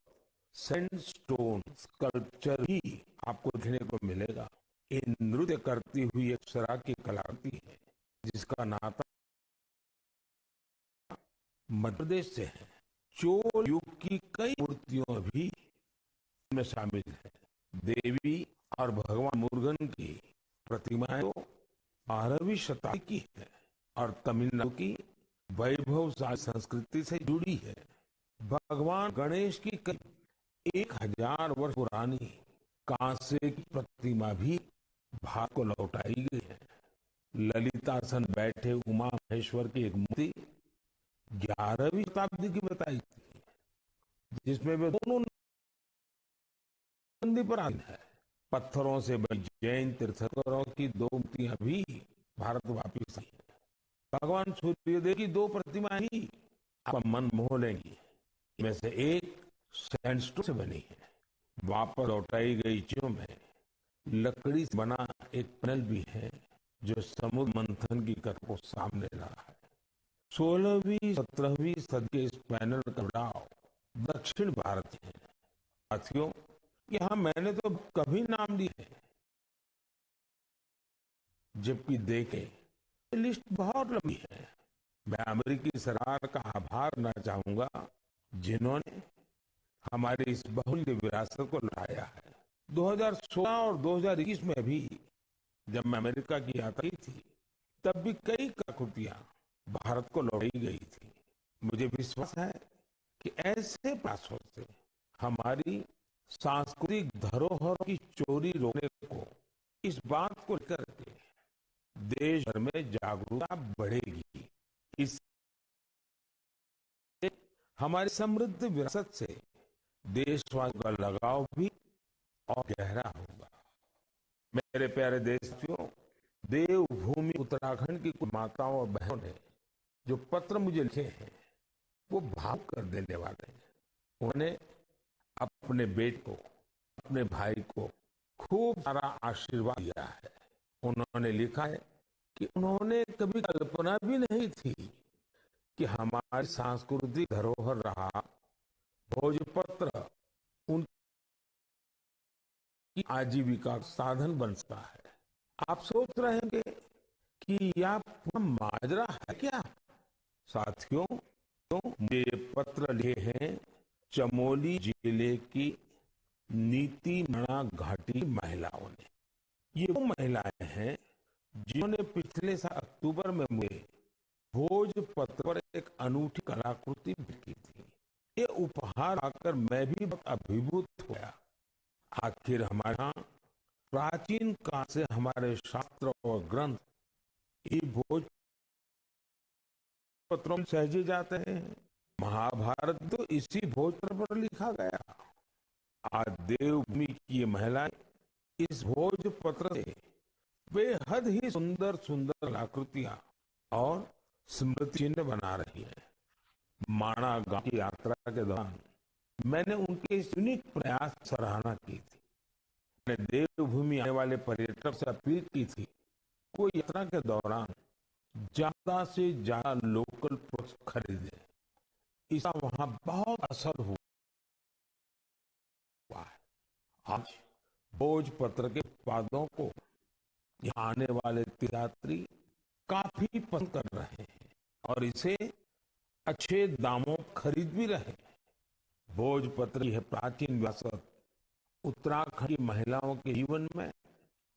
सैंडस्टोन स्कल्पचर भी आपको देखने को मिलेगा। ये नृत्य करती हुई अप्सरा की कलाकृति है, जिसका नाता मध्य प्रदेश से है। चोल युग की कई मूर्तियों भी में शामिल है। देवी और भगवान मुरुगन की प्रतिमाएं तो बारहवीं शताब्दी की है और तमिलनाडु की वैभवशाली संस्कृति से जुड़ी है। भगवान गणेश की करीब एक हजार वर्ष पुरानी कांसे की प्रतिमा भी भारत को लौटाई गई है। ललितासन बैठे उमा महेश्वर की एक मूर्ति ग्यारहवीं शताब्दी की बताई गई है, जिसमें वे दोनों नंदी पर आसीन है। पत्थरों से बनी जैन तीर्थंकरों की दो मूर्तियां भी भारत वापस आई हैं। भगवान सूर्यदेव की दो प्रतिमाएं भी आपका मन मोह लेंगी। इनमें से एक सैंडस्टोन से बनी है। वापस लौटाई गई चीजों में लकड़ी से बना एक पैनल भी है, जो समुद्र मंथन की कथा को सामने ला रहा है। सोलहवीं, सत्रहवीं सदी के इस पैनल का जुड़ाव दक्षिण भारत से है। साथियों, यहाँ मैंने तो कभी नाम लिए हैं, जबकि देखें, ये लिस्ट बहुत लंबी है। मैं अमेरिकी सरकार का आभार करना चाहूंगा, जिन्होंने हमारी इस बहुमूल्य विरासत को लौटाया है। दो हज़ार सोलह और दो हज़ार इक्कीस में भी जब मैं अमेरिका की यात्रा की थी, तब भी कई कलाकृतियां भारत को लौटाई गई थी। मुझे विश्वास है कि ऐसे प्रयासों से हमारी सांस्कृतिक धरोहर की चोरी रोकने को इस बात को लेकर के देश भर में जागरूकता बढ़ेगी। इससे हमारी समृद्ध विरासत से देशवासियों का लगाव भी और गहरा होगा। मेरे प्यारे देशवासियों, देवभूमि उत्तराखंड की कुछ माताओं और बहनों ने जो पत्र मुझे लिखे हैं, वो भावुक कर देने वाले हैं। उन्होंने अपने बेटे को, अपने भाई को खूब सारा आशीर्वाद दिया है। उन्होंने लिखा है कि उन्होंने कभी कल्पना भी नहीं थी कि हमारी सांस्कृतिक धरोहर रहा भोजपत्र उनकी आजीविका का साधन बन सकता है। आप सोच रहे होंगे कि यह पूरा माजरा है क्या? साथियों, तो मुझे ये पत्र लिखे हैं चमोली जिले की नीतीमाणा घाटी महिलाओं ने। ये वो महिलाएं हैं जिन्होंने पिछले साल अक्टूबर में मुझे भोजपत्र पर एक अनूठी कलाकृति भेंट की थी। ये उपहार पाकर मैं भी बहुत अभिभूत हो गया। आखिर हमारे यहाँ प्राचीन काल से हमारे शास्त्र और ग्रंथ ये भोज पत्रों में सहेजे जाते हैं। महाभारत तो इसी भोजपत्र पर लिखा गया। आज देवभूमि की ये महिलाएं इस भोजपत्र से बेहद ही सुंदर सुंदर कलाकृतियां और स्मृति चिन्ह बना रही है। माणा गांव की यात्रा के दौरान मैंने उनके इस यूनिक प्रयास की सराहना की थी। मैंने देवभूमि आने वाले पर्यटकों से अपील की थी, वो यात्रा के दौरान ज्यादा से ज्यादा लोकल प्रोडक्ट्स खरीदें। इसका वहां बहुत असर हुआ है। आज भोजपत्र के उत्पादों को यहाँ आने वाले तीर्थयात्री काफी पसंद कर रहे हैं और इसे अच्छे दामों पर खरीद भी रहे हैं। भोजपत्र की यह प्राचीन विरासत उत्तराखंड की महिलाओं के जीवन में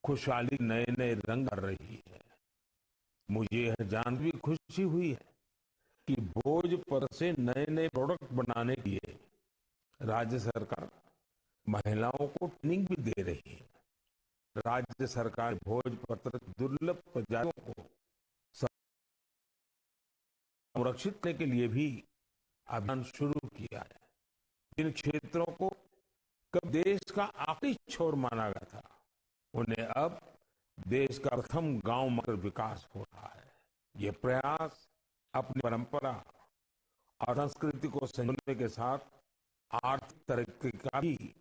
खुशहाली नए नए रंग भर रही है। मुझे यह जान भी खुशी हुई है कि भोजपत्र से नए-नए प्रोडक्ट बनाने के लिए राज्य सरकार महिलाओं को ट्रेनिंग भी दे रही है। राज्य सरकार भोजपत्र की दुर्लभ प्रजातियों को संरक्षित करने के लिए भी अभियान शुरू किया है। जिन क्षेत्रों को कभी देश का आखिरी छोर माना गया था, उन्हें अब देश का प्रथम गांव मानकर विकास हो रहा है। ये प्रयास अपनी परंपरा और संस्कृति को संजोने के साथ आर्थिक तरक्की का भी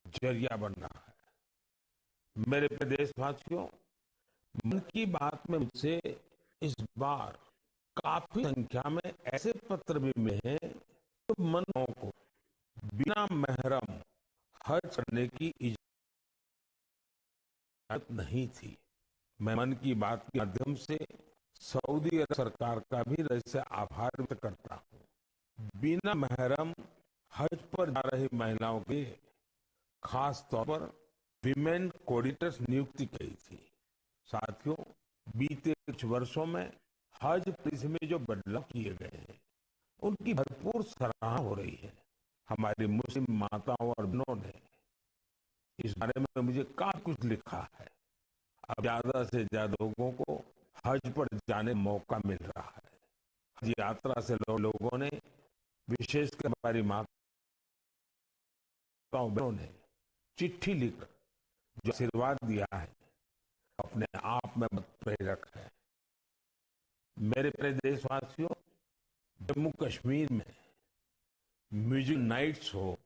जरिया बन रहा है। मेरे प्रिय देशवासियों, मन की बात में मुझसे इस बार काफी संख्या में ऐसे पत्र भी मिले हैं, जो महिलाओं को बिना महरम हज करने की इजाजत नहीं थी। मैं मन की बात के माध्यम से सऊदी अरब सरकार का भी हृदय से आभार व्यक्त करता हूँ। बिना महरम हज पर जा रही महिलाओं के खास तौर पर वीमेन कोऑर्डिनेटर्स नियुक्ति की गई थी। साथियों, बीते कुछ वर्षों में हज पॉलिसी में जो बदलाव किए गए हैं, उनकी भरपूर सराहना हो रही है। हमारी मुस्लिम माताओं और बहनों ने इस बारे में मुझे काफी कुछ लिखा है। अब ज्यादा से ज्यादा लोगों को हज पर जाने का मौका मिल रहा है। हज यात्रा से लो-, लोगों ने, विशेषकर हमारी माताओं बहनों ने चिट्ठी लिखकर जो आशीर्वाद दिया है, अपने आप में बहुत प्रेरक है। मेरे प्रिय देशवासियों, जम्मू कश्मीर में म्यूजिक नाइट्स हो,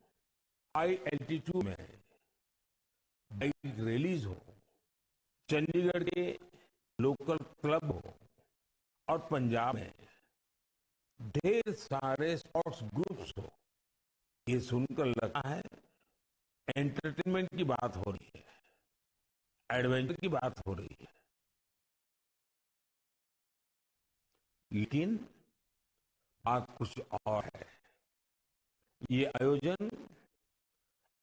हाई एल्टीट्यूड में बाइक रैलीज हो, चंडीगढ़ के लोकल क्लब हो और पंजाब में ढेर सारे स्पोर्ट्स ग्रुप्स हो, ये सुनकर लगता है एंटरटेनमेंट की बात हो रही है, एडवेंचर की बात हो रही है। लेकिन बात कुछ और है। ये आयोजन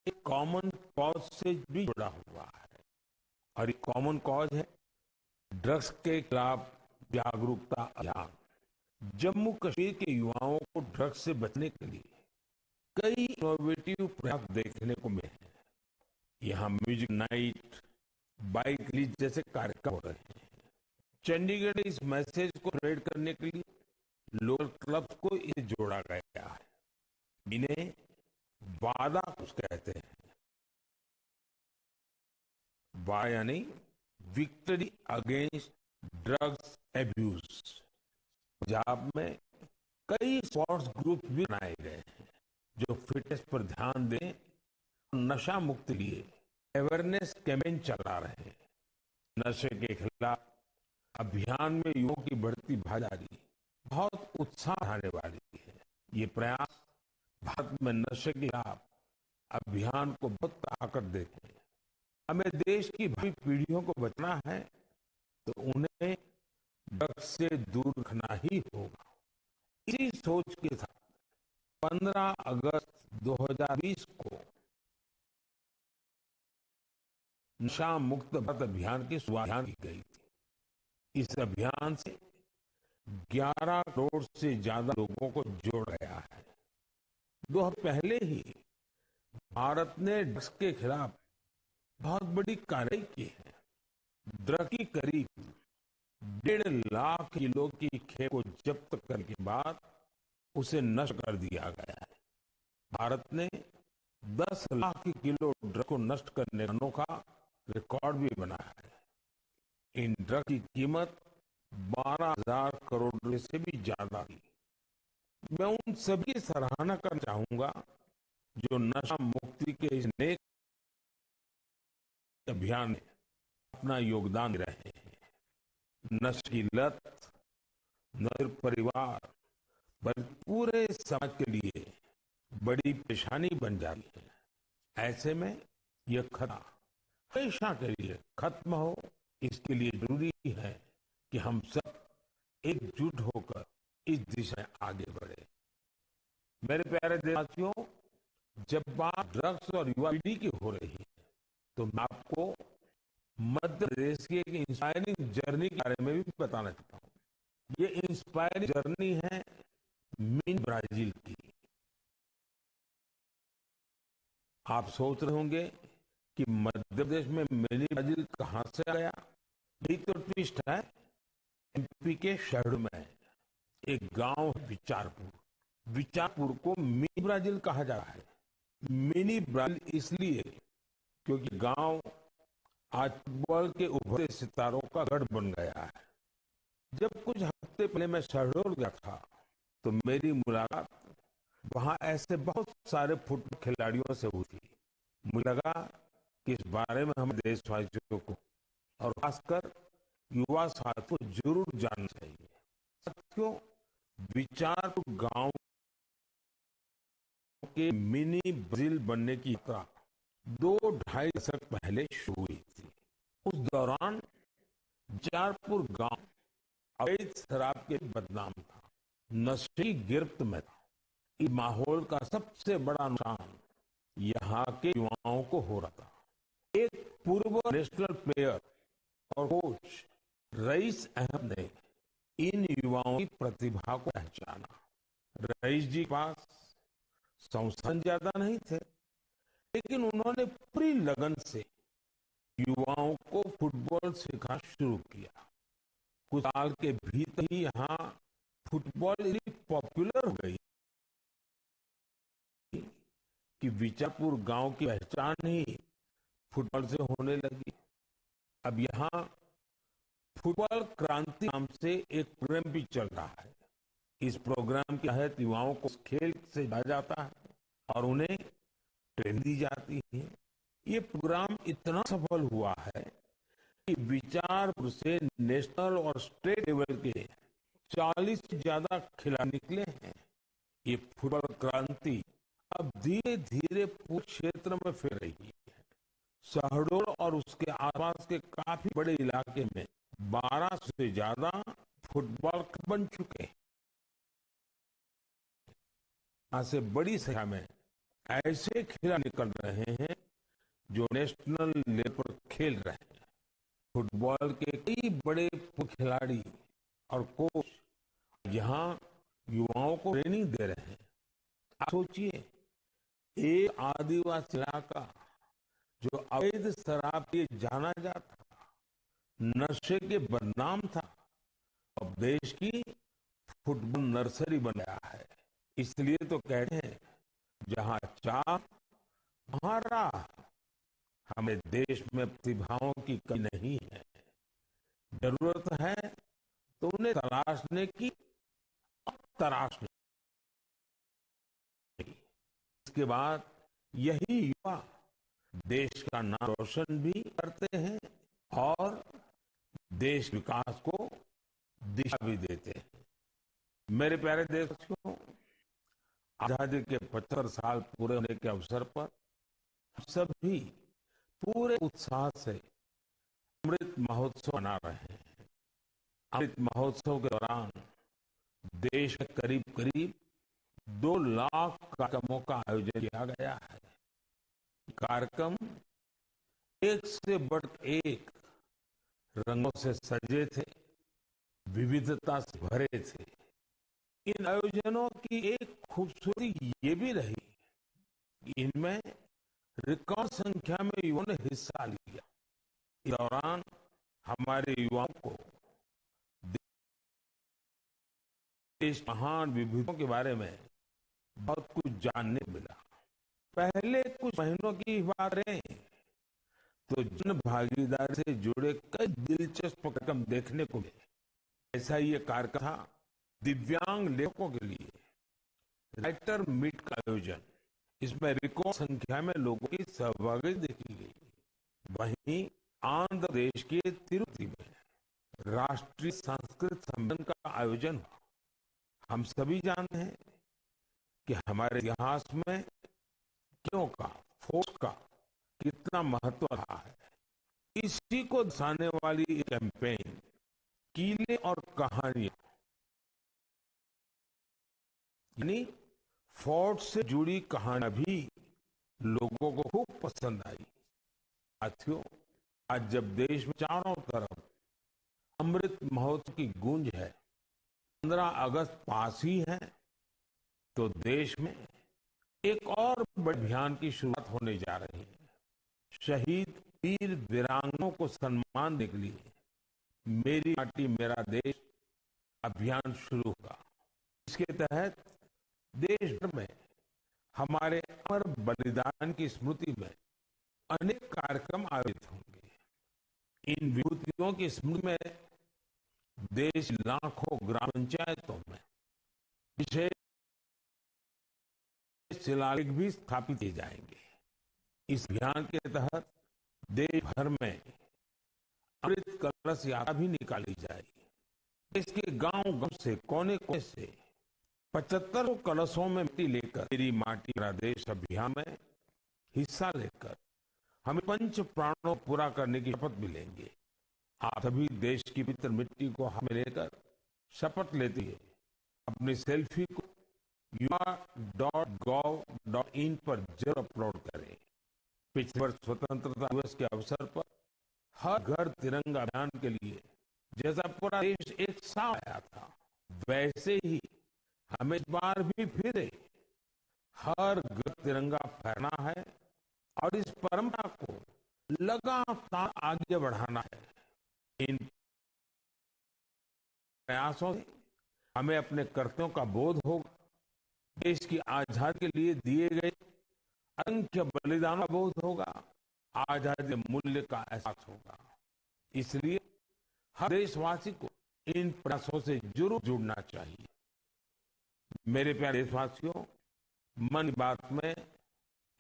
एक कॉमन कॉज से भी जुड़ा हुआ है, और ये कॉमन कॉज है ड्रग्स के खिलाफ जागरूकता अभियान। जम्मू कश्मीर के युवाओं को ड्रग्स से बचने के लिए कई इनोवेटिव प्रयास देखने को मिले हैं। यहाँ म्यूजिक नाइट, बाइक रैली जैसे कार्यक्रम हो रहे हैं। चंडीगढ़ में इस मैसेज को स्प्रेड करने के लिए लोकल क्लब्स को इसे जोड़ा गया है। इन्हें वादा कुछ कहते हैं। वा यानी victory against drugs abuse. Punjab में कई स्पोर्ट्स ग्रुप भी बनाए गए हैं, जो फिटनेस पर ध्यान दें, नशा मुक्ति के लिए अवेयरनेस कैंपेन चला रहे हैं। नशे के खिलाफ अभियान में युवाओं की बढ़ती भागीदारी बहुत उत्साह बढ़ाने वाली है। ये प्रयास भारत में नशे के खिलाफ अभियान को बहुत ताकत देते हैं। हमें देश की भावी पीढ़ियों को बचाना है, तो उन्हें ड्रग्स से दूर रखना ही होगा। इसी सोच के साथ पन्द्रह अगस्त दो हज़ार बीस को नशा मुक्त भारत अभियान की शुरुआत की गई थी। इस अभियान से ग्यारह करोड़ से ज्यादा लोगों को जोड़ा गया है। दो हफ्ते पहले ही भारत ने ड्रग्स के खिलाफ बहुत बड़ी कार्रवाई की है। ड्रग्स की करीब डेढ़ लाख किलो की खेप को जब्त करने के बाद उसे नष्ट कर दिया गया है। भारत ने दस लाख किलो ड्रग्स को नष्ट करने का अनोखा रिकॉर्ड भी बनाया है। इन ड्रग्स की कीमत बारह हज़ार करोड़ रुपए से भी ज्यादा थी। मैं उन सभी की सराहना करना चाहूंगा, जो नशा मुक्ति के इस नेक अभियान में अपना योगदान दे रहे हैं। नशे की लत न सिर्फ परिवार, बल्कि पूरे समाज के लिए बड़ी परेशानी बन जाती है। ऐसे में यह खतरा हमेशा के लिए खत्म हो, इसके लिए जरूरी है कि हम सब एकजुट होकर इस दिशा में आगे बढ़े। मेरे प्यारे देशवासियों, जब बात ड्रग्स और युवा पीढ़ी की हो रही है, तो मैं आपको मध्य प्रदेश की एक इंस्पायरिंग जर्नी के बारे में भी बताना चाहता हूँ। ये इंस्पायरिंग जर्नी है मिनी ब्राजील की। आप सोच रहे होंगे कि मध्य प्रदेश में मिनी ब्राजील कहां से आ गया। यही तो ट्विस्ट है। एमपी के शहर में एक गांव है बिचारपुर। बिचारपुर को मिनी ब्राजील कहा जाता है। मिनी ब्राजील इसलिए क्योंकि गांव आज फुटबॉल के उभरते सितारों का गढ़ बन गया है। जब कुछ हफ्ते पहले मैं शहडोल गया था, तो मेरी मुलाकात वहां ऐसे बहुत सारे फुटबॉल खिलाड़ियों से हुई थी। मुझे लगा कि इस बारे में हमें देशवासियों को और खासकर युवा साथियों को जरूर जानना चाहिए। साथियों, बिचारपुर गांव के मिनी ब्राजील बनने की यात्रा दो ढाई दशक पहले शुरू हुई थी। उस दौरान बिचारपुर गांव अवैध शराब के बदनाम था, नशे की गिरफ्त में था। इस माहौल का सबसे बड़ा नुकसान यहाँ के युवाओं को हो रहा था। एक पूर्व नेशनल प्लेयर और कोच रईस अहमद ने इन युवाओं की प्रतिभा को पहचाना। रईस जी के पास संसाधन ज्यादा नहीं थे, लेकिन उन्होंने पूरी लगन से युवाओं को फुटबॉल सिखाना शुरू किया। कुछ साल के भीतर ही यहाँ फुटबॉल इतनी पॉपुलर हो गई कि बिचारपुर गांव की पहचान ही फुटबॉल से होने लगी। अब यहाँ फुटबॉल क्रांति नाम से एक प्रोग्राम भी चल रहा है। इस प्रोग्राम के तहत युवाओं को खेल से जोड़ा जाता है और उन्हें ट्रेनिंग दी जाती है। ये प्रोग्राम इतना सफल हुआ है कि बिचारपुर से नेशनल और स्टेट लेवल के चालीस से ज्यादा खिलाड़ी निकले हैं। ये फुटबॉल क्रांति अब धीरे-धीरे पूरे क्षेत्र में फैल रही है। शहडोल और उसके आसपास के काफी बड़े इलाके में बारह से ज्यादा फुटबॉल क्लब बन चुके हैं। यहाँ से बड़ी संख्या में ऐसे खिलाड़ी निकल रहे हैं जो नेशनल लेवल पर खेल रहे हैं। फुटबॉल के कई बड़े खिलाड़ी और कोच यहाँ युवाओं को ट्रेनिंग दे रहे हैं। आप सोचिए, एक आदिवासी इलाका जो अवैध शराब के लिए जाना जाता, नशे के बदनाम था, अब देश की फुटबॉल नर्सरी बन गया है। इसलिए तो कहते हैं, जहाँ चाह, वहाँ राह। हमारे देश में प्रतिभाओं की कमी नहीं है, जरूरत है तो उन्हें तलाशने की, अब तलाशने की। इसके बाद यही युवा देश का नाम रोशन भी करते हैं और देश विकास को दिशा भी देते हैं। मेरे प्यारे देशवासियों, आजादी के पचहत्तर साल पूरे होने के अवसर पर हम सभी पूरे उत्साह से अमृत महोत्सव मना रहे हैं। अमृत महोत्सव के दौरान देश में करीब-करीब दो लाख कार्यक्रमों का आयोजन किया गया है। कार्यक्रम एक से बढ़कर एक रंगों से सजे थे, विविधता से भरे थे। इन आयोजनों की एक खूबसूरती ये भी रही कि इनमें रिकॉर्ड संख्या में युवाओं ने हिस्सा लिया। इस दौरान हमारे युवाओं को देश महान विभूतियों के बारे में बहुत कुछ जानने को मिला। पहले कुछ महीनों की बात करें तो जन भागीदारी से जुड़े कई दिलचस्प कार्यक्रम देखने को मिले। ऐसा ही एक कार्यक्रम था दिव्यांग लेखकों के लिए राइटर मीट का आयोजन। इसमें रिकॉर्ड संख्या में लोगों की सहभागिता देखी गई। वहीं आंध्र प्रदेश के तिरुपति में राष्ट्रीय संस्कृत सम्मेलन का आयोजन हुआ। हम सभी जानते हैं कि हमारे इतिहास में किलों का, फोर्ट का कितना महत्व रहा है। इसी को दर्शाने वाली एक कैंपेन, किले और कहानियां, यानी फोर्ट से जुड़ी कहानियां भी लोगों को खूब पसंद आई। साथियों, आज जब देश में चारों तरफ अमृत महोत्सव की गूंज है, पन्द्रह अगस्त पास ही है, तो देश में एक और बड़े अभियान की शुरुआत होने जा रही है। शहीद वीर वीरांगनाओं को सम्मान देने के लिए मेरी माटी मेरा देश अभियान शुरू होगा। इसके तहत देश भर में हमारे अमर बलिदान की स्मृति में अनेक कार्यक्रम आयोजित होंगे। इन विभूतियों की स्मृति में देश की लाखों ग्राम पंचायतों में विशेष शिलालेख भी स्थापित किए जाएंगे। इस अभियान के तहत देश भर में अमृत कलश यात्रा भी निकाली जाएगी। देश के गांव-गांव से, कोने-कोने से पचहत्तर कलशों में मिट्टी लेकर मेरी माटी मेरा देश अभियान में हिस्सा लेकर हम पंच प्राणों को पूरा करने की शपथ भी लेंगे। आप सभी देश की पवित्र मिट्टी को हाथ में लेकर शपथ लेते हुए अपनी सेल्फी को युवा डॉट गव डॉट इन पर जरूर अपलोड करें। पिछले वर्ष स्वतंत्रता दिवस के अवसर पर हर घर तिरंगा अभियान के लिए जैसा पूरा देश एक साथ आया था, वैसे ही हमें इस बार भी फिर से हर घर तिरंगा फहराना है और इस परंपरा को लगातार आगे बढ़ाना है। इन प्रयासों से हमें अपने कर्तव्यों का बोध होगा, देश की आजादी के लिए दिए गए असंख्य बलिदानों का बोध होगा, आजादी के मूल्य का एहसास होगा। इसलिए हर देशवासी को इन प्रयासों से जरूर जुड़ना चाहिए। मेरे प्यारे देशवासियों, मन की बात में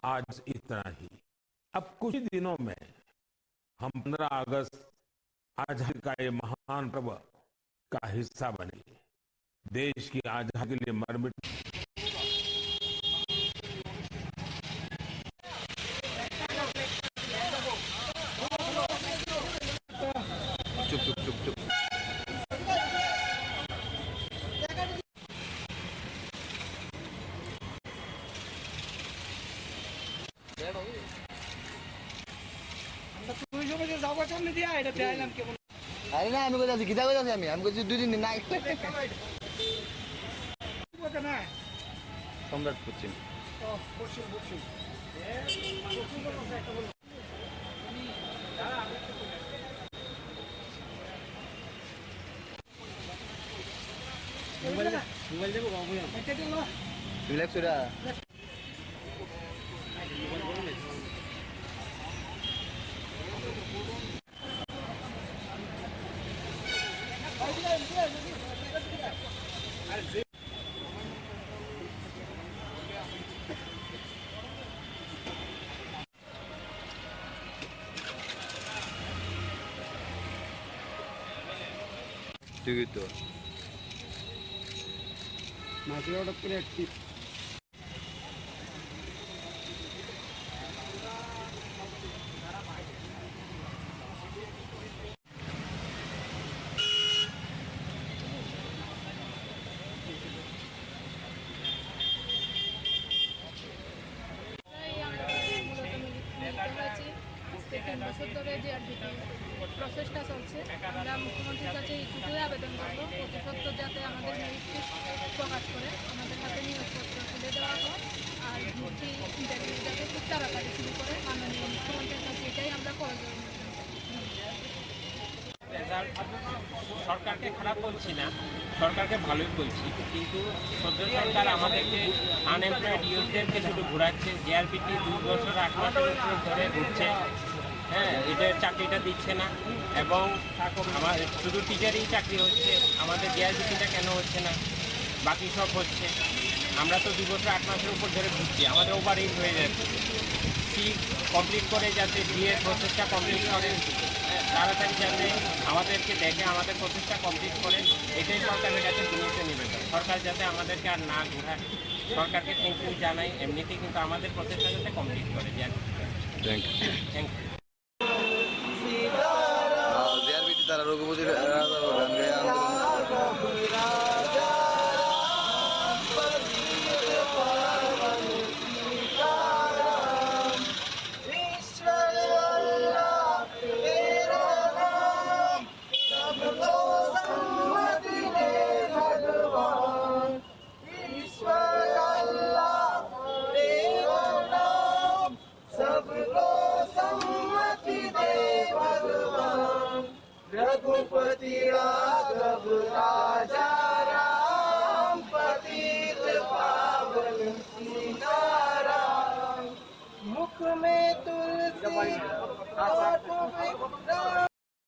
आज इतना ही। अब कुछ ही दिनों में हम पन्द्रह अगस्त आजादी का ये महान पर्व का हिस्सा बनेंगे। देश की आजादी के लिए मर मिट चुप, चुप, चुप, चुप। আমরা তো ওই সময় যে যাওয়ার সামনে দিয়ে এটা দেখাইলাম কেমন। আরে না, আমি কোথায় আছি? গীতা কোথায় আছি আমি? আমি কইছি দুই দিন না গেলে। কোথায় না? সম্রাট পশ্চিম। ও, পশ্চিম, পশ্চিম। এ, পশ্চিম কোন পাশে একটা বলবো। মোবাইল, মোবাইল দেবো, বাবু। তুমি লেখ সুরা। ঠিকই তো। মাঝে হঠাৎ করে একটি এই আন্দোলনে মূলত মিলি-, মিলিত হয়েছি। আজকে তিন বছর ধরে যে আর কি প্রচেষ্টা চলছে, আমরা মুখ্যমন্ত্রীর কাছে এইটুকুই আবেদন করবো, অতি সত্বর যাতে আমাদের মেরিট লিস্ট প্রকাশ করে, আমাদের হাতে নিয়োগপত্র তুলে দেওয়া হয়, আর ভর্তি ইন্টারভিউ যাতে খুব তাড়াতাড়ি শুরু করে মাননীয় মুখ্যমন্ত্রীর কাছে, এটাই আমরা করজোড়ে নিবেদন করছি। রেজাল্ট সরকারকে খারাপ বলছি না, সরকারকে ভালোই বলছি, কিন্তু সদ্য সরকার আমাদেরকে, আনএমপ্লয়েড ইউথদেরকে শুধু ঘুরাচ্ছে। জেআরপিটি দুই বছর আট মাসের উপরে ধরে ঘুরছে, হ্যাঁ, এদের চাকরিটা দিচ্ছে না। এবং আমার শুধু টিচারই চাকরি হচ্ছে, আমাদের জেআরপিটিটা কেন হচ্ছে না? বাকি সব হচ্ছে। আমরা তো দুই বছর আট মাসের উপর ধরে ঘুরছি, আমাদের ওভার এজ হয়ে যাচ্ছে। সি কমপ্লিট করে যাতে, বিএ প্রসেসটা কমপ্লিট করে, তাড়াতাড়ি যাতে আমাদেরকে দেখে, আমাদের প্রসেসটা কমপ্লিট করে, এটাই সরকারের কাছে বিনীত নিবেদন। সরকার যাতে আমাদেরকে আর না ঘুরায়, সরকারকে থ্যাংক ইউ জানাই। এমনিতেই কিন্তু আমাদের প্রসেসটা যাতে কমপ্লিট করে দেয়। Thank you. Thank you.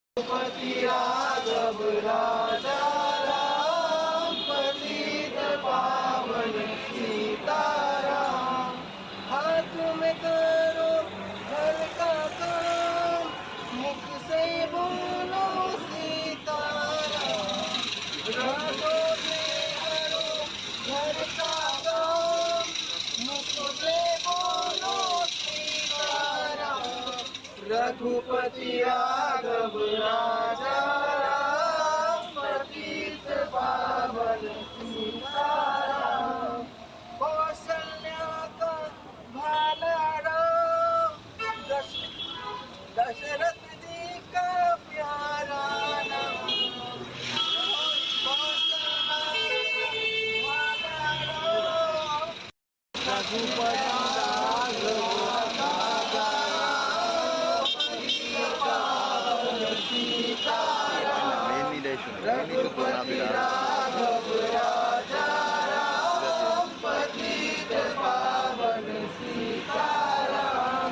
Raghupati Raghav Raja Ram पतित पावन सीताराम। हाथ में करो घर का काम, मुख से बोलो सीताराम। हाथों में करो घर का काम, मुख से बोलो सीताराम। रघुपति राघव राजा राम, पतित पावन सीताराम। कौशल्या का भाला राम, दश-, दशरथ जी का प्यारा राम। कौशल्या का भाला राम। रघुपति राघव राजा राम, पतित पावन सीताराम।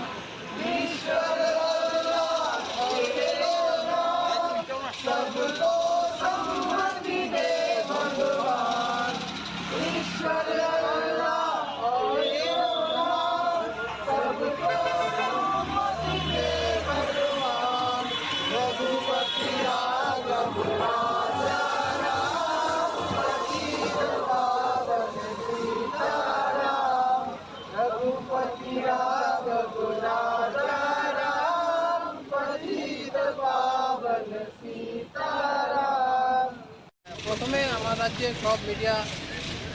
প্রথমে আমার রাজ্যের সব মিডিয়া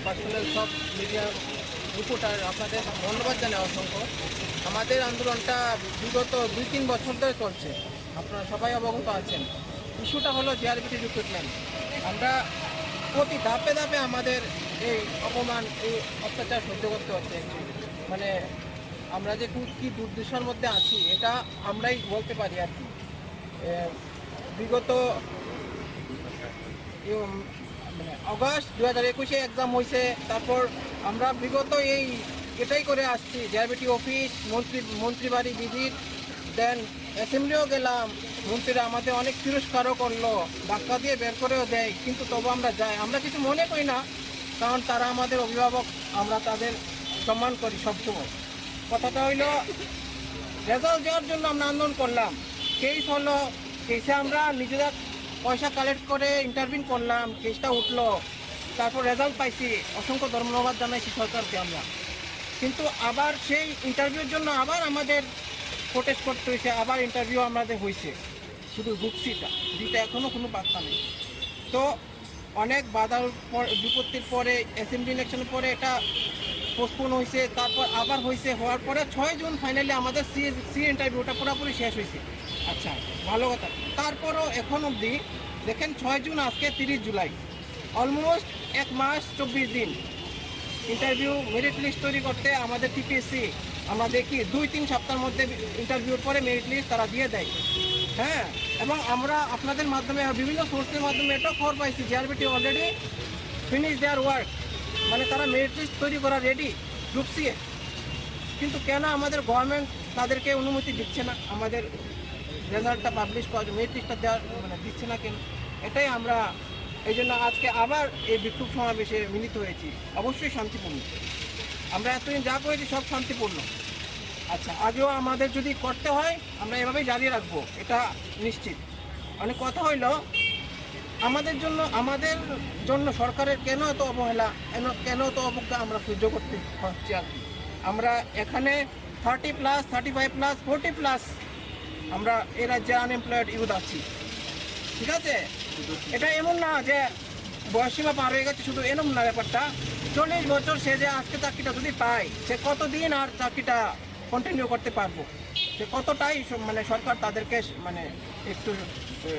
পার্সোনাল, সব মিডিয়া রিপোর্টার, আপনাদের ধন্যবাদ জানাই অসংখ্য। আমাদের আন্দোলনটা বিগত দুই তিন বছর ধরে চলছে, আপনারা সবাই অবগত আছেন। ইস্যুটা হলো জেআরবিটি রিক্রুটমেন্ট। আমরা প্রতি ধাপে ধাপে আমাদের এই অপমান, এই অত্যাচার সহ্য করতে হচ্ছে। মানে, আমরা যে কু-, কি দুর্দশার মধ্যে আছি, এটা আমরাই বলতে পারি আর কি। এ, বিগত, ইউ-, মানে, আগস্ট দুই হাজার একুশে এক্সাম হয়েছে। তারপর আমরা বিগত এই এটাই করে আসছি, জেআরবিটি অফিস, মন্ত্রী, মন্ত্রী বাড়ি ভিজিট, দেন অ্যাসেম্বলিও গেলাম। মন্ত্রীরা আমাদের অনেক তিরস্কারও করলো, ধাক্কা দিয়ে বের করেও দেয়, কিন্তু তবু আমরা যাই। আমরা কিছু মনে করি না, কারণ তারা আমাদের অভিভাবক, আমরা তাদের সম্মান করি সবসময়। কথাটা হইলো, রেজাল্ট দেওয়ার জন্য আমরা আন্দোলন করলাম। কেস হলো, কেসে আমরা নিজেরা পয়সা কালেক্ট করে ইন্টারভিউ করলাম, কেসটা উঠলো, তারপর রেজাল্ট পাইছি, অসংখ্য ধন্যবাদ জানাইছি সরকারকে আমরা। কিন্তু আবার সেই ইন্টারভিউর জন্য আবার আমাদের প্রোটেস্ট করতে হয়েছে, আবার ইন্টারভিউ আমাদের হয়েছে, শুধু রুকসিটা দিতে এখনো কোনো পাত্তা নেই। তো অনেক বাধার পর, বিপত্তির পরে, অ্যাসেম্বলি ইলেকশনের পরে এটা পোস্টপোন হয়েছে, তারপর আবার হয়েছে, হওয়ার পরে ছয় জুন ফাইনালি আমাদের সি, সি ইন্টারভিউটা পুরোপুরি শেষ হয়েছে। আচ্ছা, ভালো কথা। তারপরও এখন অবধি দেখেন, ছয় জুন, আজকে তিরিশ জুলাই, অলমোস্ট এক মাস চব্বিশ দিন। ইন্টারভিউ, মেরিট লিস্ট তৈরি করতে আমাদের টিপিএসসি, আমরা দেখি দুই তিন সপ্তাহের মধ্যে ইন্টারভিউর পরে মেরিট লিস্ট তারা দিয়ে দেয়। হ্যাঁ, এবং আমরা আপনাদের মাধ্যমে, বিভিন্ন সোর্সের মাধ্যমে এটাও খবর পাইছি, JRBT already finish their work, মানে, তারা মেরিট লিস্ট তৈরি করা রেডি, গ্রুপ সি এ। কিন্তু কেন আমাদের গভর্নমেন্ট তাদেরকে অনুমতি দিচ্ছে না, আমাদের রেজাল্টটা পাবলিশ করার, মেরিট লিস্টটা দেওয়ার, মানে, দিচ্ছে না কেন? এটাই আমরা, এই জন্য আজকে আবার এই বিক্ষোভ সমাবেশে মিলিত হয়েছি। অবশ্যই শান্তিপূর্ণ, আমরা এতদিন যা করেছি সব শান্তিপূর্ণ। আচ্ছা, আজও আমাদের যদি করতে হয়, আমরা এভাবেই জারি রাখবো, এটা নিশ্চিত। মানে, কথা হইলো, আমাদের জন্য, আমাদের জন্য সরকারের কেন এত অবহেলা, কেন, কেন এত অবজ্ঞা আমরা সহ্য করতে হচ্ছে আর কি। আমরা এখানে thirty plus, thirty five plus, forty plus আমরা এই রাজ্যে আনএমপ্লয়েড ইউথ আছি, ঠিক আছে? এটা এমন না যে বয়সসীমা পার হয়ে গেছে, শুধু এরম না ব্যাপারটা। চল্লিশ বছর সে যে আজকে চাকরিটা যদি পায়, সে কতদিন আর চাকরিটা কন্টিনিউ করতে পারবো? সে কতটাই স-, মানে, সরকার তাদেরকে স-, মানে, একটু, এ,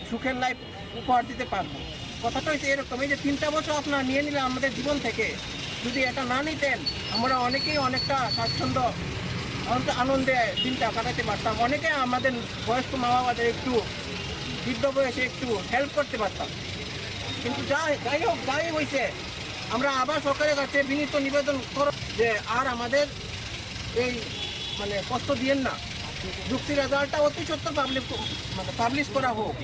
সুখের লাইফ উপহার দিতে পারবো? কথাটা হচ্ছে এরকম, এই যে তিনটা বছর আপনারা নিয়ে নিলেন আমাদের জীবন থেকে, যদি এটা না নিতেন, আমরা অনেকেই অনেকটা স্বাচ্ছন্দ্য, অনেকটা আনন্দে দিনটা কাটাতে পারতাম। অনেকে আমাদের বয়স্ক মা বাবাদের একটু, বৃদ্ধ বয়সে একটু হেল্প করতে পারতাম। কিন্তু যাই, যাই হোক, যাই হয়েছে, আমরা আবার সরকারের কাছে বিনীত নিবেদন করো যে আর আমাদের এই, মানে, কষ্ট দিয়েন না। যুক্তি রেজাল্টটা অতি সত্বর পাবলিক, মানে, পাবলিশ করা হোক।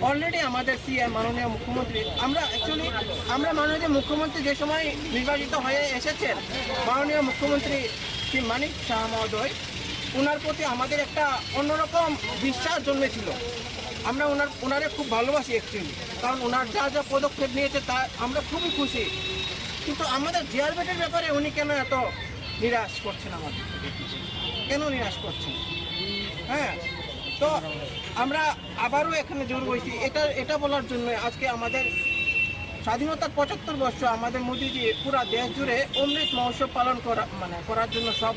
অলরেডি আমাদের সিএম, মাননীয় মুখ্যমন্ত্রী, আমরা অ্যাকচুয়ালি, আমরা মাননীয় মুখ্যমন্ত্রী যে সময় নির্বাচিত হয়ে এসেছেন, মাননীয় মুখ্যমন্ত্রী শ্রী মানিক সাহা মহোদয়, ওনার প্রতি আমাদের একটা অন্যরকম বিশ্বাস জন্মেছিল। আমরা ওনার, ওনারে খুব ভালোবাসি অ্যাকচুয়ালি, কারণ ওনার যা যা পদক্ষেপ নিয়েছে তা আমরা খুবই খুশি। কিন্তু আমাদের জিআরবিটির ব্যাপারে উনি কেন এত নিরাশ করছেন আমাদের? কেন নিরাশ করছেন? হ্যাঁ, তো আমরা আবারও এখানে জড়ো হয়েছি এটা, এটা বলার জন্য। আজকে আমাদের স্বাধীনতার পঁচাত্তর বর্ষ, আমাদের মোদিজি পুরা দেশ জুড়ে অমৃত মহোৎসব পালন করা, মানে, করার জন্য সব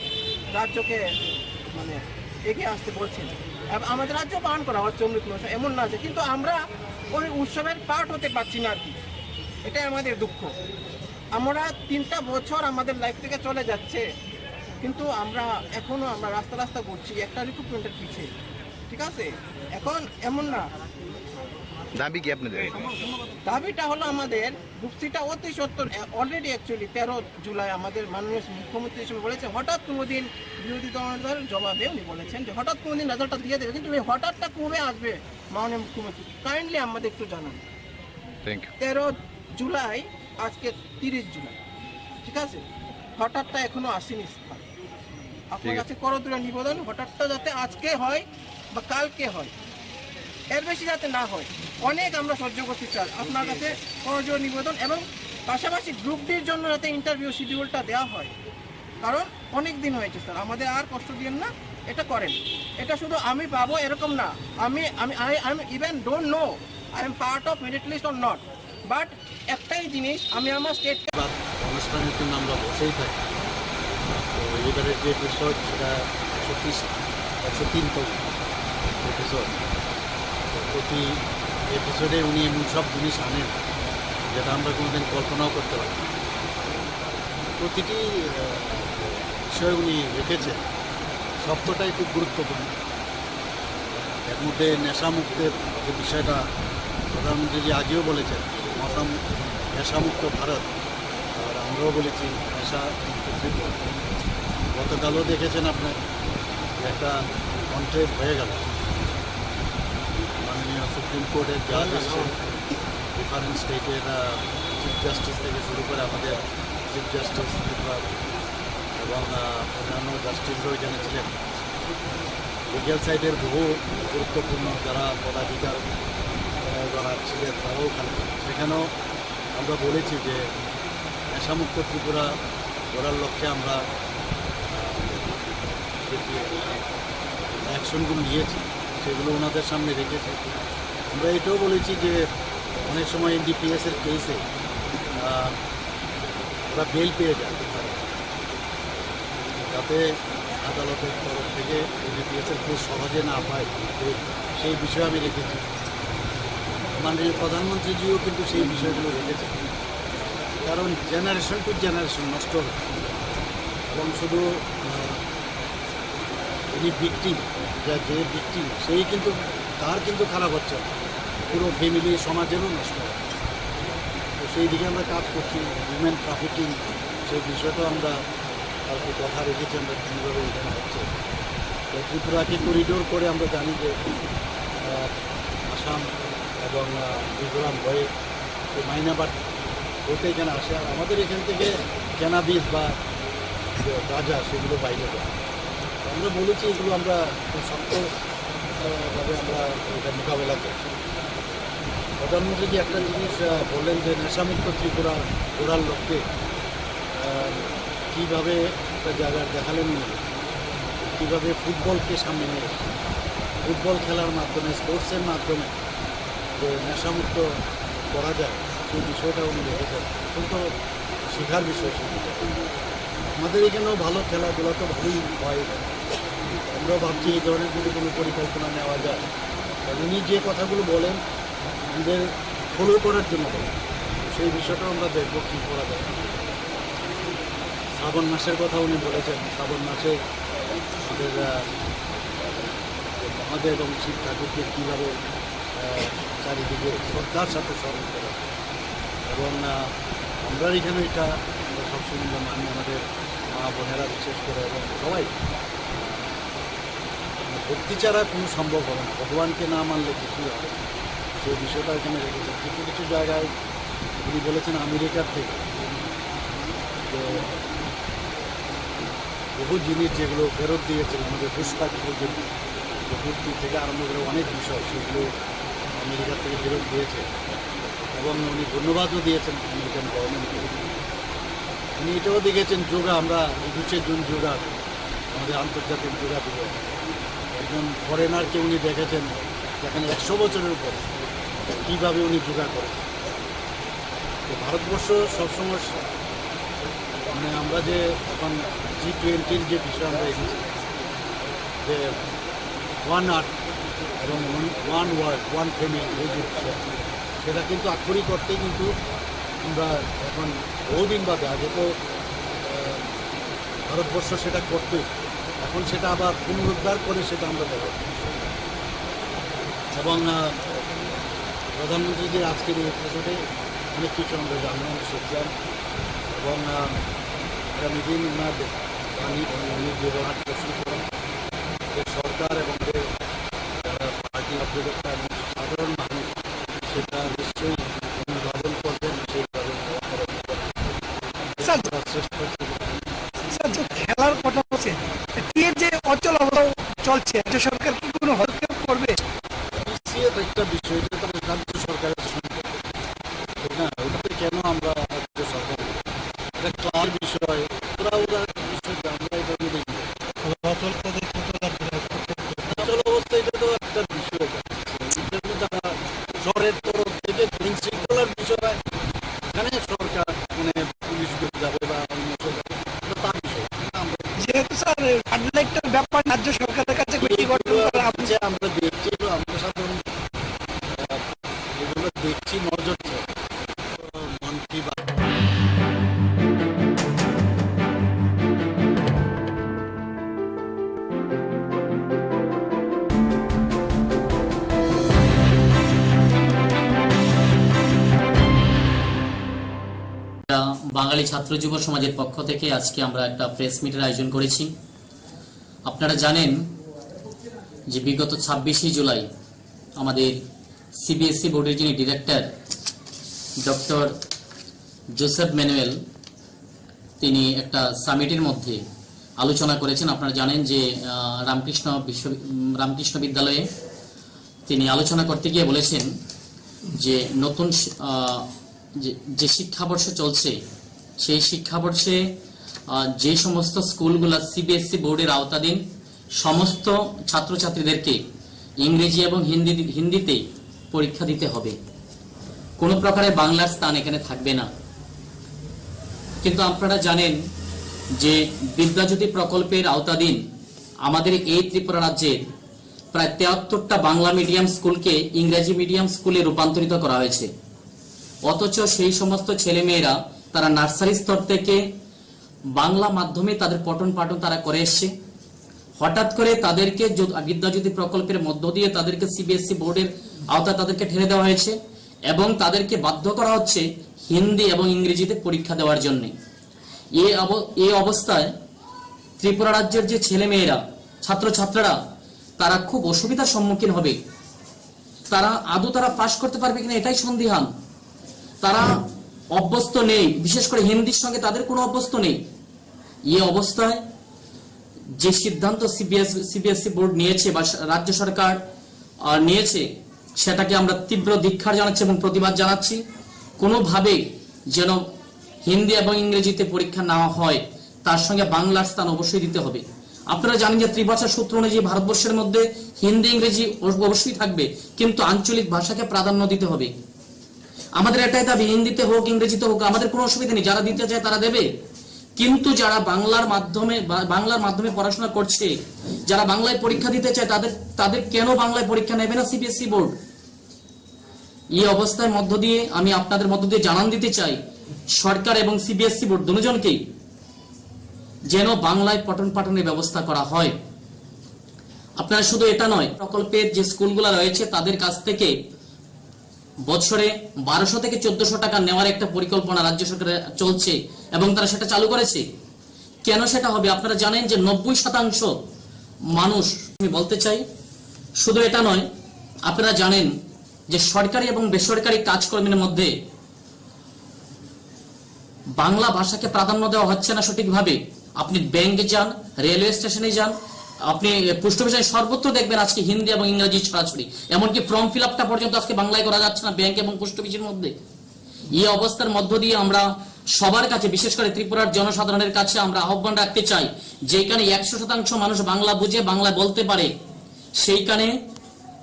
রাজ্যকে, মানে, এগিয়ে আসতে বলছেন। এবং আমাদের রাজ্য পালন করা হচ্ছে অমৃত মহোৎসব, এমন না যে, কিন্তু আমরা ওই উৎসবের পার্ট হতে পারছি না আর কি। এটাই আমাদের দুঃখ। আমরা তিনটা বছর আমাদের লাইফ থেকে চলে যাচ্ছে, কিন্তু আমরা এখনো আমরা রাস্তা রাস্তা ঘুরছি, একটা রিক্রুটমেন্টের পিছে। ঠিক আছে, এখন এমন না। দাবি কি আপনাদের? দাবিটা হলো আমাদের যুক্তিটা অতি সত্বর। অলরেডি অ্যাকচুয়ালি তেরো জুলাই আমাদের মাননীয় মুখ্যমন্ত্রী হিসেবে বলেছে, হঠাৎ কোনোদিন বিরোধী দলের জবাবে উনি বলেছেন যে হঠাৎ কোনোদিন রেজাল্টটা দিয়ে দেবে, কিন্তু এই হঠাৎটা কবে আসবে মাননীয় মুখ্যমন্ত্রী? কাইন্ডলি আমাদের একটু জানান। Thank you. তেরো জুলাই, আজকে তিরিশ জুলাই, ঠিক আছে? হঠাৎটা এখনো আসেনি স্যার। আপনার ঠিক আছে। কাছে করজোড়ে নিবেদন, হঠাৎটা যাতে আজকে হয় বা কালকে হয়, এর বেশি যাতে না হয়। অনেক আমরা সহ্য করছি স্যার, আপনার কাছে করজোড়ে নিবেদন। এবং পাশাপাশি গ্রুপ ডির জন্য যাতে ইন্টারভিউ শিডিউলটা দেওয়া হয়, কারণ অনেক দিন হয়েছে স্যার, আমাদের আর কষ্ট দিয়েন না, এটা করেন। এটা শুধু আমি পাবো এরকম না, আমি আমি I am even don't know I am part of merit list or not, but একটাই জিনিস, আমি আমার স্টেট বাদ অনুষ্ঠানের জন্য আমরা বসেই থাকি। তো এবারের যে এপিসোড, সেটা একশো তিরিশ, একশো তিনতম এপিসোড। তো প্রতি এপিসোডে উনি এমন সব জিনিস আনেন, যেটা আমরা কোনোদিন কল্পনাও করতে পারি না। প্রতিটি আহ, বিষয় উনি রেখেছেন, সবকটাই খুব গুরুত্বপূর্ণ। এর মধ্যে নেশামুক্তের যে বিষয়টা প্রধানমন্ত্রীজি আগেও বলেছেন, নেশামুক্ত, নেশামুক্ত ভারত, আর আমরাও বলেছি নেশামুক্ত ত্রিপুরা। গতকালও দেখেছেন আপনার একটা কন্টেস্ট হয়ে গেল, মাননীয় সুপ্রিম কোর্টের জাজ এসেছেন, ডিফারেন্ট স্টেটের চিফ জাস্টিস থেকে শুরু করে আমাদের চিফ জাস্টিস ত্রিপুরা এবং আহ, অন্যান্য জাস্টিসরাও এখানে ছিলেন। লিগ্যাল সাইডের বহু গুরুত্বপূর্ণ যারা পদাধিকার আহ, যারা ছিলেন, তারাও ওখানে ছিলেন। সেখানেও আমরা বলেছি যে নেশামুক্ত ত্রিপুরা গড়ার লক্ষ্যে আমরা আহ, যে অ্যাকশনগুলো নিয়েছি, সেগুলো ওনাদের সামনে রেখেছি। আমরা এটাও বলেছি যে অনেক সময় এনডিপিএস এর কেসে ওরা বেল পেয়ে যায়, যাতে আদালতের তরফ থেকে এনডিপিএস এর কেস সহজে না পায়, সেই বিষয়ে আমি রেখেছি। মাননীয় প্রধানমন্ত্রীজিও কিন্তু সেই বিষয়গুলো রেখেছেন, কারণ জেনারেশন টু জেনারেশন নষ্ট হচ্ছে। এবং শুধু যিনি ভিকটিম, যে যে ভিকটিম, সেই কিন্তু, তার কিন্তু খারাপ হচ্ছে না, পুরো ফ্যামিলি, সমাজেরও নষ্ট হচ্ছে। তো সেই দিকে আমরা কাজ করছি। হিউম্যান ট্রাফিকিং, সেই বিষয়টাও আমরা কালকে কথা রেখেছি আমরা কীভাবে এখানে হচ্ছে। তো ত্রিপুরাকে করিডোর করে আমরা জানি যে আহ, আসাম এবং আহ, মিজোরাম হয়ে যে মাইনাবাদ হতে এখানে আসে, আর আমাদের এখান থেকে ক্যানাবিস বা যে গাঁজা, সেগুলো বাইরে যায়। তো আমরা বলেছি এগুলো আমরা খুব শক্ত আহ, ভাবে আমরা এটা মোকাবেলা করছি। প্রধানমন্ত্রী যে একটা জিনিস আহ, বললেন যে নেশামুক্ত ত্রিপুরা গড়ার লক্ষ্যে আহ, কীভাবে একটা জায়গা দেখালেন উনি, কীভাবে ফুটবলকে সামনে নিয়ে এসে ফুটবল খেলার মাধ্যমে, স্পোর্টসের মাধ্যমে যে নেশামুক্ত করা যায়, সেই বিষয়টা উনি রেখেছেন। অত্যন্ত শেখার বিষয় সেই বিষয়টা। আমাদের এখানেও ভালো খেলাধুলা তো ভালোই হয়, আমরা ভাবছি এই ধরনের যদি কোনো পরিকল্পনা নেওয়া যায়। আর উনি যে কথাগুলো বলেন, আমাদের ফলো করার জন্য বলেন, সেই বিষয়টাও আমরা দেখবো কী করা যায়। শ্রাবণ মাসের কথা উনি বলেছেন, শ্রাবণ মাসে আমাদের আহ, মহাদেব এবং শিব ঠাকুরকে কীভাবে আহ, চারিদিকে শ্রদ্ধার সাথে স্মরণ করা হয়। এবং আহ, আমরা এখানে এটা আমরা সবসময় আমরা মানি, আমাদের মা বোনেরা বিশেষ করে এবং সবাই ভক্তি ছাড়া কোনো সম্ভব হবে না, ভগবানকে না মানলে কিছুই হবে না। সেই বিষয়টা এখানে রেখেছেন। কিছু কিছু জায়গায় উনি বলেছেন আমেরিকার থেকে যে বহু জিনিস যেগুলো ফেরত দিয়েছেন, আমাদের পুষ্পা টু যে মূর্তি থেকে আরম্ভ করে অনেক বিষয়, সেগুলো আমেরিকার থেকে ফেরত দিয়েছে এবং উনি ধন্যবাদও দিয়েছেন আমেরিকান গভর্নমেন্টকে। উনি এটাও দেখেছেন যোগা, আমরা একুশে জুন যোগা, আমাদের আন্তর্জাতিক যোগা দিবস। একজন ফরেনারকে উনি দেখেছেন, যেখানে একশো বছরের উপর, কীভাবে উনি যোগা করেন। তো ভারতবর্ষ সবসময় স-, মানে আমরা যে এখন জি টোয়েন্টির যে বিষয়ে আমরা এসেছি, যে ওয়ান আর্থ এবং ওয়ান ওয়ার্ল্ড, ওয়ান ফ্যামিলি, এই যে বিষয়, সেটা কিন্তু আক্ষরিক অর্থে কিন্তু আমরা এখন বহুদিন বাদে, আগে তো, আহ, ভারতবর্ষ সেটা করতোই, এখন সেটা আবার পুনরুদ্ধার করে সেটা আমরা ব্যবহার করছি। এবং, আহ, প্রধানমন্ত্রীজির আজকের এই এপিসোডে অনেক কিছু আমরা জানলাম, শিখলাম। এবং, আহ, আগামী দিন ওনার বাণী এবং উনি যে ব্যবহার করছেন, যে সরকার এবং যে যারা পার্টি কার্যকর্তা এবং সাধারণ মানুষ সেটা নিশ্চয়ই অনুধাবন করবেন, সেইভাবে করা হবে। স্যার, আমরা শ্রেষ্ঠ চেষ্টা করব। স্যার, যে খেলার কথা হচ্ছে, টিএর যে অচল অবস্থা চলছে, রাজ্য সরকার কি কোনো হস্তক্ষেপ করবে? টিসিএর একটা বিষয়, এটা তো রাজ্য সরকারের সম্পত্তি, ঠিক না? ওটাতে কেন আমরা রাজ্য সরকার, এটা ক্লাবের বিষয়, ওরা ওরা বিষয়, আমরা এটা নিয়ে দেখি। অচল পদে ছোট রাজ্যের হস্তক্ষেপ করতে অচল অবস্থা, এটা তো একটা বিষয়, এটা নিয়ে তারা সরকারের তরফ থেকে আইন শৃঙ্খলার বিষয়, এখানে সরকার মানে পুলিশ যাবে বা অন্য কেউ যাবে, এটা তার বিষয়। আমরা যেহেতু স্যার ফান্ডামেন্টাল ব্যাপার, রাজ্য সরকারের কাছে কমিটি গঠন করা, আপনি যে আমরা দেখছি, তো আমরা সাধারণ, আহ, এগুলো দেখছি, নজর দেওয়া। মন কি বাত। বাঙালি ছাত্র যুব সমাজের পক্ষ থেকে আজকে আমরা একটা প্রেস মিটের আয়োজন করেছি। আপনারা জানেন যে বিগত ছাব্বিশে জুলাই আমাদের সিবিএসই বোর্ডের যিনি ডিরেক্টর ডক্টর জোসেফ ম্যানুয়েল, তিনি একটা সামিটের মধ্যে আলোচনা করেছেন। আপনারা জানেন যে, আহ, রামকৃষ্ণ বিশ্ব-, উম, রামকৃষ্ণ বিদ্যালয়ে তিনি আলোচনা করতে গিয়ে বলেছেন যে নতুন শি-, আহ, যে, যে শিক্ষাবর্ষ চলছে, সেই শিক্ষাবর্ষে, আহ, যে সমস্ত স্কুলগুলো সিবিএসই বোর্ডের আওতাধীন, সমস্ত ছাত্রছাত্রীদেরকে ইংরেজি এবং হিন্দি, হিন্দিতেই পরীক্ষা দিতে হবে। কোনো প্রকারে বাংলার স্থান এখানে থাকবে না। কিন্তু আপনারা জানেন যে বিদ্যাজ্যোতি প্রকল্পের আওতাধীন আমাদের এই ত্রিপুরা রাজ্যের প্রায় তেহাত্তরটা বাংলা মিডিয়াম স্কুলকে ইংরেজি মিডিয়াম স্কুলে রূপান্তরিত করা হয়েছে। অথচ সেই সমস্ত ছেলেমেয়েরা তারা নার্সারি স্তর থেকে বাংলা মাধ্যমে তাদের পঠন পাঠন তারা করে এসছে। হঠাৎ করে তাদেরকে যো-, বিদ্যাজ্যোতি প্রকল্পের মধ্য দিয়ে তাদেরকে সিবিএসই বোর্ডের আওতায় তাদেরকে ঠেলে দেওয়া হয়েছে এবং তাদেরকে বাধ্য করা হচ্ছে হিন্দি এবং ইংরেজিতে পরীক্ষা দেওয়ার জন্যে। এই অব-, এই অবস্থায় ত্রিপুরা রাজ্যের যে ছেলেমেয়েরা, ছাত্রছাত্রীরা, তারা খুব অসুবিধার সম্মুখীন হবে। তারা আদৌ তারা পাশ করতে পারবে কিনা, এটাই সন্দিহান। তারা অভ্যস্ত নেই, বিশেষ করে হিন্দির সঙ্গে তাদের কোনো অভ্যস্ত নেই। এই অবস্থায় যে সিদ্ধান্ত সিবিএস, সিবিএসই বোর্ড নিয়েছে বা রাজ্য সরকার, আহ, নিয়েছে, সেটাকে আমরা তীব্র ধিক্কার জানাচ্ছি এবং প্রতিবাদ জানাচ্ছি। কোনোভাবেই যেন হিন্দি এবং ইংরেজিতে পরীক্ষা না হয়, তার সঙ্গে বাংলার স্থান অবশ্যই দিতে হবে। আপনারা জানেন যে ত্রিভাষা সূত্র অনুযায়ী ভারতবর্ষের মধ্যে হিন্দি, ইংরেজি অব-, অবশ্যই থাকবে, কিন্তু আঞ্চলিক ভাষাকে প্রাধান্য দিতে হবে। আমাদের এটাই দাবি, হিন্দিতে হোক, ইংরেজিতে হোক, আমাদের কোনো অসুবিধা নেই, যারা দিতে চায় তারা দেবে। কিন্তু যারা বাংলার মাধ্যমে বা-, বাংলার মাধ্যমে পড়াশোনা করছে, যারা বাংলায় পরীক্ষা দিতে চায়, তাদের, তাদের কেন বাংলায় পরীক্ষা নেবে না সিবিএসই বোর্ড? এই অবস্থার মধ্য দিয়ে আমি আপনাদের মধ্য দিয়ে জানান দিতে চাই, সরকার এবং সিবিএসই বোর্ড দুজনকেই যেন বাংলায় পঠন পাঠনের ব্যবস্থা করা হয়। আপনারা শুধু এটা নয়, প্রকল্পের যে স্কুলগুলো রয়েছে তাদের কাছ থেকে বছরে বারোশো থেকে চোদ্দশো টাকা নেওয়ার একটা পরিকল্পনা রাজ্য সরকারের চলছে এবং তারা সেটা চালু করেছে। কেন সেটা হবে? আপনারা জানেন যে নব্বই শতাংশ মানুষ। আমি বলতে চাই, শুধু এটা নয়, আপনারা জানেন যে সরকারি এবং বেসরকারি কাজকর্মের মধ্যে বাংলা ভাষাকে প্রাধান্য দেওয়া হচ্ছে না সঠিকভাবে। আপনি ব্যাংকে যান, রেলওয়ে স্টেশনে যান, আপনি পোস্ট অফিসে, সর্বত্র দেখবেন আজকে হিন্দি এবং ইংরেজি ছড়াছড়ি। এমনকি ফর্ম ফিল আপটা পর্যন্ত আজকে বাংলায় করা যাচ্ছে না ব্যাংক এবং পোস্ট অফিসের মধ্যে। এই অবস্থার মধ্য দিয়ে আমরা সবার কাছে, বিশেষ করে ত্রিপুরার জনসাধারণের কাছে আমরা আহ্বান রাখতে চাই যে এখানে একশো শতাংশ মানুষ বাংলা বুঝে, বাংলা বলতে পারে, সেইখানে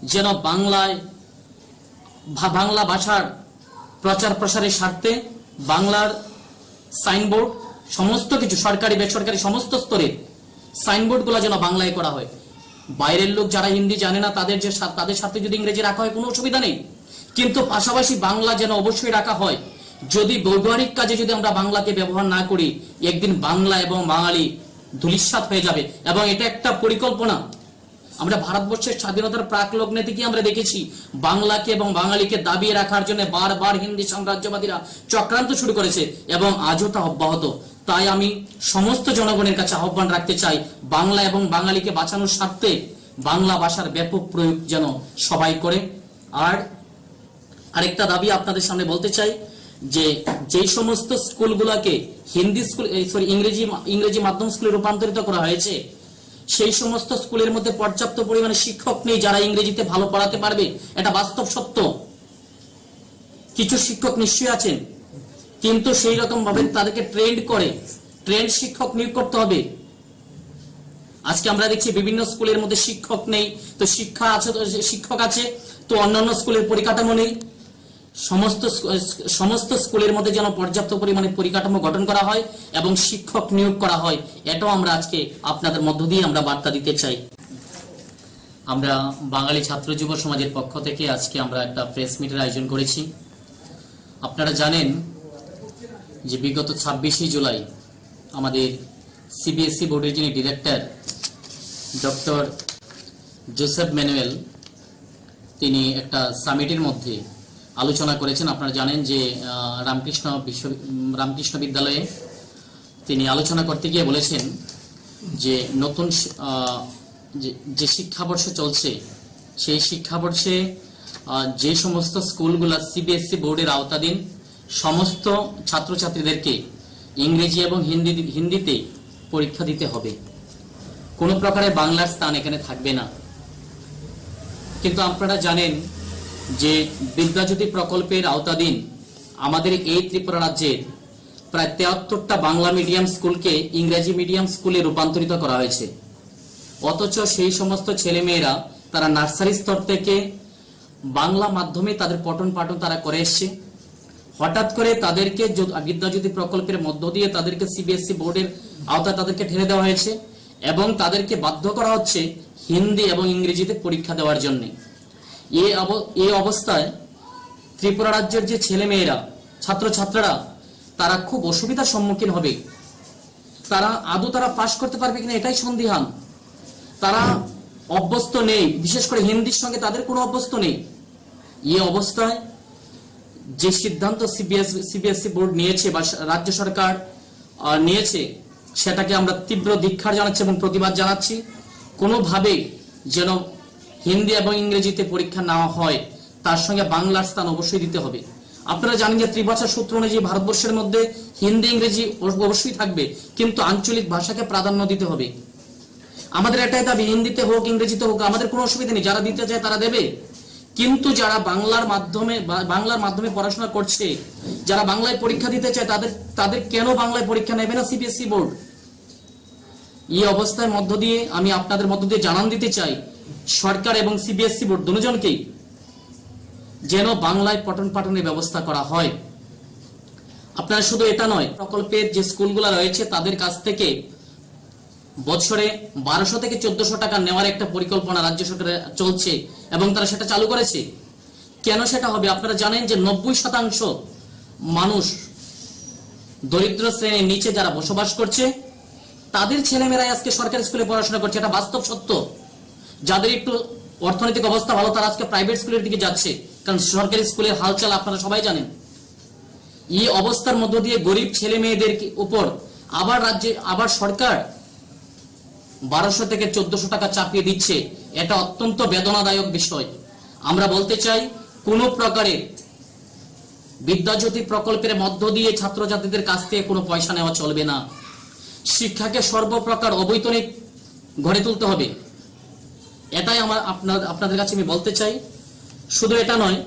যেন বাংলায় ভা-, বাংলা ভাষার প্রচার প্রসারের স্বার্থে বাংলার সাইনবোর্ড, সমস্ত কিছু সরকারি বেসরকারি সমস্ত স্তরের সাইনবোর্ডগুলো যেন বাংলায় করা হয়। বাইরের লোক যারা হিন্দি জানে না, তাদের যে স্বা-, তাদের স্বার্থে যদি ইংরেজি রাখা হয়, কোনো অসুবিধা নেই, কিন্তু পাশাপাশি বাংলা যেন অবশ্যই রাখা হয়। যদি ব্যবহারিক কাজে যদি আমরা বাংলাকে ব্যবহার না করি, একদিন বাংলা এবং বাঙালি ধূলিসাৎ হয়ে যাবে। এবং এটা একটা পরিকল্পনা। আমরা ভারতবর্ষের স্বাধীনতার প্রাক লগ্নে থেকে আমরা দেখেছি, বাংলাকে এবং বাঙালিকে দাবিয়ে রাখার জন্য বারবার হিন্দি সাম্রাজ্যবাদীরা চক্রান্ত শুরু করেছে এবং আজও তা অব্যাহত। তাই আমি সমস্ত জনগণের কাছে আহ্বান রাখতে চাই, বাংলা এবং বাঙালিকে বাঁচানোর স্বার্থে বাংলা ভাষার ব্যাপক প্রয়োগ যেন সবাই করে। আর আরেকটা দাবি আপনাদের সামনে বলতে চাই যে, যেই সমস্ত স্কুলগুলোকে হিন্দি স্কুল, এই, সরি, ইংরেজি মা-, ইংরেজি মাধ্যম স্কুলে রূপান্তরিত করা হয়েছে, সেই সমস্ত স্কুলের মধ্যে পর্যাপ্ত পরিমাণে শিক্ষক নেই যারা ইংরেজিতে ভালো পড়াতে পারবে। এটা বাস্তব সত্য। কিছু শিক্ষক নিশ্চয়ই আছেন, কিন্তু সেই রকম ভাবে তাদেরকে ট্রেন্ড করে, ট্রেন্ড শিক্ষক নিয়োগ করতে হবে। আজকে আমরা দেখছি বিভিন্ন স্কুলের মধ্যে শিক্ষক নেই, তো শিক্ষা আছে, তো শিক্ষক আছে, তো অন্যান্য স্কুলের পরিকাঠামো নেই। সমস্ত স্কু-, সমস্ত স্কুলের মধ্যে যেন পর্যাপ্ত পরিমাণে পরিকাঠামো গঠন করা হয় এবং শিক্ষক নিয়োগ করা হয়, এটাও আমরা আজকে আপনাদের মধ্য দিয়ে আমরা বার্তা দিতে চাই। আমরা বাঙালি ছাত্র যুব সমাজের পক্ষ থেকে আজকে আমরা একটা প্রেস মিটের আয়োজন করেছি। আপনারা জানেন যে বিগত ছাব্বিশে জুলাই আমাদের সিবিএসই বোর্ডের যিনি ডিরেক্টর ডক্টর জোসেফ ম্যানুয়েল, তিনি একটা সামিটের মধ্যে আলোচনা করেছেন। আপনারা জানেন যে, আহ, রামকৃষ্ণ বিশ্ব-, উম, রামকৃষ্ণ বিদ্যালয়ে তিনি আলোচনা করতে গিয়ে বলেছেন যে নতুন শি-, আহ, যে, যে শিক্ষাবর্ষ চলছে, সেই শিক্ষাবর্ষে, আহ, যে সমস্ত স্কুলগুলো সিবিএসই বোর্ডের আওতাধীন, সমস্ত ছাত্রছাত্রীদেরকে ইংরেজি এবং হিন্দি, হিন্দিতে পরীক্ষা দিতে হবে। কোনো প্রকারে বাংলার স্থান এখানে থাকবে না। কিন্তু আপনারা জানেন যে বিদ্যাজ্যোতি প্রকল্পের আওতাধীন আমাদের এই ত্রিপুরা রাজ্যের প্রায় তেহাত্তরটা বাংলা মিডিয়াম স্কুলকে ইংরেজি মিডিয়াম স্কুলে রূপান্তরিত করা হয়েছে। অথচ সেই সমস্ত ছেলেমেয়েরা তারা নার্সারি স্তর থেকে বাংলা মাধ্যমে তাদের পঠন পাঠন তারা করে এসছে। হঠাৎ করে তাদেরকে য-, বিদ্যাজ্যোতি প্রকল্পের মধ্য দিয়ে তাদেরকে সিবিএসই বোর্ডের আওতায় তাদেরকে ঠেলে দেওয়া হয়েছে এবং তাদেরকে বাধ্য করা হচ্ছে হিন্দি এবং ইংরেজিতে পরীক্ষা দেওয়ার জন্য। এই অব-, এই অবস্থায় ত্রিপুরা রাজ্যের যে ছেলেমেয়েরা, ছাত্রছাত্রীরা, তারা খুব অসুবিধার সম্মুখীন হবে। তারা আদৌ তারা পাশ করতে পারবে কিনা, এটাই সন্দিহান। তারা অভ্যস্ত নেই, বিশেষ করে হিন্দির সঙ্গে তাদের কোনো অভ্যস্ত নেই। এই অবস্থায় যে সিদ্ধান্ত সিবিএস সিবিএসই বোর্ড নিয়েছে বা সা-, রাজ্য সরকার, আহ, নিয়েছে, সেটাকে আমরা তীব্র ধিক্কার জানাচ্ছি এবং প্রতিবাদ জানাচ্ছি। কোনোভাবেই যেন হিন্দি এবং ইংরেজিতে পরীক্ষা না হয়, তার সঙ্গে বাংলার স্থান অবশ্যই দিতে হবে। আপনারা জানেন যে ত্রিভাষা সূত্র অনুযায়ী ভারতবর্ষের মধ্যে হিন্দি ইংরেজি অব-, অবশ্যই থাকবে, কিন্তু আঞ্চলিক ভাষাকে প্রাধান্য দিতে হবে। আমাদের এটাই দাবি, হিন্দিতে হোক, ইংরেজিতে হোক, আমাদের কোনো অসুবিধা নেই, যারা দিতে চায় তারা দেবে। কিন্তু যারা বাংলার মাধ্যমে বা-, বাংলার মাধ্যমে পড়াশোনা করছে, যারা বাংলায় পরীক্ষা দিতে চায়, তাদের তাদের কেন বাংলায় পরীক্ষা নেবে না সিবিএসই বোর্ড? এই অবস্থার মধ্য দিয়ে আমি আপনাদের মধ্য দিয়ে জানান দিতে চাই, সরকার এবং সিবিএসই বোর্ড দুজনকেই যেন বাংলায় পঠন পাঠনের ব্যবস্থা করা হয়। আপনারা শুধু এটা নয়, প্রকল্পের যে স্কুলগুলো রয়েছে তাদের কাছ থেকে বছরে বারোশো থেকে চোদ্দশো টাকা নেওয়ার একটা পরিকল্পনা রাজ্য সরকারের চলছে এবং তারা সেটা চালু করেছে। কেন সেটা হবে? আপনারা জানেন যে নব্বই শতাংশ মানুষ দরিদ্র শ্রেণীর নিচে যারা বসবাস করছে, তাদের ছেলেমেয়েরাই আজকে সরকারি স্কুলে পড়াশোনা করছে, এটা বাস্তব সত্য। যাদের একটু অর্থনৈতিক অবস্থা ভালো, তারা আজকে প্রাইভেট স্কুলের দিকে যাচ্ছে, কারণ সরকারি স্কুলের হালচাল আপনারা সবাই জানেন। এই অবস্থার মধ্য দিয়ে গরিব ছেলে মেয়েদের কি-, উপর আবার রাজ্যে, আবার সরকার বারোশো থেকে চোদ্দশো টাকা চাপিয়ে দিচ্ছে। এটা অত্যন্ত বেদনাদায়ক বিষয়। আমরা বলতে চাই, কোনো প্রকারে বিদ্যাজ্যোতি প্রকল্পের মধ্য দিয়ে ছাত্রছাত্রীদের কাছ থেকে কোনো পয়সা নেওয়া চলবে না। শিক্ষাকে সর্বপ্রকার অবৈতনিক গড়ে তুলতে হবে, এটাই আমার আপনার, আপনাদের কাছে আমি বলতে চাই। শুধু এটা নয়,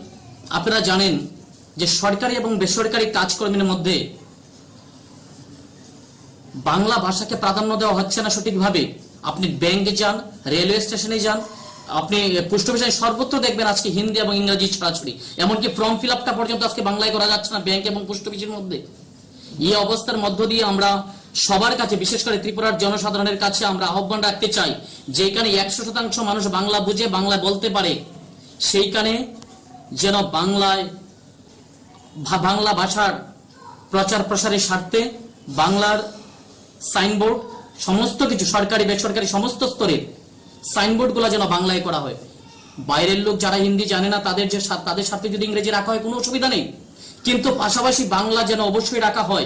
আপনারা জানেন যে সরকারি এবং বেসরকারি কাজকর্মের মধ্যে বাংলা ভাষাকে প্রাধান্য দেওয়া হচ্ছে না সঠিকভাবে। আপনি ব্যাংকে যান, রেলওয়ে স্টেশনে যান, আপনি পোস্ট অফিসে যান, সর্বত্র দেখবেন আজকে হিন্দি এবং ইংরেজি ছড়াছড়ি। এমনকি ফর্ম ফিল আপটা পর্যন্ত আজকে বাংলায় করা যাচ্ছে না ব্যাংক এবং পোস্ট অফিসের মধ্যে। এই অবস্থার মধ্য দিয়ে আমরা সবার কাছে, বিশেষ করে ত্রিপুরার জনসাধারণের কাছে আমরা আহ্বান রাখতে চাই, যেখানে একশো শতাংশ মানুষ বাংলা বুঝে, বাংলা বলতে পারে, সেইখানে যেন বাংলায় ভা-, বাংলা ভাষার প্রচার প্রসারের স্বার্থে বাংলার সাইনবোর্ড, সমস্ত কিছু সরকারি বেসরকারি সমস্ত স্তরের সাইনবোর্ডগুলো যেন বাংলায় করা হয়। বাইরের লোক যারা হিন্দি জানে না, তাদের যে স্বার্থ, তাদের স্বার্থে যদি ইংরেজি রাখা হয়, কোনো অসুবিধা নেই, কিন্তু পাশাপাশি বাংলা যেন অবশ্যই রাখা হয়।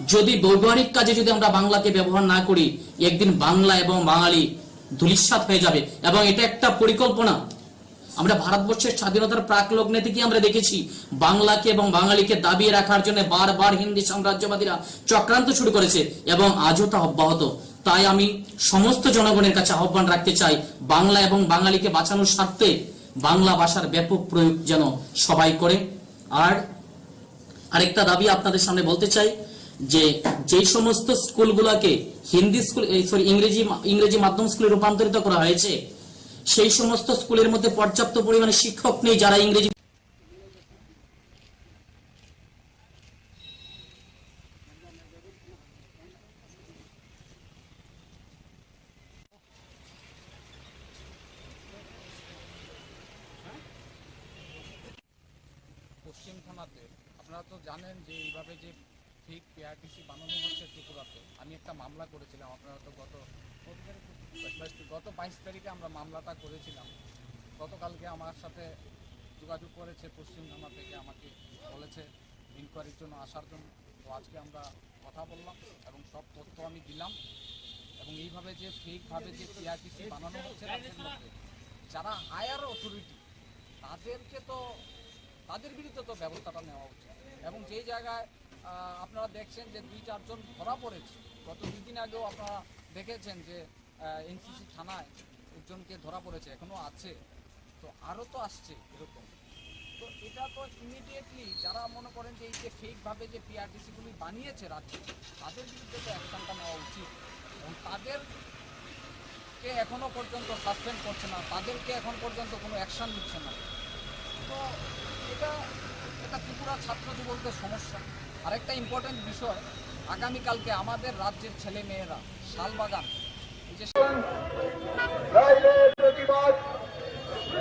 যদি ব্যবহারিক কাজে যদি আমরা বাংলাকে ব্যবহার না করি, একদিন বাংলা এবং বাঙালি ধূলিসাৎ হয়ে যাবে। এবং এটা একটা পরিকল্পনা। আমরা ভারতবর্ষের স্বাধীনতার প্রাক লগ্নে থেকে আমরা দেখেছি, বাংলাকে এবং বাঙালিকে দাবিয়ে রাখার জন্য বারবার হিন্দি সাম্রাজ্যবাদীরা চক্রান্ত শুরু করেছে এবং আজও তা অব্যাহত। তাই আমি সমস্ত জনগণের কাছে আহ্বান রাখতে চাই, বাংলা এবং বাঙালিকে বাঁচানোর স্বার্থে বাংলা ভাষার ব্যাপক প্রয়োগ যেন সবাই করে। আর আরেকটা দাবি আপনাদের সামনে বলতে চাই যে, যেই সমস্ত স্কুলগুলোকে হিন্দি স্কুল, এই, সরি, ইংরেজি মা-, ইংরেজি মাধ্যম স্কুলে রূপান্তরিত করা হয়েছে, সেই সমস্ত স্কুলের মধ্যে পর্যাপ্ত পরিমাণে শিক্ষক নেই যারা ইংরেজি পশ্চিম থানাতে আপনারা তো জানেন যে এইভাবে যে ফেক পিআরটিসি বানানো হচ্ছে ত্রিপুরাতে। আমি একটা মামলা করেছিলাম, আপনারা তো গত, গত বাইশ তারিখে আমরা মামলাটা করেছিলাম। গতকালকে আমার সাথে যোগাযোগ করেছে পশ্চিম থানা থেকে, আমাকে বলেছে ইনকোয়ারির জন্য আসার জন্য। তো আজকে আমরা কথা বললাম এবং সব তথ্য আমি দিলাম। এবং এইভাবে যে ফেকভাবে যে পিআরটিসি বানানো হচ্ছে রাজ্যের মধ্যে, যারা হায়ার অথরিটি, তাদেরকে তো, তাদের বিরুদ্ধে তো ব্যবস্থাটা নেওয়া উচিত। এবং যেই জায়গায়, আহ, আপনারা দেখছেন যে দুই চারজন ধরা পড়েছে, গত দুই দিন আগেও আপনারা দেখেছেন যে, আহ, এনসিসি থানায় একজনকে ধরা পড়েছে, এখনো আছে, তো আরও তো আসছে এরকম। তো এটা তো ইমিডিয়েটলি যারা মনে করেন যে এই যে ফেকভাবে যে পিআরটিসিগুলি বানিয়েছে রাজ্যে, তাদের বিরুদ্ধে তো অ্যাকশনটা নেওয়া উচিত। এবং তাদের কে এখনো পর্যন্ত সাসপেন্ড করছে না, তাদেরকে এখন পর্যন্ত কোনো অ্যাকশন নিচ্ছে না। তো এটা, এটা ত্রিপুরা ছাত্র যুবকদের সমস্যা। আরেকটা ইম্পর্টেন্ট বিষয়, আগামীকালকে আমাদের রাজ্যের ছেলে মেয়েরা শালবাগান, এই যে রাইলে প্রতিবাদ,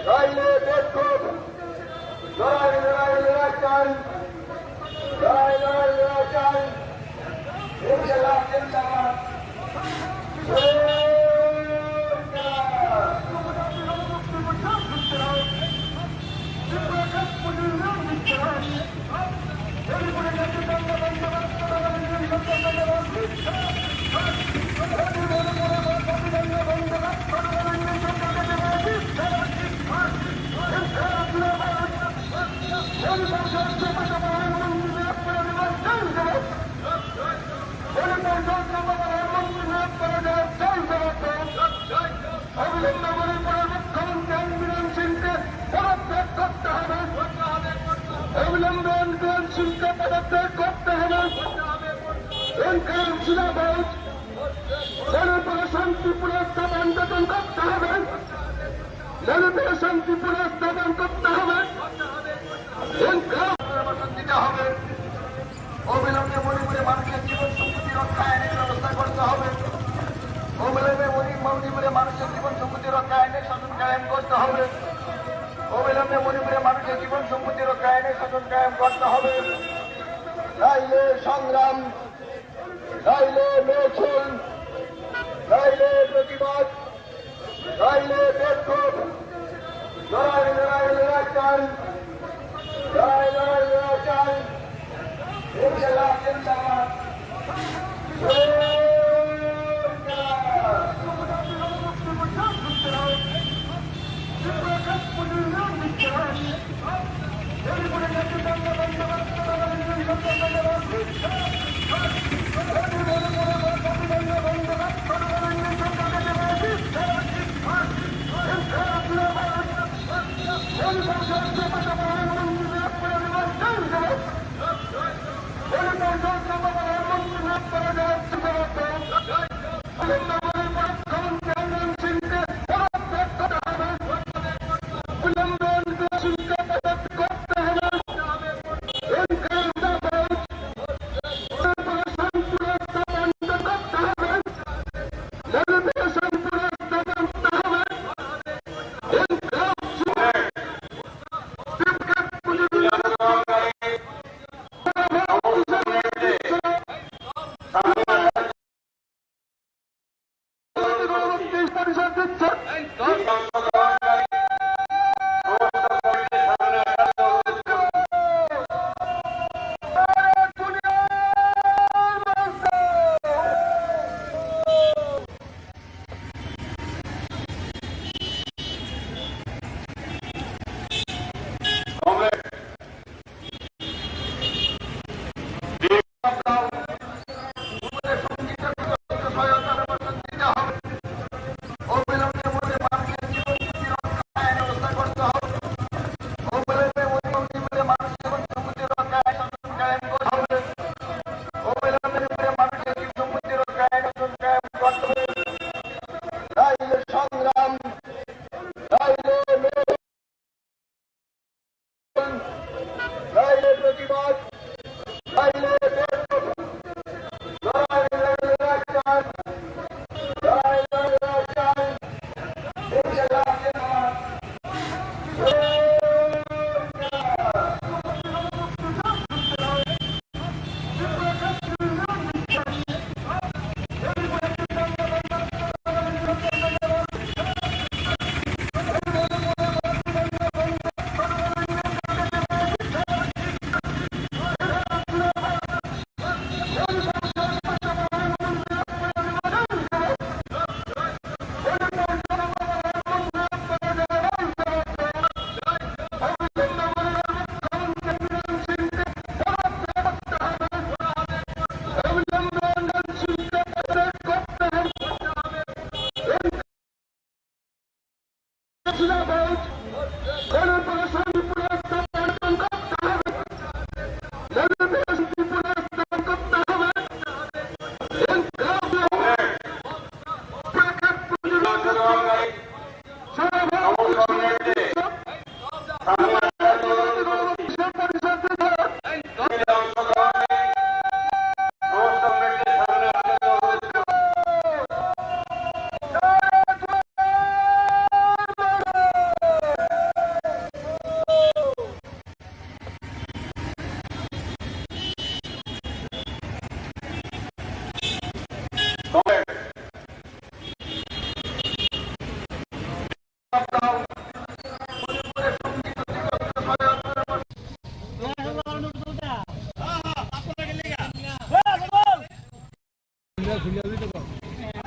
রাইলে বিক্ষোভ, লড়াই, লড়াই, লড়াই চাই। লড়াই, লড়াই, লড়াই চাই। ইনকিলাব জিন্দাবাদ। অবিলম্বে মণিপুরের মুখ্যমন্ত্রী এন বীরেন সিংকে পদত্যাগ করতে হবে। অবিলম্বে এন বীরেন সিংকে পদত্যাগ করতে হবে। এন কারণ ছিল ভারত মণিপুরে শান্তি পুনঃস্থাপন গঠন করতে হবে। মণিপুরে শান্তি পুনঃস্থাপন করতে হবে। এন কারণ দিতে হবে। অবিলম্বে মণিপুরে মানুষের জীবন সম্পত্তি রক্ষা আইনের ব্যবস্থা করতে হবে। অবিলম্বে মণি-, মণিপুরে মানুষের জীবন সম্পত্তি রক্ষা আইনের শাসন কায়েম করতে হবে। অবিলম্বে মণিপুরে মানুষের জীবন সম্পত্তি রক্ষা আইনের শাসন কায়েম করতে হবে। রাইলে সংগ্রাম, রাইলে মিছিল, রাইলে প্রতিবাদ, রাইলে বিক্ষোভ, লড়াই, লড়াই, লড়াই চাই। লড়াই, লড়াই, লড়াই চাই। ইনকিলাব জিন্দাবাদ। ইনকিলাব।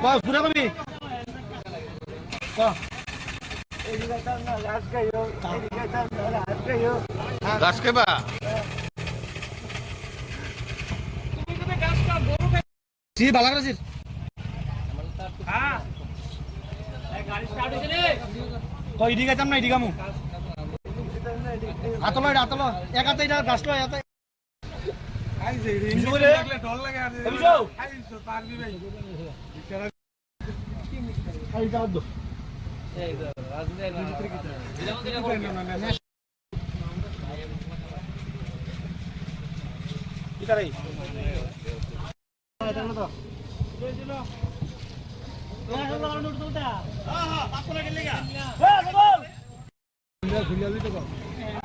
Ba, sura kami. Ba. Gas ke ba? Si balak rasir. Ko idi gaitam na idi gamu. Atolo, atolo. Ekate ida gas lo, ekate.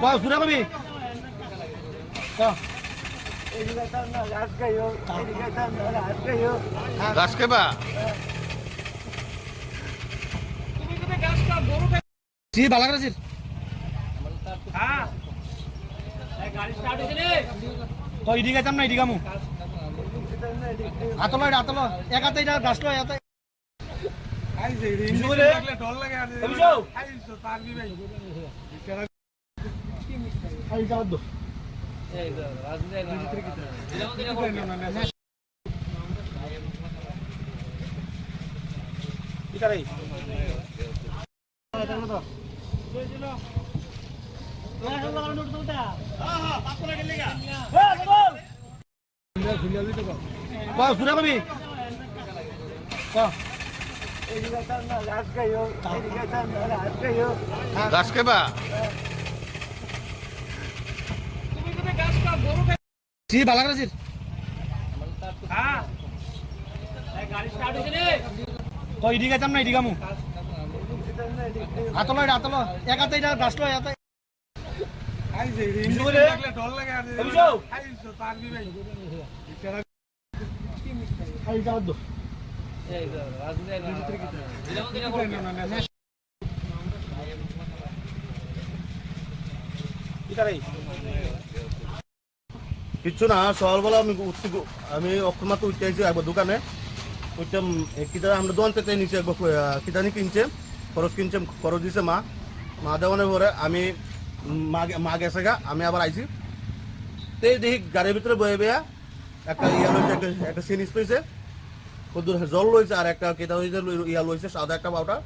Ba, sura kami. Ba. Gas ke ba? Si balak rasir. Ko idi gaitam na idi gamu. Atolo, atolo. Ekate ida gas lo, ekate. Ba, sura kami. Gas ke ba? Si balak rasir. Koi diga jam nai diga mu. Atolo, atolo. Ekate ida gas lo, ekate. কিচ্ছু না, সকালবেলা আমি উঠছি গো-, আমি অক্ষর মাত্র উঠতে আইছি একবার দোকানে। উঠতে, উম, এ, কিতা আমরা দোকান থেকে নিচে একবার, আহ, কিতানি কিনছে, খরচ কিনছে, খরচ দিছে মা। মা দেওয়ানোর পরে আমি, উম, মা গে-, মা গেছে গা, আমি আবার আইছি। তেই দেখি গাড়ির ভিতরে বয়ে বয়া একটা ইয়া লইছে, একটা, একটা সিরিঞ্জ লইছে। কদ্দুর জল লইছে আর একটা কিতা হইছে লই-, ইয়া লইছে সাদা একটা পাউডার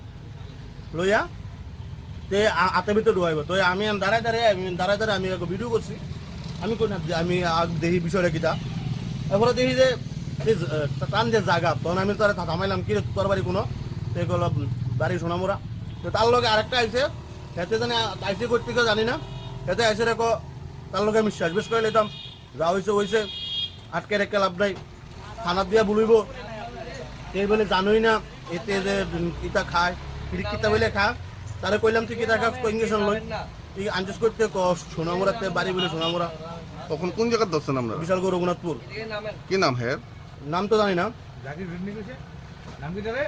লইয়া তে আ-, আতে ভিতরে ঢুকাইবো। তো আমি, আমি দাঁড়ায় দাঁড়ায়, আমি দাঁড়ায় দাঁড়ায় আমি একটা ভিডিও করছি। আমি কই না যে আমি আগ দেখি বিষয়টা কিতা। এরপরে দেখি যে এই জ-, আহ, টান যে জায়গা, তখন আমি তারে থা-, থামাইলাম, "কি রে, তোর বাড়ি কোনো?" তো এগুলো বাড়ি সোনামুড়া। তো তার লগে আরেকটা আইছে, হেতে জানি আ-, আইছে করতে কেউ জানি না। হেতে আইসে রেখো, তার লগে আমি শেষ বেশ করে নিতাম। যা হইছে হইছে, আটকে রেখে লাভ নাই। থানা দিয়া বলিব, এই বলে জানোই না, এতে যে, উম, ইটা খায়, ফিরি কিতা বলে খা। তারে কইলাম, "তুই কিতা খাস?" কই, "ইঞ্জেকশন লই।" এই আঞ্জেস করতে ক, সোনামুড়াতে বাড়ি বলে সোনামুড়া। তখন কোন জায়গায় ধরছেন আপনারা? বিশালগড় রঘুনাথপুর। কি নাম হের? নাম তো জানি না। জাকির ভিন্নি কইছে? নাম কি তারে?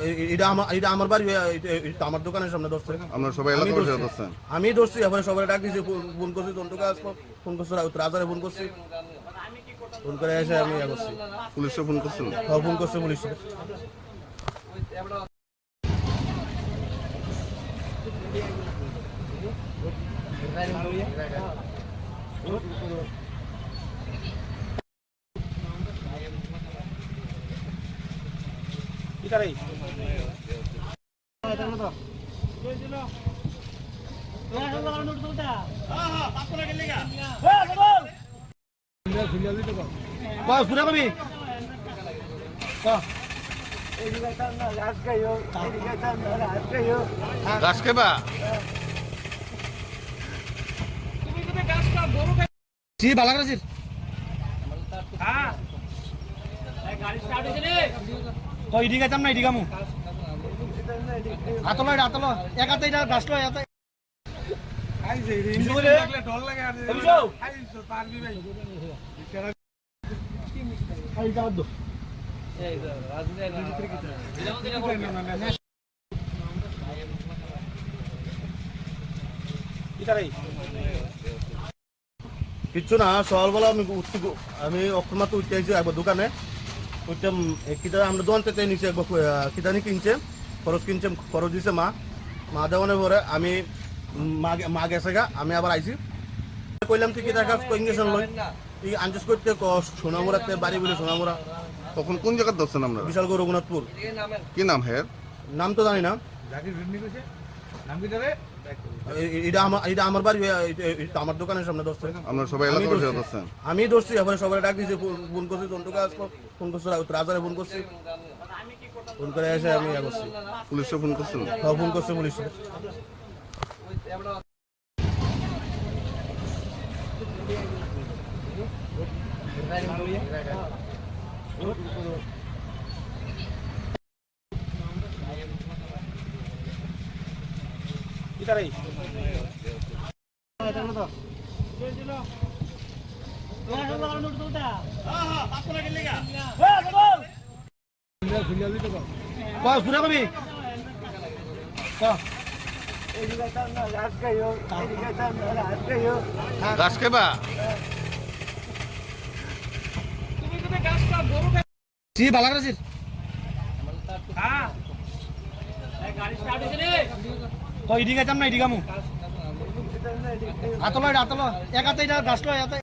এ-, এ-, এটা আমার, এটা আমার বাড়ি, এ-, এ-, এটা আমার দোকানের সামনে ধরছে। আমরা সবাই আমি এলাকা ধরছি। ধরছেন? আমি ধরছি, এরপরে সবাই ডাক দিয়েছি, ফোন, ফোন করছি, জন্টুকে আসবো। ফোন করছে রাউত রাজারে ফোন করছে। ফোন করে এসে আমি ইয়ে করছি। পুলিশে ফোন করছেন? হ্যাঁ, ফোন করছে পুলিশে। Boss, ঘুরে কবি। Gas ke ba? Si balak rasir. Koi diga jam nai diga mu. Atolo, atolo. Ekate ida gas lo, ekate. কিচ্ছু না, সকালবেলা আমি উঠছি গো-, আমি অক্ষর মাত্র উঠতে আইছি একবার দোকানে। উঠতে, উম, এ, কিতা আমরা দোকান থেকে নিচে একবার, আহ, কিতানি কিনছে, খরচ কিনছে, খরচ দিছে মা। মা দেওয়ানোর পরে আমি, উম, মা গে-, মা গেছে গা, আমি আবার আইছি। কইলাম, "তুই কিতা খাস?" কই, "ইঞ্জেকশন লই।" এই আঞ্জেস করতে ক, সোনামুড়াতে বাড়ি বলে সোনামুড়া। তখন কোন জায়গায় ধরছেন আপনারা? বিশালগড় রঘুনাথপুর। কি নাম হের? নাম তো জানি না। জাকির ভিন্নি কইছে? নাম কি তারে? এ-, এ-, এটা আমার, এটা আমার বাড়ি, এ-, এ-, এটা আমার দোকানের সামনে ধরছে। আপনারা সবাই আমি এলাকা ধরছি। ধরছেন? আমি ধরছি, এরপরে সবাই ডাক দিয়েছি, ফোন, ফোন করছি, জন্টুকে আসবো, ফোন করছে রাউত রাজারে ফোন করছি। ফোন করে এসে আমি ইয়ে করছি। পুলিশে ফোন করছেন? হ্যাঁ, ফোন করছে পুলিশে। Boss, ঘুরে কবি। Gas ke ba? Si balak rasir. Koi diga jam nai diga mu. Atolo, atolo. Ekate ida gas lo, ekate.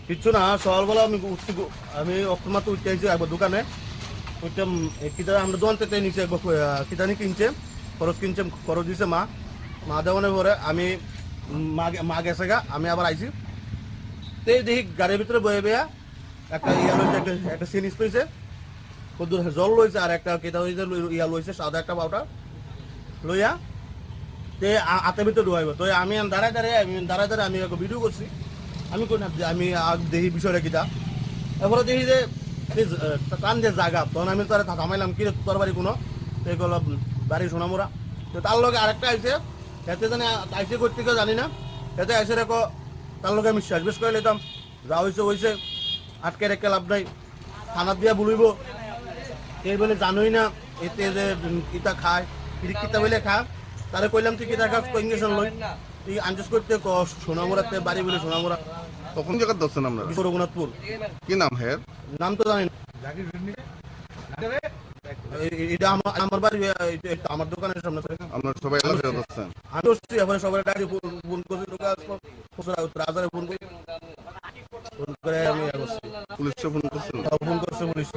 কিচ্ছু না, সকালবেলা আমি উঠছি গো-, আমি অকমাত্র উঠতে আইছি একবার দোকানে। উঠতে, উম, এ, কিতা আমরা দোকান থেকে নিচে একবার, আহ, কিতানি কিনছে, খরচ কিনছে, খরচ দিছে মা। মা দেওয়ানোর পরে আমি, উম, মা গে-, মা গেছে গা, আমি আবার আইছি। তেই দেখি গাড়ির ভিতরে বয়ে বয়া একটা ইয়া লইছে, একটা, একটা সিরিঞ্জ লইছে। কদ্দুর জল লইছে আর একটা কিতা হইছে লই-, ইয়া লইছে সাদা একটা পাউডার লইয়া তে আ-, আতে ভিতরে ঢুকাইবো। তো আমি আন দাঁড়ায় দাঁড়ায়, আমি দাঁড়ায় দাঁড়ায় আমি একটা ভিডিও করছি। আমি কই না যে আমি আগ দেখি বিষয়টা কিতা। এরপরে দেখি যে এই জ-, আহ, কান যে জাগা, তখন আমি তারে থা-, থামাইলাম, "কি রে, তোর বাড়ি কোনো?" তো এই গেল, "উম, বাড়ি সোনামুড়া।" তো তার লগে আরেকটা আইছে, এতে জানি আ-, আইছে করতে কেউ জানি না। এতে আইসে রেখো, তার লগে আমি শেষ বেশ করে নিতাম। যা হইছে হইছে, আটকে রেখে লাভ নাই। থানাত দিয়া বলিব, কে বলে জানোই না, এতে যে, উম, কিতা খায়, কিতা কিতা বলে খায়। তারে কইলাম, "তুই কিতা খাস, কই ইঞ্জেকশন লই?" তুই আনজাস করতে কস, সোনামুড়াতে বাড়ি বলে সোনামুড়া। তো কোন জায়গার ধরছেন আপনারা? বিশ্ব রঘুনাথপুর। কি নাম হের? নাম তো জানি না। এই, এই, এটা আমার, আমার বাড়ি, এই, এই, এটা আমার দোকানের সামনে। আপনারা সবাই এলাকায় ধরছেন? আমি ধরছি, এবারে সবাই ডাকি ফোন, ফোন করছি, লোকে আসবো। খুচরা উত্তর আজারে ফোন করি। ফোন করে আমি ইয়ে করছি। পুলিশে ফোন করছিল? হ্যাঁ, ফোন করছে পুলিশ।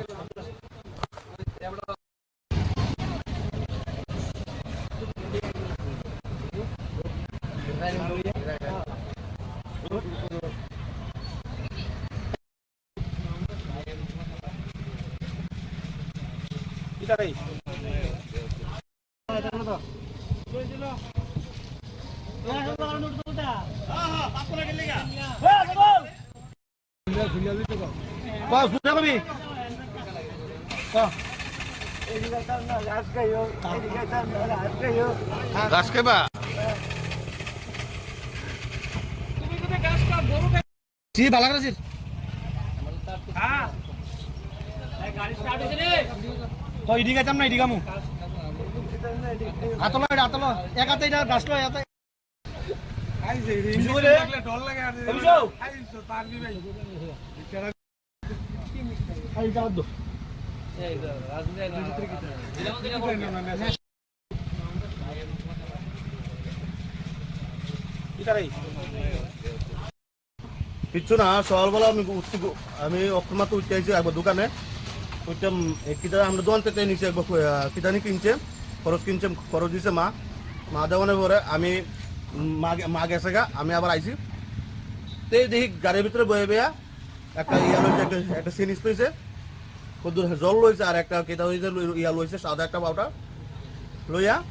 ক, শুনে কবি? ক। ঘাস খাইবা? জি, ভালো করে জি। তো ইডি গেতাম না, ইডি গামু। আতলো, এটা আতলো। এক হাতে এটা গাছ লো, এত। বিশু রে। বিশু। কিচ্ছু না, সকালবেলা আমি উঠছি গো-, আমি অক্ষর মাত্র উঠতে আইছি একবার দোকানে। উঠতে, উম, এ, কিতা আমরা দোকান থেকে নিচে একবার, আহ, কিতানি কিনছে, খরচ কিনছে, খরচ দিছে মা। মা দেওয়ানোর পরে আমি, উম, মা গে-, মা গেছে গা, আমি আবার আইছি। তেই দেখি গাড়ির ভিতরে বয়ে বয়া একটা ইয়া লইছে, একটা, একটা সিরিঞ্জ লইছে। কদ্দুর জল লইছে আর একটা কিতা হইছে লই-, ইয়া লইছে সাদা একটা পাউডার লইয়া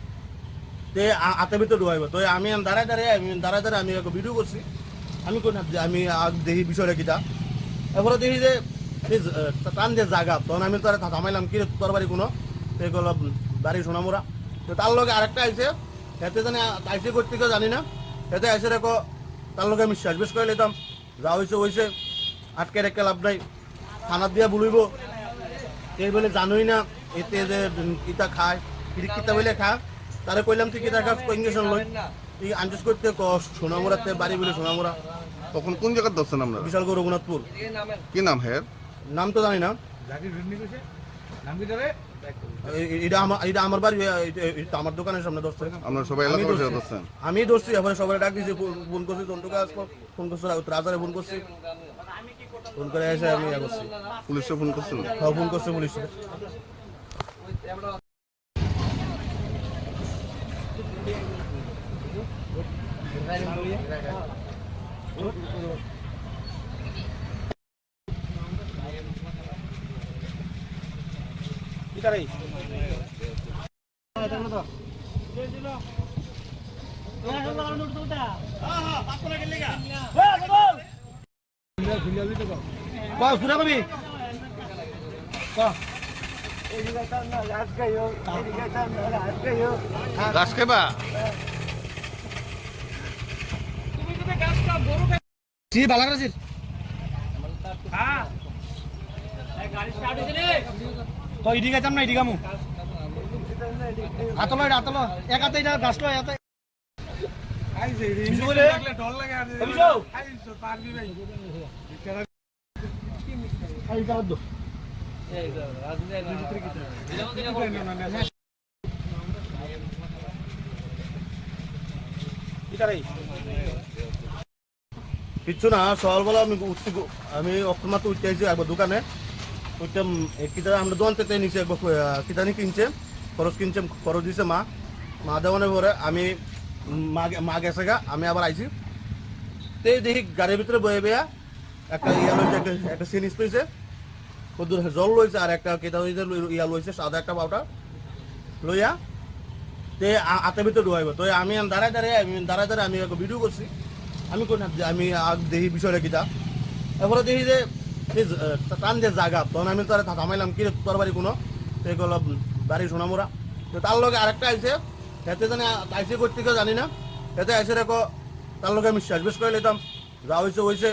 তে আ-, আতে ভিতরে ঢুকাইবো। তো আমি আন দাঁড়ায় দাঁড়ায়, আমি দাঁড়ায় দাঁড়ায় আমি একটা ভিডিও করছি। আমি কই না যে আমি আগ দেখি বিষয়টা কিতা। এরপরে দেখি যে এই জ-, আহ, কান যে জাগা, তখন আমি তারে থা-, থামাইলাম, "কি রে, তোর বাড়ি কোনো?" তো এই গেল, "বাড়ি সোনামুড়া।" তো তার লগে আরেকটা আইছে, এতে জানি আ-, আইছে করতে কেউ জানি না। এতে আইসে রেখো, তার লগে আমি শেষ বেশ করে নিতাম। যা হইছে হইছে, আটকে রেখে লাভ নাই। থানাত দিয়া বলিব, এই বলে জানোই না, এতে যে, উম, কিতা খায়, কিতা কিতা বলে খায়। তারে কইলাম, "তুই কিতা খাস, কই ইঞ্জেকশন লই?" তুই আনজাস করতে কস, সোনামুড়াতে বাড়ি বলে সোনামুড়া। তখন কোন জায়গার ধরছেন আপনারা? বিশালগড় রঘুনাথপুর। কি নাম হের? নাম তো জানি না। এই, এই, এটা আমার, এটা আমার বাড়ি, এই, এই, এটা আমার দোকানের সামনে ধরছে। আপনারা সবাই আমি এলাকাবাসী ধরছি। ধরছেন? আমি ধরছি, এবারে সবাই ডাক দিছি, ফোন, ফোন করছি, জন্টুকে আসবো। ফোন করছে, রাউত রাজারে ফোন করছি। ফোন করে এসে আমি ইয়ে করছি। পুলিশে ফোন করছিল? হ্যাঁ, ফোন করছে পুলিশে। ক, শুনে কবি? ক। ঘাস খাইবা? জি, ভালো করে জি। তো ইডি গেতাম না, ইডি গামু। আতলো, এটা আতলো। এক হাতে এটা গাছ লো, এক হাতে। বিশু রে। বিশু। কিচ্ছু না, সকালবেলা আমি উঠতে গো-, আমি অক্টোপাস উঠতে আইছি একবার দোকানে। উঠতে, উম, এ, কিতা আমরা দোকান থেকে নিচে একবার, আহ, কিতানি কিনছে, খরচ কিনছে, খরচ দিছে মা। মা দেওয়ানোর পরে আমি, উম, মা গে-, মা গেছে গা, আমি আবার আইছি। তেই দেখি গাড়ির ভিতরে বয়ে বয়া একটা ইয়া লইছে, একটা, একটা সিরিঞ্জ লইছে। কদ্দুর জল লইছে আর একটা কিতা লইছে, লই-, ইয়া লইছে, সাদা একটা পাউডার লইয়া। তে আ-, আতে ভিতরে ঢুকাইবো। তো আমি, আমি দাঁড়ায় দাঁড়ায়, আমি দাঁড়ায় দাঁড়ায় আমি একটা ভিডিও করছি। আমি কোন, আমি আগ দেখি বিষয়টা কিতা। এরপরে দেখি যে এই জ-, আহ, টান যে জায়গা, তখন আমি তারে থা-, থামাইলাম, "কি রে, তোর বাড়ি কোনো?" তো এগুলো বাড়ি সোনামুড়া। তো তার লগে আরেকটা আইছে, এতে জানি আ-, আইছে করতে কেউ জানি না। এতে আইছে দেখো, তার লগে আমি শেষ বেশ করে নিতাম। যা হইছে হইছে,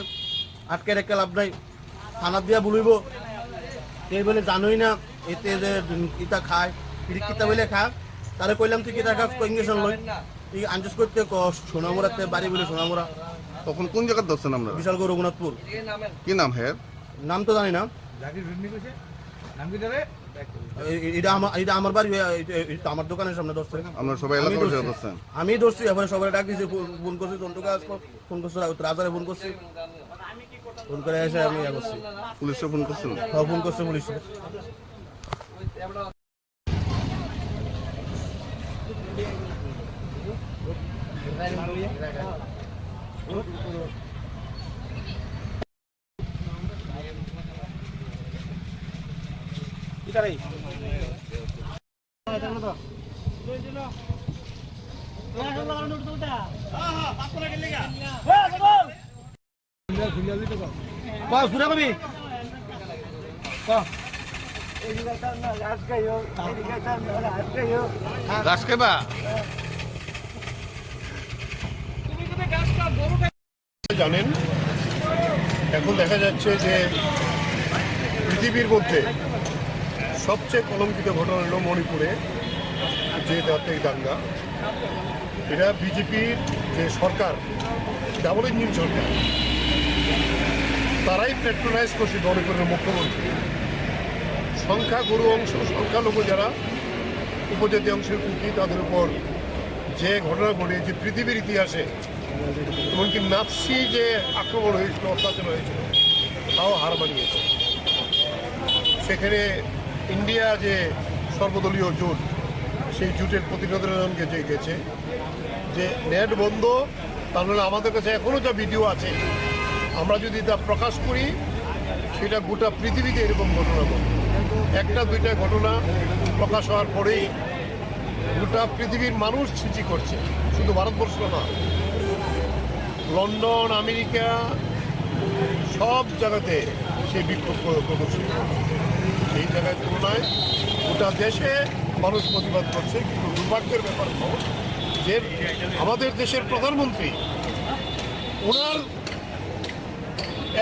আটকে রেখে লাভ নাই। থানাত দিয়া বলিব, এই বলে জানোই না, এতে যে ইটা খায়, পিরিক কিতা বলে খা, তারে কইলাম, "তুই কিতা খাস?" কই, "ইঞ্জেকশন লই।" এই আঞ্জুস করতে ক, সোনামুড়াতে বাড়ি বলে সোনামুড়া। তখন কোন জায়গায় ধরছেন আপনারা? বিশালগড় রঘুনাথপুর। কি নাম হ্যাঁ? নাম তো জানি না। জাকির হুন্নি কইছে? নাম কি ধরে? এই, এই, এটা আমার, এটা আমার বাড়ি, এই, এই, এটা আমার দোকানের সামনে ধরছে। আমরা সবাই আমি এলাকাবাসী ধরছি। ধরছেন? আমি ধরছি, এবারে সবাই ডাক দিছি, ফোন, ফোন করছি, জন্টুকে আসবো, ফোন করছি, রাউত রাজারে ফোন করছি। ফোন করে এসে আমি ইয়ে করছি। পুলিশে ফোন করছেন? হ্যাঁ, ফোন করছে পুলিশে। ঘাস খাইবা? জানেন, এখন দেখা যাচ্ছে যে পৃথিবীর মধ্যে সবচেয়ে কলঙ্কিত ঘটনা হলো মণিপুরে যে জাতীয় দাঙ্গা। এটা বিজেপির যে সরকার, ডাবল ইঞ্জিন সরকার, তারাই প্যাট্রোনাইজ করছে মণিপুরের মুখ্যমন্ত্রী। সংখ্যাগুরু অংশ, সংখ্যালঘু যারা উপজাতি অংশের কুকি, তাদের উপর যে ঘটনা ঘটিয়েছে পৃথিবীর ইতিহাসে, এমনকি নাৎসি যে আক্রমণ হয়েছিল, অত্যাচার হয়েছিল, তাও হার মানিয়েছে। সেখানে ইন্ডিয়া যে সর্বদলীয় জোট, সেই জোটের প্রতিনিধিরা গেছে, গেছে যে নেট বন্ধ, তাহলে আমাদের কাছে এখনো যা ভিডিও আছে, আমরা যদি তা প্রকাশ করি, সেটা গোটা পৃথিবীতে এরকম ঘটনা ঘটে। একটা দুইটা ঘটনা প্রকাশ হওয়ার পরেই গোটা পৃথিবীর মানুষ ছিচি করছে, শুধু ভারতবর্ষ না, লন্ডন, আমেরিকা, সব জায়গাতে সেই বিক্ষোভ প্র-, প্রদর্শন করছে। সেই জায়গায় তুলনায় গোটা দেশে মানুষ প্রতিবাদ করছে, কিন্তু দুর্ভাগ্যের ব্যাপার হলো যে আমাদের দেশের প্রধানমন্ত্রী, ওনার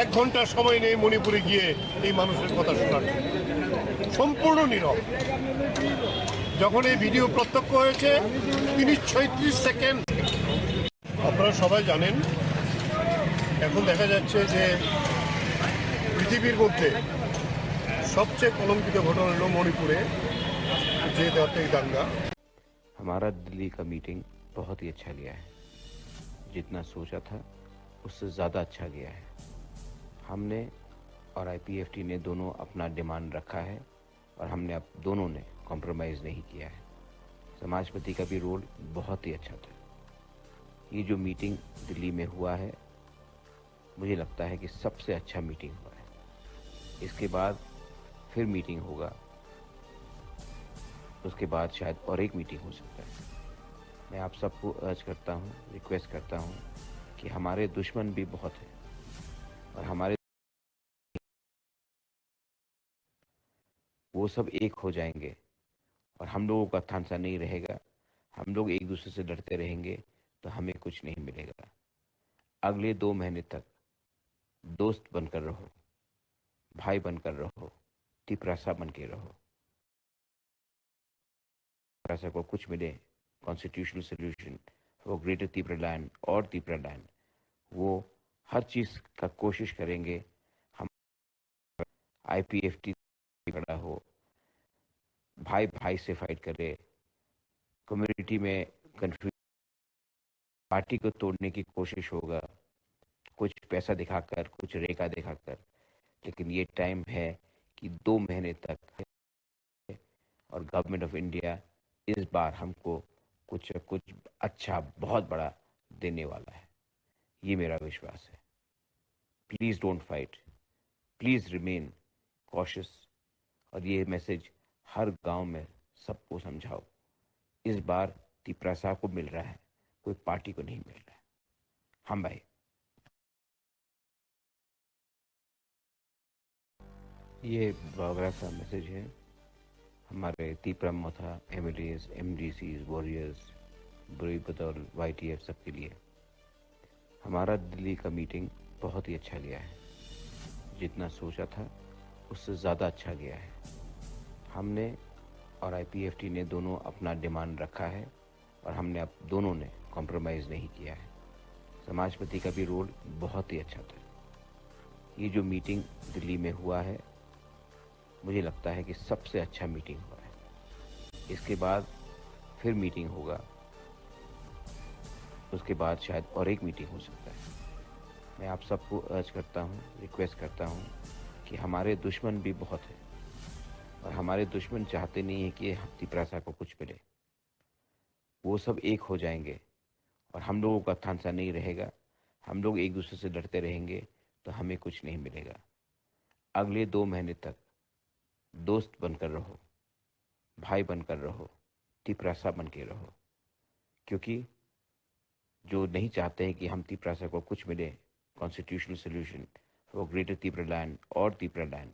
এক ঘন্টা সময় নেই মণিপুরে গিয়ে এই মানুষের কথা শোনার, সম্পূর্ণ নীরব। যখন এই ভিডিও প্রত্যক্ষ হয়েছে, তিনি ছয়ত্রিশ সেকেন্ড। আপনারা সবাই জানেন, এখন দেখা যাচ্ছে যে পৃথিবীর মধ্যে সবচেয়ে কলঙ্কিত ঘটনা হলো মণিপুরে যে জাতীয় দাঙ্গা। हमारा दिल्ली का मीटिंग बहुत ही अच्छा गया है। जितना सोचा था, उससे ज़्यादा अच्छा गया है। हमने और आईपीएफटी ने दोनों अपना डिमांड रखा है और हमने, अब दोनों ने कॉम्प्रोमाइज़ नहीं किया है। समाजपति का भी रोल बहुत ही अच्छा था। ये जो मीटिंग दिल्ली में हुआ है, मुझे लगता है कि सबसे अच्छा मीटिंग हुआ है। इसके बाद फिर मीटिंग होगा, उसके बाद शायद और एक मीटिंग हो सकता है। मैं आप सबको अर्ज करता हूँ, रिक्वेस्ट करता हूँ कि हमारे दुश्मन भी बहुत हैं और हमारे वो सब एक हो जाएंगे और हम लोगों का थानसा नहीं रहेगा। हम लोग एक दूसरे से लड़ते रहेंगे तो हमें कुछ नहीं मिलेगा। अगले दो महीने तक दोस्त बनकर रहो, भाई बनकर रहो, तिपरासा बन के रहो। तिपरासा को कुछ मिले, कॉन्स्टिट्यूशनल सॉल्यूशन फॉर ग्रेटर तिपरालैंड और तिपरालैंड, वो हर चीज़ का कोशिश करेंगे। हम आईपीएफटी खड़ा हो, भाई भाई से फाइट करे, कम्युनिटी में कन्फ्यूजन, पार्टी को तोड़ने की कोशिश होगा, कुछ पैसा दिखाकर, कुछ रेखा दिखाकर, लेकिन ये टाइम है कि दो महीने तक, और गवर्नमेंट ऑफ इंडिया इस बार हमको कुछ, कुछ अच्छा, बहुत बड़ा देने वाला है, ये मेरा विश्वास है। Please don't fight, please remain cautious. और ये मैसेज हर गांव में सबको समझाओ। इस बार तिपरासा को मिल रहा है, कोई पार्टी को नहीं मिल रहा है। हम भाई। ये बायोग्राफ का मैसेज है हमारे तिपरा मोथा एमएलएस, एमडीसीज, वॉरियर्स, ब्रूई बदौल, वाईटीएफ सबके लिए। हमारा दिल्ली का मीटिंग बहुत ही अच्छा गया है। जितना सोचा था, उससे ज़्यादा अच्छा गया है। हमने और आईपीएफटी ने दोनों अपना डिमांड रखा है और हमने, अब दोनों ने कॉम्प्रोमाइज़ नहीं किया है। समाजपति का भी रोल बहुत ही अच्छा था। ये जो मीटिंग दिल्ली में हुआ है, मुझे लगता है कि सबसे अच्छा मीटिंग हुआ है। इसके बाद फिर मीटिंग होगा, उसके बाद शायद और एक मीटिंग हो सकता है। मैं आप सबको अर्ज करता हूँ, रिक्वेस्ट करता हूँ कि हमारे दुश्मन भी बहुत हैं और हमारे दुश्मन चाहते नहीं है कि हम तिपरासा को कुछ मिले। वो सब एक हो जाएंगे और हम लोगों का थानसा नहीं रहेगा। हम लोग एक दूसरे से लड़ते रहेंगे तो हमें कुछ नहीं मिलेगा। अगले दो महीने तक दोस्त बनकर रहो, भाई बनकर रहो, तिपरासा बन के रहो, क्योंकि जो नहीं चाहते हैं कि हम तिपरासा को कुछ मिले, कॉन्स्टिट्यूशनल सॉल्यूशन फॉर ग्रेटर तिपरालैंड और तिपरालैंड,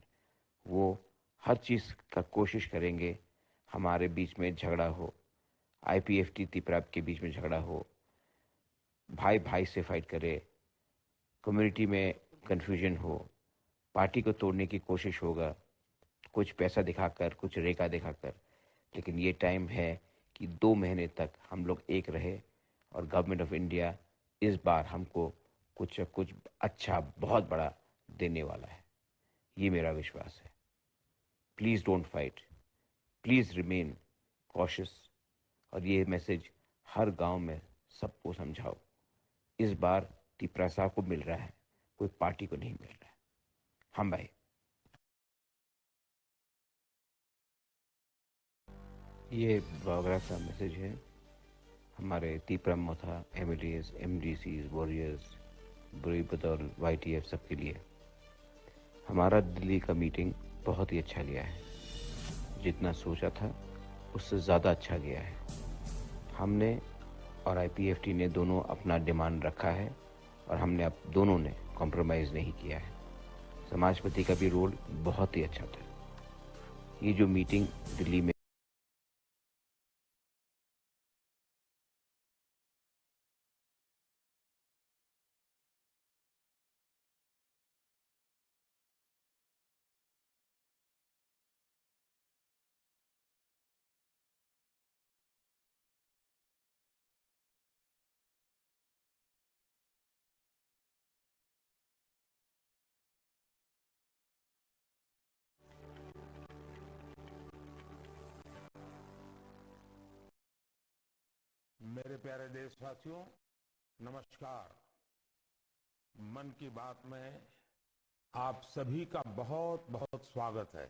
वो हर चीज़ का कोशिश करेंगे। हमारे बीच में झगड़ा हो, आईपीएफटी तिपरा के बीच में झगड़ा हो, भाई भाई से फाइट करे, कम्युनिटी में कन्फ्यूजन हो, पार्टी को तोड़ने की कोशिश होगा, कुछ पैसा दिखाकर, कुछ रेखा दिखाकर, लेकिन ये टाइम है कि दो महीने तक हम लोग एक रहे और गवर्नमेंट ऑफ इंडिया इस बार हमको कुछ, कुछ अच्छा, बहुत बड़ा देने वाला है, ये मेरा विश्वास है। Please don't fight, please remain cautious. और ये मैसेज हर गांव में सबको समझाओ। इस बार तिपरासा को मिल रहा है, कोई पार्टी को नहीं मिल रहा है। हम भाई। ये बायोग्राफ का मैसेज है हमारे तिपरा मोथा एमएलएस, एमडीसीज, वॉरियर्स, ब्रूई बदौल, वाईटीएफ सबके लिए। हमारा दिल्ली का मीटिंग बहुत ही अच्छा गया है। जितना सोचा था, उससे ज़्यादा अच्छा गया है। हमने और आईपीएफटी ने दोनों अपना डिमांड रखा है और हमने, अब दोनों ने कॉम्प्रोमाइज़ नहीं किया है। समाजपति का भी रोल बहुत ही अच्छा था। ये जो मीटिंग दिल्ली में मेरे प्यारे देशवासियों, नमस्कार। मन की बात में आप सभी का बहुत, बहुत स्वागत है।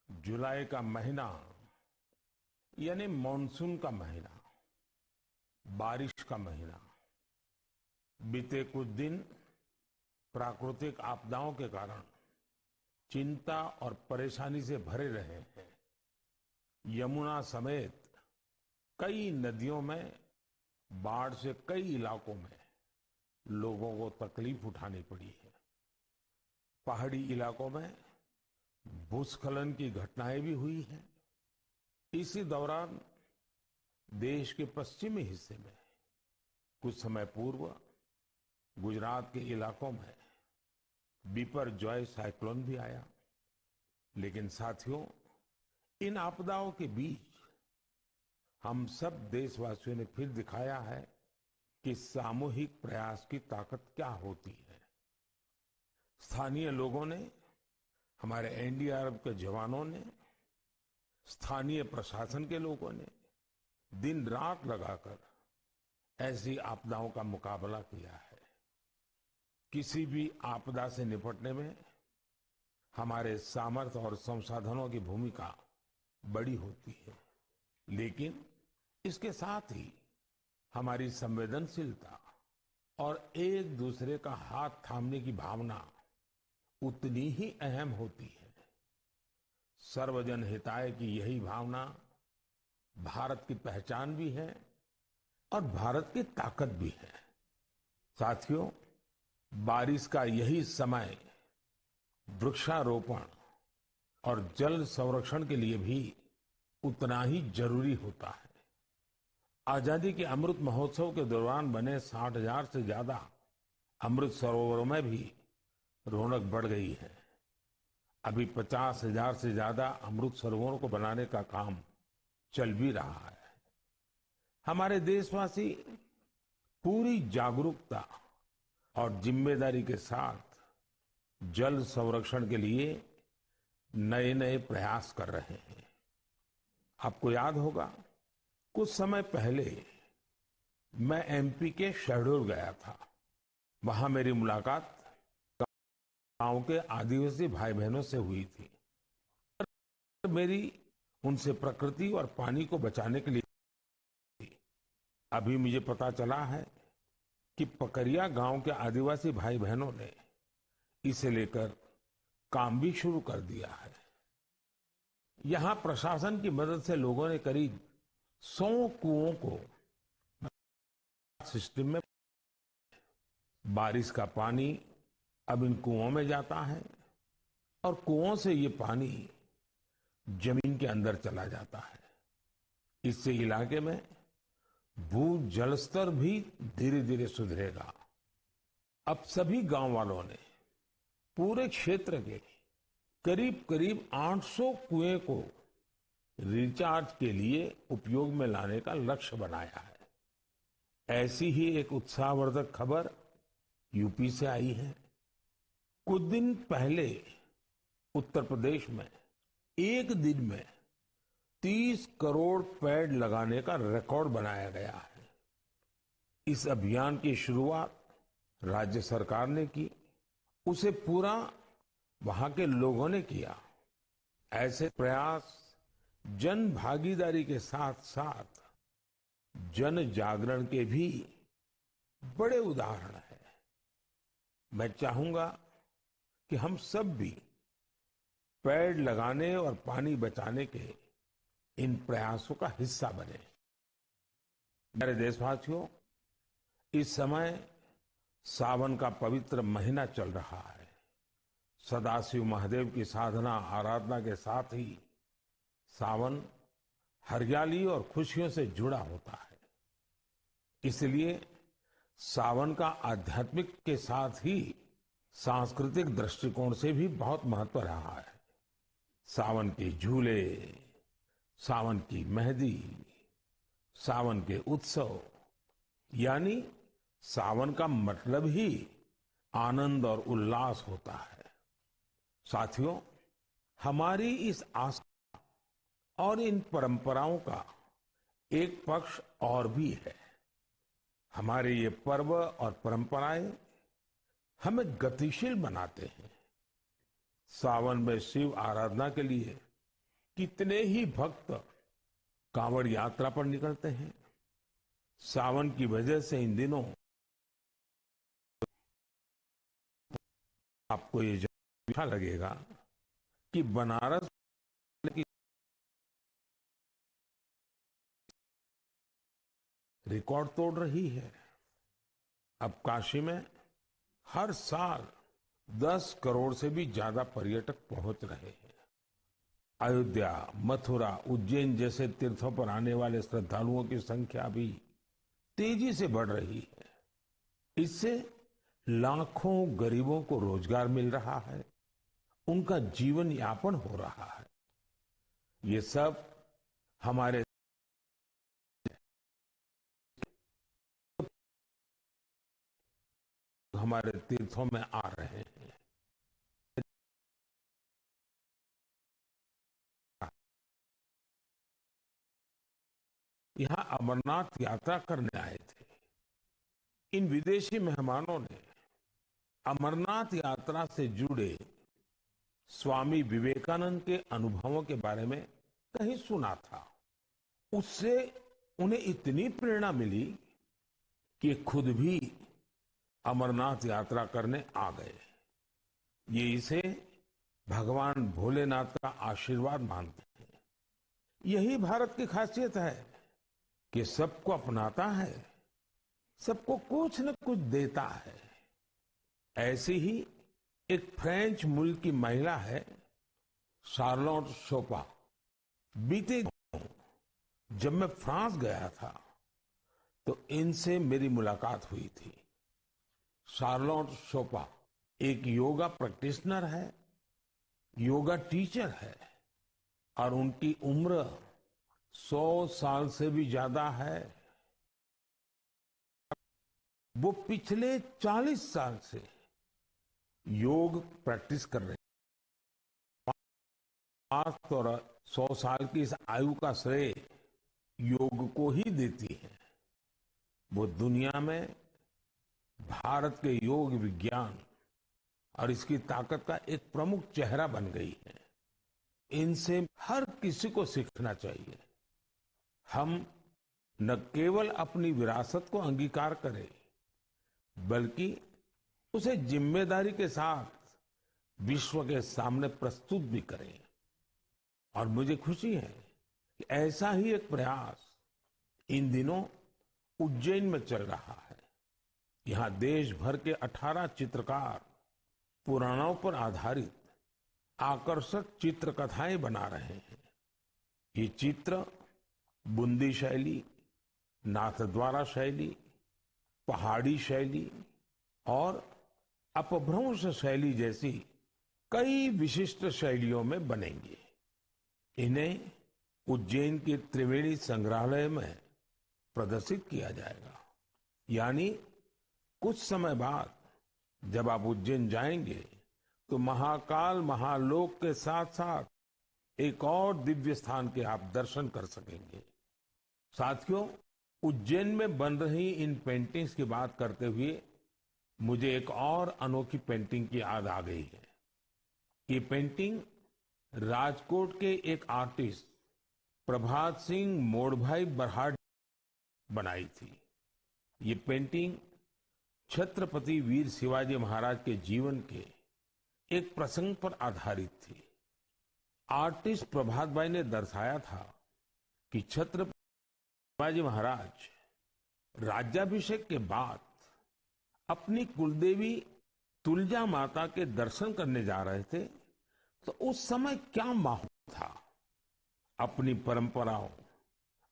जुलाई का महीना, यानी मॉनसून का महीना, बारिश का महीना, बीते कुछ दिन प्राकृतिक आपदाओं के कारण चिंता और परेशानी से भरे रहे हैं। यमुना समेत कई नदियों में बाढ़ से कई इलाकों में लोगों को तकलीफ उठानी पड़ी है। पहाड़ी इलाकों में भूस्खलन की घटनाएं भी हुई हैं। इसी दौरान देश के पश्चिमी हिस्से में कुछ समय पूर्व गुजरात के इलाकों में बिपरजॉय साइक्लोन भी आया। लेकिन साथियों, इन आपदाओं के बीच हम सब देशवासियों ने फिर दिखाया है कि सामूहिक प्रयास की ताकत क्या होती है। स्थानीय लोगों ने, हमारे एनडीआरएफ के जवानों ने, स्थानीय प्रशासन के लोगों ने दिन रात लगाकर ऐसी आपदाओं का मुकाबला किया है। किसी भी आपदा से निपटने में हमारे सामर्थ्य और संसाधनों की भूमिका बड़ी होती है, लेकिन इसके साथ ही हमारी संवेदनशीलता और एक दूसरे का हाथ थामने की भावना उतनी ही अहम होती है। सर्वजन हिताय की यही भावना भारत की पहचान भी है और भारत की ताकत भी है। साथियों, बारिश का यही समय वृक्षारोपण और जल संरक्षण के लिए भी उतना ही जरूरी होता है। आजादी के अमृत महोत्सव के दौरान बने साठ हज़ार से ज्यादा अमृत सरोवरों में भी रौनक बढ़ गई है। अभी पचास हज़ार से ज्यादा अमृत सरोवरों को बनाने का काम चल भी रहा है। हमारे देशवासी पूरी जागरूकता और जिम्मेदारी के साथ जल संरक्षण के लिए नए-नए प्रयास कर रहे हैं। आपको याद होगा, कुछ समय पहले मैं एमपी के शहडोल गया था। वहां मेरी मुलाकात गांव के आदिवासी भाई बहनों से हुई थी। मेरी उनसे प्रकृति और पानी को बचाने के लिए, अभी मुझे पता चला है कि पकरिया गांव के आदिवासी भाई बहनों ने इसे लेकर काम भी शुरू कर दिया है। यहाँ प्रशासन की मदद से लोगों ने करीब सौ कुओं को सिस्टम में, बारिश का पानी अब इन कुओं में जाता है और कुओं से ये पानी जमीन के अंदर चला जाता है। इससे इलाके में भू जलस्तर भी धीरे-धीरे सुधरेगा। अब सभी गांव वालों ने पूरे क्षेत्र के करीब-करीब आठ सौ कुएं को रिचार्ज के लिए उपयोग में लाने का लक्ष्य बनाया है। ऐसी ही एक उत्साहवर्धक खबर यूपी से आई है। कुछ दिन पहले उत्तर प्रदेश में एक दिन में तीस करोड़ पेड़ लगाने का रिकॉर्ड बनाया गया है। इस अभियान की शुरुआत राज्य सरकार ने की, उसे पूरा वहां के लोगों ने किया। ऐसे प्रयास जन भागीदारी के साथ-साथ जन जागरण के भी बड़े उदाहरण हैं। मैं चाहूंगा कि हम सब भी पेड़ लगाने और पानी बचाने के इन प्रयासों का हिस्सा बने। मेरे देशवासियों, इस समय सावन का पवित्र महीना चल रहा है। सदाशिव महादेव की साधना, आराधना के साथ ही सावन हरियाली और खुशियों से जुड़ा होता है। इसलिए सावन का आध्यात्मिक के साथ ही सांस्कृतिक दृष्टिकोण से भी बहुत महत्व रहा है। सावन के झूले, सावन की मेहंदी, सावन के उत्सव, यानी सावन का मतलब ही आनंद और उल्लास होता है। साथियों, हमारी इस आस्था और इन परंपराओं का एक पक्ष और भी है। हमारे ये पर्व और परंपराएं हमें गतिशील बनाते हैं। सावन में शिव आराधना के लिए कितने ही भक्त कांवड़ यात्रा पर निकलते हैं। सावन की वजह से इन दिनों आपको ये जानकर अच्छा लगेगा कि बनारस की रिकॉर्ड तोड़ रही है। अब काशी में हर साल दस करोड़ से भी ज्यादा पर्यटक पहुंच रहे हैं। अयोध्या, मथुरा, उज्जैन जैसे तीर्थों पर आने वाले श्रद्धालुओं की संख्या भी तेजी से बढ़ रही है। इससे लाखों गरीबों को रोजगार मिल रहा है, उनका जीवन यापन हो रहा है। ये सब हमारे, हमारे तीर्थों में आ रहे हैं। यहाँ अमरनाथ यात्रा करने आए थे। इन विदेशी मेहमानों ने अमरनाथ यात्रा से जुड़े स्वामी विवेकानंद के अनुभवों के बारे में कहीं सुना था। उससे उन्हें इतनी प्रेरणा मिली कि खुद भी अमरनाथ यात्रा करने आ गए। ये इसे भगवान भोलेनाथ का आशीर्वाद मानते हैं। यही भारत की खासियत है कि सबको अपनाता है, सबको कुछ न कुछ देता है। ऐसी ही एक फ्रेंच मूल की महिला है शार्लोट शोपा। बीते दिनों जब मैं फ्रांस गया था, तो इनसे मेरी मुलाकात हुई थी। शार्लोट शोपा एक योगा प्रैक्टिशनर है, योगा टीचर है और उनकी उम्र सौ साल से भी ज्यादा है। वो पिछले चालीस साल से योग प्रैक्टिस कर रहे हैं। खास तौर सौ साल की इस आयु का श्रेय योग को ही देती है। वो दुनिया में भारत के योग विज्ञान और इसकी ताकत का एक प्रमुख चेहरा बन गई है। इनसे हर किसी को सीखना चाहिए। हम न केवल अपनी विरासत को अंगीकार करें, बल्कि उसे जिम्मेदारी के साथ विश्व के सामने प्रस्तुत भी करें। और मुझे खुशी है कि ऐसा ही एक प्रयास इन दिनों उज्जैन में चल रहा है। यहाँ देश भर के अठारह चित्रकार पुराणों पर आधारित आकर्षक चित्रकथाएं बना रहे हैं। ये चित्र बूंदी शैली, नाथद्वारा शैली, पहाड़ी शैली और अपभ्रंश शैली जैसी कई विशिष्ट शैलियों में बनेंगे। इन्हें उज्जैन के त्रिवेणी संग्रहालय में प्रदर्शित किया जाएगा। यानी कुछ समय बाद जब आप उज्जैन जाएंगे, तो महाकाल महालोक के साथ-साथ एक और दिव्य स्थान के आप दर्शन कर सकेंगे। साथियों, उज्जैन में बन रही इन पेंटिंग्स की बात करते हुए मुझे एक और अनोखी पेंटिंग की याद आ गई है। ये पेंटिंग राजकोट के एक आर्टिस्ट प्रभात सिंह मोड़भाई बरहाट बनाई थी। ये पेंटिंग छत्रपति वीर शिवाजी महाराज के जीवन के एक प्रसंग पर आधारित थी। आर्टिस्ट प्रभात भाई ने दर्शाया था कि छत्रपति शिवाजी महाराज राज्याभिषेक के बाद अपनी कुलदेवी तुलजा माता के दर्शन करने जा रहे थे, तो उस समय क्या माहौल था। अपनी परंपराओं,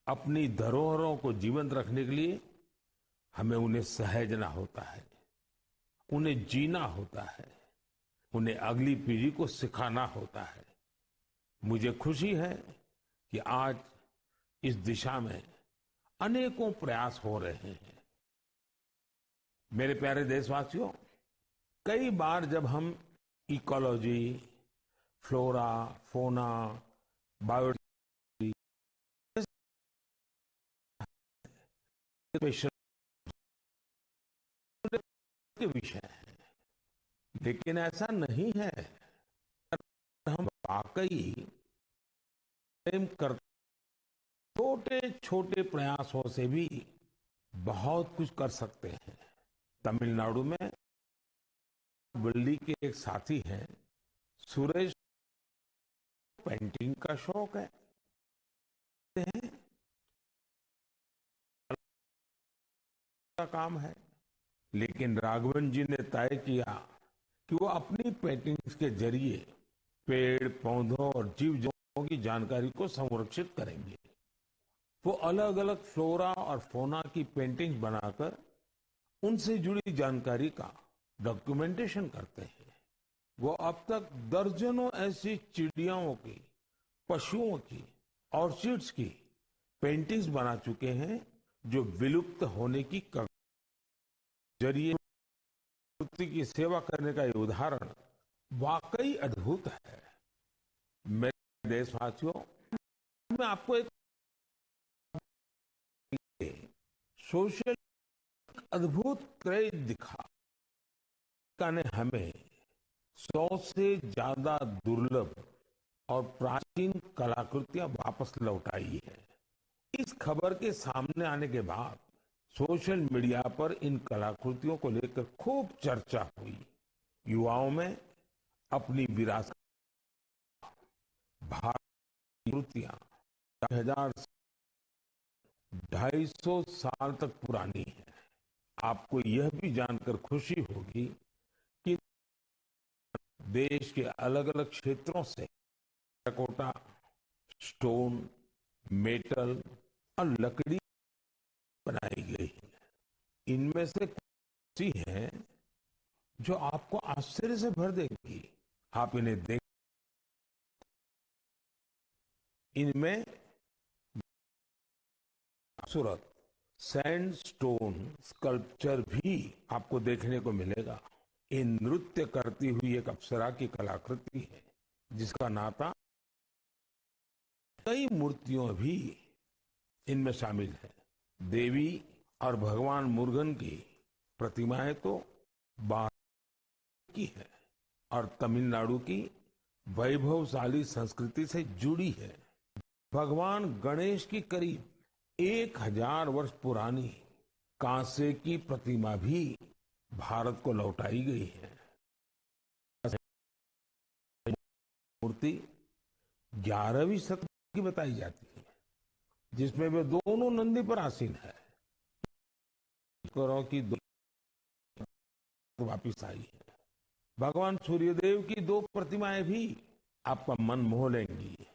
अपनी धरोहरों को जीवंत रखने के लिए हमें उन्हें सहेजना होता है, उन्हें जीना होता है, उन्हें अगली पीढ़ी को सिखाना होता है। मुझे खुशी है कि आज इस दिशा में अनेकों प्रयास हो रहे हैं। मेरे प्यारे देशवासियों, कई बार जब हम इकोलॉजी, फ्लोरा, फोना, बायो स्पेशल के विषय है, लेकिन ऐसा नहीं है। हम वाकई प्रेम कर, छोटे छोटे प्रयासों से भी बहुत कुछ कर सकते हैं। तमिलनाडु में वल्ली के एक साथी हैं सुरेश, पेंटिंग का शौक है, हैं, का काम है। लेकिन राघवन जी ने तय किया कि वो अपनी पेंटिंग्स के जरिए पेड़ पौधों और जीव जंतुओं की जानकारी को संरक्षित करेंगे। वो अलग अलग फ्लोरा और फोना की पेंटिंग्स बनाकर उनसे जुड़ी जानकारी का डॉक्यूमेंटेशन करते हैं। वो अब तक दर्जनों ऐसी चिड़ियाओं की, पशुओं की, ऑर्चिड्स की पेंटिंग्स बना चुके हैं जो विलुप्त होने की कगार। जरिए प्रकृति की सेवा करने का ये उदाहरण वाकई अद्भुत है। मेरे देशवासियों, मैं आपको एक सोशल अद्भुत क्रेज दिखा। ने हमें सौ से ज्यादा दुर्लभ और प्राचीन कलाकृतियां वापस लौटाई है। इस खबर के सामने आने के बाद सोशल मीडिया पर इन कलाकृतियों को लेकर खूब चर्चा हुई। युवाओं में अपनी विरासत, भारतीय कृतियां, हजार, ढाई सौ साल तक पुरानी है। आपको यह भी जानकर खुशी होगी कि देश के अलग-अलग क्षेत्रों से टेराकोटा, स्टोन, मेटल और लकड़ी बनाई गई है। इनमें से कुछ ऐसी हैं जो आपको आश्चर्य से भर देंगी। आप इन्हें देख, इनमें खूबसूरत सैंडस्टोन स्कल्पचर भी आपको देखने को मिलेगा। ये नृत्य करती हुई एक अप्सरा की कलाकृति है, जिसका नाता कई मूर्तियों भी इनमें शामिल है। देवी और भगवान मुरुगन की प्रतिमाएं तो बाहर की है और तमिलनाडु की वैभवशाली संस्कृति से जुड़ी है। भगवान गणेश की करीब एक हजार वर्ष पुरानी कांसे की प्रतिमा भी भारत को लौटाई गई है। मूर्ति ग्यारहवीं शताब्दी की बताई जाती है, जिसमें वे दोनों नंदी पर आसीन है। करो कि दो वापिस आई है। भगवान सूर्यदेव की दो प्रतिमाएं भी आपका मन मोह लेंगी।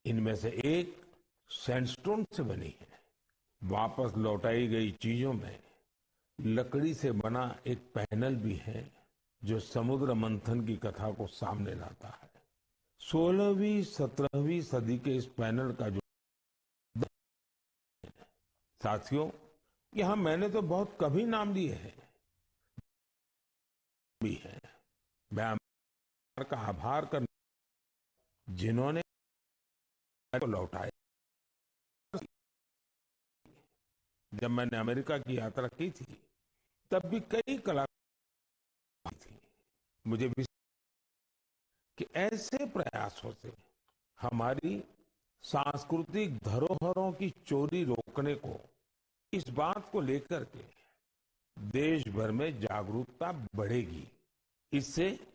इनमें से एक सैंडस्टोन से बनी है। वापस लौटाई गई चीजों में लकड़ी से बना एक पैनल भी है, जो समुद्र मंथन की कथा को सामने लाता है। सोलहवीं, सत्रहवीं सदी के इस पैनल का जो, साथियों, यहाँ मैंने तो बहुत कम ही नाम लिए हैं, भी है। मैं का आभार करना, जिन्होंने को लौटाया। जब मैंने अमेरिका की यात्रा की थी, तब भी कई कला थी। मुझे विश्वास कि ऐसे प्रयासों से हमारी सांस्कृतिक धरोहरों की चोरी रोकने को, इस बात को लेकर के देश भर में जागरूकता बढ़ेगी। इससे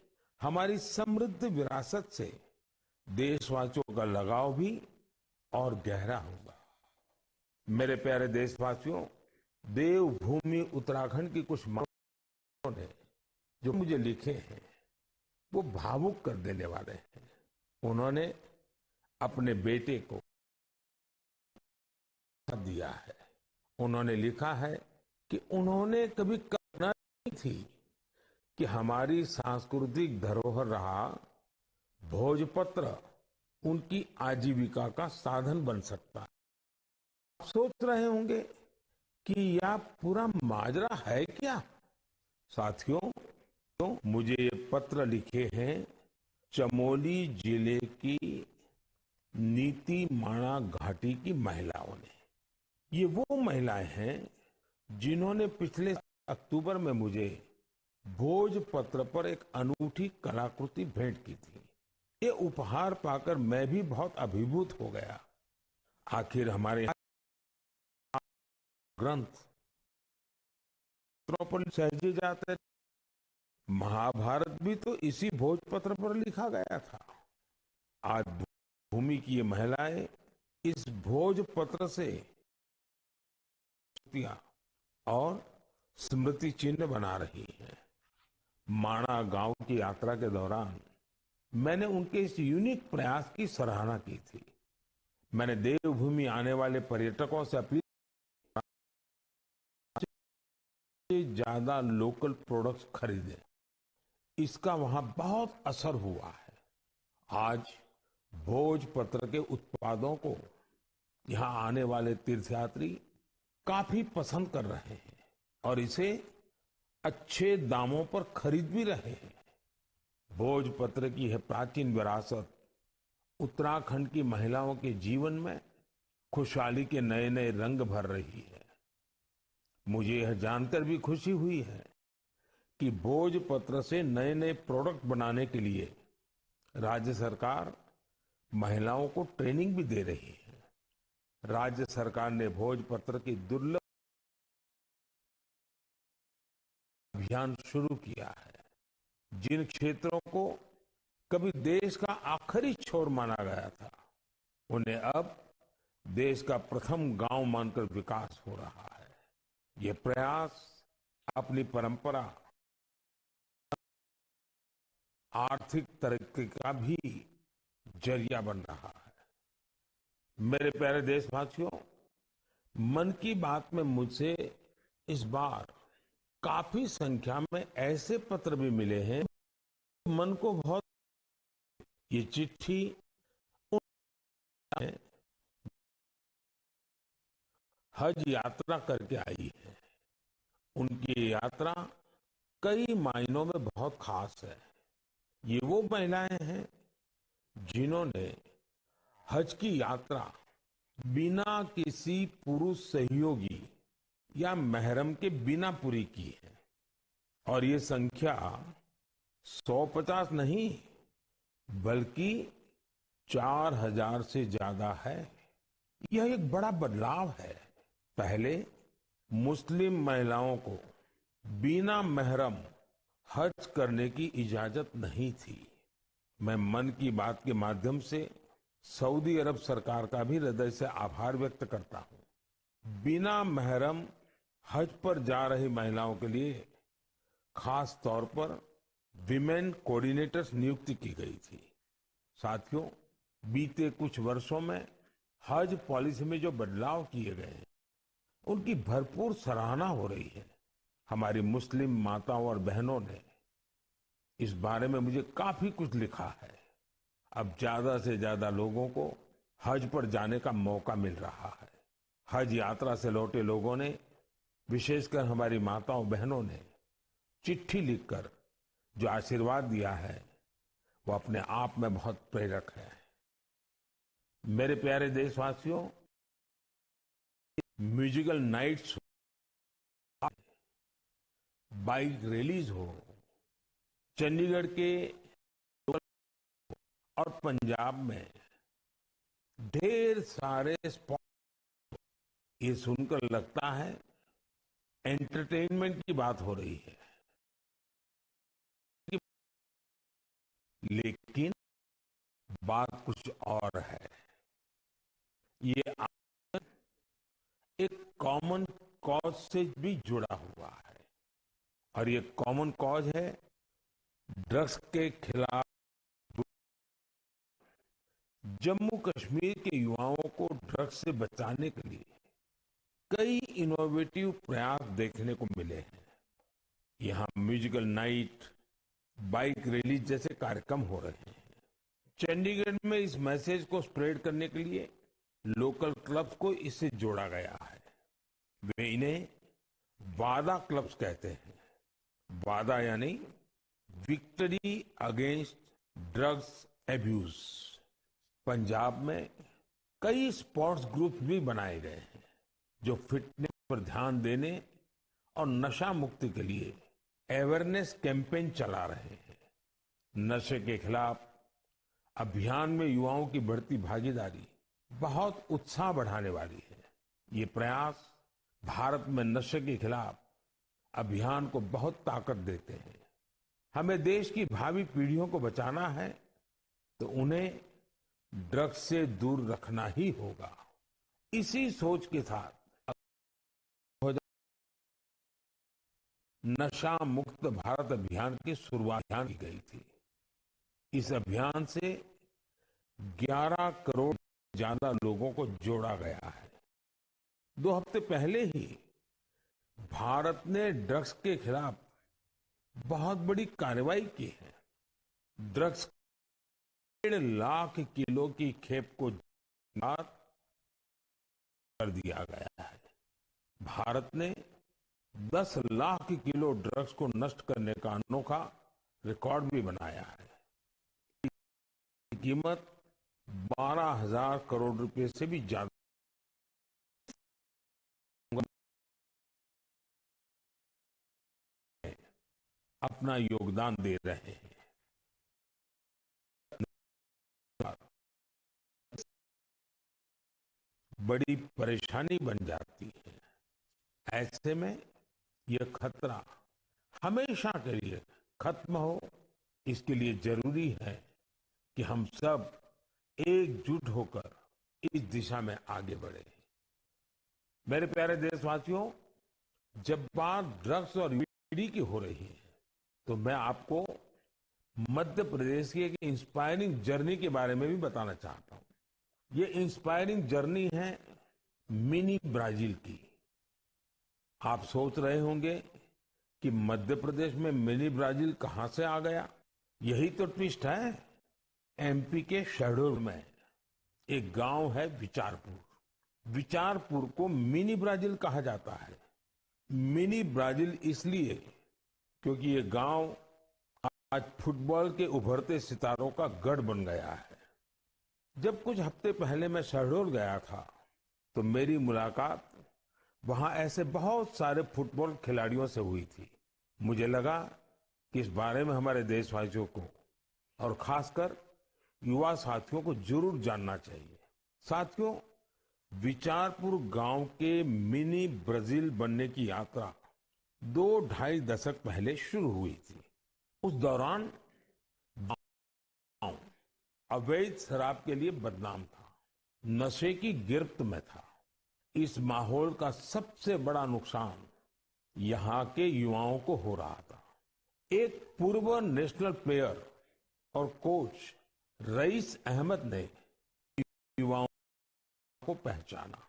हमारी समृद्ध विरासत से देशवासियों का लगाव भी और गहरा होगा। मेरे प्यारे देशवासियों, देवभूमि उत्तराखंड की कुछ मांगों ने जो मुझे लिखे हैं, वो भावुक कर देने वाले हैं। उन्होंने अपने बेटे को दिया है। उन्होंने लिखा है कि उन्होंने कभी कल्पना नहीं थी कि हमारी सांस्कृतिक धरोहर रहा भोजपत्र उनकी आजीविका का साधन बन सकता है। आप सोच रहे होंगे कि यह पूरा माजरा है क्या? साथियों, तो मुझे ये पत्र लिखे हैं चमोली जिले की नीतीमाणा घाटी की महिलाओं ने। ये वो महिलाएं हैं जिन्होंने पिछले अक्टूबर में मुझे भोजपत्र पर एक अनूठी कलाकृति भेंट की थी। ये उपहार पाकर मैं भी बहुत अभिभूत हो गया। आखिर हमारे ग्रंथ पत्रों पर सहेजे जाते। महाभारत भी तो इसी भोजपत्र पर लिखा गया था। आज भूमि की ये महिलाएं इस भोजपत्र से स्मृतियां और स्मृति चिन्ह बना रही हैं। माणा गांव की यात्रा के दौरान मैंने उनके इस यूनिक प्रयास की सराहना की थी। मैंने देवभूमि आने वाले पर्यटकों से अपील से ज्यादा लोकल प्रोडक्ट्स खरीदें। इसका वहां बहुत असर हुआ है। आज भोजपत्र के उत्पादों को यहां आने वाले तीर्थयात्री काफी पसंद कर रहे हैं और इसे अच्छे दामों पर खरीद भी रहे हैं। भोजपत्र की यह प्राचीन विरासत उत्तराखंड की महिलाओं के जीवन में खुशहाली के नए-नए रंग भर रही है। मुझे यह जानकर भी खुशी हुई है कि भोजपत्र से नए-नए प्रोडक्ट बनाने के लिए राज्य सरकार महिलाओं को ट्रेनिंग भी दे रही है। राज्य सरकार ने भोजपत्र की दुर्लभ अभियान शुरू किया है। जिन क्षेत्रों को कभी देश का आखिरी छोर माना गया था, उन्हें अब देश का प्रथम गांव मानकर विकास हो रहा है। ये प्रयास अपनी परंपरा, आर्थिक तरक्की का भी जरिया बन रहा है। मेरे प्यारे देशवासियों, मन की बात में मुझे इस बार काफी संख्या में ऐसे पत्र भी मिले हैं, मन को बहुत, ये चिट्ठी उन हज यात्रा करके आई है। उनकी ये यात्रा कई मायनों में बहुत खास है। ये वो महिलाएं हैं जिन्होंने हज की यात्रा बिना किसी पुरुष सहयोगी या महरम के बिना पूरी की है। और ये संख्या सौ पचास नहीं, बल्कि चार हज़ार से ज्यादा है। यह एक बड़ा बदलाव है। पहले मुस्लिम महिलाओं को बिना महरम हज करने की इजाजत नहीं थी। मैं मन की बात के माध्यम से सऊदी अरब सरकार का भी हृदय से आभार व्यक्त करता हूं। बिना महरम हज पर जा रही महिलाओं के लिए खास तौर पर विमेन कोऑर्डिनेटर्स नियुक्ति की गई थी। साथियों, बीते कुछ वर्षों में हज पॉलिसी में जो बदलाव किए गए हैं, उनकी भरपूर सराहना हो रही है। हमारी मुस्लिम माताओं और बहनों ने इस बारे में मुझे काफी कुछ लिखा है। अब ज्यादा से ज्यादा लोगों को हज पर जाने का मौका मिल रहा है। हज यात्रा से लौटे लोगों ने, विशेषकर हमारी माताओं बहनों ने चिट्ठी लिखकर जो आशीर्वाद दिया है, वो अपने आप में बहुत प्रेरक है। मेरे प्यारे देशवासियों, म्यूजिकल नाइट्स, बाइक रैलीज हो, चंडीगढ़ के और पंजाब में ढेर सारे स्पॉट, ये सुनकर लगता है एंटरटेनमेंट की बात हो रही है, लेकिन बात कुछ और है। ये एक कॉमन कॉज से भी जुड़ा हुआ है, और ये कॉमन कॉज है ड्रग्स के खिलाफ। जम्मू कश्मीर के युवाओं को ड्रग्स से बचाने के लिए कई इनोवेटिव प्रयास देखने को मिले हैं। यहाँ म्यूजिकल नाइट, बाइक रैली जैसे कार्यक्रम हो रहे हैं। चंडीगढ़ में इस मैसेज को स्प्रेड करने के लिए लोकल क्लब्स को इससे जोड़ा गया है। वे इन्हें वादा क्लब्स कहते हैं। वादा यानी victory against drugs abuse. Punjab में कई स्पोर्ट्स ग्रुप्स भी बनाए गए हैं जो फिटनेस पर ध्यान देने और नशा मुक्ति के लिए अवेयरनेस कैंपेन चला रहे हैं। नशे के खिलाफ अभियान में युवाओं की बढ़ती भागीदारी बहुत उत्साह बढ़ाने वाली है। ये प्रयास भारत में नशे के खिलाफ अभियान को बहुत ताकत देते हैं। हमें देश की भावी पीढ़ियों को बचाना है, तो उन्हें ड्रग्स से दूर रखना ही होगा। इसी सोच के साथ नशा मुक्त भारत अभियान की शुरुआत की गई थी। इस अभियान से ग्यारह करोड़ ज्यादा लोगों को जोड़ा गया है। दो हफ्ते पहले ही भारत ने ड्रग्स के खिलाफ बहुत बड़ी कार्रवाई की है। ड्रग्स डेढ़ लाख किलो की खेप को बरामद कर दिया गया है। भारत ने दस लाख किलो ड्रग्स को नष्ट करने का अनोखा रिकॉर्ड भी बनाया है। कीमत बारह हज़ार करोड़ रुपए से भी ज्यादा। अपना योगदान दे रहे हैं। बड़ी परेशानी बन जाती है। ऐसे में यह खतरा हमेशा के लिए खत्म हो, इसके लिए जरूरी है कि हम सब एकजुट होकर इस दिशा में आगे बढ़ें। मेरे प्यारे देशवासियों, जब बात ड्रग्स और बीड़ी की हो रही है, तो मैं आपको मध्य प्रदेश की एक इंस्पायरिंग जर्नी के बारे में भी बताना चाहता हूँ। ये इंस्पायरिंग जर्नी है मिनी ब्राजील की। आप सोच रहे होंगे कि मध्य प्रदेश में मिनी ब्राजील कहाँ से आ गया? यही तो ट्विस्ट है। एमपी के शहडोल में एक गांव है विचारपुर। विचारपुर को मिनी ब्राजील कहा जाता है। मिनी ब्राजील इसलिए क्योंकि ये गांव आज फुटबॉल के उभरते सितारों का गढ़ बन गया है। जब कुछ हफ्ते पहले मैं शहडोल गया था, तो मेरी मुलाकात वहां ऐसे बहुत सारे फुटबॉल खिलाड़ियों से हुई थी। मुझे लगा कि इस बारे में हमारे देशवासियों को और खासकर युवा साथियों को जरूर जानना चाहिए। साथियों, विचारपुर गांव के मिनी ब्राजील बनने की यात्रा दो ढाई दशक पहले शुरू हुई थी। उस दौरान गांव अवैध शराब के लिए बदनाम था, नशे की गिरफ्त में था। इस माहौल का सबसे बड़ा नुकसान यहाँ के युवाओं को हो रहा था। एक पूर्व नेशनल प्लेयर और कोच रईस अहमद ने युवाओं को पहचाना,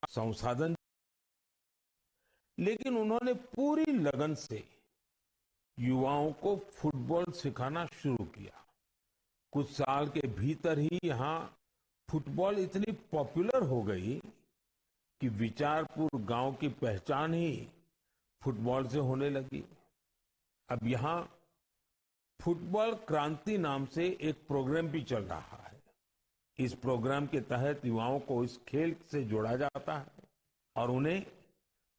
संसाधन, लेकिन उन्होंने पूरी लगन से युवाओं को फुटबॉल सिखाना शुरू किया। कुछ साल के भीतर ही यहाँ फुटबॉल इतनी पॉपुलर हो गई कि विचारपुर गांव की पहचान ही फुटबॉल से होने लगी। अब यहाँ फुटबॉल क्रांति नाम से एक प्रोग्राम भी चल रहा है। इस प्रोग्राम के तहत युवाओं को इस खेल से जोड़ा जाता है और उन्हें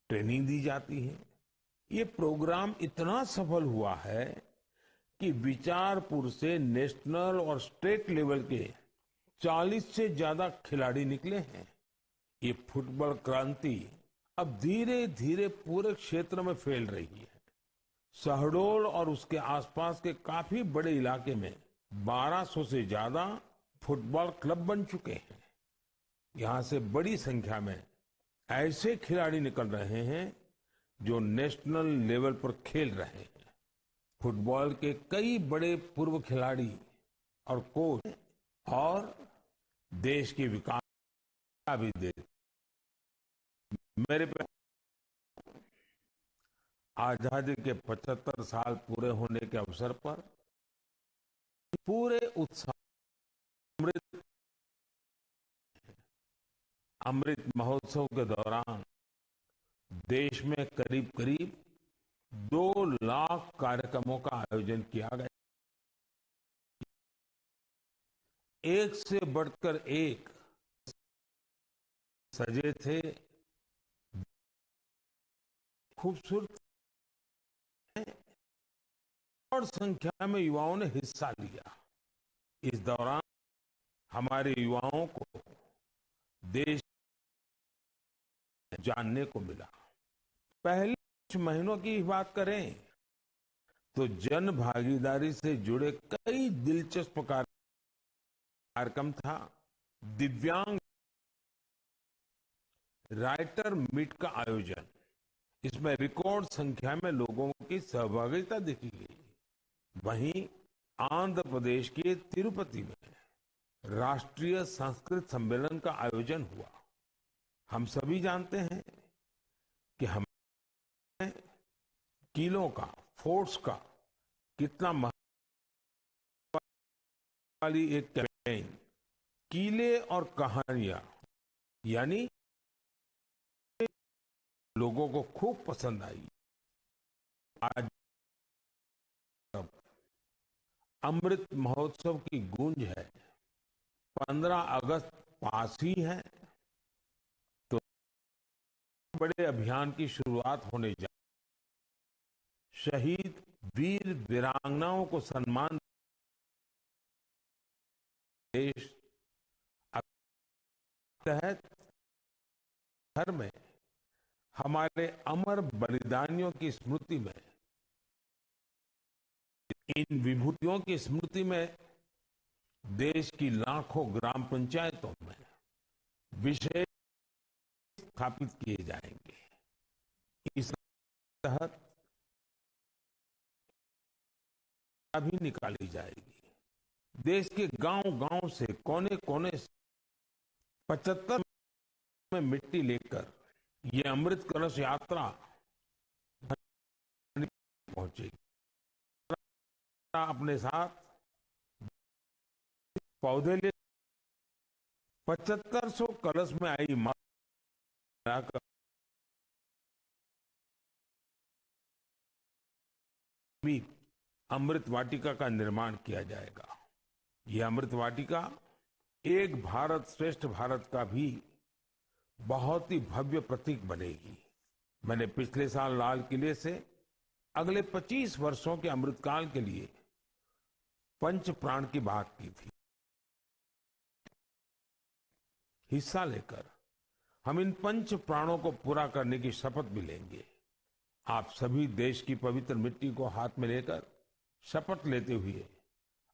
ट्रेनिंग दी जाती है। ये प्रोग्राम इतना सफल हुआ है कि विचारपुर से नेशनल और स्टेट लेवल के चालीस से ज्यादा खिलाड़ी निकले हैं। ये फुटबॉल क्रांति अब धीरे-धीरे पूरे क्षेत्र में फैल रही है। शहडोल और उसके आसपास के काफी बड़े इलाके में बारह सौ से ज्यादा फुटबॉल क्लब बन चुके हैं। यहाँ से बड़ी संख्या में ऐसे खिलाड़ी निकल रहे हैं जो नेशनल लेवल पर खेल रहे हैं। फुटबॉल के कई बड़े पूर्व खिलाड़ी और कोच और देश के विकास भी दे। मेरे प्यारे, आजादी के पचहत्तर साल पूरे होने के अवसर पर पूरे उत्साह, अमृत, अमृत महोत्सव के दौरान देश में करीब करीब दो लाख कार्यक्रमों का आयोजन किया गया। एक से बढ़कर एक सजे थे, खूबसूरत और संख्या में युवाओं ने हिस्सा लिया। इस दौरान हमारे युवाओं को देश जानने को मिला। पहले कुछ महीनों की बात करें तो जन भागीदारी से जुड़े कई दिलचस्प कार्य कार्यक्रम था दिव्यांग राइटर मीट का आयोजन। इसमें रिकॉर्ड संख्या में लोगों की सहभागिता देखी गई। वहीं आंध्र प्रदेश के तिरुपति में राष्ट्रीय संस्कृत सम्मेलन का आयोजन हुआ। हम सभी जानते हैं कि हम किलों का, फोर्ट्स का कितना महत्व वाली एक कैंपेन, किले और कहानियां, यानी लोगों को खूब पसंद आई। आज अमृत महोत्सव की गूंज है, पन्द्रह अगस्त पास ही है, तो बड़े अभियान की शुरुआत होने जा, शहीद वीर वीरांगनाओं को सम्मान देश तहत घर में हमारे अमर बलिदानियों की स्मृति में, इन विभूतियों की स्मृति में देश की लाखों ग्राम पंचायतों में विशेष स्थापित किए जाएंगे। इस तहत भी निकाली जाएगी। देश के गांव-गांव से, कोने-कोने से पचहत्तर में मिट्टी लेकर ये अमृत कलश यात्रा पहुंचेगी। अपने साथ पौधे ले पचहत्तर सौ कलश में आई माँ भी अमृत वाटिका का निर्माण किया जाएगा। ये अमृत वाटिका एक भारत श्रेष्ठ भारत का भी बहुत ही भव्य प्रतीक बनेगी। मैंने पिछले साल लाल किले से अगले पच्चीस वर्षों के अमृतकाल के लिए पंच प्राण की बात की थी। हिस्सा लेकर हम इन पंच प्राणों को पूरा करने की शपथ भी लेंगे। आप सभी देश की पवित्र मिट्टी को हाथ में लेकर शपथ लेते हुए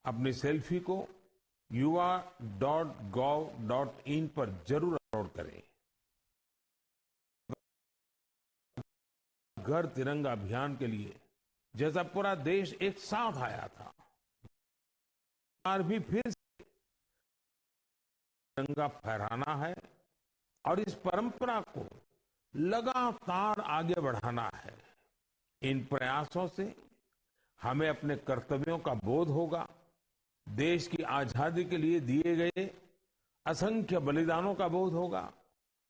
अपनी सेल्फी को युवा डॉट गव डॉट इन पर जरूर अपलोड करें। घर तिरंगा अभियान के लिए जैसा पूरा देश एक साथ आया था, बार भी फिर से तिरंगा फहराना है और इस परंपरा को लगातार आगे बढ़ाना है। इन प्रयासों से हमें अपने कर्तव्यों का बोध होगा, देश की आजादी के लिए दिए गए असंख्य बलिदानों का बोध होगा,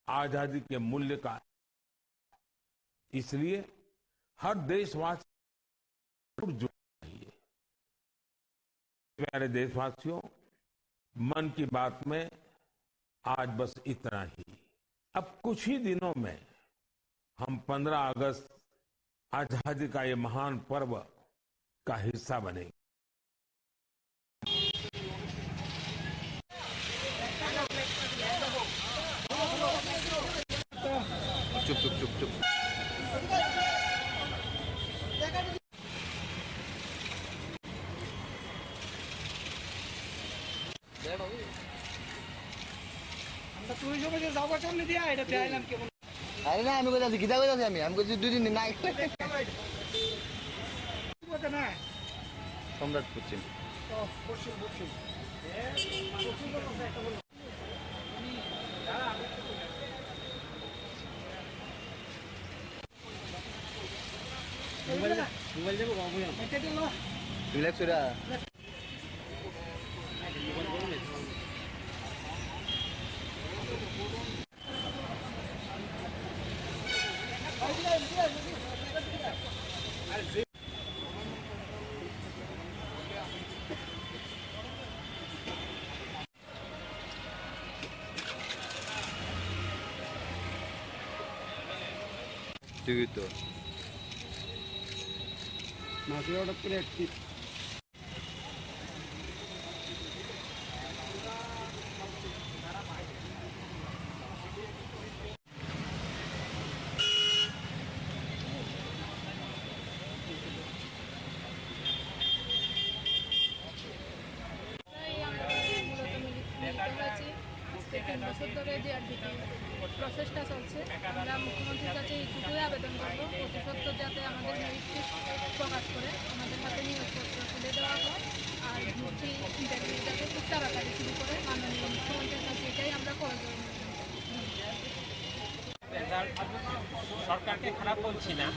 आजादी के मूल्य का। इसलिए हर देशवासी जरूर जुड़ना चाहिए। प्यारे देशवासियों, मन की बात में आज बस इतना ही। अब कुछ ही दिनों में हम पन्द्रह अगस्त आजादी का ये महान पर्व का हिस्सा बनेंगे। চুপ, চুপ, চুপ, চুপ। আমরা ট্যুরিজমে যে যাবো সামনে দিয়া, এটা বেআইন আমি কেমন? আরে না, আমি কইতাছি, গীতা কইতাছি আমি, আমি কইছি দুই দিন না গেলে। সম্রাট পশ্চিম। ও, পশ্চিম, পশ্চিম। মোবাইল, মোবাইল দেবো, বাবু। Relax হয়ে। ঠিকই তো। মাছের অর্ডার করে একটি। এই আন্দোলনে মূলত মিলি-, মিলিত হয়েছি। আজকে তিন বছর ধরে যে আর কি প্রচেষ্টা চলছে, আমরা মুখ্যমন্ত্রীর কাছে এইটুকুই আবেদন করব, অতি সত্বর যাতে আমাদের মেরিট লিস্ট প্রকাশ করে আমাদের হাতে নিয়োগপত্র তুলে দেওয়া হয়, আর ভর্তি ইন্টারভিউ যাতে খুব তাড়াতাড়ি শুরু করে মাননীয় মুখ্যমন্ত্রীর কাছে এটাই আমরা করজোড়ে নিবেদন করব। রেজাল্ট সরকারকে খারাপ বলছি না,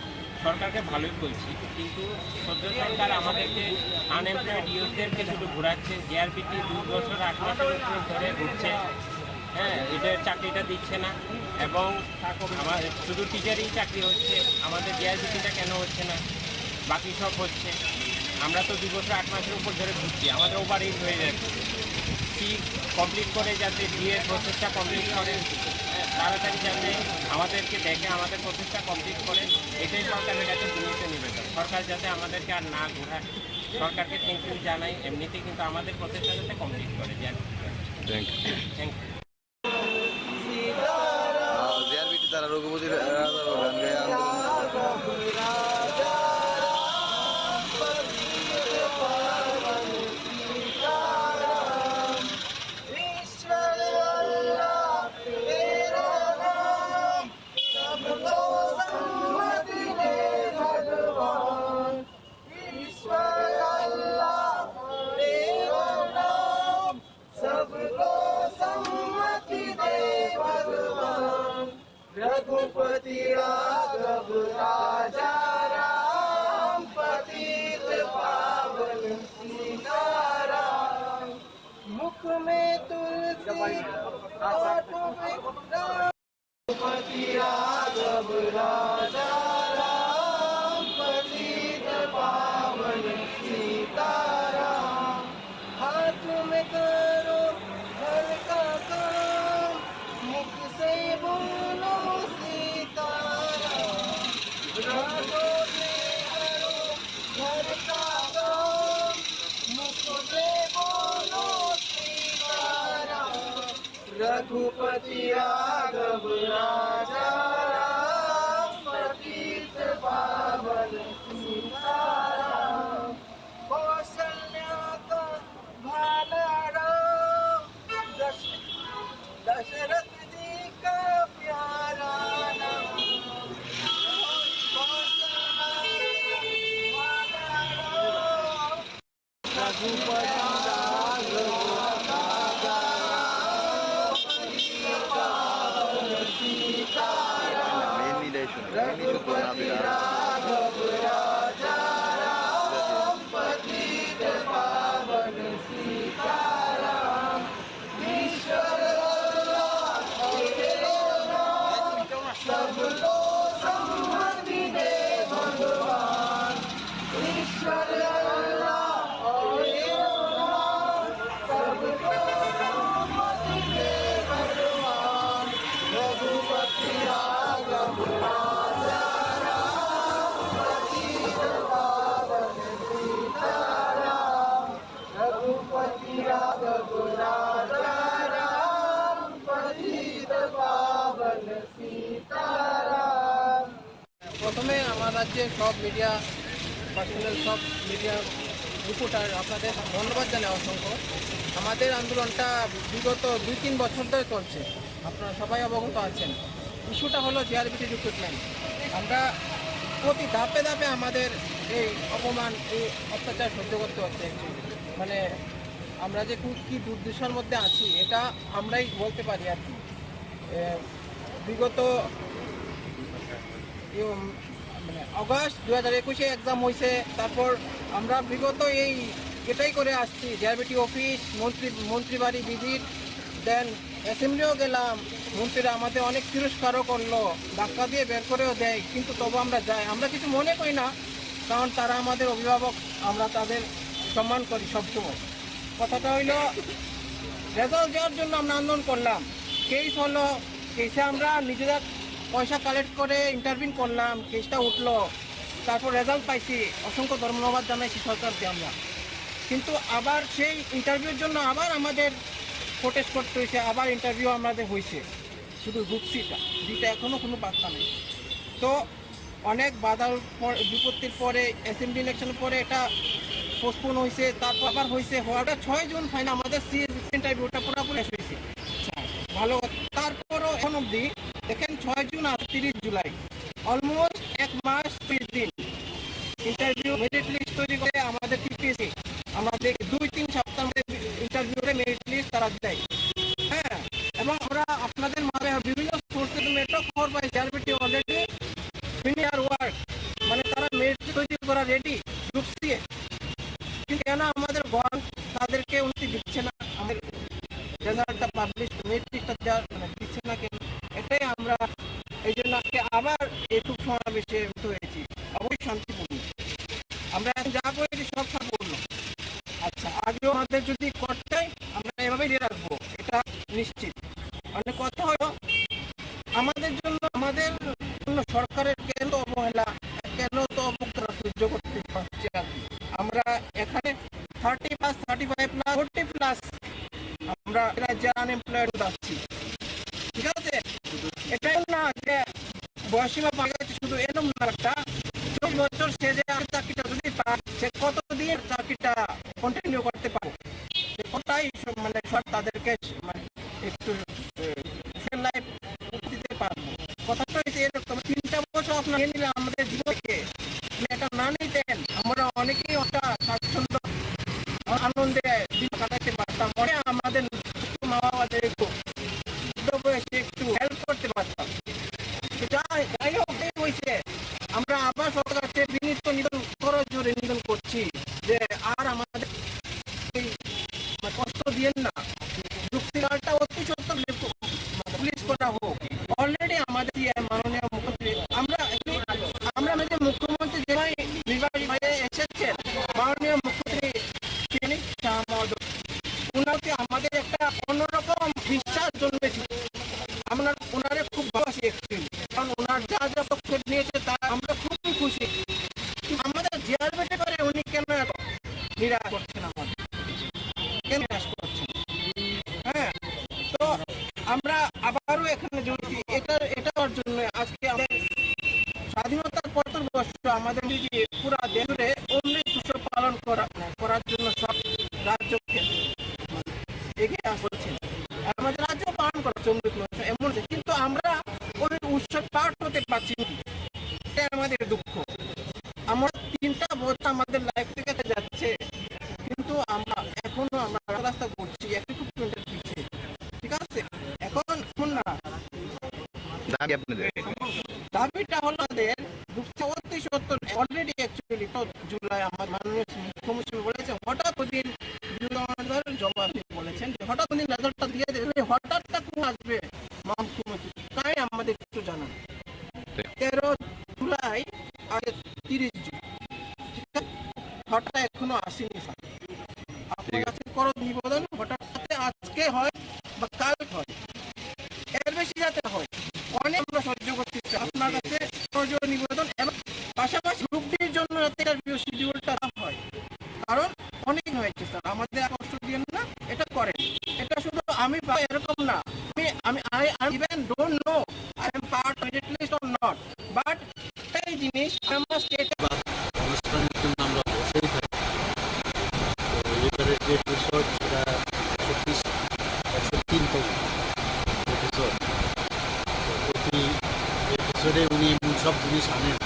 সরকারকে ভালোই বলছি, কিন্তু সদ্য সরকার আমাদেরকে আনএমপ্লয়েড ইউথদেরকে শুধু ঘোরাচ্ছে। জেআরপিটি দুই বছর আট মাসের উপরে ধরে ঘুরছে, হ্যাঁ, এদের চাকরিটা দিচ্ছে না। এবং আমার শুধু টিচারিং চাকরি হচ্ছে, আমাদের জেআরপিটিটা কেন হচ্ছে না? বাকি সব হচ্ছে। আমরা তো দুই বছর আট মাসের উপর ধরে ঘুরছি, আমাদের ওভার এজ হয়ে যাচ্ছে। সি কমপ্লিট করে যাতে বিএ প্রসেসটা কমপ্লিট করে, তাড়াতাড়ি যাতে আমাদেরকে দেখে আমাদের প্রসেসটা কমপ্লিট করে, এটাই সরকারের কাছে বিনীত নিবেদন। সরকার যাতে আমাদেরকে আর না ঘোরায়, সরকারকে থ্যাংক ইউ জানাই, এমনিতেই কিন্তু আমাদের প্রসেসটা যাতে কমপ্লিট করে। Thank you. Thank you. Ah, J R B T তারা রঘুপতি রা-, রাজার গান গায় আন্দোলন। सबको सम्मति दे भगवान। रघुपति राघव राजा राम, पतित पावन सीताराम। मुख में तुलसी, ओठ में राम। रघुपति राघव राजा राम, पतित पावन सीताराम। हाथ में करो घर का काम, मुख से बोलो सीताराम। हाथों से करो घर का काम, मुख से बोलो सीताराम। रघुपति राघव राजा राम, पतित पावन सीताराम। कौशल्या का भाला राम, दश-, दशरथ जी का प्यारा राम। कौशल्या का भाला राम, सबको सम्मति दे भगवान। ईश्वर अल्लाह, सबको सम्मति दे भगवान। रघुपति राघव राजा राम, पतित पावन सीताराम। रघुपति राघव राजा राम, पतित पावन सीताराम। প্রথমে আমার রাজ্যের সব মিডিয়া পার্সোনাল, সব মিডিয়া রিপোর্টার, আপনাদের ধন্যবাদ জানাই অসংখ্য। আমাদের আন্দোলনটা বিগত দুই তিন বছর ধরে চলছে, আপনারা সবাই অবগত আছেন। ইস্যুটা হলো জেআরবিটি রিক্রুটমেন্ট। আমরা প্রতি ধাপে ধাপে আমাদের এই অপমান, এই অত্যাচার সহ্য করতে হচ্ছে। মানে, আমরা যে খুব কি দুর্দশার মধ্যে আছি, এটা আমরাই বলতে পারি আর কি। এ, বিগত, ইয়ো, মানে, আগস্ট দুই হাজার একুশে এক্সাম হয়েছে, তারপর আমরা বিগত এই এটাই করে আসছি, জেআরবিটি অফিস, মন্ত্রী, মন্ত্রী বাড়ি ভিজিট, দেন অ্যাসেম্বলিও গেলাম, মন্ত্রীরা আমাদের অনেক তিরস্কারও করলো, ধাক্কা দিয়ে বের করেও দেয়, কিন্তু তবু আমরা যাই, আমরা কিছু মনে করি না, কারণ তারা আমাদের অভিভাবক, আমরা তাদের সম্মান করি সবসময়। কথাটা হইলো, রেজাল্ট দেওয়ার জন্য আমরা আন্দোলন করলাম। কেস হলো, কেসে আমরা নিজেরা পয়সা কালেক্ট করে ইন্টারভিউ করলাম, কেসটা উঠলো, তারপর রেজাল্ট পাইছি, অসংখ্য ধন্যবাদ জানাইছি সরকারকে আমরা। কিন্তু আবার সেই ইন্টারভিউর জন্য আবার আমাদের প্রোটেস্ট করতে হয়েছে, আবার ইন্টারভিউ আমাদের হয়েছে, শুধু গ্রুপ সিটা, ডিটা এখনো কোনো বার্তা নেই। তো অনেক বাধার পর, বিপত্তির পরে, অ্যাসেম্বলি ইলেকশনের পরে এটা পোস্টপোন হয়েছে, তারপর আবার হয়েছে, হওয়াটা ছয় জুন ফাইনাল আমাদের সিএস ইন্টারভিউটা পুরোপুরি শেষ হয়েছে। আচ্ছা, ভালো কথা। তারপরও এখন অবধি দেখেন, ছয় জুন আর তিরিশ জুলাই, অলমোস্ট এক মাস তিরিশ দিন ইন্টারভিউ, মেরিট লিস্ট তৈরি করে আমাদের টিপিএসসি, আমাদের দুই তিন সপ্তাহের মধ্যে ইন্টারভিউ করে মেরিট লিস্ট তারা দেয়। হ্যাঁ, এবং আমরা আপনাদের মাধ্যমে বিভিন্ন সোর্সের মাধ্যমে এটাও খবর পাই, জেআরবিটি অলরেডি ফিনিয়ার ওয়ার্ক, মানে, তারা মেরিট তৈরি করা রেডি, গ্রুপ সি এ। কিন্তু কেন আমাদের গভর্নমেন্ট তাদেরকে উন্নতি দিচ্ছে না, আমাদের রেজাল্টটা পাবলিশ, মেরিট লিস্টটা দেওয়ার, মানে, দিচ্ছে না কেন? এটাই আমরা, এই জন্য আজকে আবার এই শোক সমাবেশে যুক্ত হয়েছি, অবশ্যই শান্তিপূর্ণ। আমরা এখন যা করেছি সব শান্তিপূর্ণ। আচ্ছা, আগেও আমাদের যদি করতে হয়, আমরা এভাবেই দিয়ে রাখবো, এটা নিশ্চিত। মানে, কথা হলো, উন্নয়ন যাচ্ছি, ঠিক আছে? এটাই না যে বয়সীমা পার হয়ে গেছে শুধু এরকম না একটা, চল্লিশ বছর সে যে আর চাকরিটা যদি পায়, সে কতদিন চাকরিটা কন্টিনিউ করতে পারবে? সে কোথায় সব মানে সব তাদেরকে মানে একটু লাইফ দিতে পারবো। কথাটা হচ্ছে এরকম, তিনটা বছর আপনার নিয়ে নিলে আমাদের জীবনকে এটা না নিতেন, আমরা অনেকেই একটা স্বাচ্ছন্দ্য আনন্দে দিন কাটাতে পারতাম। অনেক আমাদের মা বাবাদের একটু বৃদ্ধ বয়সে একটু হেল্প করতে পারতাম। তো যাই, যাই হোক, এই হয়েছে, আমরা আবার সরকার কাছে বিনীত নিবেদন করার জোরে নিবেদন করছি যে আর আমাদের এই মানে কষ্ট দিয়েন না। যুক্তিকালটা অতি সত্বর রিলিজ করা হোক। অলরেডি আমাদের যে মাননীয় মুখ্যমন্ত্রী, আমরা, আমরা আমাদের মুখ্যমন্ত্রী যেভাবে নির্বাচিত হয়ে এসেছেন, মাননীয় মুখ্যমন্ত্রী তিনি শাহ মহোদয়, ওনার প্রতি আমাদের একটা অন্যরকম বিশ্বাস জন্মেছে। আমরা ওনারে খুব ভালোবাসি অ্যাকচুয়ালি, কারণ ওনার যা যা পদক্ষেপ নিয়েছে তা আমরা খুবই খুশি। কিন্তু আমাদের জিআর ব্যাপারে উনি কেন এত নিরাশ করছেন আমাদের? কেন নিরাশ করছেন? হ্যাঁ, তো আমরা আবারও এখানে জড়িয়েছি। এটা, এটা হওয়ার জন্য আজকে আমাদের স্বাধীনতার পঁচাত্তর বর্ষ আমাদের নিজে পুরা দেশ জুড়ে অমৃত উৎসব পালন করা, করার জন্য সব রাজ্যকে এগিয়ে আসছেন। আমাদের রাজ্য পালন করা হচ্ছে অমৃত মহোৎসব, এমন যে, কিন্তু আমরা ওই উৎসব পার্ট হতে পারছি না। এটা আমাদের দুঃখ। আমরা তিনটা বছর আমাদের লাইফ থেকে যাচ্ছে, কিন্তু আমরা এখনো আমরা রাস্তা রাস্তা করছি, একটু পিছিয়ে। ঠিক আছে, এখন, এখন না। দাবি আপনাদের? দাবিটা হলো আমাদের দুশো চৌত্রিশ সত্তর, অলরেডি অ্যাকচুয়ালি তো জুলাই আমার মাননীয় মুখ্যমন্ত্রী বলেছে, হঠাৎ ওদিন বিরোধী দলের জবাব দিয়ে বলেছেন যে হঠাৎ ওদিন রেজাল্টটা দিয়ে দেবে, হঠাৎটা কোন আসবে মুখ্যমন্ত্রী, তাই আমাদের একটু জানান। তেরো জুলাই আর তিরিশ জুন, ঠিক আছে? হঠাৎ এখনো আসেনি স্যার। আপনার ঠিক আছে। কাছে করো নিবেদন, হঠাৎ আজকে হয় বা কাল হয়, এর বেশি যাতে হয়, অনেক আমরা সহ্য করতে চাই। আপনার কাছে সহযোগিতা নিবেদন এবং পাশাপাশি গ্রুপ ডির জন্য যাতে ইন্টারভিউ শিডিউলটা না হয়, কারণ অনেক হয়েছে স্যার, আমাদের আর কষ্ট দিয়েন না, এটা করেন। এটা শুধু আমি বা এরকম না, আমি, আমি, I, I even don't know I am part of it, at least or not, but এই জিনিস আমার স্টেটে বা অনুষ্ঠানের জন্য আমরা বসেই থাকি। তো এবারের যে এপিসোড, সেটা একশো তিরিশ, একশো তিনতম এপিসোড। তো প্রতি এপিসোডে উনি এমন সব জিনিস আনেন,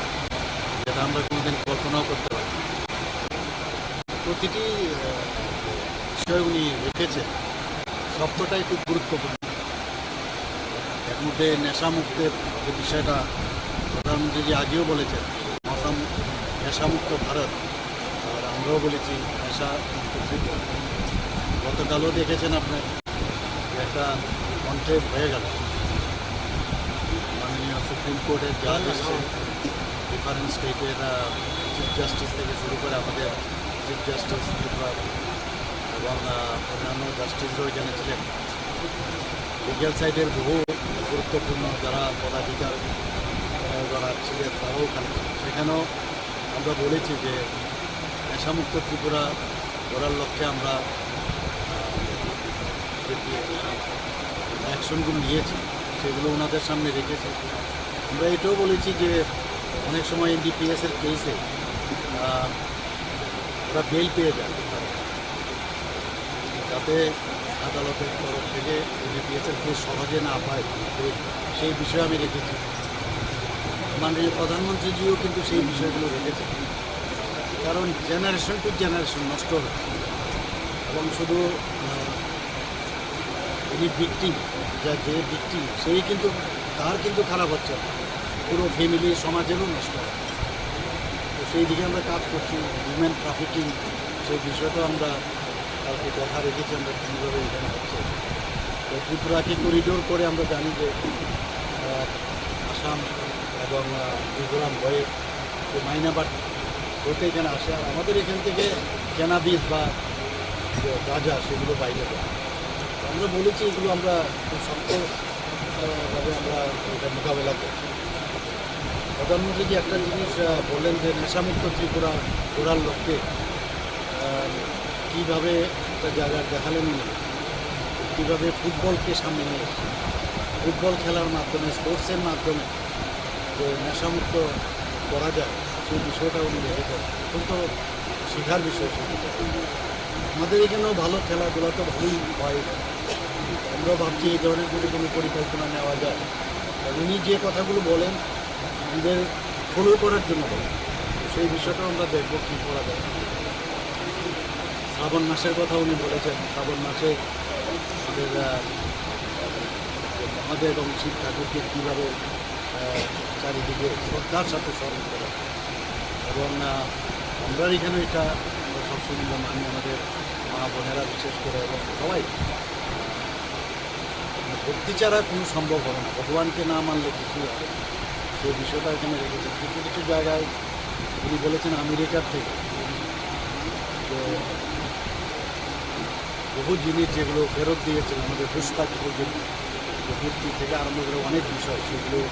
যেটা আমরা কোনোদিন কল্পনাও করতে পারি না। প্রতিটি, আহ, বিষয় উনি রেখেছেন, সবকটাই খুব গুরুত্বপূর্ণ। এর মধ্যে নেশামুক্তের যে বিষয়টা প্রধানমন্ত্রীজি আগেও বলেছেন, নেশামু-, নেশামুক্ত ভারত, আর আমরাও বলেছি নেশামুক্ত ত্রিপুরা। গতকালও দেখেছেন আপনার যে একটা কন্টেস্ট হয়ে গেল, মাননীয় সুপ্রিম কোর্টের জাজ এসে ডিফারেন্ট স্টেটের, আহ, চিফ জাস্টিস থেকে শুরু করে আমাদের চিফ জাস্টিস ত্রিপুরা এবং, আহ, অন্যান্য জাস্টিসরাও এখানে ছিলেন। লিগ্যাল সাইডের বহু গুরুত্বপূর্ণ যারা পদাধিকার, আহ, যারা ছিলেন, তারাও ওখানে ছিলেন। সেখানেও আমরা বলেছি যে নেশামুক্ত ত্রিপুরা গড়ার লক্ষ্যে আমরা, আহ, যে অ্যাকশনগুলো নিয়েছি, সেগুলো ওনাদের সামনে রেখেছি। আমরা এটাও বলেছি যে অনেক সময় এনডিপিএস এর কেসে, আহ, ওরা বেল পেয়ে যায়, যাতে আদালতের তরফ থেকে এনডিপিএস এর কেস সহজে না পায়, সেই বিষয়ে আমি রেখেছি। মাননীয় প্রধানমন্ত্রীজিও কিন্তু সেই বিষয়গুলো রেখেছেন, কারণ জেনারেশন টু জেনারেশন নষ্ট হচ্ছে এবং শুধু, আহ, যিনি ভিকটিম, যা যে ভিকটিম, সেই কিন্তু, তার কিন্তু খারাপ হচ্ছে না, পুরো ফ্যামিলি, সমাজেরও নষ্ট হচ্ছে। তো সেই দিকে আমরা কাজ করছি। হিউম্যান ট্রাফিকিং, সেই বিষয়টাও আমরা কালকে কথা রেখেছি আমরা কীভাবে এখানে হচ্ছে। তো ত্রিপুরাকে করিডোর করে আমরা জানি যে, আহ, আসাম এবং, আহ, মিজোরাম হয়ে যে মাইনাবাট হতে এখানে আসে, আর আমাদের এখান থেকে ক্যানাবিস বা যে গাঁজা, সেগুলো বাইরে যায়। তো আমরা বলেছি এগুলো আমরা খুব শক্ত, আহ, ভাবে আমরা এটা মোকাবেলা করছি। প্রধানমন্ত্রী যে একটা জিনিস, আহ, বললেন যে নেশামুক্ত ত্রিপুরা গড়ার লক্ষ্যে, আহ, কীভাবে একটা জায়গা দেখালেন উনি, কীভাবে ফুটবলকে সামনে নিয়ে এসে ফুটবল খেলার মাধ্যমে, স্পোর্টসের মাধ্যমে যে নেশামুক্ত করা যায়, সেই বিষয়টা উনি দেখেছেন। অত্যন্ত শেখার বিষয় সেটা। আমাদের এখানেও ভালো খেলাধুলা তো ভালোই হয়, আমরা ভাবছি এই ধরনের যদি কোনো পরিকল্পনা নেওয়া যায়। আর উনি যে কথাগুলো বলেন, আমাদের ফলো করার জন্য বলেন, সেই বিষয়টাও আমরা দেখবো কী করা যায়। শ্রাবণ মাসের কথা উনি বলেছেন, শ্রাবণ মাসে আমাদের আহ, মহাদেব এবং শিব ঠাকুরকে কীভাবে আহ, চারিদিকে শ্রদ্ধার সাথে স্মরণ করা। এবং আহ, আমরা এখানে এটা আমরা সবসময় আমরা মানি, আমাদের মা বোনেরা বিশেষ করে এবং সবাই, মানে, ভক্তি ছাড়া কোনো সম্ভব হবে না, ভগবানকে না মানলে কিছুই হবে না। সেই বিষয়টা এখানে রেখেছেন। কিছু কিছু জায়গায় উনি বলেছেন আমেরিকার থেকে যে বহু জিনিস যেগুলো ফেরত দিয়েছেন, আমাদের পুস্তক পর্যন্ত, যে মূর্তি থেকে আরম্ভ করে অনেক বিষয়, সেগুলো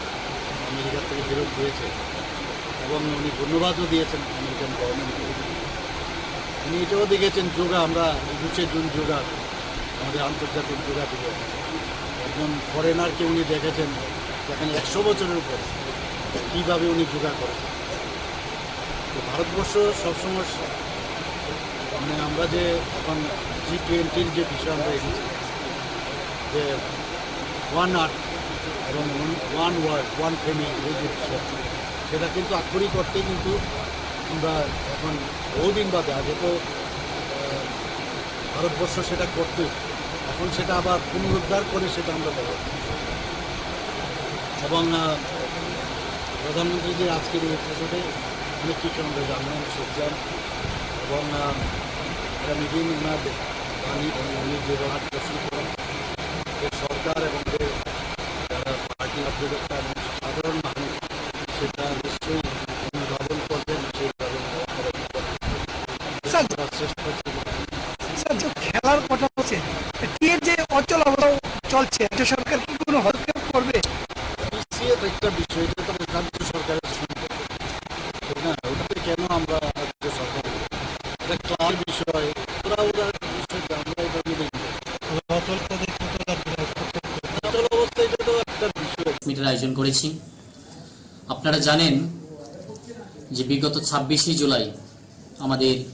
আমেরিকা থেকে ফেরত দিয়েছে। এবং উনি ধন্যবাদও দিয়েছেন আমেরিকান গভর্নমেন্টকে। উনি এটাও দেখেছেন যোগা, আমরা একুশে জুন যোগা, আমাদের আন্তর্জাতিক যোগা দিবস। একজন ফরেনারকে উনি দেখেছেন, যেখানে একশো বছরের উপরে কীভাবে উনি যোগা করেছেন। তো ভারতবর্ষ সবসময় স-, মানে, আমরা যে এখন জি টোয়েন্টির যে বিষয় আমরা এসেছি, যে ওয়ান আর্থ এবং ওয়ান ওয়ার্ল্ড, ওয়ান ফ্যামিলি, এই যে বিষয়, সেটা কিন্তু আক্ষরিক অর্থে কিন্তু আমরা এখন বহুদিন বাদে, আগে তো আহ, ভারতবর্ষ সেটা করতে, এখন সেটা আবার পুনরুদ্ধার করে সেটা আমরা দেখাচ্ছি। এবং আহ, প্রধানমন্ত্রীজির আজকের এই এপিসোডে অনেক কিছু আমরা জানলাম, শিখলাম। এবং আহ, আগামী দিন ওনার বাণী, উনি যেভাবে আকর্ষণ করেন, যে সরকার এবং যে যারা পার্টি অবজারভার এবং সাধারণ মানুষ সেটা নিশ্চয়ই অনুধাবন করবেন, সেইভাবে স্যার, করার চেষ্টা করবেন। স্যার, যে খেলার কথা হচ্ছে, টিএর যে অচল অবস্থা চলছে, এটা সরকার কি কোনো হস্তক্ষেপ করবে? পিসিএ তো একটা বিষয়, এটা তো রাজ্য সরকারের সম্পদ, তাই না? ওটাতে কেন আমরা রাজ্য সরকার, এটা ক্লাবের বিষয়, ওরা ওরা বিষয়টা আমরা এটা মিলে নিই। অচল অবস্থা এটা তো একটা বিষয়। মিটের আয়োজন করেছি। আপনারা জানেন যে বিগত ছাব্বিশে জুলাই আমাদের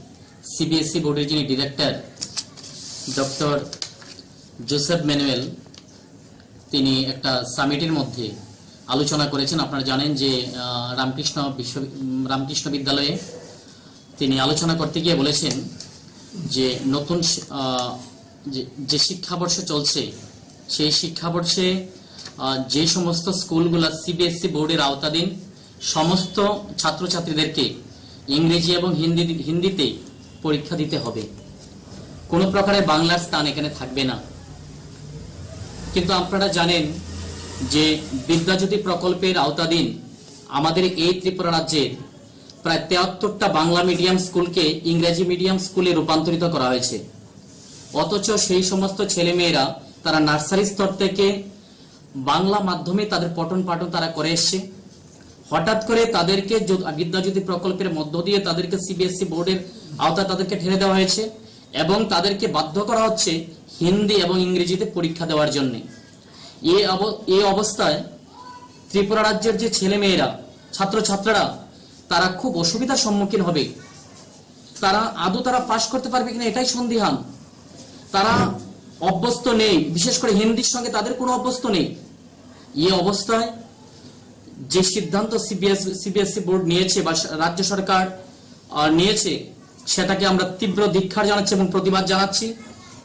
সিবিএসই বোর্ডের যিনি ডিরেক্টর ডক্টর জোসেফ ম্যানুয়েল, তিনি একটা সামিটের মধ্যে আলোচনা করেছেন। আপনারা জানেন যে আহ, রামকৃষ্ণ বিশ্ব উম, রামকৃষ্ণ বিদ্যালয়ে তিনি আলোচনা করতে গিয়ে বলেছেন যে নতুন শি- আহ, যে যে শিক্ষাবর্ষ চলছে, সেই শিক্ষাবর্ষে আহ, যে সমস্ত স্কুলগুলো সিবিএসই বোর্ডের আওতাধীন, সমস্ত ছাত্রছাত্রীদেরকে ইংরেজি এবং হিন্দি হিন্দিতেই পরীক্ষা দিতে হবে। কোনো প্রকারে বাংলার স্থান এখানে থাকবে না। কিন্তু আপনারা জানেন যে বিদ্যাজ্যোতি প্রকল্পের আওতাধীন আমাদের এই ত্রিপুরা রাজ্যের প্রায় তেহাত্তরটা বাংলা মিডিয়াম স্কুলকে ইংরেজি মিডিয়াম স্কুলে রূপান্তরিত করা হয়েছে। অথচ সেই সমস্ত ছেলেমেয়েরা, তারা নার্সারি স্তর থেকে বাংলা মাধ্যমে তাদের পঠন পাঠন তারা করে এসছে। হঠাৎ করে তাদেরকে যদ- বিদ্যাজ্যোতি প্রকল্পের মধ্য দিয়ে তাদেরকে সিবিএসই বোর্ডের আওতায় তাদেরকে ঠেলে দেওয়া হয়েছে এবং তাদেরকে বাধ্য করা হচ্ছে হিন্দি এবং ইংরেজিতে পরীক্ষা দেওয়ার জন্য। এই অব- এই অবস্থায় ত্রিপুরা রাজ্যের যে ছেলেমেয়েরা, ছাত্রছাত্রীরা, তারা খুব অসুবিধার সম্মুখীন হবে। তারা আদৌ তারা পাশ করতে পারবে কিনা, এটাই সন্দিহান। তারা অভ্যস্ত নেই, বিশেষ করে হিন্দির সঙ্গে তাদের কোনো অভ্যস্ত নেই। এই অবস্থায় যে সিদ্ধান্ত সিবিএস সিবিএসই বোর্ড নিয়েছে বা সা- রাজ্য সরকার আহ, নিয়েছে, সেটাকে আমরা তীব্র ধিক্কার জানাচ্ছি এবং প্রতিবাদ জানাচ্ছি।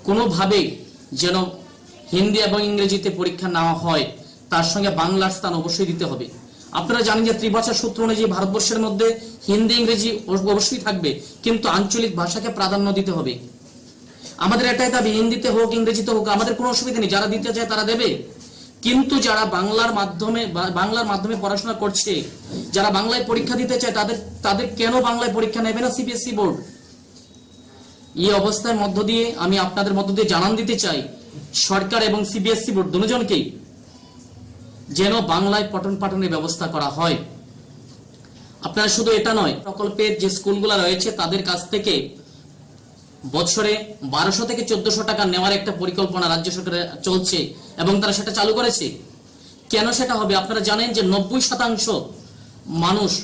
কোনোভাবেই যেন হিন্দি এবং ইংরেজিতে পরীক্ষা না হয়, তার সঙ্গে বাংলার স্থান অবশ্যই দিতে হবে। আপনারা জানেন যে ত্রিভাষা সূত্র অনুযায়ী ভারতবর্ষের মধ্যে হিন্দি ইংরেজি অব- অবশ্যই থাকবে, কিন্তু আঞ্চলিক ভাষাকে প্রাধান্য দিতে হবে। আমাদের এটাই দাবি, হিন্দিতে হোক, ইংরেজিতে হোক, আমাদের কোনো অসুবিধা নেই, যারা দিতে চায় তারা দেবে। কিন্তু যারা বাংলার মাধ্যমে বা- বাংলার মাধ্যমে পড়াশোনা করছে, যারা বাংলায় পরীক্ষা দিতে চায়, তাদের তাদের কেন বাংলায় পরীক্ষা নেবে না সিবিএসই বোর্ড? এই অবস্থার মধ্য দিয়ে আমি আপনাদের মধ্য দিয়ে জানান দিতে চাই, সরকার এবং সিবিএসই বোর্ড দুজনকেই যেন বাংলায় পঠন পাঠনের ব্যবস্থা করা হয়। আপনারা শুধু এটা নয়, প্রকল্পের যে স্কুলগুলো রয়েছে তাদের কাছ থেকে বছরে বারোশো থেকে চোদ্দশো টাকা নেওয়ার একটা পরিকল্পনা রাজ্য সরকারের চলছে এবং তারা সেটা চালু করেছে। কেন সেটা হবে? আপনারা জানেন যে নব্বই শতাংশ মানুষ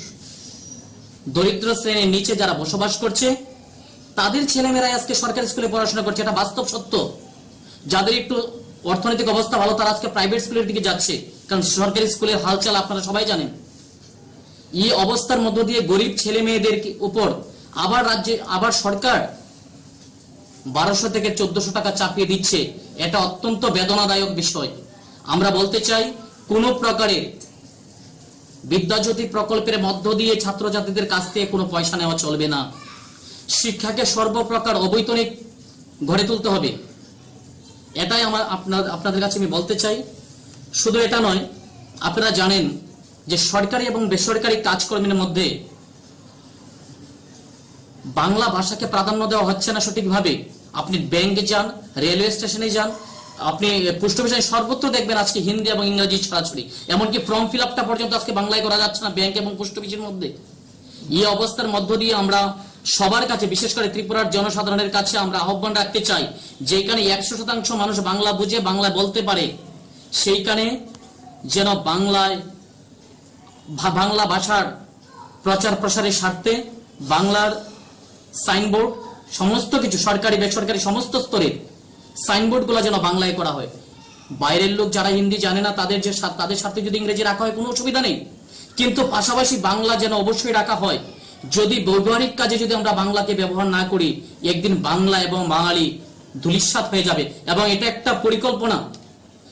দরিদ্র শ্রেণীর নিচে যারা বসবাস করছে, তাদের ছেলেমেয়েরাই আজকে সরকারি স্কুলে পড়াশোনা করছে। এটা বাস্তব সত্য। যাদের একটু অর্থনৈতিক অবস্থা ভালো, তারা আজকে প্রাইভেট স্কুলের দিকে যাচ্ছে, কারণ সরকারি স্কুলের হালচাল আপনারা সবাই জানেন। এই অবস্থার মধ্য দিয়ে গরিব ছেলে মেয়েদের কি-, উপর আবার রাজ্যে, আবার সরকার বারোশো থেকে চোদ্দশো টাকা চাপিয়ে দিচ্ছে। এটা অত্যন্ত বেদনাদায়ক বিষয়। আমরা বলতে চাই, কোনো প্রকারে বিদ্যাজ্যোতি প্রকল্পের মধ্য দিয়ে ছাত্রছাত্রীদের কাছ থেকে কোনো পয়সা নেওয়া চলবে না। শিক্ষাকে সর্বপ্রকার অবৈতনিক গড়ে তুলতে হবে, এটাই আমার আপনার, আপনাদের কাছে আমি বলতে চাই। শুধু এটা নয়, আপনারা জানেন যে সরকারি এবং বেসরকারি কাজকর্মের মধ্যে বাংলা ভাষাকে প্রাধান্য দেওয়া হচ্ছে না সঠিকভাবে। আপনি ব্যাংকে যান, রেলওয়ে স্টেশনে যান, আপনি পোস্ট অফিসে যান, সর্বত্র দেখবেন আজকে হিন্দি এবং ইংরেজি ছড়াছড়ি। এমনকি ফর্ম ফিল আপটা পর্যন্ত আজকে বাংলায় করা যাচ্ছে না ব্যাংক এবং পোস্ট অফিসের মধ্যে। এই অবস্থার মধ্য দিয়ে আমরা সবার কাছে, বিশেষ করে ত্রিপুরার জনসাধারণের কাছে আমরা আহ্বান রাখতে চাই, যেখানে একশো শতাংশ মানুষ বাংলা বুঝে, বাংলা বলতে পারে, সেইখানে যেন বাংলায় ভা-, বাংলা ভাষার প্রচার প্রসারের স্বার্থে বাংলার সাইনবোর্ড, সমস্ত কিছু সরকারি বেসরকারি সমস্ত স্তরের সাইনবোর্ডগুলো যেন বাংলায় করা হয়। বাইরের লোক যারা হিন্দি জানে না, তাদের যে স্বার্থ, তাদের স্বার্থে যদি ইংরেজি রাখা হয়, কোনো অসুবিধা নেই, কিন্তু পাশাপাশি বাংলা যেন অবশ্যই রাখা হয়। যদি ব্যবহারিক কাজে যদি আমরা বাংলাকে ব্যবহার না করি, একদিন বাংলা এবং বাঙালি ধূলিসাৎ হয়ে যাবে। এবং এটা একটা পরিকল্পনা।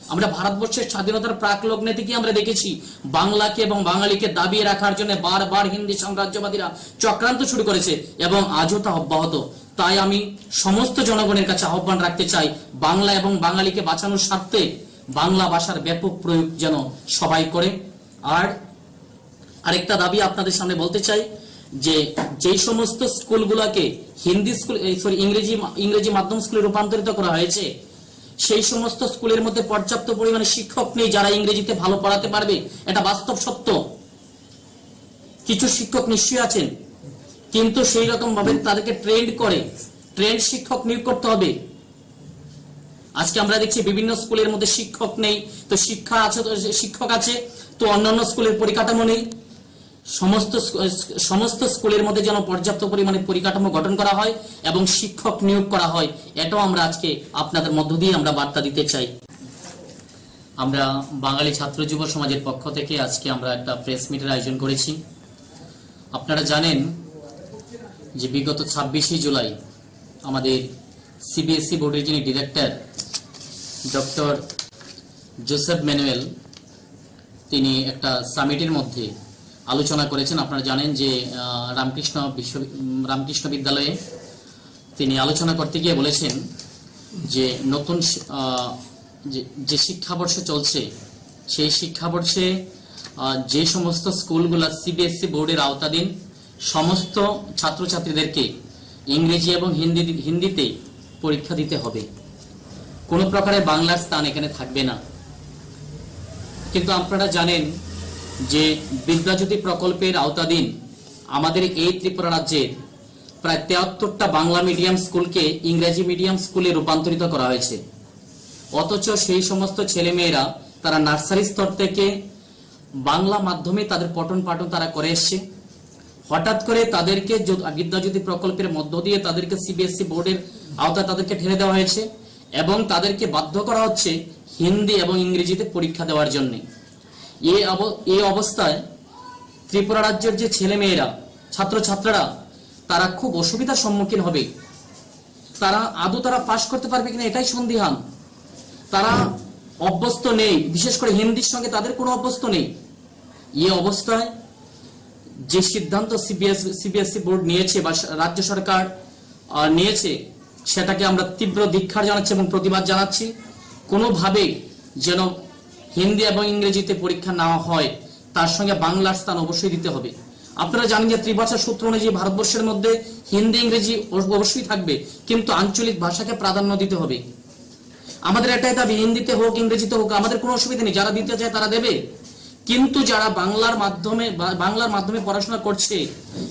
আমরা ভারতবর্ষের স্বাধীনতার প্রাক লগ্নে থেকে আমরা দেখেছি, বাংলাকে এবং বাঙালিকে দাবিয়ে রাখার জন্য বারবার হিন্দি সাম্রাজ্যবাদীরা চক্রান্ত শুরু করেছে এবং আজও তা অব্যাহত। তাই আমি সমস্ত জনগণের কাছে আহ্বান রাখতে চাই, বাংলা এবং বাঙালিকে বাঁচানোর স্বার্থে বাংলা ভাষার ব্যাপক প্রয়োগ যেন সবাই করে। আর আরেকটা দাবি আপনাদের সামনে বলতে চাই যে, যেই সমস্ত স্কুলগুলোকে হিন্দি স্কুল, এই, সরি, ইংরেজি মা-, ইংরেজি মাধ্যম স্কুলে রূপান্তরিত করা হয়েছে, সেই সমস্ত স্কুলের মধ্যে পর্যাপ্ত পরিমাণে শিক্ষক নেই যারা ইংরেজিতে ভালো পড়াতে পারবে। এটা বাস্তব সত্য। কিছু শিক্ষক নিশ্চয়ই আছেন, কিন্তু সেই রকম ভাবে তাদেরকে ট্রেন্ড করে, ট্রেন্ড শিক্ষক নিয়োগ করতে হবে। আজকে আমরা দেখছি বিভিন্ন স্কুলের মধ্যে শিক্ষক নেই, তো শিক্ষা আছে, তো শিক্ষক আছে, তো অন্যান্য স্কুলের পরিকাঠামো নেই। সমস্ত স্কু-, সমস্ত স্কুলের মধ্যে যেন পর্যাপ্ত পরিমাণে পরিকাঠামো গঠন করা হয় এবং শিক্ষক নিয়োগ করা হয়, এটাও আমরা আজকে আপনাদের মধ্য দিয়ে আমরা বার্তা দিতে চাই। আমরা বাঙালি ছাত্র যুব সমাজের পক্ষ থেকে আজকে আমরা একটা প্রেস মিটের আয়োজন করেছি। আপনারা জানেন যে বিগত ছাব্বিশে জুলাই আমাদের সিবিএসই বোর্ডের যিনি ডিরেক্টর ডক্টর জোসেফ ম্যানুয়েল, তিনি একটা সামিটের মধ্যে আলোচনা করেছেন। আপনারা জানেন যে, আহ, রামকৃষ্ণ বিশ্ব-, উম, রামকৃষ্ণ বিদ্যালয়ে তিনি আলোচনা করতে গিয়ে বলেছেন যে নতুন শি-, আহ, যে, যে শিক্ষাবর্ষ চলছে, সেই শিক্ষাবর্ষে, আহ, যে সমস্ত স্কুলগুলো সিবিএসই বোর্ডের আওতাধীন, সমস্ত ছাত্রছাত্রীদেরকে ইংরেজি এবং হিন্দি, হিন্দিতেই পরীক্ষা দিতে হবে। কোনো প্রকারে বাংলার স্থান এখানে থাকবে না। কিন্তু আপনারা জানেন যে বিদ্যাজ্যোতি প্রকল্পের আওতাধীন আমাদের এই ত্রিপুরা রাজ্যের প্রায় তেহাত্তরটা বাংলা মিডিয়াম স্কুলকে ইংরেজি মিডিয়াম স্কুলে রূপান্তরিত করা হয়েছে। অথচ সেই সমস্ত ছেলেমেয়েরা তারা নার্সারি স্তর থেকে বাংলা মাধ্যমে তাদের পঠন পাঠন তারা করে এসছে। হঠাৎ করে তাদেরকে য-, বিদ্যাজ্যোতি প্রকল্পের মধ্য দিয়ে তাদেরকে সিবিএসই বোর্ডের আওতায় তাদেরকে ঠেলে দেওয়া হয়েছে এবং তাদেরকে বাধ্য করা হচ্ছে হিন্দি এবং ইংরেজিতে পরীক্ষা দেওয়ার জন্য। এই অব-, এই অবস্থায় ত্রিপুরা রাজ্যের যে ছেলেমেয়েরা, ছাত্রছাত্রীরা, তারা খুব অসুবিধার সম্মুখীন হবে। তারা আদৌ তারা পাশ করতে পারবে কিনা, এটাই সন্দিহান। তারা অভ্যস্ত নেই, বিশেষ করে হিন্দির সঙ্গে তাদের কোনো অভ্যস্ত নেই। এই অবস্থায় যে সিদ্ধান্ত সিবিএস, সিবিএসই বোর্ড নিয়েছে বা রাজ্য সরকার, আহ, নিয়েছে, সেটাকে আমরা তীব্র ধিক্কার জানাচ্ছি এবং প্রতিবাদ জানাচ্ছি। কোনোভাবেই যেন হিন্দি এবং ইংরেজিতে পরীক্ষা না হয়, তার সঙ্গে বাংলার স্থান অবশ্যই দিতে হবে। আপনারা জানেন যে ত্রিভাষা সূত্র অনুযায়ী ভারতবর্ষের মধ্যে হিন্দি ইংরেজি অব-, অবশ্যই থাকবে, কিন্তু আঞ্চলিক ভাষাকে প্রাধান্য দিতে হবে। আমাদের এটাই দাবি, হিন্দিতে হোক, ইংরেজিতে হোক, আমাদের কোনো অসুবিধা নেই, যারা দিতে চায় তারা দেবে, কিন্তু যারা বাংলার মাধ্যমে বা-, বাংলার মাধ্যমে পড়াশোনা করছে,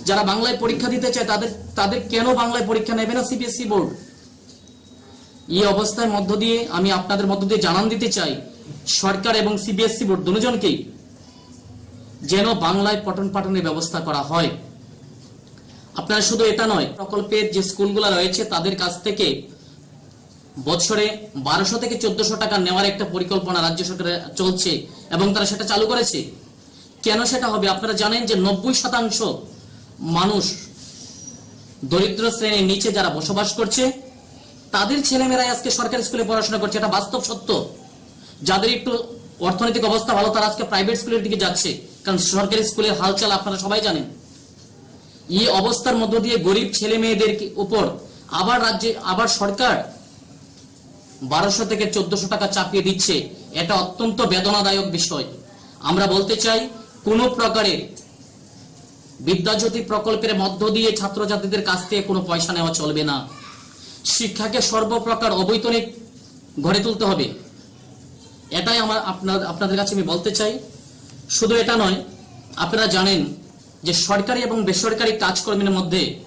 যারা বাংলায় পরীক্ষা দিতে চায়, তাদের, তাদের কেন বাংলায় পরীক্ষা নেবে না সিবিএসই বোর্ড? এই অবস্থার মধ্য দিয়ে আমি আপনাদের মধ্য দিয়ে জানান দিতে চাই সরকার এবং সিবিএসই বোর্ড দুজনকেই, যেন বাংলায় পঠন পাঠনের ব্যবস্থা করা হয়। আপনারা শুধু এটা নয়, প্রকল্পের যে স্কুলগুলো রয়েছে তাদের কাছ থেকে বছরে বারোশো থেকে চোদ্দশো টাকা নেওয়ার একটা পরিকল্পনা রাজ্য সরকারের চলছে এবং তারা সেটা চালু করেছে। কেন সেটা হবে? আপনারা জানেন যে নব্বই শতাংশ মানুষ দরিদ্র শ্রেণীর নিচে যারা বসবাস করছে, তাদের ছেলেমেয়েরাই আজকে সরকারি স্কুলে পড়াশোনা করছে, এটা বাস্তব সত্য। যাদের একটু অর্থনৈতিক অবস্থা ভালো, তারা আজকে প্রাইভেট স্কুলের দিকে যাচ্ছে, কারণ সরকারি স্কুলের হালচাল আপনারা সবাই জানেন। এই অবস্থার মধ্য দিয়ে গরিব ছেলে মেয়েদের কি-, উপর আবার রাজ্যে, আবার সরকার বারোশো থেকে চোদ্দশো টাকা চাপিয়ে দিচ্ছে, এটা অত্যন্ত বেদনাদায়ক বিষয়। আমরা বলতে চাই, কোনো প্রকারে বিদ্যাজ্যোতি প্রকল্পের মধ্য দিয়ে ছাত্রছাত্রীদের কাছ থেকে কোনো পয়সা নেওয়া চলবে না। শিক্ষাকে সর্বপ্রকার অবৈতনিক গড়ে তুলতে হবে, এটাই আমার আপনার, আপনাদের কাছে আমি বলতে চাই। শুধু এটা নয়, আপনারা জানেন যে সরকারি এবং বেসরকারি কাজকর্মের মধ্যে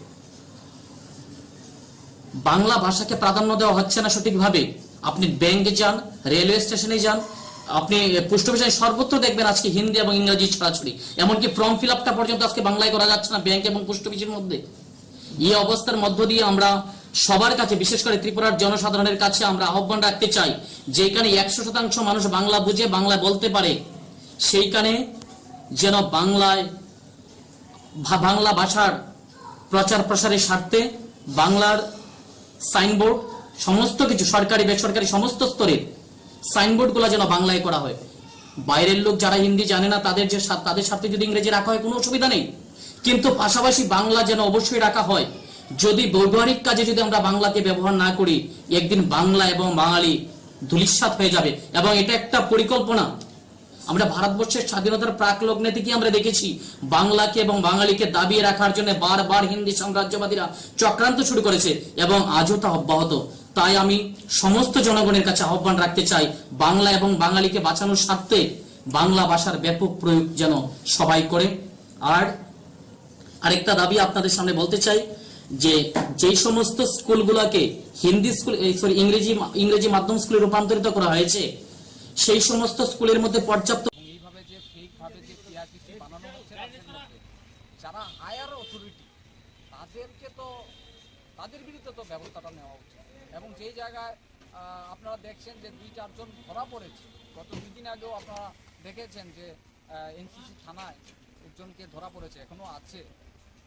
বাংলা ভাষাকে প্রাধান্য দেওয়া হচ্ছে না সঠিকভাবে। আপনি ব্যাংকে যান, রেলওয়ে স্টেশনে যান, আপনি পোস্ট অফিসে যান, সর্বত্র দেখবেন আজকে হিন্দি এবং ইংরেজি ছড়াছড়ি। এমনকি ফর্ম ফিল আপটা পর্যন্ত আজকে বাংলায় করা যাচ্ছে না ব্যাংক এবং পোস্ট অফিসের মধ্যে। এই অবস্থার মধ্য দিয়ে আমরা সবার কাছে, বিশেষ করে ত্রিপুরার জনসাধারণের কাছে আমরা আহ্বান রাখতে চাই, যেখানে একশো শতাংশ মানুষ বাংলা বুঝে, বাংলা বলতে পারে, সেইখানে যেন বাংলায় ভা-, বাংলা ভাষার প্রচার প্রসারের স্বার্থে বাংলার সাইনবোর্ড, সমস্ত কিছু সরকারি বেসরকারি সমস্ত স্তরের সাইনবোর্ডগুলো যেন বাংলায় করা হয়। বাইরের লোক যারা হিন্দি জানে না, তাদের যে স্বা-, তাদের স্বার্থে যদি ইংরেজি রাখা হয়, কোনো অসুবিধা নেই, কিন্তু পাশাপাশি বাংলা যেন অবশ্যই রাখা হয়। যদি ব্যবহারিক কাজে যদি আমরা বাংলাকে ব্যবহার না করি, একদিন বাংলা এবং বাঙালি ধূলিসাৎ হয়ে যাবে। এবং এটা একটা পরিকল্পনা। আমরা ভারতবর্ষের স্বাধীনতার প্রাক লগ্নে থেকে আমরা দেখেছি, বাংলাকে এবং বাঙালিকে দাবিয়ে রাখার জন্য বারবার হিন্দি সাম্রাজ্যবাদীরা চক্রান্ত শুরু করেছে এবং আজও তা অব্যাহত। তাই আমি সমস্ত জনগণের কাছে আহ্বান রাখতে চাই, বাংলা এবং বাঙালিকে বাঁচানোর স্বার্থে বাংলা ভাষার ব্যাপক প্রয়োগ যেন সবাই করে। আর আরেকটা দাবি আপনাদের সামনে বলতে চাই যে, যেই সমস্ত স্কুলগুলোকে হিন্দি স্কুল, এই, সরি, ইংরেজি মা-, ইংরেজি মাধ্যম স্কুলে রূপান্তরিত করা হয়েছে, সেই সমস্ত স্কুলের মধ্যে পর্যাপ্ত এবং এইভাবে যে ফেক ভাবে যে পিআরটিসি বানানো হচ্ছে রাজ্যের মধ্যে, যারা হায়ার অথরিটি, তাদেরকে তো, তাদের বিরুদ্ধে তো ব্যবস্থাটা নেওয়া উচিত। এবং যেই জায়গায়, আহ, আপনারা দেখছেন যে দুই চারজন ধরা পড়েছে, গত দুই দিন আগেও আপনারা দেখেছেন যে, আহ, এনসিসি থানায় একজনকে ধরা পড়েছে, এখনো আছে,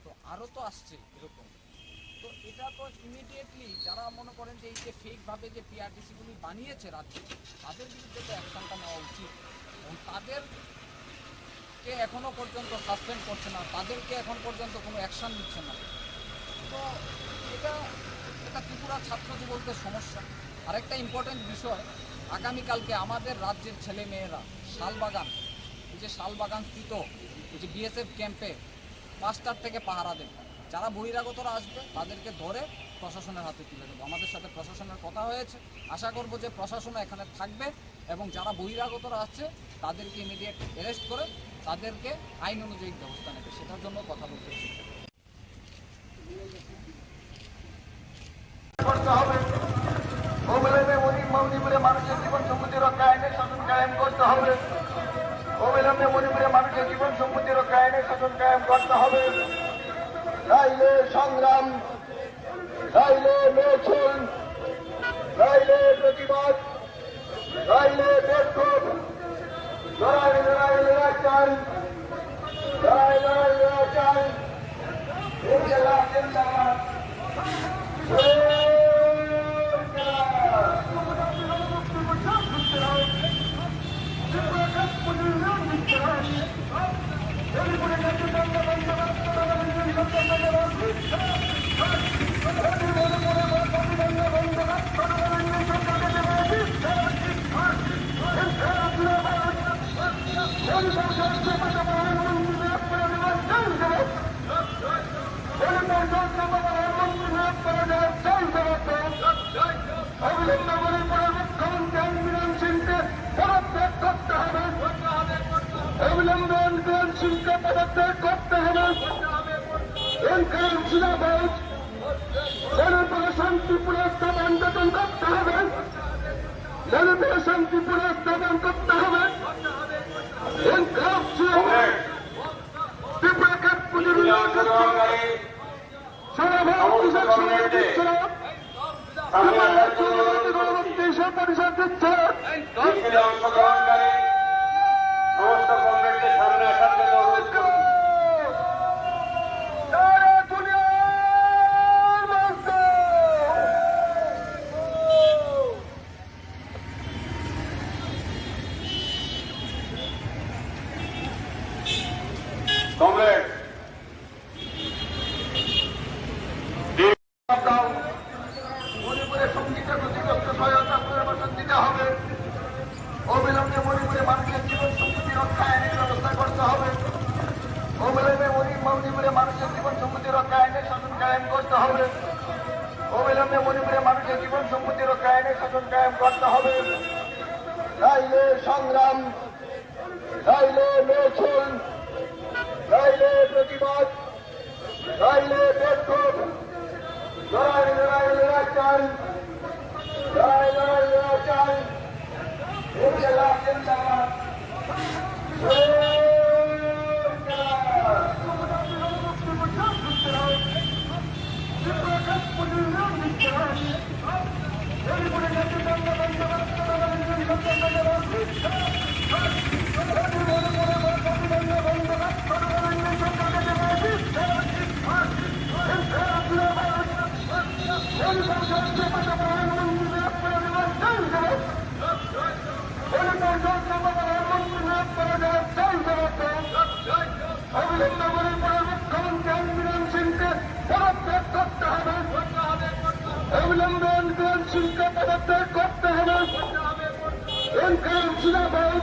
তো আরও তো আসছে এরকম। তো এটা তো ইমিডিয়েটলি যারা মনে করেন যে এই যে ফেক ভাবে যে পিআরটিসি গুলি বানিয়েছে রাজ্যে, তাদের বিরুদ্ধে তো অ্যাকশনটা নেওয়া উচিত। এবং তাদেরকে এখনো পর্যন্ত সাসপেন্ড করছে না, তাদেরকে এখন পর্যন্ত কোনো অ্যাকশন নিচ্ছে না। তো এটা, এটা ত্রিপুরা ছাত্র যুবকদের সমস্যা। আরেকটা ইম্পর্টেন্ট বিষয়, আগামীকালকে আমাদের রাজ্যের ছেলে মেয়েরা শালবাগান, এই যে শালবাগান স্থিত এই যে বিএসএফ ক্যাম্পে পাঁচটার থেকে পাহারা দেবে। যারা বহিরাগতরা আসবে, তাদেরকে ধরে প্রশাসনের হাতে তুলে দেবো। আমাদের সাথে প্রশাসনের কথা হয়েছে, আশা করব যে প্রশাসন এখানে থাকবে এবং যারা বহিরাগতরা আসছে, তাদেরকে ইমিডিয়েট অ্যারেস্ট করে তাদেরকে আইন অনুযায়ী ব্যবস্থা নেবে, সেটার জন্য কথা বলতে এসেছি। করতে হবে। অবিলম্বে মণি-, মণিপুরে মানুষের জীবন সমৃদ্ধি রক্ষায় আইনের শাসন কায়েম করতে হবে। অবিলম্বে মণিপুরে মানুষের জীবন সমৃদ্ধি রক্ষায় আইনের শাসন কায়েম করতে হবে। নাইলে সংগ্রাম, নাইলে মিছিল, নাইলে প্রতিবাদ, নাইলে বিক্ষোভ। লড়াই, লড়াই, লড়াই চাই। লড়াই, লড়াই, লড়াই চাই। ইনকিলাব জিন্দাবাদ। পদত্যাগ করতে হবে। ইনকলাব জিন্দাবাদ। মণিপুরে শান্তি পুনঃস্থাপন গঠন করতে হবে। মণিপুরে শান্তি পুনঃস্থাপন করতে হবে। ইনকলাব জিন্দাবাদ। ত্রিপুরা কাঠ পুলিশ সভাপতি হিসেবে সভাপতি হিসেবে বিধানসভা পরিষদ দিচ্ছে। মিছিলে অংশগ্রহণকারী সমস্ত কমরেডদের সামনে আসার জন্য অনুরোধ করছি। কমরেড, মণিপুরে সঙ্গীতে ক্ষতিগ্রস্ত সহায়তা পুনর্বাসন দিতে হবে। অবিলম্বে মণিপুরে মানুষের জীবন সম্পত্তি রক্ষা আইনের ব্যবস্থা করতে হবে। অবিলম্বে মণি-, মণিপুরে মানুষের জীবন সম্পত্তি রক্ষা আইনের শাসন কায়েম করতে হবে। অবিলম্বে মণিপুরে মানুষের জীবন সম্পত্তি রক্ষা আইনের শাসন কায়েম করতে হবে। নাইলে সংগ্রাম, নাইলে মিছিল, নাইলে প্রতিবাদ, নাইলে বিক্ষোভ। লড়াই, লড়াই, লড়াই চাই। লড়াই, লড়াই, লড়াই চাই। ইনকলাব জিন্দাবাদ। ইনকলাব। অবিলম্বে মণিপুরের মুখ্যমন্ত্রী অং বিরেন সিংকে পদত্যাগ করতে হবে। অবিলম্বে অং বিরেন সিংকে পদত্যাগ করতে হবে। ইনকলাব জিন্দাবাদ।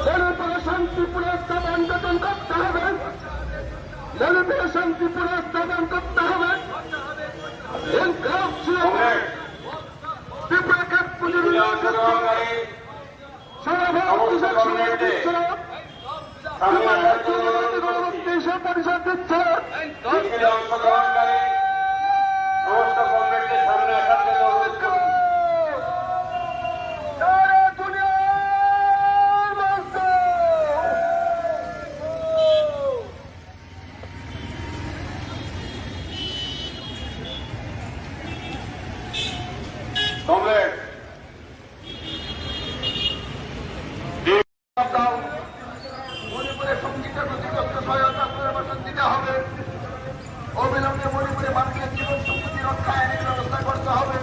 মণিপুরে শান্তি পুনঃস্থাপন গঠন করতে হবে। মণিপুরে শান্তি পুনঃস্থাপন করতে হবে। ইনকলাব জিন্দাবাদ। ত্রিপুরা কাঠ পুলিশ সভাপতি হিসেবে সভাপতি হিসেবে বিধানসভা পরিষদ দিচ্ছে। মিছিলে অংশগ্রহণকারী সমস্ত কমরেডদের সামনে আসার জন্য অনুরোধ করছি। কমরেড, মণিপুরে সঙ্গীতে ক্ষতিগ্রস্ত সহায়তা পুনর্বাসন দিতে হবে। অবিলম্বে মণিপুরে মানুষের জীবন সম্পত্তি রক্ষা আইনের ব্যবস্থা করতে হবে।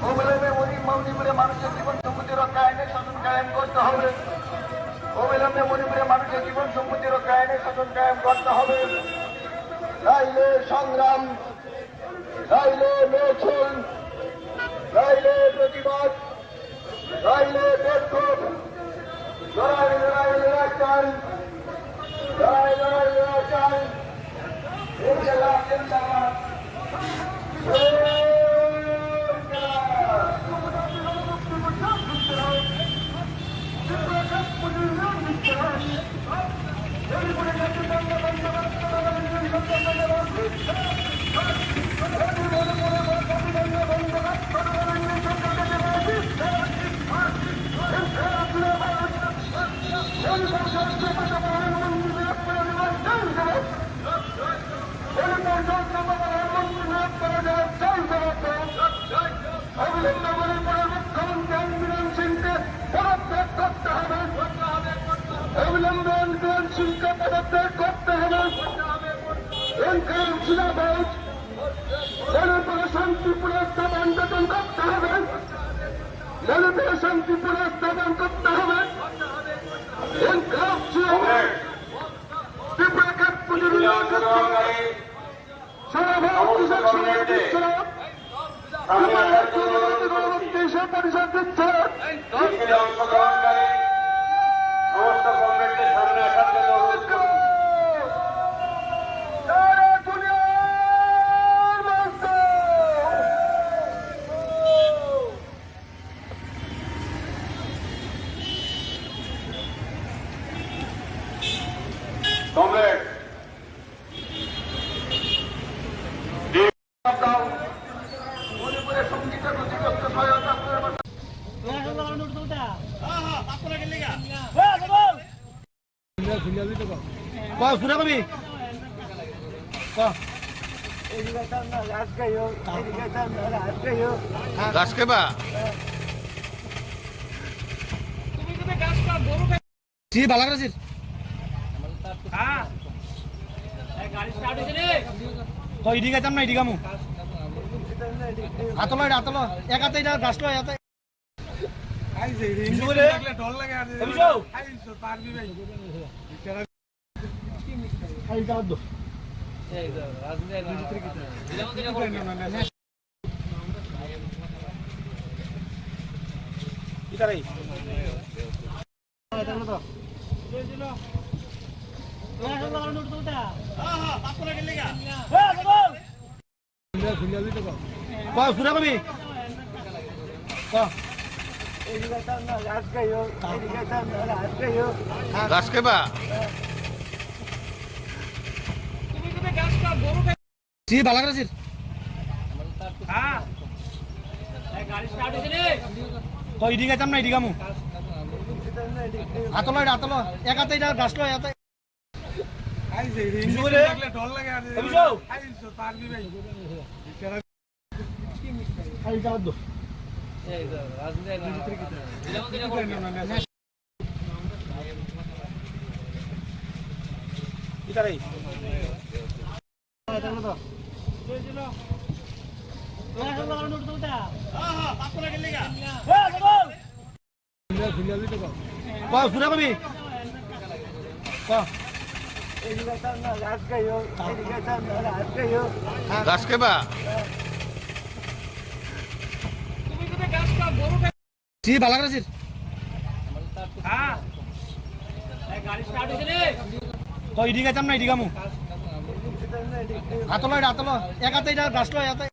অবিলম্বে মণি-, মণিপুরে মানুষের জীবন সম্পত্তি রক্ষা আইনের শাসন কায়েম করতে হবে। অবিলম্বে মণিপুরে মানুষের জীবন সম্পত্তি রক্ষা আইনের শাসন কায়েম করতে হবে। নাইলে সংগ্রাম, নাইলে মিছিল, নাইলে প্রতিবাদ, নাইলে বিক্ষোভ। লড়াই, লড়াই, লড়াই চাই। লড়াই, লড়াই, লড়াই চাই। ইনকলাব জিন্দাবাদ। অবিলম্বে মণিপুরের মুখ্যমন্ত্রী অং বিরেন সিংকে পদত্যাগ করতে হবে। অবিলম্বে অং বিরেন সিংকে পদত্যাগ করতে হবে। ইনকলাব জিন্দাবাদ। মণিপুরে শান্তি পুনঃস্থাপন গঠন করতে হবে। মণিপুরে শান্তি পুনঃস্থাপন করতে হবে। ইনকলাব জিন্দাবাদ। ত্রিপুরা কাঠ পুলিশ সভাপতি হিসেবে সভাপতি হিসেবে বিধানসভা পরিষদ দিচ্ছে। মিছিলে অংশগ্রহণকারী সমস্ত কমরেডদের সামনে আসার জন্য অনুরোধ করছি। Kau sudah kami. Kau. Gas ke ba? Si balak rasir. Kau idi gaitam na idi kamu. Atolo, atolo. Ekate ida gas lo, ekate. Kau sudah kami. Kau. Gas ke ba? Si balak rasir. Kau idi gaitam na idi kamu. Atolo, atolo. Ekate ida gas lo, ekate. Kau sudah kami. Kau. Gas ke ba? Si balak rasir. Kau idi gaitam na idi kamu. Atolo, atolo. Ekate ida gas lo, ekate.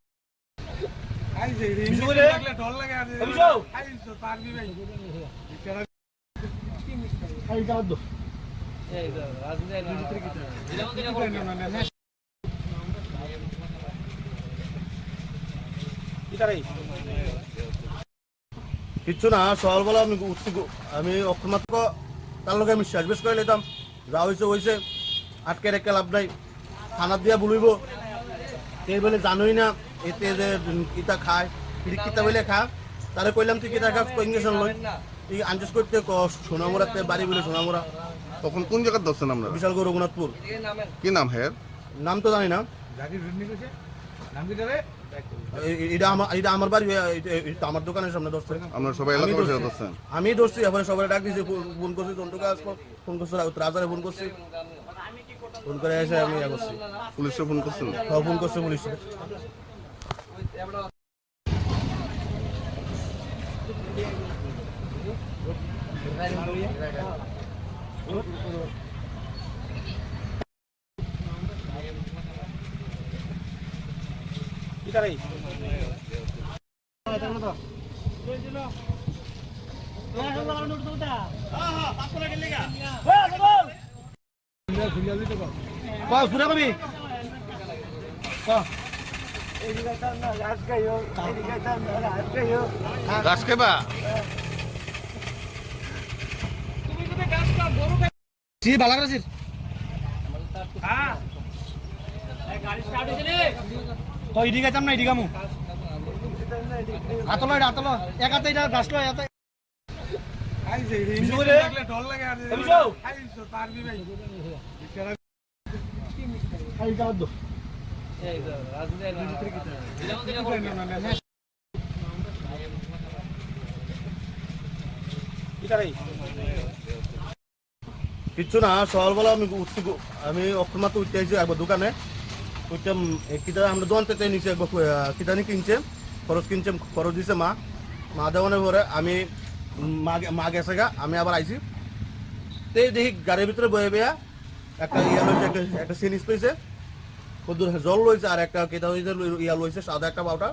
Kichu na, sokal bela ami utsi go-, ami oktomato ko, tar loge ami sej bes kori litam. Ja hoise hoise, atke rakhe lab nai. Thana dia buluibo. Te bole janoi na, ete je, um, kita khai, piri kita bole kha. Tare koilam tui kita kha, ko injection loi. I anjus korte ko Sonamura te bari bole Sonamura. তখন কোন জায়গার ধরছেন আপনারা? বিশালগড় রঘুনাথপুর। কি নাম হের? নাম তো জানি না। জাকির রেড্ডি কইছে? নাম কি জানে? এ-, এ-, এটা আমার, এটা আমার বাড়ি, এ-, এ-, এটা আমার দোকানের সামনে ধরছে। আপনারা সবাই আমি এলাকাবাসী ধরছি। ধরছেন? আমি ধরছি, এরপরে সবাই ডাক দিয়েছি, ফো-, ফোন করছি, জন্টুকে আজ ফোন করছে, রাউত রাজারে ফোন করছি। ফোন করে এসে আমি ইয়ে করছি। পুলিশে ফোন করছেন? হ্যাঁ, ফোন করছে পুলিশে। Kau sudah kami. Kau. Gas ke ba? Si balak rasir. Kau idi gaitam na idi kamu. Atolo, atolo. Ekate ida gas lo, ekate. Kichu na, sokal bela ami utsi go-, ami oktomato utte aisi abo dukane. Utte, um, e, kita amra dogan te niche ebo, uh, kita ni kinche, khoros kinche, khoros dise ma. Ma dewone pore ami, um, ma ge-, ma gese ga, ami abar aisi. Te dehi gari bhitre boye boya, ekta iya loise, ekta, ekta sinis loise. Hudur jol loise ar ekta kita hoise loi-, iya loise sada ekta powder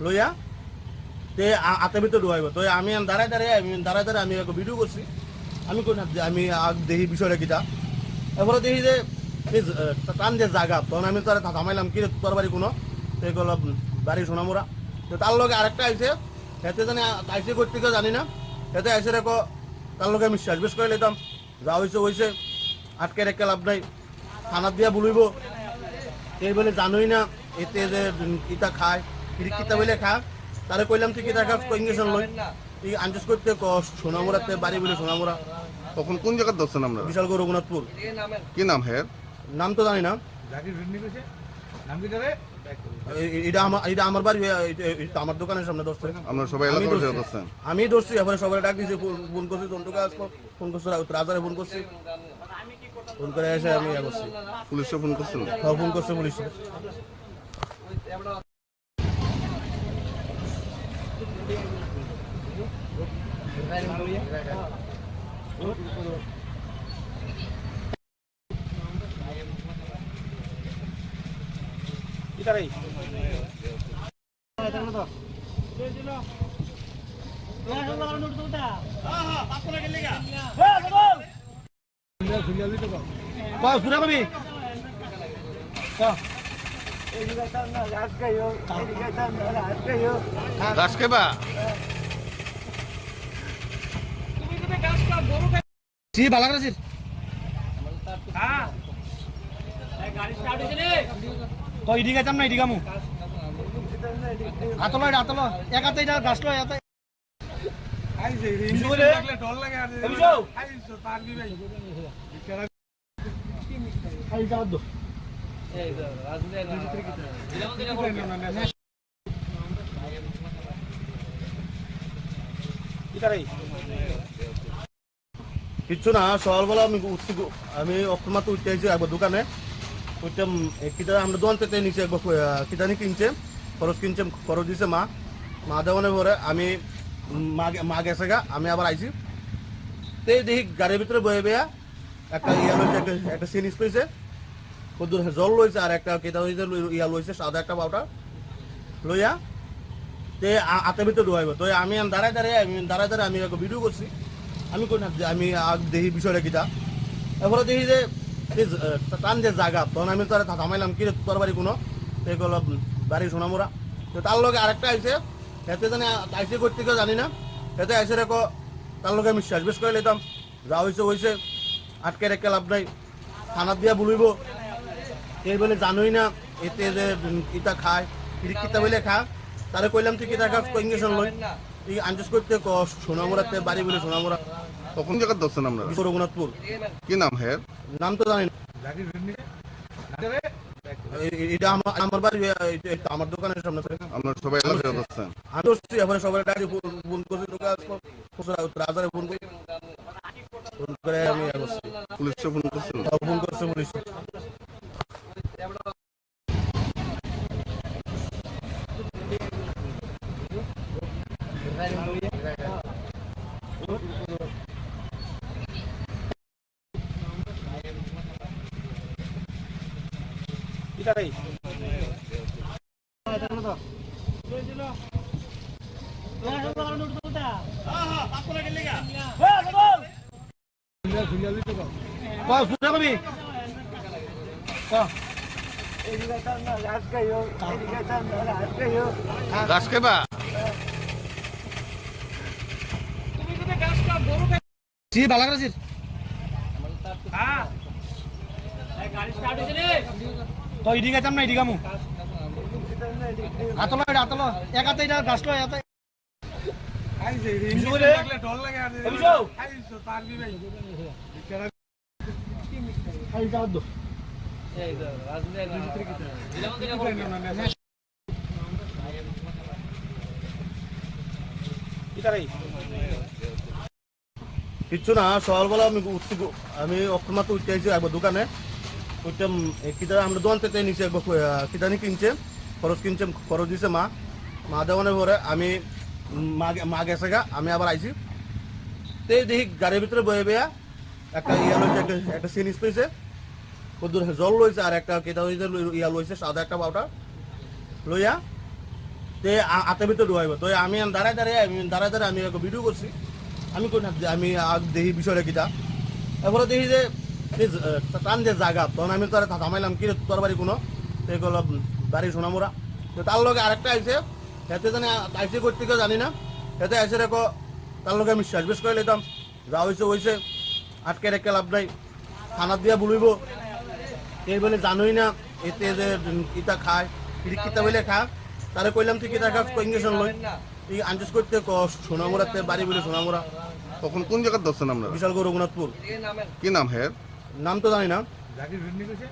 loiya. Te a-, ate bhitor duaibo. Te ami darai darai, ami darai darai ami ekko video korsi. Ami kono ami ag dehi bishoy kita. Ebore dehi je ei, eh, tan je jaga, ton ami tare thamailam kire tor bari kono. Te golo bari Sonamura. Te tar loge arekta aise. Hete jani a-, aise kotteke jani na. Hete aise reko tar loge ami sej bes kori litam. Ja hoise hoise, আটকে রেখে লাভ নাই, থানাত দিয়া বলিব। এই বলে জানোই না, এতে যে, উম, ইটা খায়, কিতা বলে খা, তারে কইলাম, "তুই কিতা খাস?" কই, "ইঞ্জেকশন লই।" এই আনজেস করতে কস, সোনামুড়াতে বাড়ি বলে সোনামুড়া। তখন কোন জায়গার ধরছেন আপনারা? বিশালগড় রঘুনাথপুর। কি নাম হ্যাঁ? নাম তো জানি না। জাকির ভিন্নি কইছে? নাম কি তারে? এ-, এ-, এটা আমার, এটা আমার বাড়ি, এ-, এ-, এটা আমার দোকানের সামনে ধরছে। আপনারা সবাই আমি এলাকাবাসী ধরছি। ধরছেন? আমি ধরছি, এবারে সবাই ডাক দিছি, ফোন, ফোন করছি, জন্টুকে আজ ফোন করছি, রাউত রাজারে ফোন করছি। ফোন করে এসে আমি ইয়ে করছি। পুলিশে ফোন করছেন? হ্যাঁ, ফোন করছে পুলিশে। Kau sudah kami. Kau. Gas ke ba? Si balak sir. Kau idi kacam na idi kamu. Atolo, atolo. Ekate ida gas lo, ekate. কিচ্ছু না, সকালবেলা আমি উঠছি গো-, আমি অক্ষর মাত্র উঠতে আইছি একবার দোকানে। উঠতে, উম, এ, কিতা আমরা দোকান থেকে নিচে একবার, আহ, কিতানি কিনছে, খরচ কিনছে, খরচ দিছে মা। মা দেওয়ানোর পরে আমি, উম, মা গে-, মা গেছে গা, আমি আবার আইছি। তে দেখি গাড়ির ভিতরে বয়ে বয়া একটা ইয়া লইছে, একটা, একটা সিরিঞ্জ লইছে। কদ্দুর জল লইছে আর একটা কিতা লইছে, লই-, ইয়া লইছে, সাদা একটা পাউডার লইয়া। তে আ-, আতে ভিতরে ঢুকাইবো। তো আমি, আমি দাঁড়ায় দাঁড়ায়, আমি দাঁড়ায় দাঁড়ায় আমি একটা ভিডিও করছি। আমি কই না যে আমি আগ দেখি বিষয়টা কিতা। এরপরে দেখি যে এই জ-, আহ, টান যে জায়গা, তখন আমি তারে থা-, থামাইলাম, "কি রে, তোর বাড়ি কোনো?" তো এগুলো বাড়ি সোনামুড়া। তো তার লগে আরেকটা আইছে, এতে জানি আ-, আইছে করতে কেউ জানি না। এতে আইছে রেখো, তার লগে আমি শেষ বেশ করে নিতাম। যা হইছে হইছে, আটকে রেখে লাভ নাই, থানাত দিয়া বলিব। এই বলে জানোই না, এতে যে, উম, ইটা খায়, কিতা বলে খা, তারে কইলাম, "তুই কিতা খাস?" কই, "ইঞ্জেকশন লই।" এই আনজেস করতে কস, সোনামুড়াতে বাড়ি বলে সোনামুড়া। তখন জায়গা ধরছেন আপনারা? রঘুনাথপুর। কি নাম হ্যাঁ? নাম তো জানি না। এ-, এ-, এটা আমার, আমার বাড়ি, এ-, এটা, এটা আমার দোকানের সামনে। আপনারা সবাই এলাকায় ধরছেন? আমি ধরছি, এবারে সবাই ডাকি ফোন, ফোন করছি, তোকে আজ ফোন করছি, রাউত রাজারে ফোন করি। ফোন করে আমি ইয়ে করছি। পুলিশে ফোন করছেন? হ্যাঁ, ফোন করছে police. Kau sudah kami. Kau. Gas ke ba? Si balak sir. Kau idi kacam na idi kamu. Atolo, atolo. Ekate ida gas lo, ekate. কিচ্ছু না, সকালবেলা আমি উঠছি গো-, আমি অক্ষর মাত্র উঠতে আইছি একবার দোকানে। উঠতে, উম, এ, কিতা আমরা দোকান থেকে নিচে একবার, আহ, কিতানি কিনছে, খরচ কিনছে, খরচ দিছে মা। মা দেওয়ানোর পরে আমি, উম, মা গে-, মা গেছে গা, আমি আবার আইছি। তে দেখি গাড়ির ভিতরে বয়ে বয়া একটা ইয়া লইছে, একটা, একটা সিরিঞ্জ লইছে। কদ্দুর জল লইছে আর একটা কিতা লইছে, লই-, ইয়া লইছে, সাদা একটা পাউডার লইয়া। তে আ-, আতে ভিতরে ঢুকাইবো। তো আমি, আমি দাঁড়ায় দাঁড়ায়, আমি দাঁড়ায় দাঁড়ায় আমি একটা ভিডিও করছি। আমি কই না যে আমি আগ দেখি বিষয়টা কিতা। এরপরে দেখি যে এই জ-, আহ, টান যে জায়গা, তখন আমি তারে থা-, থামাইলাম, "কি রে, তোর বাড়ি কোনো?" তো এগুলো বাড়ি সোনামুড়া। তো তার লগে আরেকটা আইছে, এতে জানি আ-, আইছে করতে কেউ জানি না। এতে আইছে রেখো, তার লগে আমি শেষ বেশ করে নিতাম। যা হইছে হইছে, আটকে রেখে লাভ নাই। থানাত দিয়া বলিব। এই বলে জানোই না, এতে যে, উম, কিতা খায়, কিতা, কিতা বলে খা। তারে কইলাম, "তুই কিতা খাস?" কই, "ইঞ্জেকশন লই।" এই আনজেস করতে ক-, সোনামুড়াতে বাড়ি বলে সোনামুড়া। তখন কোন জায়গায় ধরছেন আমরা? বিশালগড় রঘুনাথপুর। কি নাম হের? নাম তো জানি না। জাকির ভিন্নি কইছে?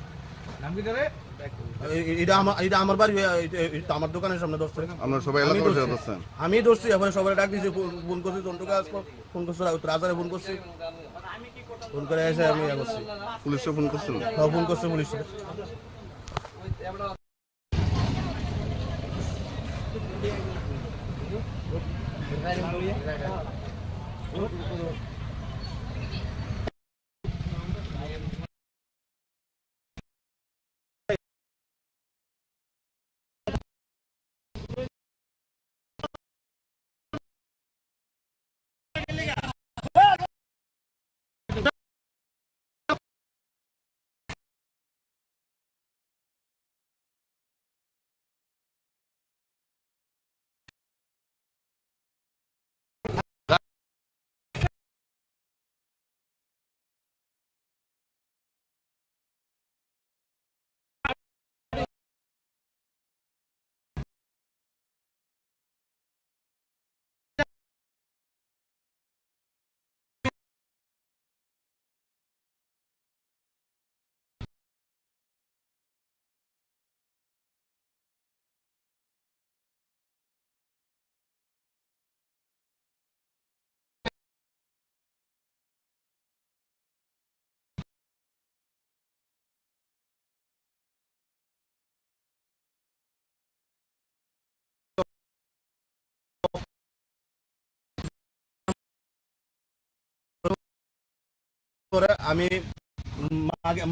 নাম কি ধরে? এ-, এ-, এটা আমার, এটা আমার বাড়ি, এ-, এটা, এটা আমার দোকানের সামনে ধরছে। আমরা সবাই আমি এলাকাবাসী ধরছি। ধরছেন? আমি ধরছি, এবারে সবাই ডাক দিছি, ফোন, ফোন করছি, জন্টুকে আসবো, ফোন করছি, রা-, রাজারে ফোন করছি। ফোন করে এসে আমি ইয়ে করছি। পুলিশে ফোন করছিল? হ্যাঁ, ফোন করছে পুলিশে। করে আমি মাগে-,